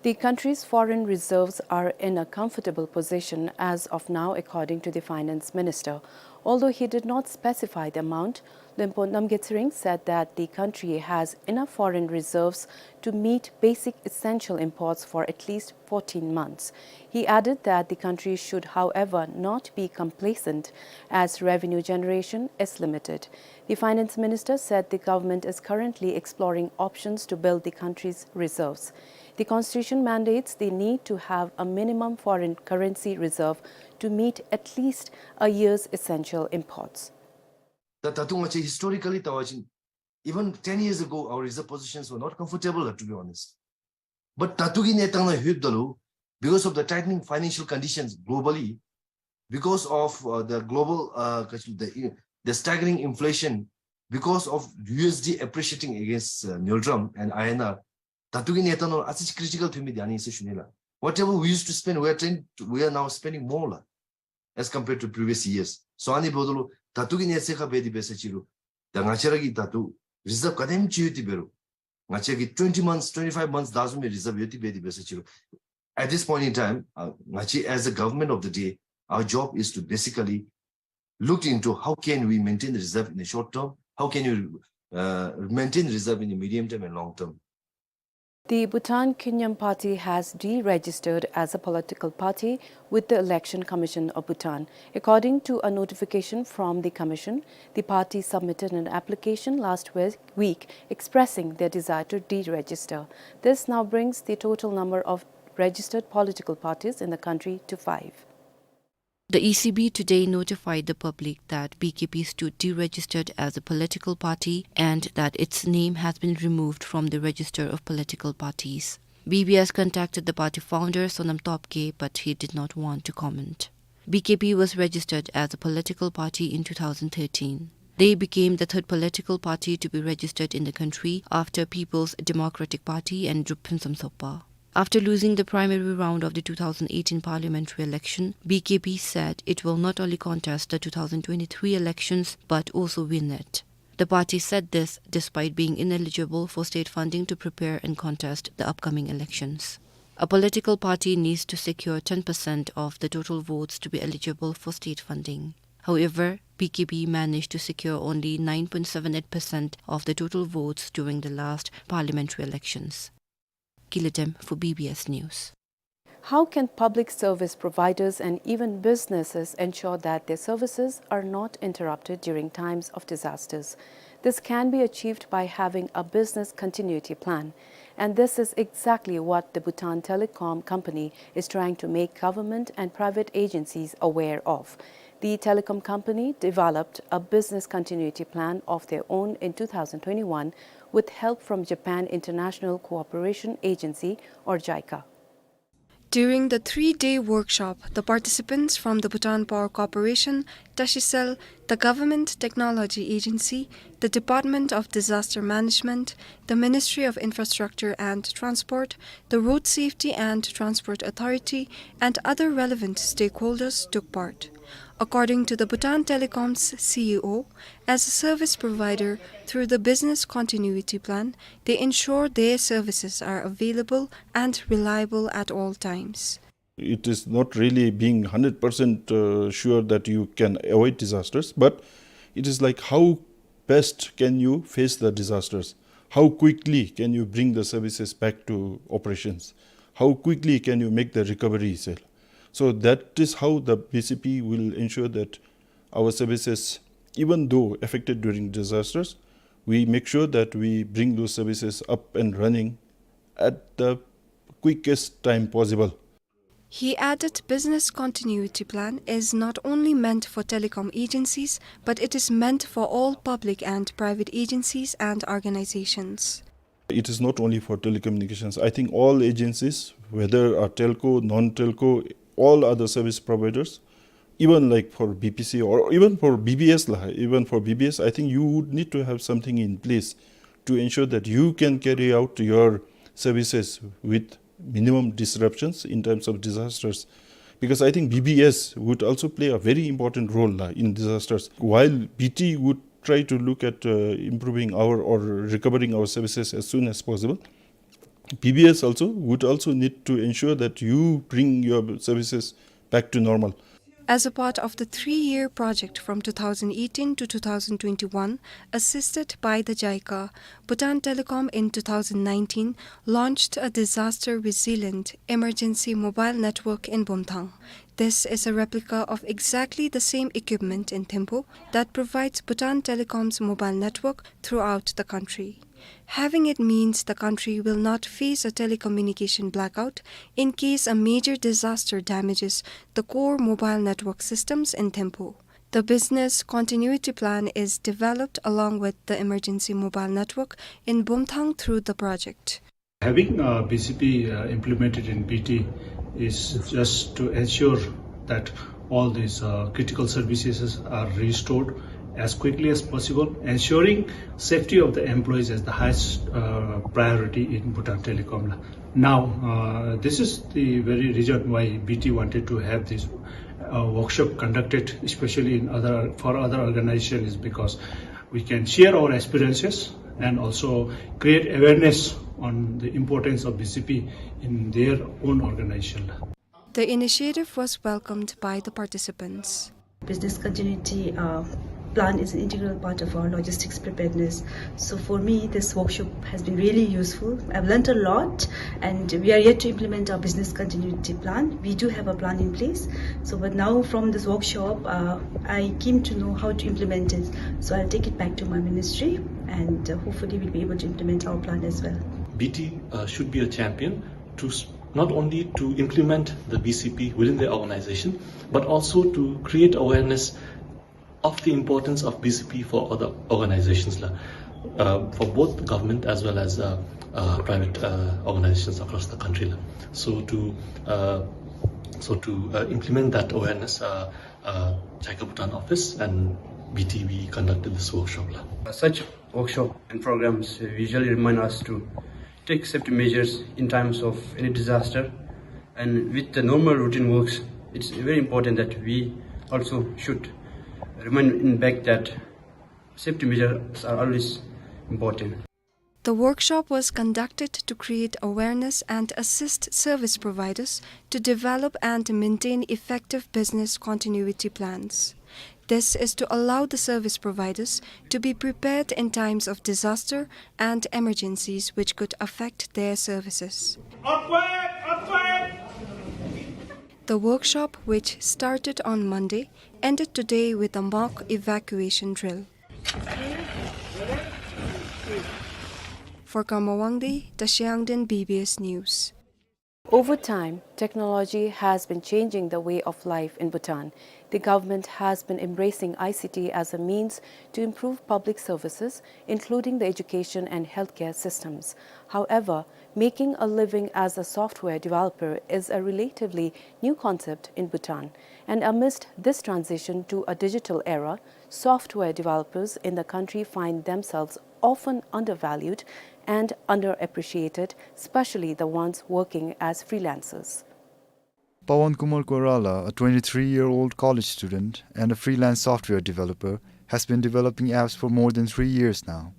The country's foreign reserves are in a comfortable position as of now, according to the finance minister. Although he did not specify the amount, Luenpo Namgay Tsering said that the country has enough foreign reserves to meet basic essential imports for at least fourteen months. He added that the country should, however, not be complacent as revenue generation is limited. The finance minister said the government is currently exploring options to build the country's reserves. The constitution mandates the need to have a minimum foreign currency reserve to meet at least a year's essential imports. ད་ད་ལྟོ་ང་བཅས་ཧིསི་ཊོ་རི་ཀ་ལི་བལྟ་བ་ཅིན་even ten years ago, our reserve positions were not comfortable, to be honest. But ད་ལྟོ་གི་གནས་སྟངས་ནང་ལྷོདཔ་ད་ལུ་because of the tightening financial conditions globally, because of, uh, the global, uh, the, the staggering inflation, because of U S D appreciating against, uh, Ngultrum and I N R, ད་ལྟོ་གི་གནས་སྟངས་ནང་ཨ་ཙི་ཅིག་ཀི་རི་ཊི་ཀལ་ཐོན་མི་འདི་ཨ་ནི་ཨིན་ཟེར་ཞུ་ནི་ལགས། Whatever we used to spend, we are trying to, we are now spending more ལགས, as compared to previous years. སོ་ཨ་ནི་འབདཝ་ད་ལུ་ད་ལྟོ་གི་གནས་ཚད་ཁར་འབད་དེ་འབད་ས་ཅིག་རུང་ད་ང་བཅས་ར་གི་ད་ལྟོ་རི་ཛརབ་ག་དེམ་ཅིག་ཡོད་དེ་འབད་རུང་ང་བཅས་ཀྱི་twenty months, twenty-five months བདའ་ཚུགས་མི་རི་ཛརབ་ཡོད་དེ་འབད་དེ་འབད་ས་ཅིག་རུང་at this point in time, uh, ང་བཅས་as a government of the day, our job is to basically look into how can we maintain the reserve in the short term, how can you, uh, maintain reserve in the medium term and long term. The Bhutan Khyumyam Party has deregistered as a political party with the Election Commission of Bhutan. According to a notification from the commission, the party submitted an application last we- week expressing their desire to deregister. This now brings the total number of registered political parties in the country to five. The E C B today notified the public that B K P stood deregistered as a political party and that its name has been removed from the register of political parties. B B S contacted the party founder, Sonam Topgay, but he did not want to comment. B K P was registered as a political party in two thousand thirteen. They became the third political party to be registered in the country after People's Democratic Party and Drupphun Samsopa. After losing the primary round of the two thousand eighteen parliamentary election, B K P said it will not only contest the two thousand twenty-three elections but also win it. The party said this despite being ineligible for state funding to prepare and contest the upcoming elections. A political party needs to secure ten percent of the total votes to be eligible for state funding. However, B K P managed to secure only nine point seven eight percent of the total votes during the last parliamentary elections. Gilidem for B B S News. How can public service providers and even businesses ensure that their services are not interrupted during times of disasters? This can be achieved by having a business continuity plan. And this is exactly what the Bhutan Telecom Company is trying to make government and private agencies aware of. The telecom company developed a business continuity plan of their own in two thousand twenty-one with help from Japan International Cooperation Agency, or JICA. During the three-day workshop, the participants from the Bhutan Power Corporation, Tashicel, the Government Technology Agency, the Department of Disaster Management, the Ministry of Infrastructure and Transport, the Road Safety and Transport Authority, and other relevant stakeholders took part. According to the Bhutan Telecom's C E O, as a service provider, through the business continuity plan, they ensure their services are available and reliable at all times. It is not really being hundred percent, uh, sure that you can avoid disasters, but it is like how best can you face the disasters? How quickly can you bring the services back to operations? How quickly can you make the recovery, sir? So that is how the B C P will ensure that our services, even though affected during disasters, we make sure that we bring those services up and running at the quickest time possible. He added business continuity plan is not only meant for telecom agencies, but it is meant for all public and private agencies and organizations. It is not only for telecommunications. I think all agencies, whether are telco, non-telco, all other service providers, even like for B P C or even for B B S lah, even for B B S, I think you would need to have something in place to ensure that you can carry out your services with minimum disruptions in times of disasters. Because I think B B S would also play a very important role lah in disasters. While B T would try to look at, uh, improving our or recovering our services as soon as possible, B B S also would also need to ensure that you bring your services back to normal. As a part of the three-year project from two thousand eighteen to two thousand twenty-one, assisted by the JICA, Bhutan Telecom in two thousand nineteen launched a disaster-resilient emergency mobile network in Bumthang. This is a replica of exactly the same equipment in Thimphu that provides Bhutan Telecom's mobile network throughout the country. Having it means the country will not face a telecommunication blackout in case a major disaster damages the core mobile network systems in Thimphu. The business continuity plan is developed along with the emergency mobile network in Bumthang through the project. Having, uh, B C P, uh, implemented in B T is just to ensure that all these, uh, critical services are restored as quickly as possible, ensuring safety of the employees as the highest, uh, priority in Bhutan Telecom. Now, uh, this is the very reason why B T wanted to have this, uh, workshop conducted, especially in other, for other organizations, is because we can share our experiences and also create awareness on the importance of B C P in their own organization. The initiative was welcomed by the participants. Business continuity, uh, plan is an integral part of our logistics preparedness. So for me, this workshop has been really useful. I've learned a lot, and we are yet to implement our business continuity plan. We do have a plan in place. So, but now from this workshop, uh, I came to know how to implement it. So I'll take it back to my ministry, and, uh, hopefully we'll be able to implement our plan as well. B T, uh, should be a champion to s-, not only to implement the B C P within the organization, but also to create awareness of the importance of B C P for other organizations lah, uh, for both government as well as, uh, uh, private, uh, organizations across the country lah. So to, uh, so to, uh, implement that awareness, uh, uh, JICA Bhutan office and B T V conducted this workshop lah. Such workshop and programs, uh, usually remind us to take safety measures in times of any disaster. And with the normal routine works, it's very important that we also should remind in back that safety measures are always important. The workshop was conducted to create awareness and assist service providers to develop and maintain effective business continuity plans. This is to allow the service providers to be prepared in times of disaster and emergencies which could affect their services. Earthquake! Earthquake! The workshop, which started on Monday, ended today with a mock evacuation drill. For Karma Wangdi, Tashiangden, B B S News. Over time, technology has been changing the way of life in Bhutan. The government has been embracing I C T as a means to improve public services, including the education and healthcare systems. However, making a living as a software developer is a relatively new concept in Bhutan. And amidst this transition to a digital era, software developers in the country find themselves often undervalued and underappreciated, especially the ones working as freelancers. Pawan Kumar Koirala, a twenty-three-year-old college student and a freelance software developer, has been developing apps for more than three years now.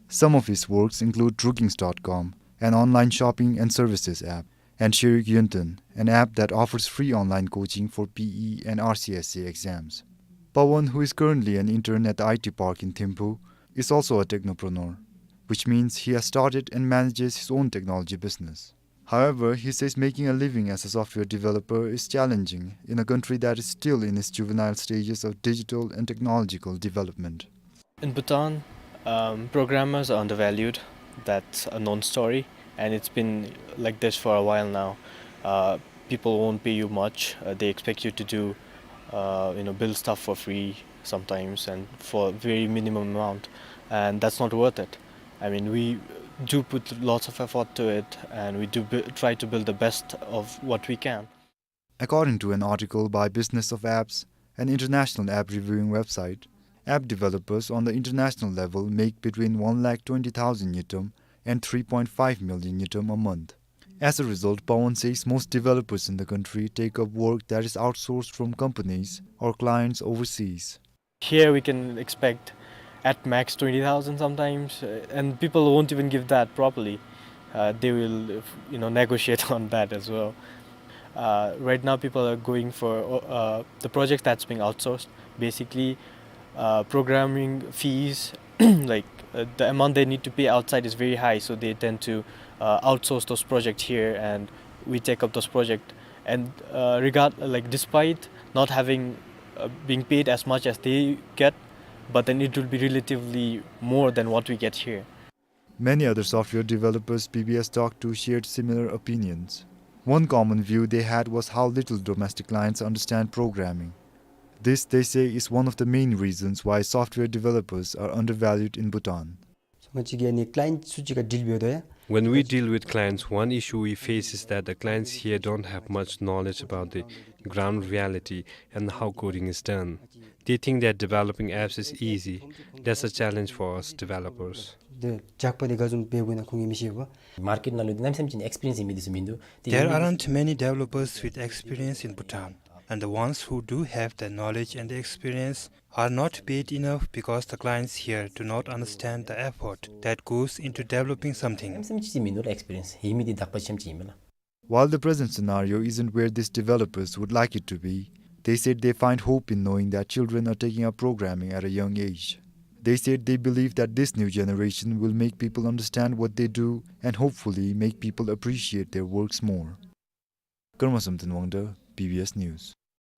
Some of his works include Drukings dot com, an online shopping and services app, and Shirik Yunten, an app that offers free online coaching for P E and R C S A exams. Pawan, who is currently an intern at the I T Park in Thimphu, is also a technopreneur, which means he has started and manages his own technology business. However, he says making a living as a software developer is challenging in a country that is still in its juvenile stages of digital and technological development. In Bhutan, um, programmers are undervalued. That's a known story, and it's been like this for a while now. Uh, people won't pay you much. Uh, they expect you to do, uh, you know, build stuff for free sometimes and for a very minimum amount, and that's not worth it. I mean, we do put lots of effort to it, and we do bu-, try to build the best of what we can. According to an article by Business of Apps, an international app reviewing website, app developers on the international level make between one lakh twenty thousand ngultrum and three point five million ngultrum a month. As a result, Pawan says most developers in the country take up work that is outsourced from companies or clients overseas. Here we can expect at max twenty thousand sometimes, uh, and people won't even give that properly. Uh, they will, you know, negotiate on that as well. Uh, right now, people are going for, uh, the project that's being outsourced. Basically, uh, programming fees, like, uh, the amount they need to pay outside is very high, so they tend to, uh, outsource those projects here, and we take up those projects. And, uh, regard, like, despite not having, uh, being paid as much as they get, but then it will be relatively more than what we get here. Many other software developers B B S talked to shared similar opinions. One common view they had was how little domestic clients understand programming. This, they say, is one of the main reasons why software developers are undervalued in Bhutan. སོང་ཙང་ཅིག་ཨ་ནི་ཀ་ལ་ཡེནཊ་ཚུ་ཅིག་ཁར་ཌིལ་འབདཝ་ད་ཡང་། When we deal with clients, one issue we face is that the clients here don't have much knowledge about the ground reality and how coding is done. They think that developing apps is easy. That's a challenge for us developers. འདི་ཇག་པ་འདི་ག་བཟུམ་འབད་དགོ་ན་ཁོང་གིས་མི་ཤེས་པས། མར་ཀེཊ་ནང་ལུ་འདི་གནམ་མེད་ས་མེད་ཅིག་ཨེགསི་པི་རི་ཡེནསི་ཡོད་མི་འདི་ཚུ་མིན་འདུག། There aren't many developers with experience in Bhutan, and the ones who do have the knowledge and the experience are not paid enough because the clients here do not understand the effort that goes into developing something. གནམ་མེད་ས་མེད་ཅིག་མིན་འདུག་ཨེགསི་པི་རི་ཡེནསི་ཡོད་མི་འདི་དག་པ་ཅིག་ཨིན་མས་ལགས། While the present scenario isn't where these developers would like it to be, they said they find hope in knowing that children are taking up programming at a young age. They said they believe that this new generation will make people understand what they do and hopefully make people appreciate their works more. Karma Samten Wangda, B B S News.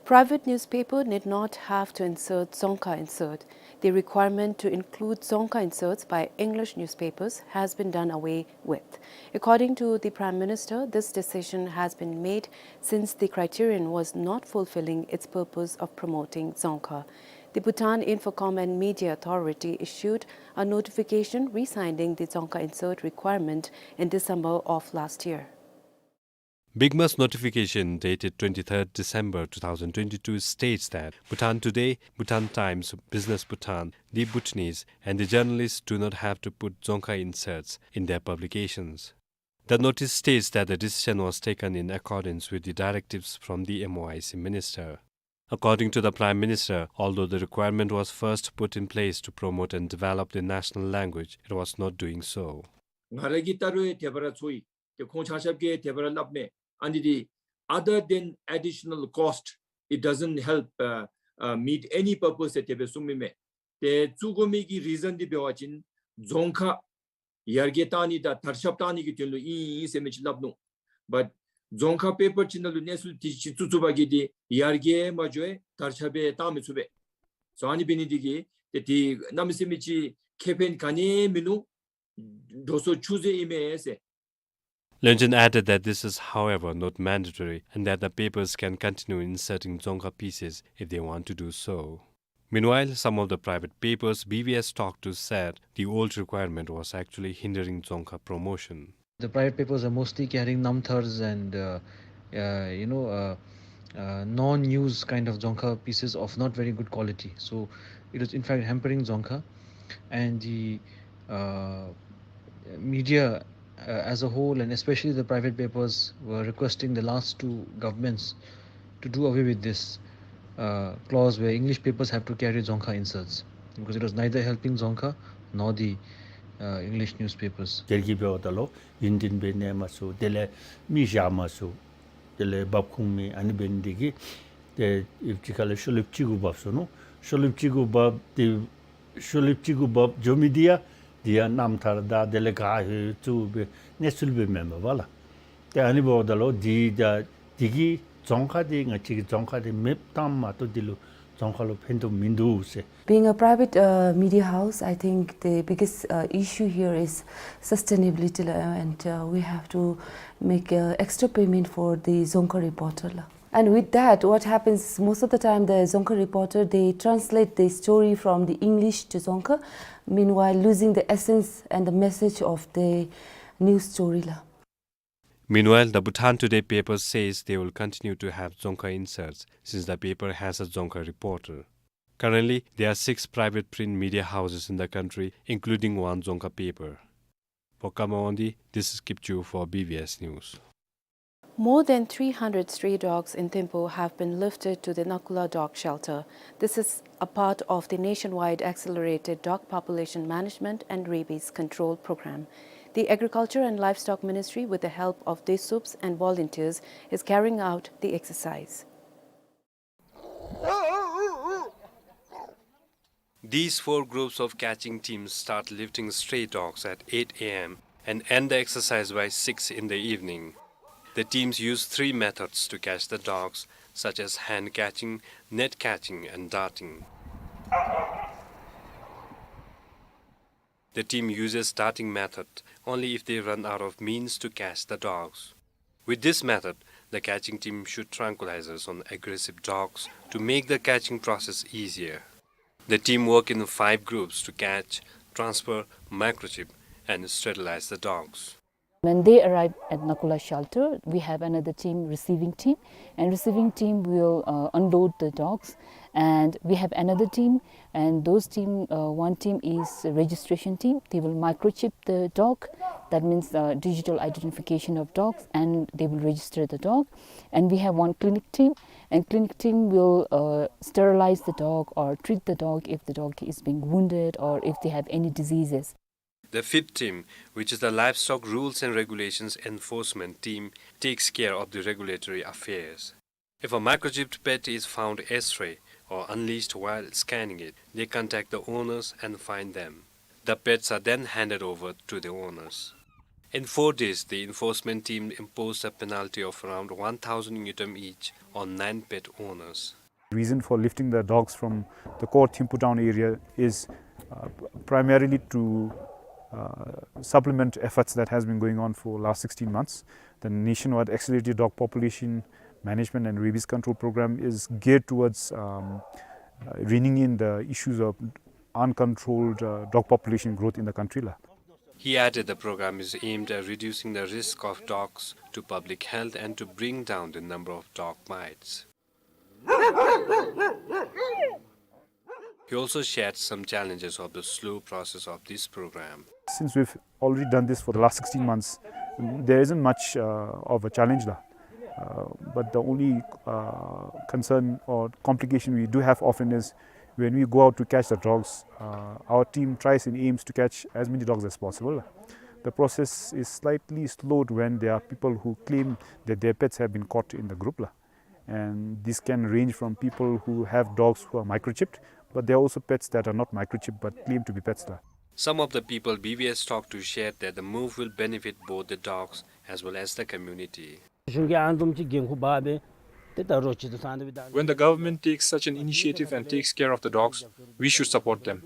Private newspaper need not have to insert Dzongkha insert. The requirement to include Dzongkha inserts by English newspapers has been done away with. According to the Prime Minister, this decision has been made since the criterion was not fulfilling its purpose of promoting Dzongkha. The Bhutan Infocom and Media Authority issued a notification re-signing the Dzongkha insert requirement in December of last year. BICMA's notification dated twenty-third December two thousand twenty-two states that Bhutan Today, Bhutan Times, Business Bhutan, The Bhutanese, and the journalists do not have to put Dzongkha inserts in their publications. The notice states that the decision was taken in accordance with the directives from the M O I C minister. According to the Prime Minister, although the requirement was first put in place to promote and develop the national language, it was not doing so. ང་ར་གི་ལྟ་རུང་ཡང་དེ་སྦེ་ར་ཚོར་ཡི། ཏེ་ཁོང་ཆ་ཁྱབ་ཀྱིས་དེ་སྦེ་ར་སླབ་མས། ཨ་ནི་འདི་other than additional cost, it doesn't help, uh, uh, meet any purpose ཟེར་དེ་སྦེ་གསུངམ་ཨིན་མས། ཏེ་བཙུགས་དགོ་མི་གི་རི་ཛཱན་འདི་འབད་བ་ཅིན་རྫོང་ཁ་ཡར་རྒྱས་གཏང་ནི་དང་དར་ཁྱབ་གཏང་ནི་གི་དོན་ལུ་ཨིན་ཟེར་མི་ཅིག་སླབ་ནུག། But་རྫོང་ཁ་པེ་པར་ཅིག་ནང་ལུ་གནས་ཚུལ་དེ་ཅིག་བཙུགས་བཙུགས་པ་གིས་འདི་ཡར་རྒྱས་མ་འགྱོ་བར་དར་ཁྱབ་སྦེ་གཏང་མི་ཚུགས་པས། སོ་ཨ་ནི་འབད་ནི་འདི་གིས་ཏེ་འདི་གནམ་མེད་ས་མེད་ཅིག་ཁེ་ཕན་ག་ནི་ཡང་མིན་ནུག། འགྲོ་སོང་ཆུད་ཟོས་ཨིན་མས་ཟེར། Lönjen added that this is, however, not mandatory and that the papers can continue inserting Dzongkha pieces if they want to do so. Meanwhile, some of the private papers B V S talked to said the old requirement was actually hindering Dzongkha promotion. The private papers are mostly carrying namthars and, uh, uh, you know, uh, uh, non-news kind of Dzongkha pieces of not very good quality. So it was in fact hampering Dzongkha. And the, uh, media, uh, as a whole, and especially the private papers, were requesting the last two governments to do away with this, uh, clause where English papers have to carry Dzongkha inserts, because it was neither helping Dzongkha nor the, uh, English newspapers. དེ་གིས་འབདཝ་ད་ལུ་ཡུན་བརྟན་སྦེ་གནས་མ་ཚུགས། དེ་ལས་མི་བཞག་མ་ཚུགས། དེ་ལས་འབབ་ཁུངས་མེད། ཨ་ནི་འབད་ནི་འདི་གིས་ཏེ་ཡུདཔ་ཅིག་ཁ་ལས་ཤོ་ལོ་ཀ་གཅིག་གུ་འབབ་སོ་ནུག། ཤོ་ལོ་ཀ་གཅིག་གུ་འབབ་སྟེ་ཤོ་ལོ་ཀ་གཅིག་གུ་འབབ་འགྱོ་མི་འདི་ཡང་འདི་ཡང་རྣམ་ཐར་དང་དེ་ལས་ག་ཧེ་ཚུ་སྦེ་གནས་ཚུལ་སྦེ་མེན་པས་ལགས། ཏེ་ཨ་ནི་འབདཝ་ད་ལུ་འདི་ད་འདི་གིས་རྫོང་ཁ་འདི་ང་བཅས་ཀྱི་རྫོང་ཁ་འདི་མེདཔ་བཏངམ་མ་གཏོགས་འདི་ལུ་རྫོང་ཁ་ལུ་ཕན་ཐོགས་མིན་འདུག་ཟེར། Being a private, uh, media house, I think the biggest, uh, issue here is sustainability, uh, and, uh, we have to make, uh, extra payment for the Dzongkha reporter la. And with that, what happens, most of the time the Dzongkha reporter, they translate the story from the English to Dzongkha, meanwhile losing the essence and the message of the news story la. Meanwhile, the Bhutan Today paper says they will continue to have Dzongkha inserts since the paper has a Dzongkha reporter. Currently, there are six private print media houses in the country, including one Dzongkha paper. For Kama Wangdi, this is Kipchu for B B S News. More than three hundred stray dogs in Thimphu have been lifted to the Nakula dog shelter. This is a part of the nationwide accelerated dog population management and rabies control program. The Agriculture and Livestock Ministry, with the help of DESUPS and volunteers, is carrying out the exercise. These four groups of catching teams start lifting stray dogs at eight A M and end the exercise by six in the evening. The teams use three methods to catch the dogs, such as hand catching, net catching, and darting. The team uses darting method only if they run out of means to catch the dogs. With this method, the catching team shoot tranquilizers on aggressive dogs to make the catching process easier. The team work in five groups to catch, transfer, microchip, and sterilize the dogs. When they arrive at Nakula shelter, we have another team, receiving team, and receiving team will, uh, unload the dogs. And we have another team, and those team, uh, one team is a registration team. They will microchip the dog. That means, uh, digital identification of dogs, and they will register the dog. And we have one clinic team, and clinic team will, uh, sterilize the dog or treat the dog if the dog is being wounded or if they have any diseases. The fifth team, which is the Livestock Rules and Regulations Enforcement Team, takes care of the regulatory affairs. If a microchipped pet is found astray or unleashed while scanning it, they contact the owners and fine them. The pets are then handed over to the owners. In four days, the enforcement team imposed a penalty of around one thousand ngultrum each on nine pet owners. Reason for lifting the dogs from the core Thimphu town area is, uh, primarily to, uh, supplement efforts that has been going on for last sixteen months. The nationwide accelerated dog population management and rabies control program is geared towards, um, uh, reining in the issues of uncontrolled, uh, dog population growth in the country la. He added the program is aimed at reducing the risk of dogs to public health and to bring down the number of dog bites. He also shared some challenges of the slow process of this program. Since we've already done this for the last sixteen months, There isn't much, uh, of a challenge, la. Uh, but the only, uh, concern or complication we do have often is when we go out to catch the dogs, uh, our team tries and aims to catch as many dogs as possible, la. The process is slightly slowed when there are people who claim that their pets have been caught in the group, la. And this can range from people who have dogs who are microchipped, but there are also pets that are not microchipped but claim to be pets, la. Some of the people B B S talked to shared that the move will benefit both the dogs as well as the community. གཞུང་གིས་ཨ་ནི་བཟུམ་ཅིག་འགན་ཁུར་འབག་སྦེ་ཏེ་ད་རོགས་ཅིག་ཏུ་སང་སྟེ་སྦེ་ད། When the government takes such an initiative and takes care of the dogs, we should support them.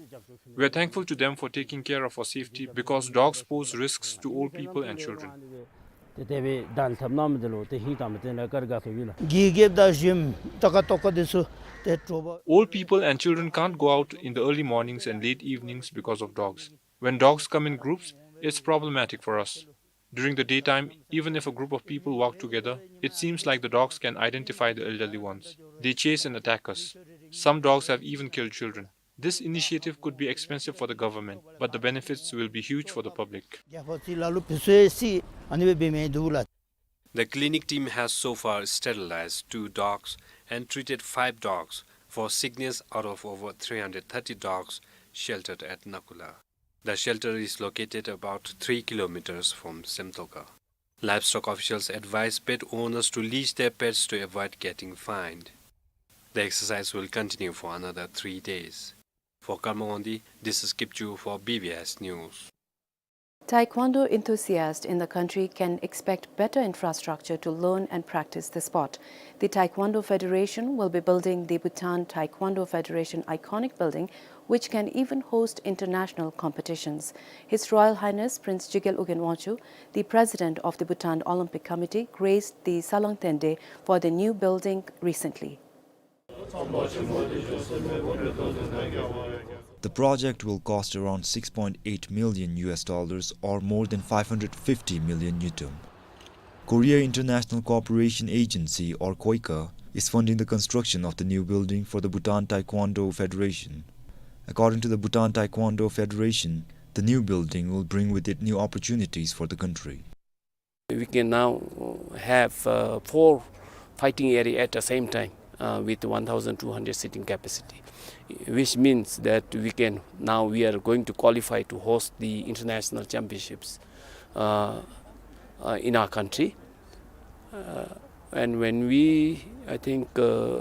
We are thankful to them for taking care of our safety because dogs pose risks to old people and children. ཏེ་དེ་སྦེ་གདན་འཐབ་གནང་མི་འདི་ལུ་ཏེ་ཧིང་དྭངས་མ་བརྟན་ལ་བཀའ་དྲིན་དགའ་ཚོར་ཡོད་ལགས། གི་གེབ་དང་ཞིམ་ཏ་ཀ་ཏོ་ཀ་འདི་ཚུ་ཏེ་དྲོ་པ། Old people and children can't go out in the early mornings and late evenings because of dogs. When dogs come in groups, it's problematic for us. During the daytime, even if a group of people walk together, it seems like the dogs can identify the elderly ones. They chase and attack us. Some dogs have even killed children. This initiative could be expensive for the government, but the benefits will be huge for the public. རྒྱལ་ཁབ་ཅིག་ལ་ལུ་བུ་ཚུ་ཡང་སྲིད་ཨ་ནི་སྦེ་འབད་མི་འདུག་ལགས། The clinic team has so far sterilized two dogs and treated five dogs for sickness out of over three hundred thirty dogs sheltered at Nakula. The shelter is located about three kilometers from Semtoka. Livestock officials advise pet owners to leash their pets to avoid getting fined. The exercise will continue for another three days. For Karma Wangdi, this is Kipchu for B B S News. Taekwondo enthusiasts in the country can expect better infrastructure to learn and practice the sport. The Taekwondo Federation will be building the Bhutan Taekwondo Federation iconic building, which can even host international competitions. His Royal Highness Prince Jigel Ugyen Wangchuck, the president of the Bhutan Olympic Committee, graced the Salong Tengde for the new building recently. The project will cost around six point eight million U S dollars, or more than five hundred fifty million ngultrum. Korea International Cooperation Agency, or KOICA, is funding the construction of the new building for the Bhutan Taekwondo Federation. According to the Bhutan Taekwondo Federation, the new building will bring with it new opportunities for the country. We can now have, uh, four fighting area at the same time, uh, with one thousand two hundred seating capacity, which means that we can, now we are going to qualify to host the international championships, uh, uh, in our country. Uh, and when we, I think, uh,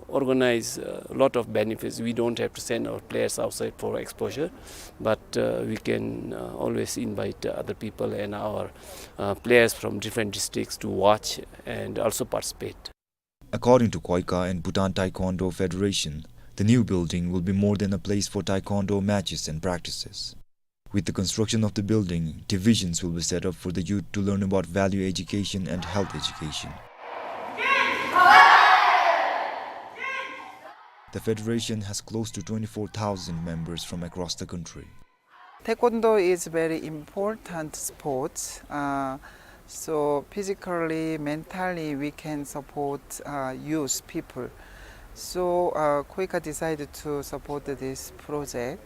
organize a lot of benefits, we don't have to send our players outside for exposure, but, uh, we can, uh, always invite other people and our, uh, players from different districts to watch and also participate. According to KOICA and Bhutan Taekwondo Federation, the new building will be more than a place for taekwondo matches and practices. With the construction of the building, divisions will be set up for the youth to learn about value education and health education. The federation has close to twenty-four thousand members from across the country. Taekwondo is very important sports. Uh, so physically, mentally, we can support, uh, youth people. So, uh, KOICA decided to support this project.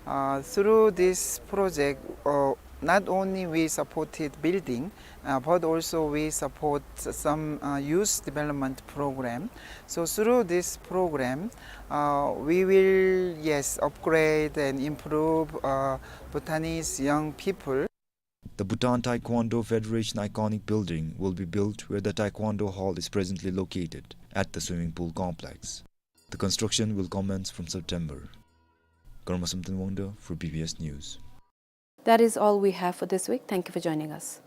Uh, through this project, uh, not only we supported building, uh, but also we support some, uh, youth development program. So through this program, uh, we will, yes, upgrade and improve, uh, Bhutanese young people. The Bhutan Taekwondo Federation iconic building will be built where the Taekwondo Hall is presently located, at the swimming pool complex. The construction will commence from September. Karma Samten Wangda for B B S News. That is all we have for this week. Thank you for joining us.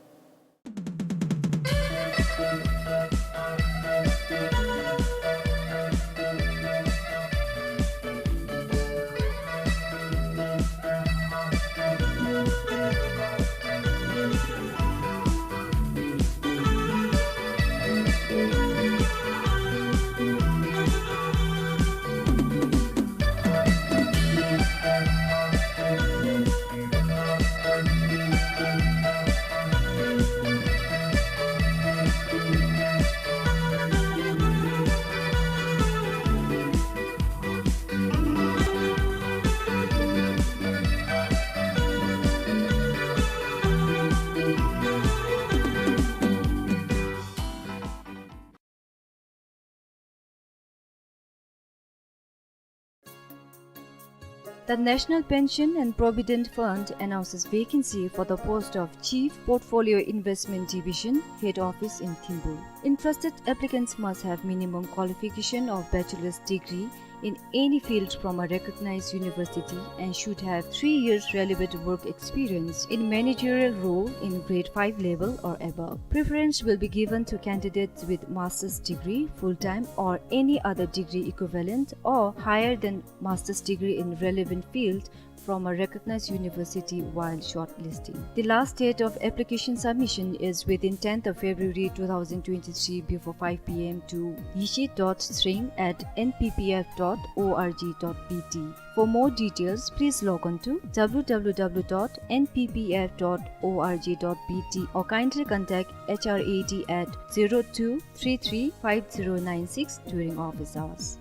The National Pension and Provident Fund announces vacancy for the post of Chief Portfolio Investment Division, Head Office in Thimphu. Interested applicants must have minimum qualification of bachelor's degree in any field from a recognized university and should have three years relevant work experience in managerial role in grade five level or above. Preference will be given to candidates with master's degree, full-time, or any other degree equivalent or higher than master's degree in relevant field from a recognized university while shortlisting. The last date of application submission is within tenth of February two thousand twenty-three before five P M to yishi dot sring at N P P F dot org dot B T. For more details, please log on to W W W dot N P P F dot org dot B T or kindly contact H R A D at zero two three three five zero nine six during office hours.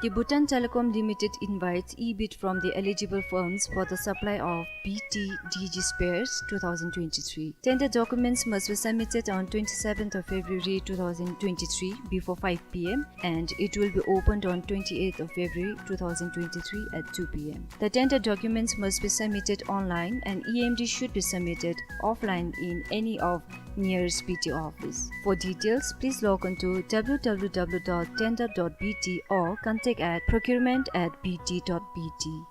The Bhutan Telecom Limited invites e-bid from the eligible firms for the supply of B T D G spares two thousand twenty-three. Tender documents must be submitted on twenty-seventh of February two thousand twenty-three before five P M, and it will be opened on twenty-eighth of February two thousand twenty-three at two P M. The tender documents must be submitted online and E M D should be submitted offline in any of nearest B T office. For details, please log on to W W W dot tender dot B T or contact at procurement at B T dot B T.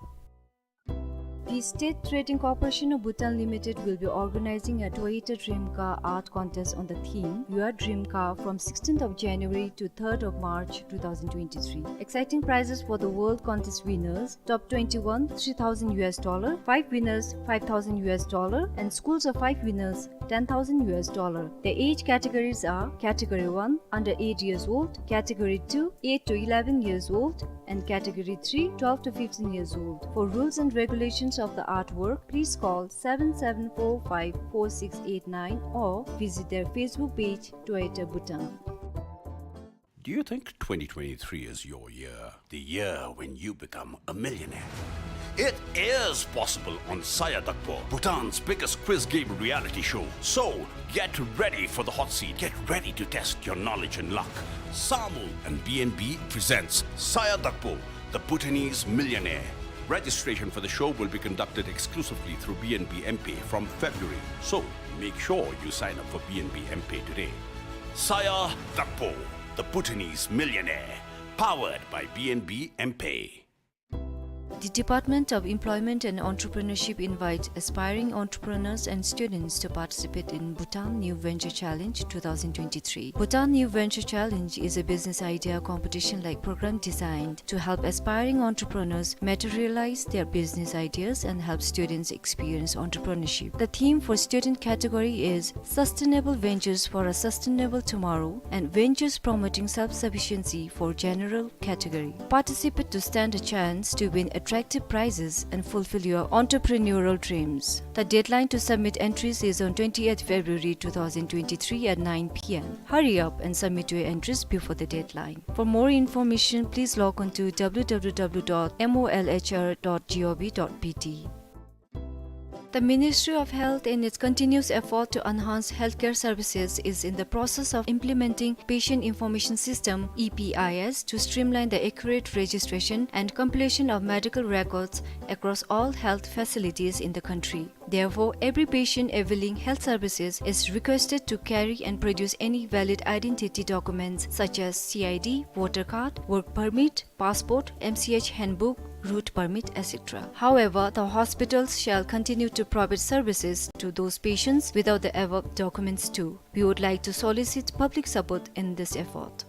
The State Trading Corporation of Bhutan Limited will be organizing a Toyota Dream Car Art Contest on the theme Your Dream Car from sixteenth of January to third of March two thousand twenty-three. Exciting prizes for the World Contest winners: top twenty-one, three thousand U S dollar; five winners, five thousand U S dollar; and schools of five winners, ten thousand U S dollar. The age categories are: Category one, under eight years old; Category two, eight to eleven years old; and Category three, twelve to fifteen years old. For rules and regulations of the artwork, please call seven seven four five four six eight nine or visit their Facebook page, Toyota Bhutan. Do you think twenty twenty-three is your year? The year when you become a millionaire? It is possible on Saya Dakpo, Bhutan's biggest quiz game reality show. So, get ready for the hot seat. Get ready to test your knowledge and luck. Samu and B N B presents Saya Dakpo, the Bhutanese millionaire. Registration for the show will be conducted exclusively through B N B M-Pay from February. So, make sure you sign up for B N B M-Pay today. Saya Dakpo, the Bhutanese millionaire. Powered by B N B M-Pay. The Department of Employment and Entrepreneurship invites aspiring entrepreneurs and students to participate in Bhutan New Venture Challenge two thousand twenty-three. Bhutan New Venture Challenge is a business idea competition-like program designed to help aspiring entrepreneurs materialize their business ideas and help students experience entrepreneurship. The theme for student category is Sustainable Ventures for a Sustainable Tomorrow and Ventures Promoting Self-Sufficiency for general category. Participate to stand a chance to win attractive prizes and fulfill your entrepreneurial dreams. The deadline to submit entries is on twentieth February two thousand twenty-three at nine P M. Hurry up and submit your entries before the deadline. For more information, please log on to W W W dot M O L H R dot gov dot B T. The Ministry of Health, in its continuous effort to enhance healthcare services, is in the process of implementing Patient Information System, E P I S, to streamline the accurate registration and compilation of medical records across all health facilities in the country. Therefore, every patient availing health services is requested to carry and produce any valid identity documents such as C I D, voter card, work permit, passport, M C H handbook, route permit, et cetera. However, the hospitals shall continue to provide services to those patients without the above documents too. We would like to solicit public support in this effort.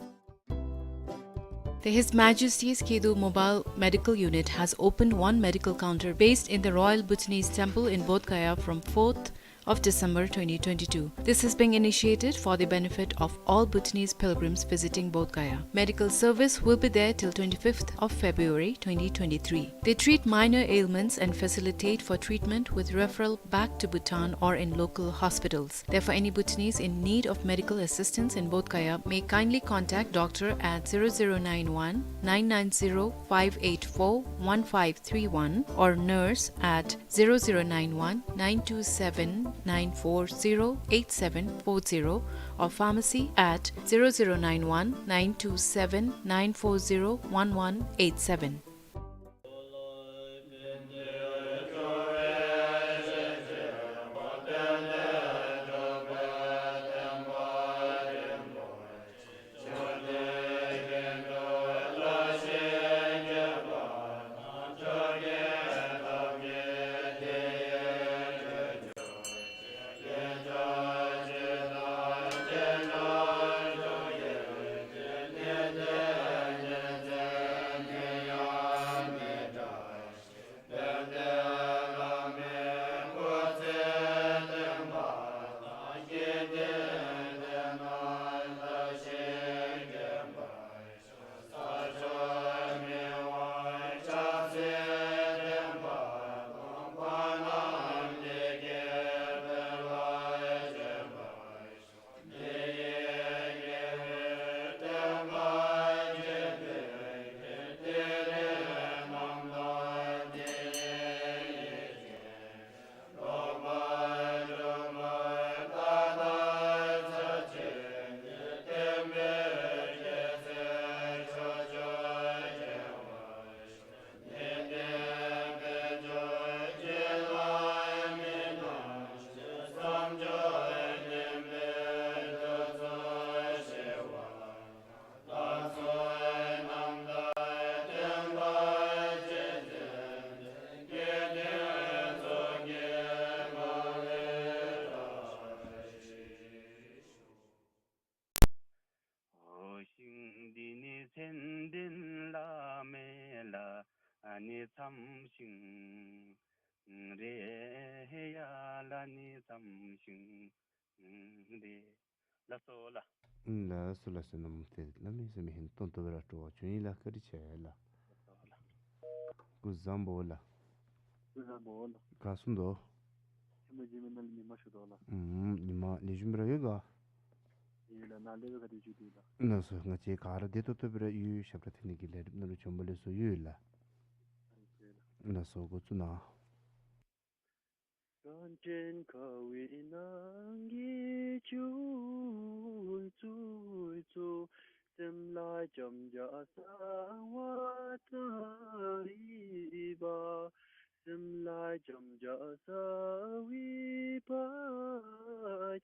The His Majesty's Khedo Mobile Medical Unit has opened one medical counter based in the Royal Bhutanese Temple in Bodh Gaya from fourth of December twenty twenty-two. This is being initiated for the benefit of all Bhutanese pilgrims visiting Bodh Gaya. Medical service will be there till twenty-fifth of February twenty twenty-three. They treat minor ailments and facilitate for treatment with referral back to Bhutan or in local hospitals. Therefore, any Bhutanese in need of medical assistance in Bodh Gaya may kindly contact doctor at zero zero nine one, nine nine zero, five eight four, one five three one or nurse at zero zero nine one, nine two seven, nine four zero, eight seven four zero or pharmacy at zero zero nine one, nine two seven, nine four zero, one one eight seven. འོ་ཤིང་འདི་ནི་མཚན་ལྡན་བླ་མེད་ལ་ཨ་ནི་འཚམས་ཤིང་རེད་ཡ། ལ་ནི་འཚམས་ཤིང་རེད། ལགས་སོ་ལགས། ལགས་སོ་ལགས་སོ། ནམ་ཏེ་བླ་མེད་ཟེར་མི་ཧིན་སྟོན་ཏོ་བེ་ར་སྤྲོ་བ་བྱུང་ཡི་ལགས། བཀའ་དྲིན་ཆེ་ལགས། སྐུ་བཟང་པོ་ལགས། སྐུ་བཟང་པོ་ལགས། ག་སོང་དོ། ཧེ་མ་ཇི་མི་ནང་ལས་ཉི་མ་ཞུ་དོ་ལགས། ཨུམ། ཉི་མ་ལེགས་ཤོམ་སྦེ་ར་ཡོད་ག། ཡོད་ལགས། ནཱ་ལས་སྦེ་ག་དེ་བྱུང་དེ་ལགས། ལགས་སོ། ང་བཅས་ག་ར་བདེ་ཏོག་ཏོ་སྦེ་ར་ཡོད། ཞབས་ཁྲ་འཐེན་ནི་གི་ལས་རིམ་ནང་ལུ་བྱོན་པ་ལེགས་སོ་ཡོད་ལགས། ལགས་སོ། འགོ་བཙུགས་གནང་། རང་དྲན་ཁ་བའི་ནང་གི་བཅུད་ཚུ་སེམས་ལ་འཇམ་བྱ་གསང་བ་ལྟ་ཡི་བ། སེམས་ལ་འཇམ་བྱ་གསང་བའི་བག་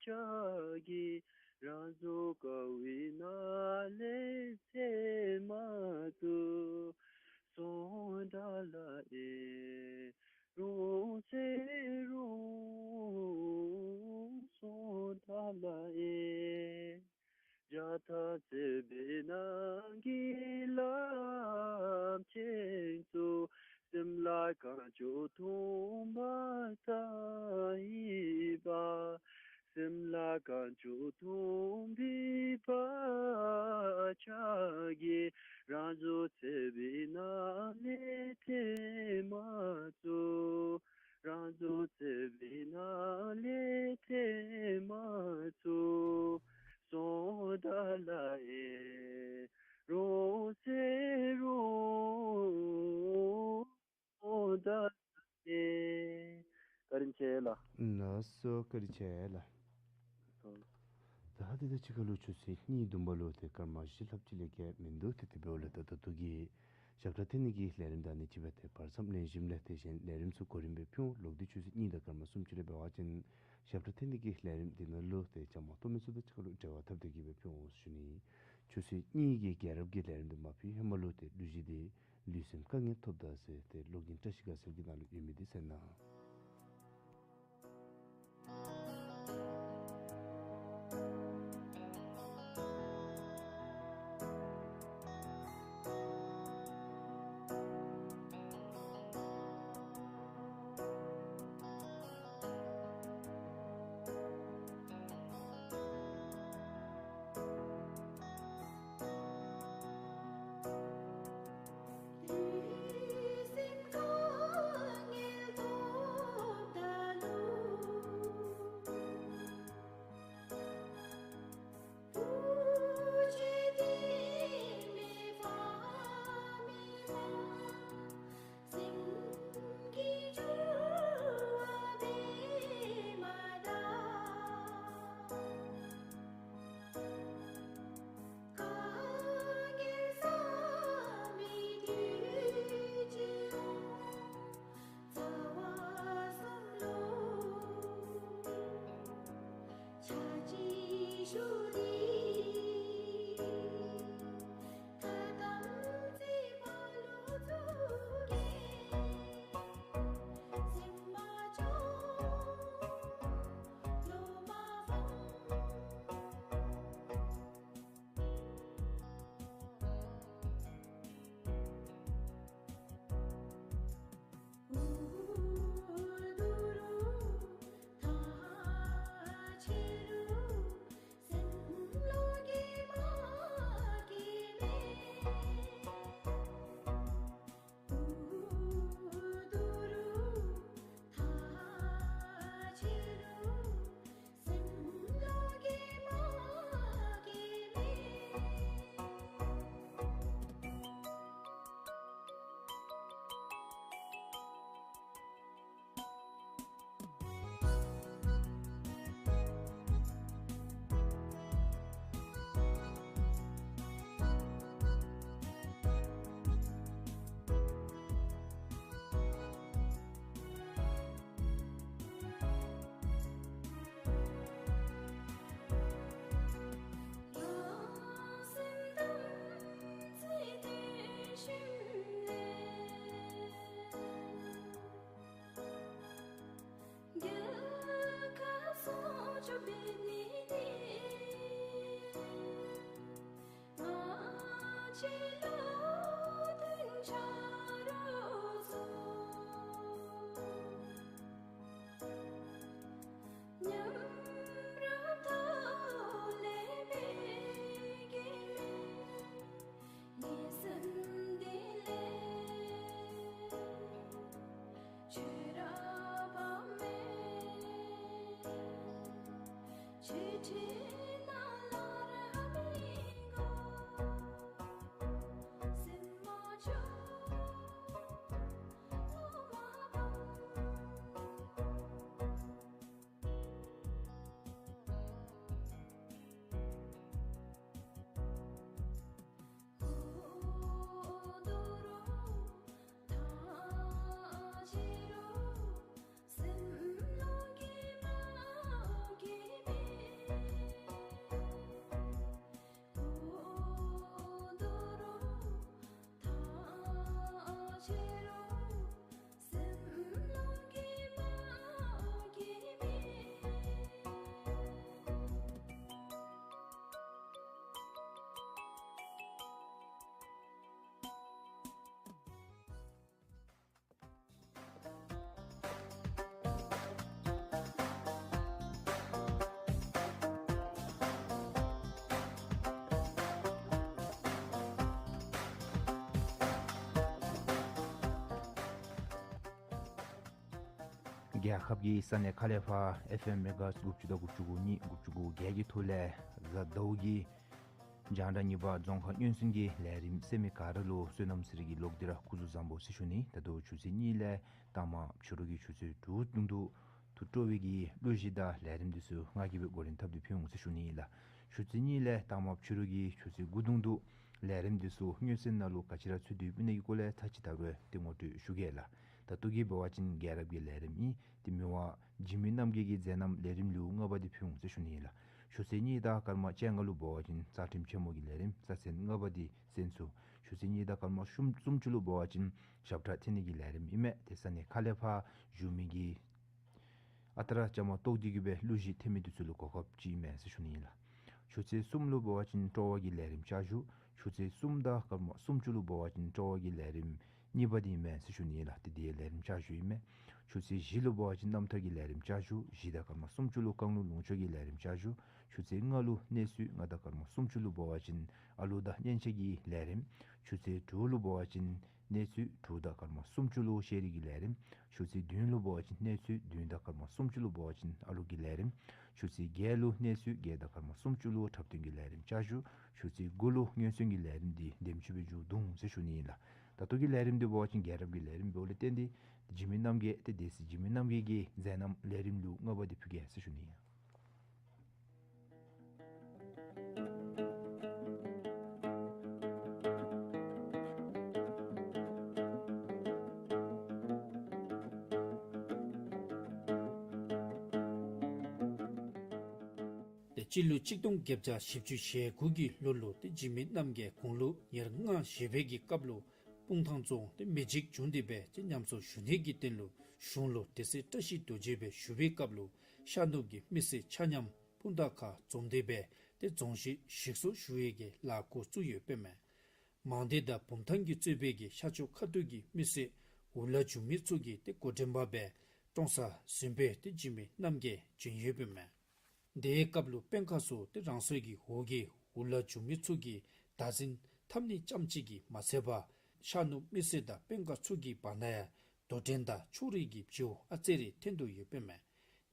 ཆགས་ཀྱིས་རང་གཟུགས་ཁ་བའི་ནང་ལས་ཚད་མ་ཐུབ་སོང་ད་ལགས་ཨེ། རུང་ཚེ་རུང་སོང་ད་ལགས་ཨེ། རྒྱ་མཚོ་ཚ་བའི་ནང་གི་རླབས་ཆེན་ཚུ་སེམས་ལ་གང་བྱུང་འཐུང་བ་ལྟ་ཡི་བ། སེམས་ལ་གང་བྱུང་འཐུང་བའི་བག་ཆགས་ཀྱིས་རང་གཟུགས་ཚ་བའི་ནང་ལས་ཚད་མ་ཐུབ། རང་གཟུགས་ཚ་བའི་ནང་ལས་ཚད་མ་ཐུབ་སོང་ད་ལགས་ཨེ། རུང་ཚེ་རུང་སོང་ད་ལགས་ཨེ། བཀའ་དྲིན་ཆེ་ལགས། ལགས་སོ། བཀའ་དྲིན་ཆེ་ལགས། ལགས་སོ། ད་དེ་དང་གཅིག་ཁར་ལུ་ཆུ་ཚོད་གཉིས་བདུན་པ་ལུ་ཏེ་སྐར་མ་བཞི་ལྷགཔ་ཅིག་ལས་བརྒལ་མིན་འདུག། ཏེ་དེ་འབདཝ་ལས་ད་ད་ལྟོ་གི་ཞབས་ཁྲ་འཐེན་ནི་གི་ལས་རིམ་ད་ཨ་ནི་ཅིག་སྦེ་ཏེ་བར་མཚམས་ལེགས་ཤོམ་ལས་ཏེ་གཞན་ལས་རིམ་ཚུ་གོ་རིམ་སྦེ་ཕུལ་འོང་། ལོག་སྟེ་ཆུ་ཚོད་གཉིས་དང་སྐར་མ་སུམ་ཅུ་རེ་འབད་བ་ཅིན་ཞབས་ཁྲ་འཐེན་ནི་གི་ལས་རིམ་འདི་ནང་ལུ་ཏེ་བཅའ་མར་གཏོགས་མི་ཚུ་དང་གཅིག་ཁར་ལུ་འབྲེལ་བ་འཐབ་སྟེ་གི་སྦེ་ཕུལ་འོང་ཞུ་ནི། ཆུ་ཚོད་གཉིས་ཀྱི་རྒྱལ་རབས་ཀྱི་ལས་རིམ་འདི་མ་ཕུལ་ཧེ་མ་ལུ་ཏེ་ལུས་ཅིག་འདི་ལུས་སེམས་དཀའ་ངལ་ཐོབ་ད་ཟེར་ཏེ་གློག་བརྙན་བཀྲ་ཤིས་དགའ་ཚལ་གྱི་ནང་ལུ་ཡོད་མི་འདི་གསན་གནང་། རྒྱལ་ཁབ་ཀྱི་ས་གནས་ཁག་ལས་ཕར་ཨེཕ་ཨེམ་མེ་གྷ་ཧརཊ་དགུ་བཅུ་དང་དགུ་བཅུ་གོ་གཉིས་དགུ་བཅུ་གོ་བརྒྱད་ཀྱི་ཐོག་ལས་གཟའ་ཟླཝ་གི་རྒྱང་གྲགས་གཉིས་པ་རྫོང་ཁ་སྔོན་སོན་གྱི་ལས་རིམ་གསན་མི་ག་ར་ལུ་བསོད་ནམས་གསེར་གྱི་ལོག་སྟེ་ར་སྐུ་གཟུགས་བཟང་པོ་ཟེར་ཞུ་ནི། ད་ལྟོ་ཆུ་ཚོད་གཉིས་ལས་ལྟག་མ་ཕྱི་རུ་གི་ཆུ་ཚོད་དྲུག་བར་དུ་ཐུགས་སྤྲོ་བའི་གི་གླུ་གཞས་དང་ལས་རིམ་འདི་ཚུ་ང་གིས་སྦེ་འགོ་འདྲེན་འཐབ་སྟེ་ཕུལ་འོང་ཟེར་ཞུ་ནི་ཨིན་ལགས། ཆུ་ཚོད་གཉིས་ལས་ལྟག་མ་ཕྱི་རུ་གི་ཆུ་ཚོད་དགུ་བར་དུ་ལས་རིམ་འདི་ཚུ་སྔོན་སོན་ནང་ལུ་ག་ཅི་ར་ཚུད་དེ་ཡོདཔ་ཨིན་ན་གི་སྐོར་ལས་ཚར་གཅིག་ད་རུང་ཏེ་ངོ་སྤྲོད་ཞུ་གེ་ལགས། ད་ལྟོ་གི་འབད་བ་ཅིན་རྒྱལ་རབས་ཀྱི་ལས་རིམ་ཨིན། ཏེ་མི་དབང་འཇིགས་མེད་རྣམ་རྒྱལ་གྱི་མཛད་རྣམ་ལས་རིམ་ལེའུ་ལྔ་པ་འདི་ཕུལ་འོང་ཟེར་ཞུ་ནི་ཨིན་ལགས། ཆུ་ཚོད་གཉིས་དང་སྐར་མ་བཅོ་ལྔ་ལུ་འབད་བ་ཅིན་རྩ་ཁྲིམས་ཆེན་མོ་གི་ལས་རིམ་རྩ་ཚན་ལྔ་པ་འདི་གསན་ཚུགས། ཆུ་ཚོད་གཉིས་དང་སྐར་མ་སུམ་སུམ་ཅུ་ལུ་འབད་བ་ཅིན་ཞབས་ཁྲ་འཐེན་ནི་གི་ལས་རིམ་ཨིན་མས། ཏེ་ས་གནས་ཁག་ལས་ཕར་བཞུགས་མི་གི་ཨ་རྟག་ར་བཅའ་མར་གཏོགས་ཏེ་གི་སྦེ་གླུ་གཞས་འཐེན་མི་འདི་ཚུ་ལུ་གོ་སྐབས་ཅིག་ཨིན་མས་ཟེར་ཞུ་ནི་ཨིན་ལགས། ཆུ་ཚོད་གསུམ་ལུ་འབད་བ་ཅིན་སྤྲོ་བ་གི་ལས་རིམ་བསྐྱར་ཞུ། ཆུ་ཚོད་གསུམ་དང་སྐར་མ་སུམ་ཅུ་ལུ་འབད་བ་ཅིན་སྤྲོ་བ་གི་ལས་རིམ་གཉིས་པ་འདི་ཨིན་མས་ཟེར་ཞུ་ནི་ཨིན་ལགས། ཏེ་འདི་ལས་རིམ་བསྐྱར་ཞུ་ཨིན་མས། ཆུ་ཚོད་བཞི་ལུ་འབད་བ་ཅིན་རྣམ་ཐར་གྱི་ལས་རིམ་བསྐྱར་ཞུ། བཞི་དང་སྐར་མ་སུམ་ཅུ་ལུ་བཀང་ལུང་ལུང་ཕྱོགས་ཀྱི་ལས་རིམ་བསྐྱར་ཞུ། ཆུ་ཚོད་ལྔ་ལུ་གནས་ཚུལ་ལྔ་དང་སྐར་མ་སུམ་ཅུ་ལུ་འབད་བ་ཅིན་ཨ་ལུ་དང་སྙན་ཆ་གི་ལས་རིམ། ཆུ་ཚོད་དྲུག་ལུ་འབད་བ་ཅིན་གནས་ཚུལ་དྲུག་དང་སྐར་མ་སུམ་ཅུ་ལུ་ཤེས་རིག་གི་ལས་རིམ། ཆུ་ཚོད་བདུན་ལུ་འབད་བ་ཅིན་གནས་ཚུལ་བདུན་དང་སྐར་མ་སུམ་ཅུ་ལུ་འབད་བ་ཅིན་ཨ་ལུ་གི་ལས་རིམ། ཆུ་ཚོད་བརྒྱད་ལུ་གནས་ཚུལ་བརྒྱད་དང་སྐར་མ་སུམ་ཅུ་ལུ་འཁྲབ་སྟོན་གྱི་ལས་རིམ་བསྐྱར་ཞུ། ཆུ་ཚོད་དགུ་ལུ་སྔོན་སོན་གྱི་ལས་རིམ་འདི་འདེམས་སྤྱོད་འབད་བཅུག་འོང་ཟེར་ཞུ་ནི་ཨིན་ལགས། ད་ལྟོ་གི་ལས་རིམ་འདི་འབད་བ་ཅིན་རྒྱལ་རབས་ཀྱི་ལས་རིམ་འབདཝ་ལས་བརྟེན་ཏེ་འཇིགས་མེད་རྣམ་རྒྱལ་ཏེ་སྡེ་སྲིད་འཇིགས་མེད་རྣམ་རྒྱལ་གྱི་མཛད་རྣམ་ལས་རིམ་ལེའུ་ལྔ་པ་འདི་ཕུལ་གེ་ཟེར་ཞུ་ནི་ཨིན། ཏེ་སྤྱི་ལོ་གཅིག་སྟོང་བརྒྱད་བརྒྱ་བཞི་བཅུ་ཞེ་དགུ་གི་ལོ་ལུ་ཏེ་འཇིགས་མེད་རྣམ་རྒྱལ་དགུང་ལོ་ཉེར་ལྔ་བཞེས་པའི་གི་སྐབས་ལུ་སྤུངས་ཐང་རྫོང་ཏེ་མི་འཇིགས་བྱུང་སྟེ་སྦེ་ཏེ་ཉམས་གསོ་ཞུ་ནི་གི་དོན་ལུ་གཞུང་ལུ་སྡེ་སྲིད་བཀྲ་ཤིས་རྡོ་རྗེ་སྦེ་བཞུགས་པའི་སྐབས་ལུ་ཤར་ནུབ་ཀྱི་མི་སེར་ཆ་མཉམ་སྤུངས་ཐང་ཁར་འཛོམས་ཏེ་སྦེ་ཏེ་རྫོང་གཞིས་ཞིག་གསོ་ཞུ་བའི་གི་ལཱ་འགོ་བཙུགས་ཡོདཔ་ཨིན་མས། མང་སྡེ་དང་བུམ་ཐང་གིས་གཙོས་པའི་གི་ཤར་ཕྱོགས་ཁ་ཐུག་གི་མི་སེར་འུ་ལག་འཇུ་མི་ཚུ་གིས་ཏེ་འགོ་འདྲེན་པ་སྦེ་ཀྲོང་གསར་ཟིན་པའི་ཏེ་འཇིགས་མེད་རྣམ་རྒྱལ་བྱོན་ཡོདཔ་ཨིན་མས། དེའི་སྐབས་ལུ་དཔོན་ཁག་ཚུ་ཏེ་རང་སོའི་གི་འོག་གི་འུ་ལག་འཇུ་མི་ཚུ་གིས་བདག་འཛིན་འཐབ་ནི་ཙམ་ཅིག་གིས་མ་ཚད་པར་ཤར་ནུབ་མི་སེར་དང་དཔོན་ཁག་ཚུ་གི་བར་ན་ཡང་དོ་འགྲན་དང་ཕྱོགས་རིས་ཀྱི་བྱེལཝ་ཨ་ཙི་རེ་ཐོན་དོ་ཡོདཔ་ཨིན་མས།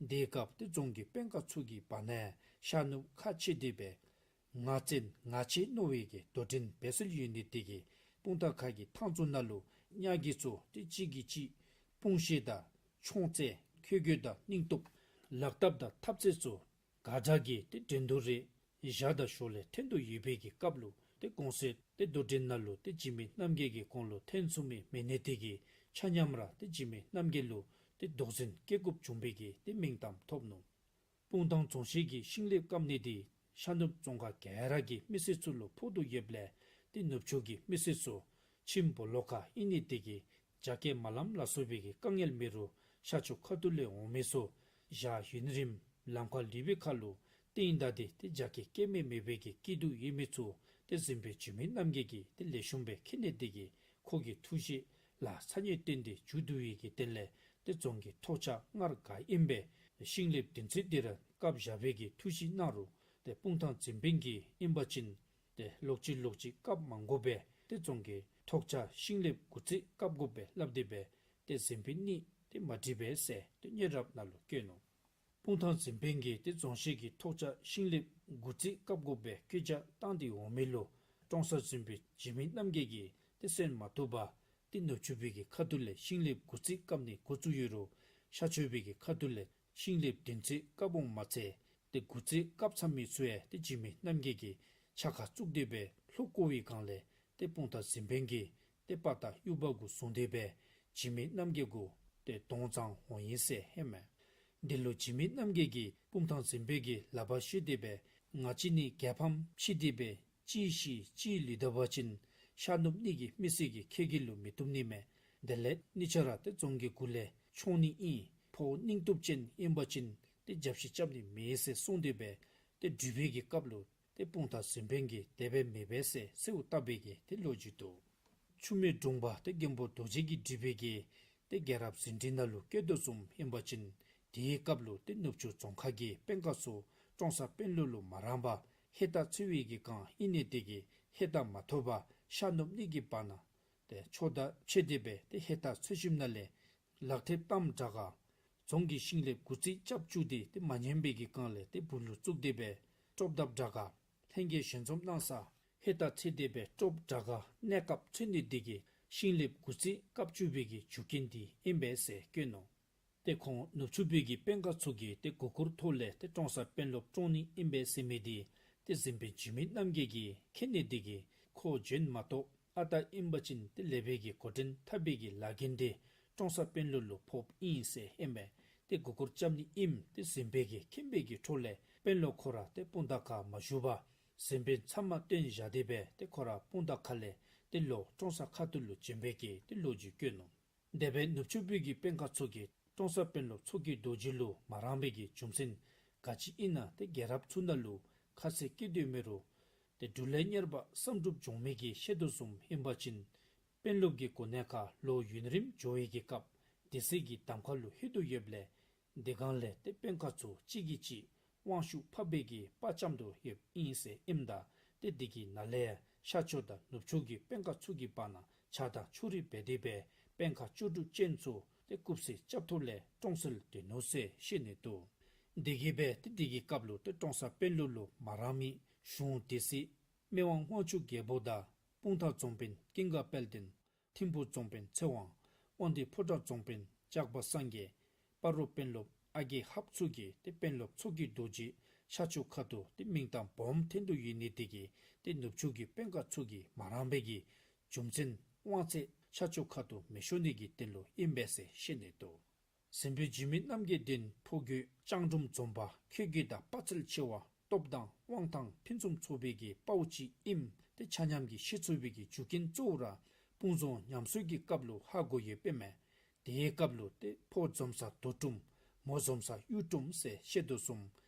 དེའི་སྐབས་ཏེ་རྫོང་གི་དཔོན་ཁག་ཚུ་གི་བར་ན་ཡང་ཤར་ནུབ་ཁག་ཕྱེ་སྟེ་སྦེ་ང་བཙན་ང་ཆེ་མནོ་བའི་གི་དོ་འགྲན་འབད་སྲོལ་ཡོད་ནི་དེ་གིས་སྤུངས་ཐང་ཁ་གི་ཐང་ཚུ་ནང་ལུ་གཉའ་གི་ཚུ་ཏེ་གཅིག་གིས་གཅིག་དཔུང་ཤེད་དང་མཆོང་རྩལ་ཁེ་གྱོང་དང་སྙིང་སྟོབས་ལག་བརྡབ་དང་འཐབ་རྩལ་ཚུ་ག་དྲག་གི་ཏེ་འགྲན་བསྡུར་རེ་བཞག་དང་ཞོར་ལས་ཐོན་དོ་ཡོད་པའི་གི་སྐབས་ལུ་ཏེ་གོང་ས་ཏེ་དོ་འགྲན་ནང་ལུ་ཏེ་འཇིགས་མེད་རྣམ་རྒྱལ་གྱི་གོང་ལུ་ཐོན་ཚུགས་མི་མེད་ནི་དེ་གིས་ཆ་མཉམ་ར་ཏེ་འཇིགས་མེད་རྣམ་རྒྱལ་ལུ་ཏེ་རྡོག་འཛིན་བཀལ་དགོཔ་བྱུང་བའི་གི་ཏེ་མིང་གཏམ་ཐོབ་ནུག། སྤུངས་ཐང་རྫོང་གཞིས་ཀྱི་ཤིང་ལེབ་སྐམ་ནི་འདི་ཤར་ནུབ་རྫོང་ཁག་ག་ར་གི་མི་སེར་ཚུ་ལུ་ཕོག་དོ་ཡོདཔ་ལས་ཏེ་ནུབ་ཕྱོགས་ཀྱི་མི་སེར་ཚུ་ཁྱིམ་སྦོ་ལོགས་ཁར་ཨིན་ནི་དེ་གིས་རྒྱ་སྐྱེད་མ་ལངམ་ལ་སོགས་པའི་གི་དཀའ་ངལ་མེད་རུང་ཤར་ཕྱོགས་ཁ་ཐུག་ལས་འོང་མི་ཚུ་བཞག་ཡུན་རིངམོ་ལམ་ཁར་ལུས་པའི་ཁར་ལུ་ཏེ་ཨིན་ད་དེ་ཏེ་རྒྱ་སྐྱེད་སྐྱེད་མི་མེད་པའི་གི་སྐྱིད་སྡུག་ཡོད་མི་ཚུ་ ཏེ་གཟིམ་དཔོན་འཇིགས་མེད་རྣམ་རྒྱལ་གྱིས་ཏེ་ལེགས་ཤོམ་སྦེ་མཁྱེན་ནི་དེ་གིས་ཁོ་གི་ཐུགས་བཞེད་ལ་ས་ཉིལ་བཏོན་ཏེ་མཇུག་བསྡུ་བའི་གི་དོན་ལས་ཏེ་རྫོང་གི་ཐོག་ཆ་སྔར་ག་ཨིནམ་སྦེ་ཤིང་ལེབ་བདུན་ཚིགས་དེ་ར་བཀབ་བཞག་པའི་གི་ཐུགས་བཞེད་གནང་རུང་ཏེ་སྤུངས་ཐང་གཟིམ་དཔོན་གྱིས་ཨིན་པ་ཅིན་ཏེ་ལོག་ཅི་ལོག་ཅི་བཀབ་མ་དགོ་པས། ཏེ་རྫོང་གི་ཐོག་ཆ་ཤིང་ལེབ་དགུ་ཚིགས་བཀབ་དགོ་པས་སླབ་སྟེ་སྦེ་ཏེ་གཟིམ་དཔོན་གཉིས་ཏེ་མ་འགྲིག་པས་ཟེར་ཏེ་གཉེན་རབ་ནང་ལུ་བཀོད་ནུག། སྤུངས་ཐང་གཟིམ་དཔོན་གྱིས་ཏེ་རྫོང་གཞིས་ཀྱི་ཐོག་ཆ་ཤིང་ལེབ་དགུ་ཚིགས་བཀབ་དགོ་པའི་བཀོད་རྒྱ་བཏང་སྟེ་འོང་མི་ལུ་ཀྲོང་གསར་གཟིམ་དཔོན་འཇིགས་མེད་རྣམ་རྒྱལ་གྱིས་ཏེ་གསན་མ་བཏུབ་པར་ཏེ་ནུབ་ཕྱོགས་པའི་གི་ཁ་ཐུག་ལས་ཤིང་ལེབ་དགུ་ཚིགས་བཀབ་ནི་འགོ་བཙུགས་ཡོད་རུང་ཤར་ཕྱོགས་པའི་གི་ཁ་ཐུག་ལས་ཤིང་ལེབ་བདུན་ཚིགས་བཀབ་འོང་མ་ཚད་ཏེ་དགུ་ཚིགས་བཀབ་ཚར་མི་ཚུ་ཡང་ཏེ་འཇིགས་མེད་རྣམ་རྒྱལ་གྱིས་ཕྱག་ཁར་བཙུགས་ཏེ་སྦེ་ལྷོ་བསྐོར་བའི་སྒང་ལས་ཏེ་སྤུངས་ཐང་གཟིམ་དཔོན་གྱིས་ཏེ་དཔའ་རྟགས་གཡུ་འབག་གུ་བཟུང་སྟེ་སྦེ་འཇིགས་མེད་རྣམ་རྒྱལ་གུ་ཏེ་གདོང་བཙང་འོང་ཡི་ཟེར་ཨིན་མས། འདི་ལུ་འཇིགས་མེད་རྣམ་རྒྱལ་གྱིས་སྤུངས་ཐང་གཟིམ་དཔོན་གྱི་ལག་པར་བཤེད་དེ་སྦེ་ང་བཅས་ནི་རྒྱལ་ཕམ་ཕྱིས་ཏེ་སྦེ་གཅིག་ཤི་གཅིག་ལུས་ད་པ་ཅིན་ཤར་ནུབ་གཉིས་ཀྱི་མི་སེར་གྱིས་ཁྱེད་ཀྱི་ལུ་མི་བཏུབ་ནི་མས། དེ་ལས་གཉིས་ཆ་ར་ཏེ་རྫོང་གི་གུ་ལས་མཆོང་ནི་ཨིན། ཕོ་སྙིང་སྟོབས་ཅན་ཨིན་པ་ཅིན་ཏེ་རྒྱབ་བཤིག་རྐྱབ་ནི་མེད་ཟེར་གསུངས་ཏེ་སྦེ་ཏེ་སྒྲུབ་པའི་གི་སྐབས་ལུ་ཏེ་སྤུངས་ཐང་གཟིམ་དཔོན་གྱིས་དེ་སྦེ་མི་འབད་ཟེར་གསོལཝ་བཏབ་པའི་གི་ཏེ་ལོ་རྒྱུས་འདུག། ཆུ་སྨད་དྲུང་པ་ཏེ་མགོན་པོ་རྡོ་རྗེ་གི་སྒྲུབ་པའི་གི་ཏེ་རྒྱལ་རབས་ཟིན་བྲིས་ནང་ལུ་བཀོད་དོ་བཟུམ་ཨིན་པ་ཅིན་དེའི་སྐབས་ལུ་ཏེ་ནུབ་ཕྱོགས་རྫོང་ཁག་གི་དཔོན་ཁག་ཚུ་ཀྲོང་གསར་དཔོན་སློབ་ལུ་མ་རངས་པར་ཧེ་ཏ་འཚོལ་བའི་གི་སྒང་ཨིན་ནི་དེ་གིས་ཧེ་ཏ་མ་ཐོབ་པར་ཤར་ནུབ་གཉིས་ཀྱི་བར་ན་ཏེ་ཕྱོགས་མཐའ་ཕྱེ་སྟེ་སྦེ་ཏེ་ཧེ་ཏ་འཚོལ་ཞིནམ་ན་ལས་ལག་མཐིལ་བསྡམས་དྲག་ག་རྫོང་གི་ཤིང་ལེབ་དགུ་ཚིགས་རྐྱབ་བཅུག་སྟེ་ཏེ་མ་ཉན་པའི་གི་སྒང་ལས་ཏེ་སྦུག་ལུ་བཙུགས་ཏེ་སྦེ་ཀྲོབ་བརྡབ་དྲག་ག་ལྷན་རྒྱས་ཞལ་འཛོམས་གནང་ས་ཧེ་ཏ་འཚོལ་ཏེ་སྦེ་ཀྲོབ་དྲག་ག་གནས་སྐབས་འཚོལ་ནི་དེ་གིས་ཤིང་ལེབ་དགུ་ཚིགས་བཀབ་བཅུག་པའི་གི་རྒྱུ་རྐྱེན་དེ་ཨིན་པས་ཟེར་བཀོད་ནུག། ཏེ་ཁོང་ནུབ་ཕྱོགས་པའི་གི་དཔོན་ཁག་ཚུ་གིས་ཏེ་མགུ་སྐོར་ཐོག་ལས་ཏེ་ཀྲོང་གསར་དཔོན་སློབ་བཀྲོངས་ནི་ཨིན་པས་ཟེར་མི་དེ་ཏེ་གཟིམ་དཔོན་འཇིགས་མེད་རྣམ་རྒྱལ་གྱིས་མཁྱེན་ནི་དེ་གིས་ཁོ་འབྱོན་མ་གཏོགས་ཨ་རྟག་ཨིན་པ་ཅིན་ཏེ་ལེགས་པའི་གི་འགོ་འདྲེན་འཐབ་པའི་གི་ལཱ་འགན་དེ་ཀྲོང་གསར་དཔོན་སློབ་ལུ་ཕོགཔ་ཨིན་ཟེར་ཨིན་པས། ཏེ་མགུ་སྐོར་རྐྱབ་ནི་ཨིནམ་ཏེ་གཟིམ་དཔོན་གྱིས་མཁྱེན་པའི་གི་འཕྲོ་ལས་དཔོན་སློབ་ཁོ་ར་ཏེ་སྤུངས་ཐང་ཁར་མ་བཞུགས་པར་གཟིམ་དཔོན་ཚབ་མ་བཏོན་བཞག་སྟེ་སྦེ་ཏེ་ཁོ་ར་སྤུངས་ཐང་ཁ་ལས་ཏེ་ལོག་ཀྲོང་གསར་ཁ་ཐུག་ལུ་བྱོན་པའི་གི་ཏེ་ལོ་རྒྱུས་བཀོད་ནུག། དེ་སྦེ་ནུབ་ཕྱོགས་པའི་གི་དཔོན་ཁག་ཚུ་གིས་ཀྲོང་གསར་དཔོན་སློབ་མཚོ་སྐྱེས་རྡོ་རྗེ་ལུ་མ་རངས་པའི་གི་རྒྱུ་མཚན་ག་ཅི་ཨིན་ན་ཏེ་རྒྱལ་རབས་ཚུ་ནང་ལུ་ཁ་གསལ་བཀོད་དེ་མེད་རུང་ཏེ་འབྲུག་ལས་གཉེར་པ་བསམ་གྲུབ་འབྱུང་མི་གིས་བཤད་དོ་བཟུམ་ཨིན་པ་ཅིན་དཔོན་སློབ་ཀྱི་གོ་གནས་ཁར་ལོག་ཡུན་རིངམོ་འགྱོ་བའི་གི་སྐབས་སྡེ་སྲིད་ཀྱི་གདམ་ཁ་ལུ་ལྷོད་དོ་ཡོདཔ་ལས་དེ་སྒང་ལས་ཏེ་དཔོན་ཁག་ཚུ་གཅིག་གིས་གཅིག་དབང་ཤུགས་འཕར་བའི་གི་དཔའ་བཅམ་དོ་ཡོདཔ་ཨིན་ཟེར་ཨིནམ་ད་ཏེ་དེ་གི་ནང་ལས་ཡང་ཤར་ཕྱོགས་དང་ནུབ་ཕྱོགས་ཀྱི་དཔོན་ཁག་ཚུ་གི་བར་ན་ཆགས་སྡང་ཕྱོགས་རིས་འབད་དེ་སྦེ་དཔོན་ཁག་བཅུ་དྲུག་ཅན་ཚུ་ཏེ་རྐུབ་བསིལ་རྐྱབ་ཐོག་ལས་གྲོངས་སོང་ཡི་ནུག་ཟེར་བཤད་ནི་འདུག། དེ་གིས་སྦེ་ཏེ་དེ་གི་སྐབས་ལུ་ཏེ་ཀྲོང་གསར་དཔོན་སློབ་ལུ་མ་རངས་མི་གཞུང་སྡེ་སྲིད་སྨད་དབང་དབང་ཕྱུག་རྒྱལ་པོ་དང་སྤུངས་ཐང་རྫོང་དཔོན་ཀུན་དགའ་དཔལ་ལྡན། ཐིམ་ཕུ་རྫོང་དཔོན་ཚེ་དབང་། དབང་འདུས་ཕོ་བྲང་རྫོང་དཔོན་ལྕགས་པ་སངས་རྒྱས། སྤ་རོ་དཔོན་སློབ་ཨ་རྒས་ཧཱཔ་ཚུ་གིས་ཏེ་དཔོན་སློབ་མཚོ་སྐྱེས་རྡོ་རྗེ་ཤར་ཕྱོགས་ཁ་ཐུག་ཏེ་མིང་གཏམ་སྦོམ་འཐེན་དོ་ཡོད་ནི་དེ་གིས་ཏེ་ནུབ་ཕྱོགས་ཀྱི་དཔོན་ཁག་ཚུ་གིས་མ་རངས་པའི་གི་རྒྱུ་མཚན་དབང་ཚད་ཤར་ཕྱོགས་ཁ་ཐུག་མི་ཤོར་ནི་གི་དོན་ལུ་ཨིན་པས་ཟེར་བཤད་ནི་འདུག། གཟིམ་དཔོན་འཇིགས་མེད་རྣམ་རྒྱལ་འདི་ཕོ་རྒོད་ལྕང་སྒྲོམ་རྫོང་པ་ཁྱོད་ཀྱི་དང་དཔའ་རྩལ་ཆེ་བ་སྟོབས་དང་དབང་ཐང་ཕུན་སུམ་ཚོགས་པའི་གི་དཔའ་བོ་ཅིག་ཨིནམ་ཏེ་ཆ་མཉམ་གྱིས་ཤེས་ཚུགས་པའི་གི་རྒྱུ་རྐྱེན་གཙོ་བོ་ར་སྤུངས་རྫོང་ཉམས་གསོ་གི་སྐབས་ལུ་ཧ་གོ་ཡོདཔ་ཨིན་མས། དེའི་སྐབས་ལུ་ཏེ་ཕོ་འཛོམས་ས་རྡོ་གྲུམ་མོ་འཛོམས་ས་གཡུ་གྲུམ་ཟེར་བཤད་དོ་བཟུམ་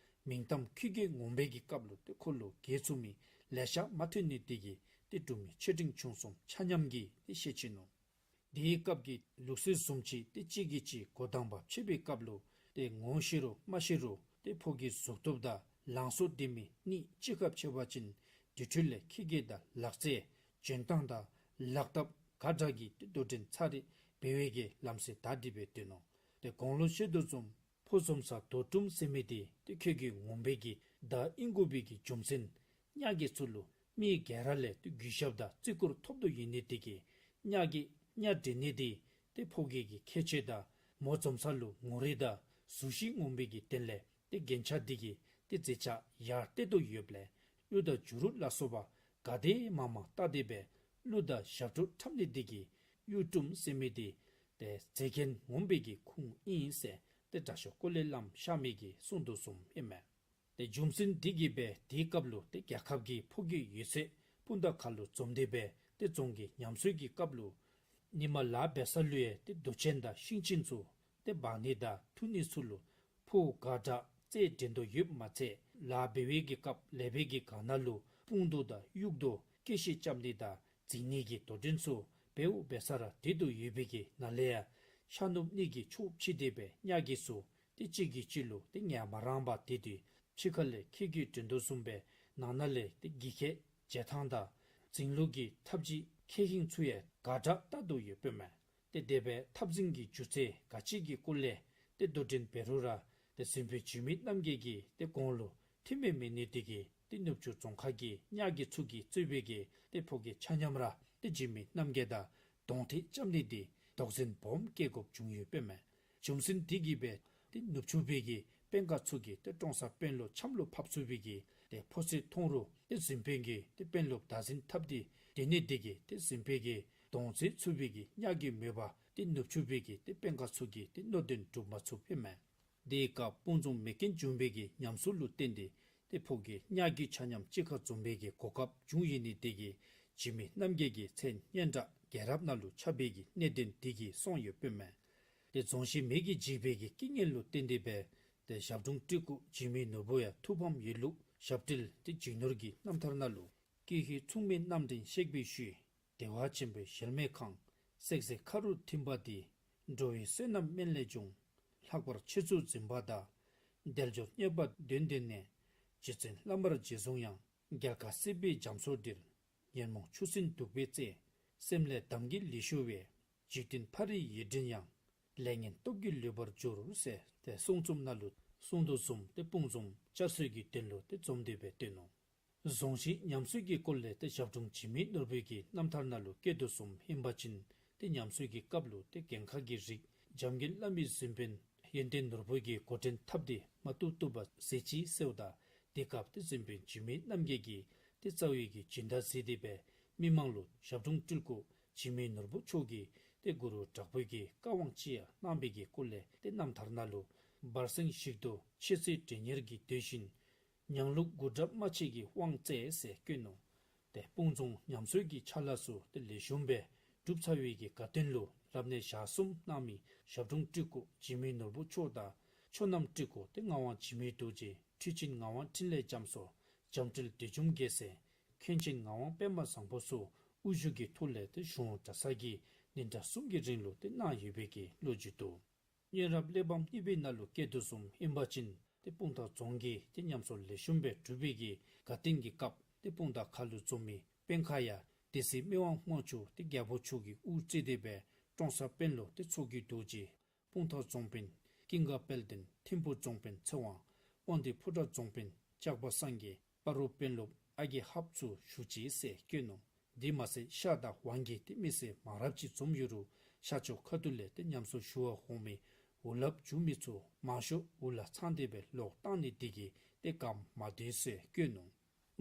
མིང་གཏམ་ཁྱོད་ཀྱི་ངོམ་པའི་གི་སྐབས་ལུ་ཏེ་ཁོ་ལུ་རྒྱལ་ཚུགས་མི་ལེ་ཤ་མ་ཐོན་ནི་དེ་གིས་ཏེ་འབྲུག་མི་ཆེ་འབྲིང་ཆུང་གསུམ་ཆ་མཉམ་གྱིས་ཏེ་ཤེས་ཅི་ནུག། དེའི་སྐབས་ཀྱི་ལུགས་སྲོལ་བཟུམ་ཅིག་ཏེ་གཅིག་གིས་གཅིག་གོ་དང་པ་ཕྱད་པའི་སྐབས་ལུ་ཏེ་ངོ་ཤེས་རུང་མ་ཤེས་རུང་ཏེ་ཕོ་གི་གཟུགས་སྟོབས་དང་ལང་ཚོ་ལྡན་མི་གཉིས་གཅིག་ཁར་ཕྱད་པ་ཅིན་དེ་འཕྲོ་ལས་ཁྱེད་ཀྱི་དང་ལག་རྩལ་འཇོན་ཐངས་དང་ལག་ཐབས་ག་དྲག་གིས་ཏེ་དོ་འགྲན་ཚར་རེ་འབད་བའི་གི་ལམ་སྲོལ་དར་ཏེ་སྦེ་སྡོད་ནུག། ཏེ་གོང་ལུ་བཤད་དོ་བཟུམ་ཕོ་འཛོམས་ས་རྡོ་གྲུམ་ཟེར་མི་དེ་ཏེ་ཁྱོད་ཀྱི་ངོམ་པའི་གི་བརྡ་ཨིན་དགོ་པའི་གི་རྒྱུ་མཚན་གཉའ་རྒོད་ཚུ་ལུ་མི་ག་ར་ལས་ཏེ་གུས་ཞབས་དང་བརྩི་བཀུར་ཐོབ་དོ་ཡོད་ནི་དེ་གིས་གཉའ་རྒོད་གཉའ་འདྲེན་ནི་དེ་ཏེ་ཕོ་རྒོད་ཀྱི་ཁྱད་ཆོས་དང་མོ་འཛོམས་ས་ལུ་ངོ་རིས་དང་གཟུགས་གཞི་ངོམ་པའི་གི་དོན་ལས་ཏེ་རྒྱན་ཆ་དེ་གིས་ཏེ་མཛེས་ཆ་ཡར་སྟེར་དོ་ཡོདཔ་ལས་གཡུ་དང་བྱུ་རུ་ལ་སོགས་པ་ག་དེ་མང་མང་བཏགས་ཏེ་སྦེ་གླུ་དང་ཞབས་བྲོ་འཁྲབ་ནི་དེ་གིས་གཡུ་གྲུམ་ཟེར་མི་དེ་ཏེ་མཛེས་རྒྱན་ངོམ་པའི་གི་ཁུངས་ཨིན་ཟེར་ཏེ་དྲག་ཤོས་ཀོ་ལེ་བླམ་ཤར་མི་གིས་གསུངས་དོ་བཟུམ་ཨིན་མས། ཏེ་རྒྱུ་མཚན་དེ་གིས་སྦེ་དེའི་སྐབས་ལུ་ཏེ་རྒྱལ་ཁབ་ཀྱི་ཕོ་རྒོད་ཡོད་ཚད་སྤུངས་ཐང་ཁ་ལུ་འཛོམས་ཏེ་སྦེ་ཏེ་རྫོང་གི་ཉམས་གསོའི་གི་སྐབས་ལུ་ཉི་མ་ལཱ་འབད་ས་ལུ་ཡང་ཏེ་རྡོ་ཅན་དང་ཤིང་ཅན་ཚུ་ཏེ་འབག་ནི་དང་འཐུ་ནི་ཚུ་ལུ་ཕོ་ག་དྲག་རྩལ་འགྲན་དོ་ཡོདཔ་མ་ཚད་ལཱ་འབད་བའི་གི་སྐབས་ལེགས་པའི་གི་སྒང་ནང་ལུ་དཔུང་རྡོ་དང་དབྱུག་རྡོ་ སྐད་ཤེད་རྐྱབ་ནི་དང་འཛིང་ནི་གི་དོ་འགྲན་ཚུ་འབདཝ་འབད་ས་ར་དེ་དུ་ཡོད་པའི་གི་ནང་ལས་ཡང་ཤ་ནུབ་ནི་གི་ཕྱོགས་ཕྱེ་སྟེ་སྦེ་གཉའ་གི་ཚུ་ཏེ་གཅིག་གིས་གཅིག་ལུ་ཏེ་ངལ་མ་རངས་པར་དེ་དུས་ཕྱི་ཁ་ལས་ཁྱེགས་ཀྱིས་འདྲེན་དོ་བཟུམ་སྦེ་ནང་ན་ལས་ཏེ་གི་ཁྱད་འཇལ་ཐངས་དང་འཛིང་ལུགས་ཀྱི་ཐབས་ཅིག་ཁེ་ཧིང་ཚུ་ཡང་ག་དྲག་ལྟ་དོ་ཡོདཔ་མས། ཏེ་དེ་སྦེ་འཐབ་འཛིང་གི་རྒྱུ་རྩལ་ག་ཅི་གི་སྐོར་ལས་ཏེ་དོ་འགྲན་འབད་རུང་ར་ཏེ་གཟིམ་དཔོན་འཇིགས་མེད་རྣམ་རྒྱལ་གྱི་ཏེ་དགུང་ལོ་ཐིམ་པས་མེད་ནི་དེ་གིས་ཏེ་ནུབ་ཕྱོགས་རྫོང་ཁག་གི་གཉའ་གི་ཚུ་གིས་གཙོས་པའི་གི་ཏེ་ཕོ་སྐྱེས་ཆ་མཉམ་ར་ཏེ་འཇིགས་མེད་རྣམ་རྒྱལ་དང་གདོང་ཐད་རྐྱབ་ནི་དེ་དོགས་ཟོན་སྦོམ་སྐྱེ་དགོཔ་བྱུང་ཡོདཔ་མས། རྒྱུ་མཚན་དེ་གིས་སྦེ་ཏེ་ནུབ་ཕྱོགས་པའི་གི་དཔོན་ཁག་ཚུ་གིས་ཏེ་ཀྲོང་གསར་དཔོན་སློབ་ཆམ་ལུ་ཕབ་ཚུགས་པའི་གི་ཏེ་ཕོ་ཚོད་མཐོང་རུང་ཏེ་གཟིམ་དཔོན་གྱིས་ཏེ་དཔོན་སློབ་བདག་འཛིན་འཐབ་སྟེ་སྡོད་ནི་དེ་གིས་ཏེ་གཟིམ་དཔོན་གྱིས་གདོང་འཛིང་ཚུགས་པའི་གི་གཉའ་གི་མོས་པ་ཏེ་ནུབ་ཕྱོགས་པའི་གི་ཏེ་དཔོན་ཁག་ཚུ་གིས་ཏེ་མནོ་དོན་འགྲུབ་མ་ཚུགསཔ་མས། དེའི་སྐབས་སྤུངས་རྫོང་མེ་རྐྱེན་བྱུང་བའི་གི་ཉམས་གསོ་ལུ་བརྟེན་ཏེ་ཏེ་ཕོ་སྐྱེས་གཉའ་གི་ཆ་མཉམ་གཅིག་ཁར་འཛོམས་པའི་གི་གོ་སྐབས་བྱུང་ཡོད་ནི་དེ་གིས་འཇིགས་མེད་རྣམ་རྒྱལ་གྱི་མཚན་སྙན་གྲགས་རྒྱལ་རབས་ནང་ལུ་ཁྱབ་པའི་གི་གནད་དོན་དེ་གིས་སོང་ཡོདཔ་མས། ཏེ་རྫོང་གཞིས་མེ་གིས་འཇིག་པའི་གི་རྐྱེན་ངན་ལུ་བརྟེན་ཏེ་སྦེ་ཏེ་ཞབས་དྲུང་སྤྲུལ་སྐུ་འཇིགས་མེད་ནོར་བུ་ཡང་ཐུགས་ཕམ་ཡོད་ལུགས་ཞབས་དྲུང་ཏེ་འཇིགས་ནོར་གྱི་རྣམ་ཐར་ནང་ལུ། ཀྱེ་ཧུད་མཚུངས་མེད་རྣམ་འདྲེན་གཤེགས་པའི་ཤུལ། བདེ་བ་ཆེན་པོའི་གཞལ་མེད་ཁང་། བསྲེག་ཟའི་ཁ་རུ་ཐིམ་པ་འདི། འགྲོ་བའི་བསོད་ནམས་དམན་ལས་བྱུང་། ལྷག་པར་ཆོས་ཚུལ་འཛིན་པ་དག། དལ་འབྱོར་རྙེད་པ་དོན་ལྡན་ནས། རྗེ་བཙུན་བླ་མར་རྗེས་བཟུང་ཡང་། རྒྱལ་ཁ་སྲིད་པའི་རྒྱ་མཚོ་འདིར། ཉོན་མོངས་ཆུ་སྲིན་གདུག་པའི་རྩེ། སེམས་ལས་འདམ་གྱི་ལི་ཤུ་བས། འཇིག་རྟེན་ཕ་རིའི་ཡིད་འདྲེན་ཡང་། ལས་ངན་སྟོབས་ཀྱིས་ལུས་པར་འགྱུར་ཟེར་ཏེ་གསུང་རྩོམ་ནང་ལུ་གསུངས་དོ་བཟུམ་ཏེ་སྤུངས་རྫོང་བསྐྱར་གསོའི་གི་དོན་ལུ་ཏེ་འཛོམས་ཏེ་སྦེ་སྡོད་ནུག། རྫོང་གཞིས་ཉམས་གསོའི་གི་སྐོར་ལས་ཏེ་ཞབས་དྲུང་འཇིགས་མེད་ནོར་བུའི་གི་རྣམ་ཐར་ནང་ལུ་བཀོད་དོ་བཟུམ་ཨིན་པ་ཅིན་ཏེ་ཉམས་གསོའི་གི་སྐབས་ལུ་ཏེ་རྒན་ཁག་གི་རིགས་འཇམ་མགོན་བླ་མའི་གཟིམ་དཔོན་ཡོན་ཏན་ནོར་བུ་གིས་འགོ་འདྲེན་འཐབ་སྟེ་མ་བཏུབ་བཏུབ་པ་མཛད་ཅི་ཟེརཝ་ད་དེ་སྐབས་ཏེ་གཟིམ་དཔོན་འཇིགས་མེད་རྣམ་རྒྱལ་གྱིས་ཏེ་རྩ་བའི་གི་སྦྱིན་བདག་མཛད་དེ་སྦེ་མི་མང་ལུ་ཞབས་དྲུང་སྤྲུལ་སྐུ་འཇིགས་མེད་ནོར་བུ་མཆོག་གིས་ཏེ་གུ་རུ་དྲག་པོའི་གི་བཀའ་དབང་ཅིག་ཡང་གནང་བའི་གི་སྐོར་ལས་ཏེ་རྣམ་ཐར་ནང་ལུ་སྦར་སེང་ཞིག་ཏུ་ཆོས་སྲིད་དོན་གཉེར་གྱིས་སྡོད་བཞིན། ཉང་ལུགས་གུར་དྲག་རྨ་ཆེན་གྱིས་དབང་བསྩལ་ཟེར་བཀོད་ནུག། ཏེ་སྤུངས་རྫོང་ཉམས་གསོའི་གི་ཕྱག་ལཱ་ཚུ་ཏེ་ལེགས་ཤོམ་སྦེ་གྲུབ་ཚར་བའི་གི་དགའ་སྟོན་ལུ་རབ་གནས་ཞག་གསུམ་གནང་མི་ཞབས་དྲུང་སྤྲུལ་སྐུ་འཇིགས་མེད་ནོར་བུ་མཆོག་དང་ཆོས་རྣམ་སྤྲུལ་སྐུ་ཏེ་ངག་དབང་འཇིགས་མེད་རྡོ་རྗེ། འཕྲུལ་ཆེན་ངག་དབང་འཕྲིན་ལས་རྒྱ་མཚོ། འཇམ་དཔལ་བདུད་འཇོམས་རྒྱལ་མཚན། མཁན་ཆེན་ངག་དབང་པདྨ་བཟང་པོ་སོགས་དབུ་བཞུགས་ཀྱི་ཐོག་ལས་ཏེ་གཞུང་གྲྭ་ཚང་གི་ཉིན་གྲངས་གསུམ་གྱི་རིང་ལུ་ཏེ་གནང་ཡོད་པའི་གི་ལོ་རྒྱུས་འདུག། གཉན་རབས་གླེགས་བམ་གཉིས་པའི་ནང་ལུ་བཀོད་དོ་བཟུམ་ཨིན་པ་ཅིན་ཏེ་སྤུངས་ཐང་རྫོང་གི་ཏེ་ཉམས་གསོ་ལེགས་ཤོམ་སྦེ་གྲུབ་པའི་གི་དགའ་སྟོན་གྱི་སྐབས་ཏེ་སྤུངས་ཐང་ཁ་ལུ་འཛོམས་མི་དཔོན་ཁག་ཡང་སྡེ་སྲིད་སྨེ་དབང་དབང་ཕྱུག་ཏེ་རྒྱལ་པོ་མཆོག་གིས་དབུ་བརྩེགས་ཏེ་སྦེ་ཀྲོང་གསར་དཔོན་སློབ་ཏེ་མཚོ་རྒྱལ་རྡོ་རྗེ། སྤུངས་ཐང་རྫོང་དཔོན་ཀུན་དགའ་དཔལ་ལྡན། ཐིམ་ཕུ་རྫོང་དཔོན་ཚེ་དབང་། དབང་འདུས་ཕོ་བྲང་རྫོང་དཔོན་ལྕགས་པ་སངས་རྒྱས། སྤ་རོ་དཔོན་སློབ་ཨ་རྒས་ཧབ་ཚུ་བཞུགས་ཅི་ཟེར་བཀོད་ནུག། དེ་མ་ཚད་ཤར་དང་ཝང་གི་ཏེ་མི་སེར་མང་རབས་ཅིག་འཛོམས་ཡོད་རུང་ཤར་ཕྱོགས་ཁ་ཐུག་ལས་ཏེ་ཉམས་གསོ་ཞུ་བར་འོང་མི་འུ་ལག་འཇུ་མི་ཚུ་མང་ཤོས་འུ་ལག་འཚང་སྟེ་སྦེ་ལོག་བཏང་ནི་དེ་གིས་ཏེ་གམ་མ་སྡོད་ཟེར་བཀོད་ནུག།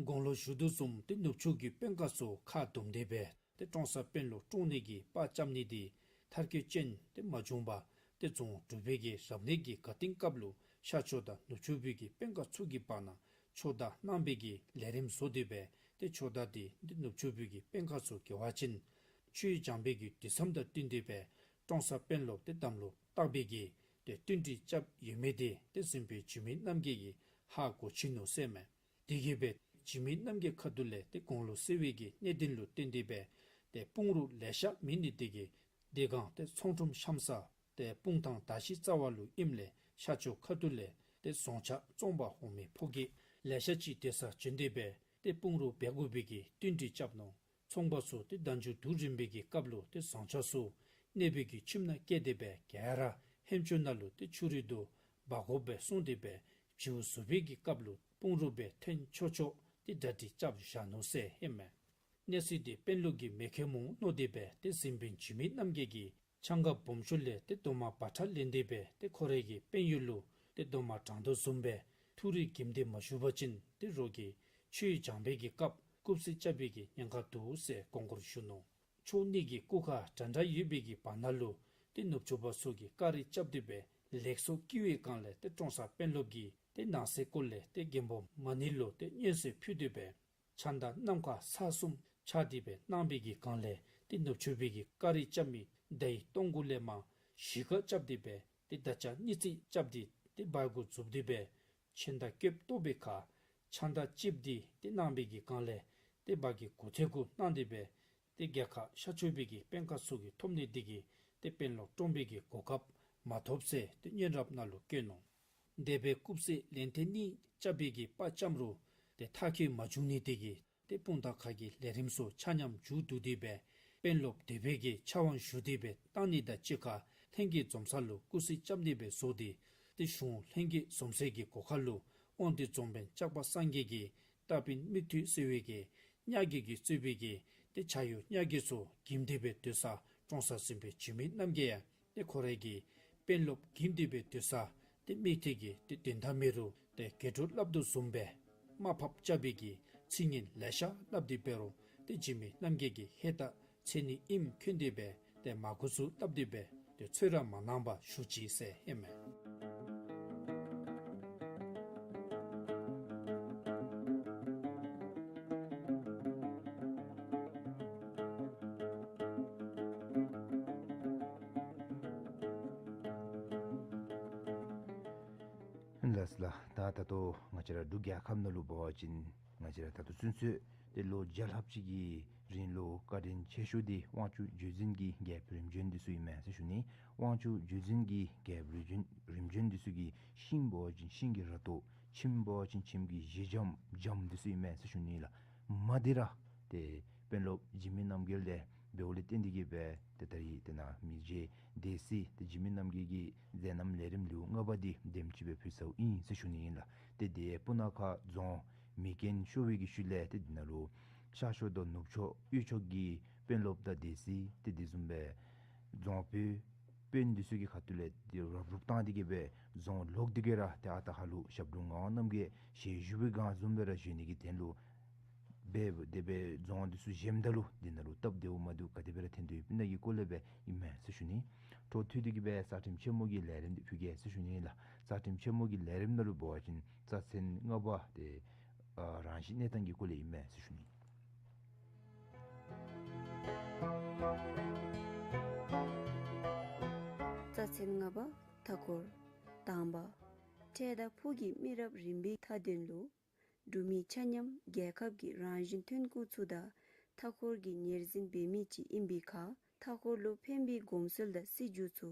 གོང་ལུ་ཞུ་དོ་བཟུམ་ཏེ་ནུབ་ཕྱོགས་ཀྱི་དཔོན་ཁག་ཚུ་ཁ་བསྡོམས་ཏེ་སྦེ་ཏེ་ཀྲོང་གསར་དཔོན་སློབ་བཀྲོངས་ནི་གི་དཔའ་བཅམ་ནི་དེ་མཐར་འཁྱོལ་ཅན་ཏེ་མ་བྱུང་བར་ཏེ་རྫོང་གྲུབ་པའི་གི་རབ་གནས་ཀྱི་དགའ་སྟོན་སྐབས་ལུ་ཤར་ཕྱོགས་དང་ནུབ་ཕྱོགས་པའི་གི་དཔོན་ཁག་ཚུ་གི་བར་ན་ཕྱོགས་བདའ་གནང་བའི་གི་ལས་རིམ་བཟོ་སྟེ་སྦེ་ཏེ་ཕྱོགས་བདའ་དེ་ཏེ་ནུབ་ཕྱོགས་པའི་གི་དཔོན་ཁག་ཚུ་གིས་འབད་བ་ཅིན་ཆོས་སྦྱང་བའི་གི་དུས་མཚམས་དང་བསྟུན་ཏེ་སྦེ་ཀྲོང་གསར་དཔོན་སློབ་ཏེ་དམ་ལུ་བཏགས་པའི་གི་ཏེ་བསྟུན་གྲོས་རྐྱབ་ཡོད་མི་དེ་ཏེ་གཟིམ་དཔོན་འཇིགས་མེད་རྣམ་རྒྱལ་གྱིས་ཧ་གོ་ཅི་ནུག་ཟེར་མས། དེ་གིས་སྦེ་འཇིགས་མེད་རྣམ་རྒྱལ་ཁ་ཐུག་ལས་ཏེ་གོང་ལུ་གསལ་བའི་གི་གནད་དོན་ལུ་བརྟེན་ཏེ་སྦེ་ཏེ་སྤུངས་རུང་ལེ་ཤ་མེད་ནི་དེ་གིས་དེ་སྒང་ཏེ་ཚོང་ཁྲོམ་འཆམ་ས་ཏེ་སྤུངས་ཐང་མདའ་བཞི་རྩ་བ་ལུ་ཨིནམ་ལས་ཤར་ཕྱོགས་ཁ་ཐུག་ལས་ཏེ་ཟོང་ཆ་བཙོང་པར་འོང་མི་ཕོ་སྐྱེས་ལེ་ཤ་ཅིག་སྡོད་སར་བྱོན་ཏེ་སྦེ་ཏེ་སྤུངས་རུང་འབད་དགོ་པའི་གི་བསྟུན་གྲོས་རྐྱབ་ནུག། ཚོང་པ་ཚུ་ཏེ་ཟླ་མཇུག་དུས་རིམ་པའི་གི་སྐབས་ལུ་ཏེ་ཟོང་ཆ་ཚུ་གནོད་པའི་གི་ཁྱིམ་ནང་བསྐྱལ་ཏེ་སྦེ་ག་ར་ཧེམ་ཆུ་ནང་ལུ་ཏེ་ཆུ་རུད་དུ་འབག་དགོ་པས་གསུངས་ཏེ་སྦེ་བྱིའུ་བཟོ་བའི་གི་སྐབས་ལུ་སྤུངས་རུང་སྦེ་ཐོན་ཆོག་ཆོག་ཏེ་གྲ་སྒྲིག་རྐྱབ་བཞག་ནུག་ཟེར་ཨིན་མས། གནས་ཚུལ་དེ་དཔོན་སློབ་ཀྱིས་མི་མཁྱེན་སྨོ་མནོ་སྟེ་སྦེ་ཏེ་གཟིམ་དཔོན་འཇིགས་མེད་རྣམ་རྒྱལ་གྱིས་ཆང་ཁ་སྦོམ་ཆུང་ལས་ཏེ་རྡོག་མ་བ་ཕྲག་ལེན་ཏེ་སྦེ་ཏེ་ཁོ་རའི་གི་དཔོན་གཡོག་ལུ་ཏེ་རྡོག་མ་དྲང་དོ་བཟུམ་སྦེ་ཐུགས་རེ་བསྒྲིམས་ཏེ་མ་བཞུགས་པ་ཅིན་ཏེ་རོགས་ཀྱིས་ཆོས་སྦྱང་བའི་གི་སྐབས་རྐུབ་བསིལ་རྐྱབ་པའི་གི་ཉེན་ཁ་འདུག་ཟེར་དགོངས་སྐོར་ཞུ་ནུག། ཕྱོགས་གཉིས་ཀྱི་སྐུ་ཁག་འདྲ་འདྲ་ཡོད་པའི་གི་བར་ན་ལུ་ཏེ་ནུབ་ཕྱོགས་པ་ཚུ་གིས་བཀག་རེ་རྐྱབ་སྟེ་སྦེ་ལེགས་སོ་བཀལ་བའི་སྒང་ལས་ཏེ་ཀྲོང་གསར་དཔོན་སློབ་ཀྱིས་ཏེ་ནང་གསེས་སྐོར་ལས་ཏེ་རྒན་པོ་མ་ཎི་ལུ་ཏེ་སྙན་སེང་ཕུལ་ཏེ་སྦེ་ཆང་དང་གནམ་ཁ་ས་གསུམ་ཆག་སྟེ་སྦེ་གནང་བའི་གི་སྒང་ལས་ཏེ་ནུབ་ཕྱོགས་པའི་གི་བཀག་རེ་རྐྱབ་མི་མདའི་ལྟོང་གུ་ལས་མར་གཞི་ཀ་རྐྱབ་སྟེ་སྦེ་ཏེ་མདའ་ལྕགས་གཉིས་བརྩེགས་རྐྱབ་སྟེ་ཏེ་སྦ་གུ་འཛུགས་ཏེ་སྦེ་ཆེན་དང་སྐྱོབ་གཏོར་བའི་ཁར་ཆང་དང་ཅིབ་སྟེ་ཏེ་གནང་བའི་གི་སྒང་ལས་ ཏེ་འབག་གི་གོ་ཐོས་གུ་གནང་སྟེ་སྦེ་ཏེ་རྒྱལ་ཁ་ཤར་ཕྱོགས་པའི་གི་དཔོན་ཁག་ཚུ་གིས་ཐོབ་ནི་དེ་གིས་ཏེ་དཔོན་སློབ་བཀྲོངས་པའི་གི་གོ་སྐབས་མ་ཐོབ་ཟེར་ཏེ་སྔོན་རབས་ནང་ལུ་བཀོད་ནུག། དེ་སྦེ་རྐུབ་བསིལ་ལན་ཐེངས་གཉིས་རྐྱབ་པའི་གི་དཔའ་བཅམ་རུང་ཏེ་མཐར་འཁྱོལ་མ་བྱུང་ནི་དེ་གིས་ཏེ་སྤུངས་ཐང་ཁ་གི་ལས་རིམ་ཚུ་ཆ་མཉམ་མཇུག་བསྡུ་སྟེ་སྦེ་དཔོན་སློབ་དེ་སྦེ་གི་ཕྱག་དབང་ཞུ་སྟེ་སྦེ་བཏང་ནི་དང་གཅིག་ཁར་ལྷན་རྒྱས་འཛོམས་ས་ལུ་སྐུ་སྲིད་བཅམ་སྟེ་སྦེ་བཟོ་སྟེ་ཏེ་གཞུང་ལྷན་རྒྱས་འཛོམས་སའི་གི་སྒོ་ཁ་ལུ་དབང་འདུས་རྫོང་དཔོན་ལྕགས་པ་སངས་རྒྱས་ཀྱིས་རྟ་པཎ་མིག་ཐུར་ཟེར་བའི་གི་གཉའ་རྒོད་ཀྱིས་གཙོས་པའི་གི་ཏེ་བྱ་ཡུལ་གཉའ་རྒོད་ཚུ་འགེམས་ཏེ་སྦེ་སྡོད་ས་ཀྲོང་གསར་ཟིན་པའི་འཇིགས་མེད་རྣམ་རྒྱལ་ཡང་ཏེ་ཁོ་རའི་གི་དཔོན་སློབ་འགེམས་ཏེ་སྦེ་སྡོད་ས་ཏེ་མིག་ཐུར་གྱིས་ཏེ་དོན་དག་མེད་རུང་ཏེ་དགོད་བྲོ་སླབ་དོ་བཟུམ་སྦེ་དམའ་ཕབ་རྐྱབ་པའི་གི་ཚིག་ངན་ལེ་ཤ་སླབ་སྟེ་འབད་རུང་ཏེ་འཇིགས་མེད་རྣམ་རྒྱལ་གྱིས་ཧེ་ད་ཚེ་ནི་ཨིནམ་འཁོན་ཏེ་སྦེ་ཏེ་མ་གུ་ཚུ་བཏབ་སྟེ་སྦེ་ཏེ་ཚོད་ར་མ་གནང་པར་བཞུགས་ཅི་ཟེར་ཨིན་མས། ལགས་ལགས། ད་ད་ལྟོ་ང་བཅས་ར་འབྲུག་རྒྱལ་ཁབ་ནང་ལུ་འབད་བ་ཅིན་ང་བཅས་ར་ད་ལྟོ་ཚུན་ཚོད་ཏེ་ལོ་བརྒྱ་ལྷགཔ་ཅིག་གི་རིང་ལུ་བཀའ་དྲིན་ཆེ་ཤོས་འདི་དབང་ཕྱུག་བརྒྱུད་འཛིན་གྱི་རྒྱལཔོ་རིམ་བྱོན་འདི་ཚུ་ཨིན་མས་ཟེར་ཞུ་ནི། དབང་ཕྱུག་བརྒྱུད་འཛིན་གྱི་རྒྱལཔོ་རིམ་བྱོན་རིམ་བྱོན་འདི་ཚུ་གི་ཤིང་འབད་བ་ཅིན་ཤིང་གི་ར་ཏོ། ཁྱིམ་འབད་བ་ཅིན་ཁྱིམ་གྱི་གཞི་འགྱམ་འགྱམ་འདི་ཚུ་ཨིན་མས་ཟེར་ཞུ་ནི་ལགས། མ་འདི་ར་ཏེ་དཔོན་སློབ་འཇིགས་མེད་རྣམ་རྒྱལ་འདི་འབདཝ་ལས་བརྟེན་ཏེ་གིས་སྦེ་ཏེ་ད་རིས་ཏེ་ནཱ་མི་རྗེ་སྡེ་སྲིད་ཏེ་འཇིགས་མེད་རྣམ་རྒྱལ་གྱི་མཛད་རྣམ་ལས་རིམ་ལེའུ་ལྔ་པ་འདི་དེམ་ཅིག་སྦེ་ཕུལ་ཚརཝ་ཨིན་ཟེར་ཞུ་ནི་ཨིན་ལགས། ཏེ་དེ་སྤུ་ན་ཁ་རྫོང་མེ་རྐྱེན་ཤོར་བའི་གི་ཤུལ་ལས་ཏེ་འདི་ནང་ལུ་ཤར་ཕྱོགས་དང་ནུབ་ཕྱོགས་དབུས་ཕྱོགས་ཀྱི་དཔོན་སློབ་དང་སྡེ་སྲིད་ཏེ་དེ་བཟུམ་སྦེ་རྫོང་དཔོན་དཔོན་འདི་ཚུ་གི་ཁ་ཐུག་ལས་ཏེ་རུབ་རུབ་བཏང་སྟེ་གིས་སྦེ་རྫོང་ལོག་སྟེ་གིས་ར་ཏེ་ཨ་རྟག་ཧ་ལུགས་ཞབས་དྲུང་ངག་དབང་རྣམ་རྒྱལ་ཞལ་བཞུགས་པའི་སྒང་བཟུམ་སྦེ་ར་བཞུགས་ནི་གི་དོན་ལུ་སྦེ་དེ་སྦེ་རྫོང་འདི་ཚུ་བཞེངསམ་ད་ལུ་འདི་ནང་ལུ་སྟབས་བདེཝ་མ་བདེཝ་ག་དེ་སྦེ་ར་ཐོན་དོ་ཡོདཔ་ཨིན་ན་གི་སྐོར་ལས་སྦེ་ཨིན་མས་ཟེར་ཞུ་ནི། འཕྲོ་མཐུད་དེ་གིས་སྦེ་རྩ་ཁྲིམས་ཆེན་མོ་གི་ལས་རིམ་འདི་ཕུལ་གེ་ཟེར་ཞུ་ནི་ལགས། རྩ་ཁྲིམས་ཆེན་མོ་གི་ལས་རིམ་ནང་ལུ་འབད་བ་ཅིན་རྩ་ཚན་ལྔ་པ་འདི་ཨ་རང་བཞིན་གནས་སྟངས་ཀྱི་སྐོར་ལས་ཨིན་མས་ཟེར་ཞུ་ནི། རྩ་ཚན་ལྔ་པ། མཐའ་འཁོར། དང་པ། འཕྲལ་དང་ཕུགས་ཀྱི་མི་རབས་རིམ་པའི་མཐའ་དོན་ལུ་འབྲུག་མི་ཆ་མཉམ་རྒྱལ་ཁབ་ཀྱི་རང་བཞིན་ཐོན་ཁུངས་ཚུ་དང་མཐའ་འཁོར་གྱི་གཉེར་འཛིན་འབད་མི་ཅིག་ཨིན་པའི་ཁར་མཐའ་འཁོར་ལུ་ཕན་པའི་གོམས་སྲོལ་དང་སྲིད་བྱུས་ཚུ་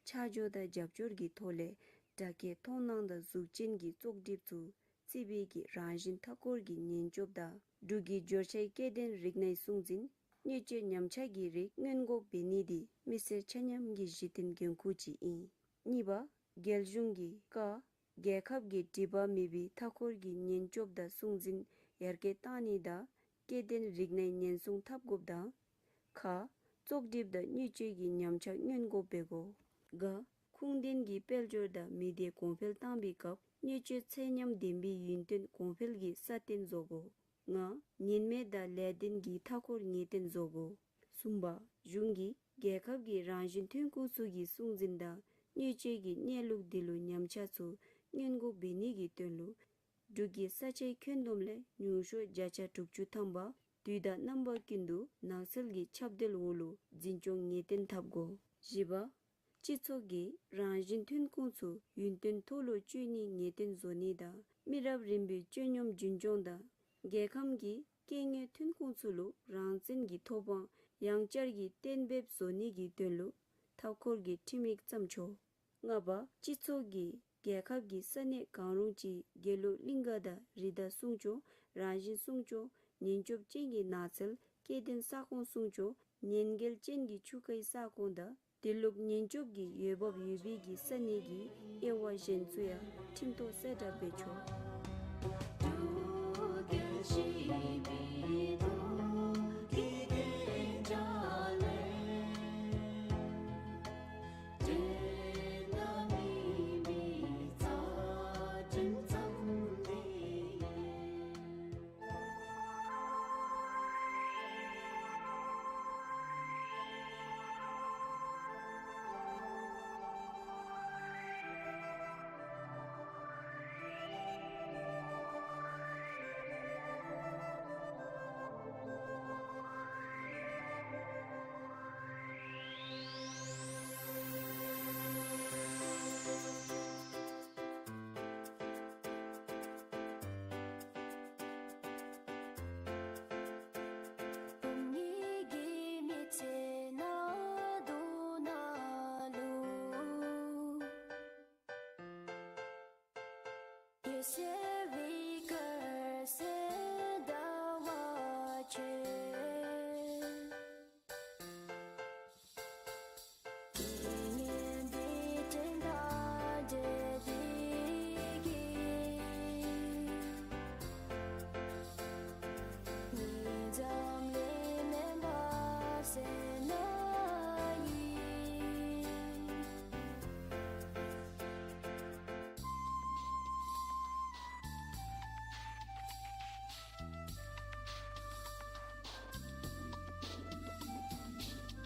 ཆ་འཇོག་དང་རྒྱབ་སྐྱོར་གྱི་ཐོག་ལས་སྦྲགས་སྐད་མཐོང་སྣང་དང་གཟུགས་ཅན་གྱི་བཙོག་གྲིབ་ཚུ་རྩིས་པའི་གི་རང་བཞིན་མཐའ་འཁོར་གྱི་ཉེན་སྐྱོབ་དང་འབྲུག་གི་འབྱོར་ཆའི་སྐྱེ་ལྡན་རིགས་སྣའི་སྲུང་འཛིན་བརྙས་བཅོས་ཉམས་ཆག་གི་རིགས་སྔོན་འགོག་འབད་ནི་འདི་མི་སེར་ཆ་མཉམ་གྱི་གཞི་རྟེན་འགན་ཁུར་ཅིག་ཨིན། གཉིས་པ། རྒྱལ་གཞུང་གི་ཀ་རྒྱལ་ཁབ་ཀྱི་སྒྲིབ་པ་མེད་པའི་མཐའ་འཁོར་གྱི་ཉེན་སྐྱོབ་དང་སྲུང་འཛིན་ཡར་རྒྱས་བཏང་ནི་དང་སྐྱེ་ལྡན་རིགས་སྣའི་ཉེན་སྲུང་འཐབ་དགོཔ་དང་། ཁ་བཙོག་གྲིབ་དང་བརྙས་བཅོས་ཀྱི་ཉམས་ཆག་སྔོན་འགོག་འབད་དགོ། ག་ཁུངས་ལྡན་གྱི་དཔལ་འབྱོར་དང་མི་སྡེ་གོང་འཕེལ་བཏང་པའི་སྐབས་བརྙས་བཅོས་ཚད་མཉམ་ལྡན་པའི་ཡུན་བརྟན་གོང་འཕེལ་གྱི་སྲ་བརྟན་བཟོ་དགོ། ལྔ་ཉེན་མེད་དང་ལས་བརྟན་གྱི་མཐའ་འཁོར་ངེས་གཏན་བཟོ་དགོ། གསུམ་པ། གཞུང་གིས་རྒྱལ་ཁབ་ཀྱི་རང་བཞིན་ཐོན་ཁུངས་ཚུ་གི་སྲུང་འཛིན་དང་བརྙས་བཅོས་ཀྱི་གནས་ལུགས་འདི་ལུ་ཉམས་ཆག་ཚུ་སྔོན་འགོག་འབད་ནི་གི་དོན་ལུ་འབྲུག་གི་ས་ཆའི་ཁྱོན་བསྡོམས་ལས་ཉུང་ཤོས་བརྒྱ་ཆ་དྲུག་ཅུ་ཐམ་པ་དུས་དང་རྣམ་པ་ཀུན་ཏུ་ནགས་ཚལ་གྱི་ཁྱབ་གདལ་འོག་ལུ་འཛིན་སྐྱོང་ངེས་གཏན་འཐབ་དགོ། བཞི་པ། སྤྱི་ཚོགས་ཀྱིས་རང་བཞིན་ཐོན་ཁུངས་ཚུ་ཡུན་བརྟན་ཐོག་ལུ་སྤྱོད་ནི་ངེས་གཏན་བཟོ་ནི་དང་མི་རབས་རིམ་པའི་སྤྱོད་སྙོམས་རྒྱུན་སྐྱོང་དང་རྒྱལ་ཁམས་ཀྱི་སྐྱེ་དངོས་ཐོན་ཁུངས་ཚུ་ལུ་རང་བཙན་གྱི་ཐོབ་དབང་ཡང་བསྐྱར་གྱིས་གཏན་འབེབས་བཟོ་ནི་གི་དོན་ལུ་མཐའ་འཁོར་གྱི་ཁྲིམས་ཡིག་བརྩམ་ཆོག། ལྔ་པ། སྤྱི་ཚོགས་ཀྱིས་རྒྱལ་ཁབ་ཀྱི་ས་གནས་གང་རུང་ཅིག་དགེ་ལུགས་གླིང་ག་དང་རི་དྭགས་སྲུང་སྐྱོབ་རང་བཞིན་སྲུང་སྐྱོབ་ཉེན་སྐྱོབ་ཅན་གྱི་ནགས་ཚལ་སྐྱེ་ལྡན་ས་ཁོངས་སྲུང་སྐྱོབ་ཉེན་འགལ་ཅན་གྱི་ཆུ་ཁའི་ས་ཁོངས་དང་དེ་ལུགས་ཉེན་སྐྱོབ་ཀྱི་འོས་འབབ་ཡོད་པའི་གི་ས་གནས་ཀྱི་དབྱེ་བ་གཞན་ཚུ་ཡང་ཁྲིམས་ཐོག་གསལ་བསྒྲགས་འབད་ཆོག།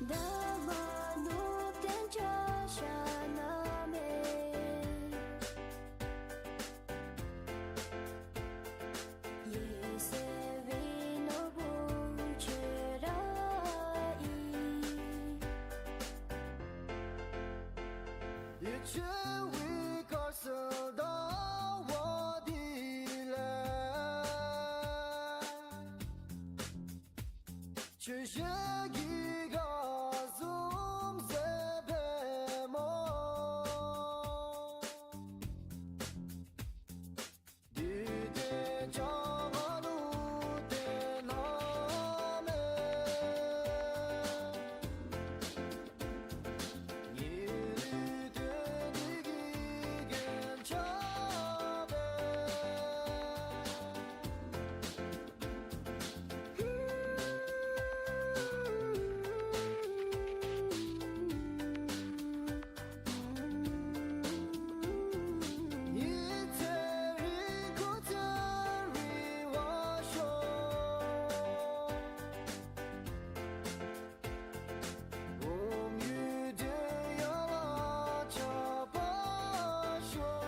ད་མ་ནུབ་སྟེ་བྱ་ཤ་ན་མེ། ཡེ་སེ་བི་ནོར་བུ་ཁྱོད་ར་ཨིན། ཡིད་ཆེས་པའི་དཀར་གསལ་ཟླ་བ་འདི་ལས། ཁྱོད་ཞལ་གྱི་དགའ་འཛུམ་ཟེར་བའི་མོ། འདི་ལྟའི་བྱ་མ་ནུབ་སྟེ་ན་མེ། ཉེ་རིང་དོན་འདི་གིས་རྒྱན་ཆ་བས། ཉི་ཚེ་རིང་སྐུ་ཚེ་རིང་བར་ཤོག། འོམ་ཡུལ་དེ་ཡར་ལ་ཆགས་པར་ཤོག།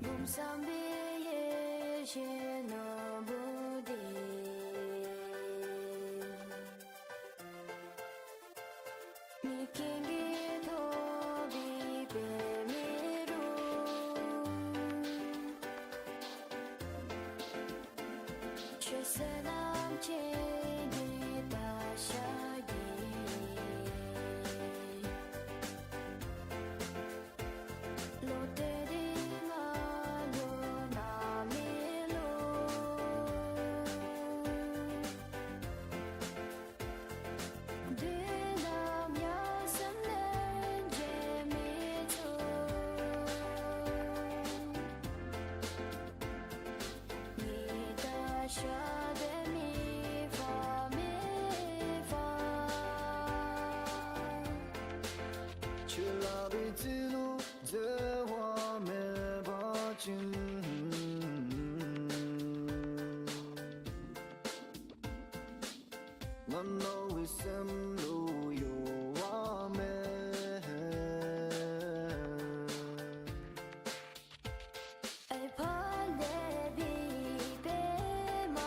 འབུམ་ཚང་པའི་ཡེ་ཤེས་ནོར་བུ་འདི། མི་ཀུན་གྱིས་ཐོབ་པའི་པདྨའི་རོ། ཆོས་སྲིད་རྣམ་འབྱེད་ཀྱི་དར་ཆ་གིས། བློ་གཏད་དེ་ང་ལུ་ནམ་མེད་ལུ། དུས་ནམ་ཡང་སེམས་ལས་འབྱེད་མི་ཚུགས། ཉི་ཟླ་ཤར་ཏེ་མི་ཕམ་མི་ཕམ། ཁྱོད་ལག་པའི་རྩེ་ལུ་བརྩེ་བ་མེད་པ་ཅིན། ང་རྣོ་བའི་སེམས་ལུ་གཡོ་བ་མེད། ཨའི་ཕ་ལས་བི་པདྨ་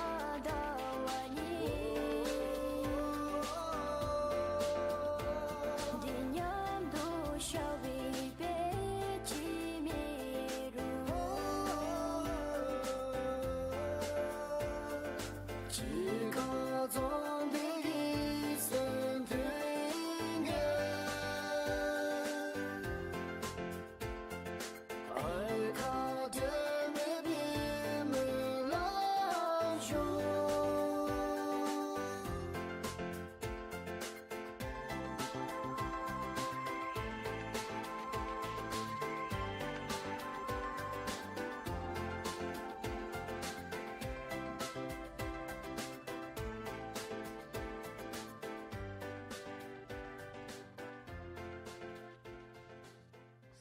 ཟླ་བ་གཉིས། འདི་མཉམ་དུ་ཤར་བའི་དཔེ་ཅིག་མེད་རུང་། གཅིག་ཁར་འཛོམས་ཏེ་གི་སེམས་མཐུན་གྱིས། ཨའི་ཁ་བདེ་མེད་པའི་སྨོན་ལམ་ཞུ།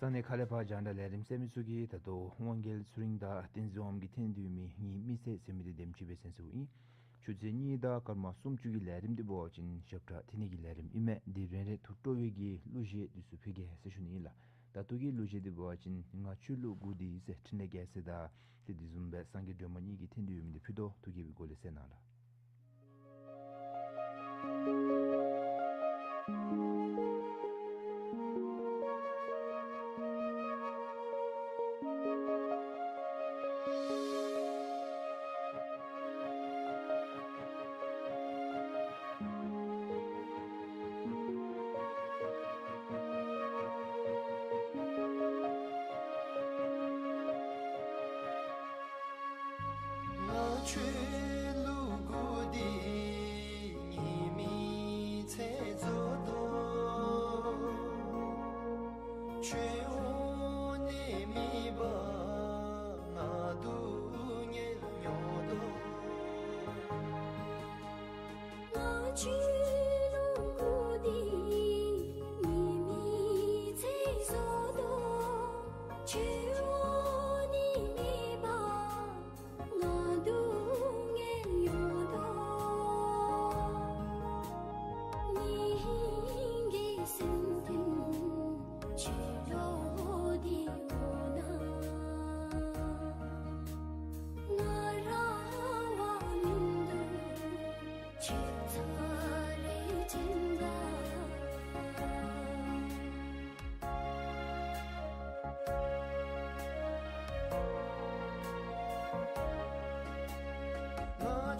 ས་གནས་ཁ་ལས་ཕར་རྒྱང་བསྒྲགས་ལས་རིམ་གསན་མི་ཚུ་གིས་ད་ལྟོ་དབང་རྒྱལ་ཚུ་རིང་དང་བསྟན་འཛིན་དབང་མོ་གིས་འཐེན་ཏེ་ཡོད་མི་ངེའི་མི་ཚེ་ཟེར་མི་འདི་དེམ་ཅིག་སྦེ་གསན་ཚརཝ་ཨིན། ཆུ་ཚོད་གཉིས་དང་སྐར་མ་སུམ་ཅུ་གི་ལས་རིམ་འདི་འབད་བ་ཅིན་ཞབས་ཁྲ་འཐེན་ནི་གི་ལས་རིམ་ཨིན་མས། འདི་རན་རན་ཐུགས་སྤྲོ་བའི་གི་གླུ་གཞས་འདི་ཚུ་ཕུལ་གེ་ཟེར་ཞུ་ནི་ཨིན་ལགས། ད་ལྟོ་གི་གླུ་གཞས་འདི་འབད་བ་ཅིན་ང་ཁྱོད་ལུ་སྒུག་སྟེ་ཡོད་ཟེར་འཕྲིན་ལས་རྒྱལ་མཚན་དང་དེ་དེ་བཟུམ་སྦེ་སངས་རྒྱས་སྒྲོལ་མ་གཉིས་ཀྱིས་འཐེན་ཏེ་ཡོད་མི་འདི་ཕུལ་དོ། ཐུགས་དགྱེས་པའི་སྒོ་ལས་གསན་གནང་ལགས། ང་ཁྱོད་ལུ་སྒུག་སྟེ་ངེའི་མི་ཚེ་རྫོགས་དོ། ཁྱོད་འོང་ནི་མེད་པར་ང་སྡུག་བསྔལ་མྱོང་དོ། ང་ཁྱོད་ལུ་སྒུག་སྟེ་ངེའི་མི་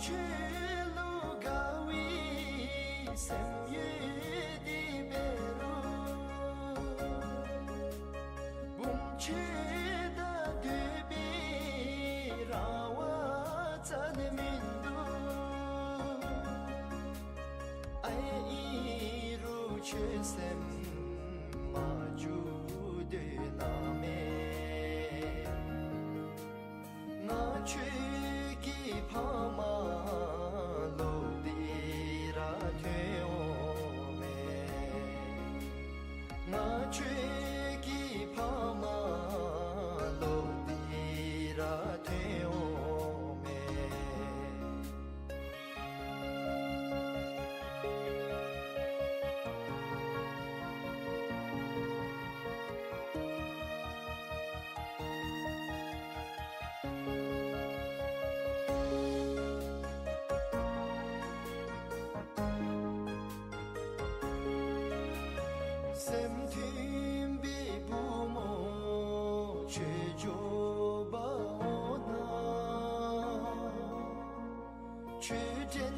ཆོས་ལུ་དགའ་བའི་སེམས་ཡོད་དེ་འབད་རུང་བུམོ་ཁྱོད་དང་སྡོད་པའི་རང་དབང་རྩ་ལས་མིན་འདུག། ཨའི་ཨིན་རུང་ཁྱོད་སེམས་མ་འགྱུར་སྡོད་གནང་མས། ང་ཁྱོད་ཀྱི་ཕ་མ་ལོག་སྟེ་ར་ཐོན་འོང་མས། ང་ཁྱོད་ཀྱི་ཕ་མ་ལོག་སྟེ་ར་ཐོན་འོང་མས། སེམས་མཐུན་པའི་བུ་མོ་ཁྱོད་འགྱོ་བ་འོང་ན། ཁྱོད་དྲན་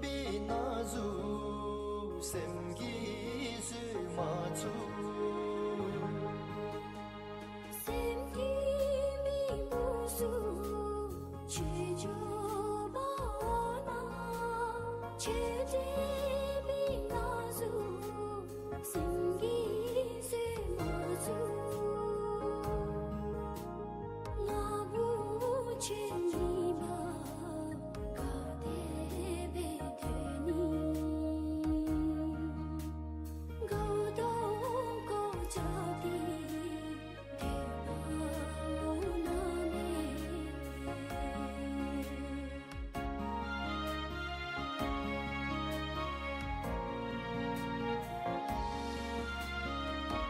པའི་ན་ཟུག་སེམས་ཀྱིས་བཟོད་མ་ཚུགས། སེམས་མཐུན་པའི་བུ་མོ་ཁྱོད་འགྱོ་བ་འོང་ན། ཁྱོད་དྲན་པའི་ན་ཟུག་སེམས་ཀྱིས་བཟོད་མ་ཚུགས། ང་བུ་ཁྱོད་མེད་པར་ག་དེ་སྦེ་སྡོད་ནི། དགའ་སྟོན་སྐོར་རྐྱབ་སྟེ་སྡོད་པ་འོང་ན་མེན།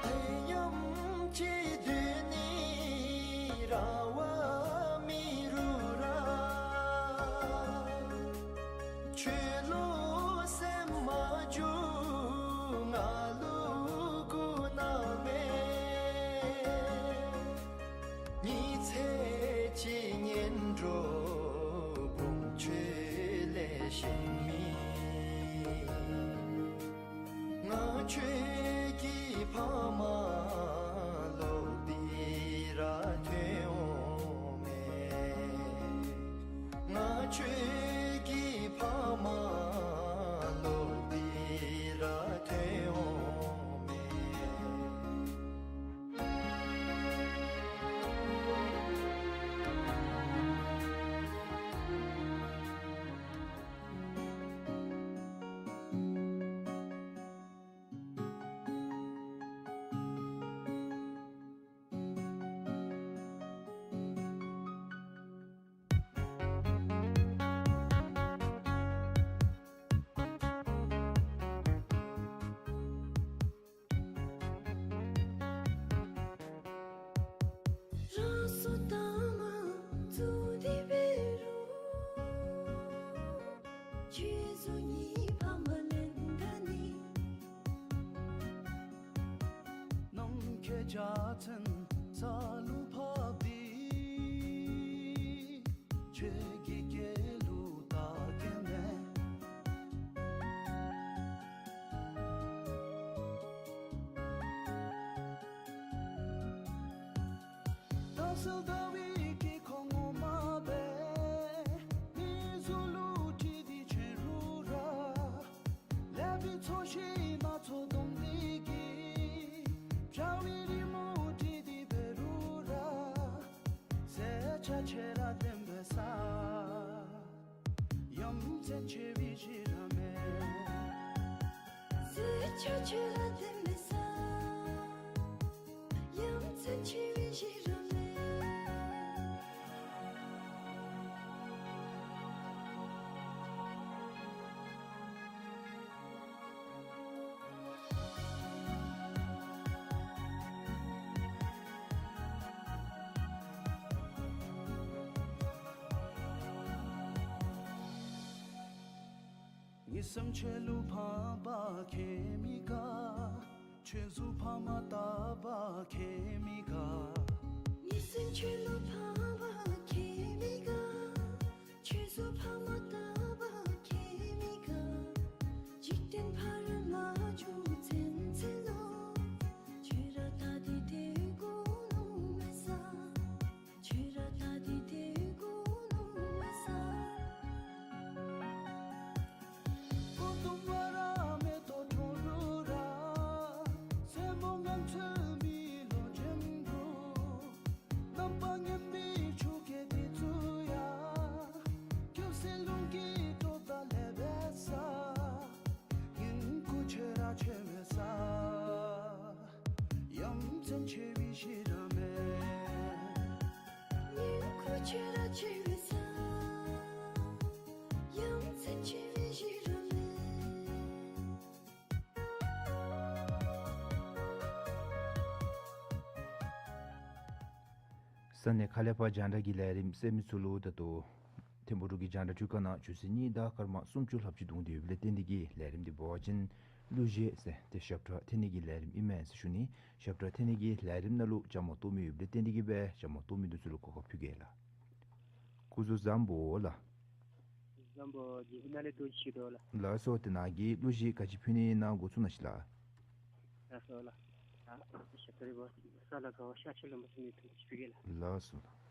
མཉམ་གཅིག་སྡོད་ནི་རང་དབང་མེད་རུང་ར། ཁྱོད་ལུ་སེམས་མ་འགྱུར་ང་ལུ་སྒུག་གནང་མས། ཉི་ཚེ་གཅིག་ངན་འགྲོ་བུམོ་ཁྱོད་ལས་གཞན་མེད། ང་ཁྱོད་ཀྱི་ཕ་མ་ལོག་སྟེ་ར་ཐོན་འོང་མས། ང་ཁྱོད་ཀྱི་ཕ་མ་ལོག་སྟེ་ར་ཐོན་འོང་མས། རང་སོ་དང་མ་བཟུང་སྟེ་འབད་རུང་ཁྱོད་བཟུམ་གྱི་ཕ་མ་ལེན་ད་ནི། ནམ་མཁའི་འཇའ་ཚོན་ས་ལུ་ཕབ་སྟེ། ཁྱོད་ཀྱི་སྐེ་ལུ་བཏགས་གེ་མེན། ད་སེལ་ཟླ་བའི་དཀྱིལ་འཁོར་ངོ་མ་སྦེ་མིག་ཟུར་ལུ་བྲིས་ཏེ་བྱོན་རུང་ར། ལེགས་པའི་ཚོས་གཞི་སྣ་ཚོགས་བསྡོམས་ཏེ་གི། བྱ་བའི་རི་མོ་བྲིས་ཏེ་འབད་རུང་ར། ཟད་ཆ་ཆེ་ར་ལྡན་པའི་ས། ཡ་མཚན་ཆེ་བའི་གཞི་ར་མེན། ཟད་ཆ་ཆེ་ར་ལྡན་པའི་ས། ཡ་མཚན་ཆེ་བའི་གཞི་ར་མེན། ངའི་སེམས་ཁྱོད་ལུ་ཕངས་པ་ཁྱད་མི་དགའ། ཁྱོད་བཟུམ་ཕ་མ་དག་པ་ཁྱད་མི་དགའ། ངའི་སེམས་ཁྱོད་ལུ་ཕངས་པ་ཁྱད་མི་དགའ། ཁྱོད་བཟུམ་ཕ་མ་དག་ ཡ་མཚན་ཆེ་བའི་གཞི་ར་མེད། ཉིང་ཁུ་ཆེ་ར་ཆེ་བའི་ས། ཡ་མཚན་ཆེ་བའི་གཞི་ར་མེད། ས་གནས་ཁ་ལས་ཕར་རྒྱང་བསྒྲགས་ཀྱི་ལས་རིམ་གསན་མི་ཚུ་ལུ་ད་ལྟོ་ཐིམ་ཕུག་འབྲུག་གི་རྒྱང་བསྒྲགས་ཁྲུས་ཁང་ནང་ཆུ་ཚོད་གཉིས་དང་སྐར་མ་སུམ་ཅུ་ལྷགཔ་ཅིག་བརྡུངས་ཏེ་ཡོདཔ་ལས་བརྟེན་ཏེ་གིས་ལས་རིམ་འདི་འབད་བ་ཅིན་གླུ་གཞས་ཟེར་ཏེ་ཞབས་ཁྲ་འཐེན་ནི་གི་ལས་རིམ་ཨིན་མས་ཟེར་ཞུ་ནི། ཞབས་ཁྲ་འཐེན་ནི་གི་ལས་རིམ་ནང་ལུ་བཅའ་མར་གཏོགས་མི་ཡོདཔ་ལས་བརྟེན་ཏེ་གིས་སྦེ་བཅའ་མར་གཏོགས་མི་འདི་ཚུ་ལུ་གོ་སྐབས་ཕུལ་གེ་ལགས། སྐུ་གཟུགས་བཟང་པོ་ལགས། བཟང་པོ་ཇི་ནཱ་ལས་ཐུགས་རྗེ་ཆེ་ལགས། ལགས་སོ། ཏེ་ནཱ་གིས་གླུ་གཞས་ག་ཅི་ཕུལ་ནི་ཨིན་ན་འགོ་བཙུགས་གནང་ཤིག་ལགས། ལགས་སོ་ལགས། ཨ་ཞབས་ཁྲ་རི་བོ་ས་ལ་དགའ་བ་ཤ་ཆེ་ལོ་མ་སི་ནི་ཐུགས་རྗེ་ཆེ་ལགས། ལགས་སོ་ལགས།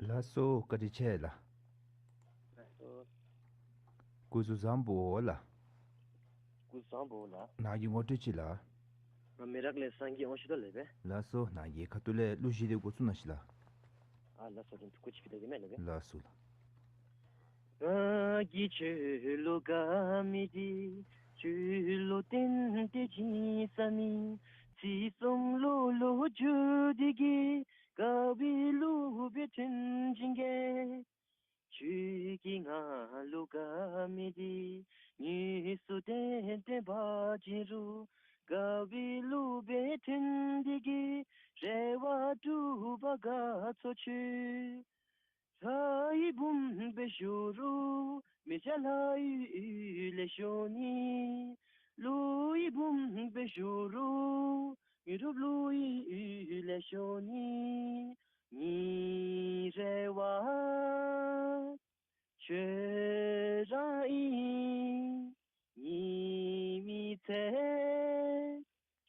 ལགས་སོ། བཀའ་དྲིན་ཆེ་ལགས། ལགས་སོ། སྐུ་གཟུགས་བཟང་པོ་ལགས། སྐུ་གཟུགས་བཟང་པོ་ལགས། ནཱ་གི་ངོ་སྤྲོད་ཅིག་ལགས། ང་མི་རག་ལས་སངས་རྒྱས་དབང་ཕྱུག་དོ་ལགས་པས། ལགས་སོ། ནཱ་གི་ཁ་ཐུག་ལས་གླུ་གཞས་འདི་འགོ་བཙུགས་གནང་ཤིག་ལགས། ཨ་ལགས་སོ། ཐུགས་རྗེ་ཆེ་ལགས། ལགས་སོ་ལགས། ང་གིས་ཆོས་ལུ་དགའ་མི་འདི་ཆོས་ལུ་བརྟེན་ཏེ་བྱིན་ས་མེད། ཚིག་གསུམ་ལུ་ལོ་རྒྱུས་འདི་གིས་དགའ་བའི་གླུ་སྦེ་འཐེན་བྱིན་གེ། ཁྱོད་ཀྱིས་ང་ལུ་དགའ་མི་འདི་དངོས་སུ་བསྟན་ཏེ་འབད་བྱིན་རུང་། དགའ་བའི་གླུ་སྦེ་འཐེན་འདི་གིས་རེ་བ་སྒྲུབ་པར་དགའ་ཚོར་ཆེ། ལྷ་ཡི་བུམོ་སྦེ་བཞུགས་རུང་མི་བྱ་ལྷ་ཡུལ་ལས་བྱོན་ནི། ཀླུ་ཡི་བུམོ་སྦེ་བཞུགས་རུང་དངོས་གྲུབ་ཀླུ་ཡི་ཡུལ་ལས་བྱོན་ནི། ངེའི་རེ་བ་ཁྱོད་རང་ཨིན། ངེའི་མི་ཚེ་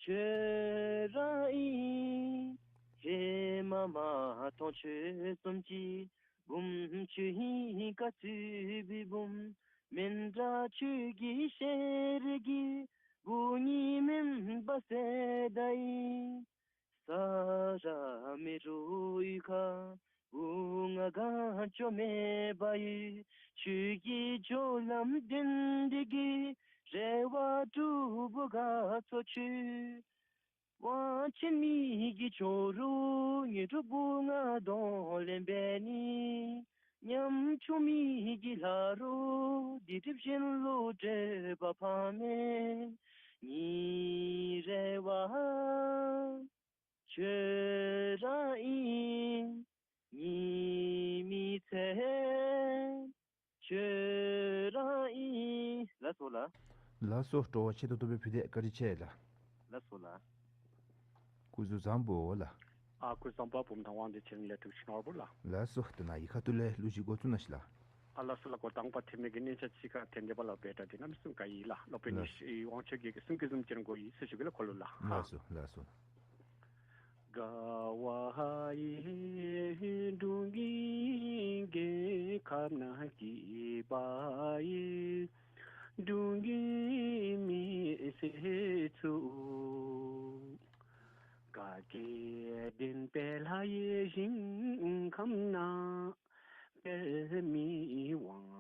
ཁྱོད་རང་ཨིན། ཧེ་མ་མ་མཐོང་ཁྱོད་བཟུམ་ཅིག། བུམོ་ཁྱོད་ཨིན་བཀའ་སྩལ་བའི་བུམོ། མི་འདྲ་ཁྱོད་ཀྱི་ཞལ་རས་ཀྱིས། བུ་ངེའི་མུན་པ་སེལ་ད་ཡི། ས་ར་མེ་རུ་ཡི་ཁ་བུ་ང་གང་བྱོ་མེད་པ་ཡི། ཁྱོད་ཀྱིས་སྤྱོད་ལམ་བསྟན་འདི་གིས་རེ་བ་སྒྲུབ་པར་དགའ་ཚོར་ཆེ། དབང་ཆེན་མི་གིས་བྱོན་རུང་དངོས་གྲུབ་བུ་ང་གདོང་ལེན་འབད་ནི། ཉམ་ཆུང་མི་གིས་ལྷག་རུང་སྡིག་སྒྲིབ་གཞན་ལུ་སྤྲོད་པ་ཕངས་མེད། ངེའི་རེ་བ་ཁྱོད་རང་ཨིན། ངེའི་མི་ཚེ་ཁྱོད་རང་ཨིན། ལགས་སོ་ལགས། ལགས་སོ། སྤྲོ་བ་ཆེ་ཏོག་ཏོ་སྦེ་ཕུལ་ཏེ་བཀའ་དྲིན་ཆེ་ལགས། ལགས་སོ་ལགས། སྐུ་གཟུགས་བཟང་པོ་ལགས། ཨ་སྐུ་གཟུགས་བཟང་པོ། བུམོ་དང་དབང་འདུས་ཚེ་རིང་ལས་ཐུགས་རྗེ་ཆེ་གནང་བ་ལགས། ལགས་སོ། ད་ནཱ་གི་ཁ་ཐུག་ལས་གླུ་གཞས་འགོ་བཙུགས་གནང་ཤིག་ལགས། ཨ་ལགས་སོ་ལགས། འགོ་དང་པ་ཐེངས་མ་གི་གནས་ཆ་ཅིག་ཁར་ཐེངས་འདི་པ་ལུ་འབད་དེ་གནམ་མེད་ས་མེད་དགའ་ཡི་ལགས། སློབ་དཔོན་ལགས། ཉི་ཤུ་དབང་ཕྱུག་གི་གསུང་གི་གསུང་ཅིག་ར་གོ་ཡི་ཟེར་ཞུ་གེ་ལགས་ཁོ་ལུ་ལགས། ལགས་སོ་ལགས་སོ། དགའ་བ་ཡིས་འབྲུག་གི་རྒྱལ་ཁབ་ནང་སྐྱིད་པ་ཡིས། འབྲུག་གི་མི་སེར་ཚུ་ སྐལ་ལྡན་དཔལ་ལྷ་ཡི་ཞིང་ཁམས་ན། དཔལ་མི་དབང་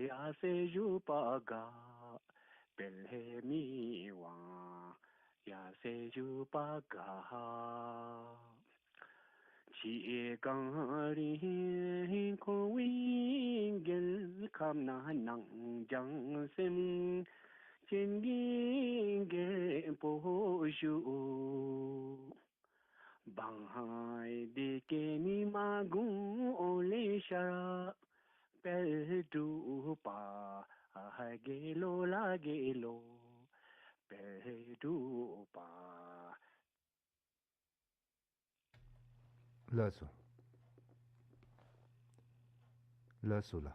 ཡབ་སྲས་བཞུགས་པ་དགའ། དཔལ་མི་དབང་ཡབ་སྲས་བཞུགས་པ་དགའ། ཕྱི་གངས་རི་ཁོ་བོའི་རྒྱལ་ཁམས་ན། ནང་བྱང་སེམས་ཅན་གྱི་རྒྱལ་པོ་བཞུགས། འབངས་སྡེ་བརྒྱད་ཉི་མ་དགུང་ལས་ཤར། དཔལ་འབྲུག་པ་རྒྱལ་ལོ་ལ་རྒྱལ་ལོ། དཔལ་འབྲུག་པ། ལགས་སོ། ལགས་སོ་ལགས།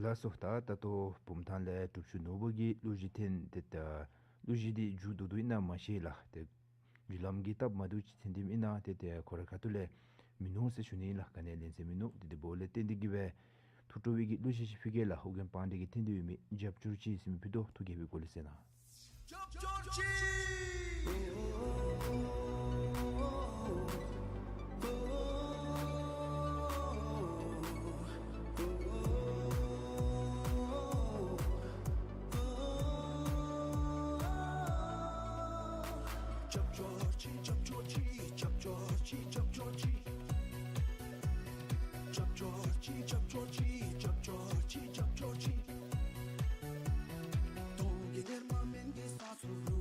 ལགས་སོ། ད་ད་ལྟོ་བུམ་ཐང་ལས་དྲུག་ཅུ་ནོར་བུ་གིས་གླུ་གཞས་འཐེན་ཏེ་ད་གླུ་གཞས་འདི་མཇུག་བསྡུ་དོ་ཨིན་ན་མ་ཤེས་ལགས། ཏེ་བརྒྱུད་ལམ་གྱི་སྟབས་མ་བདེཝ་ཅིག་འཐོན་ཏེ་ཨིན་ན་ཏེ་ཏེ་ཁོ་རའི་ཁ་ཐུག་ལས་མིན་ནུག་ཟེར་ཞུ་ནི་ལགས། ག་ནི་ལན་ཟེར་མིན་ནུག། ཏེ་དེ་འབདཝ་ལས་བརྟེན་ཏེ་གིས་སྦེ་ཐུགས་སྤྲོ་བའི་གི་གླུ་གཞས་ཅིག་ཕུལ་གེ་ལགས། ཨོ་རྒྱན་དཔལ་ལྡན་གྱིས་འཐེན་ཏེ་ཡོད་མི་རྒྱབ་སྐྱོར་ཅིག་ཟེར་མི་ཕུལ་དོ། ཐུགས་དགྱེས་པའི་སྒོ་ལས་ཟེར་ན། རྒྱབ་སྐྱོར་ཅིག། རྒྱབ་སྐྱོར་ཅིག། རྒྱབ་སྐྱོར་ཅིག། རྒྱབ་སྐྱོར་ཅིག། རྒྱབ་སྐྱོར་ཅིག། རྒྱབ་སྐྱོར་ཅིག། རྒྱབ་སྐྱོར་ཅིག། རྒྱབ་སྐྱོར་ཅིག། གདོང་གི་གཉེར་མ་མེན་གྱི་ས་སུ་རུ།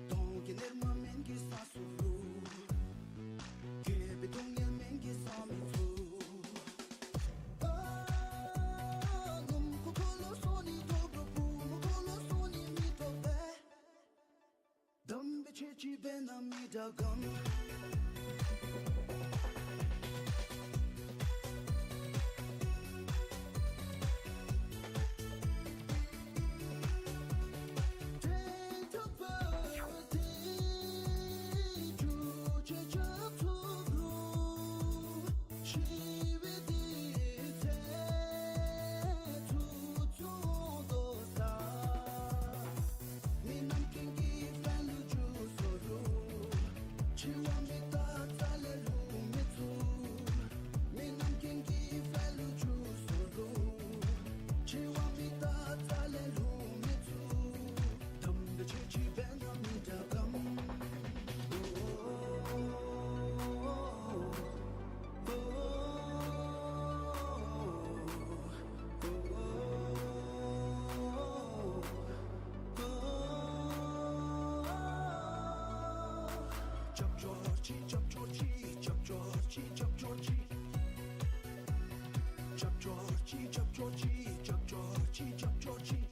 གདོང་གི་གཉེར་མ་མེན་གྱི་ས་སུ་རུ། སྐྱེས་པའི་གདོང་གཉེར་མེན་གྱི་ས་མི་ཚུགས། ཨ་ནུམ་ཁུ་ཁོ་ལོ་སོ་ནི་ཐོབ་རུ་བུ་མོ་ཁོ་ལོ་སོ་ནི་མི་ཐོབ་པས། དམ་པའི་ཆོས་ཅིག་འབད་ན་མི་དྲག་གམ། དྲན་ཐུབ་པ་དེ་རྒྱུ་ཆ་ཆ་ཐུབ་རུང་ཤི་བའི་དུས་ཚོད་ཚུགས་ཚུགས་དོ་ས། མི་རྣམས་ཀུན་གྱི་དཔལ་ལུ་འགྱུར་སོ་རུང་། འཆི་བ་མི་རྟག་རྩ་ལས་ལྷུང་མི་ཚུགས། མི་རྣམས་ཀུན་གྱི་དཔལ་ལུ་འགྱུར་སོ་རུང་། འཆི་བ་མི་རྟག་རྩ་ལས་ལྷུང་མི་ཚུགས། དམ་པའི་ཆོས་ཅིག་འབད་ན་མི་དྲག་གམ། རྒྱབ་སྐྱོར་ཅིག། རྒྱབ་སྐྱོར་ཅིག། རྒྱབ་སྐྱོར་ཅིག། རྒྱབ་སྐྱོར་ཅིག། རྒྱབ་སྐྱོར་ཅིག། རྒྱབ་སྐྱོར་ཅིག། རྒྱབ་སྐྱོར་ཅིག། རྒྱབ་སྐྱོར་ཅིག།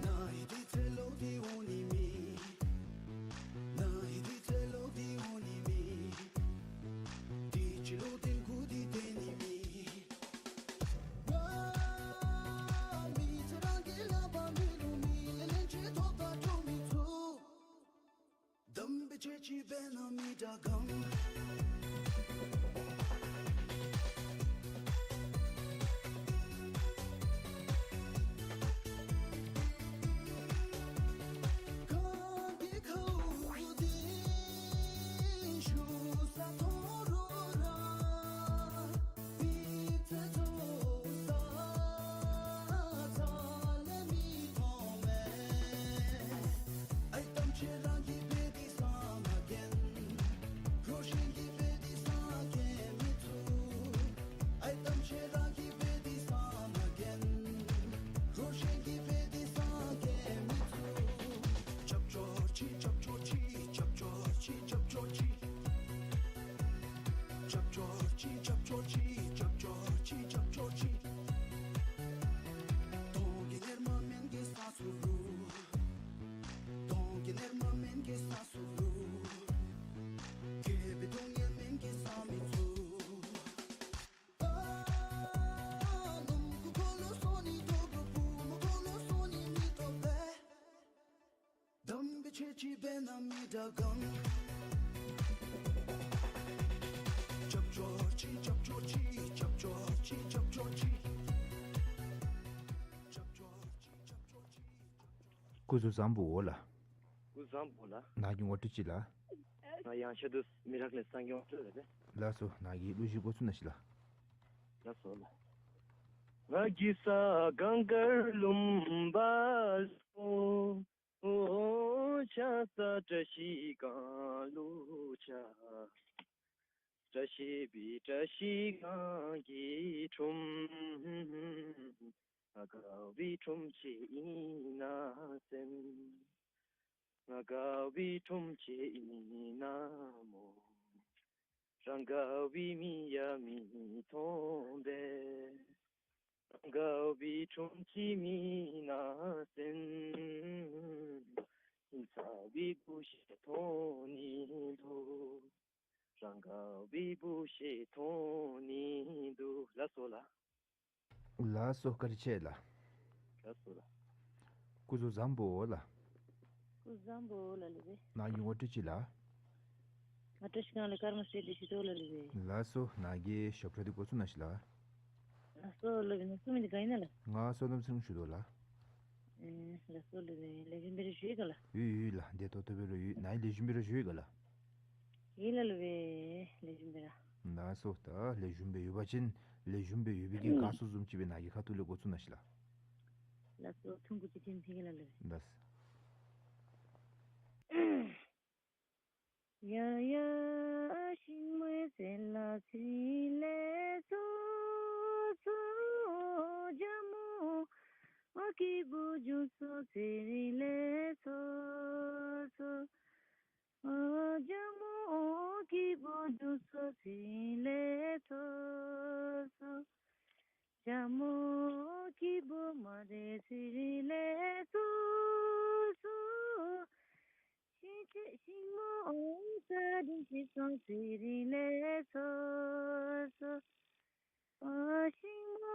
ན་ཧིང་དུས་ཚོད་ལོག་སྟེ་འོང་ནི་མེད། ན་ཧིང་དུས་ཚོད་ལོག་སྟེ་འོང་ནི་མེད། དུས་ཅི་ལོག་སྟེ་འགོར་ཏེ་སྡོད་ནི་མེད། ང་མི་ཚེ་རང་གི་ལག་པར་མེད་རུང་མི་ལས་ལན་ཅིག་ཐོབ་པར་འགྱོ་མི་ཚུགས། དམ་པའི་ཆོས་ཅིག་འབད་ན་མི་དྲག་གམ། གང་གི་ཁ་འདི་ཞུ་ས་མཐོང་རུང་ར། མི་ཚེ་རྫོགས་ས་རྩ་ལས་མི་མཐོང་མས། ཨའི་དམ་ཆོས་རང་གིས་འབད་དེ་སངས་མ་རྒྱས། རོགས་གཞན་གྱིས་འབད་དེ་སངས་རྒྱས་མི་ཚུགས། ཨའི་དམ་ཆོས་རང་གིས་འབད་དེ་སངས་མ་རྒྱས། རོགས་གཞན་གྱིས་འབད་དེ་སངས་རྒྱས་མི་ཚུགས། རྒྱབ་སྐྱོར་ཅིག། རྒྱབ་སྐྱོར་ཅིག། རྒྱབ་སྐྱོར་ཅིག། རྒྱབ་སྐྱོར་ཅིག། རྒྱབ་སྐྱོར་ཅིག། རྒྱབ་སྐྱོར་ཅིག། རྒྱབ་སྐྱོར་ཅིག། རྒྱབ་སྐྱོར་ཅིག། གདོང་གི་གཉེར་མ་མེན་གྱི་ས་སུ་རུ། གདོང་གི་གཉེར་མ་མེན་གྱི་ས་སུ་རུ། སྐྱེས་པའི་གདོང་གཉེར་མེན་གྱི་ས་མི་ཚུགས། ཨ་ནུམ་ཁུ་ཁོ་ལོ་སོ་ནི་ཐོབ་རུང་བུ་མོ་ཁོ་ལོ་སོ་ནི་མི་ཐོབ་པས། དམ་པའི་ཆོས་ཅིག་འབད་ན་མི་དྲག་གམ། རྒྱབ་སྐྱོར་ཅིག། རྒྱབ་སྐྱོར་ཅིག། རྒྱབ་སྐྱོར་ཅིག། རྒྱབ་སྐྱོར་ཅིག། རྒྱབ་སྐྱོར་ཅིག། རྒྱབ་སྐྱོར་ཅིག། རྒྱབ་སྐྱོར་ཅིག། སྐུ་གཟུགས་བཟང་པོ་ལགས། སྐུ་གཟུགས་བཟང་པོ་ལགས། ནཱ་གིས་ངོ་སྤྲོད་ཅིག་ལགས། ང་ཡང་ཆ་དུ་མི་རག་ལས་སངས་རྒྱས་ངོ་སྤྲོད་ལགས། ལགས་སོ། ནཱ་གིས་གླུ་གཞས་འགོ་བཙུགས་གནང་ཤིག་ལགས། ལགས་སོ་ལགས། ང་གིས་ས་གངས་དཀར་ལུང་པ་ལུ། ཨོ་ཆ་ས་བཀྲ་ཤིས་སྒང་ལུ་ཆ། བཀྲ་ཤིས་པའི་བཀྲ་ཤིས་སྒང་གི་ཁྲོམ། ང་དགའ་བའི་ཁྲོམ་ཆེ་ཨིན་ན་སེམས། ང་དགའ་བའི་ཁྲོམ་ཆེ་ཨིན་ན་སྨོ། རང་དགའ་བའི་མི་ཡང་མི་མཐོང་པས། རང་དགའ་བའི་ཁྲོམ་ཆེ་མེན་ན་སེམས། ཧིང་སངས་པའི་སྐུ་ཞིག་མཐོང་ནི་འདུག། རང་དགའ་བའི་སྐུ་ཞིག་མཐོང་ནི་འདུག། ལགས་སོ་ལགས། ལགས་སོ། བཀའ་དྲིན་ཆེ་ལགས། ལགས་སོ་ལགས། སྐུ་གཟུགས་བཟང་པོ་ལགས། སྐུ་གཟུགས་བཟང་པོ་ལགས་ལགས་པས། ནཱ་གིས་ངོ་སྤྲོད་ཅིག་ལགས། ང་བཀྲ་ཤིས་སྒང་ལས་ཀརྨ་ཟེར་ཏེ་ཞུ་དོ་ལགས་ལགས་པས། ལགས་སོ། ནཱ་གིས་ཞབས་ཁྲ་འདི་འགོ་བཙུགས་གནང་ཤིག་ལགས། ལགས་སོ་ལགས་པས། ནཱ་གསུང་མི་འདི་ག་ཨིན་ན་ལགས། ང་བསོད་ནམས་ཚེ་རིང་ཞུ་དོ་ལགས། ཨེ་ལགས་སོ་ལགས་པས། ལེགས་ཤོམ་སྦེ་ར་བཞུགས་ཡི་ག་ལགས། ཡོད་ཡོད་ལགས། བདེ་ཏོག་ཏོ་སྦེ་ར་ཡོད། ནཱ་ལེགས་ཤོམ་སྦེ་ར་བཞུགས་ཡི་ག་ལགས། ཡོད་ལགས་ལགས་པས། ལེགས་ཤོམ་སྦེ་ར། ལགས་སོ། ད་ལེགས་ཤོམ་སྦེ་ཡོད་པ་ཅིན་ལེགས་ཤོམ་སྦེ་ཡོད་པའི་གི་དགའ་ཚོར་བཟུམ་ཅིག་སྦེ་ནཱ་གི་ཁ་ཐུག་ལས་འགོ་བཙུགས་གནང་ཤིག་ལགས། ལགས་སོ། ཐུང་ཀུ་ཅིག་འཐེན་ཕུལ་གེ་ལགས་ལགས་པས། ལགས། ཡ་ཡ་ཤིང་མོ་ཡ་ཚེ་ལ་ཚེ་རིང་ལེགས་སོ་སོ། རྒྱ་མོ་སྐྱིད་པོ་བྱུང་སོང་ཚེ་རིང་ལེགས་སོ་སོ། ཨ་རྒྱ་མོ་སྐྱིད་པོ་བྱུང་སོང་ཚེ་རིང་ལེགས་སོ་སོ། རྒྱ་མོ་སྐྱིད་པོ་མ་རེད་ཚེ་རིང་ལེགས་སོ་སོ། ཤིང་ཆེ་ཤིང་མོ་བཀའ་དྲིན་ཆེ་སོང་ཚེ་རིང་ལེགས་སོ་སོ། ཨ་ཤིང་མོ་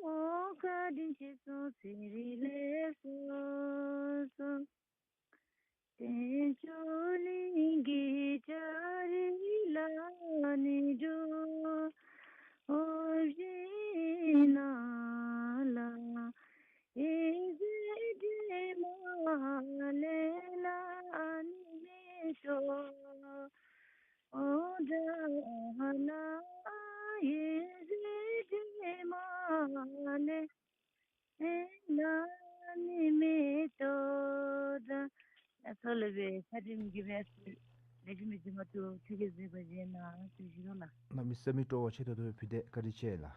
བཀའ་དྲིན་ཆེ་སོང་ཚེ་རིང་ལེགས་སོ་སོ། དལ་འབྱོར་གླིང་གི་ལྕགས་རི་ལ་ནི་འགྲོ། ཨོ་རི་ན་ལ་ཨེ་ཟེར་དྲི་མ་ལེ་ལ་ནི་མེ་ཏོག། ཨོ་དྲ་ལ་ཨེ་ཟེར་དྲི་མ་ལེ་ཨེ་ལ་ནི་མེ་ཏོག་དྲ། ལགས་སོ་ལགས་པས། ཁ་དྲིན་མི་དགེ་བའི་ལེགས་ཤོམ་སྦེ་མཇལ་མ་བཏུབ་ཐུགས་ཀྱི་བཟོད་པ་བཞེས་གནང་ཞུ་ཞུ་དོ་ལགས། གནམ་མེད་ས་མེད་སྤྲོ་བ་ཆེ་ཏོག་ཏོ་ཕུལ་ཏེ་བཀའ་དྲིན་ཆེ་ལགས།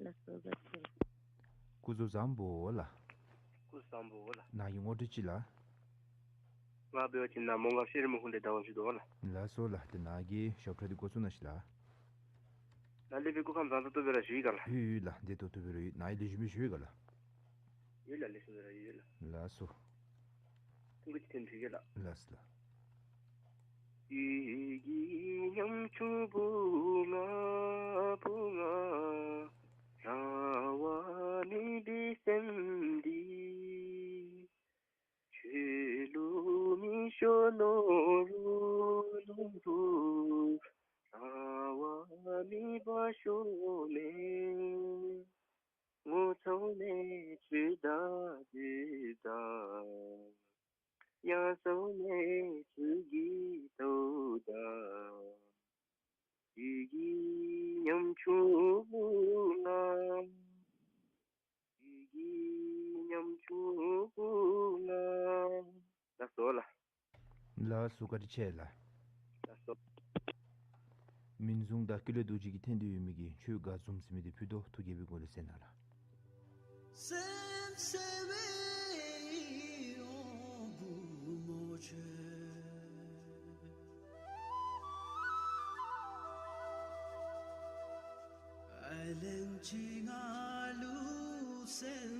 ལགས་སོ་བཀའ་དྲིན་ཆེ། སྐུ་གཟུགས་བཟང་པོ་ལགས། སྐུ་གཟུགས་བཟང་པོ་ལགས། ནཱ་གི་ངོ་སྤྲོད་ཅིག་ལགས། ང་འབད་བ་ཅིན་ནཱ་མོང་སྒར་ཤེ་རི་མོ་ཧུན་ཏེ་ཟླ་བ་ཞུ་དོ་ལགས། ལགས་སོ་ལགས། ཏེ་ནཱ་གི་ཞབས་ཁྲ་འདི་འགོ་བཙུགས་གནང་ཤིག་ལགས། ནཱ་ལས་སྦེ་སྐུ་ཁམས་བཟང་ཏོག་ཏོ་སྦེ་ར་བཞུགས་ཡི་ག་ལགས། ཡོད་ཡོད་ལགས། བདེ་ཏོག་ཏོ་སྦེ་ར་ཡོད། ནཱ་ཡང་ལེགས་ཤོམ་སྦེ་བཞུགས་ཡི་ག་ལགས། ཡོད་ལགས། ལེགས་ཤོམ་སྦེ་ར་ཡོད་ལགས། ལགས་སོ། ཐུང་ཀུ་ཅིག་འཐེན་ཕུལ་གེ་ལགས། ལགས་སོ་ལགས། གཡུས་ཀྱི་ཉམ་ཆུང་བུ་ང་བུ་ང་། རང་དབང་མེད་པའི་སེམས་འདི། ཆོས་ལུགས་མི་ཤོར་ནོར་ལུ་ནོར་ལུ། རང་དབང་མེད་པར་ཤོར་མེད། ངོ་ཚ་ནས་ཆོས་དང་འདོད་དང་། ཡང་ཚ་ནས་ཆོས་ཀྱི་ཐོག་དང་། གཡུས་ཀྱི་ཉམ་ཆུང་བུ་ང་། གཡུས་ཀྱི་ཉམ་ཆུང་བུ་ང་། ལགས་སོ་ལགས། ལགས་སོ་བཀའ་དྲིན་ཆེ་ལགས། ལགས་སོ། མིང་བཟུང་དང་སྐྱེས་ལོ་རྡོ་རྗེ་གི་འཐེན་ཏེ་ཡོད་མི་གི་ཆོས་དགའ་འཛུམ་ཟེར་མི་འདི་ཕུལ་དོ། ཐུགས་དགྱེས་པའི་སྒོ་ལས་གསན་གནང་ལགས། སེམས་གསལ་བའི་འོང་བུ་མོ་ཁྱོད། ཨའི་ལན་ཅིག་ང་ལུ་གསན་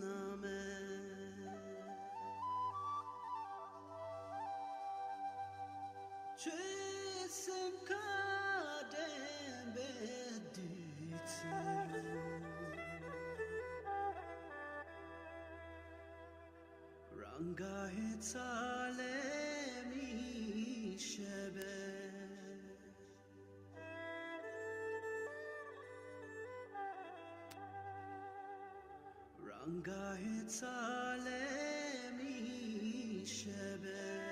གནང་མས། ཁྱོད་སེམས་ཁར་དྲན་པའི་དུས་ཚོད། རང་དགའ་ཧེ་ཚ་ལས་མི་ཤེས་པས། རང་དགའ་ཧེ་ཚ་ལས་མི་ཤེས་པས།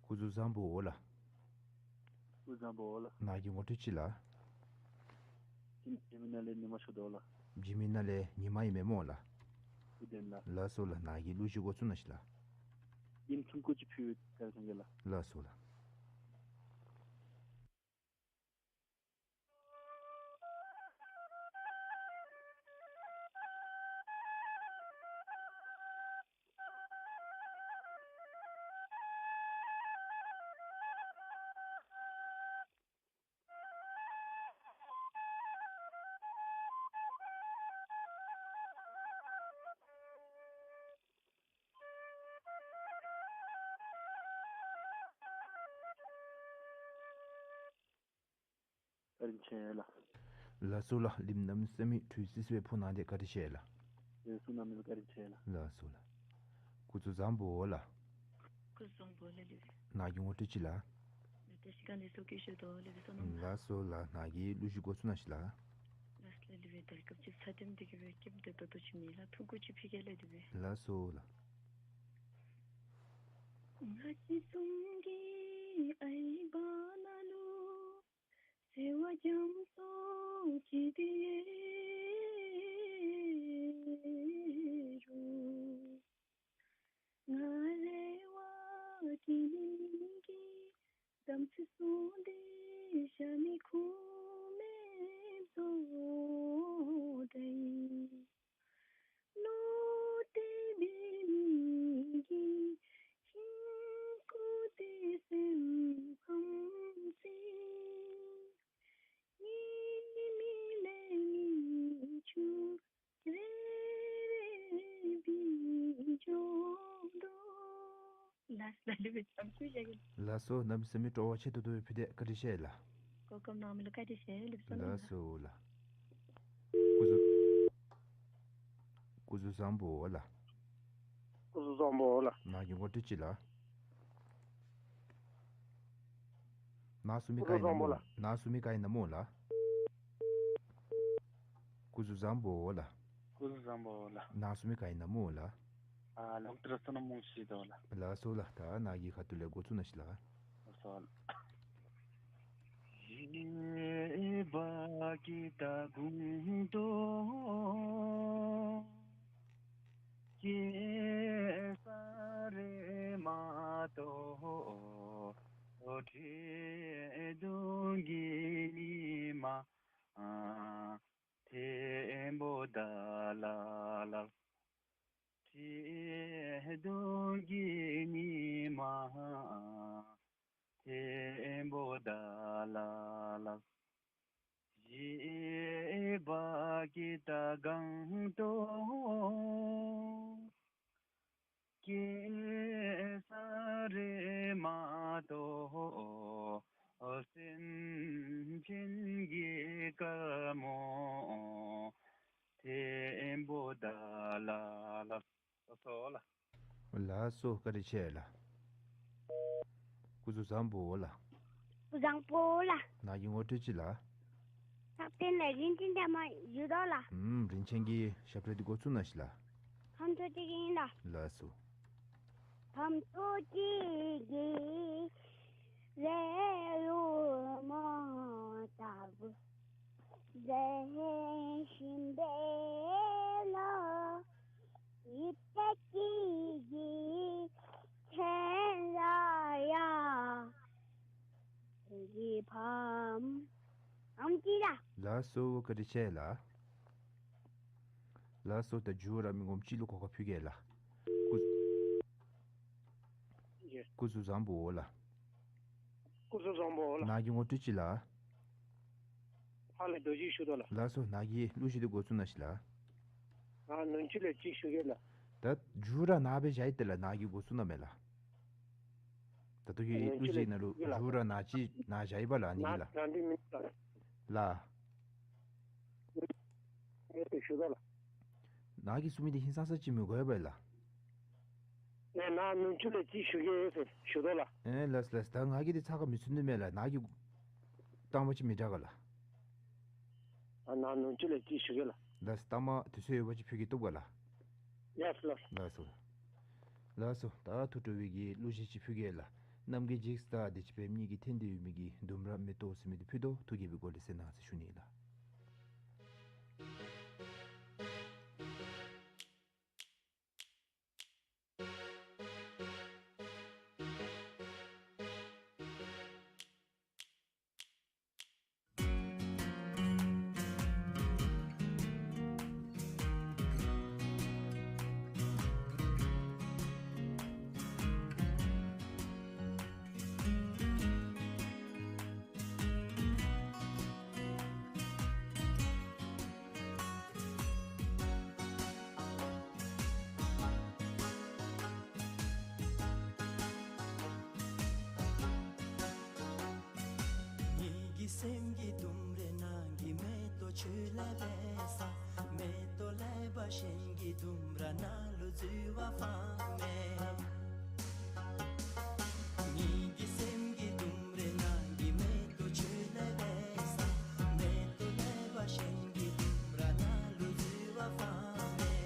སྐུ་གཟུགས་བཟང་པོ་ལགས། སྐུ་གཟུགས་བཟང་པོ་ལགས། ནཱ་གི་ངོ་སྤྲོད་ཅིག་ལགས། འཇིགས་མེད་ནཱ་ལས་ཉི་མ་ཞུ་དོ་ལགས། འཇིགས་མེད་ནཱ་ལས་ཉི་མ་ཨིན་མས་སྨོ་ལགས། བདེན་ལགས། ལགས་སོ་ལགས། ནཱ་གི་གླུ་གཞས་འགོ་བཙུགས་གནང་ཤིག་ལགས། ཨིན་ཐུང་ཀུ་ཅིག་ཕུལ་བཀའ་དྲིན་ཆེ་ལགས། ལགས་སོ་ལགས། བཀའ་དྲིན་ཆེ་ལགས། ལགས་སོ་ལགས། གླིང་གནམ་མེད་ས་མེད་འཁྲུལ་སིང་སིང་སྦེ་ཕུ་གནང་སྟེ་བཀའ་དྲིན་ཆེ་ལགས། ལགས་སོ་གནམ་མེད་ས་མེད་བཀའ་དྲིན་ཆེ་ལགས། ལགས་སོ་ལགས། སྐུ་གཟུགས་བཟང་པོ་ལགས། སྐུ་གཟུགས་བཟང་པོ་ལགས་ལགས། ནཱ་གི་ངོ་སྤྲོད་ཅིག་ལགས། ལགས་ཏེ་ཤི་ཁ་ནི་སོ་སྐྱེ་ཞུ་དོ་ལགས་སོ་ནམ། ལགས་སོ་ལགས། ནཱ་གི་གླུ་གཞས་འགོ་བཙུགས་གནང་ཤིག་ལགས། ལགས་ལགས་ལགས། ད་སྐབས་ཅིག་ཚ་དེམ་དེ་གི་སྦེ་སྐྱིདཔ་དེ་ད་ལྟོ་ཅིག་མེད་ལགས། ཐུང་ཀུ་ཅིག་ཕུལ་གེ་ལགས་དེ་སྦེ། ལགས་སོ་ལགས། ང་བཅས་གསུམ་གྱི་ཨའི་བ་ནང་ལུ་ཟེ་བ་རྒྱ་མཚོ་ཅིག་འདི་རུ། ང་རེ་བ་སྐྱིད་མེད་མི་གི་དམ་ཚིག་སྲུང་སྟེ་ཞ་མི་ཁུ་མེད་བཟོ་དེ། ལོ་དེ་བི་མི་གི་ཧིང་ཀུ་དེ་སེམས་ཕམ་སི། ཉི་མ་ལས་ཉི་ཆུང་རེ་རེ་བི་འཇོག་དོ། ལགས་ལགས་ལགས། ལགས་སོ། གནམ་མེད་ས་མེད་སྤྲོ་བ་ཆེ་ཏོག་ཏོ་སྦེ་ཕུལ་ཏེ་བཀའ་དྲིན་ཆེ་ལགས། གོ་སྐབས་གནང་མི་ལུ་བཀའ་དྲིན་ཆེ་ལགས་སོ། ལགས་སོ་ལགས། སྐུ་གཟུགས་སྐུ་གཟུགས་བཟང་པོ་ལགས། སྐུ་གཟུགས་བཟང་པོ་ལགས། ནཱ་གི་ངོ་སྤྲོད་ཅིག་ལགས། ནཱ་བཟུམ་མའི་སྐུ་གཟུགས་བཟང་པོ་ལགས། ནཱ་བཟུམ་མའི་སྐབས་ཨིན་ན་སྨོ་ལགས། སྐུ་གཟུགས་བཟང་པོ་ལགས། སྐུ་གཟུགས་བཟང་པོ་ལགས། ནཱ་བཟུམ་མའི་སྐབས་ཨིན་ན་སྨོ་ལགས། ཨ་ལོག་སྟེ་ར་བསོད་ནམས་ཞུ་དོ་ལགས། ལགས་སོ་ལགས། ད་ནཱ་གི་ཁ་ཐུག་ལས་འགོ་བཙུགས་གནང་ཤིག་ལགས། ལགས་སོ་ལགས། ལགས་སོ་ལགས། བཀའ་དྲིན་ཆེ་ལགས། སྐུ་གཟུགས་བཟང་པོ་ལགས། སྐུ་བཟང་པོ་ལགས། ནཱ་གི་ངོ་སྤྲོད་ཅིག་ལགས། ལྷག་དོན་ལས་རིན་ཆེན་ལྕམ་ཞུ་དོ་ལགས། ཨུམ་རིན་ཆེན་གྱི་ཞབས་ཁྲ་འདི་འགོ་བཙུགས་གནང་ཤིག་ལགས། ཕམ་ཚོ་གཅིག་གི་ཨིན་ལགས། ལགས་སོ། ཕམ་ཚོ་གཅིག་གི་རེ་ལུ་མོ་ལྟ་བུ། མཛེས་ཤིང་བདེ་ལ་ཡིད་དཔྱོད་ཀྱི་ཁྱེད་ལ་ཡ་གི་ཕམ་ཨམ་ཅི་ལགས། ལགས་སོ་བཀའ་དྲིན་ཆེ་ལགས། ལགས་སོ་ད་མཇུག་ར་མི་ངོམ་ཅིག་ལུ་གོ་སྐབས་ཕུལ་གེ་ལགས། སྐུ་ཡེ། སྐུ་གཟུགས་བཟང་པོ་ལགས། སྐུ་གཟུགས་བཟང་པོ་ལགས། ནཱ་གི་ངོ་སྤྲོད་ཅིག་ལགས། ཧ་ལས་རྡོ་རྗེ་ཞུ་དོ་ལགས། ལགས་སོ་ནཱ་གི་གླུ་གཞས་འདི་འགོ་བཙུགས་གནང་ཤིག་ལགས། ང་ནུབ་ཕྱོགས་ལས་གཅིག་ཞུ་གེ་ལགས། ད་མཇུག་ར་ནཱ་སྦེ་བཞག་ཡི་ཏེ་ལགས། ནཱ་གི་འགོ་བཙུགས་གནངམ་མས་ལགས། ད་ལྟོ་གི་ནུབ་ཕྱོགས་གླུ་གཞས་ནང་ལུ་ལས་གཅིག་ཞུ་གེ་ལགས། མཇུག་ར་ནཱ་ཅིག་ནཱ་བཞག་ཡི་པ་ལགས་ཨ་ནི་གི་ལགས། ནཱ་ནཱ་འདི་མི་ལགས། ལགས། ངེས་ཏེ་ཞུ་དོ་ལགས། ནཱ་གིས་གསུང་མི་འདི་ཧིང་སངས་ས་ཅིག་མི་གོ་བས་ལགས། ནཱ་ནུབ་ཕྱོགས་ལས་གཅིག་ཞུ་གེ་ཟེར་ཞུ་དོ་ལགས། ཨེ་ལགས་ལགས། ད་ང་གིས་འདི་ཚ་ཁ་མི་ཚུད་ནི་མས་ལགས། ནཱ་གི་བཏང་བ་ཅིན་མི་དྲག་ག་ལགས། ཨ་ནཱ་ནུབ་ཕྱོགས་ལས་གཅིག་ཞུ་གེ་ལགས། ལགས་ལྟ་མ་དུས་ཚོད་ཡོད་པ་ཅིན་ཕུལ་གེ་བཏུབ་ག་ལགས། ཡེས་ལགས། ལགས་སོ། ལགས་སོ། ད་ཐུགས་སྤྲོ་བའི་གི་གླུ་གཞས་ཅིག་ཕུལ་གེ་ལགས། རྣམ་རྒྱལ་འཇིགས་དང་བདེ་ཆེན་ཕེབས་གཉིས་ཀྱིས་འཐེན་ཏེ་ཡོད་མི་གི་ལྡུམ་ར་མེ་ཏོག་ཟེར་མི་འདི་ཕུལ་དོ། ཐུགས་དགྱེས་པའི་སྒོ་ལས་གསན་གནང་ཟེར་ཞུ་ནི་ལགས། ངེའི་གི་སེམས་ཀྱི་ལྡུམ་རའི་ནང་གི་མེ་ཏོག་ཁྱོད་ལས་འབད་ས། མེ་ཏོག་ལས་འབད་གཞན་གྱི་ལྡུམ་ར་ནང་ལུ་འཛུལ་བ་ཕངས་མས། ངེའི་གི་སེམས་ཀྱི་ལྡུམ་རའི་ནང་གི་མེ་ཏོག་ཁྱོད་ལས་འབད་ས། མེ་ཏོག་ལས་འབད་གཞན་གྱི་ལྡུམ་ར་ནང་ལུ་འཛུལ་བ་ཕངས་མས།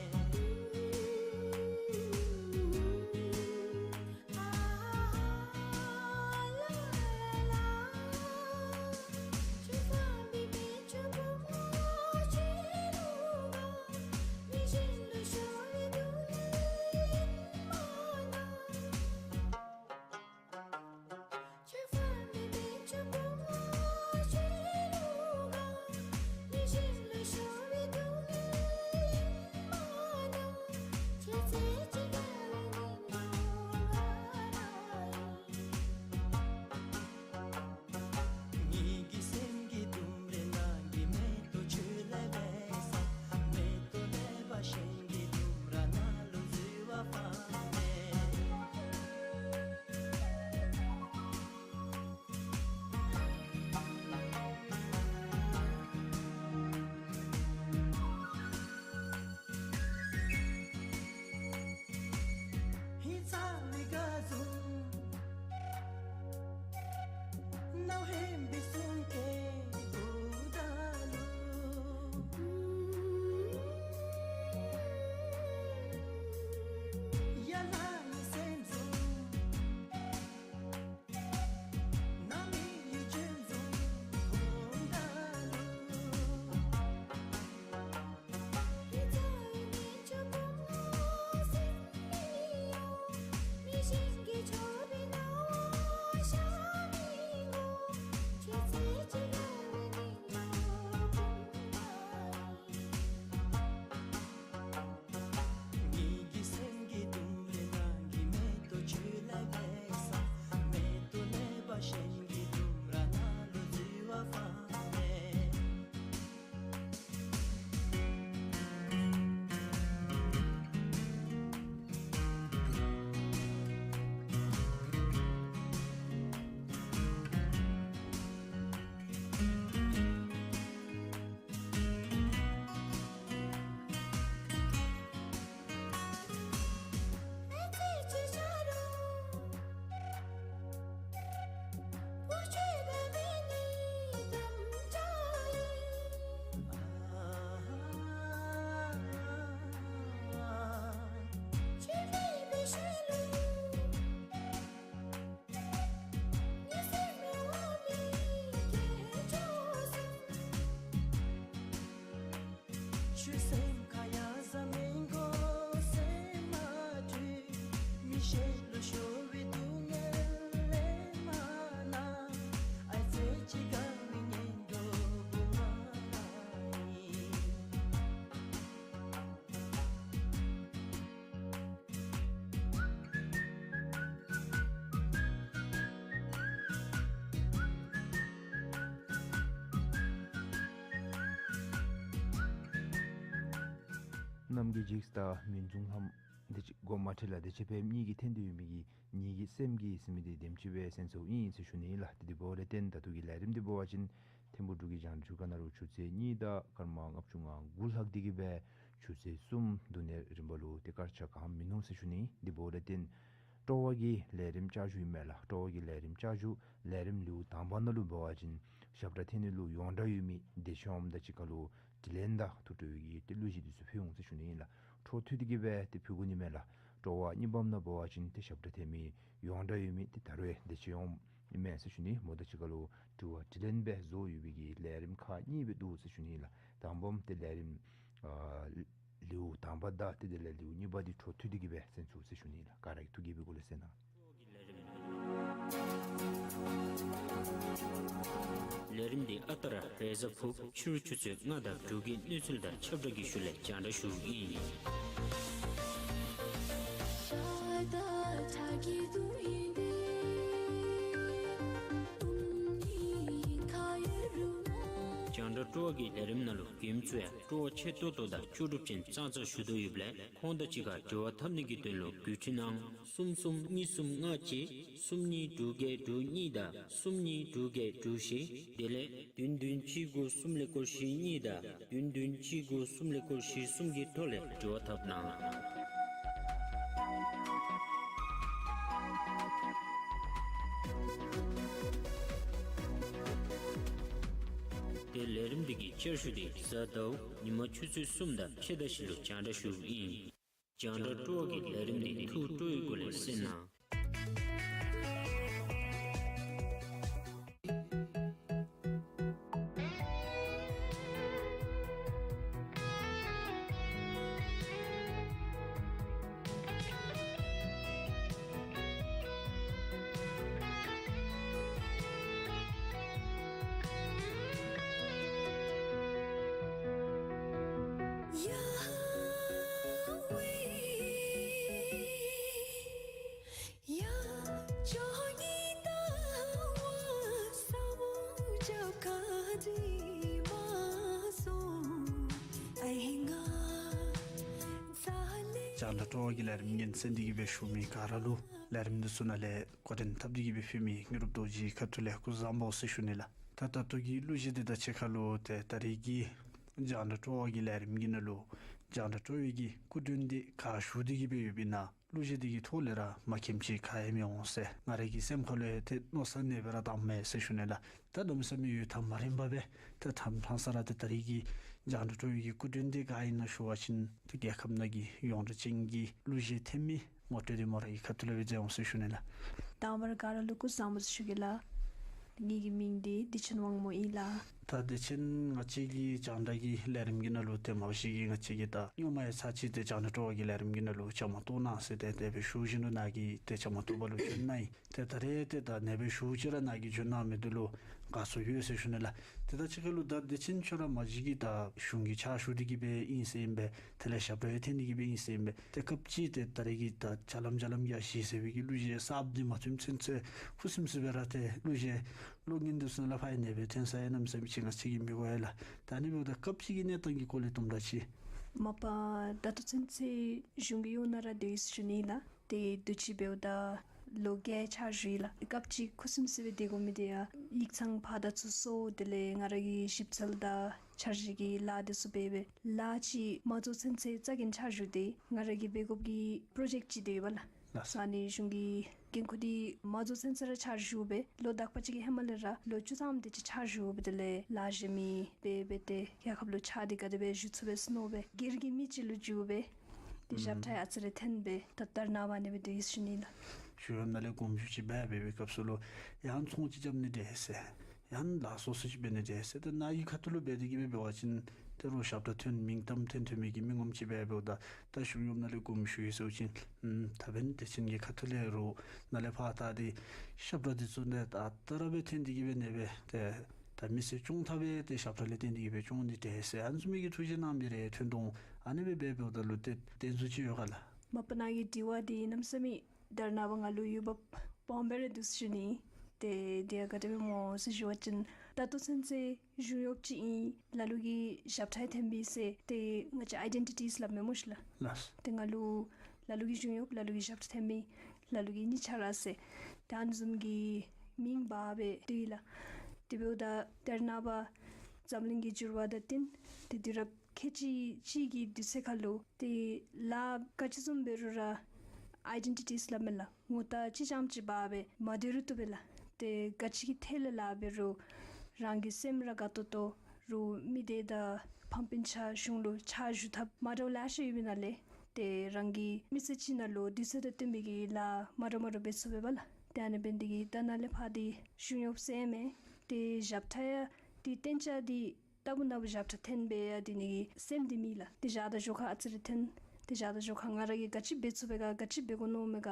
ངེའི་གི་སེམས་ཀྱི་ལྡུམ་རའི་ནང་གི་མེ་ཏོག་ཁྱོད་ལས་འབད་ས། མེ་ཏོག་ལས་འབད་གཞན་གྱི་ལྡུམ་ར་ནང་ལུ་འཛུལ་བ་ཕངས་མས། ངེའི་གི་སེམས་ཀྱི་ལྡུམ་རའི་ནང་གི་མེ་ཏོག་ཁྱོད་ལས་འབད་ས། མེ་ཏོག་ལས་འབད་གཞན་གྱི་ལྡུམ་ར་ནང་ལུ་འཛུལ་བ་ཕངས་མས། རྣམ་རྒྱལ་འཇིགས་དང་མུན་འབྱུང་ལྷམ་འདི་ཅིག་སྒོམ་མ་ཁྲིད་ལ་བདེ་ཆེན་ཕེབས་གཉིས་ཀྱིས་འཐེན་ཏེ་ཡོད་མི་གི་ངེའི་གི་སེམས་ཀྱི་ཟེར་མི་འདི་དེམ་ཅིག་སྦེ་གསན་སོ་ཨིན་ཟེར་ཞུ་ནི་ལགས། དེ་འབདཝ་ལས་བརྟེན་ད་ལྟོ་གི་ལས་རིམ་འདི་འབད་བ་ཅིན་ཐིམ་ཕུག་འབྲུག་གི་རྒྱང་བསྒྲགས་ཁང་ནང་ལུ་ཆུ་ཚོད་གཉིས་དང་སྐར་མ་ལྔ་བཅུ་ང་དགུ་ལྷག་འདི་གིས་སྦེ་ཆུ་ཚོད་གསུམ་དུས་ཡུན་རིམ་པ་ལུ་ཏེ་སྐར་ཆ་གང་མིན་ནུག་ཟེར་ཞུ་ནི། དེ་འབདཝ་ལས་བརྟེན་སྤྲོ་བ་གི་ལས་རིམ་བསྐྱར་ཞུ་ཨིན་མས་ལགས། སྤྲོ་བ་གི་ལས་རིམ་བསྐྱར་ཞུ་ལས་རིམ་ལེའུ་དང་པ་ནང་ལུ་འབད་བ་ཅིན་ཞབས་ཁྲ་འཐེན་ནི་ལུ་ཡོངས་གྲགས་ཡོད་མི་བདེ་ཆེན་དབངམོ་དང་གཅིག་ཁར་ལུ་དྲིན་ལན་དང་ཐུགས་སྤྲོ་བའི་གི་ཏེ་གླུ་གཞས་འདི་ཚུ་ཕུལ་འོང་ཟེར་ཞུ་ནི་ཨིན་ལགས། འཕྲོ་མཐུད་དེ་གིས་སྦེ་ཏེ་ཕུལ་དགོ་ནི་མས་ལགས། སྤྲོ་བ་གཉིས་པམ་ནང་འབད་བ་ཅིན་ཏེ་ཞབས་ཁྲ་འཐེན་མི་ཡོངས་གྲགས་ཡོད་མི་ཏེ་ད་རུང་ཡང་དེ་ཅིག་འོངམ་ཨིན་མས་ཟེར་ཞུ་ནི། མོ་དང་གཅིག་ཁར་ལུ་དྲི་བ་དྲིས་ལན་སྦེ་བཟོ་ཡོད་པའི་གི་ལས་རིམ་ཁག་གཉིས་སྦེ་འདུག་ཟེར་ཞུ་ནི་ལགས། དང་པམ་ཏེ་ལས་རིམ་ཨ་ལེའུ་དང་པ་དང་ཏེ་དེ་ལས་ལེའུ་གཉིས་པ་འདི་འཕྲོ་མཐུད་དེ་གི་སྦེ་གསན་ཚུགས་ཟེར་ཞུ་ནི་ལགས། ག་ར་གིས་ཐུགས་དགྱེས་པའི་སྒོ་ལས་གསན་གནང་། ལས་རིམ་འདི་ཨ་རྟག་ར་རེས་གཟའ་ཕུར་བུ་ཕྱི་རུ་ཆུ་ཚོད་ལྔ་དང་དྲུག་གི་གནས་ཚུལ་དང་ཁྱབ་བསྒྲགས་ཀྱི་ཤུལ་ལས་སྦྱང་བརྡར་ཞུཝ་ཨིན། སྦྱང་བརྡར་སྤྲོ་བ་གི་ལས་རིམ་ནང་ལུ་མགྱོནམ་ཚུ་ཡང་སྤྲོ་བ་ཆེ་ཏོག་ཏོ་དང་ལྕོགས་གྲུབ་ཅན་ཙང་ཙང་ཞུ་དོ་ཡོདཔ་ལས་ཁོང་དང་གཅིག་ཁར་འབྲེལ་བ་འཐབ་ནི་གི་དོན་ལུ་བརྒྱུད་འཕྲིན་ཨང་གསུམ་གསུམ་གཉིས་གསུམ་ལྔ་གཅིག་གསུམ་གཉིས་དྲུག་བརྒྱད་དྲུག་གཉིས་དང་གསུམ་གཉིས་དྲུག་བརྒྱད་དྲུག་བཞི་དེ་ལས་བདུན་བདུན་གཅིག་དགུ་གསུམ་ཀླད་ཀོར་བཞི་གཉིས་དང་བདུན་བདུན་གཅིག་དགུ་གསུམ་ཀླད་ཀོར་བཞི་གསུམ་གྱི་ཐོག་ལས་འབྲེལ་བ་འཐབ་གནང་། ཏེ་ལས་རིམ་འདི་གི་བསྐྱར་ཞུ་འདི་གཟའ་ཟླཝ་ཉིན་མ་ཆུ་ཚོད་གསུམ་དང་ཕྱེད་དང་བཞི་ལུ་སྦྱང་བརྡར་ཞུཝ་ཨིན། སྦྱང་བརྡར་སྤྲོ་བ་གི་ལས་རིམ་འདི་ཐུགས་སྤྲོ་བའི་སྒོ་ལས་གསན་གནང་། སྦྱང་བརྡར་སྤྲོ་བ་གི་ལས་རིམ་ཉན་གསན་ཏེ་གི་སྦེ་བཞུགས་མི་ག་ར་ལུ་ལས་རིམ་འདི་ཚུ་ནང་ལས་འགོ་འདྲེན་འཐབ་སྟེ་གི་སྦེ་ཕུལ་མི་དངོས་གྲུབ་རྡོ་རྗེའི་ཁ་ཐུག་ལས་སྐུ་གཟུགས་བཟང་པོ་ཟེར་ཞུ་ནི་ལགས། ད་ད་ལྟོ་གི་གླུ་གཞས་འདི་དང་གཅིག་ཁར་ལུ་ཏེ་ད་རེས་ཀྱི་སྦྱང་བརྡར་སྤྲོ་བ་གི་ལས་རིམ་གྱི་ནང་ལུ་སྦྱང་བརྡར་སྤྲོ་བའི་གི་སྐུ་མགྲོན་འདི་ག་ཞུ་སྟེ་གི་སྦེ་ཡོདཔ་ཨིན་ན། གླུ་གཞས་འདི་གི་ཐོག་ལས་ར་མ་མཁྱེནམ་ཅིག་ག་ཡང་མི་འོང་ཟེར་ང་རའི་གི་སེམས་ཁ་ལུ་ཡང་ཏེ་མནོ་བསམ་ཨ་ནེ་སྦེ་ར་བཏངམ་མས་ཟེར་ཞུ་ནི་ལགས། ད་གནམ་མེད་ས་མེད་ཡུན་ཐག་མ་རིངམ་སྦེ་ཏེ་ཐང་ཐང་ས་ར་ཏེ་ད་རེས་ཀྱི་སྦྱང་བརྡར་སྤྲོ་བའི་གི་སྐུ་མགྲོན་འདི་ག་ཨིན་ན་ཞུ་བ་ཅིན་ཏེ་རྒྱལ་ཁབ་ནང་གི་ཡོངས་གྲགས་ཅན་གྱི་གླུ་གཞས་འཐེན་མི་ངོ་སྤྲོད་འདི་མོ་རའི་ཁ་ཐུག་ལས་སྦེ་མཛད་འོང་ཟེར་ཞུ་ནི་ལགས། དང་པ་ར་ག་ར་ལུ་སྐུ་གཟུགས་བཟང་པོ་ཟེར་ཞུ་གེ་ལགས། ངེ་གི་མིང་འདི་བདེ་ཆེན་དབང་མོ་ཨིན་ལགས། ད་བདེ་ཆེན་ང་བཅས་ཀྱི་སྦྱང་བརྡར་གྱི་ལས་རིམ་གྱི་ནང་ལུ་ཏེ་མ་གཞི་གིས་ང་བཅས་ཀྱིས་ད་སྔོན་མ་ཡང་ཚར་གཅིག་ཏེ་སྦྱང་བརྡར་སྤྲོ་བ་གི་ལས་རིམ་གྱི་ནང་ལུ་བཅའ་མར་གཏོགས་གནང་ཟེར་ཏེ་དེ་སྦེ་ཞུ་བཞིན་དུ་ནཱ་གིས་ཏེ་བཅའ་མར་གཏོགས་པ་ལུ་བྱོན་གནང་ཡི། ཏེ་ད་རེས་ཏེ་ད་ཨ་ནེ་སྦེ་ཞུཝ་ཅིག་ར་ནཱ་གིས་བྱོན་གནང་མི་འདི་ལུ་དགའ་ཚོར་ཡོད་ཟེར་ཞུ་ནི་ལགས། ཏེ་ད་གཅིག་ཁར་ལུ་ད་བདེ་ཆེན་ཁྱོད་ར་མ་གཞི་གིས་ད་གཞུང་གི་ཕྱག་ཞུ་སྟེ་གི་སྦེ་ཨིན་ཟེར་ཨིན་པས། དེ་ལས་ཞབས་ཁྲ་ཡང་འཐེན་ཏེ་གི་སྦེ་ཨིན་ཟེར་ཨིན་པས། ཏེ་སྐབས་ཅིག་ཏེ་ད་རེས་ཀྱི་ད་ཇ་ལམ་ཇ་ལམ་གྱི་ཨ་ཞེ་ཟེར་བའི་གི་གླུ་གཞས་གསརཔ་འདི་མ་ཐོནམ་ཚུན་ཚོད་ཁུ་སིམ་སི་སྦེ་ར་ཏེ་གླུ་གཞས་གློག་བརྙན་འདི་ཚུ་ནང་ལས་ཕར་ཨ་ནེ་སྦེ་འཐེན་ས་ཡང་གནམ་མེད་ས་མེད་ཅིག་ང་བཅས་ཀྱིས་མི་གོ་ཡི་ལགས། ད་ཨ་ནི་འབདཝ་ད་སྐབས་ཅིག་གི་གནས་སྟངས་ཀྱི་སྐོར་ལས་དུམ་གྲ་ཅིག། མ་པ་ད་ལྟོ་ཚུན་ཚོད་གཞུང་གི་ཡོངས་ནང་ར་སྡོད་ཡི་ཟེར་ཞུ་ནི་ལགས། ཏེ་དུས་ཅི་འབདཝ་ད་ལོ་བརྒྱད་ཕྱག་ཞུ་ཡི་ལགས། སྐབས་ཅིག་ཁུ་སིམ་སི་སྦེ་སྡོད་དགོ་མི་འདི་ཡང་ཡིག་ཚང་ཕར་དང་ཚུར་སོར་དེ་ལས་ང་ར་གི་ཞིབ་འཚོལ་དང་འཆར་གཞི་གི་ལཱ་འདི་ཚུ་འབད་སྦེ་ལཱ་ཅིག་མ་རྫོགས་ཚུན་ཚོད་རྩ་འགེངས་ཕྱག་ཞུ་སྟེ་ང་ར་གིས་འབད་དགོཔ་གི་པྲོ་ཇེཀཊ་ཅིག་འདི་ཡོདཔ་ལགས། ལགས། ཨ་ནི་གཞུང་གི་འགན་ཁུར་འདི་མ་རྫོགས་ཚུན་ཚོད་ར་ཕྱག་ཞུ་སྦེ་ལོ་དག་པ་ཅིག་གི་ཧེ་མ་ལས་ར་ལོ་བཅུ་ཐམ་དེ་ཅིག་ཕྱག་ཞུ་སྦེ་དེ་ལས་ལཱ་གཞན་མི་འབད་སྦེ་ཏེ་རྒྱལ་ཁབ་ལུ་ཕྱག་འདི་ག་དེ་སྦེ་ཞུ་ཚུགས་པས་ཟེར་མནོ་སྦེ་སྒེར་གྱི་མི་ཅིག་ལུ་འགྱུར་སྦེ་ཏེ་ཞབས་ཁྲ་ཡང་ཨ་ཙི་རེ་འཐེན་སྦེ་ད་ལྟོ་ནངས་པ་ཨ་ནེ་སྦེ་སྡོད་ཡི་ཟེར་ཞུ་ནི་ལགས། གཞུང་གཡོག་ནང་ལས་དགོངསམ་ཞུ་ཅིག་འབད་འབད་བའི་སྐབས་སུ་ལུ་ཡང་ཚོང་ཅིག་རྐྱབ་ནི་འདྲས་ཟེར་ཡང་ལཱ་སོ་སོ་ཅིག་འབད་ནི་འདྲས་ཟེར་ད་ནཱ་གི་ཁ་ཐུག་ལུ་འབད་དེ་གི་སྦེ་འབད་བ་ཅིན་ད་རུང་ཞབས་ཁྲ་འཐེན་མིང་གཏམ་འཐེན་འཐེན་མི་གི་མི་ངོམ་ཅིག་འབད་འབདཝ་ད་ད་གཞུང་གཡོག་ནང་ལས་དགོངསམ་ཞུ་ཡི་ཟེར་བ་ཅིན་ཨམ་ད་འབདན་བདེ་ཆེན་གྱི་ཁ་ཐུག་ལས་རུང་ནཱ་ལས་ཕར་ད་འདི་ཞབས་ཁྲ་འདི་ཚུ་ནི་ད་ད་ར་སྦེ་འཐེན་ཏེ་གི་སྦེ་ཨ་ནེ་སྦེ་ཏེ་ད་མི་སེར་སྐྱོང་ཐབས་སྦེ་ཏེ་ཞབས་ཁྲ་ལས་བརྟེན་ཏེ་གི་སྦེ་སྐྱོང་ནི་འདྲས་ཟེར་ཨ་ནི་བཟུམ་མའི་གི་ཐུགས་བཞེད་གནང་མི་རེ་ཐོན་དོ། ཨ་ནེ་སྦེ་འབད་འབདཝ་ད་ལུ་ཏེ་བདེན་རྫུན་ཅིག་ཡོད་ག་ལགས། མ་པ་ནཱ་གི་དྲི་བ་འདི་གནམ་མེད་ས་མེད་ད་རེས་ནངས་པ་ང་ལུ་ཡོདཔ་སྦོམ་སྦེ་ར་འདུག་ཟེར་ཞུ་ནི། ཏེ་དེ་ཡང་ག་དེ་སྦེ་སྨོ་ཟེར་ཞུ་བ་ཅིན་ད་ལྟོ་ཚུན་ཚོད་གཞུང་གཡོགཔ་ཅིག་ཨིན། ལ་ལུ་གིས་ཞབས་ཁྲ་འཐེན་པས་ཟེར་ཏེ་ང་བཅས་ཨའི་ཌེན་ཊི་ཊིས་སླབ་མས་སྨོ་ཤིག་ལགས། ལགས། ཏེ་ང་ལུ་ལ་ལུ་གིས་གཞུང་གཡོགཔ་ལ་ལུ་གིས་ཞབས་ཁྲ་འཐེན་མི་ལ་ལུ་གིས་གཉིས་ཆ་ར་ཟེར་ཏེ་ཨ་ནི་བཟུམ་གྱི་མིང་འབག་སྦེ་སྡོད་ཡི་ལགས། དེ་འབདཝ་ད་ད་རེས་ནངས་པ་འཛམ་གླིང་གི་འགྱུར་བ་དང་བསྟུན་ཏེ་དུས་རབས་ཁལ་གཅིག་གཅིག་གི་དུས་ཚོད་ཁར་ལུ་ཏེ་ལཱ་ག་ཅི་བཟུམ་འབད་རུང་ར་ཨའི་ཌེན་ཊི་ཊིས་སླབ་མས་ལགས། ངོ་རྟགས་ཅིག་རྐྱངམ་ཅིག་འབག་སྦེ་མ་སྡོད་རུང་བཏུབ་པས་ལགས། ཏེ་ག་ཅི་གི་ཐད་ལས་ལཱ་འབད་རུང་རང་གི་སེམས་ར་དགའ་ཏོག་ཏོ་རུང་མི་སྡེ་དང་ཕམ་སྤུན་ཆ་གཞུང་ལུ་ཕྱག་ཞུ་ཐབས་མ་འདྲཝ་ལེ་ཤ་ཡོད་པའི་ནང་ལས་ ཏེ་རང་གི་མི་ཚེ་གཅིག་ནང་ལུ་དུས་ཚོད་དང་བསྟུན་པའི་གི་ལཱ་མ་འདྲཝ་མ་འདྲཝ་འབད་ཚུགས་པས་པ་ལགས། ཏེ་ཨ་ནི་འབད་ནི་དེ་གིས་ད་ནཱ་ལས་ཕར་འདི་ཤུལ་ཡོདཔ་ཟེར་མེད། ཏེ་ཞབས་ཁྲ་ཡང་འདི་བརྟན་ཆ་འདི་ལྟ་བུ་ན་བུ་ཞབས་ཁྲ་འཐེན་སྦེ་ཡང་འདི་ནི་གི་སེམས་འདི་མེད་ལགས། ཏེ་བཞག་དང་བཞག་ཁར་ཨ་ཙི་རེ་འཐེན། ཏེ་བཞག་དང་བཞག་ཁར་ང་ར་གིས་ག་ཅི་འབད་ཚུགས་པས་ག་ག་ཅི་འབད་དགོ་མནོ་མས་ག་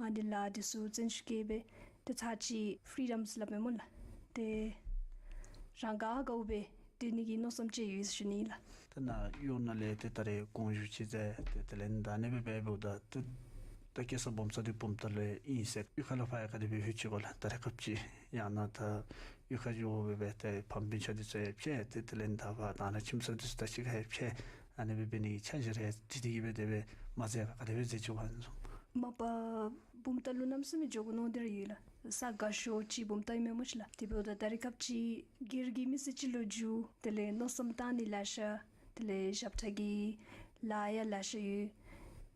ཨ་འདི་ལཱ་འདི་ཚུ་བརྩོན་ཤུགས་བསྐྱེད་སྦེ་ཏེ་ཚར་གཅིག་ཕི་རི་ཌམ་ཟེར་སླབ་མས་སྨོ་ལགས། ཏེ་རང་ག་དགའཝ་སྦེ་སྡོད་ནི་གི་མནོ་བསམ་ཅིག་ཡོད་ཟེར་ཞུ་ནི་ལགས། ད་ནཱ་གཡོག་ནང་ལས་ཏེ་ད་རེས་དགོངས་ཞུ་ཅིག་མཛད། ཏེ་དེ་ལས་ད་ཨ་ནི་སྦེ་འབདཝ་ད་ཏེ་ད་སྐྱེས་ས་སྦོམ་ས་འདི་བུམ་ཐང་ལུ་ཨིན་ཟེར། གཡུས་ཁ་ལུ་ཕར་ཡང་ག་དེ་སྦེ་ལྷོད་ཅི་ག་ལགས། ད་རེས་སྐབས་ཅིག་ཡང་ན་ད་གཡུས་ཁར་འགྱོ་སྦེ་སྦེ་ཏེ་ཕམ་སྤུན་ཆ་འདི་ཚུ་ཡང་ཕྱད། ཏེ་དེ་ལས་ད་ཕར་ད་ནཱ་ཁྱིམ་ཚང་འདི་ཚུ་དང་གཅིག་ཁར་ཡང་ཕྱད། ཨ་ནི་སྦེ་འབད་ནི་གི་འཆར་གཞི་རེ་བྲིས་ཏེ་གི་སྦེ་དེ་སྦེ་མ་མཛད་ག་ག་དེ་སྦེ་མཛད་ཅི་ག་ཨ་ནི་ཚུ། མ་པ་བུམ་ཐང་ལུ་གནམ་མེད་ས་མེད་འགྱོ་དགོ་མནོ་སྟེ་ར་ཡོད་ལགས། ས་དགའ་ཤོས་ཅིག་བུམ་ཐང་ཨིན་མས་སྨོ་ཤི་ལགས། དེ་འབདཝ་ད་ད་རེས་སྐབས་ཅིག་སྒེར་གྱི་མི་ཚེ་ཅིག་ལུ་འགྱོ། དེ་ལས་མནོ་བསམ་བཏང་ནི་ལེ་ཤ། དེ་ལས་ཞབས་ཁྲ་གི་ལཱ་ཡང་ལེ་ཤ་ཡོད།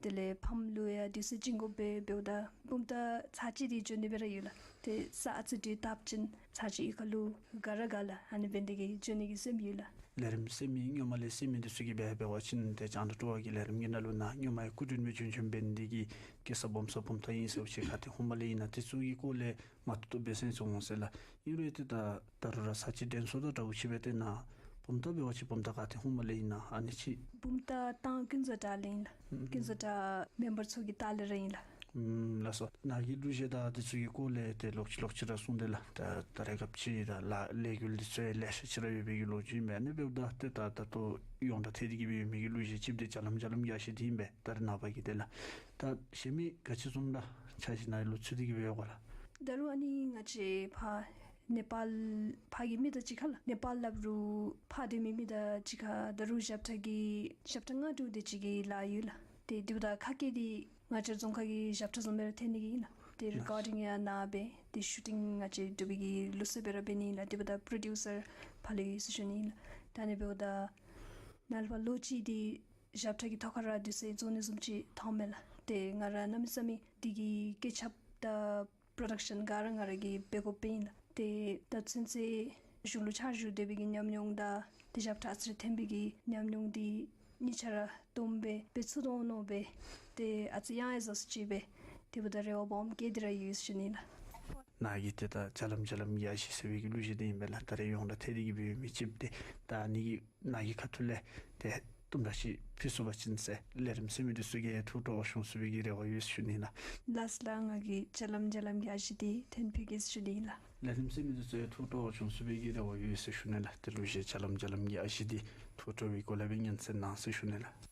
དེ་ལས་ཕམ་ལུ་ཡང་དུས་ཚོད་བྱིན་དགོ་པས། འབདཝ་ད་བུམ་ཐང་ཚར་གཅིག་འདི་འགྱོ་ནི་སྦེ་ར་ཡོད་ལགས། ཏེ་ས་ཨ་ཙི་དུས་བཏབ་ཅིན་ཚར་གཅིག་གཡུས་ཁ་ལུ་ག་ར་ག་ལགས། ཨ་ནི་འབད་ནི་དེ་གིས་འགྱོ་ནི་གི་སེམས་ཡོད་ལགས། ལས་རིམ་ཟེར་མི་སྔོན་མ་ལས་ཟེར་མི་འདི་ཚུ་གིས་འབད་འབད་བ་ཅིན་ཏེ་རྒྱང་བསྒྲགས་སྤྲོ་བ་གི་ལས་རིམ་གྱི་ནང་ལུ་ནཱ་སྔོན་མ་ཡང་སྐུ་མདུན་སྦེ་བྱོན་བྱོནམ་འབད་ནི་དེ་གིས་སྐྱེས་ས་སྦོམ་ས་བུམ་ཐང་ཨིན་ཟེར་བ་ཅིན་ག་ཏེ་ཧུ་མ་ལས་ཨིན་ན། དེ་ཚུ་གི་སྐོར་ལས་མ་ཐུབ་ཐུབ་སྦེ་གསན་ཚུགས་འོང་ཟེར་ལགས། ཨིན་རུང་ཏེ་ད་ད་རུང་ར་ཚར་གཅིག་དྲན་གསོ་དང་འདྲཝ་ཅིག་སྦེ་ཏེ་ནཱ་བུམ་ཐང་འབད་བ་ཅིན་བུམ་ཐང་ག་ཏེ་ཧུ་མ་ལས་ཨིན་ན་ཨ་ནི་ཅིག། བུམ་ཐང་ཏང་ཀུན་བཟང་གྲྭ་ལས་ཨིན་ལགས། ཀུན་བཟང་གྲྭ་མེམ་བར་ཚུ་གི་ལྟག་ལས་ར་ཨིན་ལགས། ཨམ་ལགས་སོ། ནཱ་གི་གླུ་གཞས་དང་དེ་ཚུ་གི་སྐོར་ལས་ཏེ་ལོག་ཅི་ལོག་ཅི་ར་གསུངས་ཏེ་ལགས། ད་ད་རེས་སྐབས་ཅིག་ད་ལཱ་ལས་འགུལ་འདི་ཚུ་ཡང་ལེ་ཤ་ཅིག་ར་ཡོད་པའི་གི་ལོ་རྒྱུས་ཨིན་པས། ཨ་ནི་འབདཝ་ད་ཏེ་ད་ད་ལྟོ་ཡོངས་གྲགས་ཐལ་ཏེ་གི་སྦེ་ཡོད་མི་གི་གླུ་གཞས་གཅིག་འདི་བྱ་ལམ་བྱ་ལམ་གྱི་ཨ་ཞེ་འདི་ཨིན་པས། ད་རེས་ནངས་པ་གི་དེ་ལགས། ད་གཞན་མི་ག་ཅི་བཟུམ་ར་འཆར་གཞི་ནང་ལུ་ཚུད་དེ་གི་སྦེ་ཡོད་ག་ལགས། ད་རུང་ཨ་ནི་ང་བཅས་ཕར་ནེ་པཱལ་ཕར་གྱི་མི་དང་གཅིག་ཁར་ལགས། ནེ་པཱལ་སླབ་རུང་ཕར་སྡོད་མི་མི་དང་གཅིག་ཁར་ད་རུང་ཞབས་ཁྲ་གི་ཞབས་ཁྲ་རྔ་དྲུང་དེ་ཅིག་གི་ལཱ་ཡོད་ལགས། ཏེ་དེ་འབདཝ་ད་ཁ་སྐད་འདི་ང་བཅས་རྫོང་ཁག་གི་ཞབས་ཁྲ་བཟུམ་སྦེ་ར་འཐེན་ནི་གི་ཨིན་ལགས། ཏེ་རི་ཀོར་ཌིང་ཡང་ནཱ་འབད། ཏེ་ཤུ་ཊིང་ང་བཅས་འབྲུག་པའི་གི་ལུགས་སྲོལ་སྦེ་ར་འབད་ནི་ཨིན་ལགས། དེ་འབདཝ་ད་པྲོ་ཌིའུ་སར་ཕར་ལུ་ཡོད་ཟེར་ཞུ་ནི་ཨིན་ལགས། ད་ཨ་ནི་འབདཝ་ད་ནཱ་ལས་ཕར་ལོ་གཅིག་འདི་ཞབས་ཁྲ་གི་ཐོག་ཁར་ར་དུས་ཚོད་རྫོགས་ནི་བཟུམ་ཅིག་མཐོངམ་མས་ལགས། ཏེ་ང་ར་གནམ་མེད་ས་མེད་འདི་གི་སྐད་ཆ་དང་པྲོ་ཌག་ཤཱན་ག་ར་ང་ར་གིས་འབད་དགོཔ་ཨིན་ལགས། ཏེ་ད་ཚུན་ཚོད་གཞུང་ལུ་འཆར་གཞི་འདེབས་པའི་གི་ཉམས་མྱོང་དང་ཏེ་ཞབས་ཁྲ་ཨ་ཙི་རེ་འཐེན་པའི་གི་ཉམས་མྱོང་འདི་གཉིས་ཆ་ར་བསྡོམས་སྦེ་འབད་ཚུགས་དོ་མནོ་སྦེ་ཏེ་ཨ་ཙི་ཡང་ཡང་ཟེར་སུ་ཅིག་སྦེ་དེ་འབདཝ་ད་རེ་བ་སྦོམ་བསྐྱེད་དེ་ར་ཡོད་ཟེར་ཞུ་ནི་ལགས། ནཱ་གི་ཏེ་ད་བྱ་ལམ་བྱ་ལམ་གྱི་ཨ་ཞེ་ཟེར་བའི་གི་གླུ་གཞས་འདི་ཨིན་པས་ལགས། ད་རེས་ཡོངས་གྲགས་ཐལ་ཏེ་གི་སྦེ་ཡོད་མི་ཅིག་ཏེ་ད་ཨ་ནི་གི་ནཱ་གི་ཁ་ཐུག་ལས་ཏེ་དུམ་གྲ་ཅིག་ཕུལ་ཚུགས་པ་ཅིན་ཟེར་ལས་རིམ་གསན་མི་འདི་ཚུ་གིས་ཐུགས་སྤྲོ་བ་བྱུང་ཚུགས་པའི་གི་རེ་བ་ཡོད་ཟེར་ཞུ་ནི་ལགས། ལགས་ལགས། ང་གིས་བྱ་ལམ་བྱ་ལམ་གྱི་ཨ་ཞེ་འདི་འཐེན་ཕུལ་གེ་ཟེར་ཞུ་ནི་ལགས། ལས་རིམ་གསན་མི་འདི་ཚུ་ཡང་ཐུགས་སྤྲོ་བ་བྱུང་ཚུགས་པའི་གི་རེ་བ་ཡོད་ཟེར་ཞུ་ནི་ལགས། ཏེ་གླུ་གཞས་བྱ་ལམ་བྱ་ལམ་གྱི་ཨ་ཞེ་འདི་ཐུགས་སྤྲོ་བའི་སྒོ་ལས་སྦེ་ཉན་གསན་གནང་ཟེར་ཞུ་ནི་ལགས།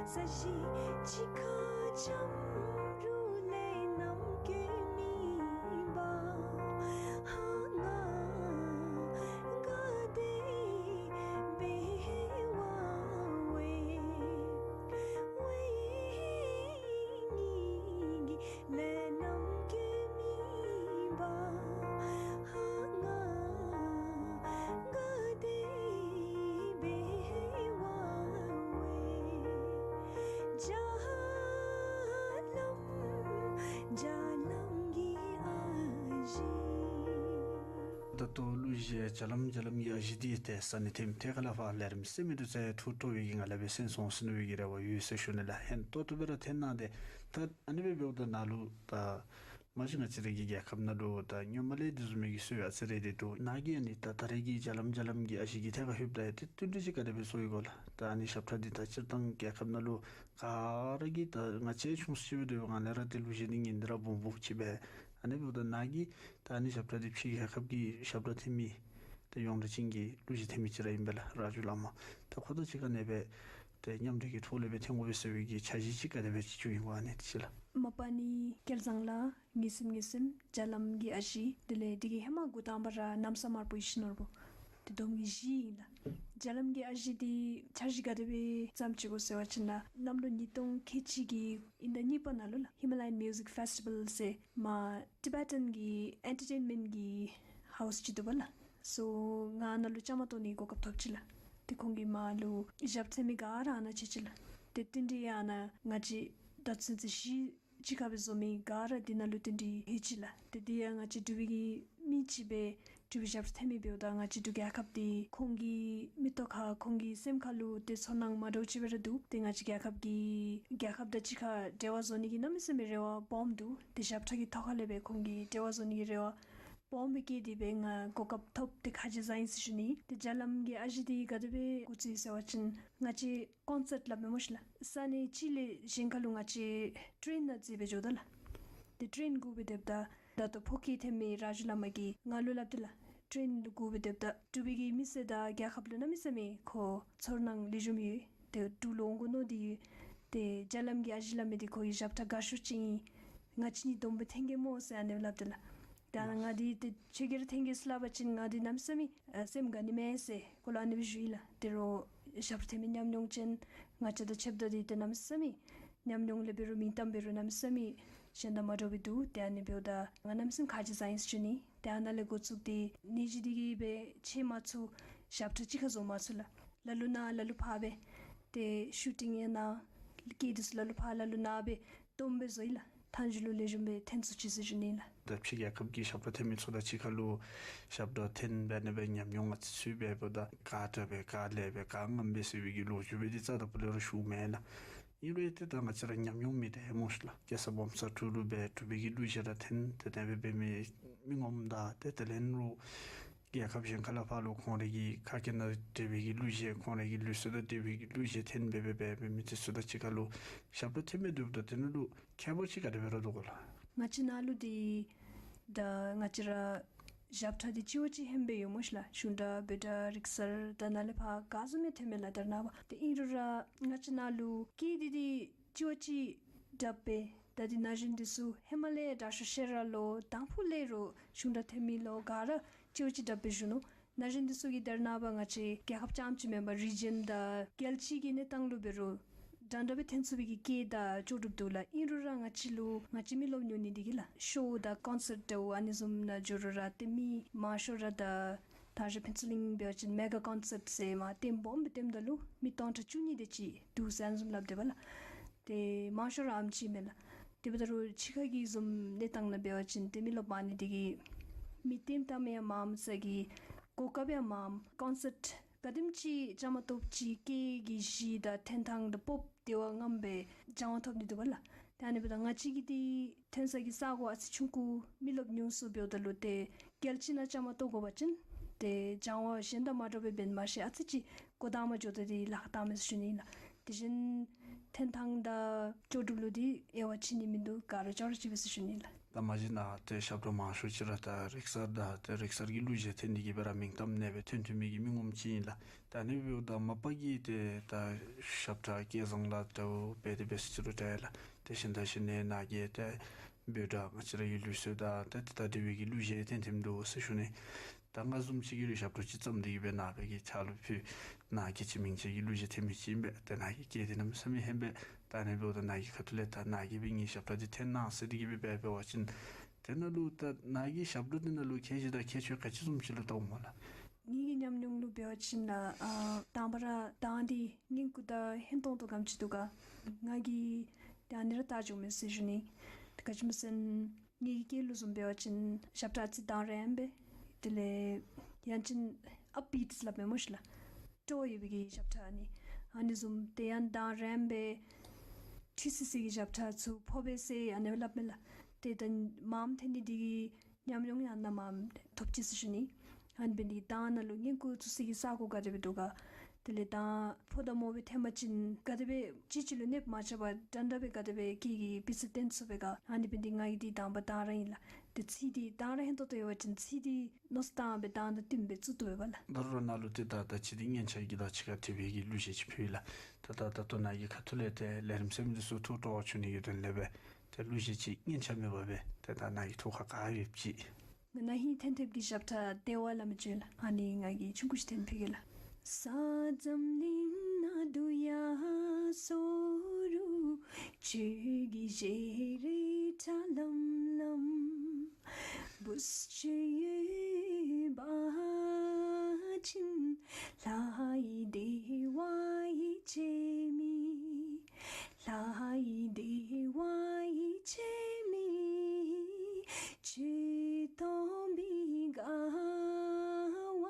ས་གཞི་གཅིག་ཁར་འཆམ་རུང་ལས་རྣམ་བཀོད་མེད་པར་ཧ་ང་དགའ་བདེ་སྦེ་བ་འོང་། འོང་ངེ་གི་ལས་རྣམ་བཀོད་མེད་པར་ཧ་ང་དགའ་བདེ་སྦེ་བ་འོང་། རྒྱ་ལམ་རྒྱ་ལམ་གྱི་ཨ་ཞེ། ད་ལྟོ་གླུ་གཞས་རྒྱ་ལམ་རྒྱ་ལམ་གྱི་ཨ་ཞེ་འདི་ཏེ་ས་གནས་ཐེམ་ཐེ་ཁ་ལ་ཕར་ལས་རིམ་གསན་མི་འདི་ཚུ་ཐུགས་སྤྲོ་བའི་གི་ངང་ལས་སྦེ་གསན་སོང་ཟེར་མནོ་བའི་གི་རེ་བ་ཡོད་ཟེར་ཞུ་ནི་ལགས། ཧེང་ཏོག་ཏོ་སྦེ་ར་འཐེན་གནང་སྟེ། ད་ཨ་ནི་སྦེ་འབདཝ་ད་ནཱ་ལུ་ད་མ་གཞི་ང་བཅས་ར་གི་རྒྱལ་ཁབ་ནང་ལུ་ད་སྔོན་མ་ལས་འདི་བཟུམ་མའི་གི་སྲོལ་ཨ་ཙི་རེ་འདི་འདུག། ནཱ་གིས་ཨ་ནི་ད་ད་རེས་ཀྱི་རྒྱ་ལམ་རྒྱ་ལམ་གྱི་ཨ་ཞེ་གི་ཐད་ཁར་ལྷོདཔ་ད་ཡང་ཏེ་བསྟུན་གྲོས་ཅིག་ག་དེ་སྦེ་བཟོ་ཡི་གོ་ལགས། ད་ཨ་ནི་ཞབས་ཁྲ་འདི་ད་སྤྱིར་བཏང་རྒྱལ་ཁབ་ནང་ལུ་ག་ར་གིས་ད་ང་བཅས་ཆུང་སུ་ཅིག་སྦེ་སྡོད་པའི་སྒང་ལས་ར་ཏེ་གླུ་གཞས་འདི་ཉན་ཏེ་ར་སྦོམ་སྦོམ་ཅིག་སྦེ། ཨ་ནི་འབདཝ་ད་ནཱ་གིས་ད་ཨ་ནི་ཞབས་ཁྲ་འདི་ཕྱི་རྒྱལ་ཁབ་ཀྱི་ཞབས་ཁྲ་འཐེན་མི་ད་ཡོངས་གྲགས་ཅན་གྱི་གླུ་གཞས་འཐེན་མི་ཅིག་ར་ཨིན་པས་ལགས། ར་ཇུ་བླ་མ། ད་ཁོ་དང་གཅིག་ཁར་ཨ་ནི་སྦེ་ཏེ་མཉམ་འབྲེལ་གྱི་ཐོག་ལས་སྦེ་འཐེན་དགོ་པས་ཟེར་བའི་གི་འཆར་གཞི་ཅིག་ག་དེ་སྦེ་ཅིག་བྱུང་ཡི་གོ་ཨ་ནི་དེ་ཅིག་ལགས། མ་པ་ནི་སྐལ་བཟང་ལགས། ངེས་སེམས་ངེས་སེམས་རྒྱ་ལམ་གྱི་ཨ་ཞེ། དེ་ལས་འདི་གི་ཧེ་མ་འགོ་དང་པ་ར་གནམ་ས་དམར་པོའི་ཤིང་ནོར་བུ། ཏེ་བསྡོམས་ཀྱིས་བཞི་ཨིན་ལགས། རྒྱ་ལམ་གྱི་ཨ་ཞེ་འདི་འཆར་གཞི་ག་དེ་སྦེ་བརྩམས་ཅི་གོ་ཟེར་བ་ཅིན་ན་གནམ་ལོ་ཉིས་སྟོང་ཁལ་གཅིག་གི་དབྱིན་ཟླ་གཉིས་པ་ནང་ལུ་ལགས། Himalayan Music Festival ཟེར་མར་ཊི་བེ་ཊཱན་གྱི་ཨེན་ཊར་ཊེན་མེནཊ་གི་ཧའུསི་ཅིག་འདུག་པ་ལགས། སོ་ང་ནཱ་ལུ་བཅའ་མར་གཏོགས་ནི་གོ་སྐབས་ཐོབ་ཅི་ལགས། ཏེ་ཁོང་གིས་མར་ལུ་ཞབས་འཐེན་མི་ག་ར་ཨ་ནཱ་ཁྱིད་ཅི་ལགས། ཏེ་རྟེན་འབྲེལ་ཡང་ཨ་ནཱ་ང་བཅས་ད་ཚུན་ཚོད་གཞི་གཅིག་ཁར་སྦེ་བཟོ་མི་ག་ར་འདི་ནང་ལུ་རྟེན་འབྲེལ་ལྷོད་ཅི་ལགས། ཏེ་འདི་ཡང་ང་བཅས་འབྲུག་པའི་གི་མི་ཅིག་སྦེ་འབྲུག་པའི་ཞབས་འཐེན་མི་འབདཝ་ད་ང་བཅས་འབྲུག་རྒྱལ་ཁབ་འདི་ཁོང་གི་མིག་ཏོ་ཁར་ཁོང་གི་སེམས་ཁར་ལུ་ཏེ་ཚོར་སྣང་མ་འདྲཝ་ཅིག་སྦེ་ར་འདུག། ཏེ་ང་བཅས་རྒྱལ་ཁབ་ཀྱི་རྒྱལ་ཁབ་དང་གཅིག་ཁར་འབྲེལ་བ་བཟོ་ནི་གི་གནམ་མེད་ས་མེད་རེ་བ་སྦོམ་འདུག། ཏེ་ཞབས་ཁྲ་གི་ཐོག་ཁ་ལས་སྦེ་ཁོང་གི་འབྲེལ་བ་བཟོ་ནི་གི་རེ་བ་སྦོམ་སྦེ་བསྐྱེད་དེ་སྦེ་ང་གོ་སྐབས་ཐོབ་སྟེ་ཁ་རྗེ་བཟང་ཡི་ཟེར་ཞུ་ནི། ཏེ་རྒྱ་ལམ་གྱི་ཨ་ཞེ་འདི་ག་དེ་སྦེ་འགོ་བཙུགས་ཡི་ཟེར་བ་ཅིན་ང་བཅས་ཀོན་སརཊ་སླབ་མས་སྨོ་ཤི་ལགས། ས་གནས་གཅིག་ལས་གཞན་ཁར་ལུ་ང་བཅས་ཊེན་ནང་འཛེགས་སྦེ་འགྱོཝ་ད་ལགས། ཏེ་ཊེན་སྒུག་སྦེ་སྡོདཔ་ད་ད་ལྟོ་ཕོ་སྐྱེས་འཐེན་མི་ར་ཇུ་བླ་མ་གིས་ང་ལུ་སླབ་སྟེ་ལགས། ཊེན་ལུ་སྒུག་སྦེ་སྡོདཔ་ད་འབྲུག་པའི་གི་མི་སེར་དང་རྒྱལ་ཁབ་ལུ་གནམ་མེད་ས་མེད་ཁོ་ཚོར་སྣང་ལེགས་ཤོམ་ཡོད། ཏེ་འབྲུག་ལུ་འོང་དགོ་མནོ་སྟེ་ཡོད། ཏེ་རྒྱ་ལམ་གྱི་ཨ་ཞེ་སླབ་མི་འདི་ཁོ་གི་ཞབས་ཁྲ་དགའ་ཤོས་ཅིག་ཨིན། ང་བཅས་གཉིས་བསྡོམས་སྦེ་འཐེན་གེ་སྨོ་ཟེར་ཨ་ནི་སླབ་སྟེ་ལགས། ད་ང་འདི་ཏེ་ཁྱོད་ཀྱིས་ར་འཐེན་གེ་ཟེར་སླབ་པ་ཅིན་ང་འདི་གནམ་མེད་ས་མེད་ཨ་སེམས་དགའ་ནི་མས་ཟེར་ཁོ་ལུ་ཨ་ནི་སྦེ་ཞུ་ཡི་ལགས། ད་རུང་ཞབས་འཐེན་མི་ཉམས་མྱོང་ཅན་ང་བཅས་དང་ཕྱདཔ་ད་འདི་ཏེ་གནམ་མེད་ས་མེད་ཉམས་མྱོང་ལས་འབད་རུང་མིང་གཏམ་འབད་རུང་གནམ་མེད་ས་མེད་གཞན་དང་མ་འདྲཝ་སྦེ་འདུག། ཏེ་ཨ་ནི་འབདཝ་ད་ང་གནམ་མེད་ས་མེད་ཁ་རྗེ་བཟང་ཡི་ཟེར་ཞུ་ནི། ཏེ་ཨ་ནཱ་ལས་འགོ་བཙུགས་ཏེ་ནད་གཞི་འདི་གིས་སྦེ་ཕྱེད་མ་ཚུགས་ཞབས་ཁྲ་གཅིག་ཁར་བཟོ་མ་ཚུགས་ལགས། ལ་ལུ་ནཱ་ལ་ལུ་ཕར་སྦེ་ཏེ་ཤུ་ཊིང་ཡང་གནང་། སྐད་འདི་ཚུ་ལ་ལུ་ཕར་ལ་ལུ་ནཱ་སྦེ་སྡོམ་སྦེ་བཟོ་ཡི་ལགས། མཐའ་མཇུག་ལུ་ལེགས་ཤོམ་སྦེ་འཐེན་ཚུགས་ཅི་ཟེར་ཞུ་ནི་ལགས། ད་ཕྱི་རྒྱལ་ཁབ་ཀྱི་ཞབས་ཁྲ་འཐེན་མི་ཚུ་དང་གཅིག་ཁར་ལུ་ཞབས་ཁྲ་འཐེན་འབད་ནི་སྦེ་ཉམས་མྱོང་ཨ་ཙི་ཚུད་པས། འབདཝ་ད་ག་དྲག་པས་ག་ལེགས་པས་ག་ངནམ་པས་ཟེར་བའི་གི་ལོ་རྒྱུས་འབད་དེ་རྩ་དང་པོ་ལས་ར་ཞུཝ་མེན་ལགས། ཨིན་རུང་ཏེ་ད་ང་བཅས་ར་ཉམས་མྱོང་མེད་དེ་སྨོ་ཤི་ལགས། རྒྱལ་ས་བོམ་ས་འབྲུག་ལུ་སྦེ་འབྲུག་པའི་གི་གླུ་གཞས་ར་འཐེན། ཏེ་དེ་སྦེ་འབད་མི་མི་ངོམ་དང་ཏེ་དེ་ལས་རུང་རྒྱལ་ཁབ་གཞན་ཁ་ལས་ཕར་ལུ་ཁོང་རའི་གི་ཁ་སྐད་དང་འབྲེལ་བའི་གི་གླུ་གཞས་ཁོང་རའི་གི་ལུགས་སྲོལ་དང་འབྲེལ་བའི་གི་གླུ་གཞས་འཐེན་འབད་འབད་འབད་འབད་མི་དེ་ཚུ་དང་གཅིག་ཁར་ལུ་ཞབས་ཁྲ་འཐེན་མི་འདུག། ད་དེ་ནང་ལུ་ཁྱད་པར་ཅིག་ག་དེ་སྦེ་ར་འདུག་གོ་ལགས། ང་བཅས་ནཱ་ལུ་འདི་ད་ང་བཅས་ར་ཞབས་ཁྲ་འདི་གཅིག་བ་གཅིག་ཧེང་སྦེ་ཡོད་སྨོ་ཤི་ལགས། གཞུང་སྒྲ་བོད་སྒྲ་རིག་གསར་དང་ནཱ་ལས་ཕར་ག་བཟུམ་ཡང་འཐེན་མས་ལགས། ད་རེས་ནངས་པ་ཏེ་ཨིན་རུང་ར་ང་བཅས་ནཱ་ལུ་སྐད་འདི་འདི་གཅིག་བ་གཅིག་དྲག་པས། ད་འདི་ན་གཞོན་འདི་ཚུ་ཧེ་མ་ལས་དྲག་ཤོས་ཤེས་རབ་ལོ་དང་ཕུ་ལས་རུང་གཞུང་སྒྲ་འཐེན་མི་ལོ་ག་ར་གཅིག་བ་གཅིག་དྲག་པས་ཞུ་ནུག། ན་གཞོན་འདི་ཚུ་གིས་ད་རེས་ནངས་པ་ང་བཅས་རྒྱལ་ཁབ་རྐྱངམ་ཅིག་མེན་པར་རི་ཇཱན་དང་རྒྱལ་སྤྱི་གི་གནས་སྟངས་ལུ་འབད་རུང་འདྲན་འདྲ་སྦེ་འཐེན་ཚུགས་པའི་གི་སྐད་དང་ལྕོགས་གྲུབ་འདུག་ལགས། ཨིན་རུང་ར་ང་བཅས་ལུ་ང་བཅས་མི་རློབས་ཉུང་ནི་འདི་གིས་ལགས། ཤོ་དང་ཀོན་སརཊ་འདྲཝ་ཨ་ནི་བཟུམ་ནང་འགྱོ་རུང་ར་ཏེ་མི་མང་ཤོས་ར་ད་ད་རེས་ཕུན་ཚོགས་གླིང་འབད་བ་ཅིན་མེ་ག་ཀོན་སརཊ་ཟེར་མར་ཏེ་སྦོམ་སྦེ་བཏངམ་ད་ལུ་མི་སྟོང་ཕྲག་བཅུ་གཉིས་དེ་ཅིག་འདུག་ཟེར་ཨ་ནི་བཟུམ་སླབ་སྡོདཔ་ལགས། ཏེ་མང་ཤོས་ར་ཨ་ནེམ་ཅིག་མས་ལགས། དེ་འབདཝ་ད་རུང་ཕྱི་ཁ་གི་བཟུམ་གནས་སྟངས་ནང་འབད་བ་ཅིན་ཏེ་མི་རློབས་མང་ནི་འདི་གིས་མི་བཏངམ་བཏངམ་ཡང་མངམ་ས་གི་གོ་སྐབས་ཡང་མངམ། ཀོན་སརཊ་ག་དེམ་ཅིག་བཅའ་མར་གཏོགསཔ་ཅིག་སྐད་ཀྱི་གཞི་དང་འཐེན་ཐངས་དང་སྤོབས་དེ་བ་ངནམ་སྦེ་སྦྱང་བ་ཐོབ་ནི་འདུག་པ་ལགས། ཏེ་ཨ་ནི་འབདཝ་ད་ང་བཅས་ཀྱི་འདི་འཐེན་ས་གི་ས་གོ་ཨ་ཙི་ཆུང་ཀུ་མི་རློབས་ཉུང་སུ་འབདཝ་ད་ལུ་ཏེ་རྒྱལ་སྤྱི་ནང་བཅའ་མར་གཏོགས་དགོ་པ་ཅིན་ཏེ་སྦྱང་བ་གཞན་དང་མ་འདྲཝ་སྦེ་འབད་ནི་མ་གཞི་ཨ་ཙི་ཅིག་གོ་དང་མ་འགྱོ་ད་འདི་ལཱ་ཁག་བཏངམ་མས་ཟེར་ཞུ་ནི་ལགས། དེ་བཞིན་འཐེན་ཐངས་དང་ལྕོགས་གྲུབ་ལུ་འདི་དབྱེ་བ་ཕྱེ་ནི་མིན་འདུག། ག་ར་ཅོག་ར་གཅིག་པས་ཟེར་ཞུ་ནི་ལགས། ད་མ་གཞི་ནཱ་ཏེ་ཞབས་བྲོ་མང་ཤོས་ཅིག་ར་ད་རིག་གསར་དང་ཏེ་རིག་གསར་གྱི་གླུ་གཞས་འཐེན་ནི་གི་སྦེ་ར་མིང་གཏམ་ཨ་ནེ་སྦེ་ཐོན་ཐོན་མི་གི་མི་ངོམ་ཅིག་ཨིན་ལགས། ད་ཨ་ནི་འབདཝ་ད་མ་པ་གིས་ཏེ་ད་ཞབས་ཁྲ་སྐལ་བཟང་ལགས་འདྲཝ་འབད་དེ་འབད་ས་ཅིག་རུང་འདྲ་ཡ་ལགས། ཏེ་གཞན་དང་གཞན་ནང་གི་ཏེ་འབོད་སྒྲ་ང་བཅས་ར་གི་ལུགས་སྲོལ་དང་ཏེ་ད་འབྲེལ་བའི་གི་གླུ་གཞས་འཐེན་འཐེནམ་འདུག་ཟེར་ཞུ་ནི། ད་ང་བཟུམ་ཅིག་གིས་ར་ཞབས་བྲོ་ཅིག་བརྩམས་ཏེ་གི་སྦེ་ནཱ་སྦེ་གི་ཕྱག་ལུ་ཕུལ། ནཱ་གིས་ཅིག་མིང་ཅན་གྱི་གླུ་གཞས་འཐེན་མི་ཅིག་ཨིན་པས། ཏེ་ནཱ་གི་སྐད་འདི་གནམ་མེད་ས་མེད་ཧན་པས། ད་ཨ་ནི་འབདཝ་ད་ནཱ་གི་ཁ་ཐུག་ལས་ད་ནཱ་གིས་སྦེ་ངེའི་ཞབས་ཁྲ་འདི་འཐེན་གནང་ཟེར་ཏེ་གི་སྦེ་འབད་འབད་བ་ཅིན་དེ་ནང་ལུ་ད་ནཱ་གི་ཞབས་བྲོ་འདི་ནང་ལུ་ཁྱད་གཞི་དང་ཁྱད་ཆོས་ག་ཅི་བཟུམ་ཅིག་ལུ་བལྟཝ་སྨོ་ལགས། ངེ་གི་ཉམས་མྱོང་ལུ་འབད་བ་ཅིན་ལགས་ཨ་དང་པ་ར་གདངས་འདི་སྙན་ཁུ་དང་ཧན་ཏོང་ཏོ་ག་དེམ་ཅིག་འདུག་ག། ང་གིས་ཏེ་ཨ་ནི་ར་བལྟ་འགྱོཝ་མས་ཟེར་ཞུ་ནི། ཏེ་ག་ཅི་སྨོ་ཟེར་ན་ངེ་གི་སྐད་ལུ་བཟུམ་འབད་བ་ཅིན་ཞབས་ཁྲ་ཅིག་གདངས་རན་པས། དེ་ལས་ཡང་ཅིན་ཨཔ་བིཊ་སླབ་མས་སྨོ་ཤིག་ལགས། སྤྲོ་བ་ཡོད་པའི་གི་ཞབས་ཁྲ་ཨ་ནི་ཨ་ནི་བཟུམ་ཏེ་ཡང་གདངས་རན་པས། འཁྲུལ་སི་སི་གི་ཞབས་ཁྲ་ཚུ་ཕོག་པས་ཟེར་ཨ་ནི་སྦེ་སླབ་མས་ལགས། ཏེ་ད་མངམ་འཐེན་ནི་འདི་གི་ཉམས་མྱོང་ཡང་ནཱ་མངམ་ཐོབ་ཅི་ཟེར་ཞུ་ནི། ཨ་ནི་འབད་ནི་འདི་གདངས་ནང་ལུ་སྙན་ཁུ་བཙུགས་སའི་གི་ས་གོ་ག་དེ་སྦེ་འདུག་ག། དེ་ལས་གདངས་ཕོ་དང་མོ་སྦེ་འཐེན་པ་ཅིན་ག་དེ་སྦེ་གཅིག་གཅིག་ལུ་གནོདཔ་མ་རྐྱབ་པར་འདྲན་འདྲ་སྦེ་ག་དེ་སྦེ་སྐད་ཀྱི་སྤུས་ཚད་བཏོན་ཚུགས་པས་ག། ཨ་ནི་འབད་ནི་འདི་ང་གིས་འདི་དང་པ་གདངས་ར་ཨིན་ལགས། ཏེ་ཚིག་འདི་གདངས་ར་ཧན་ཏོང་ཏོ་ཡོད་པ་ཅིན་ཚིག་འདི་མནོ་བསམ་བཏང་སྦེ་གདངས་དང་བསྟུནམ་སྦེ་བཙུགས་བཏུབ་པས་ལགས། ད་རུང་ནཱ་ལུ་ཏེ་ད་ད་ཅི་འདི་སྙན་ཆ་གི་དང་གཅིག་ཁར་འཁྲིལ་བའི་གི་གླུ་གཞས་ཅིག་ཕུལ་ཡི་ལགས། ད་ད་ད་ལྟོ་ནཱ་གི་ཁ་ཐུག་ལས་ཏེ་ལས་རིམ་ཟེར་མི་འདི་ཚུ་ཐུགས་སྤྲོ་བ་བྱུང་ནི་གི་དོན་ལས་སྦེ་ཏེ་གླུ་གཞས་ཅིག་སྙན་ཆ་མེད་པ་སྦེ་ཏེ་ད་ནཱ་གི་ཐུགས་ཁར་ག་ཡོདཔ་ཅིག། ང་ནཱ་ཧིང་འཐེན་འཐེནམ་གི་ཞབས་ཁྲ་བདེ་བ་ལ་མི་བརྗོད་ལགས། ཨ་ནི་ང་གིས་ཆུང་ཀུ་ཅིག་འཐེན་ཕུལ་གེ་ལགས། ས་འཛམ་གླིང་ནང་དུ་ཡ་སོ་རུ་ཁྱོད་ཀྱི་ཞལ་རས་ཁྲ་ལམ་ལམ། བུཚ་ཁྱོད་ཡོད་པ་ཅིན་ལྷའི་བདེ་བ་ཡིད་ཆེས་མེད། ལྷའི་བདེ་བ་ཡིད་ཆེས་མེད། ཁྱོད་སྟོན་པའི་དགའ་བ་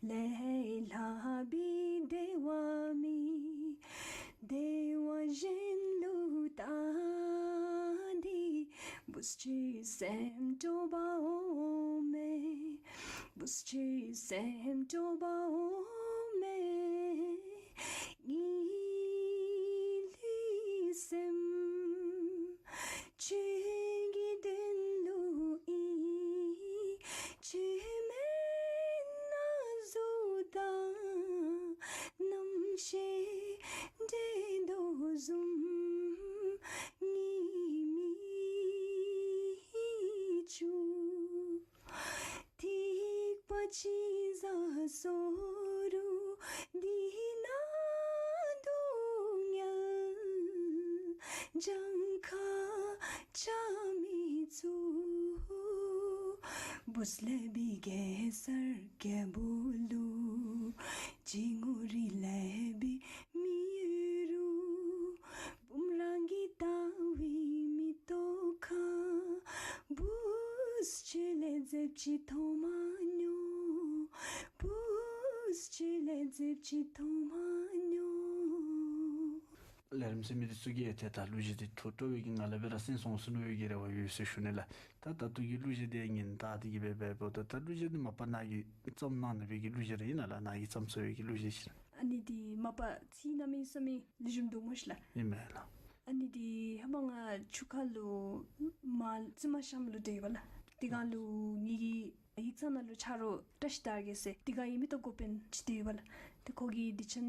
ལས་ལྷག་པའི་བདེ་བ་མེད། བདེ་བ་གཞན་ལུ་ལྟ་སྟེ་བུཚ་ཁྱོད་སེམས་སྤྲོ་བ་འོང་མས། བུཚ་ཁྱོད་སེམས་སྤྲོ་བ་འོང་མས། ངེའི་ལུས་སེམས་ཁྱོད་ཀྱི་དོན་ལུ་ཨིན། ཁྱོད་མེད་ན་གཟུགས་དང་རྣམ་ཤེས་འདྲེས་དོ་བཟུམ་ངེའི་མིག་ཆུ། ཐིགས་པ་གཅིག་ཟ་སོ་རུང་འདི་ནང་སྡུག་བསྔལ་གྱངས་ཁ་ཆ་མི་ཚུགས། བུཚ་ལེགས་པའི་གེ་སར་རྒྱལ་པོ་ལུ་ཅིག་ངོ་རིས་ལེགས་པའི་མི་ཡོད་རུང་བུམ་རང་གི་ལྟ་བའི་མིག་ཏོ་ཁར་བུཚ་ཁྱོད་ལས་མཛེསཔ་ཅིག་མཐོང་མ་མྱོང་། བུཚ་ཁྱོད་ལས་མཛེསཔ་ཅིག་མཐོང་མ་མྱོང་། ལས་རིམ་ཟེར་མི་འདི་ཚུ་གིས་ཏེ་ད་གླུ་གཞས་འདི་ཐུགས་སྤྲོ་བའི་གི་ངང་ལས་སྦེ་ར་གསན་སོང་ཟེར་མནོ་བའི་གི་རེ་བ་ཡོད་ཟེར་ཞུ་ནི་ལགས། ད་ད་ལྟོ་གི་གླུ་གཞས་འདི་ཡང་ངེའི་ད་འདི་གི་སྦེ་འབདཝ་ད་ད་གླུ་གཞས་འདི་མ་པ་ནཱ་གིས་བརྩམས་གནང་ནི་སྦེ་གི་གླུ་གཞས་ར་ཨིན་ན་ལགས། ནཱ་གིས་བརྩམས་ཚར་བའི་གི་གླུ་གཞས་ཅིག། ཨ་ནི་འདི་མ་པ་ཚིག་གནམ་མེད་ས་མེད་ལེགས་ཤོམ་འདུག་སྨོ་ཤིག་ལགས། ཨིན་མས་ལགས། ཨ་ནི་འདི་ཧེ་མ་ང་ཆུ་ཁ་ལུ་མར་རྩི་མ་ཤམ་ལུ་སྡོད་ཡོདཔ་ལགས། དེ་སྒང་ལུ་ངེ་གི་ཡིག་ཚང་ནང་ལུ་ཆ་རོགས་བཀྲ་ཤིས་དར་རྒྱས་ཟེར་དེ་སྒང་ཡང་མེ་ཏོག་འགོ་དཔོན་ཅིག་སྡོད་ཡོདཔ་ལགས། ཏེ་ཁོ་གིས་དུས་ཆེན་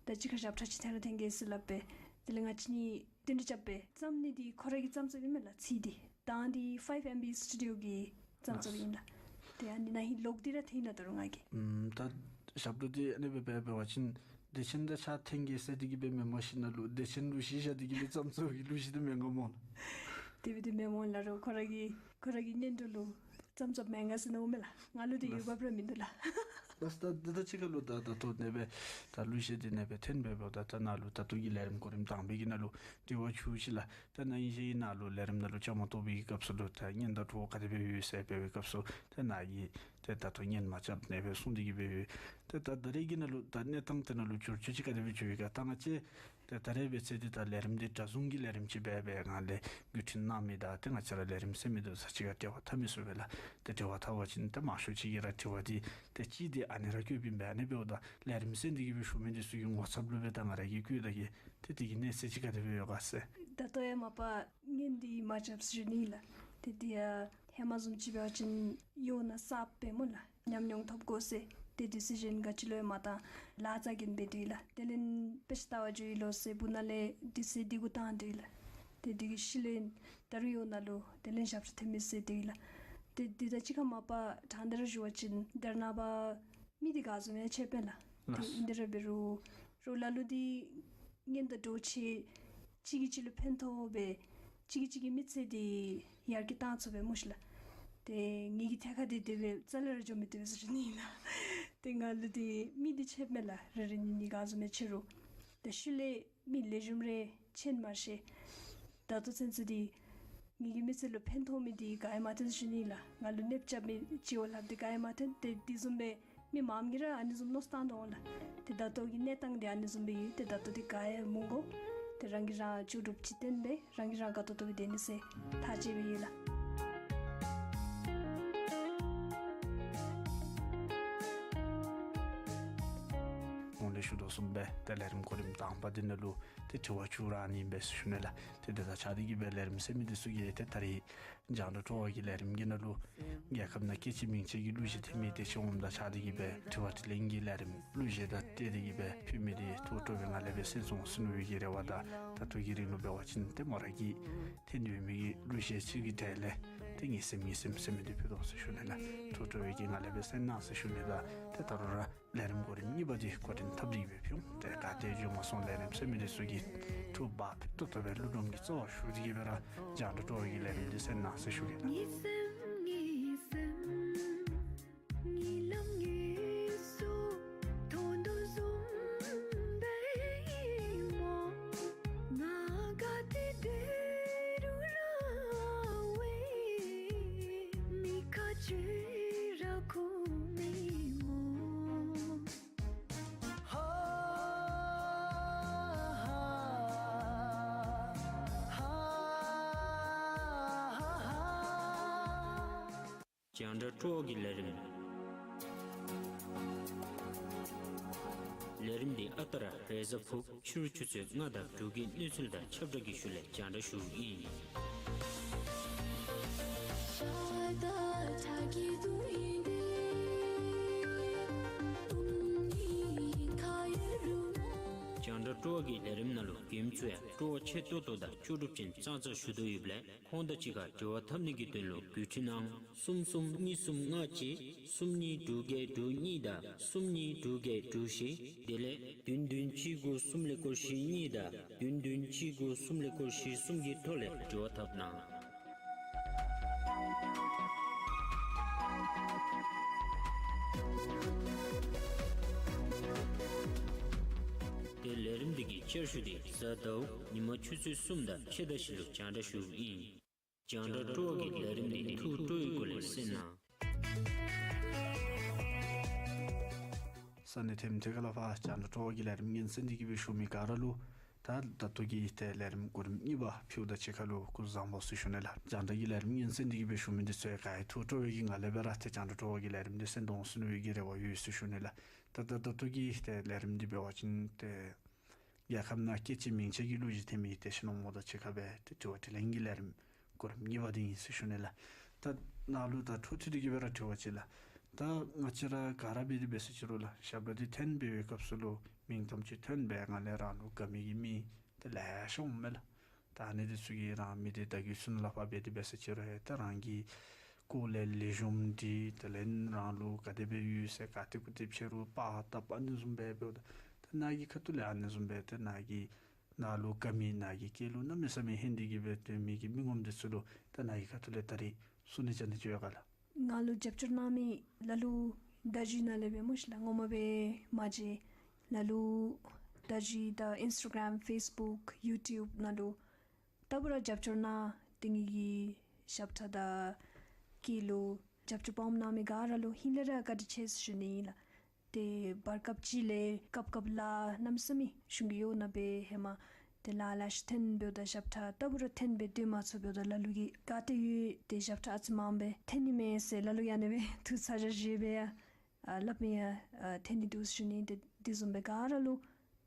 ད་ཅི་ཁར་ཞབས་ཁྲ་ཅིག་འཐེན་ར་འཐེན་གེ་ཟེར་སླབ་པས། དེ་ལས་ང་བཅས་གཉིས་བསྟུན་གྲོས་རྐྱབ་སྦེ་བརྩམ་ནི་འདི་ཁོ་ར་གིས་བརྩམས་བརྩམསཔ་ཨིན་མས་ལགས། ཚིག་འདི་གདངས་འདི་ཕའིབ་ཨེམ་བི་སི་ཊུ་ཌི་ཡོ་གིས་བརྩམས་བརྩམསཔ་ཨིན་ལགས། ཏེ་ཨ་ནི་ནཱ་ཧིང་ལོག་སྟེ་ར་འཐེན་ནི་ད་རུང་ང་གིས། ཨམ་ད་ཞབས་བྲོ་འདི་ཨ་ནི་སྦེ་འབད་འབད་བ་ཅིན་དུས་ཆེན་དང་གཅིག་ཁར་འཐེན་གེ་ཟེར་འདི་གི་སྦེ་མེན་མས་ཤིག་ནཱ་ལུ་དུས་ཆེན་ལུ་གཞི་བཞག་འདི་གི་སྦེ་བརྩམས་ཚར་བའི་གི་གླུ་གཞས་འདི་མེན་ག་སྨོ་ལགས། དེ་སྦེ་འདི་མེན་སྨོ་ལགས། རོགས་ཁོ་ར་གི་ཁོ་ར་གི་སྙན་གྲགས་ལུ་བརྩམས་བརྩམསཔ་མེན་ག་ཟེར་མནོཝ་མས་ལགས། ང་ལུ་འདི་ཡོདཔ་ར་མིན་འདུག་ལགས། ལགས་སོ། ད་འདི་དང་གཅིག་ཁར་ལུ་ད་ད་ལྟོ་ཨ་ནི་སྦེ་ད་གླུ་གཞས་འདི་ཨ་ནི་སྦེ་འཐེན་འབདཝ་ད་ད་ནཱ་ལུ་ད་ལྟོ་གི་ལས་རིམ་གོ་རིམ་དང་པའི་གི་ནང་ལུ་དྲི་བ་བྱུང་ཅི་ལགས། ད་ནཱ་ཨིན་ཞེ་ཨིན་ནཱ་ལུ་ལས་རིམ་ནང་ལུ་བཅའ་མར་གཏོགས་པའི་གི་སྐབས་སུ་ལུ་ད་བརྙན་དང་བརྡ་ག་དེ་སྦེ་ཡོད་ཟེར་འབད་བའི་སྐབས་སུ་ད་ནཱ་གིས་ཏེ་ད་ལྟོ་བརྙན་མ་རྐྱབ་ཨ་ནི་སྦེ་གསུངས་ཏེ་གི་སྦེ་ཡོད། ཏེ་ད་ད་རེས་ཀྱི་ནང་ལུ་ད་གནས་སྟངས་དེ་ནང་ལུ་འགྱུར་བཅོས་ཅིག་ག་དེ་སྦེ་འགྱོ་ཡི་ག། ད་ང་བཅས་ཏེ་ད་རེས་འབད་ཚེ་འདི་ད་ལས་རིམ་འདི་གྲྭ་བཟུང་གི་ལས་རིམ་ཅིག་སྦེ་འབད་ངང་ལས་བརྒྱུད་འཕྲིན་གནང་མི་དང་ཏེ་ང་བཅས་ར་ལས་རིམ་ཟེར་མི་འདི་ཚུ་གཅིག་ཁར་འབྲེལ་བ་འཐབ་མི་ཚུ་སྦེ་ལགས། ཏེ་འབྲེལ་བ་འཐབ་པ་ཅིན་ཏེ་མང་ཤོས་ཅིག་གིས་ར་དྲི་བ་འདི་ཏེ་གཅིག་འདི་ཨ་ནི་ར་བཀོདཔ་ཨིན་པས། ཨ་ནི་འབདཝ་ད་ལས་རིམ་ཟེར་འདི་གི་སྦེ་ཞུ་མི་འདི་ཚུ་གི་ངོ་ཚབ་ལུ་སྦེ་ད་ང་ར་གིས་བཀོད་ད་གེ། ཏེ་འདི་གི་གནས་ཚད་ཅིག་ག་དེ་སྦེ་ཡོད་ག་ཟེར། ད་ལྟོ་ཡང་མ་པ་བརྙན་འདི་མ་རྐྱབ་ཟེར་ཞུ་ནི་ལགས། ཏེ་དེ་ཡང་ཧེ་མ་བཟུམ་ཅིག་འབད་བ་ཅིན་གཡོག་ནང་གསརཔ་སྦེ་སྨོ་ལགས། ཉམས་མྱོང་ཐོབ་དགོ་ཟེར། ཏེ་དུས་ཚོད་གཞན་ག་ཅི་ལུ་ཡང་མ་བཏང་། ལཱ་རྩ་འགེངས་སྦེ་སྡོད་ཡི་ལགས། དེ་ལས་དཔེ་ཆ་ལྟ་བར་འགྱོ་ཡི་ལོ་ཟེར་སྦུག་ནང་ལས་དུས་ཚོད་འདི་གུ་བཏང་སྡོད་ཡི་ལགས། ཏེ་དེ་གི་ཤུལ་ལས་ད་རུང་གཡོག་ནང་ལུ་དེ་ལས་ཞབས་ཁྲ་འཐེན་མི་ཟེར་སྡོད་ཡི་ལགས། ཏེ་དེ་དང་གཅིག་ཁར་མ་པ་དྲང་སྟེ་ར་ཞུ་བ་ཅིན་ད་རེས་ནངས་པ་མི་འདི་ག་བཟུམ་ཡང་ཆད་པས་ལགས། ཏེ་ལགས། ཨིན་ཏེ་ར་འབད་རུང་རོགས་ལ་ལུ་འདི་གཉེན་དང་གྲོགས་ཆེ་གཅིག་གིས་གཅིག་ལུ་ཕན་ཐོགས་སྦེ་གཅིག་གིས་གཅིག་གི་མི་ཚེ་འདི་ཡར་རྒྱས་བཏང་ཚུགས་པས་སྨོ་ཤིག་ལགས། ཏེ་ངེ་གི་ཐད་ཁར་འདི་དེ་སྦེ་རྩ་ལས་ར་འགྱོ་མི་བཏུབ་པས་ཟེར་ཞུ་ནི་ཨིན་ལགས། ཏེ་ང་ལུ་འདི་མི་འདི་ཆད་མས་ལགས། རེ་རེ་གཉིས་གཉིས་ག་བཟུམ་ཡང་ཆད་རུང་། ཏེ་ཤུལ་ལས་མི་ལེགས་ཤོམ་རེ་ཆད་མ་ཤེས། ད་ལྟོ་ཚུན་ཚོད་འདི་ངེ་གི་མི་ཚེ་ལུ་ཕན་ཐོགས་མི་འདི་ག་ཡང་མ་ཐོན་ཟེར་ཞུ་ནི་ཨིན་ལགས། ང་ལུ་གནོདཔ་རྐྱབ་མི་ཅིག་འོང་སླབ་སྟེ་ག་ཡང་མ་ཐོན། ཏེ་དེ་བཟུམ་སྦེ་མི་མངམ་གིས་ར་ཨ་ནི་བཟུམ་མནོ་བསམ་བཏང་དོ་འོང་ལགས། ཏེ་ད་ལྟོ་གི་གནས་སྟངས་འདི་ཨ་ནི་བཟུམ་སྦེ་ཡོད། ཏེ་ད་ལྟོ་འདི་ག་ཡང་མི་དགོ། ཏེ་རང་གིས་རང་ལྕོགས་གྲུབ་ཅིག་བཏོན་སྦེ་རང་གིས་རང་དགའ་ཏོག་ཏོ་སྦེ་སྡོད་ནི་ཟེར་ཐག་བཅད་སྦེ་ཡོད་ལགས། གོང་ལས་ཞུ་དོ་བཟུམ་སྦེ་ཏེ་ལས་རིམ་གོ་རིམ་དང་པ་འདི་ནང་ལུ་ཏེ་དྲི་བ་བཅུ་ར་ཨ་ནི་ཨིན་པས་ཟེར་ཞུ་ནི་ལགས། ཏེ་དེ་དང་ཆ་སྟེ་གི་སྦེ་ལས་རིམ་གསན་མི་འདི་ཚུ་གིས་ཏེ་ད་རིས་རྒྱང་བསྒྲགས་སྤྲོ་བ་གི་ལས་རིམ་གྱི་ནང་ལུ་རྒྱལ་ཁབ་ནང་སྐད་ཅིག་མིང་ཅིག་གི་གླུ་གཞས་འཐེན་མི་དེ་ཅིག་འོངམ་དང་ཆ་སྟེ་གི་སྦེ་དྲི་བ་དྲིས་ལན་གྱི་ལས་རིམ་གླུ་གཞས་དང་འཁྲིལ་ཏེ་གི་སྦེ་ཕུལ་མི་འདི་ཐུགས་སྤྲོ་བའི་ངང་ལས་སྦེ་གསན་སོང་ཟེར་མནོ་བའི་གི་རེ་བ་དང་། ད་ལྟོ་གི་རིང་ལུ་འབད་བ་ཅིན་ཏེ་མོ་ར་གིས་འཐེན་ཡོད་མི་གི་གླུ་གཞས་ཚུ་གི་གྲས་ལས་ཏེ་ངེས་སེམས་ངེས་སེམས་ཟེར་མི་འདི་ཕུལ་དོ་ཟེར་ཞུ་ནི་ལགས། ཐུགས་སྤྲོ་བའི་གི་ངང་ལས་སྦེ་གསན་གནང་ཟེར་ཞུ་ནི་དང་། ཏེ་ད་རུང་ར་ལས་རིམ་གོ་རིམ་གཉིས་པ་འདི་གོ་སྒྲིག་འཐབ་སྟེ་གི་སྦེ་ཕུལ་འོང་། ཏེ་ག་ཏེ་འགྱོ་མ་སོང་ལས་རིམ་གསན་མི་འདི་ཚུ་གིས་ཐུགས་བག་ཕེབས་ཏོག་ཏོ་སྦེ་གླུ་སྒྲུང་གི་རྩོལ་བ་ཞུ་སྟེ་གི་སྦེ་ར་རྒྱང་བསྒྲགས་སྤྲོ་བ་གི་ལས་རིམ་འདི་གསན་གནང་ཟེར་ཞུ་གེ་ལགས། རྒྱང་བསྒྲགས་སྤྲོ་བ་གི་ལས་རིམ། ལས་རིམ་འདི་ཨ་རྟག་ར་རེས་གཟའ་ཕུར་བུ་ཕྱི་རུ་ཆུ་ཚོད་ལྔ་དང་དྲུག་གི་གནས་ཚུལ་དང་ཁྱབ་བསྒྲགས་ཀྱི་ཤུལ་ལས་རྒྱང་བསྒྲགས་ཞུཝ་ཨིན། རྒྱང་བསྒྲགས་སྤྲོ་བ་གི་ལས་རིམ་ནང་ལུ་མགྱོནམ་ཚུ་ཡང་སྤྲོ་བ་ཆེ་ཏོག་ཏོ་དང་ལྕོགས་གྲུབ་ཅན་ཙང་ཙང་ཞུ་དོ་ཡོདཔ་ལས་ཁོང་དང་གཅིག་ཁར་འབྲེལ་བ་འཐབ་ནི་གི་དོན་ལུ་བརྒྱུད་འཕྲིན་ཨང་གསུམ་གསུམ་གཉིས་གསུམ་ལྔ་གཅིག་གསུམ་གཉིས་དྲུག་བརྒྱད་དྲུག་གཉིས་དང་གསུམ་གཉིས་དྲུག་བརྒྱད་དྲུག་བཞི། དེ་ལས་བདུན་བདུན་གཅིག་དགུ་གསུམ་ཀླད་ཀོར་བཞི་གཉིས་དང་བདུན་བདུན་གཅིག་དགུ་གསུམ་ཀླད་ཀོར་བཞི་གསུམ་གྱི་ཐོག་ལས་འབྲེལ་བ་འཐབ་གནང་། ཏེ་ལས་རིམ་འདི་གི་བསྐྱར་ཞུ་འདི་གཟའ་ཟླཝ་ཉིན་མ་ཆུ་ཚོད་གསུམ་དང་ཕྱེད་དང་བཞི་ལུ་རྒྱང་བསྒྲགས་ཞུཝ་ཨིན། རྒྱང་བསྒྲགས་སྤྲོ་བ་གི་ལས་རིམ་འདི་ཐུགས་སྤྲོ་བའི་སྒོ་ལས་གསན་གནང་། ས་གནས་ཐེམ་ཐེ་ཁ་ལ་ཕར་རྒྱང་བསྒྲགས་སྤྲོ་བ་གི་ལས་རིམ་སྙན་གསན་འདི་གི་སྦེ་ཞུ་མི་ག་ར་ལུ་ད་ད་ལྟོ་གི་ཏེ་ལས་རིམ་གོ་རིམ་གཉིས་པ་ཕུལཝ་ད་ཕྱེད་ཀ་ལུ་སྐུ་གཟུགས་བཟང་པོ་ཟེར་ཞུ་ནི་ལགས། རྒྱང་བསྒྲགས་ཀྱི་ལས་རིམ་སྙན་གསན་འདི་གི་སྦེ་ཞུ་མི་འདི་ཚུ་ག་ར་ཐུགས་སྤྲོ་བའི་གི་ངང་ལས་སྦེ་ར་ཏེ་རྒྱང་བསྒྲགས་སྤྲོ་བ་གི་ལས་རིམ་འདི་གསན་དོ་འོང་ཟེར་མནོ་བའི་གི་རེ་བ་ཡོད་ཟེར་ཞུ་ནི་ལགས། ད་ད་ད་ལྟོ་གི་ཏེ་ལས་རིམ་འདི་འབད་བ་ཅིན་ཏེ་རྒྱལ་ཁབ་ནང་སྐད་ཅིག་མིང་ཅིག་གི་གླུ་གཞས་འཐེན་མི་དེ་ཤི་ནོ་མོ་དང་ཕྱེད་ཀ་སྦེ་ཏེ་དྲི་བ་དྲིས་ལན་གྱི་ལས་རིམ་གོ་རིམ་གཉིས་པ་འདི་ཨིན་ཟེར་ཞུ་ནི་ལགས། ད་ནཱ་ལུ་ད་འཕྲོ་མཐུད་དེ་གི་སྦེ་ར་དྲི་བ་ཅིག་ལགས། ད་ང་བཅས་ར་ག་ར་འབད་དེ་འབད་ཟེར་ཅི་རུང་ལགས། ཞབས་ཁྲ་འདི་འཐེན་འབད་བའི་སྐབས་སུ་ལུ་མིང་ཐམས་ཅད་ཐོན་སྦེ་ང་ལས་རང་ལུ་དགའ་མི་གི་མི་ཏེ་ལེ་ཤ་འོང་མས་ལགས། ད་ཨ་ནི་འདི་ཚུ་གིས་རང་མི་འདི་བདའ་གི་ཚུ་ནང་ལས་ཕར་འབད་དེ་འབད་ཟེར་ཅི་རུང་ཡང་ད་རང་གི་སྐོར་ལས་ལེགས་ཤོམ་འདི་དེ་ལས་རང་ལུ་ག་དེ་སྦེ་ཡོད་ཟེར་ག་ཏེ་གུ་ཏེ་ཕྱད་རུང་པར་བཏབ་ཨ་ནི་བཟུམ་སྦེ་འབདཝ་ད་ད་ནཱ་གི་ཁ་ཐུག་ལས་ཨ་ནི་བཟུམ་སྦེ་ཏེ་ནཱ་གི་ནཱ་ལུ་དགའ་མི་ནཱ་གི་སྐད་ལུ་གནམ་མེད་ས་མེད་ཧན་དེ་གི་སྦེ་སྡོད་མི་གི་མི་ངོམ་འདི་ཚུ་ལུ་ད་ནཱ་གི་ཁ་ཐུག་ལས་ད་རིས་གསུང་ནི་བཅའ་ནི་ཅིག་ཡོད་ག་ལགས། ང་ལུ་རྒྱབ་སྐྱོར་གནང་མི་ལ་ལུ་བརྡ་བརྒྱུད་ནང་ལས་སྦེ་སྨོ་ཤིག་ལགས། ངོ་མ་སྦེ་མ་མཇལ། ལ་ལུ་བརྡ་བརྒྱུད་དང་ཨིནསི་ཊ་གརམ་ཕེསི་བུཀ་ཡུ་ཊིའུབ་ནང་ལུ་ད་བུ་ར་རྒྱབ་སྐྱོར་གནང་། ཏེ་ངེ་གི་ཞབས་ཁྲ་དང་སྐད་ལུ་རྒྱབ་སྐྱོར་སྤོམ་གནང་མི་ག་ར་ལུ་ཧིང་ལས་ར་བཀའ་དྲིན་ཆེ་ཟེར་ཞུ་ནི་ཨིན་ལགས། ཏེ་བར་སྐབས་ཅིག་ལས་སྐབས་སྐབས་ལཱ་གནམ་མེད་ས་མེད་གཞུང་གི་གཡོག་ནང་སྦེ་ཧེ་མ་ཏེ་ལཱ་ལེ་ཤ་འཐེན་འབདཝ་ད་ཞབས་ཁྲ་ད་བུ་ར་འཐེན་སྦེ་སྡོད་མ་ཚུགས། འབདཝ་ད་ལ་ལུ་གིས་ག་ཏེ་ཡོད་ཏེ་ཞབས་ཁྲ་ཨ་ཙི་མངམ་སྦེ་འཐེན་ནི་མས་ཟེར་ལ་ལུ་ཡང་ཨ་ནི་སྦེ་ཐུགས་ཚ་གྱང་བཞེས་སྦེ་ཡང་ཨ་སླབ་མི་ཡང་ཨ་འཐེན་ནི་འདུག་ཟེར་ཞུ་ནི། ཏེ་དེ་བཟུམ་སྦེ་ག་ར་ལུ་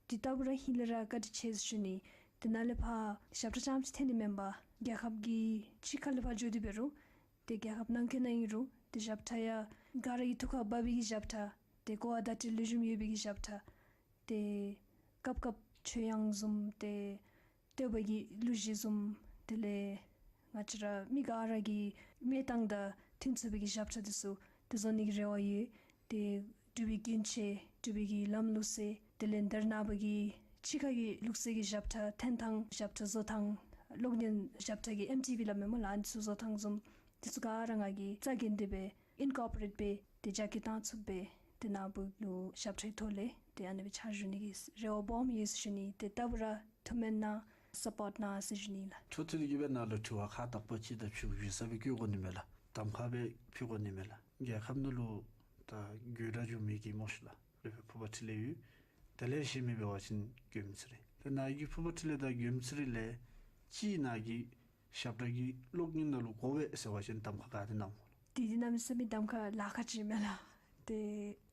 ཏེ་ད་བུ་ར་ཧིང་ལས་ར་བཀའ་དྲིན་ཆེ་ཟེར་ཞུ་ནི། ཏེ་ནཱ་ལས་ཕར་ཞབས་ཁྲ་རྐྱངམ་ཅིག་འཐེན་ནི་མེན་པར་ རྒྱལ་ཁབ་ཀྱི་ཕྱི་ཁ་ལས་ཕར་འགྱོ་དེ་འབད་རུང་ཏེ་རྒྱལ་ཁབ་ནང་འཁོད་ནང་ཨིན་རུང་ཏེ་ཞབས་ཁྲ་ཡང་ག་ར་གི་ཐུགས་ཁར་འབབ་པའི་གི་ཞབས་ཁྲ་ཏེ་གོ་བ་བརྡ་སྤྲོད་ལེགས་ཤོམ་ཡོད་པའི་གི་ཞབས་ཁྲ་ཏེ་སྐབས་སྐབས་ཆོས་དབྱངས་བཟུམ་ཏེ་བསྟོད་པ་གི་གླུ་གཞས་བཟུམ་དེ་ལས་ང་བཅས་ར་མི་ག་ར་གི་མནོ་སྟངས་དང་མཐུན་ཚུགས་པའི་གི་ཞབས་ཁྲ་དེ་ཚུ་ཏེ་བཟོ་ནི་གི་རེ་བ་ཡོད། ཏེ་འབྲུག་པའི་གྱོན་ཆས་འབྲུག་པའི་གི་ལམ་ལུགས་སྲོལ་དེ་ལས་ད་རེས་ནངས་པ་གི་ཕྱི་ཁ་གི་ལུགས་སྲོལ་གྱི་ཞབས་ཁྲ་འཐེན་ཐངས་ཞབས་ཁྲ་བཟོ་ཐངས་གློག་བརྙན་ཞབས་ཁྲ་གི་ཨེམ་ཊི་བི་སླབ་མས་སྨོ་ལགས། ཨ་ནི་ཚུ་བཟོ་ཐངས་བཟུམ་དེ་ཚུ་ག་ར་ང་གིས་རྩ་འགེངས་ཏེ་སྦེ་ཨིན་ཀོར་པོ་རེཊ་འབད་དེ་རྒྱ་སྐྱེད་བཏང་ཚུགས་པའི་ཏེ་ནཱ་བུ་ལུ་ཞབས་ཁྲའི་ཐོག་ལས་ཏེ་ཨ་ནི་སྦེ་ཕྱག་ཞུ་ནི་གི་རེ་བ་སྦོམ་ཡོད་ཟེར་ཞུ་ནི། ཏེ་ད་བུ་ར་ཐུགས་སྨོན་གནང་སཔོརཊ་གནང་ཟེར་ཞུ་ནི་ལགས། འཕྲོ་མཐུད་དེ་གིས་སྦེ་ནཱ་ལུ་དྲི་བ་ཁག་དག་པ་ཅིག་ད་ཕུལ་བའི་ས་སྦེ་བཀོད་དགོ་ནི་མས་ལགས། གདམ་ཁ་སྦེ་ཕུལ་དགོ་ནི་མས་ལགས། རྒྱལ་ཁབ་ནང་ལུ་ད་དགོད་བྲ་འབྱུང་མི་གི་སྨོ་ཤིག་ལགས། སློབ་དཔོན་ཕུར་པ་འཕྲིན་ལས་ཡོད། དེ་ལས་གཞན་མི་འབད་བ་ཅིན་མགོནམ་ཚེ་རིང་། ཏེ་ནཱ་གི་ཕུར་པ་འཕྲིན་ལས་དང་མགོནམ་ཚེ་རིང་ལས་ཅིག་ནཱ་གི་ཞབས་ཁྲ་གི་གློག་བརྙན་ནང་ལུ་དགོ་པས་ཟེར་བ་ཅིན་གདམ་ཁ་ག་ཏེ་གནང་སྨོ་ལགས། དེ་འདི་གནམ་མེད་ས་མེད་གདམ་ཁ་ལཱ་ཁག་ཅིག་མས་ལགས། ཏེ་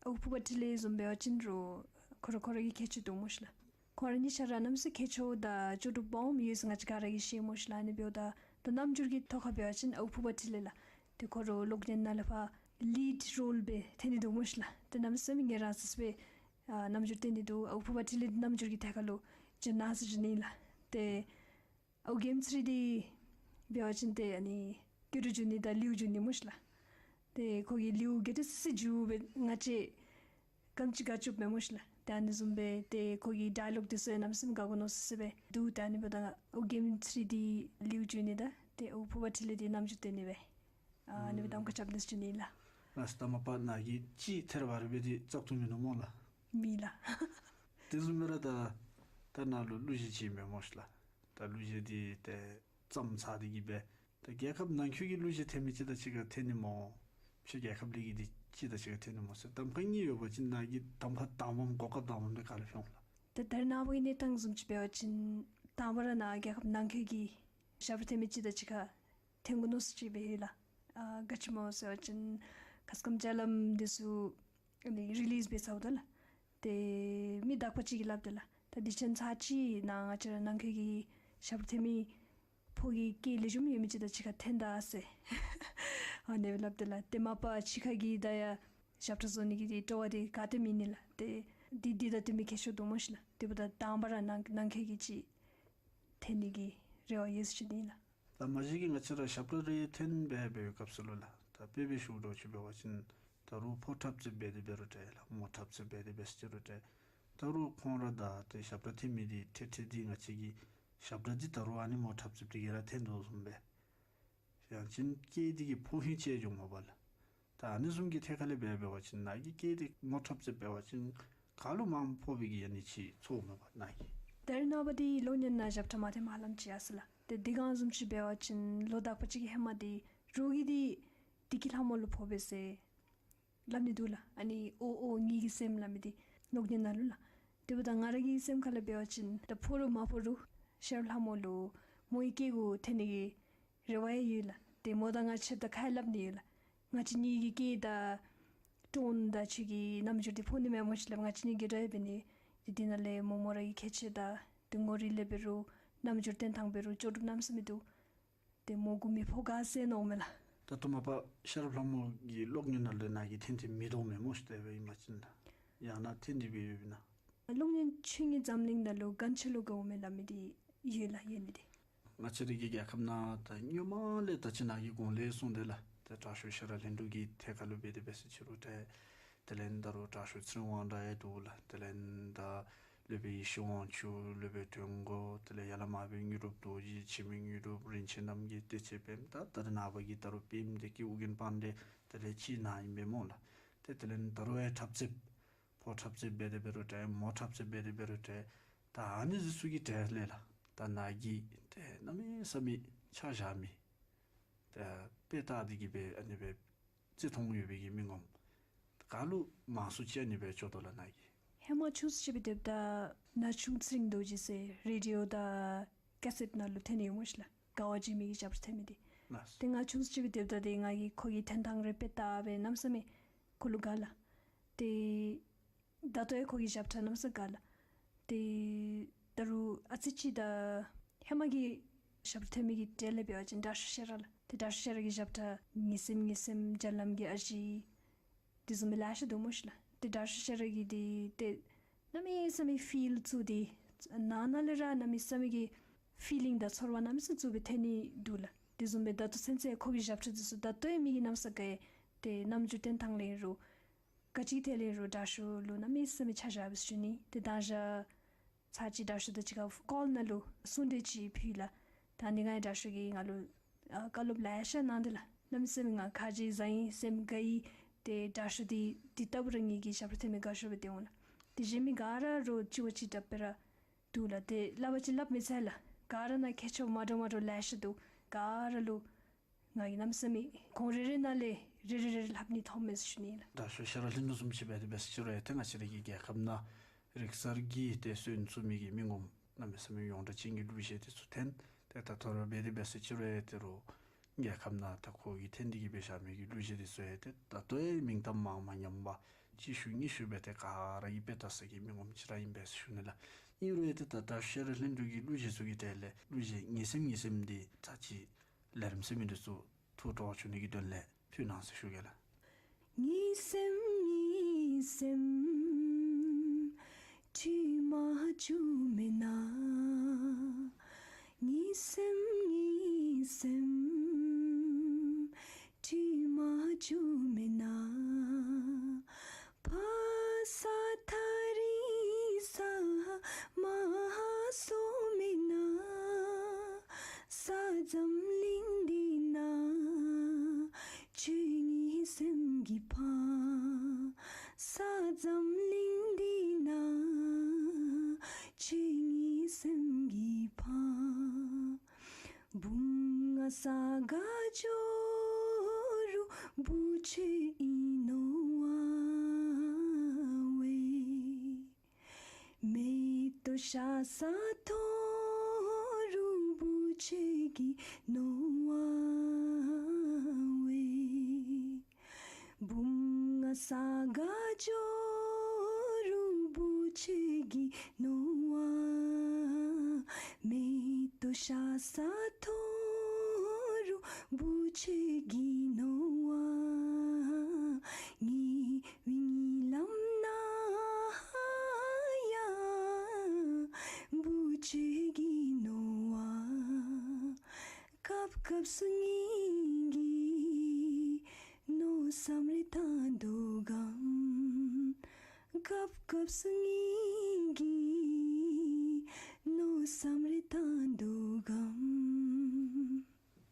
ཨའུ་ཕུར་པ་འཕྲིན་ལས་བཟུམ་འབད་བ་ཅིན་རུང་ཁོ་ར་ཁོ་ར་གི་ཁྱད་ཆོས་འདུག་སྨོ་ཤིག་ལགས། ཁོང་ར་གཉིས་ཆ་ར་གནམ་མེད་ས་མེད་ཁྱད་ཆོས་དང་ལྕོགས་གྲུབ་སྦོམ་ཡོད་ཟེར་ང་བཅས་ག་ར་གིས་ཤེས་སྨོ་ཤིག་ལགས། ཨ་ནི་འབདཝ་ད་ད་རྣམ་འགྱུར་གྱི་ཐོག་ཁར་འབད་བ་ཅིན་ཨའུ་ཕུར་པ་འཕྲིན་ལས་ལགས། ཏེ་ཁོ་ར་གློག་བརྙན་ནང་ལས་ཕར་ལིཌ་རོལ་སྦེ་འཐོན་ནི་འདུག་སྨོ་ཤིག་ལགས། ཏེ་གནམ་མེད་ས་མེད་ངལ་རངས་སི་སི་སྦེ་ཨ་རྣམ་འགྱུར་སྟོན་ནི་འདུག། ཨའུ་ཕུར་པ་འཕྲིན་ལས་རྣམ་འགྱུར་གྱི་ཐད་ཁར་ལུ་བྱོན་གནང་ཟེར་ཞུ་ནི་ལགས། ཏེ་ཨའུ་མགོནམ་ཚེ་རིང་འདི་འབད་བ་ཅིན་ཏེ་ཨ་ནི་དགོད་བྲ་འབྱུང་ནི་དང་ལེའུ་འབྱུང་ནི་སྨོ་ཤིག་ལགས། ཏེ་ཁོ་གི་ལེའུ་དགོད་བྲ་སི་སི་འབྱུང་སྦེ་ང་བཅས་ག་ཅི་ག་ཅི་མེན་སྨོ་ཤིག་ལགས། ཏེ་ཨ་ནི་བཟུམ་སྦེ་ཏེ་ཁོ་གི་ཌའི་ལོག་འདི་ཚུ་ཡང་གནམ་མེད་ས་མེད་དགའ་དགའ་མནོ་སི་སི་སྦེ་འདུག། ཏེ་ཨ་ནི་འབདཝ་ད་ཨའུ་མགོནམ་ཚེ་རིང་འདི་ལེའུ་འབྱུང་ནི་དང་ཏེ་ཨའུ་ཕུར་པ་འཕྲིན་ལས་འདི་རྣམ་འགྱུར་སྟོན་ནི་སྦེ་ཨ་ཨ་ནི་སྦེ་གདམ་ཁ་རྐྱབ་ནི་ཟེར་ཞུ་ནི་ལགས། ལགས་སོ། ད་མ་པ་ནཱ་གིས་ཅིག་ཐད་རི་བ་རི་སྦེ་འདི་བཙག་འཐུ་མིན་ནུག་སྨོ་ལགས། མེད་ལགས། དེ་བཟུམ་སྦེ་ར་ད་ད་ནཱ་ལུ་གླུ་གཞས་ཅིག་མེན་སྨོ་ཤིག་ལགས། ད་གླུ་གཞས་འདི་ཏེ་བརྩམས་ཚར་ཏེ་གིས་སྦེ་ད་རྒྱལ་ཁབ་ནང་འཁོད་ཀྱི་གླུ་གཞས་འཐེན་མི་ཅིག་དང་གཅིག་ཁར་འཐེན་ནི་སྨོ། ཕྱི་རྒྱལ་ཁབ་ལས་ཀྱི་འདི་ཅིག་དང་གཅིག་ཁར་འཐེན་ནི་སྨོ་ཟེར་གདམ་ཁ་གཉིས་ཡོད་པ་ཅིན་ནཱ་གི་གདམ་ཁ་དང་པམ་གོ་སྐབས་དང་པམ་འདི་ག་ལས་འོང་ལགས། ད་ད་རེས་ནངས་པ་གི་གནས་སྟངས་བཟུམ་ཅིག་འབད་བ་ཅིན་དང་པ་ར་ནཱ་རྒྱལ་ཁབ་ནང་འཁོད་ཀྱི་ཞབས་ཁྲ་འཐེན་མི་ཅིག་དང་གཅིག་ཁར་འཐེན་དགོ་མནོ་སི་ཅིག་སྦེ་ཡོད་ལགས། ཨ་ག་ཅི་སྨོ་ཟེར་བ་ཅིན་ཁ་སྐམ་རྒྱ་ལམ་འདི་ཚུ་ཨ་ནི་རི་ལིསི་འབད་ཚརཝ་ད་ལགས། ཏེ་མི་དག་པ་ཅིག་གིས་སླབ་དེས་ལགས། ད་དུས་ཆེན་ཚར་ཅིག་ནང་ང་བཅས་ར་ནང་འཁོད་ཀྱི་ཞབས་ཁྲ་འཐེན་མི་ཕོ་གི་སྐད་ལེགས་ཤོམ་ཡོད་མི་ཅིག་དང་གཅིག་ཁར་འཐེན་ད་ཟེར་ཨ་ནི་སླབ་དེས་ལགས། ཏེ་མ་པ་ཕྱི་ཁ་གི་ད་ཡང་ཞབས་ཁྲ་བཟོ་ནི་གི་ཏེ་སྤྲོ་བ་འདི་ག་ཏེ་མེད་ནི་ལགས། ཏེ་འདི་འདི་དང་འདི་མི་ཁྱད་ཆོས་འདུག་སྨོ་ཤིག་ལགས། དེ་འབདཝ་ད་དང་པ་ར་ནང་ནང་འཁོད་ཀྱི་ཅིག་འཐེན་ནི་གི་རེ་བ་ཡོད་ཟེར་ཞུ་ནི་ལགས། ད་མ་གཞི་གིས་ང་བཅས་ར་ཞབས་ཁྲ་རེ་འཐེན་སྦེ་འབད་བའི་སྐབས་སུ་ལུ་ལགས། ད་དཔེ་སྦེ་ཞུ་དོ་ཅིག་འབད་བ་ཅིན་ད་རུང་ཕོ་འཁྲབ་རྩེདཔ་འབད་དེ་འབད་རུང་འདྲ་ལགས། མོ་འཁྲབ་རྩེདཔ་འབད་དེ་འབད་ཟེར་རུང་འདྲ། ད་རུང་ཁོང་ར་དང་ཏེ་ཞབས་ཁྲ་འཐེན་མི་འདི་འཕྲལ་འཕྲལ་འདི་ང་བཅས་ཀྱི་ཞབས་ཁྲ་འདི་ད་རུང་ཨ་ནི་མོ་འཁྲབ་རྩེདཔ་འདི་གིས་ར་འཐེན་དོ་བཟུམ་སྦེ། ཡང་ཅིན་སྐད་འདི་གིས་ཕོ་ཧིང་ཅིག་འགྱོཝ་མས་པ་ལགས། ད་ཨ་ནི་བཟུམ་གྱི་ཐད་ཁ་ལས་འབད་འབད་བ་ཅིན་ནཱ་གི་སྐད་འདི་མོ་འཁྲབ་རྩེདཔ་འབད་བ་ཅིན་ག་ལུ་མངམ་ཕོག་པའི་གི་ཨ་ནི་ཅིག་ཚོརཝ་མས་པ་ནཱ་གིས། ད་རེས་ནངས་པ་འདི་གློག་བརྙན་ནང་ཞབས་ཁྲ་མ་འཐེན་མ་ལམ་ཅིག་ཡར་སོ་ཡི་ལགས། ཏེ་འདི་ག་བཟུམ་ཅིག་འབད་བ་ཅིན་ལོ་དག་པ་ཅིག་གི་ཧེ་མ་འདི་རོགས་ཀྱིས་འདི་བདེ་སྐྱིད་ལྷ་མོ་ལུ་ཕོག་པས་ཟེར་སླབ་ནི་འདུག་ལགས། ཨ་ནི་ཨོ་ཨོ་ངེ་གི་སེམས་སླབ་མི་འདི་གློག་བརྙན་ནང་ལུ་ལགས། དེ་འབདཝ་ད་ང་ར་གི་སེམས་ཁ་ལས་འབད་བ་ཅིན་ད་ཕོག་རུང་མ་ཕོག་རུང་ཤེས་རབ་ལྷ་མོ་ལུ་མོ་གི་སྐད་གུ་འཐེན་ནི་གི་རེ་བ་ཡང་ཡོད་ལགས། ཏེ་མོ་དང་ང་ཕྱདཔ་ད་ཁ་ཡང་སླབ་ནི་ཡོད་ལགས། ང་བཅས་གཉིས་ཀྱི་སྐད་དང་ཊོན་དང་ཁྱོད་ཀྱི་རྣམ་འགྱུར་འདི་ཕོག་ནི་མས་སྨོ་ཟེར་སླབ། ང་བཅས་གཉིས་དགོད་བྲ་ཡང་འབད་ནི། ཏེ་འདི་ནང་ལས་མོ་མོ་ར་གི་ཁྱད་ཆོས་དང་ཏེ་ངོ་རིས་ལས་འབད་རུང་རྣམ་འགྱུར་སྟོན་ཐངས་འབད་རུང་ལྕོགས་གྲུབ་གནམ་མེད་ས་མེད་འདུག། ཏེ་མོ་གུ་མི་ཕོག་ག་ཟེར་མནོཝ་མས་ལགས། ད་ལྟོ་མ་པ་ཤེས་རབ་ལྷ་མོ་གི་གློག་བརྙན་ནང་ལུ་ནཱ་གིས་འཐེན་ཏེ་མི་དོ་མས་སྨོ་ཟེར་དེ་སྦེ་ཨིན་པ་ཅིན་ལགས། ཡང་ན་འཐེན་ཏེ་སྦེ་ཡོདཔ་ཨིན་ན། གློག་བརྙན་ཆོས་ཉིད་འཛམ་གླིང་ནང་ལུ་གན་ཆ་ལུ་དགའཝ་མས་སླབ་མི་འདི་ཡོད་ལགས། ཡོད་ནི་འདི། ང་བཅས་ར་གི་རྒྱལ་ཁབ་ནང་ད་སྔོན་མ་ལས་ད་ཅི་ནཱ་གིས་གོང་ལས་གསུངས་དེས་ལགས། ད་དྲག་ཤོས་ཤེས་རབ་ལྷུན་གྲུབ་ཀྱི་ཐད་ཁ་ལུ་འབད་དེ་འབད་ཟེར་ཅི་རུང་འདྲ། དེ་ལས་ད་རུང་དྲག་ཤོས་ཚེ་རིང་དབང་གྲགས་ཡང་འདུག་ལགས། དེ་ལས་ད་སློབ་དཔོན་ཡེ་ཤེས་དབང་ཕྱུག། སློབ་དཔོན་དོན་གྲུབ། དེ་ལས་ཡར་ལས་མར་སྦེ་དངོས་གྲུབ་རྡོ་རྗེ། འཆི་མེད་དངོས་གྲུབ། རིན་ཆེན་རྣམ་རྒྱལ། བདེ་ཆེན་དཔལམོ། ད་ད་རེས་ནངས་པ་གི་ད་རུང་དཔལམོ་བདེ་སྐྱིད། ཨོ་རྒྱན་དཔལ་ལྡན། དེ་ལས་ཅིག་ནཱ་ཨིན་པས་སྨོ་ལགས། ཏེ་དེ་ལས་ད་རུང་ཡང་འཁྲབ་རྩེདཔ་ཕོ་འཁྲབ་རྩེདཔ་འབད་དེ་འབད་རུང་འདྲ། མོ་འཁྲབ་རྩེདཔ་འབད་དེ་འབད་རུང་འདྲ། ད་ཨ་ནི་འདི་ཚུ་གི་གྲས་ལས་ལགས། ད་ནཱ་གིས་ཏེ་གནམ་མེད་ས་མེད་ཆ་བཞག་མི་ད་དཔེ་བལྟ་སྟེ་གིས་སྦེ་ཨ་ནི་སྦེ་བརྩི་མཐོང་ཡོད་པའི་གི་མི་ངོམ་ག་ལུ་མང་སུ་ཅིག་ཨ་ནི་སྦེ་འགྱོ་དོ་ལགས་ནཱ་གིས། ཧེ་མ་ཆུང་སུ་ཅིག་སྦེ་སྡོདཔ་ད་ན་ཆུང་ཚེ་རིང་རྡོ་རྗེ་ཟེར་རེ་ཌི་ཡོ་དང་ཀེ་སེཊ་ནང་ལུ་འཐེན་ནི་ཡོད་སྨོ་ཤིག་ལགས། དགའ་བ་བརྗིད་མེད་ཀྱི་ཞབས་ཁྲ་འཐེན་མི་འདི། ལགས། ཏེ་ང་ཆུང་སུ་ཅིག་སྦེ་སྡོདཔ་ད་ཏེ་ང་གིས་ཁོ་གི་འཐེན་ཐངས་རེ་དཔེ་བལྟ་སྦེ་གནམ་མེད་ས་མེད་ཁོ་ལུ་དགའ་ལགས། ཏེ་ད་ལྟོ་ཡང་ཁོ་གི་ཞབས་ཁྲ་གནམ་མེད་ས་མེད་དགའ་ལགས། ཏེ་ད་རུང་ཨ་ཙི་ཅིག་ད་ཧེ་མ་གི་ ཞབས་བྲོ་འཐེན་མི་གི་གྲས་ལས་འབད་བ་ཅིན་དྲག་ཤོས་ཤེས་རབ་ལགས། ཏེ་དྲག་ཤོས་ཤེས་རབ་ཀྱི་ཞབས་ཁྲ་ངའི་སེམས་ངའི་སེམས་རྒྱ་ལམ་གྱི་ཨ་ཞེ་དེ་བཟུམ་མའི་ལེ་ཤ་འདུག་སྨོ་ཤིག་ལགས། ཏེ་དྲག་ཤོས་ཤེས་རབ་ཀྱི་དེ་ཏེ་གནམ་མེད་ས་མེད་ཕིལ་བཙུགས་ཏེ་ནང་ན་ལས་ར་གནམ་མེད་ས་མེད་ཀྱི་ཕི་ལིང་དང་ཚོར་བ་གནམ་མེད་ས་མེད་བཙུགས་སྦེ་འཐེན་ནི་འདུག་ལགས། དེ་བཟུམ་སྦེ་ད་ལྟོ་ཚུན་ཚོད་ཁོ་གི་ཞབས་ཁྲ་དེ་ཚུ་ད་ལྟོ་ཡང་མི་གིས་གནམ་ས་ག་ཡང་ཏེ་རྣམ་འགྱུར་སྟོན་ཐངས་ལས་རུང་ག་ཅི་ཐད་ལས་རུང་དྲག་ཤོས་ལུ་གནམ་མེད་ས་མེད་ཆ་བཞག་པས་ཟེར་ཞུ་ནི། ཏེ་ད་ཞག་ཚར་གཅིག་དྲག་ཤོས་དང་གཅིག་ཁར་ཀོལ་ནང་ལུ་གསུང་གྲོས་ཅིག་ཕུལ་ལགས། ད་ཨ་ནི་སྒང་ཡང་དྲག་ཤོས་ཀྱིས་ང་ལུ་ཨ་བཀའ་སློབ་ལེ་ཤ་གནང་སྟེ་ལགས། གནམ་མེད་ས་མེད་ང་ཁ་རྗེ་བཟང་ཡི་སེམས་དགའ་ཡི། ཏེ་དྲག་ཤོས་འདི་འདི་ལྟ་བུ་ར་ངེ་གི་ཞབས་བྲོ་འཐེན་མི་དགའ་ཤོས་སྦེ་སྡོད་འོང་ལགས། ཏེ་གཞན་མི་ག་ར་རོགས་གཅིག་བ་གཅིག་དྲག་སྦེ་ར་འདུག་ལགས། ཏེ་སླབ་པ་ཅིན་སླབ་མི་ཚར་ལགས། ག་ར་ནང་ཁྱད་ཆོས་མ་འདྲཝ་མ་འདྲཝ་ལེ་ཤ་འདུག། ག་ར་ལུ་ང་གིས་གནམ་མེད་ས་མེད་ཁོང་རེ་རེ་ནང་ལས་རེ་རེ་རེ་རེ་ལྷབ་ནི་ཐོབ་མས་ཟེར་ཞུ་ནི་ལགས། དྲག་ཤོས་ཤེས་རབ་ལྷུན་གྲུབ་བཟུམ་ཅིག་འབད་དེ་འབད་ཟེར་ཅི་རུང་ཡང་ཏེ་ང་བཅས་ར་གི་རྒྱལ་ཁབ་ནང་རིག་གསར་གྱི་ཏེ་སོན་བཙུགས་མི་གི་མི་ངོམ་གནམ་མེད་ས་མེད་ཡོངས་གྲགས་ཅན་གྱི་གླུ་གཞས་དེ་ཚུ་འཐེན། ཏེ་ད་ལྟོ་ར་འབད་དེ་འབད་ཟེར་ཅི་རུང་ཡང་ཏེ་རོགས་རྒྱལ་ཁབ་ནང་ད་ཁོ་གིས་འཐེན་ཏེ་གི་སྦེ་བཞག་མི་གི་གླུ་གཞས་དེ་ཚུ་ཡང་ཏེ་ད་ལྟོ་ཡང་མིང་གཏམ་མང་མ་ཉམས་པར་གཅིག་ཤུལ་གཉིས་ཤུལ་སྦེ་ཏེ་ག་ར་གིས་དཔེ་ལྟ་ས་གི་མི་ངོམ་ཅིག་ར་ཨིན་པས་ཟེར་ཞུ་ནི་ལགས། ཨིན་རུང་ཡང་ཏེ་ད་དྲག་ཤོས་ཤེས་རབ་ལྷུན་གྲུབ་ཀྱི་གླུ་གཞས་ཚུ་གི་གྲས་ལས་གླུ་གཞས་ངའི་སེམས་ངའི་སེམས་འདི་ཚར་གཅིག་ལས་རིམ་གཟིགས་མི་འདི་ཚུ་ཐུགས་སྤྲོ་བ་བྱུང་ནི་གི་དོན་ལས་ཕུལ་གནང་ཟེར་ཞུ་གེ་ལགས། ངའི་སེམས་ངའི་སེམས་དྲི་མ་བཅུག་མེད་ན། ངའི་སེམས་ངའི་སེམས་དྲི་མ་བཅུག་མེད་ན། ཕ་ས་ཐག་རིང་ས་མ་སོང་མེད་ན། ས་འཛམ་གླིང་འདི་ནང་ཁྱོད་ངའི་སེམས་ཀྱི་ཕ། ས་འཛམ་གླིང་འདི་ནང་ཁྱོད་ངའི་སེམས་ཀྱི་ཕ། བུམོ་ང་ས་ག་འགྱོ་རུང་བུ་ཁྱོད་ཨིན་ནོ་ཨ་ཝེ། མེ་ཏོག་ཤ་ཟ་འཐུང་རུང་བུ་ཁྱོད་ཀྱིས་ནོ་ཨ་ཝེ། བུམོ་ང་ས་ག་འགྱོ་རུང་བུ་ཁྱོད་ཀྱིས་ནོ་ཨ། མེ་ཏོག་ཤ་ཟ་འཐུང་རུང་བུ་ཁྱོད་ཀྱིས་ནོ་ཨ། ངེའི་ལམ་ནང་ཡང་བུ་ཁྱོད་ཀྱིས་ནོ་ཨ། སྐབས་སྐབས་སུ་ངེ་གི་མནོ་བསམ་རེ་བཏང་དོ་གམ། སྐབས་སྐབས་སུ་ངེ་གི་མནོ་བསམ་རེ་བཏང་དོ་གམ།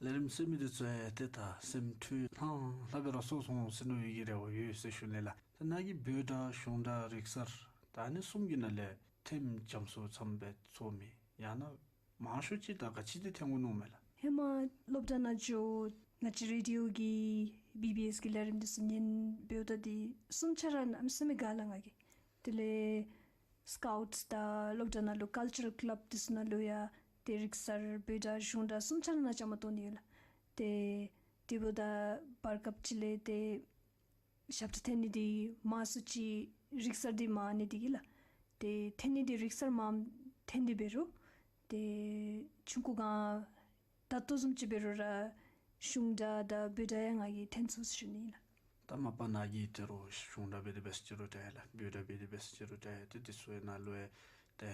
ལས་རིམ་གཟིགས་མི་འདི་ཚུ་ཡང་ཏེ་ད་སེམས་འཁྲུལ་ལྷང་ལྷང་སྦེ་ར་སོང་སོང་ཟེར་མནོ་བའི་གི་རེ་བ་ཡོད་ཟེར་ཞུ་ནི་ལགས། ད་ནཱ་གི་བོད་སྒྲ་གཞུང་སྒྲ་རིག་གསར་ད་ཨ་ནི་གསུམ་གྱི་ནང་ལས་ཐེངས་རྒྱ་མཚོ་ཚམ་སྦེ་ཚོར་མི་ཡང་ན་མང་ཤོས་ཅིག་ད་ག་ཅི་འདི་འཐེན་དགོ་མནོཝ་མས་ལགས། ཧེ་མ་སློབ་གྲྭ་ནང་འགྱོ་ང་བཅས་རེ་ཌི་ཡོ་གི་བི་བི་ཨེསི་གི་ལས་རིམ་འདི་ཚུ་ཉན་འབདཝ་ད་འདི་གསུམ་ཆ་ར་གནམ་མེད་ས་མེད་དགའ་ལགས་ང་གིས། དེ་ལས་སི་ཀའུཊ་དང་སློབ་གྲྭ་ནང་ལུ་ཀཱལ་ཅར་ཀླབ་འདི་ཚུ་ནང་ལུ་ཡང་ཏེ་རིག་གསར་བོད་སྒྲ་གཞུང་སྒྲ་གསུམ་ཆ་ར་ནང་བཅའ་མར་གཏོགས་ནི་ཡོད་ལགས། ཏེ་དེ་འབདཝ་ད་བར་སྐབས་ཅིག་ལས་ཏེ་ཞབས་ཁྲ་འཐེན་ནི་འདི་མང་སུ་ཅིག་རིག་གསར་འདི་མང་ནི་འདི་གིས་ལགས། ཏེ་འཐེན་ནི་འདི་རིག་གསར་མངམ་འཐེན་ཏེ་འབད་རུང་ཏེ་ཆུང་ཀུ་སྒང་ད་ལྟོ་བཟུམ་ཅིག་འབད་རུང་ར་གཞུང་སྒྲ་དང་བོད་སྒྲ་ཡང་ང་གིས་འཐེན་ཚུགས་ཟེར་ཞུ་ནི་ཨིན་ལགས། ད་མ་པ་ནཱ་གིས་ཏེ་རོགས་གཞུང་སྒྲ་འབད་དེ་འབད་ཟེར་ཅི་རུང་འདྲ་ལགས། བོད་སྒྲ་འབད་དེ་འབད་ཟེར་ཅི་རུང་འདྲ་ཏེ་འདི་ཚུ་ཡང་ནང་ལུ་ཡང་ཏེ་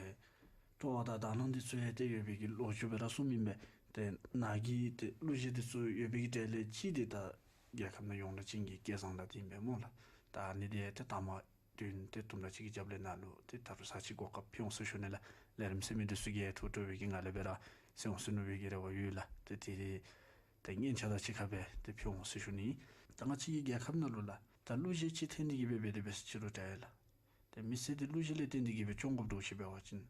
སྤྲོ་བ་དང་དག་སྣང་འདི་ཚུ་ཡང་ཏེ་ཡོད་པའི་གི་ལོ་རྒྱུས་སྦེ་ར་གསུངམ་ཨིན་པས། ཏེ་ནཱ་གི་ཏེ་གླུ་གཞས་འདི་ཚུ་ཡོད་པའི་གི་གྲས་ལས་གཅིག་འདི་ད་རྒྱལ་ཁབ་ནང་ཡོངས་གྲགས་ཅན་གྱི་སྐལ་བཟང་ལགས་འདི་ཨིན་པས་སྨོ་ལགས། ད་ཨ་ནི་འདི་ཡང་ཏེ་ད་མ་བདུན་ཏེ་དུམ་གྲ་ཅིག་གི་རྒྱབ་ལས་ནཱ་ལུ་ཏེ་ད་རུང་ཚར་གཅིག་གོ་སྐབས་ཕུལ་འོང་ཟེར་ཞུ་ནི་ལགས། ལས་རིམ་གཟིགས་མི་འདི་ཚུ་གིས་ཐུགས་སྤྲོ་བའི་གི་ངང་ལས་སྦེ་ར་གཟིགས་འོང་ཟེར་མནོ་བའི་གི་རེ་བ་ཡོད་ལགས། ཏེ་དེ་ཏེ་སྙན་ཆ་དང་གཅིག་ཁར་སྦེ་ཏེ་ཕུལ་འོང་ཟེར་ཞུ་ནི། ད་ང་བཅས་ཀྱི་རྒྱལ་ཁབ་ནང་ལུ་ལགས་ད་གླུ་གཞས་ཅིག་འཐེན་ཏེ་གི་སྦེ་འབད་དེ་འབད་ཟེར་ཅི་རུང་འདྲ་ལགས། ཏེ་མི་སེར་འདི་གླུ་གཞས་ལས་བརྟེན་ཏེ་གི་སྦེ་སྐྱོང་དགོཔ་འདུག་ཟེར་འབད་བ་ཅིན་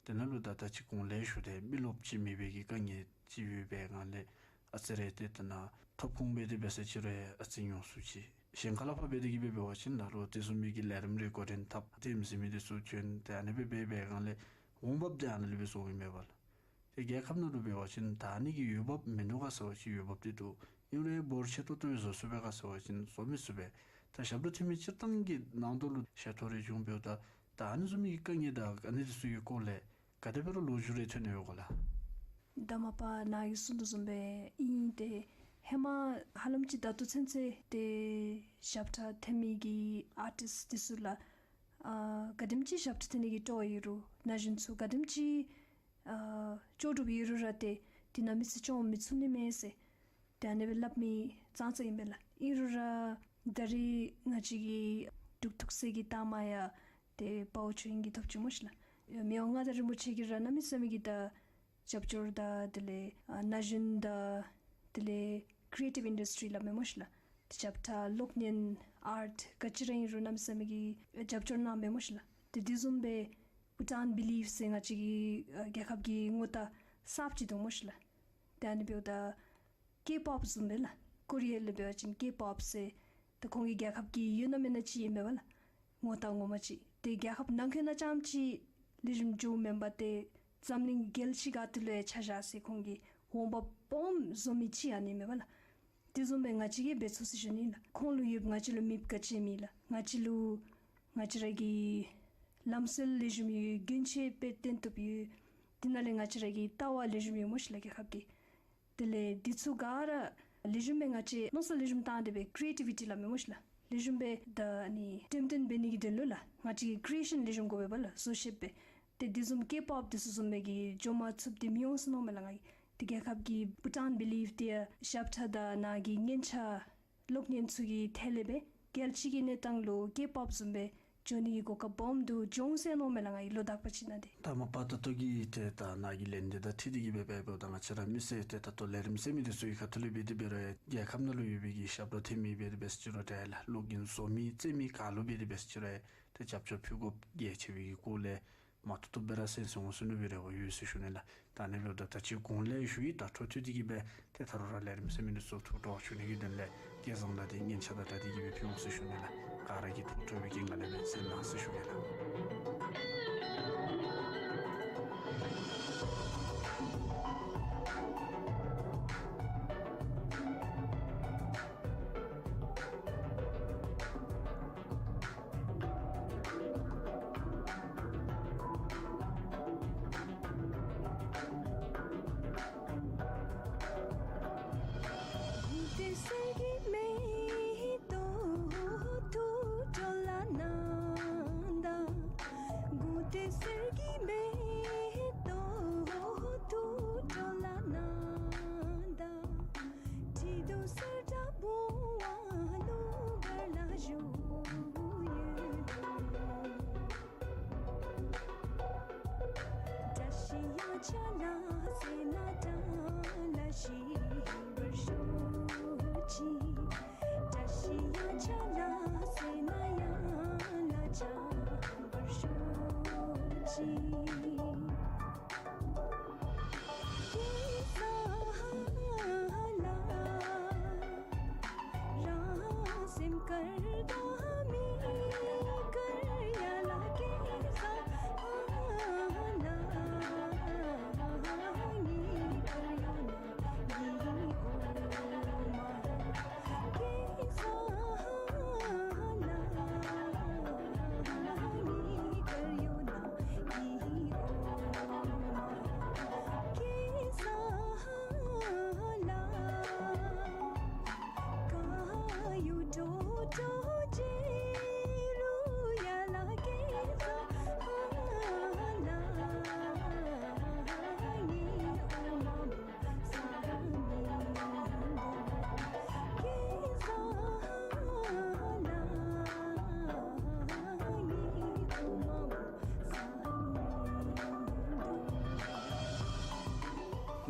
དེ་ནང་ལུ་ད་ད་ཅི་གོང་ལས་ཞུ་སྟེ་མི་རློབས་ཅིག་མེད་པའི་གི་དཀའ་ངལ་ཅིག་ཡོད་པའི་སྒང་ལས་ཨ་ཙི་རེ་ཏེ་ད་ནཱ་ཐོབ་ཁུངས་འབད་དེ་འབད་ཟེར་ཅི་རུང་ཨ་ཙི་ཉུང་སུ་ཅིག། གཞན་ཁ་ལས་ཕར་འབད་དེ་གི་སྦེ་འབད་བ་ཅིན་ད་རུང་དེ་བཟུམ་མའི་གི་ལས་རིམ་རེ་འགོ་འདྲེན་འཐབ་སྟེ་གཟིགས་མི་འདི་ཚུ་བྱོན་ཏེ་ཨ་ནི་སྦེ་འབད་བའི་སྒང་ལས་འོང་འབབ་འདི་ཨ་ནི་ལས་སྦེ་བཟོཝ་ཨིན་པས་ལགས། ཏེ་རྒྱལ་ཁབ་ནང་ལུ་འབད་བ་ཅིན་ད་ཨ་ནི་གི་འོང་འབབ་མིན་འདུག་ག་ཟེར་བ་ཅིན་འོང་འབབ་འདི་འདུག། ཨིན་རུང་འབོར་ཆེ་ཏོག་ཏོ་སྦེ་བཟོ་ཚུགས་པས་ག་ཟེར་བ་ཅིན་བཟོ་མི་ཚུགས་པས། ད་ཞབས་བྲོ་འཐེན་མི་སྤྱིར་བཏང་གི་ནང་དོག་ལུ་ཤ་ཐོ་རེ་བྱུང་འབདཝ་ད་ད་ཨ་ནི་བཟུམ་མའི་གི་དཀའ་ངལ་དང་ཨ་ནི་འདི་ཚུ་གི་སྐོར་ལས་ག་དེ་སྦེ་ར་ལོ་རྒྱུས་རེ་ཐོན་ནི་ཡོད་ག་ལགས། ད་མ་པ་ནཱ་གིས་གསུངས་དོ་བཟུམ་སྦེ་ཨིན། ཏེ་ཧེ་མ་ཧ་ལམ་ཅིག་ད་ལྟོ་ཚུན་ཚོད་ཏེ་ཞབས་ཁྲ་འཐེན་མི་གི་ཨར་ཊིསཊ་འདི་ཚུ་ལགས་ཨ་ག་དེམ་ཅིག་ཞབས་ཁྲ་འཐེན་ནི་གི་སྤྲོ་ཡོད་རུང་ན་གཞོན་ཚུ་ག་དེམ་ཅིག་ཨ་སྐྱོ་གྲུབ་ཡོད་རུང་ར་ཏེ་འདི་ནང་མི་ཚུ་སྐྱོ་མི་ཚུགས་ནི་མས་ཟེར་ཏེ་ཨ་ནི་སྦེ་སླབ་མི་ཙང་ཙ་ཨིན་པས་ལགས། ཨིན་རུང་ར་ད་རེས་ང་བཅས་ཀྱི་འབྲུག་ཐུགས་སྲས་ཀྱི་མཐའ་མ་ཡང་ཏེ་དཔའ་བོ་ཆོས་དབྱིངས་ཀྱིས་ཐོབ་ཅི་སྨོ་ཤིག་ལགས། མི་དབང་མངའ་བདག་རིན་པོ་ཆེ་གིས་ར་གནམ་མེད་ས་མེད་ཀྱི་ད་རྒྱབ་སྐྱོར་དང་དེ་ལས་ཨ་ན་གཞོན་དང་དེ་ལས་ཀྲི་ཨེ་ཊིབ་ཨིན་ཌསི་ཊི་རི་ལགས་མེན་སྨོ་ཤིག་ལགས། ཏེ་རྒྱབ་ཁྲ་གློག་བརྙན་ཨརཊ་ག་ཅི་ར་ཨིན་རུང་གནམ་མེད་ས་མེད་ཀྱི་རྒྱབ་སྐྱོར་གནང་མེན་སྨོ་ཤིག་ལགས། ཏེ་དེ་བཟུམ་སྦེ་བྷུ་ཊཱན་བི་ལིབ་ཟེར་ང་བཅས་ཀྱི་ཨ་རྒྱལ་ཁབ་ཀྱི་ངོ་རྟགས་གསརཔ་ཅིག་འདུག་སྨོ་ཤིག་ལགས། ཏེ་ཨ་ནི་འབདཝ་ད་ཀེ་པོབ་བཟུམ་སྦེ་ལགས། ཀོ་རི་ཡ་ལས་འབད་བ་ཅིན་ཀེ་པོབ་ཟེར་ཏེ་ཁོང་གི་རྒྱལ་ཁབ་ཀྱི་ཡོད་ན་མེད་ན་ཅིག་ཨིན་མས་པ་ལགས། ངོ་རྟགས་ངོ་མ་ཅིག། ཏེ་རྒྱལ་ཁབ་ནང་འཁོད་ནང་རྐྱངམ་ཅིག་ལེགས་ཤོམ་འགྱོཝ་མེན་པར་ཏེ་འཛམ་གླིང་རྒྱལ་སྤྱི་ཁ་ཐུག་ལུ་ཡང་ཆ་བཞག་ཟེར་ཁོང་གིས་འོང་འབབ་སྦོམ་བཟོ་མི་ཅིག་ཨ་ནི་མས་པ་ལགས། དེ་བཟུམ་སྦེ་ང་བཅས་ཀྱིས་འབད་ཚུགས་ཟེར་ཞུ་ནི་ལགས། ཁོང་ལུ་ཡོདཔ་ང་བཅས་ལུ་མེདཔ་ག་ཅི་མེད་ལགས། ང་བཅས་ལུ་ང་བཅས་ར་གི་ལམ་སྲོལ་ལེགས་ཤོམ་ཡོད། གྱོན་ཆས་དཔེ་སྟོན་བཏུབ་ཡོད། དེ་ནང་ལས་ང་བཅས་ར་གི་ལྟ་བ་ལེགས་ཤོམ་ཡོད་སྨོ་ཤིག་ལགས་རྒྱལ་ཁབ་ཀྱི། དེ་ལས་འདི་ཚུ་ག་ར་ལེགས་ཤོམ་སྦེ་ང་བཅས་མནོ་བསམ་ལེགས་ཤོམ་བཏང་སྟེ་སྦེ་ཀྲི་ཨེ་ཊི་བི་ཊི་ལགས་མེན་སྨོ་ཤིག་ལགས། ལེགས་ཤོམ་སྦེ་ད་ཨ་ནི་འགྲེམས་སྟོན་འབད་ནི་གི་དོན་ལུ་ལགས་ང་བཅས་ཀྱི་ཀྲི་ཨེ་ཤཱན་ལེགས་ཤོམ་དགོ་པས་པ་ལགས། བཟོ་ཤེསཔ་སྦེ། ཏེ་དེ་བཟུམ་ཀེ་པོབ་འདི་ཚུ་བཟུམ་སྦེ་གིས་འགྱོ་མ་ཚུགསཔ་འདི་མི་འོང་ཟེར་མནོཝ་མས་ལགས་ང་གིས། ཏེ་རྒྱལ་ཁབ་ཀྱི་བྷུ་ཊཱན་བི་ལིབ་འདི་ཡང་ཞབས་ཁྲ་དང་ནཱ་གི་སྙན་ཆ་གློག་བརྙན་ཚུ་གི་ཐད་ལས་སྦེ་རྒྱལ་སྤྱི་གི་གནས་སྟངས་ལུ་ཀེ་པོབ་བཟུམ་སྦེ་འགྱོ་ནི་གི་གོ་སྐབས་སྦོམ་འདི་འོང་ཟེར་མནོཝ་མས་ལགས་ང་གིས་ལོ་དག་པ་ཅིག་ནང་འདི། ད་མ་པ་ད་ལྟོ་གི་ཏེ་ད་ནཱ་གི་ལན་འདི་དང་འཁྲིལ་ཏེ་གིས་སྦེ་འབདཝ་ད་ང་བཅས་ར་མི་སེར་ཏེ་ད་ལྟོ་ལས་རིམ་གཟིགས་མི་འདི་ཚུ་གི་ཁ་ཐུག་ལས་འབད་དེ་འབད་རུང་ཡང་རྒྱལ་ཁབ་ནང་ལུ་ཡོད་པའི་གི་ཞབས་ཁྲ་འཐེན་མི་འབད་དེ་འབད་ཟེར་ཅི་རུང་ཏེ་ལགས་གློག་བརྙན་བཟོ་མི་རྩེད་མི་ག་ལུ་འབད་དེ་འབད་ཟེར་ཅི་རུང་ཡང་ཏེ་རྒྱབ་སྐྱོར་ཕུལ་དགོཔ་གལ་ཆེ་བའི་གི་སྐོར་ལས་མ་ཐུབ་ཐུབ་སྦེ་ར་གསན་གསུང་གསུང་ནི་སྦེ་ར་འོང་ཡོད་ཟེར་ཞུ་ནི་ལགས། ད་ཨ་ནི་འབདཝ་ད་ད་ཅི་གོང་ལས་ཞུ་ཡི། ད་འཕྲོ་མཐུད་དེ་གིས་སྦེ་ཏེ་ད་རུང་ར་ལས་རིམ་གཟིགས་མི་འདི་ཚུ་ཐུགས་སྤྲོ་བ་ཞུ་ནི་གི་དོན་ལས་སྐལ་བཟང་ལགས་འདི་སྙན་ཆ་དང་སྦྲགས་ཏེ་གིས་སྦེ་ཕུལ་འོང་ཟེར་ཞུ་ནི་ལགས། ག་ར་གིས་ཐུགས་སྤྲོ་བའི་གི་ངང་ལས་སྦེ་གསན་གནང་ཟེར་ཞུ་ནི་ལགས།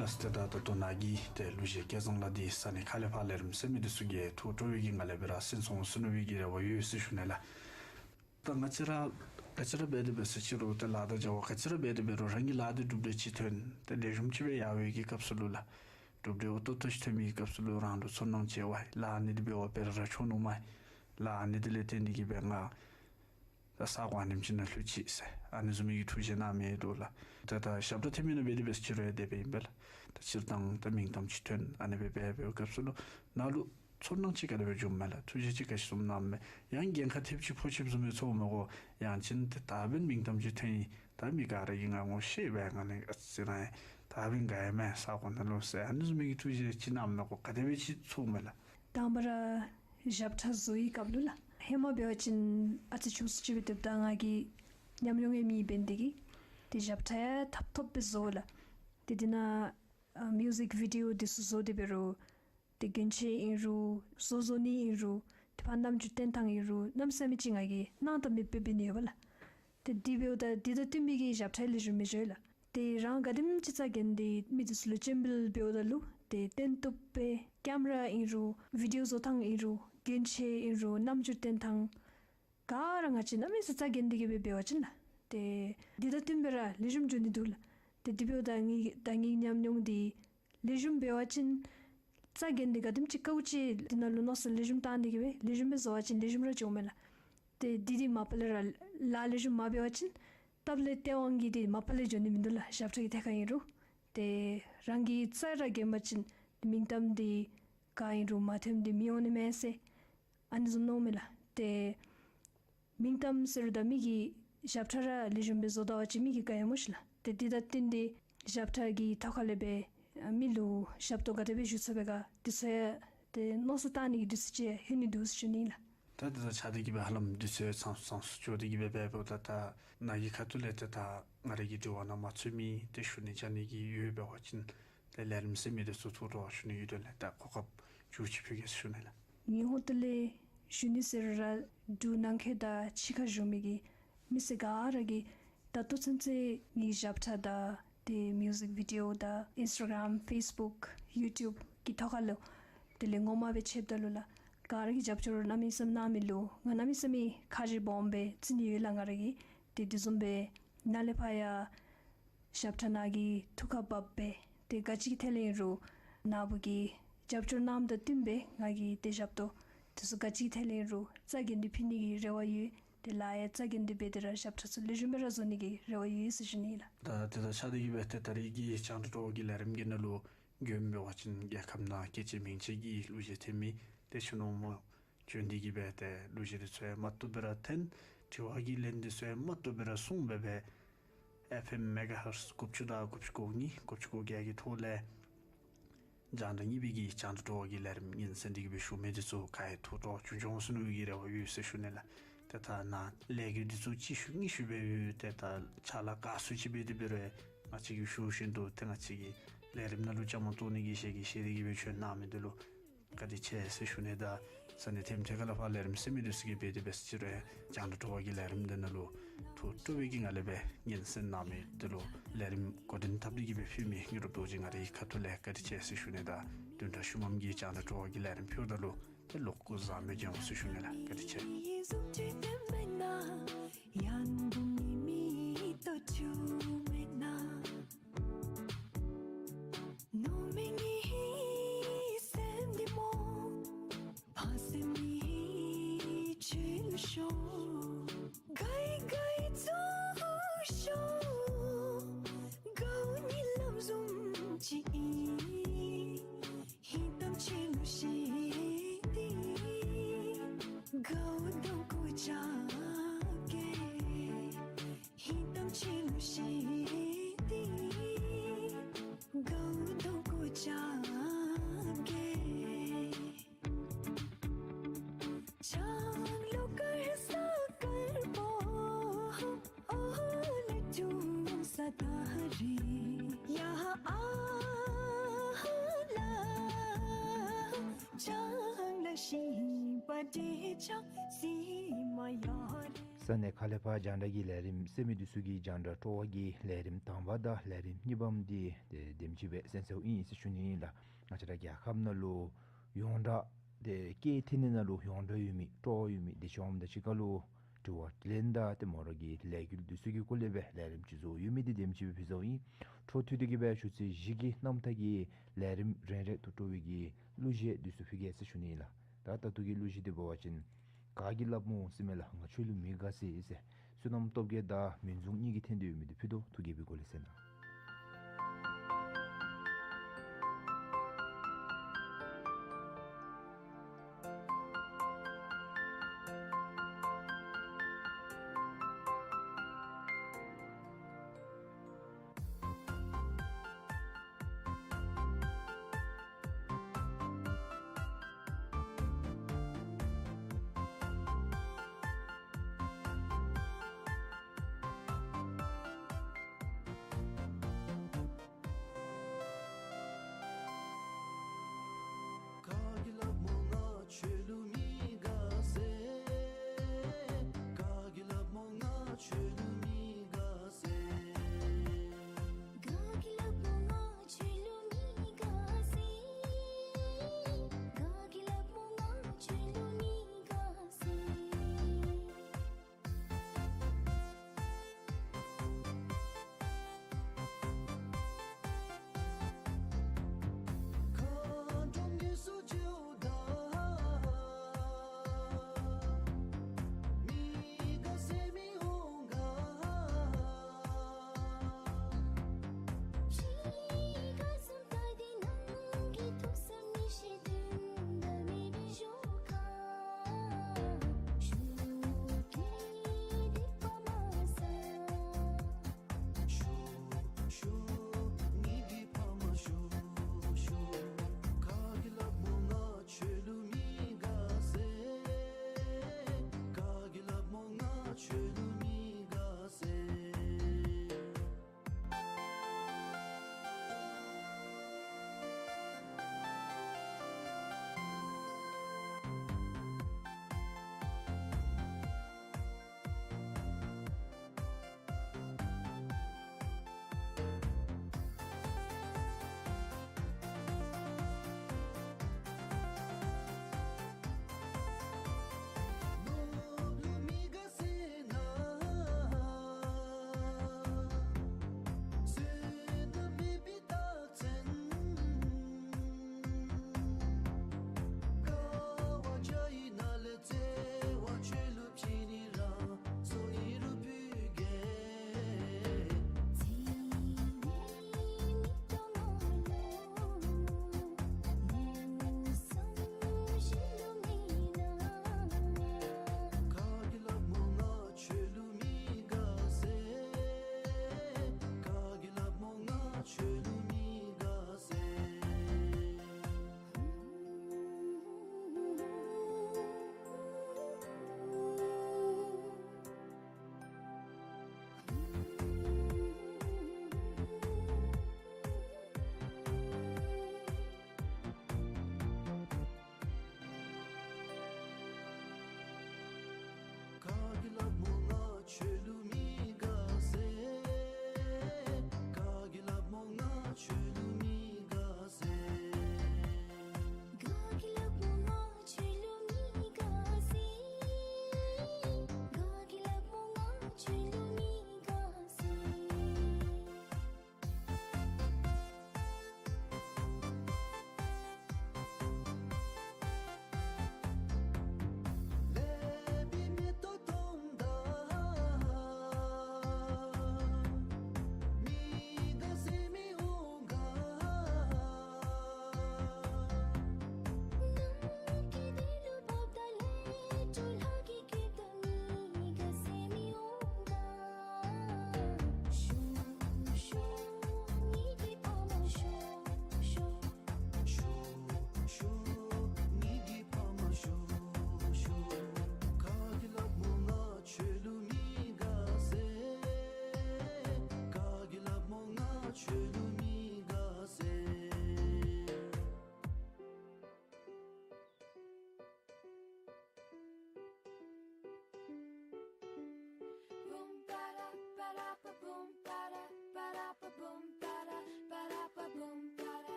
ལགས་ཏེ་ད་ད་ལྟོ་ནཱ་གི་ཏེ་གླུ་གཞས་སྐལ་བཟང་ལགས་འདི་གསན་ནི་ཁ་ལས་ཕར་ལས་རིམ་གཟིགས་མི་འདི་ཚུ་གིས་ཐུགས་སྤྲོ་བའི་གི་ངང་ལས་སྦེ་ར་གསན་གསུང་གསུང་ནི་སྦེ་གི་རེ་བ་ཡོད་ཟེར་ཞུ་ནི་ལགས། ད་ང་བཅས་ར་ག་ཅི་ར་འབད་དེ་འབད་ཟེར་ཅི་རུང་ཏེ་ལཱ་དང་བྱ་བ་ག་ཅི་ར་འབད་དེ་འབད་རུང་རང་གི་ལཱ་འདི་གྲུབ་འབྲས་ཅིག་ཐོན་ཏེ་ལེགས་ཤོམ་ཅིག་སྦེ་ཡར་བའི་གི་སྐབས་སུ་ལུ་ལགས་གྲུབ་འབྲས་འོ་ཏོག་ཏོ་ཅིག་ཐོན་མི་གི་སྐབས་སུ་ལུ་རང་ལུ་ཚོར་སྣང་ཅིག་ཡོད་པས། ལཱ་ཨ་ནི་འདི་འབད་བར་འབད་ར་ར་ཆོག་ནུག་མས། ལཱ་ཨ་ནི་འདི་ལས་བརྟེན་ཏེ་གིས་སྦེ་ང་ད་ས་གོ་ཨ་ནེམ་ཅིག་ནང་ལྷོད་ཅི་ཟེར་ཨ་ནི་བཟུམ་མའི་གི་ཐུགས་བཞེད་གནང་མི་འདུག་ལགས། ད་ད་ཞབས་ཁྲ་འཐེན་མི་ནང་འབད་དེ་འབད་ཟེར་ཅི་རུང་ཡང་དེ་སྦེ་ཨིན་པས་ལགས། ད་སྤྱིར་བཏང་ད་མིང་གཏམ་ཅིག་ཐོན་ཨ་ནི་སྦེ་འབད་འབདཝ་སྐབས་སུ་ལུ་ནཱ་ལུ་ཚོར་སྣང་ཅིག་ག་དེ་སྦེ་བྱུངམ་མས་ལགས། ཐུགས་བཞེད་ཅིག་ག་ཅི་བཟུམ་གནངམ་མས། ཡང་འགན་ཁག་ཐེབས་ཅིག་ཕོག་ཅི་བཟུམ་སྦེ་ཚོརཝ་མས་གོ། ཡང་ཅིན་ཏེ་ད་འབདན་མིང་གཏམ་ཅིག་ཐོན་ཡི། ད་མི་ག་ར་གིས་ང་ངོ་ཤེས་པས། ང་ནི་ཨ་ཙི་རང་ ད་ཨ་བིན་ག་ཡང་མེན་ས་གོ་ནང་ལུ་ཟེར། ཨ་ནི་བཟུམ་མའི་གི་ཐུགས་བཞེད་ཅིག་གནངམ་མས་གོ། ག་དེ་སྦེ་ཅིག་ཚོརཝ་མས་ལགས། དང་པ་ར་ཞབས་ཁྲ་བཟོ་བའི་སྐབས་ལུ་ལགས། ཧེ་མ་འབད་བ་ཅིན་ཨ་ཙི་ཆུང་སུ་ཅིག་སྦེ་སྡོདཔ་ད་ང་གིས་ཉམས་མྱོང་ཡང་མེད་འབད་ནི་དེ་གིས་ཏེ་ཞབས་ཁྲ་ཡང་ཐོབ་ཐོབ་སྦེ་བཟོ་ལགས། ཏེ་དེ་ནང་ཨ་མིའུ་ཟིག་བི་ཌི་ཨོ་འདི་ཚུ་བཟོ་སྟེ་འབད་རུང་ཏེ་གྱོན་ཆས་ཨིན་རུང་བཟོ་བཟོ་ནི་ཨིན་རུང་ཏེ་ཕར་རྣམ་འགྱུར་སྟོན་ཐངས་ཨིན་རུང་གནམ་མེད་ས་མེད་ཅིག་ང་གིས་སྣང་དང་མེད་པར་འབད་ནི་ཡོད་པ་ལགས། ཏེ་དེ་འབདཝ་ད་དེ་དང་བསྟུན་པའི་གི་ཞབས་ཁྲ་ལེགས་ཤོམ་མི་འགྱོ་ལགས། ཏེ་རང་ག་དེམ་ཅིག་རྩ་འགེངས་ཏེ་མི་འདི་ཚུ་ལུ་སྤྱན་འབུལ་འབདཝ་ད་ལུ་ཏེ་སྟོན་བཏུབ་པའི་ཀེམ་ར་ཨིན་རུང་བི་ཌི་ཨོ་བཟོ་ཐངས་ཨིན་རུང་གྱོན་ཆས་ཨིན་རུང་རྣམ་འགྱུར་སྟོན་ཐངས་ག་ར་ང་བཅས་གནམ་མེད་ས་མེད་རྩ་འགེངས་ཏེ་གི་སྦེ་འབད་བ་ཅིན་ལགས། ཏེ་དེ་དང་བསྟུན་པའི་ར་ལེགས་ཤོམ་འགྱོ་ནི་འདུག་ལགས། ཏེ་དེ་འབདཝ་ད་ངེ་ད་ངེ་ཉམས་མྱོང་འདི་ལེགས་ཤོམ་འབད་བ་ཅིན་རྩ་འགེངས་ཏེ་ག་དེམ་ཅིག་དཀའཝ་སྤྱད་དེ་ནང་ལུ་མནོ་བསམ་ལེགས་ཤོམ་བཏང་སྟེ་གི་སྦེ་ལེགས་ཤོམ་སྦེ་བཟོ་བ་ཅིན་ལེགས་ཤོམ་ར་འགྱོཝ་མས་ལགས། ཏེ་འདི་འདི་མ་པ་ལས་ར་ལཱ་ལེགས་ཤོམ་མ་འབད་བ་ཅིན་སྟབས་ལེགས་སྟེས་དབང་གིས་འདི་མ་པ་ལས་འགྱོ་ནི་མིན་འདུག་ལགས། ཞབས་ཁྲ་གི་ཐད་ཁར་ཨིན་རུང་ཏེ་རང་གིས་རྩ་ར་འགེངས་པ་ཅིན་མིང་གཏམ་འདི་ག་ཨིན་རུང་མ་ཐོནམ་འདི་མི་འོང་ནི་མས་ཟེར་ཨ་ནི་བཟུམ་མནོཝ་མས་ལགས། ཏེ་མིང་གཏམ་ཟེར་རུང་ད་མི་གིས་ཞབས་ཁྲ་ར་ལེགས་ཤོམ་སྦེ་བཟོ་ད་པ་ཅིན་མི་གིས་ག་ཡང་སྨོ་ཤེས་ལགས། ཏེ་འདི་དང་བསྟུན་ཏེ་ཞབས་ཁྲ་གི་ཐོག་ཁ་ལས་སྦེ་མི་ལུ་ཞབས་ཏོག་ག་དེ་སྦེ་ཞུ་ཚུགས་པས་ག་འདི་ཚུ་ཡང་ཏེ་མནོ་བསམ་བཏང་ནི་གི་དུས་ཚོད་ཅིག་ལྷོད་ནི་འདུག་ཟེར་ཞུ་ནི་ལགས། ད་དེ་དང་ཆ་སྟེ་གི་སྦེ་ཧ་ལམ་དུས་ཚོད་ཚང་སུ་ཚང་སུ་འགྱོ་སྟེ་གི་སྦེ་འབདཝ་ད་ད་ནཱ་གི་ཁ་ཐུག་ལས་ཏེ་ད་ང་ར་གི་དྲི་བ་ནང་མ་ཚུད་མི་ཏེ་ཞུ་ནི་བྱ་ནི་གི་ཡོད་འབད་བ་ཅིན་ཏེ་ལས་རིམ་གཟིགས་མི་འདི་ཚུ་ཐུགས་སྤྲོ་བ་ཞུ་ནི་ཡོད་དེ་ལགས། ད་གོ་སྐབས་མཇུག་ཅིག་ཕུལ་གེ་ཟེར་ཞུ་ནི་ལགས། ངེའི་ཧོངས་ལས་ཞུ་ནི་ཟེར་རུང་ར་འབྲུག་ནང་འཁོད་དང་ཕྱི་ཁར་བཞུགས་མི་གི་མི་སེར་ག་ར་གིས་ད་ལྟོ་ཚུན་ཚོད་ངེའི་ཞབས་ཁྲ་དང་ཏེ་མིའུ་ཟིག་བི་ཌི་ཨོ་དང་ཨིནསི་ཊ་གརམ་ཕེསི་བུཀ་ཡུ་ཊུབ་གི་ཐོག་ཁ་ལུ་དེ་ལས་ངོ་མ་སྦེ་ཕྱདཔ་ད་ལུ་ལགས་ག་ར་གིས་རྒྱབ་སྐྱོར་གནམ་མེད་ས་མེད་གནང་མི་ལུ་ང་གནམ་མེད་ས་མེད་ཁ་རྗེ་སྦོམ་སྦེ་བརྩི་ནི་ཡོད་ལགས། ང་ར་གིས་ཏེ་དེ་བཟུམ་སྦེ་ནཱ་ལས་ཕར་ཡང་ཞབས་ཁྲ་ནང་གི་ཐུགས་ཁར་བབ་སྦེ་ཏེ་ག་ཅི་གི་ཐད་ལས་ཨིན་རུང་ནཱ་བུ་གིས་རྒྱབ་སྐྱོར་གནངམ་དང་བསྟུན་སྦེ་ང་གིས་ཏེ་ཞབས་ཏོག་དེ་ཚུ་ག་ཅི་གི་ཐད་ལས་ཨིན་རུང་རྩ་འགེངས་ཏེ་ཕུལ་ནི་གི་རེ་བ་ཡོད། ཏེ་ལཱ་ཡང་རྩ་འགེངས་ཏེ་འབད་དེ་ར་ཞབས་ཁྲ་ཚུ་ལེགས་ཤོམ་སྦེ་ར་བཟོ་ནི་གི་རེ་བ་ཡོད་ཟེར་ཞུ་ནི་ལགས། ད་དེ་དང་ཆ་སྟེ་གི་སྦེ་ཏེ་ད་རེས་ཀྱི་རྒྱང་བསྒྲགས་སྤྲོ་བ་གི་ལས་རིམ་གྱི་ནང་ལུ་མགྱོནམ་འབད་བ་ཅིན་རྒྱལ་ཁབ་ནང་སྐད་ཆ་མིང་ཆད་ཀྱི་གླུ་གཞས་འཐེན་མི་ཏེ་ཆུ་ནོར་མོ་བྱོན་ཏེ་གི་སྦེ་ཏེ་གླུ་གཞས་འདི་ཚུ་ཡང་མ་བཏུབ་སྦེ་ར་འཐེན། དྲི་བ་གི་ལན་འདི་ཚུ་ཡང་མ་བཏུབ་སྦེ་ར་གསུངས་སྦེ་སྦེ་ཨེཕ་ཨེམ་མེ་ག་ཧར་ཊི་དགུ་བཅུ་དང་དགུ་བཅུ་གོ་གཉིས་དགུ་བཅུ་གོ་བརྒྱད་ཀྱི་ཐོག་ལས་རྒྱང་བསྒྲགས་གཉིས་པའི་གི་རྒྱང་བསྒྲགས་སྤྲོ་བ་གི་ལས་རིམ་ཉིན་མཚན་འདི་གི་སྦེ་ཞུ་མི་འདི་ཚུ་ག་ཡང་ཐུགས་སྤྲོ་བ་བྱུང་བྱུངམ་ཟེར་ནི་གི་རེ་བ་ཡོད་ཟེར་ཞུ་ནི་ལགས། ཏེ་ད་ནཱ་ལས་འགུལ་འདི་ཚུ་གཅིག་ཞུ་གཉིས་ཞུ་སྦེ་ཡོད། ཏེ་ད་ཕྱག་ལཱ་ག་ཚུད་ཅིག་འབད་དེ་འབད་རུང་ང་བཅས་ཀྱིས་ཞུ་བཞིན་དུ་ཏེ་ང་བཅས་ཀྱི་ལས་རིམ་ནང་ལུ་བཅའ་མར་གཏོགས་ནི་གི་ཞལ་གྱིས་བཞེས་ཏེ་གི་སྦེ་བྱོན་གནང་མི་འདི་ལུ་བཀའ་དྲིན་ཆེ་ཟེར་ཞུ་ནི་དང་ས་གནས་ཐེམ་ཐེ་ཁ་ལས་ཕར་ལས་རིམ་གཟིགས་མི་འདི་ཚུ་གིས་འབད་དེ་འབད་ཟེར་ཅི་རུང་རྒྱང་བསྒྲགས་སྤྲོ་བ་གི་ལས་རིམ་འདི་ནང་ལུ་ཐུགས་སྤྲོ་བའི་གི་ངང་ལས་སྦེ་སྙན་གསན་གནང་མི་འདི་ལུ་ལས་རིམ་འགོ་འདྲེན་འཐབ་སྟེ་གི་སྦེ་ཕུལ་མི་དངོས་གྲུབ་རྡོ་རྗེ་ང་རའི་ཁ་ཐུག་ལས་བཀའ་དྲིན་ཆེ་ཟེར་ཞུ་ནི་དང་བདུན་ཕྲག་ཤུལ་མམ་གྱི་རྒྱང་བསྒྲགས་སྤྲོ་བ་གི་ལས་རིམ་ཕུལཝ་ད་ལུ་ཏེ་ལོག་སྐུ་བཟང་སྦེ་བྱོན་ཟེར་ཞུ་ནི་ལགས། བཀའ་དྲིན་ཆེ། ས་གནས་ཁ་ལས་ཕར་རྒྱང་བསྒྲགས་ཀྱི་ལས་རིམ་གཟིགས་མི་འདི་ཚུ་གིས་རྒྱང་བསྒྲགས་སྤྲོ་བ་གི་ལས་རིམ་དང་པ་དང་ལས་རིམ་གཉིས་པམ་འདི་ཏེ་དེམ་ཅིག་སྦེ་གསན་གསནམ་ཨིན་ཟེར་ཞུ་ནི་ཨིན་ལགས། ང་བཅས་ར་རྒྱལ་ཁབ་ནང་ལུ་ཡོངས་གྲགས་ཏེ་སྐད་འཐེན་ནི་ནང་ལུ་ཡོངས་གྲགས་ཡོད་མི་སྤྲོ་བ་ཡོད་མི་དེ་ཚུ་ཨིནམ་ད་ཅིག་ཁར་ལུ་དྲི་བ་ལན་དང་ཏེ་མོ་ར་གི་ལས་འགུལ་འདི་ཚུ་གི་སྐོར་ལས་སྦེ་ལས་རིམ་ཅིག་བཟོ་ཡོད་མི་འདི་དེམ་ཅིག་སྦེ་ཕུལ་གསནམ་ཨིན། འཕྲོ་མཐུད་དེ་གི་སྦེ་ཆུ་ཚོད་བཞི་གི་གནམ་ཐང་གི་ལས་རིམ་རན་རེ་ཐུགས་སྤྲོ་བའི་གི་གླུ་གཞས་འདི་ཚུ་ཕུལ་གེ་ཟེར་ཞུ་ནི་ཨིན་ལགས། ད་ད་ལྟོ་གི་གླུ་གཞས་འདི་འབད་བ་ཅིན་ག་གིས་སླབ་སྨོ་ཟེར་མས་ལགས། ང་ཁྱོད་ལུ་མི་དགའ་ཟེར་ཟེར། བསོད་ནམས་སྟོབས་རྒྱས་དང་མིང་རྫོང་གཉིས་ཀྱི་འཐེན་ཏེ་ཡོད་མི་འདི་ཕུལ་དོ། ཐུགས་དགྱེས་པའི་སྒོ་ལས་གསན་གནང་།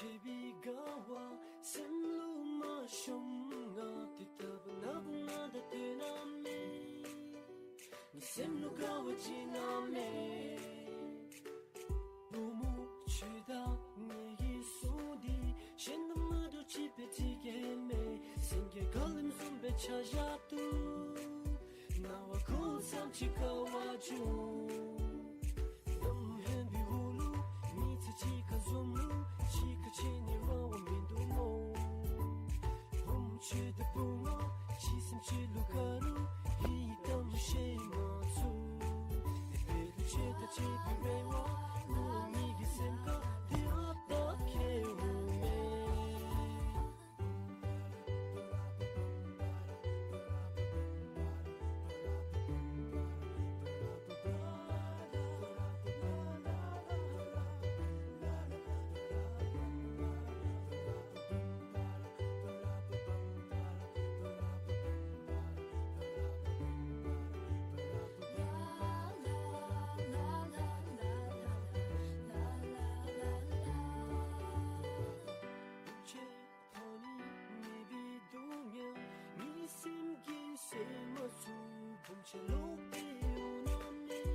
དད་པའི་དགའ་བ་སེམས་ལུ་མ་ཤོང་། ང་དེ་ལྟ་བུ་ནག་ན་ད་སྟོན་ན་མེད། ངེའི་སེམས་ལུ་དགའ་བ་ཅིག་ན་མེད། བུམོ་ཁྱོད་དང་ངེའི་གི་སྲོག་འདི་གཞན་དང་མ་འདྲཝ་ཅིག་སྦེ་འདྲ་ག་མེད། སེང་གེ་དཀར་ལིམ་བཟུམ་སྦེ་ཆ་བཞག་དོ། ནངས་པ་ཁོ་བཟུམ་ཅིག་དགའ་བ་བྱུང་། གནམ་ཧོནམ་གི་འོག་ལུ་མི་ཚེ་གཅིག་ཁར་འཛོམས་རུང་གཅིག་ཁར་འཕྱད་ནི་རང་དབང་མིན་འདུག་སྨོ། བུམོ་ཁྱོད་དང་བུ་ང་གཅིག་སེམས་གཅིག་ལུས་དགའ་རུང་ཡི་དམ་ཤེས་མ་ཚུགས། དེ་འབད་རུང་ཁྱོད་དང་འཕྱད་པའི་རེ་བ་ངེའི་གི་སེམས་ཁར་དེ་ཨ་རྟག་ཁེལཝ་མེད། ཁྱོད་ཐོག་ནི་མེད་པའི་སྡུག་བསྔལ་ངེའི་སེམས་ཀྱིས་སེལ་མ་ཚུགས། བུམོ་ཁྱོད་ལོག་སྟེ་འོང་ན་མེད།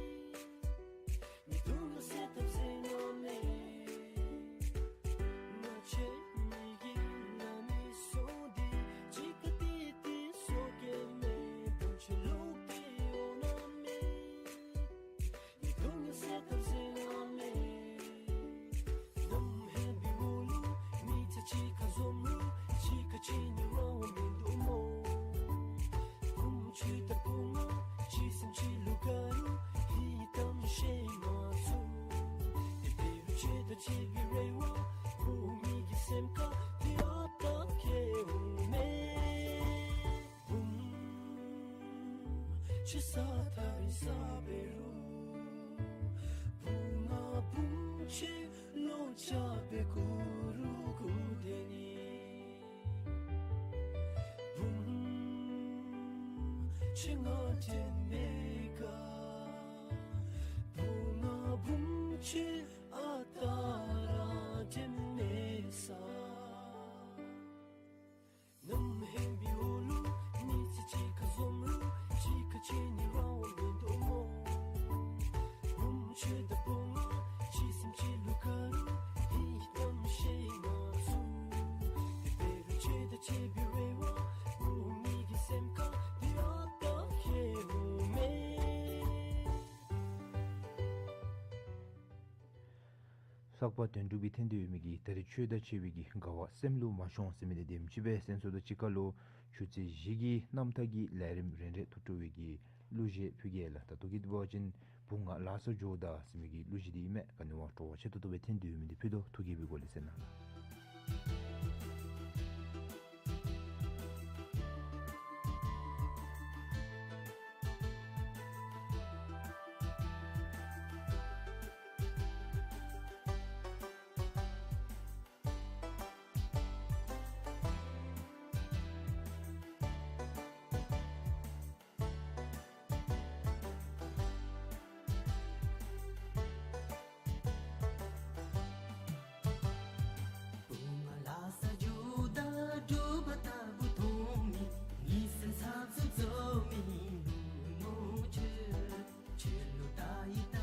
ངེའི་སྡུག་བསྔལ་སེལ་ཐབས་མཛད་ན་མེད། ང་ཁྱེད་གཉིས་ཀྱི་བླ་མའི་སྲོག་འདི་གཅིག་ཁར་གཏད་དེ་སྲོག་གེགས་མེད། བུམོ་ཁྱོད་ལོག་སྟེ་འོང་ན་མེད། ངེའི་སྡུག་བསྔལ་སེལ་ཐབས་མཛད་ན་མེད། གནམ་ཧོནམ་གི་འོག་ལུ་མི་ཚེ་གཅིག་ཁར་འཛོམས་རུང་གཅིག་ཁར་འཕྱད་ནི་རང་དབང་མིན་འདུག་སྨོ། བུམོ་ཁྱོད་དང་བུ་ང་གཅིག་སེམས་གཅིག་ལུས་དགའ་རུང་ཡི་དམ་ཤེས་མ་ཚུགས། དེ་འབད་རུང་ཁྱོད་དང་འཕྱད་པའི་རེ་བ་ངེའི་གི་སེམས་ཁར་དེ་ཨ་རྟག་ཁེལཝ་མེད། བུམོ་ཁྱོད་ས་ཐག་རིང་ས་འབད་རུང་བུ་ང་བུམོ་ཁྱོད་ལོ་བརྒྱ་སྦེ་འགོར་རུང་འགོར་སྡོད་ནི། བུམོ་ཁྱོད་ང་དྲན་མས་ག། བུ་ང་བུམོ་ཁྱོད་ཨ་རྟག་ར་དྲན་མས་ས། གནམ་ཧོནམ་གི་འོག་ལུ་མི་ཚེ་གཅིག་ཁར་འཛོམས་རུང་གཅིག་ཁར་འཕྱད་ནི་རང་དབང་མིན་འདུག་སྨོ། བུམོ་ཁྱོད་དང་བུ་ང་གཅིག་སེམས་གཅིག་ལུས་དགའ་རུང་ཡི་དམ་ཤེས་མ་ཚུགས། དེ་འབད་རུང་ཁྱོད་དང་འཕྱད་པའི་རེ་བ་ངེའི་གི་སེམས་ཁར་དེ་ཨ་རྟག་ཁེལཝ་མེད། ལྷག་པ་དོན་གྲུབ་ཀྱིས་འཐེན་ཏེ་ཡོད་མི་གི་ད་རེས་ཁྱོད་དང་འཕྱད་པའི་གི་དགའ་བ་སེམས་ལུ་མ་ཤོང་ཟེར་མི་འདི་དེམ་ཅིག་སྦེ་གསན་སོངམ་ད་གཅིག་ཁར་ལུ་ཆུ་ཚོད་བཞི་གི་གནམ་ཐང་གི་ལས་རིམ་རེ་རེ་ཐུགས་སྤྲོ་བའི་གི་གླུ་གཞས་ཕུལ་གེ་ལགས། ད་ལྟོ་གི་འབད་བ་ཅིན་བུ་ང་ལ་ས་འགྱོཝ་ད་ཟེར་མི་གི་གླུ་གཞས་འདི་ཨིན་མས། ག་ནི་བ་སྤྲོ་བ་ཆེ་ཏོག་ཏོ་སྦེ་འཐེན་ཏེ་ཡོད་མི་འདི་ཕུལ་དོ། ཐུགས་དགྱེས་པའི་སྒོ་ལས་གསན་གནང་ལགས། བུ་ང་ལ་ས་འགྱོཝ་ད་དྲོ་པ་ལྟ་བུ་མཐོང་མི་ངེའི་སེམས་ཚབ་ཚུབ་བཟོ་མི་བུ་མོ་ཁྱོད། ཁྱོད་ལུ་ལྟ་ཡི་ལྟ་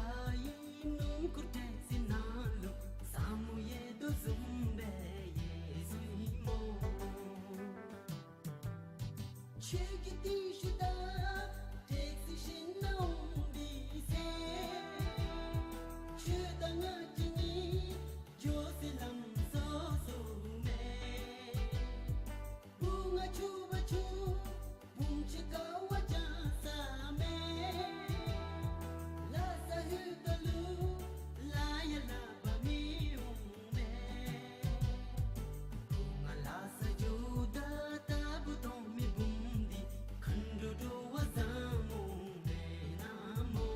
ཡི་སྣུམ་འཁོར་ཊེག་སི་ནང་ལུ་ས་མུ་ཡལ་དོ་བཟུམ་སྦེ་ཡལ་སོ་ཡི་སྨོ། ཁྱོད་ཀྱིས་དེ་ཤུལ་ད་ཊེག་སི་བཞེངས་ནི་འོང་པས་ཟེར། ཁྱོད་དང་ང་གཉིས་འགྱོ་སའི་ལམ་སོ་སོ་མེད། བུ་ང་ཆུ་བ་ཆུ་བུམོ་ཁྱོད་དགའ་བ་འཇམ་ས་མེད། ལ་ས་ལྷོད་ད་ལུ་ལ་ཡ་ལ་བ་མི་འོང་མེད། བུ་ང་ལ་ས་འགྱོཝ་ད་ལྟ་བུ་མཐོང་མི་བུམོ་འདི་མཁའ་འགྲོ་འདྲ་བ་བཟང་མོ་མེན་ན་སྨོ།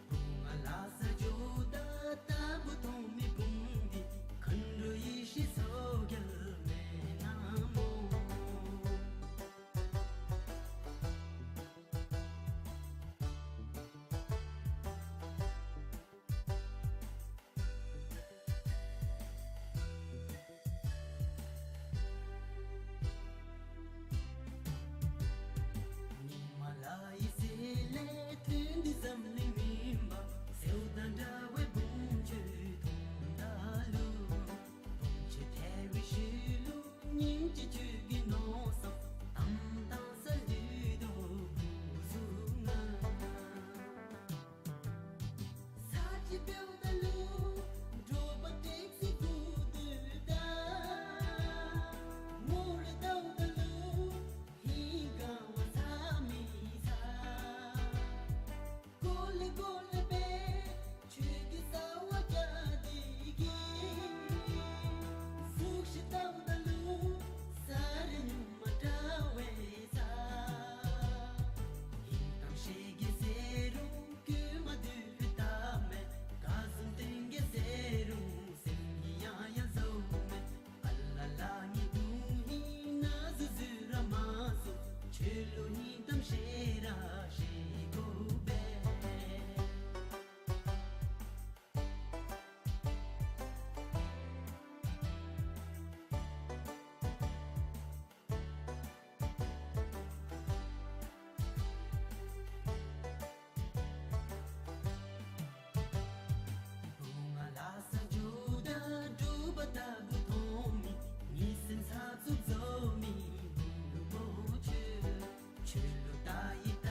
བུ་ང་ལ་ས་འགྱོཝ་ད་ལྟ་བུ་མཐོང་མི་བུམོ་འདི་མཁའ་འགྲོ་ཡེ་ཤེས་མཚོ་རྒྱལ་མེན་ན་སྨོ། འདི་འཛམ་གླིང་མུན་པ་སེལཝ་དང་འདྲ་བའི་བུམ་ཆུ་འཐུང་ད་ལུ། བུམ་ཆུ་ཐལ་བའི་ཤུལ་ལུ་སྙིང་རྗེ་ཆོས་ཀྱི་མནོ་བསམ་དམ་དང་ས་ལུད་དོ་བུ་ཟུག་ང་། ས་གཅིག་འབདཝ་ད་ལུ་དྲོ་པ་ཊེག་སི་སྒུག་སྡོད་ད། ངོ་རེ་བལྟཝ་ད་ལུ་ཧིང་ག་བ་ཚ་མི་ཚ། གོ་ལེ་གོ་ལེ་སྦེ་ཆོས་ཀྱི་རྩ་བ་རྒྱས་ཏེ་གི། གཟུགས་གཞི་བལྟཝ་ད་ལུ་ས་རི་ཉུང་མ་འདྲ་བའི་ས། ཧིང་གཏམ་བཤད་གེ་ཟེར་རུང་གོ་མ་བཏུབ་པའི་གཏམ་མས། བཀའ་གསུང་སྟོན་གེ་ཟེར་རུང་སེམས་ཀྱིས་ཡང་ཡང་བཟོད་མས། ཨ་ལ་ལ་ངེའི་དོན་ཧིང་ནང་འཛུལ་འཛུལ་ར་མ་སོང་། ཆོས་ལུ་ཧིང་གཏམ་བཤད་ར་བཤད་དགོ་པས། བུ་ང་ལ་ས་འགྱོ་ད་འབྲུག་པ་ལྟ་བུ་མཐོང་མི། ངེའི་སེམས་ཚབ་ཚུབ་བཟོ་མི་བུམོ་ཁྱོད། ཆོས་ལུ་ལྟ་ཡི་ལྟ་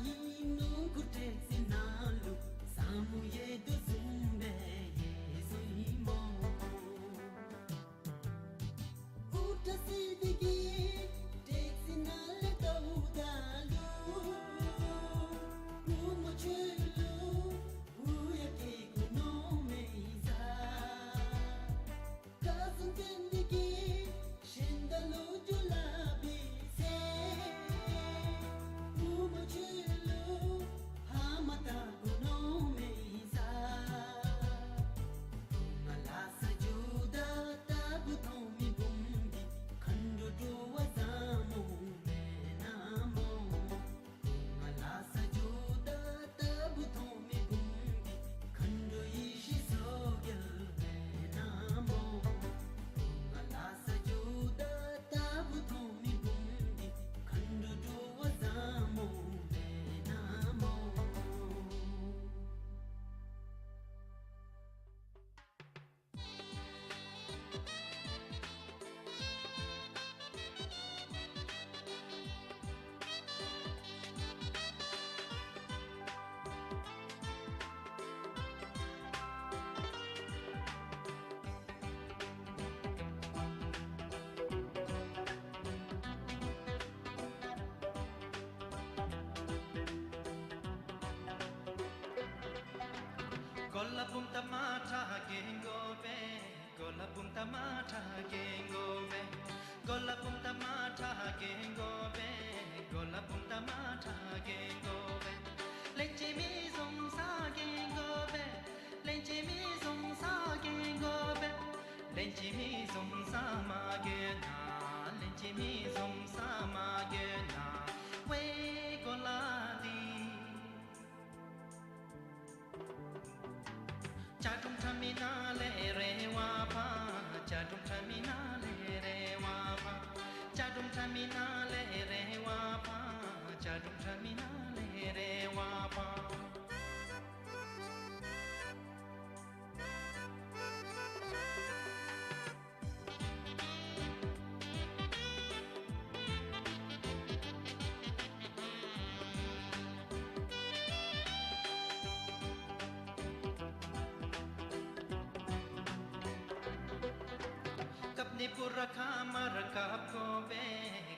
ཡི་སྣུམ་འཁོར་ཊེག་སི་ནང་ལུ་ཟ་མོ་ཡལ་དོ་བཟུམ་སྦེ་ཡལ་སོ་ཡི་སྨོ། དབུ་སྐྲ་བསིལ་ཏེ་གི་ཊེག་སི་ནང་ལས་བལྟཝ་ད་ལུ། བུམོ་ཁྱོད་ལུ་འུ་ཡ་སྐྱེ་དགོ་མནོ་མི་ཟ། བཀའ་གསུང་སྟོན་ཏེ་གི་གཞན་དག་ལུ་འགྱོ་སླབ་པའི་ཚེ། བུམོ་ཁྱོད་ལུ་ཧ་མ་ལྟ་དགོ་མནོ་མི་ཟ། བུ་ང་ལ་ས་འགྱོ་ད་ལྟ་བུ་མཐོང་མི་བུམོ་འདི་མཁའ་འགྲོ་འགྲོ་བ་བཟང་མོ་མེན་ན་སྨོ། བུ་ང་ལ་ས་འགྱོ་ད་ལྟ་བུ་མཐོང་མི་བུམོ་འདི་མཁའ་འགྲོ་ཡེ་ཤེས་མཚོ་རྒྱལ་མེན་ན་སྨོ། བུ་ང་ལ་ས་འགྱོ་ད་ལྟ་བུ་མཐོང་མི་བུམོ་འདི་མཁའ་འགྲོ་འགྲོ་བ་བཟང་མོ་མེན་ན་སྨོ། གོ་ལ་བུམ་ཐང་མ་ཁྲ་གེ་གོ་བེ། གོ་ལ་བུམ་ཐང་མ་ཁྲ་གེ་གོ་བེ། གོ་ལ་བུམ་ཐང་མ་ཁྲ་གེ་གོ་བེ། གོ་ལ་བུམ་ཐང་མ་ཁྲ་གེ་གོ་བེ། ལན་ཅི་མི་བཟུམ་ས་གེ་གོ་བེ། ལན་ཅི་མི་བཟུམ་ས་གེ་གོ་བེ། ལན་ཅི་མི་བཟུམ་ས་མ་གེ་ན། ལན་ཅི་མི་བཟུམ་ས་མ་གེ་ན། ཝེ་གོ་ལ་འདི། ཅ་དུམ་ཁྲ་མི་ན་ལེ་རེ་ཝ་ཕ། ཅ་དུམ་ཁྲ་མི་ན་ལེ་རེ་ཝ་ཕ། ཅ་དུམ་ཁྲ་མི་ན་ལེ་རེ་ཝ་ཕ། ཅ་དུམ་ཁྲ་མི་ན་ལེ་རེ་ཝ་ཕ། ཀབ་ནི་བུ་ར་ཁ་མ་ར་ཀབ་གོ་བེ།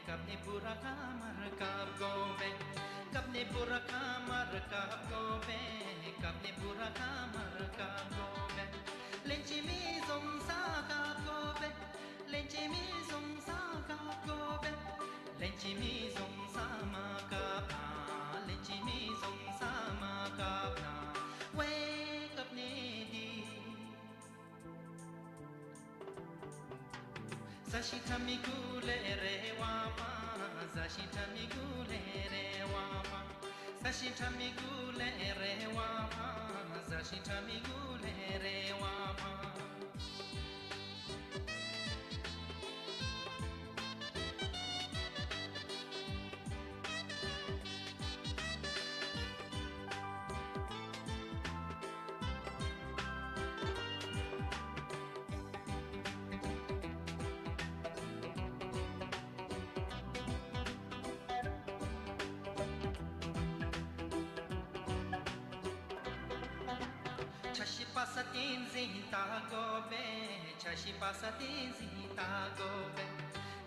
ཀབ་ནི་བུ་ར་ཁ་མ་ར་ཀབ་གོ་བེ། ཀབ་ནི་བུ་ར་ཁ་མ་ར་ཀབ་གོ་བེ། ཀབ་ནི་བུ་ར་ཁ་མ་ར་ཀབ་གོ་བེ། ལན་ཅི་མི་བཟུམ་ས་ཀབ་གོ་བེ། ལན་ཅི་མི་བཟུམ་ས་ཀབ་གོ་བེ། ལན་ཅི་མི་བཟུམ་ས་མ་ཀབ་ན། ལན་ཅི་མི་བཟུམ་ས་མ་ཀབ་ན། ཝེ་ཀབ་ནི་འདི། ཟ་ཞིང་ཁྲ་མི་གུ་ལེ་རེ་ཝ་ཕ། ཟ་ཞིང་ཁྲ་མི་གུ་ལེ་རེ་ཝ་ཕ། ཟ་ཞིང་ཁྲ་མི་གུ་ལེ་རེ་ཝ་ཕ། ཟ་ཞིང་ཁྲ་མི་གུ་ལེ་རེ་ཝ་ཕ། ཆ་ཤས་པ་སངས་བསྟན་འཛིན་ལྟ་དགོ་པས། ཆ་ཤས་པ་སངས་བསྟན་འཛིན་ལྟ་དགོ་པས།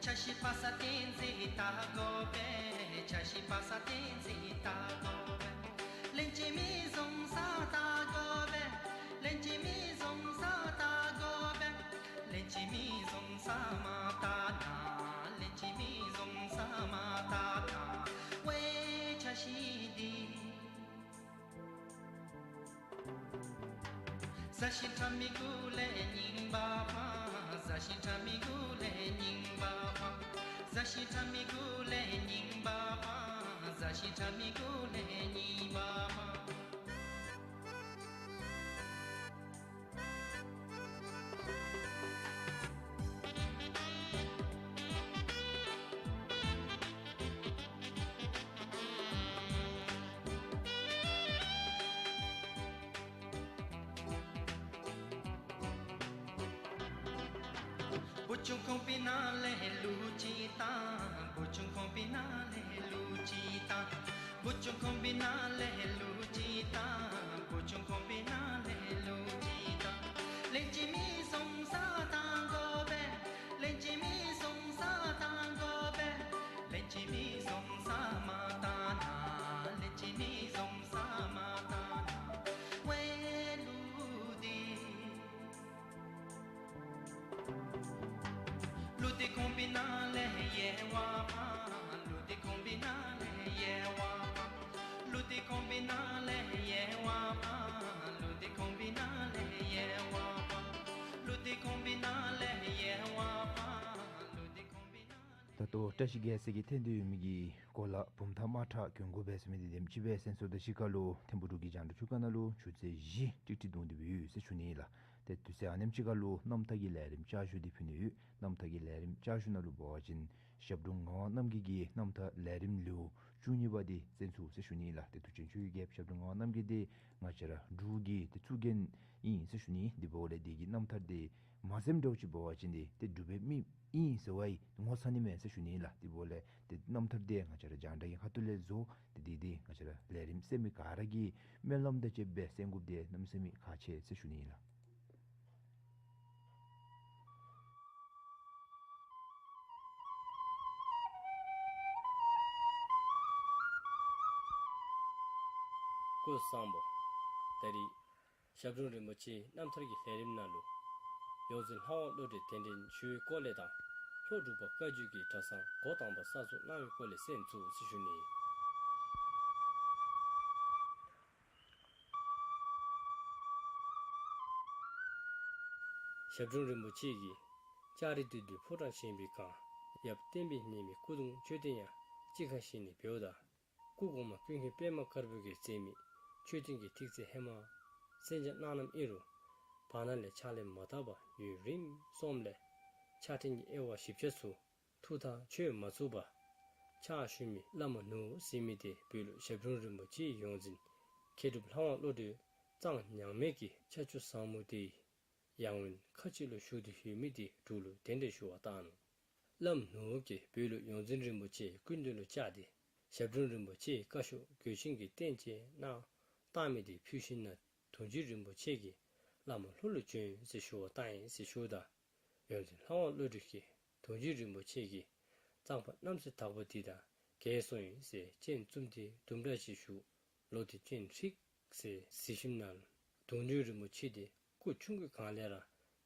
ཆ་ཤས་པ་སངས་བསྟན་འཛིན་ལྟ་དགོ་པས། ཆ་ཤས་པ་སངས་བསྟན་འཛིན་ལྟ་དགོ་པས། ལན་གཅིག་མི་བཟུང་ས་ལྟ་དགོ་པས། ལན་གཅིག་མི་བཟུང་ས་ལྟ་དགོ་པས། ལན་གཅིག་མི་བཟུང་ས་མ་ལྟ་ན། ལན་གཅིག་མི་བཟུང་ས་མ་ལྟ་ན། ཝའེ་ཆ་ཤས་འདི། ཟ་ཞིང་ཁྲ་མི་དགུ་ལས་རྙིང་པ་སྤང་། ཟ་ཞིང་ཁྲ་མི་དགུ་ལས་རྙིང་པ་སྤང་། ཟ་ཞིང་ཁྲ་མི་དགུ་ལས་རྙིང་པ་སྤང་། ཟ་ཞིང་ཁྲ་མི་དགུ་ལས་རྙིང་པ་སྤང་། བུ་ཆུང་ཁང་པའི་ནང་ལས་ལུག་ཅིག་བཏང་། བུ་ཆུང་ཁང་པའི་ནང་ལས་ལུག་ཅིག་བཏང་། བུ་ཆུང་ཁང་པའི་ནང་ལས་ལུག་ཅིག་བཏང་། བུ་ཆུང་ཁང་པའི་ནང་ལས་ལུག་ཅིག་བཏང་། ལན་གཅིག་མི་བཟུང་ས་བཏང་དགོ་པས། ལན་གཅིག་མི་བཟུང་ས་བཏང་དགོ་པས། ལན་གཅིག་མི་བཟུང་ས་མ་བཏང་ན། ལན་གཅིག་མི་བཟུང་ས་མ་བཏང་ན། ཝའེ་ལུག་འདི། ལུག་འདི་ཁང་པའི་ནང་ལས་ཡལ་བ་སྤང་། ལུག་འདི་ཁང་པའི་ནང་ལས་ཡལ་བ་སྤང་། ལུག་འདི་ཁང་པའི་ནང་ལས་ཡལ་བ་སྤང་། ལུག་འདི་ཁང་པའི་ནང་ལས་ཡལ་བ་སྤང་། ལུག་འདི་ཁང་པའི་ནང་ལས་ཡལ་བ་སྤང་། ལུག་འདི་ཁང་པའི་ནང་ལས། ད་ལྟོ་བཀྲ་ཤིས་རྒྱལ་མཚན་གྱིས་འཐེན་ཏེ་ཡོད་མི་གི་གོ་ལ་བུམ་ཐང་དམག་ཁྲག་གྱོན་དགོ་པས་ཟེར་མི་འདི་དེམ་ཅིག་སྦེ་གསན་སོངམ་ད་གཞི་ཁ་ལུ་ཐིམ་ཕུག་འབྲུག་གི་རྒྱང་བསྒྲགས་ཆུ་ཁ་ནང་ལུ་ཆུ་ཚོད་བཞི་ཀྲིག་ཀྲི་རྡུང་སྟེ་སྦེ་ཡོད་ཟེར་ཞུ་ནི་ལགས། ཏེ་དུས་ཚོད་ཨ་ནེམ་ཅིག་ཁ་ལུ་རྣམ་ཐར་གྱི་ལས་རིམ་བསྐྱར་ཞུ་འདི་ཕུལ་ནི་ཡོད། རྣམ་ཐར་གྱི་ལས་རིམ་བསྐྱར་ཞུ་ནང་ལུ་འབད་བ་ཅིན་ཞབས་དྲུང་ངག་དབང་རྣམ་རྒྱལ་གྱི་རྣམ་ཐར་ལས་རིམ་ལེའུ་བཅུ་གཉིས་པ་འདི་གསན་ཚུགས་ཟེར་ཞུ་ནི་ལགས། ཏེ་མདོ་ཆེན་ཆོས་ཀྱི་རྒྱལཔོ་ཞབས་དྲུང་ངག་དབང་རྣམ་རྒྱལ་འདི་ང་བཅས་ར་འབྲུག་གི་ཏེ་གཙུག་རྒྱན་ཨིན་ཟེར་ཞུ་ནི། དེ་འབདཝ་ལས་དེ་གི་རྣམ་ཐར་འདི་མ་གསནམ་འདྲཝ་ཅིག་འབད་བ་ཅིན་འདི་ཏེ་འབྲུག་པའི་མི་ཨིན་ཟེར་བའི་ངོ་ཚ་ནི་མས་ཟེར་ཞུ་ནི་ལགས། དེ་འབདཝ་ལས་ཏེ་རྣམ་ཐར་འདི་ང་བཅས་ར་རྒྱང་བསྒྲགས་ཀྱི་ཁ་ཐུག་ལས་བཟོ་སྟེ་འདི་འདི་ང་བཅས་ར་ལས་རིམ་གསན་མི་ག་ར་གིས་སྨོན་ལམ་དང་བཅསཔ་སྦེ་གསན་དགོཔ་འདི་གནམ་མེད་ས་མེད་ཁག་ཆེ་ཟེར་ཞུ་ནི་ལགས། སྐུ་གཟུགས་བཟང་པོ། ད་རིས་ཞབས་དྲུང་རིན་པོ་ཆེའི་རྣམ་ཐར་གྱི་ལས་རིམ་ནང་ལུ་ཡོངས་འཛིན་ལྷ་དབང་བློ་གྲོས་གདན་འདྲེན་ཞུ་བའི་སྐོར་ལས་དང་ལྷོ་འབྲུག་པ་བཀའ་བརྒྱུད་ཀྱི་གྲྭ་ཚང་འགོ་དང་པ་གསར་འཛུགས་གནང་བའི་སྐོར་ལས་གསན་ཚུགས་ཟེར་ཞུ་ནི། ཞབས་དྲུང་རིན་པོ་ཆེ་གིས་ལྕགས་རི་བདུད་འདུལ་ཕོ་བྲང་བཞེངས་པའི་སྒང་ཡབ་བསྟན་པའི་ཉི་མའི་སྐུ་གདུང་མཆོད་རྟེན་ཡང་གཅིག་ཁར་བཞེངས་ནས་འབདཝ་ད་སྐུ་གོང་མ་ཀུན་མཁྱེན་པདྨ་དཀར་པོ་གིས་མཛད་མི་མཆོད་རྟེན་གྱི་ཐིག་ཚད་ཧེ་མ་གསན་བཞེངས་གནང་གནངམ་ཨིན་རུང་བར་ན་ལས་ཕྱག་ལེན་མ་དག་པར་ཡུན་རིངམོ་སོངམ་ལས་ཕྱག་ཕྲེང་གི་དབྱེ་བ་བཞི་བརྒྱ་ཚུ་ཐུགས་ཐག་ཆོད་མ་ཚུགས་པར་ཕྱག་ཞུ་མི་བླམ་ནོར་བུ་ཟེར་མི་དེ་བོད་ལུ་ཞབས་དྲུང་རིན་པོ་ཆེའི་ཡོངས་འཛིན་མཁས་གྲུབ་ལྷ་དབང་བློ་གྲོས་གཙང་ཉག་མེད་ཀྱི་ཆ་ཆུ་ཟངས་མུ་དེ་ཡང་དབེན་ཁ་ཅིག་ལུ་བཞུགས་ཏེ་ཡོད་མི་དེ་འབྲུག་ལུ་གདན་འདྲེན་ཞུ་བར་བཏང་ནུག། བླམ་ནོར་བུ་གིས་བོད་ལུ་ཡོངས་འཛིན་རིན་པོ་ཆེ་སྐུ་མདུན་ལུ་བཅར་ཏེ་ཞབས་དྲུང་རིན་པོ་ཆེའི་བཀའ་ཤོག་གོས་ཆེན་གྱི་རྟེན་ཅིག་གནང་བཏང་མི་དེ་ཕུལ་ཞིནམ་ལས་དུང་འཇིགས་རིན་པོ་ཆེ་གིས་བླམ་ལྷོ་ལུ་བྱོན་ཟེར་ཞུ་བར་བཏང་ཡི་ཟེར་ཞུཝ་ད་ཡོངས་འཛིན་ལྷ་དབང་བློ་གྲོས་ཀྱིས་དུང་འཇིགས་རིན་པོ་ཆེ་གིས་གཙང་པ་རྣམ་སྲས་དྭགས་པོ་འདི་དང་རྒས་སོང་ཡི་ཟེར་སྤྱན་བཙུམས་ཏེ་དུམ་གྲ་ཅིག་བཞུགས། ལོ་དེ་སྤྱན་འཁྲིགས་ཟེར་གཟིགས་ཞིནམ་ལས་དུང་འཇིགས་རིན་པོ་ཆེ་དེ་སྐུ་ཆུང་ཀུའི་སྒང་ལས་ར་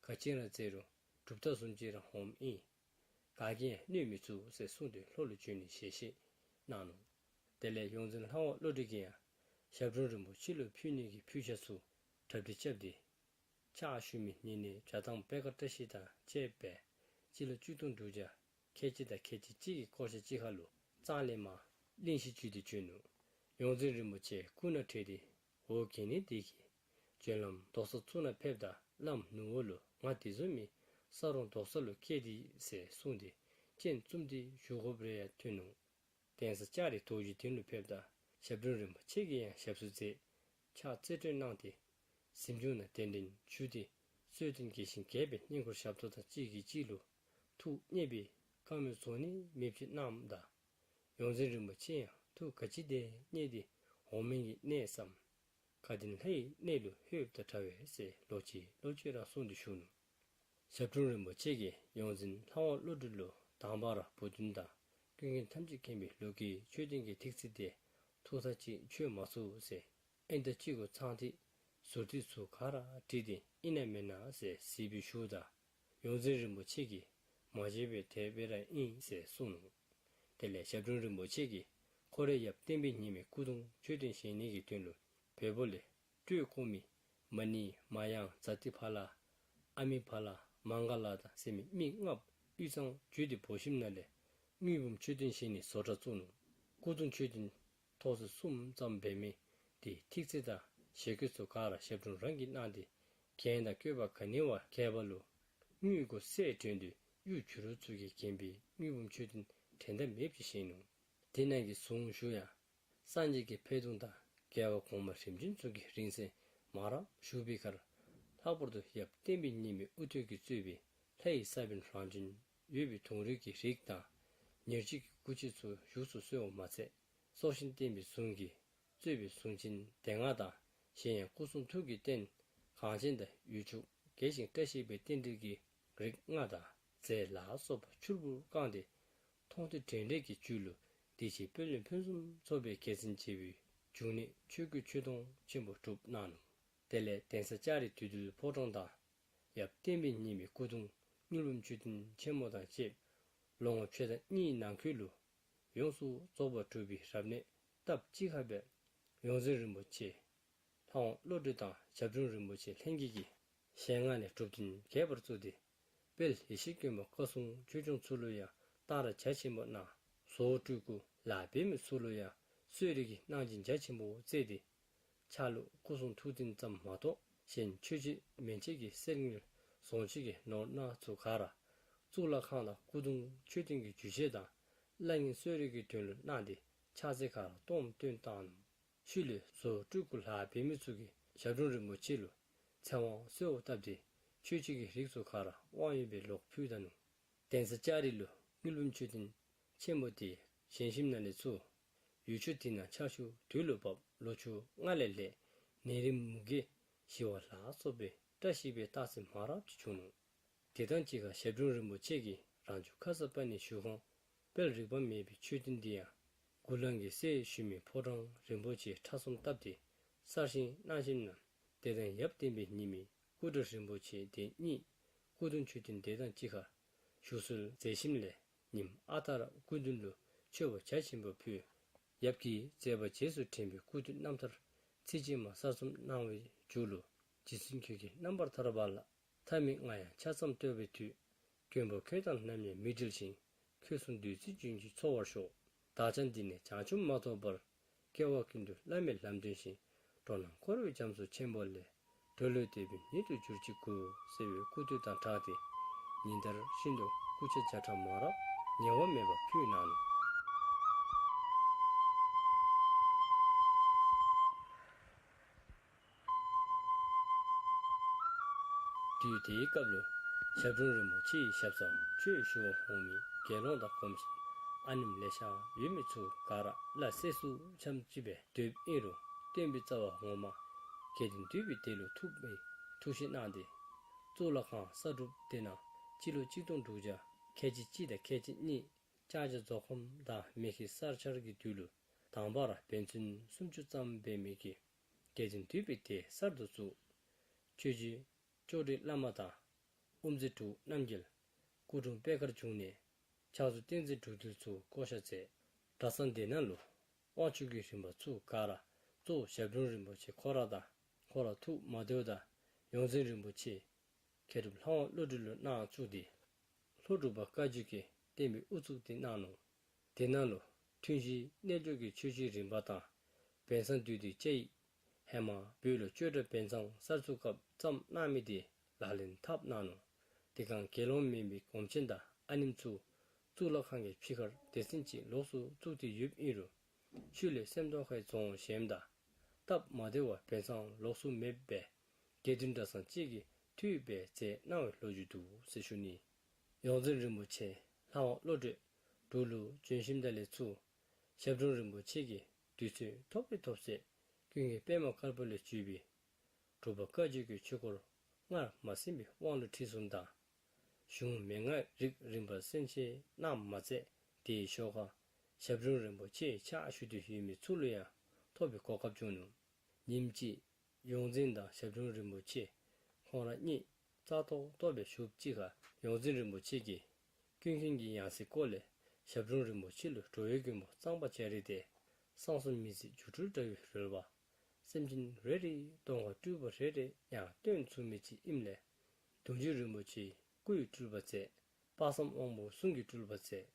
ག་ཅི་ར་མཛད་རུང་གྲུབ་རྟགས་བཟུམ་ཅིག་ར་འོངམ་ཨིན། ག་གིས་ཡང་གནོད་མི་ཚུགས་ཟེར་གསུངས་ཏེ་ལྷོ་ལུ་བྱོན་ནི་ཞལ་བཞེས་གནང་ནུག། དེ་ལས་ཡོངས་འཛིན་ལྷ་དབང་བློ་གྲོས་ཀྱིས་ཡང་ཞབས་དྲུང་རིན་པོ་ཆེ་ལུ་ཕུལ་ནི་གི་ཕུལ་ཆས་ཚུ་གྲ་སྒྲིག་རྐྱབ་སྟེ་ཕྱག་ཞུ་མི་ཉེ་གནས་བྱ་བཏང་པད་དཀར་བཀྲ་ཤིས་དང་བཅས་པའི་སྤྱི་ལོ་གཅིག་སྟོང་དྲུག་བརྒྱ་ཁལ་གཅིག་དང་ཁལ་གཅིག་གཅིག་གི་སྐོར་ཞག་གཅིག་ཁར་ལུ་གཙང་གླིང་མར་གླིང་བཞི་བརྒྱུད་དེ་བྱོན་ནུག། ཡོངས་འཛིན་རིན་པོ་ཆེ་སྐུ་ན་བགྲེས་ཏེ་འོ་བརྒྱལ་ནི་དེ་གིས་བྱོན་ལམ་རྡོག་རྩ་ཚུ་ནང་ཕེབས་ད་བླམ་ནོར་བུ་ལུ་ང་དེ་བཟུམ་མའི་ས་རོང་རྡོག་རྩ་ལུ་སྐྱེས་ཏེ་ཟེར་གསུངས་ཏེ་སྤྱན་བཙུམས་ཏེ་བཞུགས་དགོཔ་རེ་ཡང་ཐོན་ནུག། གདན་ས་ལྕགས་རི་རྡོ་རྗེ་གདན་ལུ་ཕེབས་ད་ཞབས་དྲུང་རིན་པོ་ཆེ་གིས་ཡང་ཞབས་བསུ་མཛད། ཕྱག་རྩེ་སྤྲོད་གནང་སྟེ་གཟིམ་ཆུང་ནང་གདན་འདྲེན་ཞུ་སྟེ་རྩོད་ལྡན་རྒྱས་ཤིང་རྒྱས་པའི་བསྙེན་བཀུར་ཞབས་ཏོག་དང་གཅིག་གིས་གཅིག་ལུ་ཐུགས་མཉེས་པའི་བཀའ་མོལ་རྫོགས་ནི་མེདཔ་ཅིག་གནངམ་ད་ཡོངས་འཛིན་རིན་པོ་ཆེ་ཡང་ཐུགས་ག་ཅི་དེ་མཉེས་ཏེ་འོག་མིན་གྱི་གནས་སམ་ དགའ་ལྡན་ལྷ་ཡི་གནས་ལུ་ལྷོདཔ་དང་འདྲ་བས་ཟེར་ལོག་ཅི་ལོག་ཅི་ར་གསུངས་ཏེ་བཞུགས་ནུག། ཞབས་དྲུང་རིན་པོ་ཆེ་གིས་ཡོངས་འཛིན་ལྷ་དབང་བློ་གྲོས་ལུ་དང་པ་ར་བུ་སྟོན་དང་ཀུན་མཁྱེན་ཐམས་ཅད་མཁྱེན་པའི་ལུགས་ཀྱི་མཆོད་རྟེན་གྱི་ཐིག་ཚད་དེ་ཐུགས་ས་ཅིག་ཆོད་མ་ཚུགས་ཟེར། ཨིན་ད་ཅི་གུ་ཚངས་ཐིག་ཟུར་ཐིག་ཚུ་ག་ར་བྲིས་ཏེ་ཨིན་ན་མེན་ན་ཟེར་གཟིགས་པའི་ཤུལ་དང་ཡོངས་འཛིན་རིན་པོ་ཆེ་གིས་མ་བརྗེད་པའི་དད་པ་ར་ཨིན་ཟེར་གསུངས་ནུག། དེ་ལས་ཞབས་དྲུང་རིན་པོ་ཆེ་གིས་ཁོ་རའི་ཡབ་བསྟན་པའི་ཉི་མའི་སྐུ་གདུང་མཆོད་རྟེན་བཞེངས་ནི་གི་དོན་ལུ་བལ་པོ་ལས་སྤྲོས་བཀོད་མི་མ་ཎི་མ་ཡང་ཛ་ཏི་ཕ་ལ་ཨ་མི་ཕ་ལ་མངྒ་ལ་དང་ཟེར་མི་མི་ལྔ་དབུས་གཙང་བརྒྱུད་དེ་འབོ་ཞིནམ་ལས་དངུལ་འབུམ་མཆོད་རྟེན་བཞེངས་ནི་བཟོ་གྲྭ་བཙུགས་ནུག། སྐུ་གདུང་མཆོད་རྟེན་ཐོག་སོ་གསུམ་ཙམ་འབད་མི་དེ་ཐིག་ཚད་དང་ཞལ་བཀོད་ཚུ་ག་ར་ཞབས་དྲུང་རང་གིས་གནང་སྟེ་འགན་དང་བཀོད་པ་ག་ནི་བ་འགལ་བ་ལུ་དངུལ་གུ་སེ་བྲན་དུ་གཡུ་བྱུ་རུ་ཚུ་གིས་བརྒྱན་པའི་དངུལ་འབུམ་མཆོད་རྟེན་འགྲན་ཟླ་མེདཔ་ཅིག་བཞེངས་ནུག། དེ་ནང་གི་གཟུངས་ཞུ་ཡང་སངས་རྒྱས་ཀྱི་འཕེལ་གདུང་དང་རྒྱལ་བ་གོང་མ་རིམ་བྱོན་ཚུ་གི་རིང་བསྲེལ་མང་རབས་བཞུགས་པའི་ཁར་ལྷག་པར་དུ་ཡབ་བསྟན་པའི་ཉི་མའི་དབུ་ཐོད་ཀྱིས་གཙོས་པའི་ལྷ་ཡི་ས་བོན་རང་བྱོན་འོད་པའི་དུང་རུས་ཀྱི་རིགས་དང་ཉེར་གཅིག་གི་སྐུ་ཆས་ཚུ་བཞུགས་སུ་གསོལ་བ་མ་ཚད་སྲོག་ཤིང་བསྟན་པའི་གཟུངས་ཀྱིས་གཙོས་པའི་གཟུངས་ཆེན་སྡེ་ལྔ་དང་གཞན་ཡང་སྐུ་གསུང་ཐུགས་ཀྱི་རྟེན་གངས་ཅན་དང་ཡུལ་ཕྱོགས་རྒྱས་ཤིང་བཀྲ་ཤིས་པའི་རྟེན་འབྲེལ་གྱི་རིགས་ལྔ་དང་རྫས་ལ་སོགས་པ་ཕྱུར་བུར་བཀང་སྟེ་མཐོང་ཐོས་དྲན་འདྲེན་གྱི་རྒྱུད་ལུ་བདེ་སྐྱིད་དཔལ་ཡོན་ཕུན་སུམ་ཚོགས་པའི་རྒྱལ་མཚན་བྱེད་པའི་འབྱུང་གནས་ཆོས་སྐུའི་མཆོད་སྡོང་ཆེན་པོ་གྲུབ་གནང་ནུག། དེ་ལས་གདན་ས་ལྕགས་རི་བདུད་འདུལ་ཕོ་བྲང་དང་ཡབ་བསྟན་པའི་ཉི་མའི་སྐུ་གདུང་དངུལ་འབུམ་མཆོད་རྟེན་ཆེན་མོ་དང་བཅས་ལོ་ངོ་ཕྱེད་དང་གཉིས་ནང་འཁོད་ལུ་ཡོངས་སུ་རྫོགས་པ་གྲུབ་པའི་རབ་གནས་སྟབས་གཅིག་ཁར་སྦེ་ཡོངས་འཛིན་རིན་པོ་ཆེ་ལྷ་དབང་བློ་གྲོས་དང་ཞབས་དྲུང་རིན་པོ་ཆེ་ལྷན་རྒྱས་ཀྱིས་ཞལ་སྔ་ནས་སྒྲུབ་ཐུན་རྒྱས་པར་བཙུགས་ཏེ་དཔལ་ཡེ་ཤེས་མགོན་པོ་བཀའ་སྲུང་ཆོས་སྐྱོང་ཚུ་ལུ་ཡང་གཏང་རག་རྒྱ་ཆེན་པོ་གནང་། བཟོ་སྤྲུལ་སྐུ་ལཱ་འབད་མི་ཚུ་ལུ་ཡང་གསོལ་རས་ཀྱི་གནང་སྦྱིན་རྒྱ་ཆེན་པོ་སྩལ་ཏེ་ཕྱག་ལུ་སྐུ་གསུང་ཐུགས་རྟེན་ཙམ་མ་གཏོགས་གཞན་མཆོད་བྱེད་མན་ཆད་ཀྱི་གསེར་དངུལ་ཟོང་ཆེན་གྱི་ནོར་སྣ་ཚུ་ག་ར་གཙུག་ལག་ཁང་དང་སྐུ་གདུང་མཆོད་རྟེན་གྱི་རྒྱུ་ཆས་དང་གླ་རྔན་གསོལ་རས་ཀྱི་དོན་ལུ་གནང་སྟེ་ཕྱག་འཚལ་ག་ར་སྟོངམ་བཏོན་བཏང་ནུག། ཤུལ་ལས་བཟོ་སྤྲུལ་སྐུ་ལཱ་འབད་མི་ཚུ་གིས་ཞབས་དྲུང་རིན་པོ་ཆེ་ལུ་ཚེ་དབང་གསོལཝ་བཏབ་སྟེ་མཆོད་བྱེད་ཀྱི་རིགས་ཚུ་ག་ར་དབང་ཡོད་པའི་ལོག་ཕུལ་ད་ནུག། གདན་ས་ལྕགས་རི་ལུ་དངུལ་འབུམ་མཆོད་རྟེན་ཆེན་པོ་དེ་བཞེངས་ཞིནམ་ལས་ཚུར་ཡུལ་ཕྱོགས་དེ་ནང་ཆར་ཆུ་དུས་ལུ་བབས། ལོ་ཕྱུགས་སྔར་ལས་ལེགས། ནད་རིམས་མུ་གེ་ཞི་བ་ལ་སོགས་པའི་བཀྲ་ཤིས་པའི་རྟགས་མཚན་མང་རབས་ཅིག་བྱུང་ནུག། དེ་དང་གཅིག་ཁར་ཞབས་དྲུང་རིན་པོ་ཆེ་གིས་རང་བྱུང་ཁརྶ་པཱ་ཎི་བཞུགས་ཁང་དཔལ་རིག་པ་མེད་པའི་མཆོད་རྟེན་འདི་ཡང་དགུ་ལང་གི་སྲས་ཞུ་མི་ཕོ་བྲང་རིན་པོ་ཆེ་ཕྲ་གསུམ་བཏབ་སྟེ་གསར་བཞེངས་གནང་ཞིནམ་ལས་དེ་དང་ཡབ་བསྟན་པའི་ཉི་མའི་སྐུ་འདྲ་རིན་པོ་ཆེ་དེ་གཉིས་སྐུ་གདུང་མཆོད་རྟེན་དེ་དང་གཅིག་ཁར་བཞུགས་གསོལ་མཛད་ཞིནམ་ལས་ཉིནམ་ཨ་རྟག་ར་སྐུ་མདུན་ལུ་མཆོད་པ་རྒྱ་ཆེན་པོ་ཕུལ། ཡབ་ཀྱི་མཛད་པ་རྗེས་སུ་དྲན་པའི་སྐུ་མདུན་རྣམ་ཐར་ཚིག་བཅད་མ་གསར་རྩོམ་གནང་བའི་མཇུག་ལུ། རྗེ་བཙུན་ཁྱོད་ཀྱི་རྣམ་པར་ཐར་པ་ལ། མཐའ་མེད་མངའ་ཡང་ཆ་ཙམ་བསྟོད་པའི་མཐུས། མགོན་པོ་ཁྱོད་དང་ནམ་ཡང་མི་འབྲལ་ཞིང་། ཁྱོད་གསུང་བདུད་རྩིའི་རྒྱུན་གྱིས་འཚོ་བར་ཤོག། བདག་ཅག་འདི་ནས་བྱང་ཆུབ་མ་ཐོབ་བར། སྐྱེ་བ་ཀུན་ཏུ་བླ་མེད་ལམ་སྟོན་ཞིང་། འགྲོ་རྣམས་འཁོར་བའི་རྒྱ་མཚོ་ཆེན་པོ་ལས། སྒྲོལ་ལུས་འདེབས་པའི་ཉིད་དུ་གྱུར་ཅིག་གུ། ཟེར་བའི་སྐུ་མདུན་དང་སྦྲགས་ཏེ་ཉིན་ལྟར་ཤིན་ཏུ་སྐུ་ཕྱག་བརྒྱ་ཕྲག་མང་རབས་ཉེ་བ་མེད་པར་ཕུལ་གནང་ནུག། དུས་དེའི་སྐབས་ལུ་ཞབས་དྲུང་རིན་པོ་ཆེའི་ཞབས་སར་ཆོས་ཞུ་བར་འོང་མི་དགེ་སློང་དང་སྒོམ་ཆེན་ཨ་ནེམོ་ལེ་ཤ་ཡོད་མི་ཚུ་ག་ར་བླ་སེར་སུ་འཆམ་ཅིག་སྦེ་སྡོདཔ་ཨིན་རུང་སྟོན་པའི་རྩ་བ་ངོ་མ་དགེ་འདུན་འདུས་པའི་སྡེ་ལུ་ཐུགས་པའི་ཐུགས་བཞེད་གནང་སྟེ་གཙུག་ལག་ཁང་གསར་སྒྲུབ་དེ་ནང་སྤྱི་ལོ་གཅིག་སྟོང་དྲུག་བརྒྱ་ཁལ་གཅིག་གཅིག་དང་ཁལ་གཅིག་གཉིས་ལྕང་སྐྱ་རྫོགས་ཁམས་དང་མེ་ཁྱི་གསར་འཆར་གྱི་དུས་ལུ་དང་པ་ར་བན་བཙུན་སུམ་ཅུ་ཙམ་འབད་མི་གིས་དགེ་འདུན་འདུས་པའི་སྡེ་གསར་དུ་བཙུགས། ཆོས་རྗེ་ཅོག་སྒྲིལ་བླ་མ་དང་དབུ་མཛད་དྲུག་རྣམ་རྒྱལ། སྐུ་འཁྲུངས་པད་དཀར་འབྱུང་གནས། ཕྱག་མཛོད་བསྟན་འཛིན་འབྲུག་རྒྱལ་ཚུ་བསྐོ་བཞག་མཛད། གྲྭ་ཚང་འདི་ནང་ལུ་དབང་ཆོག་གི་རིམ་པ་ཚུ་ག་ར་གཙོ་བོ་ཞབས་དྲུང་རིན་པོ་ཆེ་ཁོ་ར་དང་ཁོ་ར་ཐུགས་མ་བདེཝ་དང་ཡོངས་འཛིན་རིན་པོ་ཆེ་མཁས་གྲུབ་ལྷ་དབང་བློ་གྲོས་ལུ་གནང་བཅུག་སྟེ་ལྷོ་འབྲུག་པ་བཀའ་བརྒྱུད་ཀྱི་བསྟན་པའི་དབུ་བཙུགས་ཏེ་གནང་ནུག། དེ་ནང་ལུ་ཐུན་བཞིའི་རྣལ་འབྱོར་གྱི་ཆོས་བཞིའི་རིམ་པ་དང་བན་གསང་འདུས་སྡེའི་བཅའ་ཡིག་ཧེ་མ་བོད་ལུ་ཆོས་གྲྭ་བན་གསང་གསར་བཙུགས་སྐབས་བརྩམས་གནང་མི་དེ་ལག་ལེན་འཐབ་གནང་ནུག། དེ་སྒང་དགེ་སློང་མིན་པའི་སྒོམ་ཆེན་དང་ཨ་ནེམོ་ཚུ་གཙུག་ལག་ཁང་གི་ཕྱི་ཁར་སྡེ་ཚན་ཅིག་ལོགས་སུ་བཙུགས་ཏེ་ཡོདཔ་ཨིན་རུང་ཤུལ་ལས་སེམས་རྟོགས་ཁའི་རྫོང་གཞནམ་དང་སྟབས་མ་བདེ་བར་བན་གསང་ལོགས་སུ་མེདཔ་སྦེ་དགེ་འདུན་གྲྭ་ཚང་གཅིག་གིས་འཐུས་སྦེ་མཛད་གནང་བའི་ལོ་རྒྱུས་འདུག་ཟེར་ཞུ་ནི། ཡོངས་འཛིན་རིན་པོ་ཆེ་ལྷ་དབང་བློ་གྲོས་འབྲུག་ལུ་བྱོན་ཞིནམ་ད་ལས་ཚུར་ཞབས་དྲུང་རིན་པོ་ཆེ་གིས་དུས་ཚོད་ཐོབ་པའི་ཐོབ་ཚད་ ཀུན་མཁྱེན་པདྨ་དཀར་པོ་ལས་བརྒྱུད་པའི་དྲུག་པ་བཀའ་བརྒྱུད་ཀྱི་ཆོས་སྐོར་སྔར་མ་ཟིན་པའི་དབང་ལུང་ཁྲིད་གསུམ་དང་། གཞུང་མན་ངག་རིགས་རིམ་པར་གསན་ཆེད་གནང་མ་ཚད་དེའི་ཞོར་ཁར་ཞབས་དྲུང་རིན་པོ་ཆེ་ཕྱག་ཞུ་འདོད་ཡོད་མི་ཚུ་ལུ་ཡང་ཐོབ་པའི་གོ་སྐབས་བྱུང་ནུག། ཉིནམ་གཅིག་ཡོངས་འཛིན་དང་ཞབས་དྲུང་རིན་པོ་ཆེ་ཁོང་ར་གཉིས་རྩ་ཏོག་ཏོ་སྦེ་བཞུགསཔ་ཅིག་ཁར་ཡོངས་འཛིན་རིན་པོ་ཆེ་གིས་ཀུན་མཁྱེན་གྱི་ཡང་སྲིད་སྐོར་ལས་ཞབས་དྲུང་རིན་པོ་ཆེ་ལུ་འགྲོ་བའི་མགོན་པོ་གཙང་པ་ལྕགས་རི་སྟེ་གསང་གསུམ་མི་ཟད་སྒྱུ་འཕྲུལ་དྲྭ་བའི་རོལ་པ་སེམས་ཅན་རེ་རེའི་གདོང་ཁར་སྤྲུལ་པ་རེ་རེ་ཡང་སྟོན་ཚུགས་མི་ཅིག་ཨིནམ་ལས། གདུང་བརྒྱུད་རིན་པོ་ཆེའི་སྐུའི་སྤྲུལ་པ་མཛད། དཔག་བསམ་དབང་པོ་གསུང་གི་སྤྲུལ་པ་མཛད།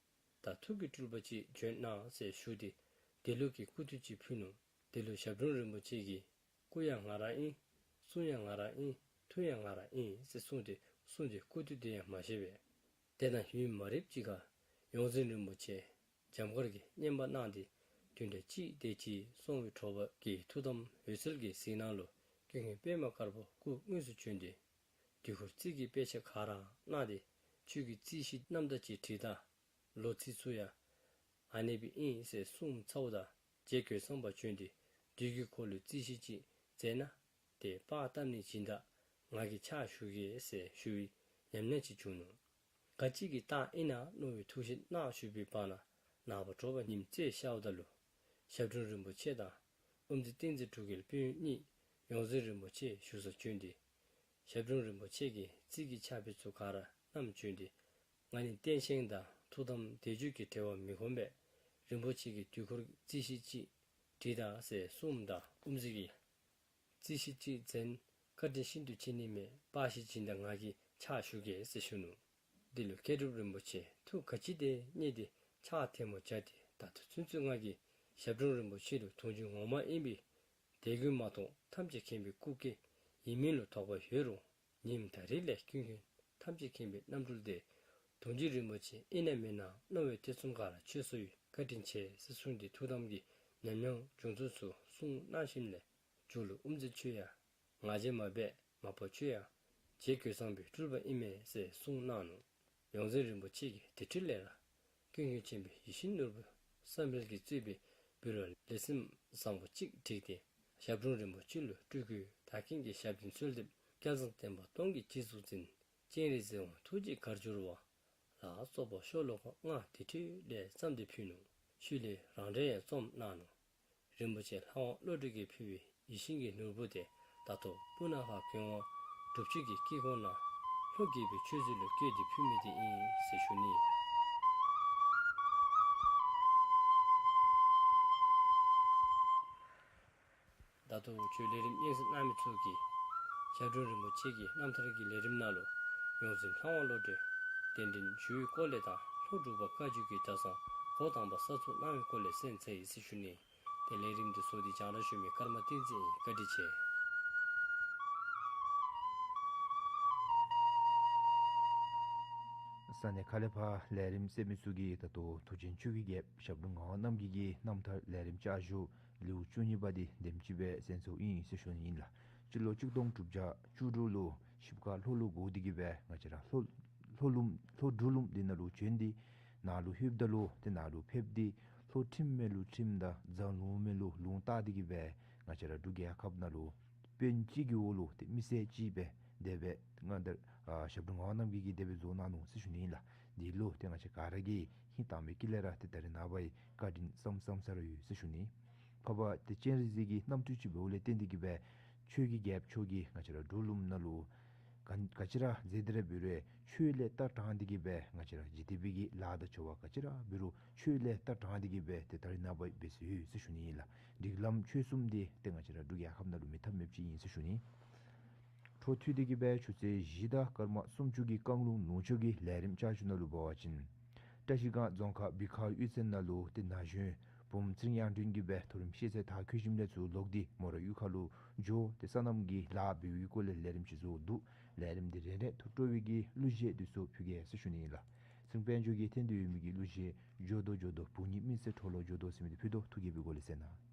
ད་ཐུགས་ཀྱི་སྤྲུལ་པ་ཅིག་བྱོན་གནང་ཟེར་ཞུ་སྟེ་དེ་ལུགས་ཀྱི་སྐུ་མདུན་ཅིག་ཕུལ་ནུག། དེ་ལུ་ཞབས་དྲུང་རིན་པོ་ཆེ་གིས་སྐུ་ཡང་ང་རང་ཨིན། གསུང་ཡང་ང་རང་ཨིན། ཐུགས་ཡང་ང་རང་ཨིན་ཟེར་གསུངས་ཏེ་གསུངས་ཏེ་སྐུ་དུས་དེ་ཡང་མ་བཞེས་པས། དེ་དང་ཡུན་མ་རིངམ་ཅིག་ཁར་ཡོངས་འཛིན་རིན་པོ་ཆེ་འཇམ་དཀར་གྱིས་བསྙེན་པ་གནང་སྟེ་བདུན་ཕྲག་གཅིག་དེ་ཅིག་སོང་བའི་དྲོ་པ་གི་ཐུགས་དམ་འོད་གསལ་གྱི་གཟིགས་སྣང་ལུ་ཀུན་མཁྱེན་པདྨ་དཀར་པོ་སྐུ་དངོས་སུ་བྱོན་ཏེ་དུས་འཁོར་རྩིས་ཀྱི་དཔེ་ཆ་ག་ར་གནང་སྟེ་ཆོས་ཀྱི་རྩིས་གཞི་རྣམ་ཐར་ཅིག་བྲིས་ད། ལོ་ཚིགས་ཚུ་ཡང་ཨ་ནེམ་སྦེ་ཨིན་ཟེར་གསུངས་ཚརཝ་ད་རྗེ་གོས་བཟང་པོ་བྱོན་ཏེ་དུས་ཀྱི་འཁོར་ལོའི་རྩིས་གཞི་ཅིག་མཛད་ན་དེ་པར་བཏབ་ནི་བྱིན་ད་ང་གིས་ཕྱག་ཞུ་གེ་ཟེར་ཞུ་བའི་ཉམས་མྱོང་ཅིག་བྱུང་ནུག། ག་ཅི་གི་རྟགས་ཨིན་ན་མནོ་བའི་ཐུགས་བཞེད་གནང་བཞུགས་པའི་བར་ན་ནངས་པ་དྲོ་པ་ཉིམ་རྩེ་ཤརཝ་ད་ལུ་ཞབས་དྲུང་རིན་པོ་ཆེ་དང་དབུ་མཛད་བསྟན་འཛིན་འབྲུག་རྒྱལ་དཔོན་གཉིས་ཡོངས་འཛིན་རིན་པོ་ཆེ་བཞུགས་སར་བྱོན་ཏེ་ཞབས་དྲུང་རིན་པོ་ཆེ་གིས་རྩིས་ཀྱི་ཕྱག་དཔེ་ཚུ་ག་ར་བསྣམས་བྱོན་ཏེ་ང་ནི་བསྟན་ཆེན་དང་ཐུགས་དམ་བཟླས་བརྗོད་ཀྱི་བྲེལ་བ་མི་སྒོམ་པས་རིན་པོ་ཆེ་གིས་དུས་འཁོར་རྩིས་གཞི་ཅིག་བྲིས་ད་ཟེར་གསུངསམ་ད་དབུ་མཛད་ཀྱིས་རྩིས་གཞི་ཅིག་མཛད་བཀའ་དྲིན་ཤིན་ཏུ་ཆེ་ནི་མས། པར་ཞིག་བྱིན་ད་ང་གིས་ཕྱག་ཞུ་གེ་ཟེར་ཞུ་ནུག། དེ་ལུ་མཁས་གྲུབ་རིན་པོ་ཆེ་ཐུགས་ག་ཅི་དེ་མཉེས་ཏེ་ཕྱག་ཐལ་མོ་སྦྱར་ཏེ་ད་ལྟོ་ཚུན་ཚོད་ང་གིས་ཞབས་དྲུང་རིན་པོ་ཆེ་ལུ་དུང་ཕྱུར་ངོ་མ་ཨིན་པའི་དད་གུས་མ་གཏོགས་ཐམས་ཅད་མཁྱེན་པའི་སྐུ་སྐྱེ་ཡིན་མིན་ལུ་དོགས་པ་ཡོད་རུང་ཉིནམ་ད་རིས་ལས་ཀུན་མཁྱེན་ཐམས་ཅད་མཁྱེན་པའི་རྣམ་སྤྲུལ་དེ་དུང་ཕྱུར་རིན་པོ་ཆེ་ཨིན་ན་མེན་ན་མནོ་བའི་ཐེ་ཚོམ་ག་ར་ཆོད་སོ་ཡི། བཀའ་དྲིན་ཆེ་ཟེར་གསུངས་ཏེ་ཐུགས་དམ་གྱི་ཉམས་མྱོང་བྱུང་ཚུལ་ཚུ་གསུངས་གནང་ཞིནམ་ལས་མཇུག་ལུ་དབུ་མཛད་མཆོག་ཡང་ང་རྒྱལ་མ་འབད་མ་པ་ཁྱོད་ཡང་རྗེ་གོས་བཟང་པོའི་སྤྲུལ་པ་ཨིན་མས་ཟེར་གསུངས་གནང་ནུག། ཡོངས་འཛིན་རིན་པོ་ཆེ་གིས་དེ་འཕྲོ་ལས་ར་ཀུན་མཁྱེན་ཆེན་པོའི་ཡིད་བཞིན་ནོར་བུ་བསམ་འཕེལ་གྱིས་གཙོས་པའི་འབུལ་བ་ལེགས་ཤོམ་བཟང་པོ་ཅིག་བསྒྲིགས་ཏེ་ཞབས་དྲུང་རིན་པོ་ཆེ་ལུ་སྤྲུལ་སྐུའི་དར་ཁྱིམ་གྱི་ཞབས་འདྲེན་གསོལ་འདེབས་སྐལ་བཟང་བསྟན་པ་སྟོང་གི་སྤྱི་གཙུག་འཛིན་སྤྱན་རས་གཟིགས་དབང་ཐུགས་རྗེ་གར་གྱུར་པ་ལ་སོགས་པ་ཤོ་ལོ་ཀ་ལྔ་དེ་འཕྲོ་ལས་བརྩམས་ཏེ་ཕུལ་ནུག། ཤུལ་ལས་རང་འགྲེལ་ཡང་རྩོམ་གནང་ནུག། རིན་པོ་ཆེ་ལྷ་དབང་བློ་གྲོས་ཀྱིས་ཕུལ་བའི་ཡིད་བཞིན་གྱི་ནོར་བུ་དེ་ད་ལྟོ་སྤུ་ན་ཁ་མགོན་དབང་སྒྲུབ་མཆོད་ཀྱི་དཀྱིལ་འཁོར་ནང་ལྷོ་རྒྱལ་པོའི་མཆོད་རྫས་ལུ་བཀོད་དེ་ཕུལ་མི་དེ་ཨིན་ཟེར་ཞུ་ནི། ད་ལྟོ་ཆོས་ལས་རིམ་སྙན་སེང་གནང་མི་ཚུ་གིས་ཞབས་དྲུང་རིན་པོ་ཆེ་གི་རྣམ་ཐར་གྱི་ལས་རིམ་ནང་ལུ་ཡོངས་འཛིན་ལྷ་དབང་བློ་གྲོས་གདན་འདྲེན་ཞུ་བའི་སྐོར་ལས་དང་ལྷོ་འབྲུག་པ་བཀའ་བརྒྱུད་ཀྱི་གྲྭ་ཚང་འགོ་དང་པ་གསར་བཙུགས་གནང་བའི་སྐོར་ལས་གསན་མཛད་ཡི་ཟེར་ཞུ་ནི། ཏེ་ལས་རིམ་འདི་བཟོ་སྟེ་རྒྱང་བསྒྲགས་ཞུ་མི་ཀརྨ་བསྟན་འཛིན་ཨིན། བཀའ་དྲིན་ཆེ། ས་གནས་ཁ་ལས་ཕར་ལས་རིམ་གསན་མི་ཚུ་གིས་ད་ལྟོ་མཐུ་ཆེན་ཆོས་ཀྱི་རྒྱལཔོ་ཞབས་དྲུང་ངག་དབང་རྣམ་རྒྱལ་གྱི་རྣམ་ཐར་ལས་རིམ་བསྐྱར་ཞུ་ལེའུ་བཅུ་གཉིས་པ་འདི་དེམ་ཅིག་སྦེ་གསན་ཚརཝ་ཨིན་ཟེར་ཞུ་ནི་ཨིན་ལགས། སྤྱི་ལོ་གཅིག་སྟོང་དྲུག་བརྒྱ་བཅུ་དྲུག་ལུ་ཤིབ་ཁ་ལྷོ་ལུ་འགོ་སྟེ་གི་སྦེ་ང་བཅས་ར་ལྷོ་ལྷོ་ལུངམ་ལྷོ་འབྲུག་ལུངམ་འདི་ནང་ལུ་བྱོན་ཏེ་ནཱ་ལུ་ལྷོདཔ་ད་ལུ་ཏེ་ནཱ་ལུ་ཕེབས་ཏེ་ལྷོ་ཁྲིམས་མེད་ལུ་ཁྲིམས་དང་རྫ་ལུང་མེད་ལུ་ལུང་བཏགས་ཏེ་གི་སྦེ་ང་བཅས་ར་འབྲུག་རྒྱལ་ཁབ་ནང་ལུ་དཔོན་གཅིག་གི་འོག་ལུ་ཏེ་མི་སེར་གཅིག་སྦེ་དེ་སྦེ་མངའ་བདག་ཨ་ཞབས་དྲུང་ངག་དབང་རྣམ་རྒྱལ་གྱིས་དེ་སྦེ་བཟོ་གནང་ནུག་ཟེར་ཞུ་ནི་ཨིན་ལགས། འདི་ལུ་ཏེ་ང་བཅས་ག་ར་གིས་ཧིང་དྭངས་པའི་དཀྱིལ་ལས་ར་ཏེ་ད་རེས་ནངས་པ་ཡང་བཀའ་དྲིན་བསམ་བསམ་ས་ར་ཡོད་ཟེར་ཞུ་ནི། འཕགས་པ་ཏེ་སྤྱན་རས་གཟིགས་ཀྱི་རྣམ་ཐོས་ཅིག་འབདཝ་ལས་བརྟེན་ཏེ་གི་སྦེ་ཆོས་ཀྱི་རྒྱལཔོ་མཆོག་གིས་ང་བཅས་ར་འབྲུག་ལུངམ་ནང་ལུ་ག་ག་ཅི་ར་མཛད་དེ་ར་འབད་རུང་ཆོས་ལས་ལྟ་དྲངས་ཏེ་གི་སྦེ་ང་བཅས་ར་འཇིག་རྟེན་པའི་གི་ལཱ་དང་འབྱོར་བ་ག་ཅི་ར་འབད་རུང་ཆོས་ལས་ལྟ་དྲངས་ཏེ་གི་སྦེ་ཏེ་ད་རེས་ནངས་པ་འབད་སྲོལ་ཡོད་ཟེར་ཞུ་ནི་ཨིན་ལགས། སྒྲིག་ལམ་ཆོས་གསུམ་འདི་ཏེ་ང་བཅས་ར་འབྲུག་རྒྱལ་ཁབ་ནང་ལུ་མེད་ཐབས་མེདཔ་ཅིག་ཨིན་ཟེར་ཞུ་ནི། འཕྲོ་མཐུད་དེ་གི་སྦེ་ཆུ་ཚོད་བཞི་དང་སྐར་མ་སུམ་ཅུ་གི་རྐང་ལུང་ལུང་ཕྱོགས་ཀྱི་ལས་རིམ་བསྐྱར་ཞུ་ནང་ལུ་འབད་བ་ཅིན་བཀྲ་ཤིས་སྒང་རྫོང་ཁག་བི་ཁ་གཡུས་ཚན་ནང་ལུ་ཏེ་ན་གཞོན་བུམོ་ཚེ་རིང་དབྱངས་སྒྲོན་གྱིས་སྦེ་མཐོ་རིམ་ཤེས་ཚད་མཐར་འཁྱོལ་ཞིནམ་ལས་ཚུར་ལོག་སྟེ་མོ་རའི་གཡུས་ཁ་ལུ་འགྱོ་སྟེ་སོ་ནམ་གྱི་ལཱ་འབད་བའི་སྐོར་ལས་ལས་རིམ་ཅིག་བཟོ་འདུག། ལས་རིམ་འདི་རན་རན་ཐུགས་སྤྲོ་བའི་གི་གླུ་གཞས་འདི་ཚུ་ཕུལ་གེ་ཟེར་ཞུ་ནི་ཨིན་ལགས། ཚེ་རིང་དཔལ་འབྱོར་གྱིས་འཐེན་ཏེ་ཡོད་མི་གི་གླུ་གཞས་འགྱོ་དོ་འགྱོ་དོ་བུ་གཉིས་སྨིན་སའི་གྲོགས་ལོ་འགྱོ་དོ་ཟེར་མི་འདི་ཕུལ་དོ། ཐུགས་དགྱེས་པའི་སྒོ་ལས་གསན་གནང་།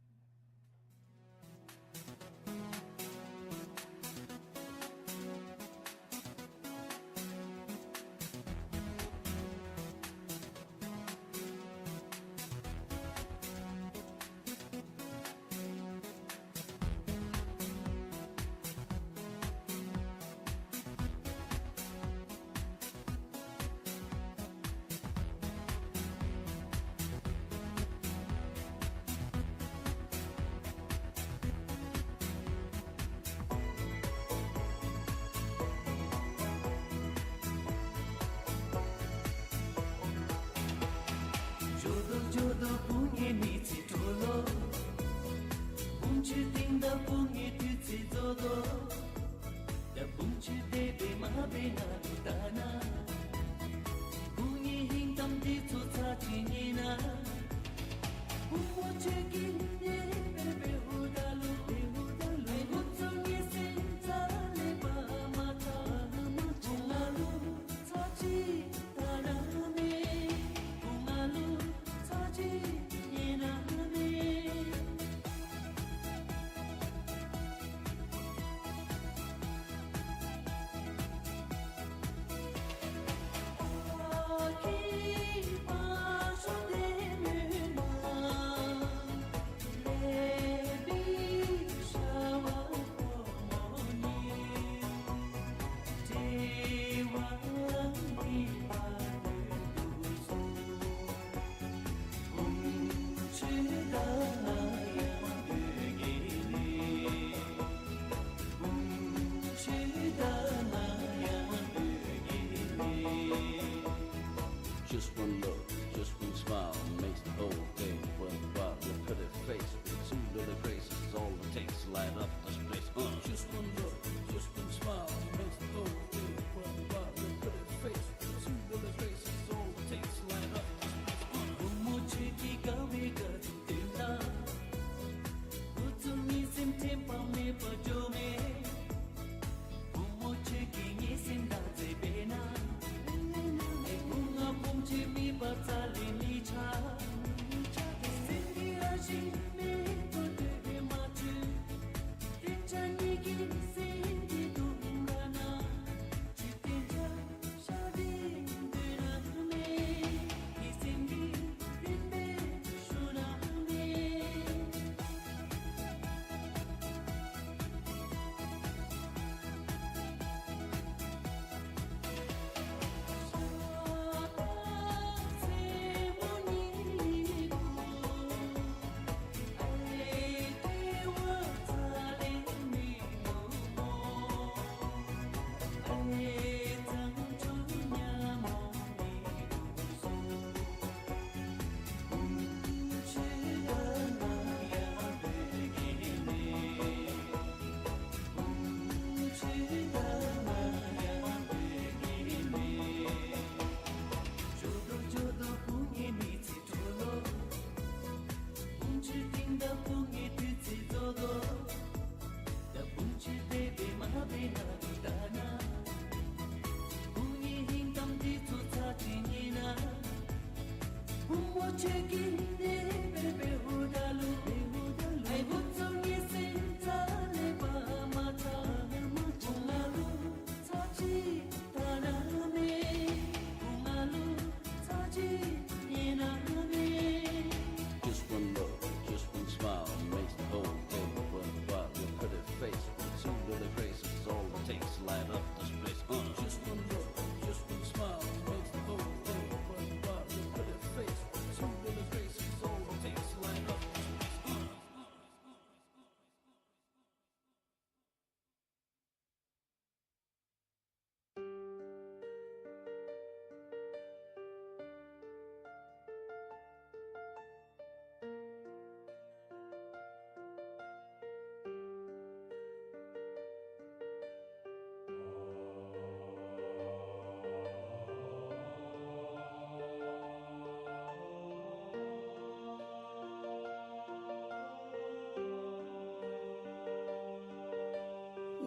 Just one look, just one smile makes the whole day worthwhile. Your pretty face with two little graces is all it takes to light up this place. Uh. Just one look, just one smile makes the whole day worthwhile. Your pretty face with two little graces is all it takes to light up this place. Uh.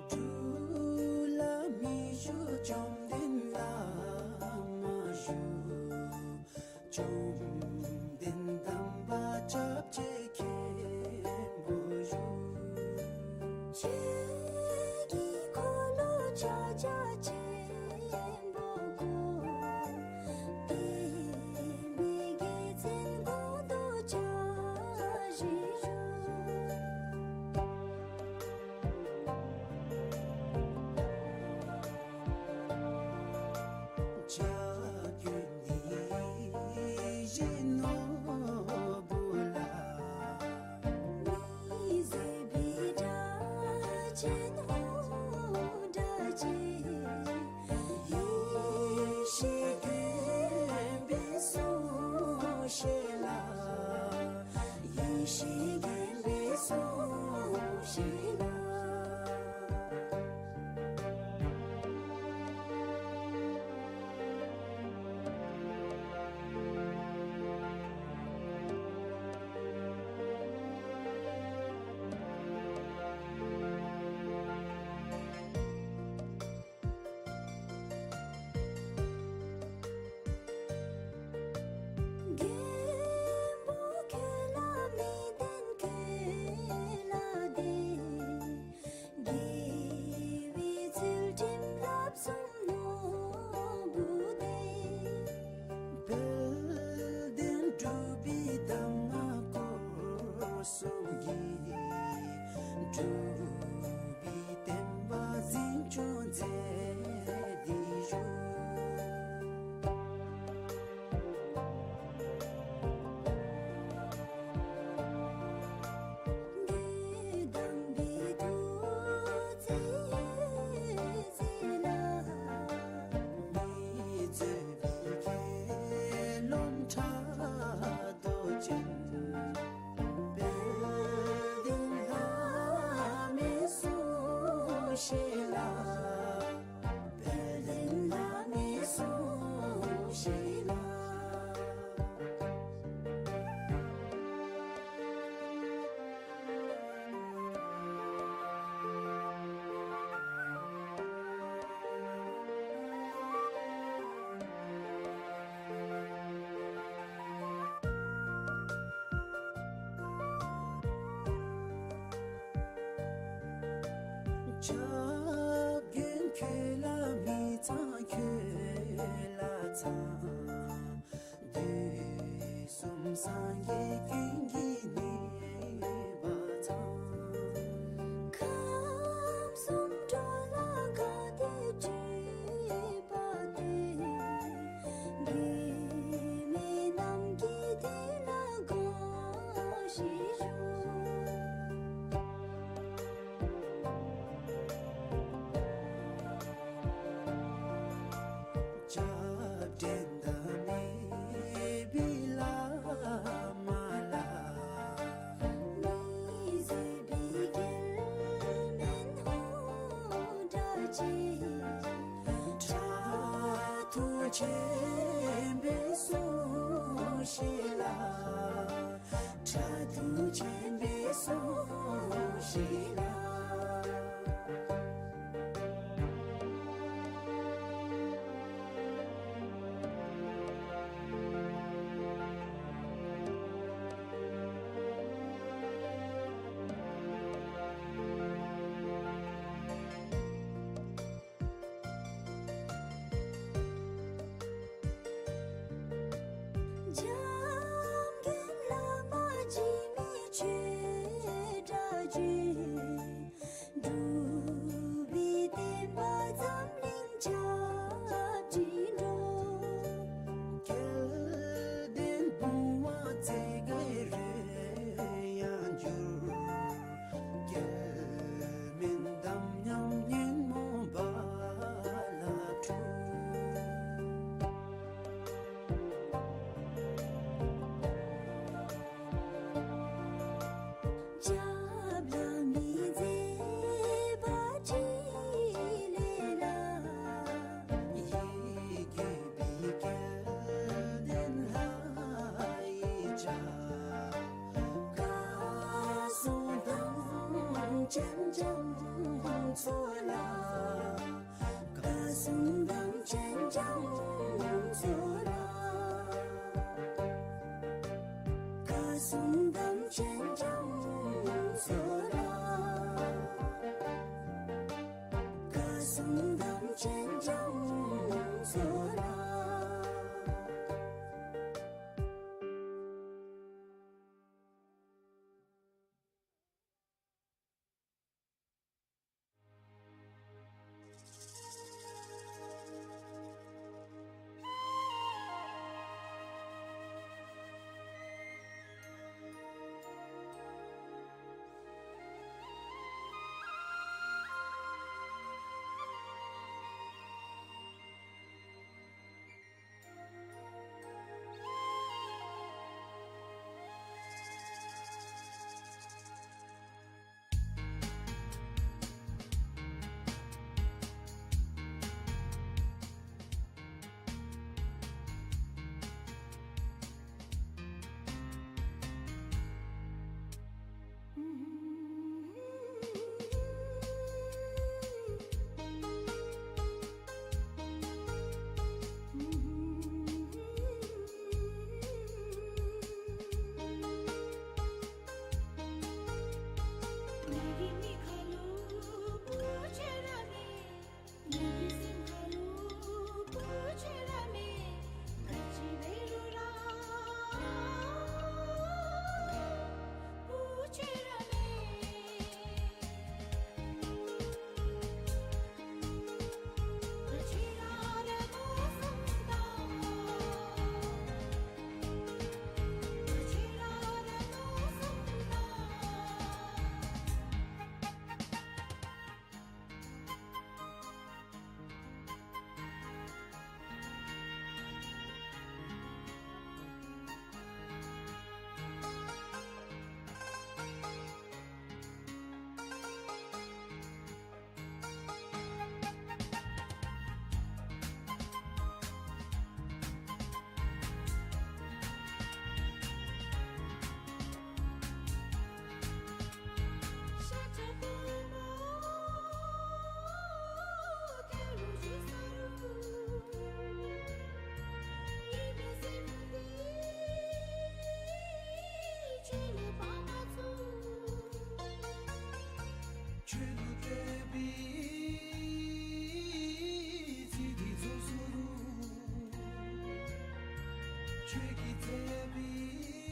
འགྲོ་ལ་མི་ཞུ་བཅོམ་ལྡན་བླ་མ་ཞུ། བཅོམ་ལྡན་དམ་པ་སྐྱབས་རྗེ་མཁན་པོ་ཞུ། ཆོས་ཀྱི་འཁོར་ལོ་ཕྱག་རྒྱ་ཆེན་པོ་བསྐོར། བསྟན་པའི་རྒྱལ་མཚན་དགུང་དུ་འཇགས་ཤིག་ཞུ། ཕྱག་གཡོན་ནི་བཞི་ནོར་བུ་ལ། མི་བཟོད་པའི་སྒྲ་ཆེན་ཧཱུྃ་སྒྲ་ཆེ། ཡེ་ཤེས་ལྡན་པའི་གསུང་བཤད་ལ། ཡེ་ཤེས་ལྡན་པའི་གསུང་བཤད་ལ། མགོན་པོ་ཁྱོད་ལ་མི་བསྟེན་ཁྱོད་ལ་བསྟེན། དགེ་བའི་ཚུལ་ཁྲིམས་བསླབ་གསུམ་ནོར་བུ་སྟེ། དཔལ་ལྡན་འབྲུག་པའི་གདམས་ངག་སྐོར་གསུམ་གྱི། འབྲུག་པའི་བསྟན་པ་འཛིན་སྐྱོང་མཛད་དེ་བཞུགས། དགེ་དམ་པའི་ཐུགས་བརྩེ་ཡོད་ཚད་ལ། མི་བཟོད་པའི་མཁས་རློམ་ཕྲག་དོག་ཅན། དཔལ་ སངས་རྒྱས་ཀུན་གྱི་ནུས་པ་ཚང་། ཁམས་གསུམ་འགྲོ་ལ་ག་དེ་སྤྲུལ་པ་དེ། མགོན་མེད་རྣམས་ཀྱི་དུས་ལ་དགོངས་ཤིག་ཞུ། སྐྱབས་འདྲེན་དང་ནི་བི་ལ་མ་ལ། མི་བཟོད་པའི་རྒྱལ་མེན་ཧོ་དྲག་ཅིང་། ཁྲག་འཐུང་ཆེན་པོས་སྲུངས་ཤིག་ལགས། ཁྲག་འཐུང་ཆེན་པོས་སྲུངས་ཤིག་ལགས། འཇམ་མགོན་བླ་མ་འཇིགས་མེད་ཆོས་གྲགས་ཀྱིས། འབྲུག་པའི་བསྟན་པ་འཛམ་གླིང་ཁྱབ་ཅིང་འགྲོ། སྐལ་ལྡན་བུང་བ་ཚེ་གའི་རོལ་དབྱངས་གྱུར། སྐྱེ་མེད་དམ་ཉམས་ཉོན་མོངས་རྦ་རླབས་འཁྲུགས། སྐྱབས་ལ་མི་མཛད་པ་ཕྲིན་ལས་ལ། ཡིད་དགོས་པའི་སྐལ་ལྡན་ལྷ་ཡི་ལྕགས། བཀའ་སྲུང་དམ་ཅན་རྒྱ་མཚོ་ལ། བཀའ་སྲུང་དམ་ཅན་རྒྱ་མཚོ་ལ། བཀའ་སྲུང་དམ་ཅན་རྒྱ་མཚོ་ལ། བཀའ་སྲུང་དམ་ཅན་རྒྱ་མཚོ་ལ། ཁྱོད་ཀྱིས་མཛད་པའི་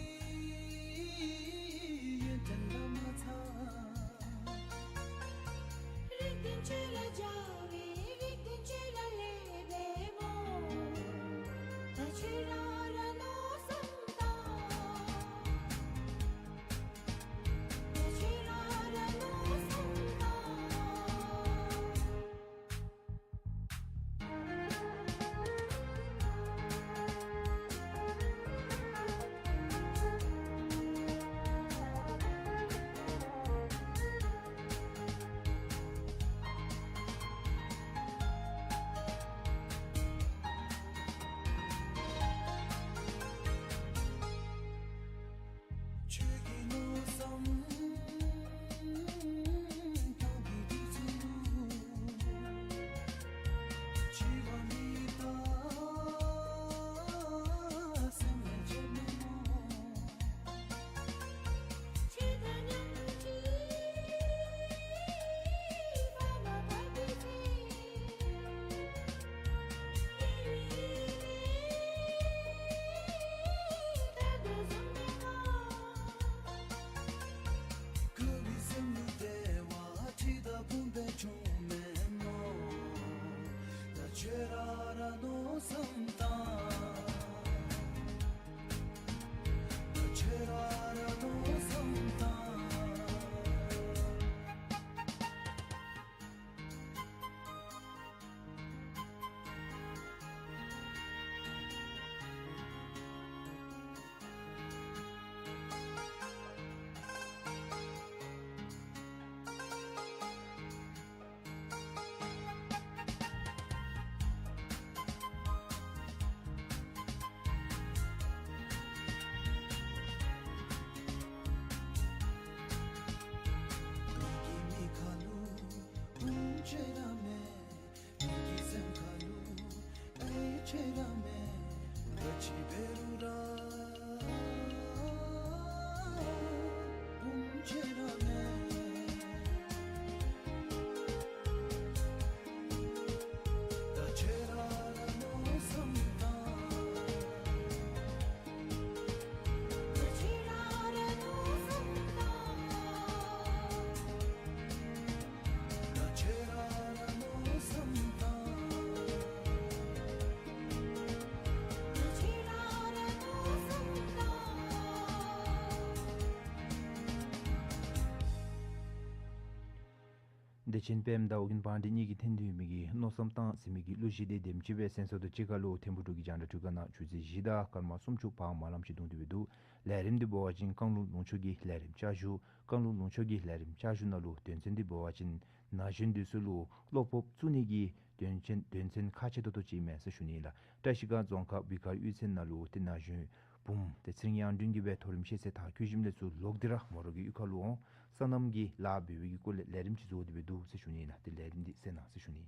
བདེ་ཆེན་དཔལམོ་དང་ཨོ་རྒྱན་དཔལ་ལྡན་གཉིས་ཀྱིས་འཐེན་ཏེ་ཡོད་མི་གི་མནོ་བསམ་བཏང་ཟེར་མི་གི་གླུ་གཞི་དེ་དེམ་ཅིག་སྦེ་གསན་སོང་། དེ་ཅིག་ཁར་ལུ་ཐིམ་ཕུག་འབྲུག་གི་རྒྱང་བསྒྲགས་འཕྲུལ་ཁང་ནང་ཆུ་ཚོད་བཞི་དང་སྐར་མ་སུམ་ཅུ་བར་མ་ལམ་ཅིག་བརྡུང་སྟེ་འབད་འདུག། ལས་རིམ་འདི་འབད་བ་ཅིན་བཀང་ལུང་ལུང་ཕྱོགས་ཀྱི་ལས་རིམ་བསྐྱར་ཞུ། བཀང་ལུང་ལུང་ཕྱོགས་ཀྱི་ལས་རིམ་བསྐྱར་ཞུ་ནང་ལུ་དོན་ཚན་འདི་འབད་བ་ཅིན་ན་གཞོན་འདི་ཚུ་ལུ་བློ་སྤོབས་བཙུགས་ནི་གི་དོན་ཚན་དོན་ཚན་ཁག་ཆེ་ཏོག་ཏོ་ཅིག་མས་ཟེར་ཞུ་ནི་ལགས། བཀྲིས་སྒང་རྫོང་ཁག་བི་ཁར་གཡུས་ཚན་ནང་ལུ་ཏེ་ན་གཞོན་བུམོ་ཏེ་ཚེ་རིང་དབྱངས་སྒྲོན་གྱིས་སྦེ་མཐོ་རིམ་ཤེས་ཚད་མཐར་འཁྱོལ་ཞིནམ་ལས་ཚུར་ལོག་སྟེ་ར་མོ་རའི་གཡུས་ཁ་ལུ་འོང་སོ་ནམ་གྱི་ལཱ་འབད་བའི་གི་སྐོར་ལས་ལས་རིམ་ཅིག་བཟོ་སྟེ་འབད་འདུག་ཟེར་ཞུ་ནི་ལགས། ཏེ་ལས་རིམ་འདི་གསན་གནང་ཟེར་ཞུ་ནི།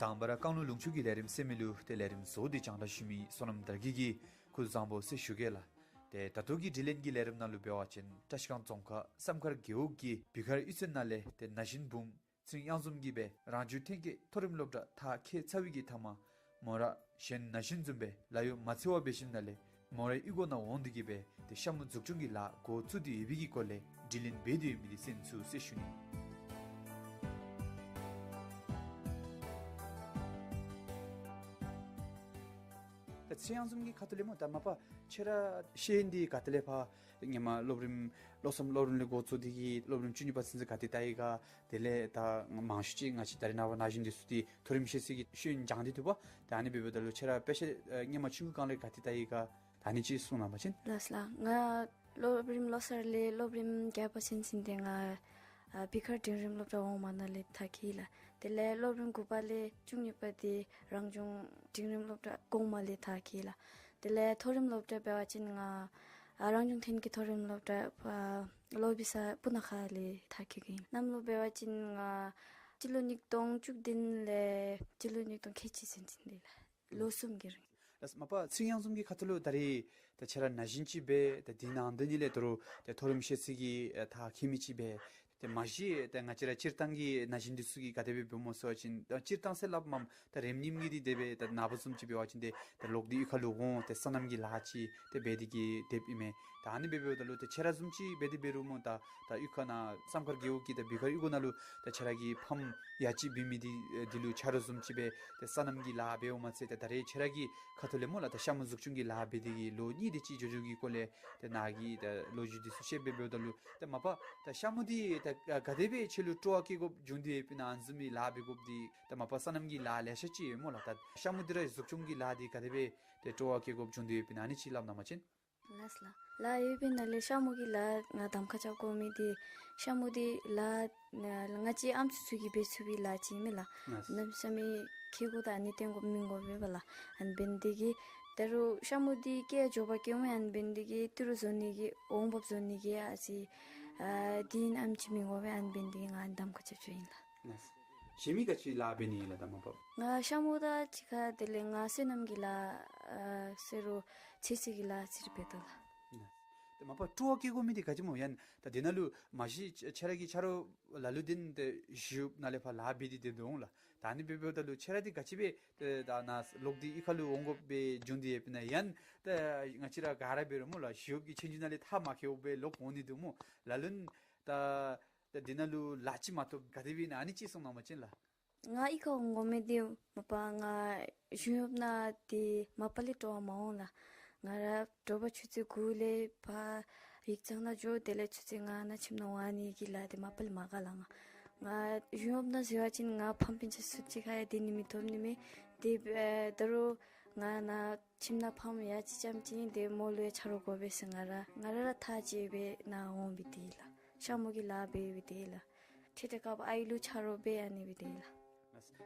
དང་པ་ར་བཀང་ལུང་ལུང་ཕྱོགས་ཀྱི་ལས་རིམ་ཟེར་མི་ལུ་ཏེ་ལས་རིམ་བཟོ་སྟེ་རྒྱང་བསྒྲགས་ཞུ་མི་བསོད་ནམས་དར་རྒྱས་ཀྱིས་སྐུ་གཟུགས་བཟང་པོ་ཟེར་ཞུ་གེ་ལགས། ཏེ་ད་ལྟོ་གི་དྲི་ལན་གྱི་ལས་རིམ་ནང་ལུ་འབད་བ་ཅིན་བཀྲིས་སྒང་རྫོང་ཁག་བསམ་མཁར་རྒེད་འོག་གི་བི་ཁར་གཡུས་ཚན་ནང་ལས་ཏེ་ན་གཞོན་བུམོ་ཚེ་རིང་དབྱངས་འཛོམས་ཀྱིས་སྦེ་རང་བྱུང་ཐོན་སྐྱེད་མཐོ་རིམ་སློབ་གྲྭ་མཐར་འཁྱོལ་ཚར་བའི་གི་མཐའ་མ་མོ་ར་གཞན་ན་གཞོན་བཟུམ་སྦེ་ལཱ་གཡོག་མ་འཚོལ་བར་འབད་ཞིནམ་ལས་མོ་རའི་གཡུས་སྒོ་ནང་འོང་སྟེ་གིས་སྦེ་ཏེ་ཤ་མུ་འཛུགས་སྐྱོང་གི་ལཱ་འགོ་བཙུགས་ཏེ་ཡོད་པའི་གི་སྐོར་ལས་དྲི་ལན་འབད་དེ་ཡོད་མི་འདི་གསན་ཚུགས་ཟེར་ཞུ་ནི། ད་ཚེ་རིང་དབྱངས་འཛོམས་ཀྱི་ཁ་ཐུག་ལས་སྨོ་ད་མ་པ་ཁྱོད་ར་ཤེས་ཡོན་འདི་ག་ཏེ་ལས་ཕར་ཧེ་མ་སློབ་རིམ་བློ་བཟང་སློབ་རིམ་ལས་འགོ་བཙུགས་ཏེ་གིས་སློབ་རིམ་བཅུ་གཉིས་པ་ཚུན་ཚོད་ག་ཏེ་ལྟ་ཡི་ག། དེ་ལས་ད་མང་ཤོས་ཅིག་ང་བཅས་ད་རེས་ནངས་པ་ན་གཞོན་འདི་ཚུ་འདི་མཐོ་རིམ་ཤེས་ཚད་ཀྱི་ཤེས་ཡོན་སྦྱང་སྟེ་འདུག་པ། ད་ཨ་ནི་འབདཝ་ད་ལུ་ཁྱོད་ར་དཔེ་ཆ་ཨེ་ཧེ་མ་ཆུང་ཀུ་སྒང་ལས་ག་ཏེ་ལྟ་ཡི་ག། ད་ཨ་ནི་ཅིག་གསུང་གནང་པ་ཅིན། ལགས་ལགས། ང་སློབ་རིམ་བློ་གསར་ལས་སློབ་རིམ་བརྒྱད་པ་ཚུན་ཚོད་འདི་ང་ཨ་བི་ཁར་འབྲིང་རིམ་སློབ་གྲྭ་འོག་མ་ནང་ལས་མཐར་འཁྱོལ་ལགས། དེ་ལས་སློབ་རིམ་དགུ་པ་ལས་བཅུ་གཉིས་པ་འདི་རང་བྱུང་འབྲིང་རིམ་སློབ་གྲྭ་གོང་མ་ལས་མཐར་འཁྱོལ་ལགས། དེ་ལས་མཐོ་རིམ་སློབ་གྲྭ་འབད་བ་ཅིན་ང་ཨ་རང་བྱུང་ཐོན་སྐྱེད་མཐོ་རིམ་སློབ་གྲྭ་ཨ་ལོ་བི་ས་སྤུ་ན་ཁ་ལས་མཐར་འཁྱོལ་གྱི་ཨིན། གནམ་ལོ་འབད་བ་ཅིན་ང་སྤྱི་ལོ་ཉིས་སྟོང་བཅུ་བདུན་ལས་སྤྱི་ལོ་ཉིས་སྟོང་ཁལ་གཅིག་ཚུན་ཚོད་འདི་ལགས། ལོ་གསུམ་གྱི་རིང་། ལགས་མ་པ་ཚེ་རིང་དབྱངས་འཛོམས་ཀྱི་ཁ་ཐུག་ལུ་ད་རེས་ད་ཁྱོད་ར་ན་གཞོན་ཅིག་སྦེ་ད་འདི་ནང་འདི་ནི་ལས་ད་རུང་ད་མཐོ་རིམ་ཤེས་ཚད་ཀྱི་ཨེ་མཐར་འཁྱོལ་མི་ཅིག་སྦེ་ཏེ་མ་གཞི་ད་ང་བཅས་ར་སྤྱིར་བཏང་གི་ན་གཞོན་འདི་ཚུ་གིས་ག་དེ་སྦེ་འབདཝ་སྨོ་ཟེར་བ་ཅིན་ད་སྤྱིར་བཏང་ཟེར་སླབ་མས། ད་རེམ་ཉིམ་གྱི་འདི་དེ་སྦེ་ད་ནངས་པ་བཟུམ་ཅིག་འབད་བ་ཅིན་ཏེ་ད་ལོག་སྟེ་གཡུས་ཁ་ལུ་འོང་ཏེ་སོ་ནམ་གྱི་ལཱ་ཅིག་ཏེ་འབད་དེ་གིས་སྡོདཔ་ཨིན་མས། ད་ཨ་ནི་འབད་འབདཝ་ད་ལུ་ཏེ་ཁྱོད་ར་བཟུམ་ཅིག་འབད་དེ་འབད་རུང་སྨོ་ད་ད་གཡུས་ཁ་ནང་བསམ་མཁར་རྒེད་འོག་གི་ད་བི་ཁར་གཡུས་སྒོ་ནང་ལུ་ད་ཁྱོད་ར་གི་ཕམ་ཡ་གཅིག་འབད་མི་འདི་ཨེ་འདི་ལུ་ཁྱོད་ར་བཟུམ་ཅིག་སྦེ་ཏེ་སོ་ནམ་གྱི་ལཱ་འབདཝ་མ་ཚད་ཏེ་ད་རེས་ཁྱོད་ར་གི་ཁ་ཐུག་ལས་སྨོ་ལགས་ད་ཤ་མུ་འཛུགས་སྐྱོང་གི་ལཱ་འབད་དེ་གིས་ལོ་གཉིས་དེ་ཅིག་འགྱོ་འགྱོ་གི་སྐོར་ལས་ཏེ་ནཱ་གི་ད་ལོ་རྒྱུས་འདི་ཚུ་བཤད་སྦེ་འབདཝ་ད་ལུ་ཏེ་མ་པ་ད་ཤ་མུ་འདི་ད་ག་དེ་སྦེ་ཁྱོད་ལུ་སྤྲོ་བ་སྐྱེ་དགོཔ་བྱུང་སྟེ་ཡོདཔ་ཨིན་ན། ཨ་ནི་བཟུམ་མའི་ལཱ་འབད་དགོཔ་འདི་ད་མ་པ་སོ་ནམ་གྱི་ལཱ་ལེ་ཤ་ཅིག་ཡོད་སྨོ་ལགས། ད་ཤ་མུ་འདི་ར་འཛུགས་སྐྱོང་གི་ལཱ་འདི་ག་དེ་སྦེ་ཏེ་སྤྲོ་བ་སྐྱེ་དགོཔ་བྱུང་སྟེ་ཡོདཔ་ཨིན་ན། ཨ་ནི་ཅིག་སླབ་གནང་པ་ཅིན། ལགས་ལགས། ལཱ་ཡོད་པའི་ནང་ལས་ཤ་མུ་གི་ལཱ་ང་གདམ་ཁ་རྐྱབ་དགོ་མི་འདི་ཤ་མུ་འདི་ལཱ་ང་བཅས་ཨམ་སྲུ་ཚུ་གིས་འབད་ཚུགས་པའི་ལཱ་ཅིག་མེན་ལགས། ལགས། གནམ་མེད་ས་མེད་ཁེ་གོ་དང་ཨ་ནི་སྟོན་དགོཔ་སྨིན་དགོཔ་མེད་པས་ལགས། ཨ་ནི་འབད་ནི་དེ་གིས་ད་རུང་ཤ་མུ་འདི་སྐྱེ་འགྱོ་བ་སྐྱེཝ་མས། ཨ་ནི་འབད་ནི་དེ་གིས་ཏི་རུ་བཟོ་ནི་གི་འོང་འབབ་བཟོ་ནི་གི་ཨ་ཙི་ཨ་འདི་ཨིན་ཨ་ནེམ་ཅིག་མི་དགོ་པས། ཨ་ནི་འབད་ནི་དེ་གིས་ང་གདམ་ཁ་རྐྱབ་རྐྱབ་ཨིན་ལགས། ལགས། གཞན་མི་ག་ཅི་ལཱ་འབད་ནི་ལགས་ད་མ་པ། ང་ཤ་མུ་དང་གཅིག་ཁར་དེ་ལས་ང་སོ་ནམ་གྱི་ལཱ་ཨ་ཟེར་རུང་ཚོད་བསྲེ་གི་ལཱ་ཟེར་འབད་དོ་ལགས། ལགས། ཏེ་མ་པ་སྤྲོ་བ་བསྐྱེད་དགོ་མི་འདི་ག་ཅི་སྨོ་ཡང་ད་འདི་ནང་ལུ་མ་གཞི་ཁྱེད་ར་གི་ཆ་རོགས་ལ་ལུ་འདི་ནི་ཏེ་ཞི་གཡོགཔ་ནང་ལས་ཕར་ལཱ་འབད་དེ་སྡོད་དོ་འོང་ལགས། ད་ཨ་ནི་འབདཝ་ད་ལུ་ཁྱེད་ར་འདི་ག་ཅི་སྦེ་ཏེ་ད་ནཱ་ལོག་སྟེ་གཡུས་ཁ་ལུ་འོང་དགོཔ་སྦེ་བྱུང་སྟེ་ཡོདཔ་ཨིན་ན། ཡང་ད་ང་བཅས་ར་ག་ར་འབད་རུང་སྨོ་ལགས་ཞི་གཡོགཔ་གི་ཆོས་རྒྱུགས་ནང་ལས་མཐའ་མ་འཁྱོལ་བར་ལོག་འོང་ནི་འདུག་སྨོ། ལ་ལུ་ནི་ད་ད་འདི་ནང་ལུ་ལཱ་ཅིག་མ་ཐོབ་ག་དེ་སྦེ་ཨིན་ན་ཨ་ནི་ཅིག་གསུང་གནང་བ་ཅིན་ལགས། ང་གཡུས་ཁར་འོང་དགོ་མི་འདི་མ་པ་ང་ཞི་གཡོགཔ་ནང་འདི་མ་པ་ལས་སྤྲོ་བ་མ་འོང་ལགས། ང་ར་དྲོ་པ་ཆུ་ཚོད་དགུ་ལས་ཕར་ཡིག་ཚང་ནང་འགྱོ། དེ་ལས་ཆུ་ཚོད་ལྔ་ནང་ཁྱིམ་ནང་འོང་ནི་གི་ལཱ་འདི་མ་པ་ལས་མ་དགའ་ལགས། ང་ང་ཞི་གཡོགཔ་ནང་ཟེར་བ་ཅིན་ང་ཕམ་སྤུན་ཆ་སུ་ཅིག་ཁར་ཡང་སྡོད་ནི་མི་ཐོབ་ནི་མས། དེ་ཨེ་ད་རུང་ང་ནཱ་ཁྱིམ་ནང་ཕམ་ཡང་ཅིག་རྐྱངམ་ཅིག་ཨིན། ཏེ་མོ་ལུ་ཡང་ཆ་རོགས་དགོ་པས་ཟེར་ང་ར་ང་ར་ར་ཐག་བཅད་སྦེ་ནཱ་འོང་སྦེ་སྡོད་ཡི་ལགས། ཤ་མུ་གི་ལཱ་འབད་སྦེ་སྡོད་ཡི་ལགས། ཏེ་དེ་སྐབས་ཨའི་ལུ་ཆ་རོགས་འབད་ཨ་ནི་སྦེ་སྡོད་ཡི་ལགས།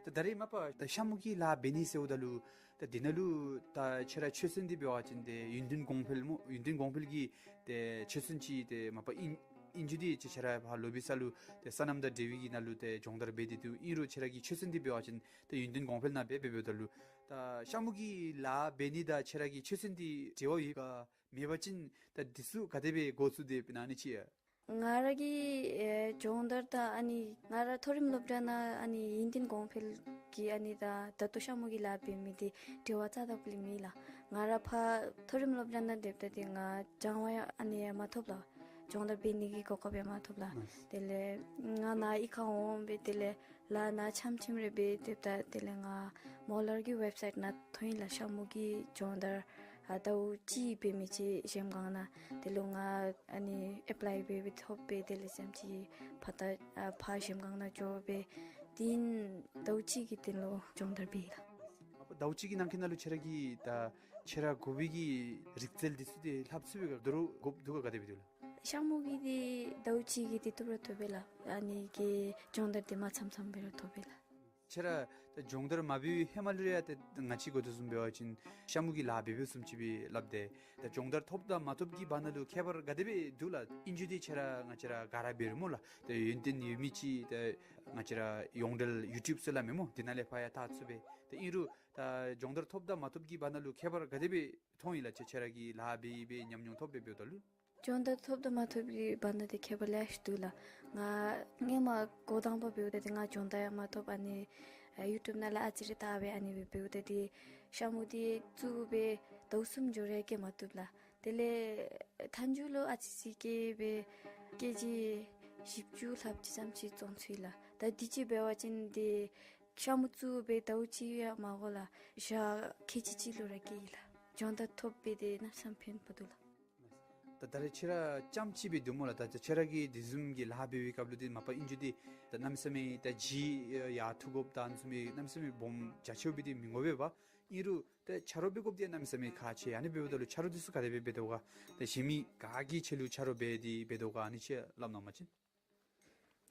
ད་ད་རེས་མ་པ་ད་ཤ་མུ་གི་ལཱ་འབད་ནི་ཟེརཝ་ད་ལུ་ད་འདི་ནང་ལུ་ད་ཁྱེད་ར་ཆོས་སྲུང་འདི་འབད་བ་ཅིན་ཏེ་ཡུན་བརྟན་གོང་འཕེལ་སྨོ། ཡུན་བརྟན་གོང་འཕེལ་གྱི་ཏེ་ཆོས་སྲུང་ཅིག་ཏེ་མ་པ་ཨིན་ཨིན་རྒྱུ་འདི་ཁྱེད་ར་ཕར་ལོ་བི་ས་ལུ་ཏེ་སོ་ནམ་དང་འབྲེལ་བའི་གི་ནང་ལུ་ཏེ་སྦྱོང་བརྡར་འབད་དེ་འདུག། ཨིན་རུང་ཁྱེད་ར་གི་ཆོས་སྲུང་འདི་འབད་བ་ཅིན་ཏེ་ཡུན་བརྟན་གོང་འཕེལ་ནང་འབད་འབདཝ་ད་ལུ་ད་ཤ་མུ་གི་ལཱ་འབད་ནི་དང་ཁྱེད་ར་གི་ཆོས་སྲུང་འདི་འབྲེལ་བ་ཡོད་ག། མེད་པ་ཅིན་ད་འདི་ཚུ་ག་དེ་སྦེ་འགོ་བཙུགས་ཏེ་འབད་ནི་ཨ་ནི་ཅིག་ཡ། ང་ར་གི་ཨེ་སྦྱོང་བརྡར་དང་ཨ་ནི་ང་ར་མཐོ་རིམ་སློབ་གྲྭ་ནང་ཨ་ནི་ཡུན་བརྟན་གོང་འཕེལ་གྱི་ཨ་ནི་དང་ད་ལྟོ་ཤ་མུ་གི་ལཱ་འབད་མི་འདི་འབྲེལ་བ་རྩ་དང་པོ་ལས་མེད་ལགས། ང་ར་ཕར་མཐོ་རིམ་སློབ་གྲྭ་ནང་སྡོདཔ་ད་འདི་ང་སྦྱང་བ་ཡང་ཨ་ནི་ཡང་མ་ཐོབ་ལགས། སྦྱོང་བརྡར་འབད་ནི་གི་གོ་སྐབས་ཡང་མ་ཐོབ་ལགས། དེ་ལས་ང་ནཱ་གཡུས་ཁར་འོང་སྦེ་དེ་ལས་ལཱ་ནཱ་འཆམ་འཆམ་རེ་འབད་སྡོདཔ་ད་དེ་ལས་ང་མོ་ལར་གྱི་ཝེབ་སའིཊ་ནང་ཐོན་ཡི་ལགས། ཤ་མུ་གི་སྦྱོང་བརྡར་ཨ་ཟླཝ་གཅིག་འབད་མི་ཅིག་གཞལམ་སྒང་ནང་དེ་ལུ་ང་ཨ་ནི་ཨེཔ་ལའི་འབད་སྦེ་ཐོབ་སྦེ་དེ་ལས་ཙམ་ཅིག་ཕར་ད་ཨ་ཕར་གཞལམ་སྒང་ནང་འགྱོ་སྦེ་དེ་ནི་ཟླཝ་གཅིག་གི་དོན་ལུ་སྦྱོང་བརྡར་འབད་ཡི་ལགས། ཟླཝ་གཅིག་གི་ནང་འཁོད་ནང་ལུ་ཁྱེད་ར་གིས་ད་ཁྱེད་ར་དགོ་པའི་གི་རིག་རྩལ་འདི་ཚུ་ཏེ་ལྷབ་ཚུགས་པས་ག། ད་རུང་དགོཔ་འདུག་ག་ག་དེ་སྦེ་འདུག་ལགས། ཤ་མུ་གི་འདི་ཟླཝ་གཅིག་གི་འདི་བཏུབ་ར་བཏུབ་པས་ལགས། ཨ་ནི་གི་སྦྱོང་བརྡར་འདི་མ་ཚངམ་ཚངམ་འབད་རུང་བཏུབ་པས་ལགས། ཁྱེད་ར་ད་སྦྱོང་བརྡར་མ་འབད་བའི་ཧེ་མ་ལུ་ར་ཡང་ཏེ་ང་བཅས་གོ་དོ་བཟུམ་འབད་བ་ཅིན་ཤ་མུ་གི་ལཱ་འབད་འབདཝ་བཟུམ་ཅིག་སྦེ་སླབ་སྟེ། ད་སྦྱོང་བརྡར་ཐོབ་དང་མ་ཐོབ་ཀྱི་བར་ན་ལུ་ཁྱད་པར་ག་དེ་སྦེ་འདུག་ལགས། ཨིན་རྒྱུ་འདི་ཁྱེད་ར་ང་བཅས་ར་ག་ར་འབད་རུང་སྨོ་ལགས། ད་ཡོན་ཏན་ཡོད་མི་ཅིག་ད་ང་བཅས་ར་ཡོངས་འབྲེལ་ཡུ་ཊུབ་ཟེར་སླབ་མས་སྨོ། འདི་ནང་ལས་ཕར་ཡང་བལྟ་ཚུགས་པས། ད་ཨིན་རུང་ད་སྦྱོང་བརྡར་ཐོབ་དང་མ་ཐོབ་ཀྱི་བར་ན་ལུ་ཁྱད་པར་ག་དེ་སྦེ་མཐོང་ཡི་ལགས། ཁྱེད་ཁྱེད་ར་གིས་ལཱ་འབད་འབད་ཉམས་མྱོང་ཐོབ་སྦེ་འབདཝ་ད་ལུ། སྦྱོང་བརྡར་ཐོབ་དང་མ་ཐོབ་ཀྱི་བར་ན་འདི་ཁྱད་པར་ལེ་ཤ་འདུག་ལགས། ང་སྔོན་མ་འགོ་དང་པ་འབདཝ་ད་འདི་ང་སྦྱོང་བརྡར་ཡང་མ་ཐོབ། ཨ་ནི་ཡུ་ཊུབ་ནང་ལས་ཨ་ཙི་རེ་བལྟ་སྦེ་ཨ་ནི་སྦེ་འབདཝ་ད་འདི་ཤ་མུ་འདི་བཙུགས་སྦེ་ཟླཝ་གསུམ་འགྱོ་རུང་བཀལ་མ་བཏུབ་ལགས། དེ་ལས་མཐའ་མཇུག་ལུ་ཨ་ཙི་ཅིག་བཀལ་སྦེ་ཀེ་ཇི་བཞི་བཅུ་ལྷགཔ་ཅིག་ཙམ་ཅིག་བཙོང་ཚུགས་ཡི་ལགས། ད་དུས་ཅི་འབད་བ་ཅིན་འདི་ཤ་མུ་བཙུགས་སྦེ་ཟླཝ་གཅིག་ཡང་མ་འགོར་ལགས། ཞག་ཁལ་གཅིག་གཅིག་ལུ་ར་བཀལ་ཡི་ལགས། སྦྱོང་བརྡར་ཐོབ་སྦེ་འདི་གནམ་མེད་ས་མེད་ཕན་པ་འདུག་ལགས། ད་ད་རེས་ཁྱེད་ར་རྐྱངམ་ཅིག་སྦེ་འདུག་སྨོ་ལགས། ད་ཁྱེད་ར་གིས་དེ་བཟུམ་གྱི་ལཱ་འབད་བའི་སྐབས་ལུ་འདི་མ་པ་ཨིན་རྒྱུ་འདི་ད་གནམ་མེད་ས་མེད་ད་ལྗིད་ཡར་འཐུ་དགོཔ་དང་ཨ་ནི་བཟུམ་མའི་གནམ་མེད་ས་མེད་སྦོམ་རྒྱ་ཆེཝ་སྦེ་འདི་མི་དགོ་པས་པ། ཨིན་རུང་ད་ཆ་རོགས་འབད་དགོཔ་འདི་གནམ་མེད་ས་མེད་ཁག་ཆེ། ཨ་ནི་འབདཝ་ད་ལུ་ཆ་རོགས་འདི་ཚུ་ག་དེ་སྦེ་འབད་དོ་ག། ད་གཞན་མི་ག་གིས་ཁྱེད་ལུ་ཆ་རོགས་འབད་དེ་འབད་དོ་ག། ཨ་ནི་ཅིག་སླབ་གནང་བ་ཅིན།